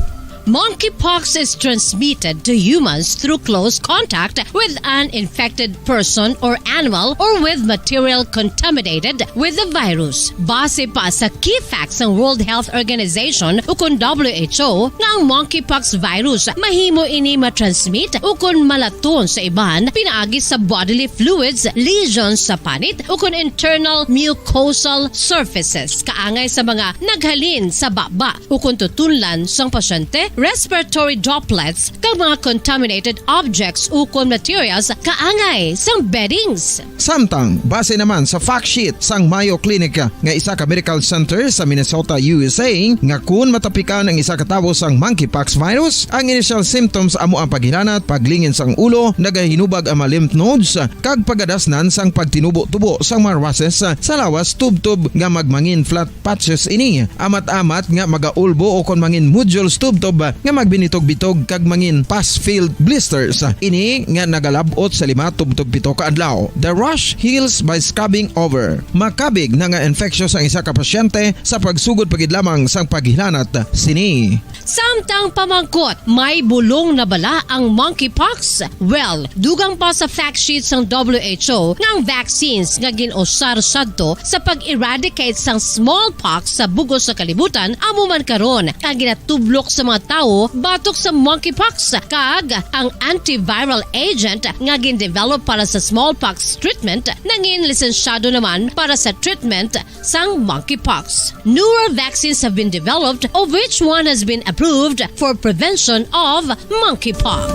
Monkeypox is transmitted to humans through close contact with an infected person or animal or with material contaminated with the virus. Base pa sa key facts sang World Health Organization ukon W H O nga ang monkeypox virus mahimo ini ma-transmit ukon malaton sa iban pinaagi sa bodily fluids, lesions sa panit ukon internal mucosal surfaces kaangay sa mga naghalin sa baba ukon tutunlan sang pasyente, respiratory droplets, kag mga contaminated objects ukon materials kaangay sang beddings. Samtang, base naman sa fact sheet sang Mayo Clinic nga isa ka medical center sa Minnesota, U S A, nga kun matapikan ang isa ka tawo sang monkeypox virus, ang initial symptoms amo ang paghilanat, paglingin sang ulo, nagahinubag ang mga lymph nodes, kag pagadasnan sang pagtinubo-tubo sang mga rashes sa lawas tubtob nga magmangin flat patches ini, amat-amat nga magaulbo ukon mangin nodules tubtob nga magbinitog-bitog kag mangin pus-filled blisters. Ini nga nagalab-ot sa lima tubtob pito ka adlaw. The rash heals by scabbing over. Makabig na nga infectious ang isa ka pasyente sa pagsugod pa gid lamang sang paghilanat sini. Samtang pamangkot, may bulong na bala ang monkeypox? Well, dugang pa sa fact sheet sang W H O nga ang vaccines nga gin-usar sadto sa pag-eradicate sang smallpox sa bug-os nga kalibutan amo man karon ang ginatublok sa mga tawo batok sa monkeypox, kag ang antiviral agent nga gin-develop para sa smallpox treatment nangin lisensyado naman para sa treatment sang monkeypox. Newer vaccines have been developed, of which one has been approved for prevention of monkeypox.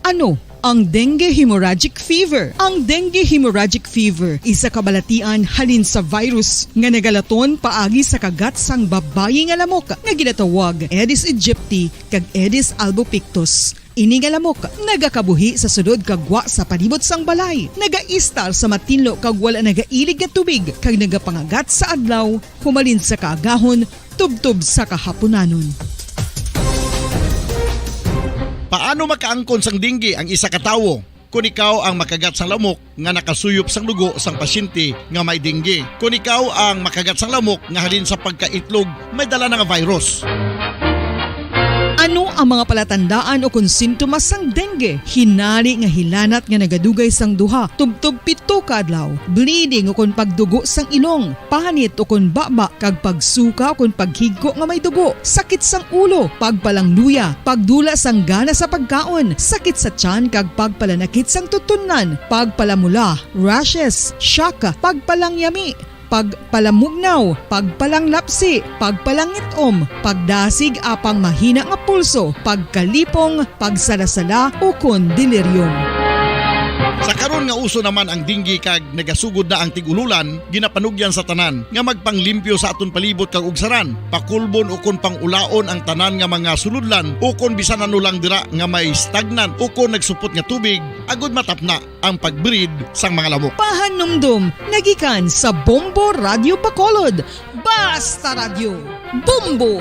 Ano ang dengue hemorrhagic fever? Ang dengue hemorrhagic fever isa ka balatian halin sa virus nga nagalaton paagi sa kagat sang babayi nga lamok nga ginatawag Aedes aegypti kag Aedes albopictus. Ini nga lamok nagakabuhi sa sulod kag gwa sa palibot sang balay, nagaistar sa matinlo kag wala nagailig nga tubig, kag nagapangagat sa adlaw humalin sa kaagahon tubtob sa kahapunanon. Paano makaangkon sang dengue ang isa ka tawo? Kon ikaw ang makagat sang lamok nga nakasuyop sang dugo sang pasyente nga may dengue, kon ikaw ang makagat sang lamok nga halin sa pagkaitlog may dala na nga virus. Ano ang mga palatandaan o kon sintomas sang dengue? Hinali nga hilanat nga nagadugay sang duha tubtob pito ka adlaw, bleeding o kon pagdugo sang ilong, panit o kon baba, kag pagsuka o kon paghigko nga may dugo, sakit sang ulo, pagpalangluya, pagdula sang gana sa pagkaon, sakit sa tiyan kag pagpalanakit sang tutunlan, pagpalamula, rashes, shock, pagpalangyami, pagpalamugnaw, pagpalanglapsi, pagpalangit-om, pagdasig apang mahina nga pulso, pagkalipong, pagsalasala, ukon delirium. Sa karon nga uso naman ang dengue kag nagasugod na ang tig-ululan, ginapanugyan sa tanan nga magpanglimpyo sa aton palibot kag ugsaran, pakulbon ukon pangulaon ang tanan nga mga sulodlan ukon bisan ano lang dira nga may stagnant ukon nagsupot nga tubig, agud matapna ang pag-breed sang mga lamok. Pahanumdom nga gikan sa Bombo Radyo Bacolod. Basta Radyo, Bombo!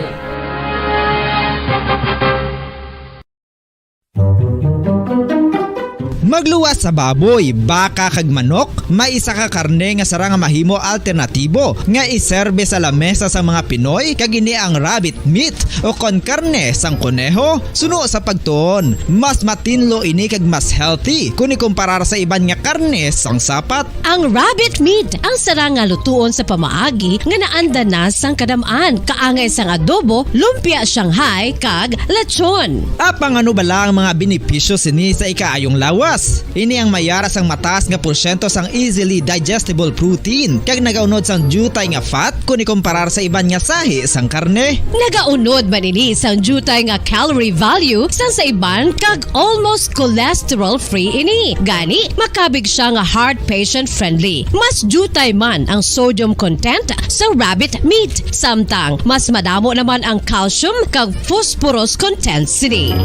Magluwas sa baboy, baka kag manok, may isa ka karne nga sarang nga mahimo alternatibo nga iserbe sa lamesa sa mga Pinoy, kag ini ang rabbit meat o kon karne sang koneho. Suno sa pagtuon, mas matinlo ini kag mas healthy kon ikumparar sa iban nga karne sang sapat. Ang rabbit meat ang sarang nga lutuon sa pamaagi nga naanda na sang kadam-an, kaangay sang adobo, lumpia Shanghai, kag lechon. Apang ano bala ang mga benepisyo sini sa ikaayong lawas? Ini ang may ara sang mataas nga porsyento sang easily digestible protein, kag nagaunod sang diutay nga fat kon ikumparar sa iban nga sahi sang karne. Nagaunod man ini sang diutay nga calorie value sang sa iban, kag almost cholesterol-free ini. Gani, makabig sia nga heart patient-friendly. Mas diutay man ang sodium content sa rabbit meat, samtang mas madamo naman ang calcium kag phosphorus content sini.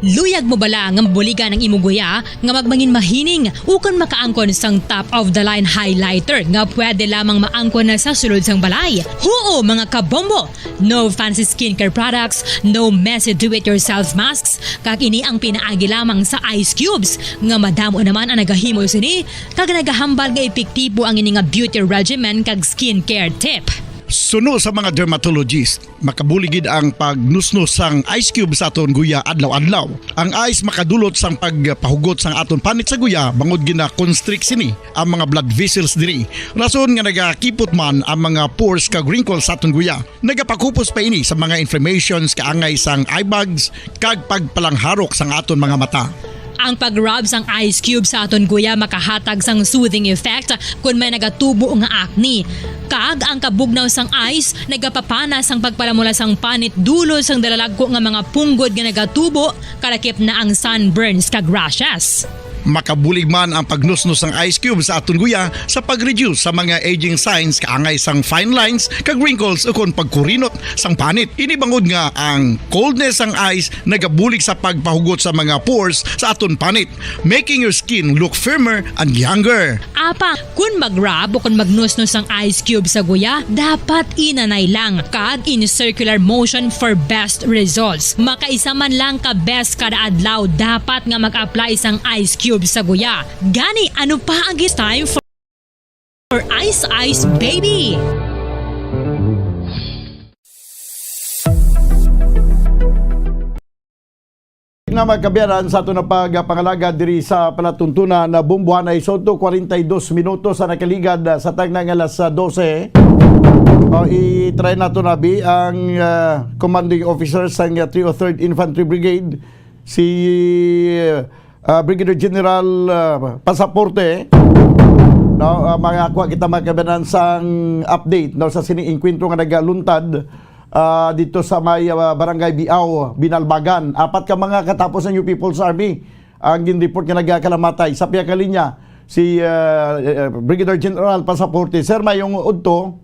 Luyag mo bala nga mabuligan ang imo guya nga magmangin mahining ukon makaangkon sang top of the line highlighter nga pwede lamang maangkon na sa sulod sang balay? Huo, mga kabombo! No fancy skincare products, no messy do-it-yourself masks, kag ini ang pinaagi lamang sa ice cubes nga madamo naman ang nagahimo sini kag nagahambal nga epektibo ang ini nga beauty regimen kag skincare tip. Suno sa mga dermatologist, makabulig gid ang pagnusnos sang ice cube sa aton guya adlaw-adlaw. Ang ice makadulot sang pagpahugot sang aton panit sa guya bangod gina-constrict sini ang mga blood vessels diri. Rason nga nagakipot man ang mga pores kag wrinkles sa aton guya. Nagapakupos pa ini sa mga inflammations kaangay sang eye bags kag pagpalangharok sang aton mga mata. Ang pag-rub sang ice cube sa aton guya makahatag sang soothing effect kon may nagatubo nga acne. Kag ang kabugnaw sang ice nagapapana sang pagpalamula sang panit dulot sang dalalagko nga mga punggod nga nagatubo, kalakip na ang sunburns kag rashes. Makabulig man ang pagnusnos sang ice cube sa aton guya sa pag-reduce sa mga aging signs kaangay sang fine lines kag wrinkles ukon pagkurinot sang panit. Ini bangod nga ang coldness sang ice nagabulig sa pagpahugot sa mga pores sa aton panit, making your skin look firmer and younger. Apa, kun mag-rub o kun magnusnos ang ice cube sa guya, dapat inanay lang kag in circular motion for best results. Makaisa man lang ka beses kada adlaw dapat nga mag-apply sang ice cube sa guya. Gani, ano pa ang gis-, time for, for Ice Ice Baby? Na magkabiyaran sa aton na pagpangalagad diri sa palatuntunan na Bombohan ay Soto, kwarenta y dos minutos sa nakaligad, ah, sa tagna nga alas, ah, dose. O, i-try nato na bi ang, ah, commanding officer sang, ah, three oh third Infantry Brigade, si, ah, Brigadier General, ah, Pasaporte. No, ah, makakuha kita, mga kabanan, sang update, no, sa sining engkwentro nga nagaluntad, ah, dito sa may, ah, Barangay Biao, Binalbagan. Apat ka mga katapos sa New People's Army ang gin-report nga nagakalamatay. Sa pihak linya, si, ah, eh, Brigadier General Pasaporte. Sir, mayong udto.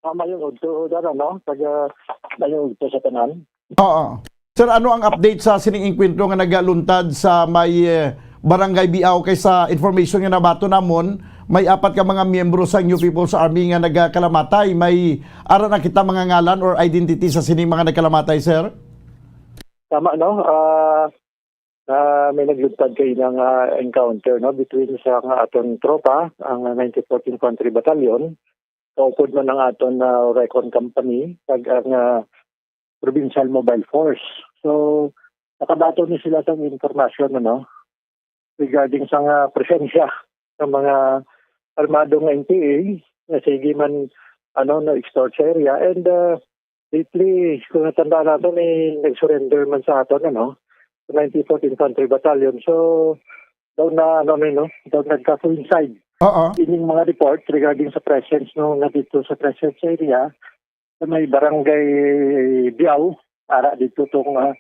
Ah, mayong udto, Dara, no? Taga mayong udto sa tanan. Oo. Sir, ano ang update sa sining engkwentro nga nagaluntad sa may, eh, Barangay Biao? Kay sa information nga nabato namon, may apat ka mga miyembro sa New People's Army nga nagakalamatay. May ara na kita mga ngalan or identity sa sining mga nagkalamatay, sir? Tama, no? Ah, ah, may nagluntad kay nga encounter, no, between sa nga aton tropa, ang ninety-fourth Infantry Battalion, kaupod man ang aton, ah, Recon Company, kag ang, ah, Provincial Mobile Force. So, nakabaton ni sila sang impormasyon, ano, regarding sa nga presensya ng mga armado nga N P A nga sige man, ano, na-extort sa area. And, ah, lately, kung natandaan nato, may nag-surrender man sa aton, ano, ninety-fourth Infantry Battalion. So, daw na, ano, ni, no, daw nagka-coincide Oo. ining mga report regarding sa presence, no, nga dito sa presence area sa may barangay Biao, ara dito tong, ah,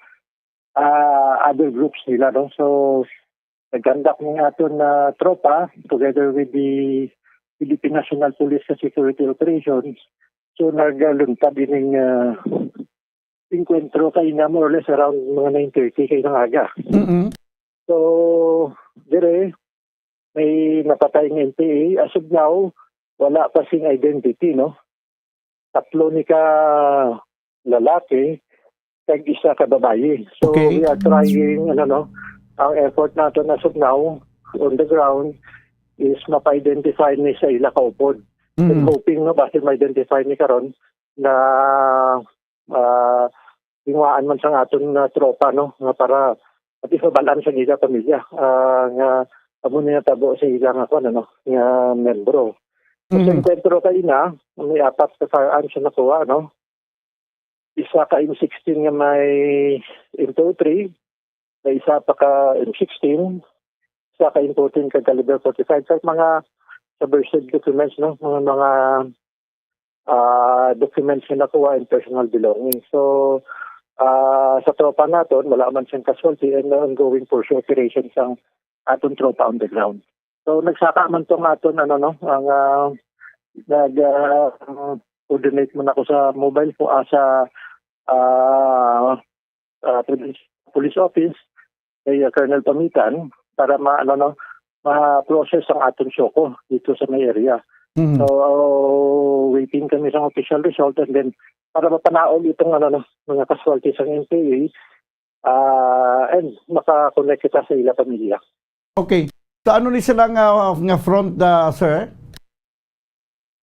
ah, other groups nila, no? So, nag-conduct ng aton na tropa together with the Philippine National Police sa security operations. So, nagluntad ining, ah, enkwentro kay na more or less around mga nine thirty kay ng aga. Mm-mm. So, dire, may napatay nga N P A. As of now, wala pa sing identity, no? Tatlo ni ka lalaki, kag isa ka babayi. So, Okay. we are trying, ano, no, ang effort naton as of now, on the ground, is mapa-identify ni sa ila kaupod. And Mm. hoping, no, basta ma-identify ni karon na, ah, tinguhaan man sang aton nga tropa, no, nga para pati sa balaan sa ila pamilya, ah, nga amo ni natabo sa ila nga kwan, ano, nga membro. Sa Mm. enkwentro kaina, may apat ka firearms na nakuha, no? Isa ka M sixteen nga may M two oh three, may isa pa ka M sixteen, isa ka M fourteen ka caliber forty-five, sa mga subversive documents, no? Mga, mga, ah, documents nga nakuha and personal belongings. So, ah, sa tropa naton, wala man siyang casualty and ongoing pursuit operation sang aton tropa on the ground. So, nagsaka man tong aton, ano, no, ang, ah, nag, ah, coordinate man ako sa mobile po, ah, sa, ah, ah, provincial police office, kay, uh, Colonel Pamitan, para ma-, ano, no, ma-process ang aton SOCO dito sa may area. Mhm. So, waiting kami sa official result, and then para mapanaog itong, ano, no, mga casualties ng N P A, ah, and makakonect kita sa ila pamilya. Okay. So, ano ni sila nga, nga front, ah, sir?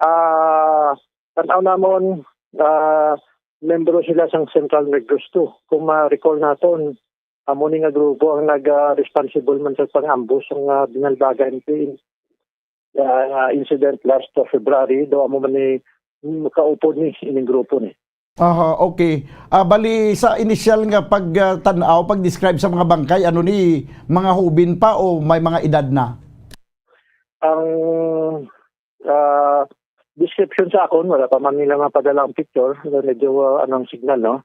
Ah, tan-aw namon, ah, membro sila sang Central Negros two. Kung ma-recall naton, amo ni nga grupo ang nag, ah, responsible man sa pang-ambush sang, ah, Binalbagan, ah, incident last, ah, February. Do amo man ni, mm, kaupod ni ining grupo ni. Aha, okay. Ah, bali, sa initial nga pag, ah, tan-aw, pag-describe sa mga bangkay, ano ni, mga hubin pa o may mga edad na? Ang, ah, description sa akon, wala pa man nila mapadala ang picture, medyo, ah, anong signal, no?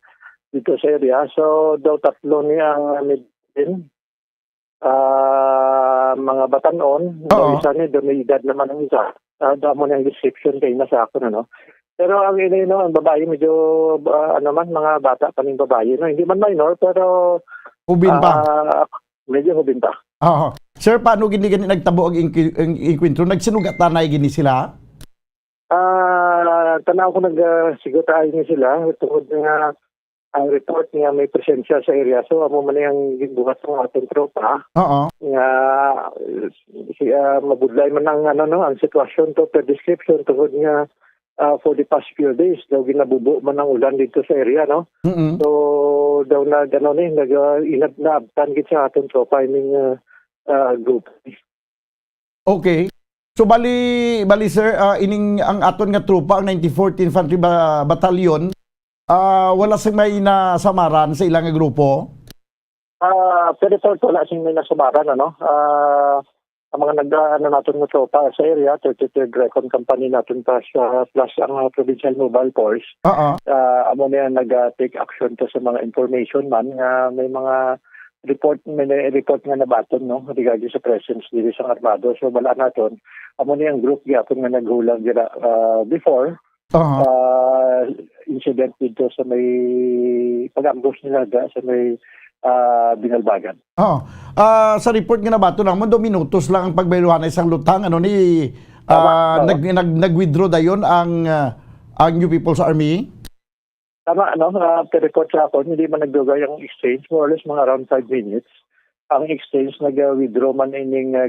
Dito sa area. So, daw tatlo ni ang, ah, mid-, ah, mga batan-on. Oo. Daw isa ni, daw may edad naman ang isa. Ah, damo ni ang description kay na sa akon, ano? Pero ang ini, no, ang babae medyo, ah, ano man, mga bata pa ning babae, no? Hindi man minor, pero, Hubin pa. ah, medyo hubin pa. Oo. Sir, paano gini, gani nagtabo ang inki-, ang inkwentro? Nagsinugatanay gini sila? Ah, tanaw ko nag, ah, sigutay ni sila tungod nga ang report nga may presensya sa area. So, amo man ang ginbuhat ng ating tropa Oo. nga, eh, si, ah, mabudlay man ang, ano, no, ang sitwasyon to per description tungod nga, ah, for the past few days daw ginabubo man ang ulan dito sa area, no? Mm-mm. So, daw nag, ano, ni, nag, ah, inab-, naabtan gid sa ating tropa ining, ah, ah, group. Okay. So, bali, bali, sir, ah, ining ang aton nga tropa, ang ninety-fourth Infantry Ba-, Battalion, ah, wala sing may nasamaran sa ilang grupo? Ah, pero, sir, wala sing may nasamaran, ano? Ah, ang mga nag-, ano naton nga tropa sa area, thirty-third Recon Company naton, plus, ah, plus ang, ah, Provincial Mobile Force. Oo. Ah, amo na yan, nag, ah, take action to sa mga information man nga may mga report, may na-, report nga nabaton, no, regarding sa presence diri sa armado. So, wala naton. Amo ni ang group gyapon nga naghulag dira, ah, before, Aha. ah, incident dito sa may pag-ambush nila da, sa may, ah, Binalbagan. Oo. Ah, sa report nga nabaton namon, do minutos lang ang pagbayluhan sa isang lutang, ano ni, Tama, ah, tama. nag-, nag-, nag-withdraw dayon ang, ah, ang New People's Army? Tama, no? Ah, per report sa akon, hindi man nagdugay ang exchange, more or less mga around five minutes. Ang exchange, nag-withdraw man ining, ah,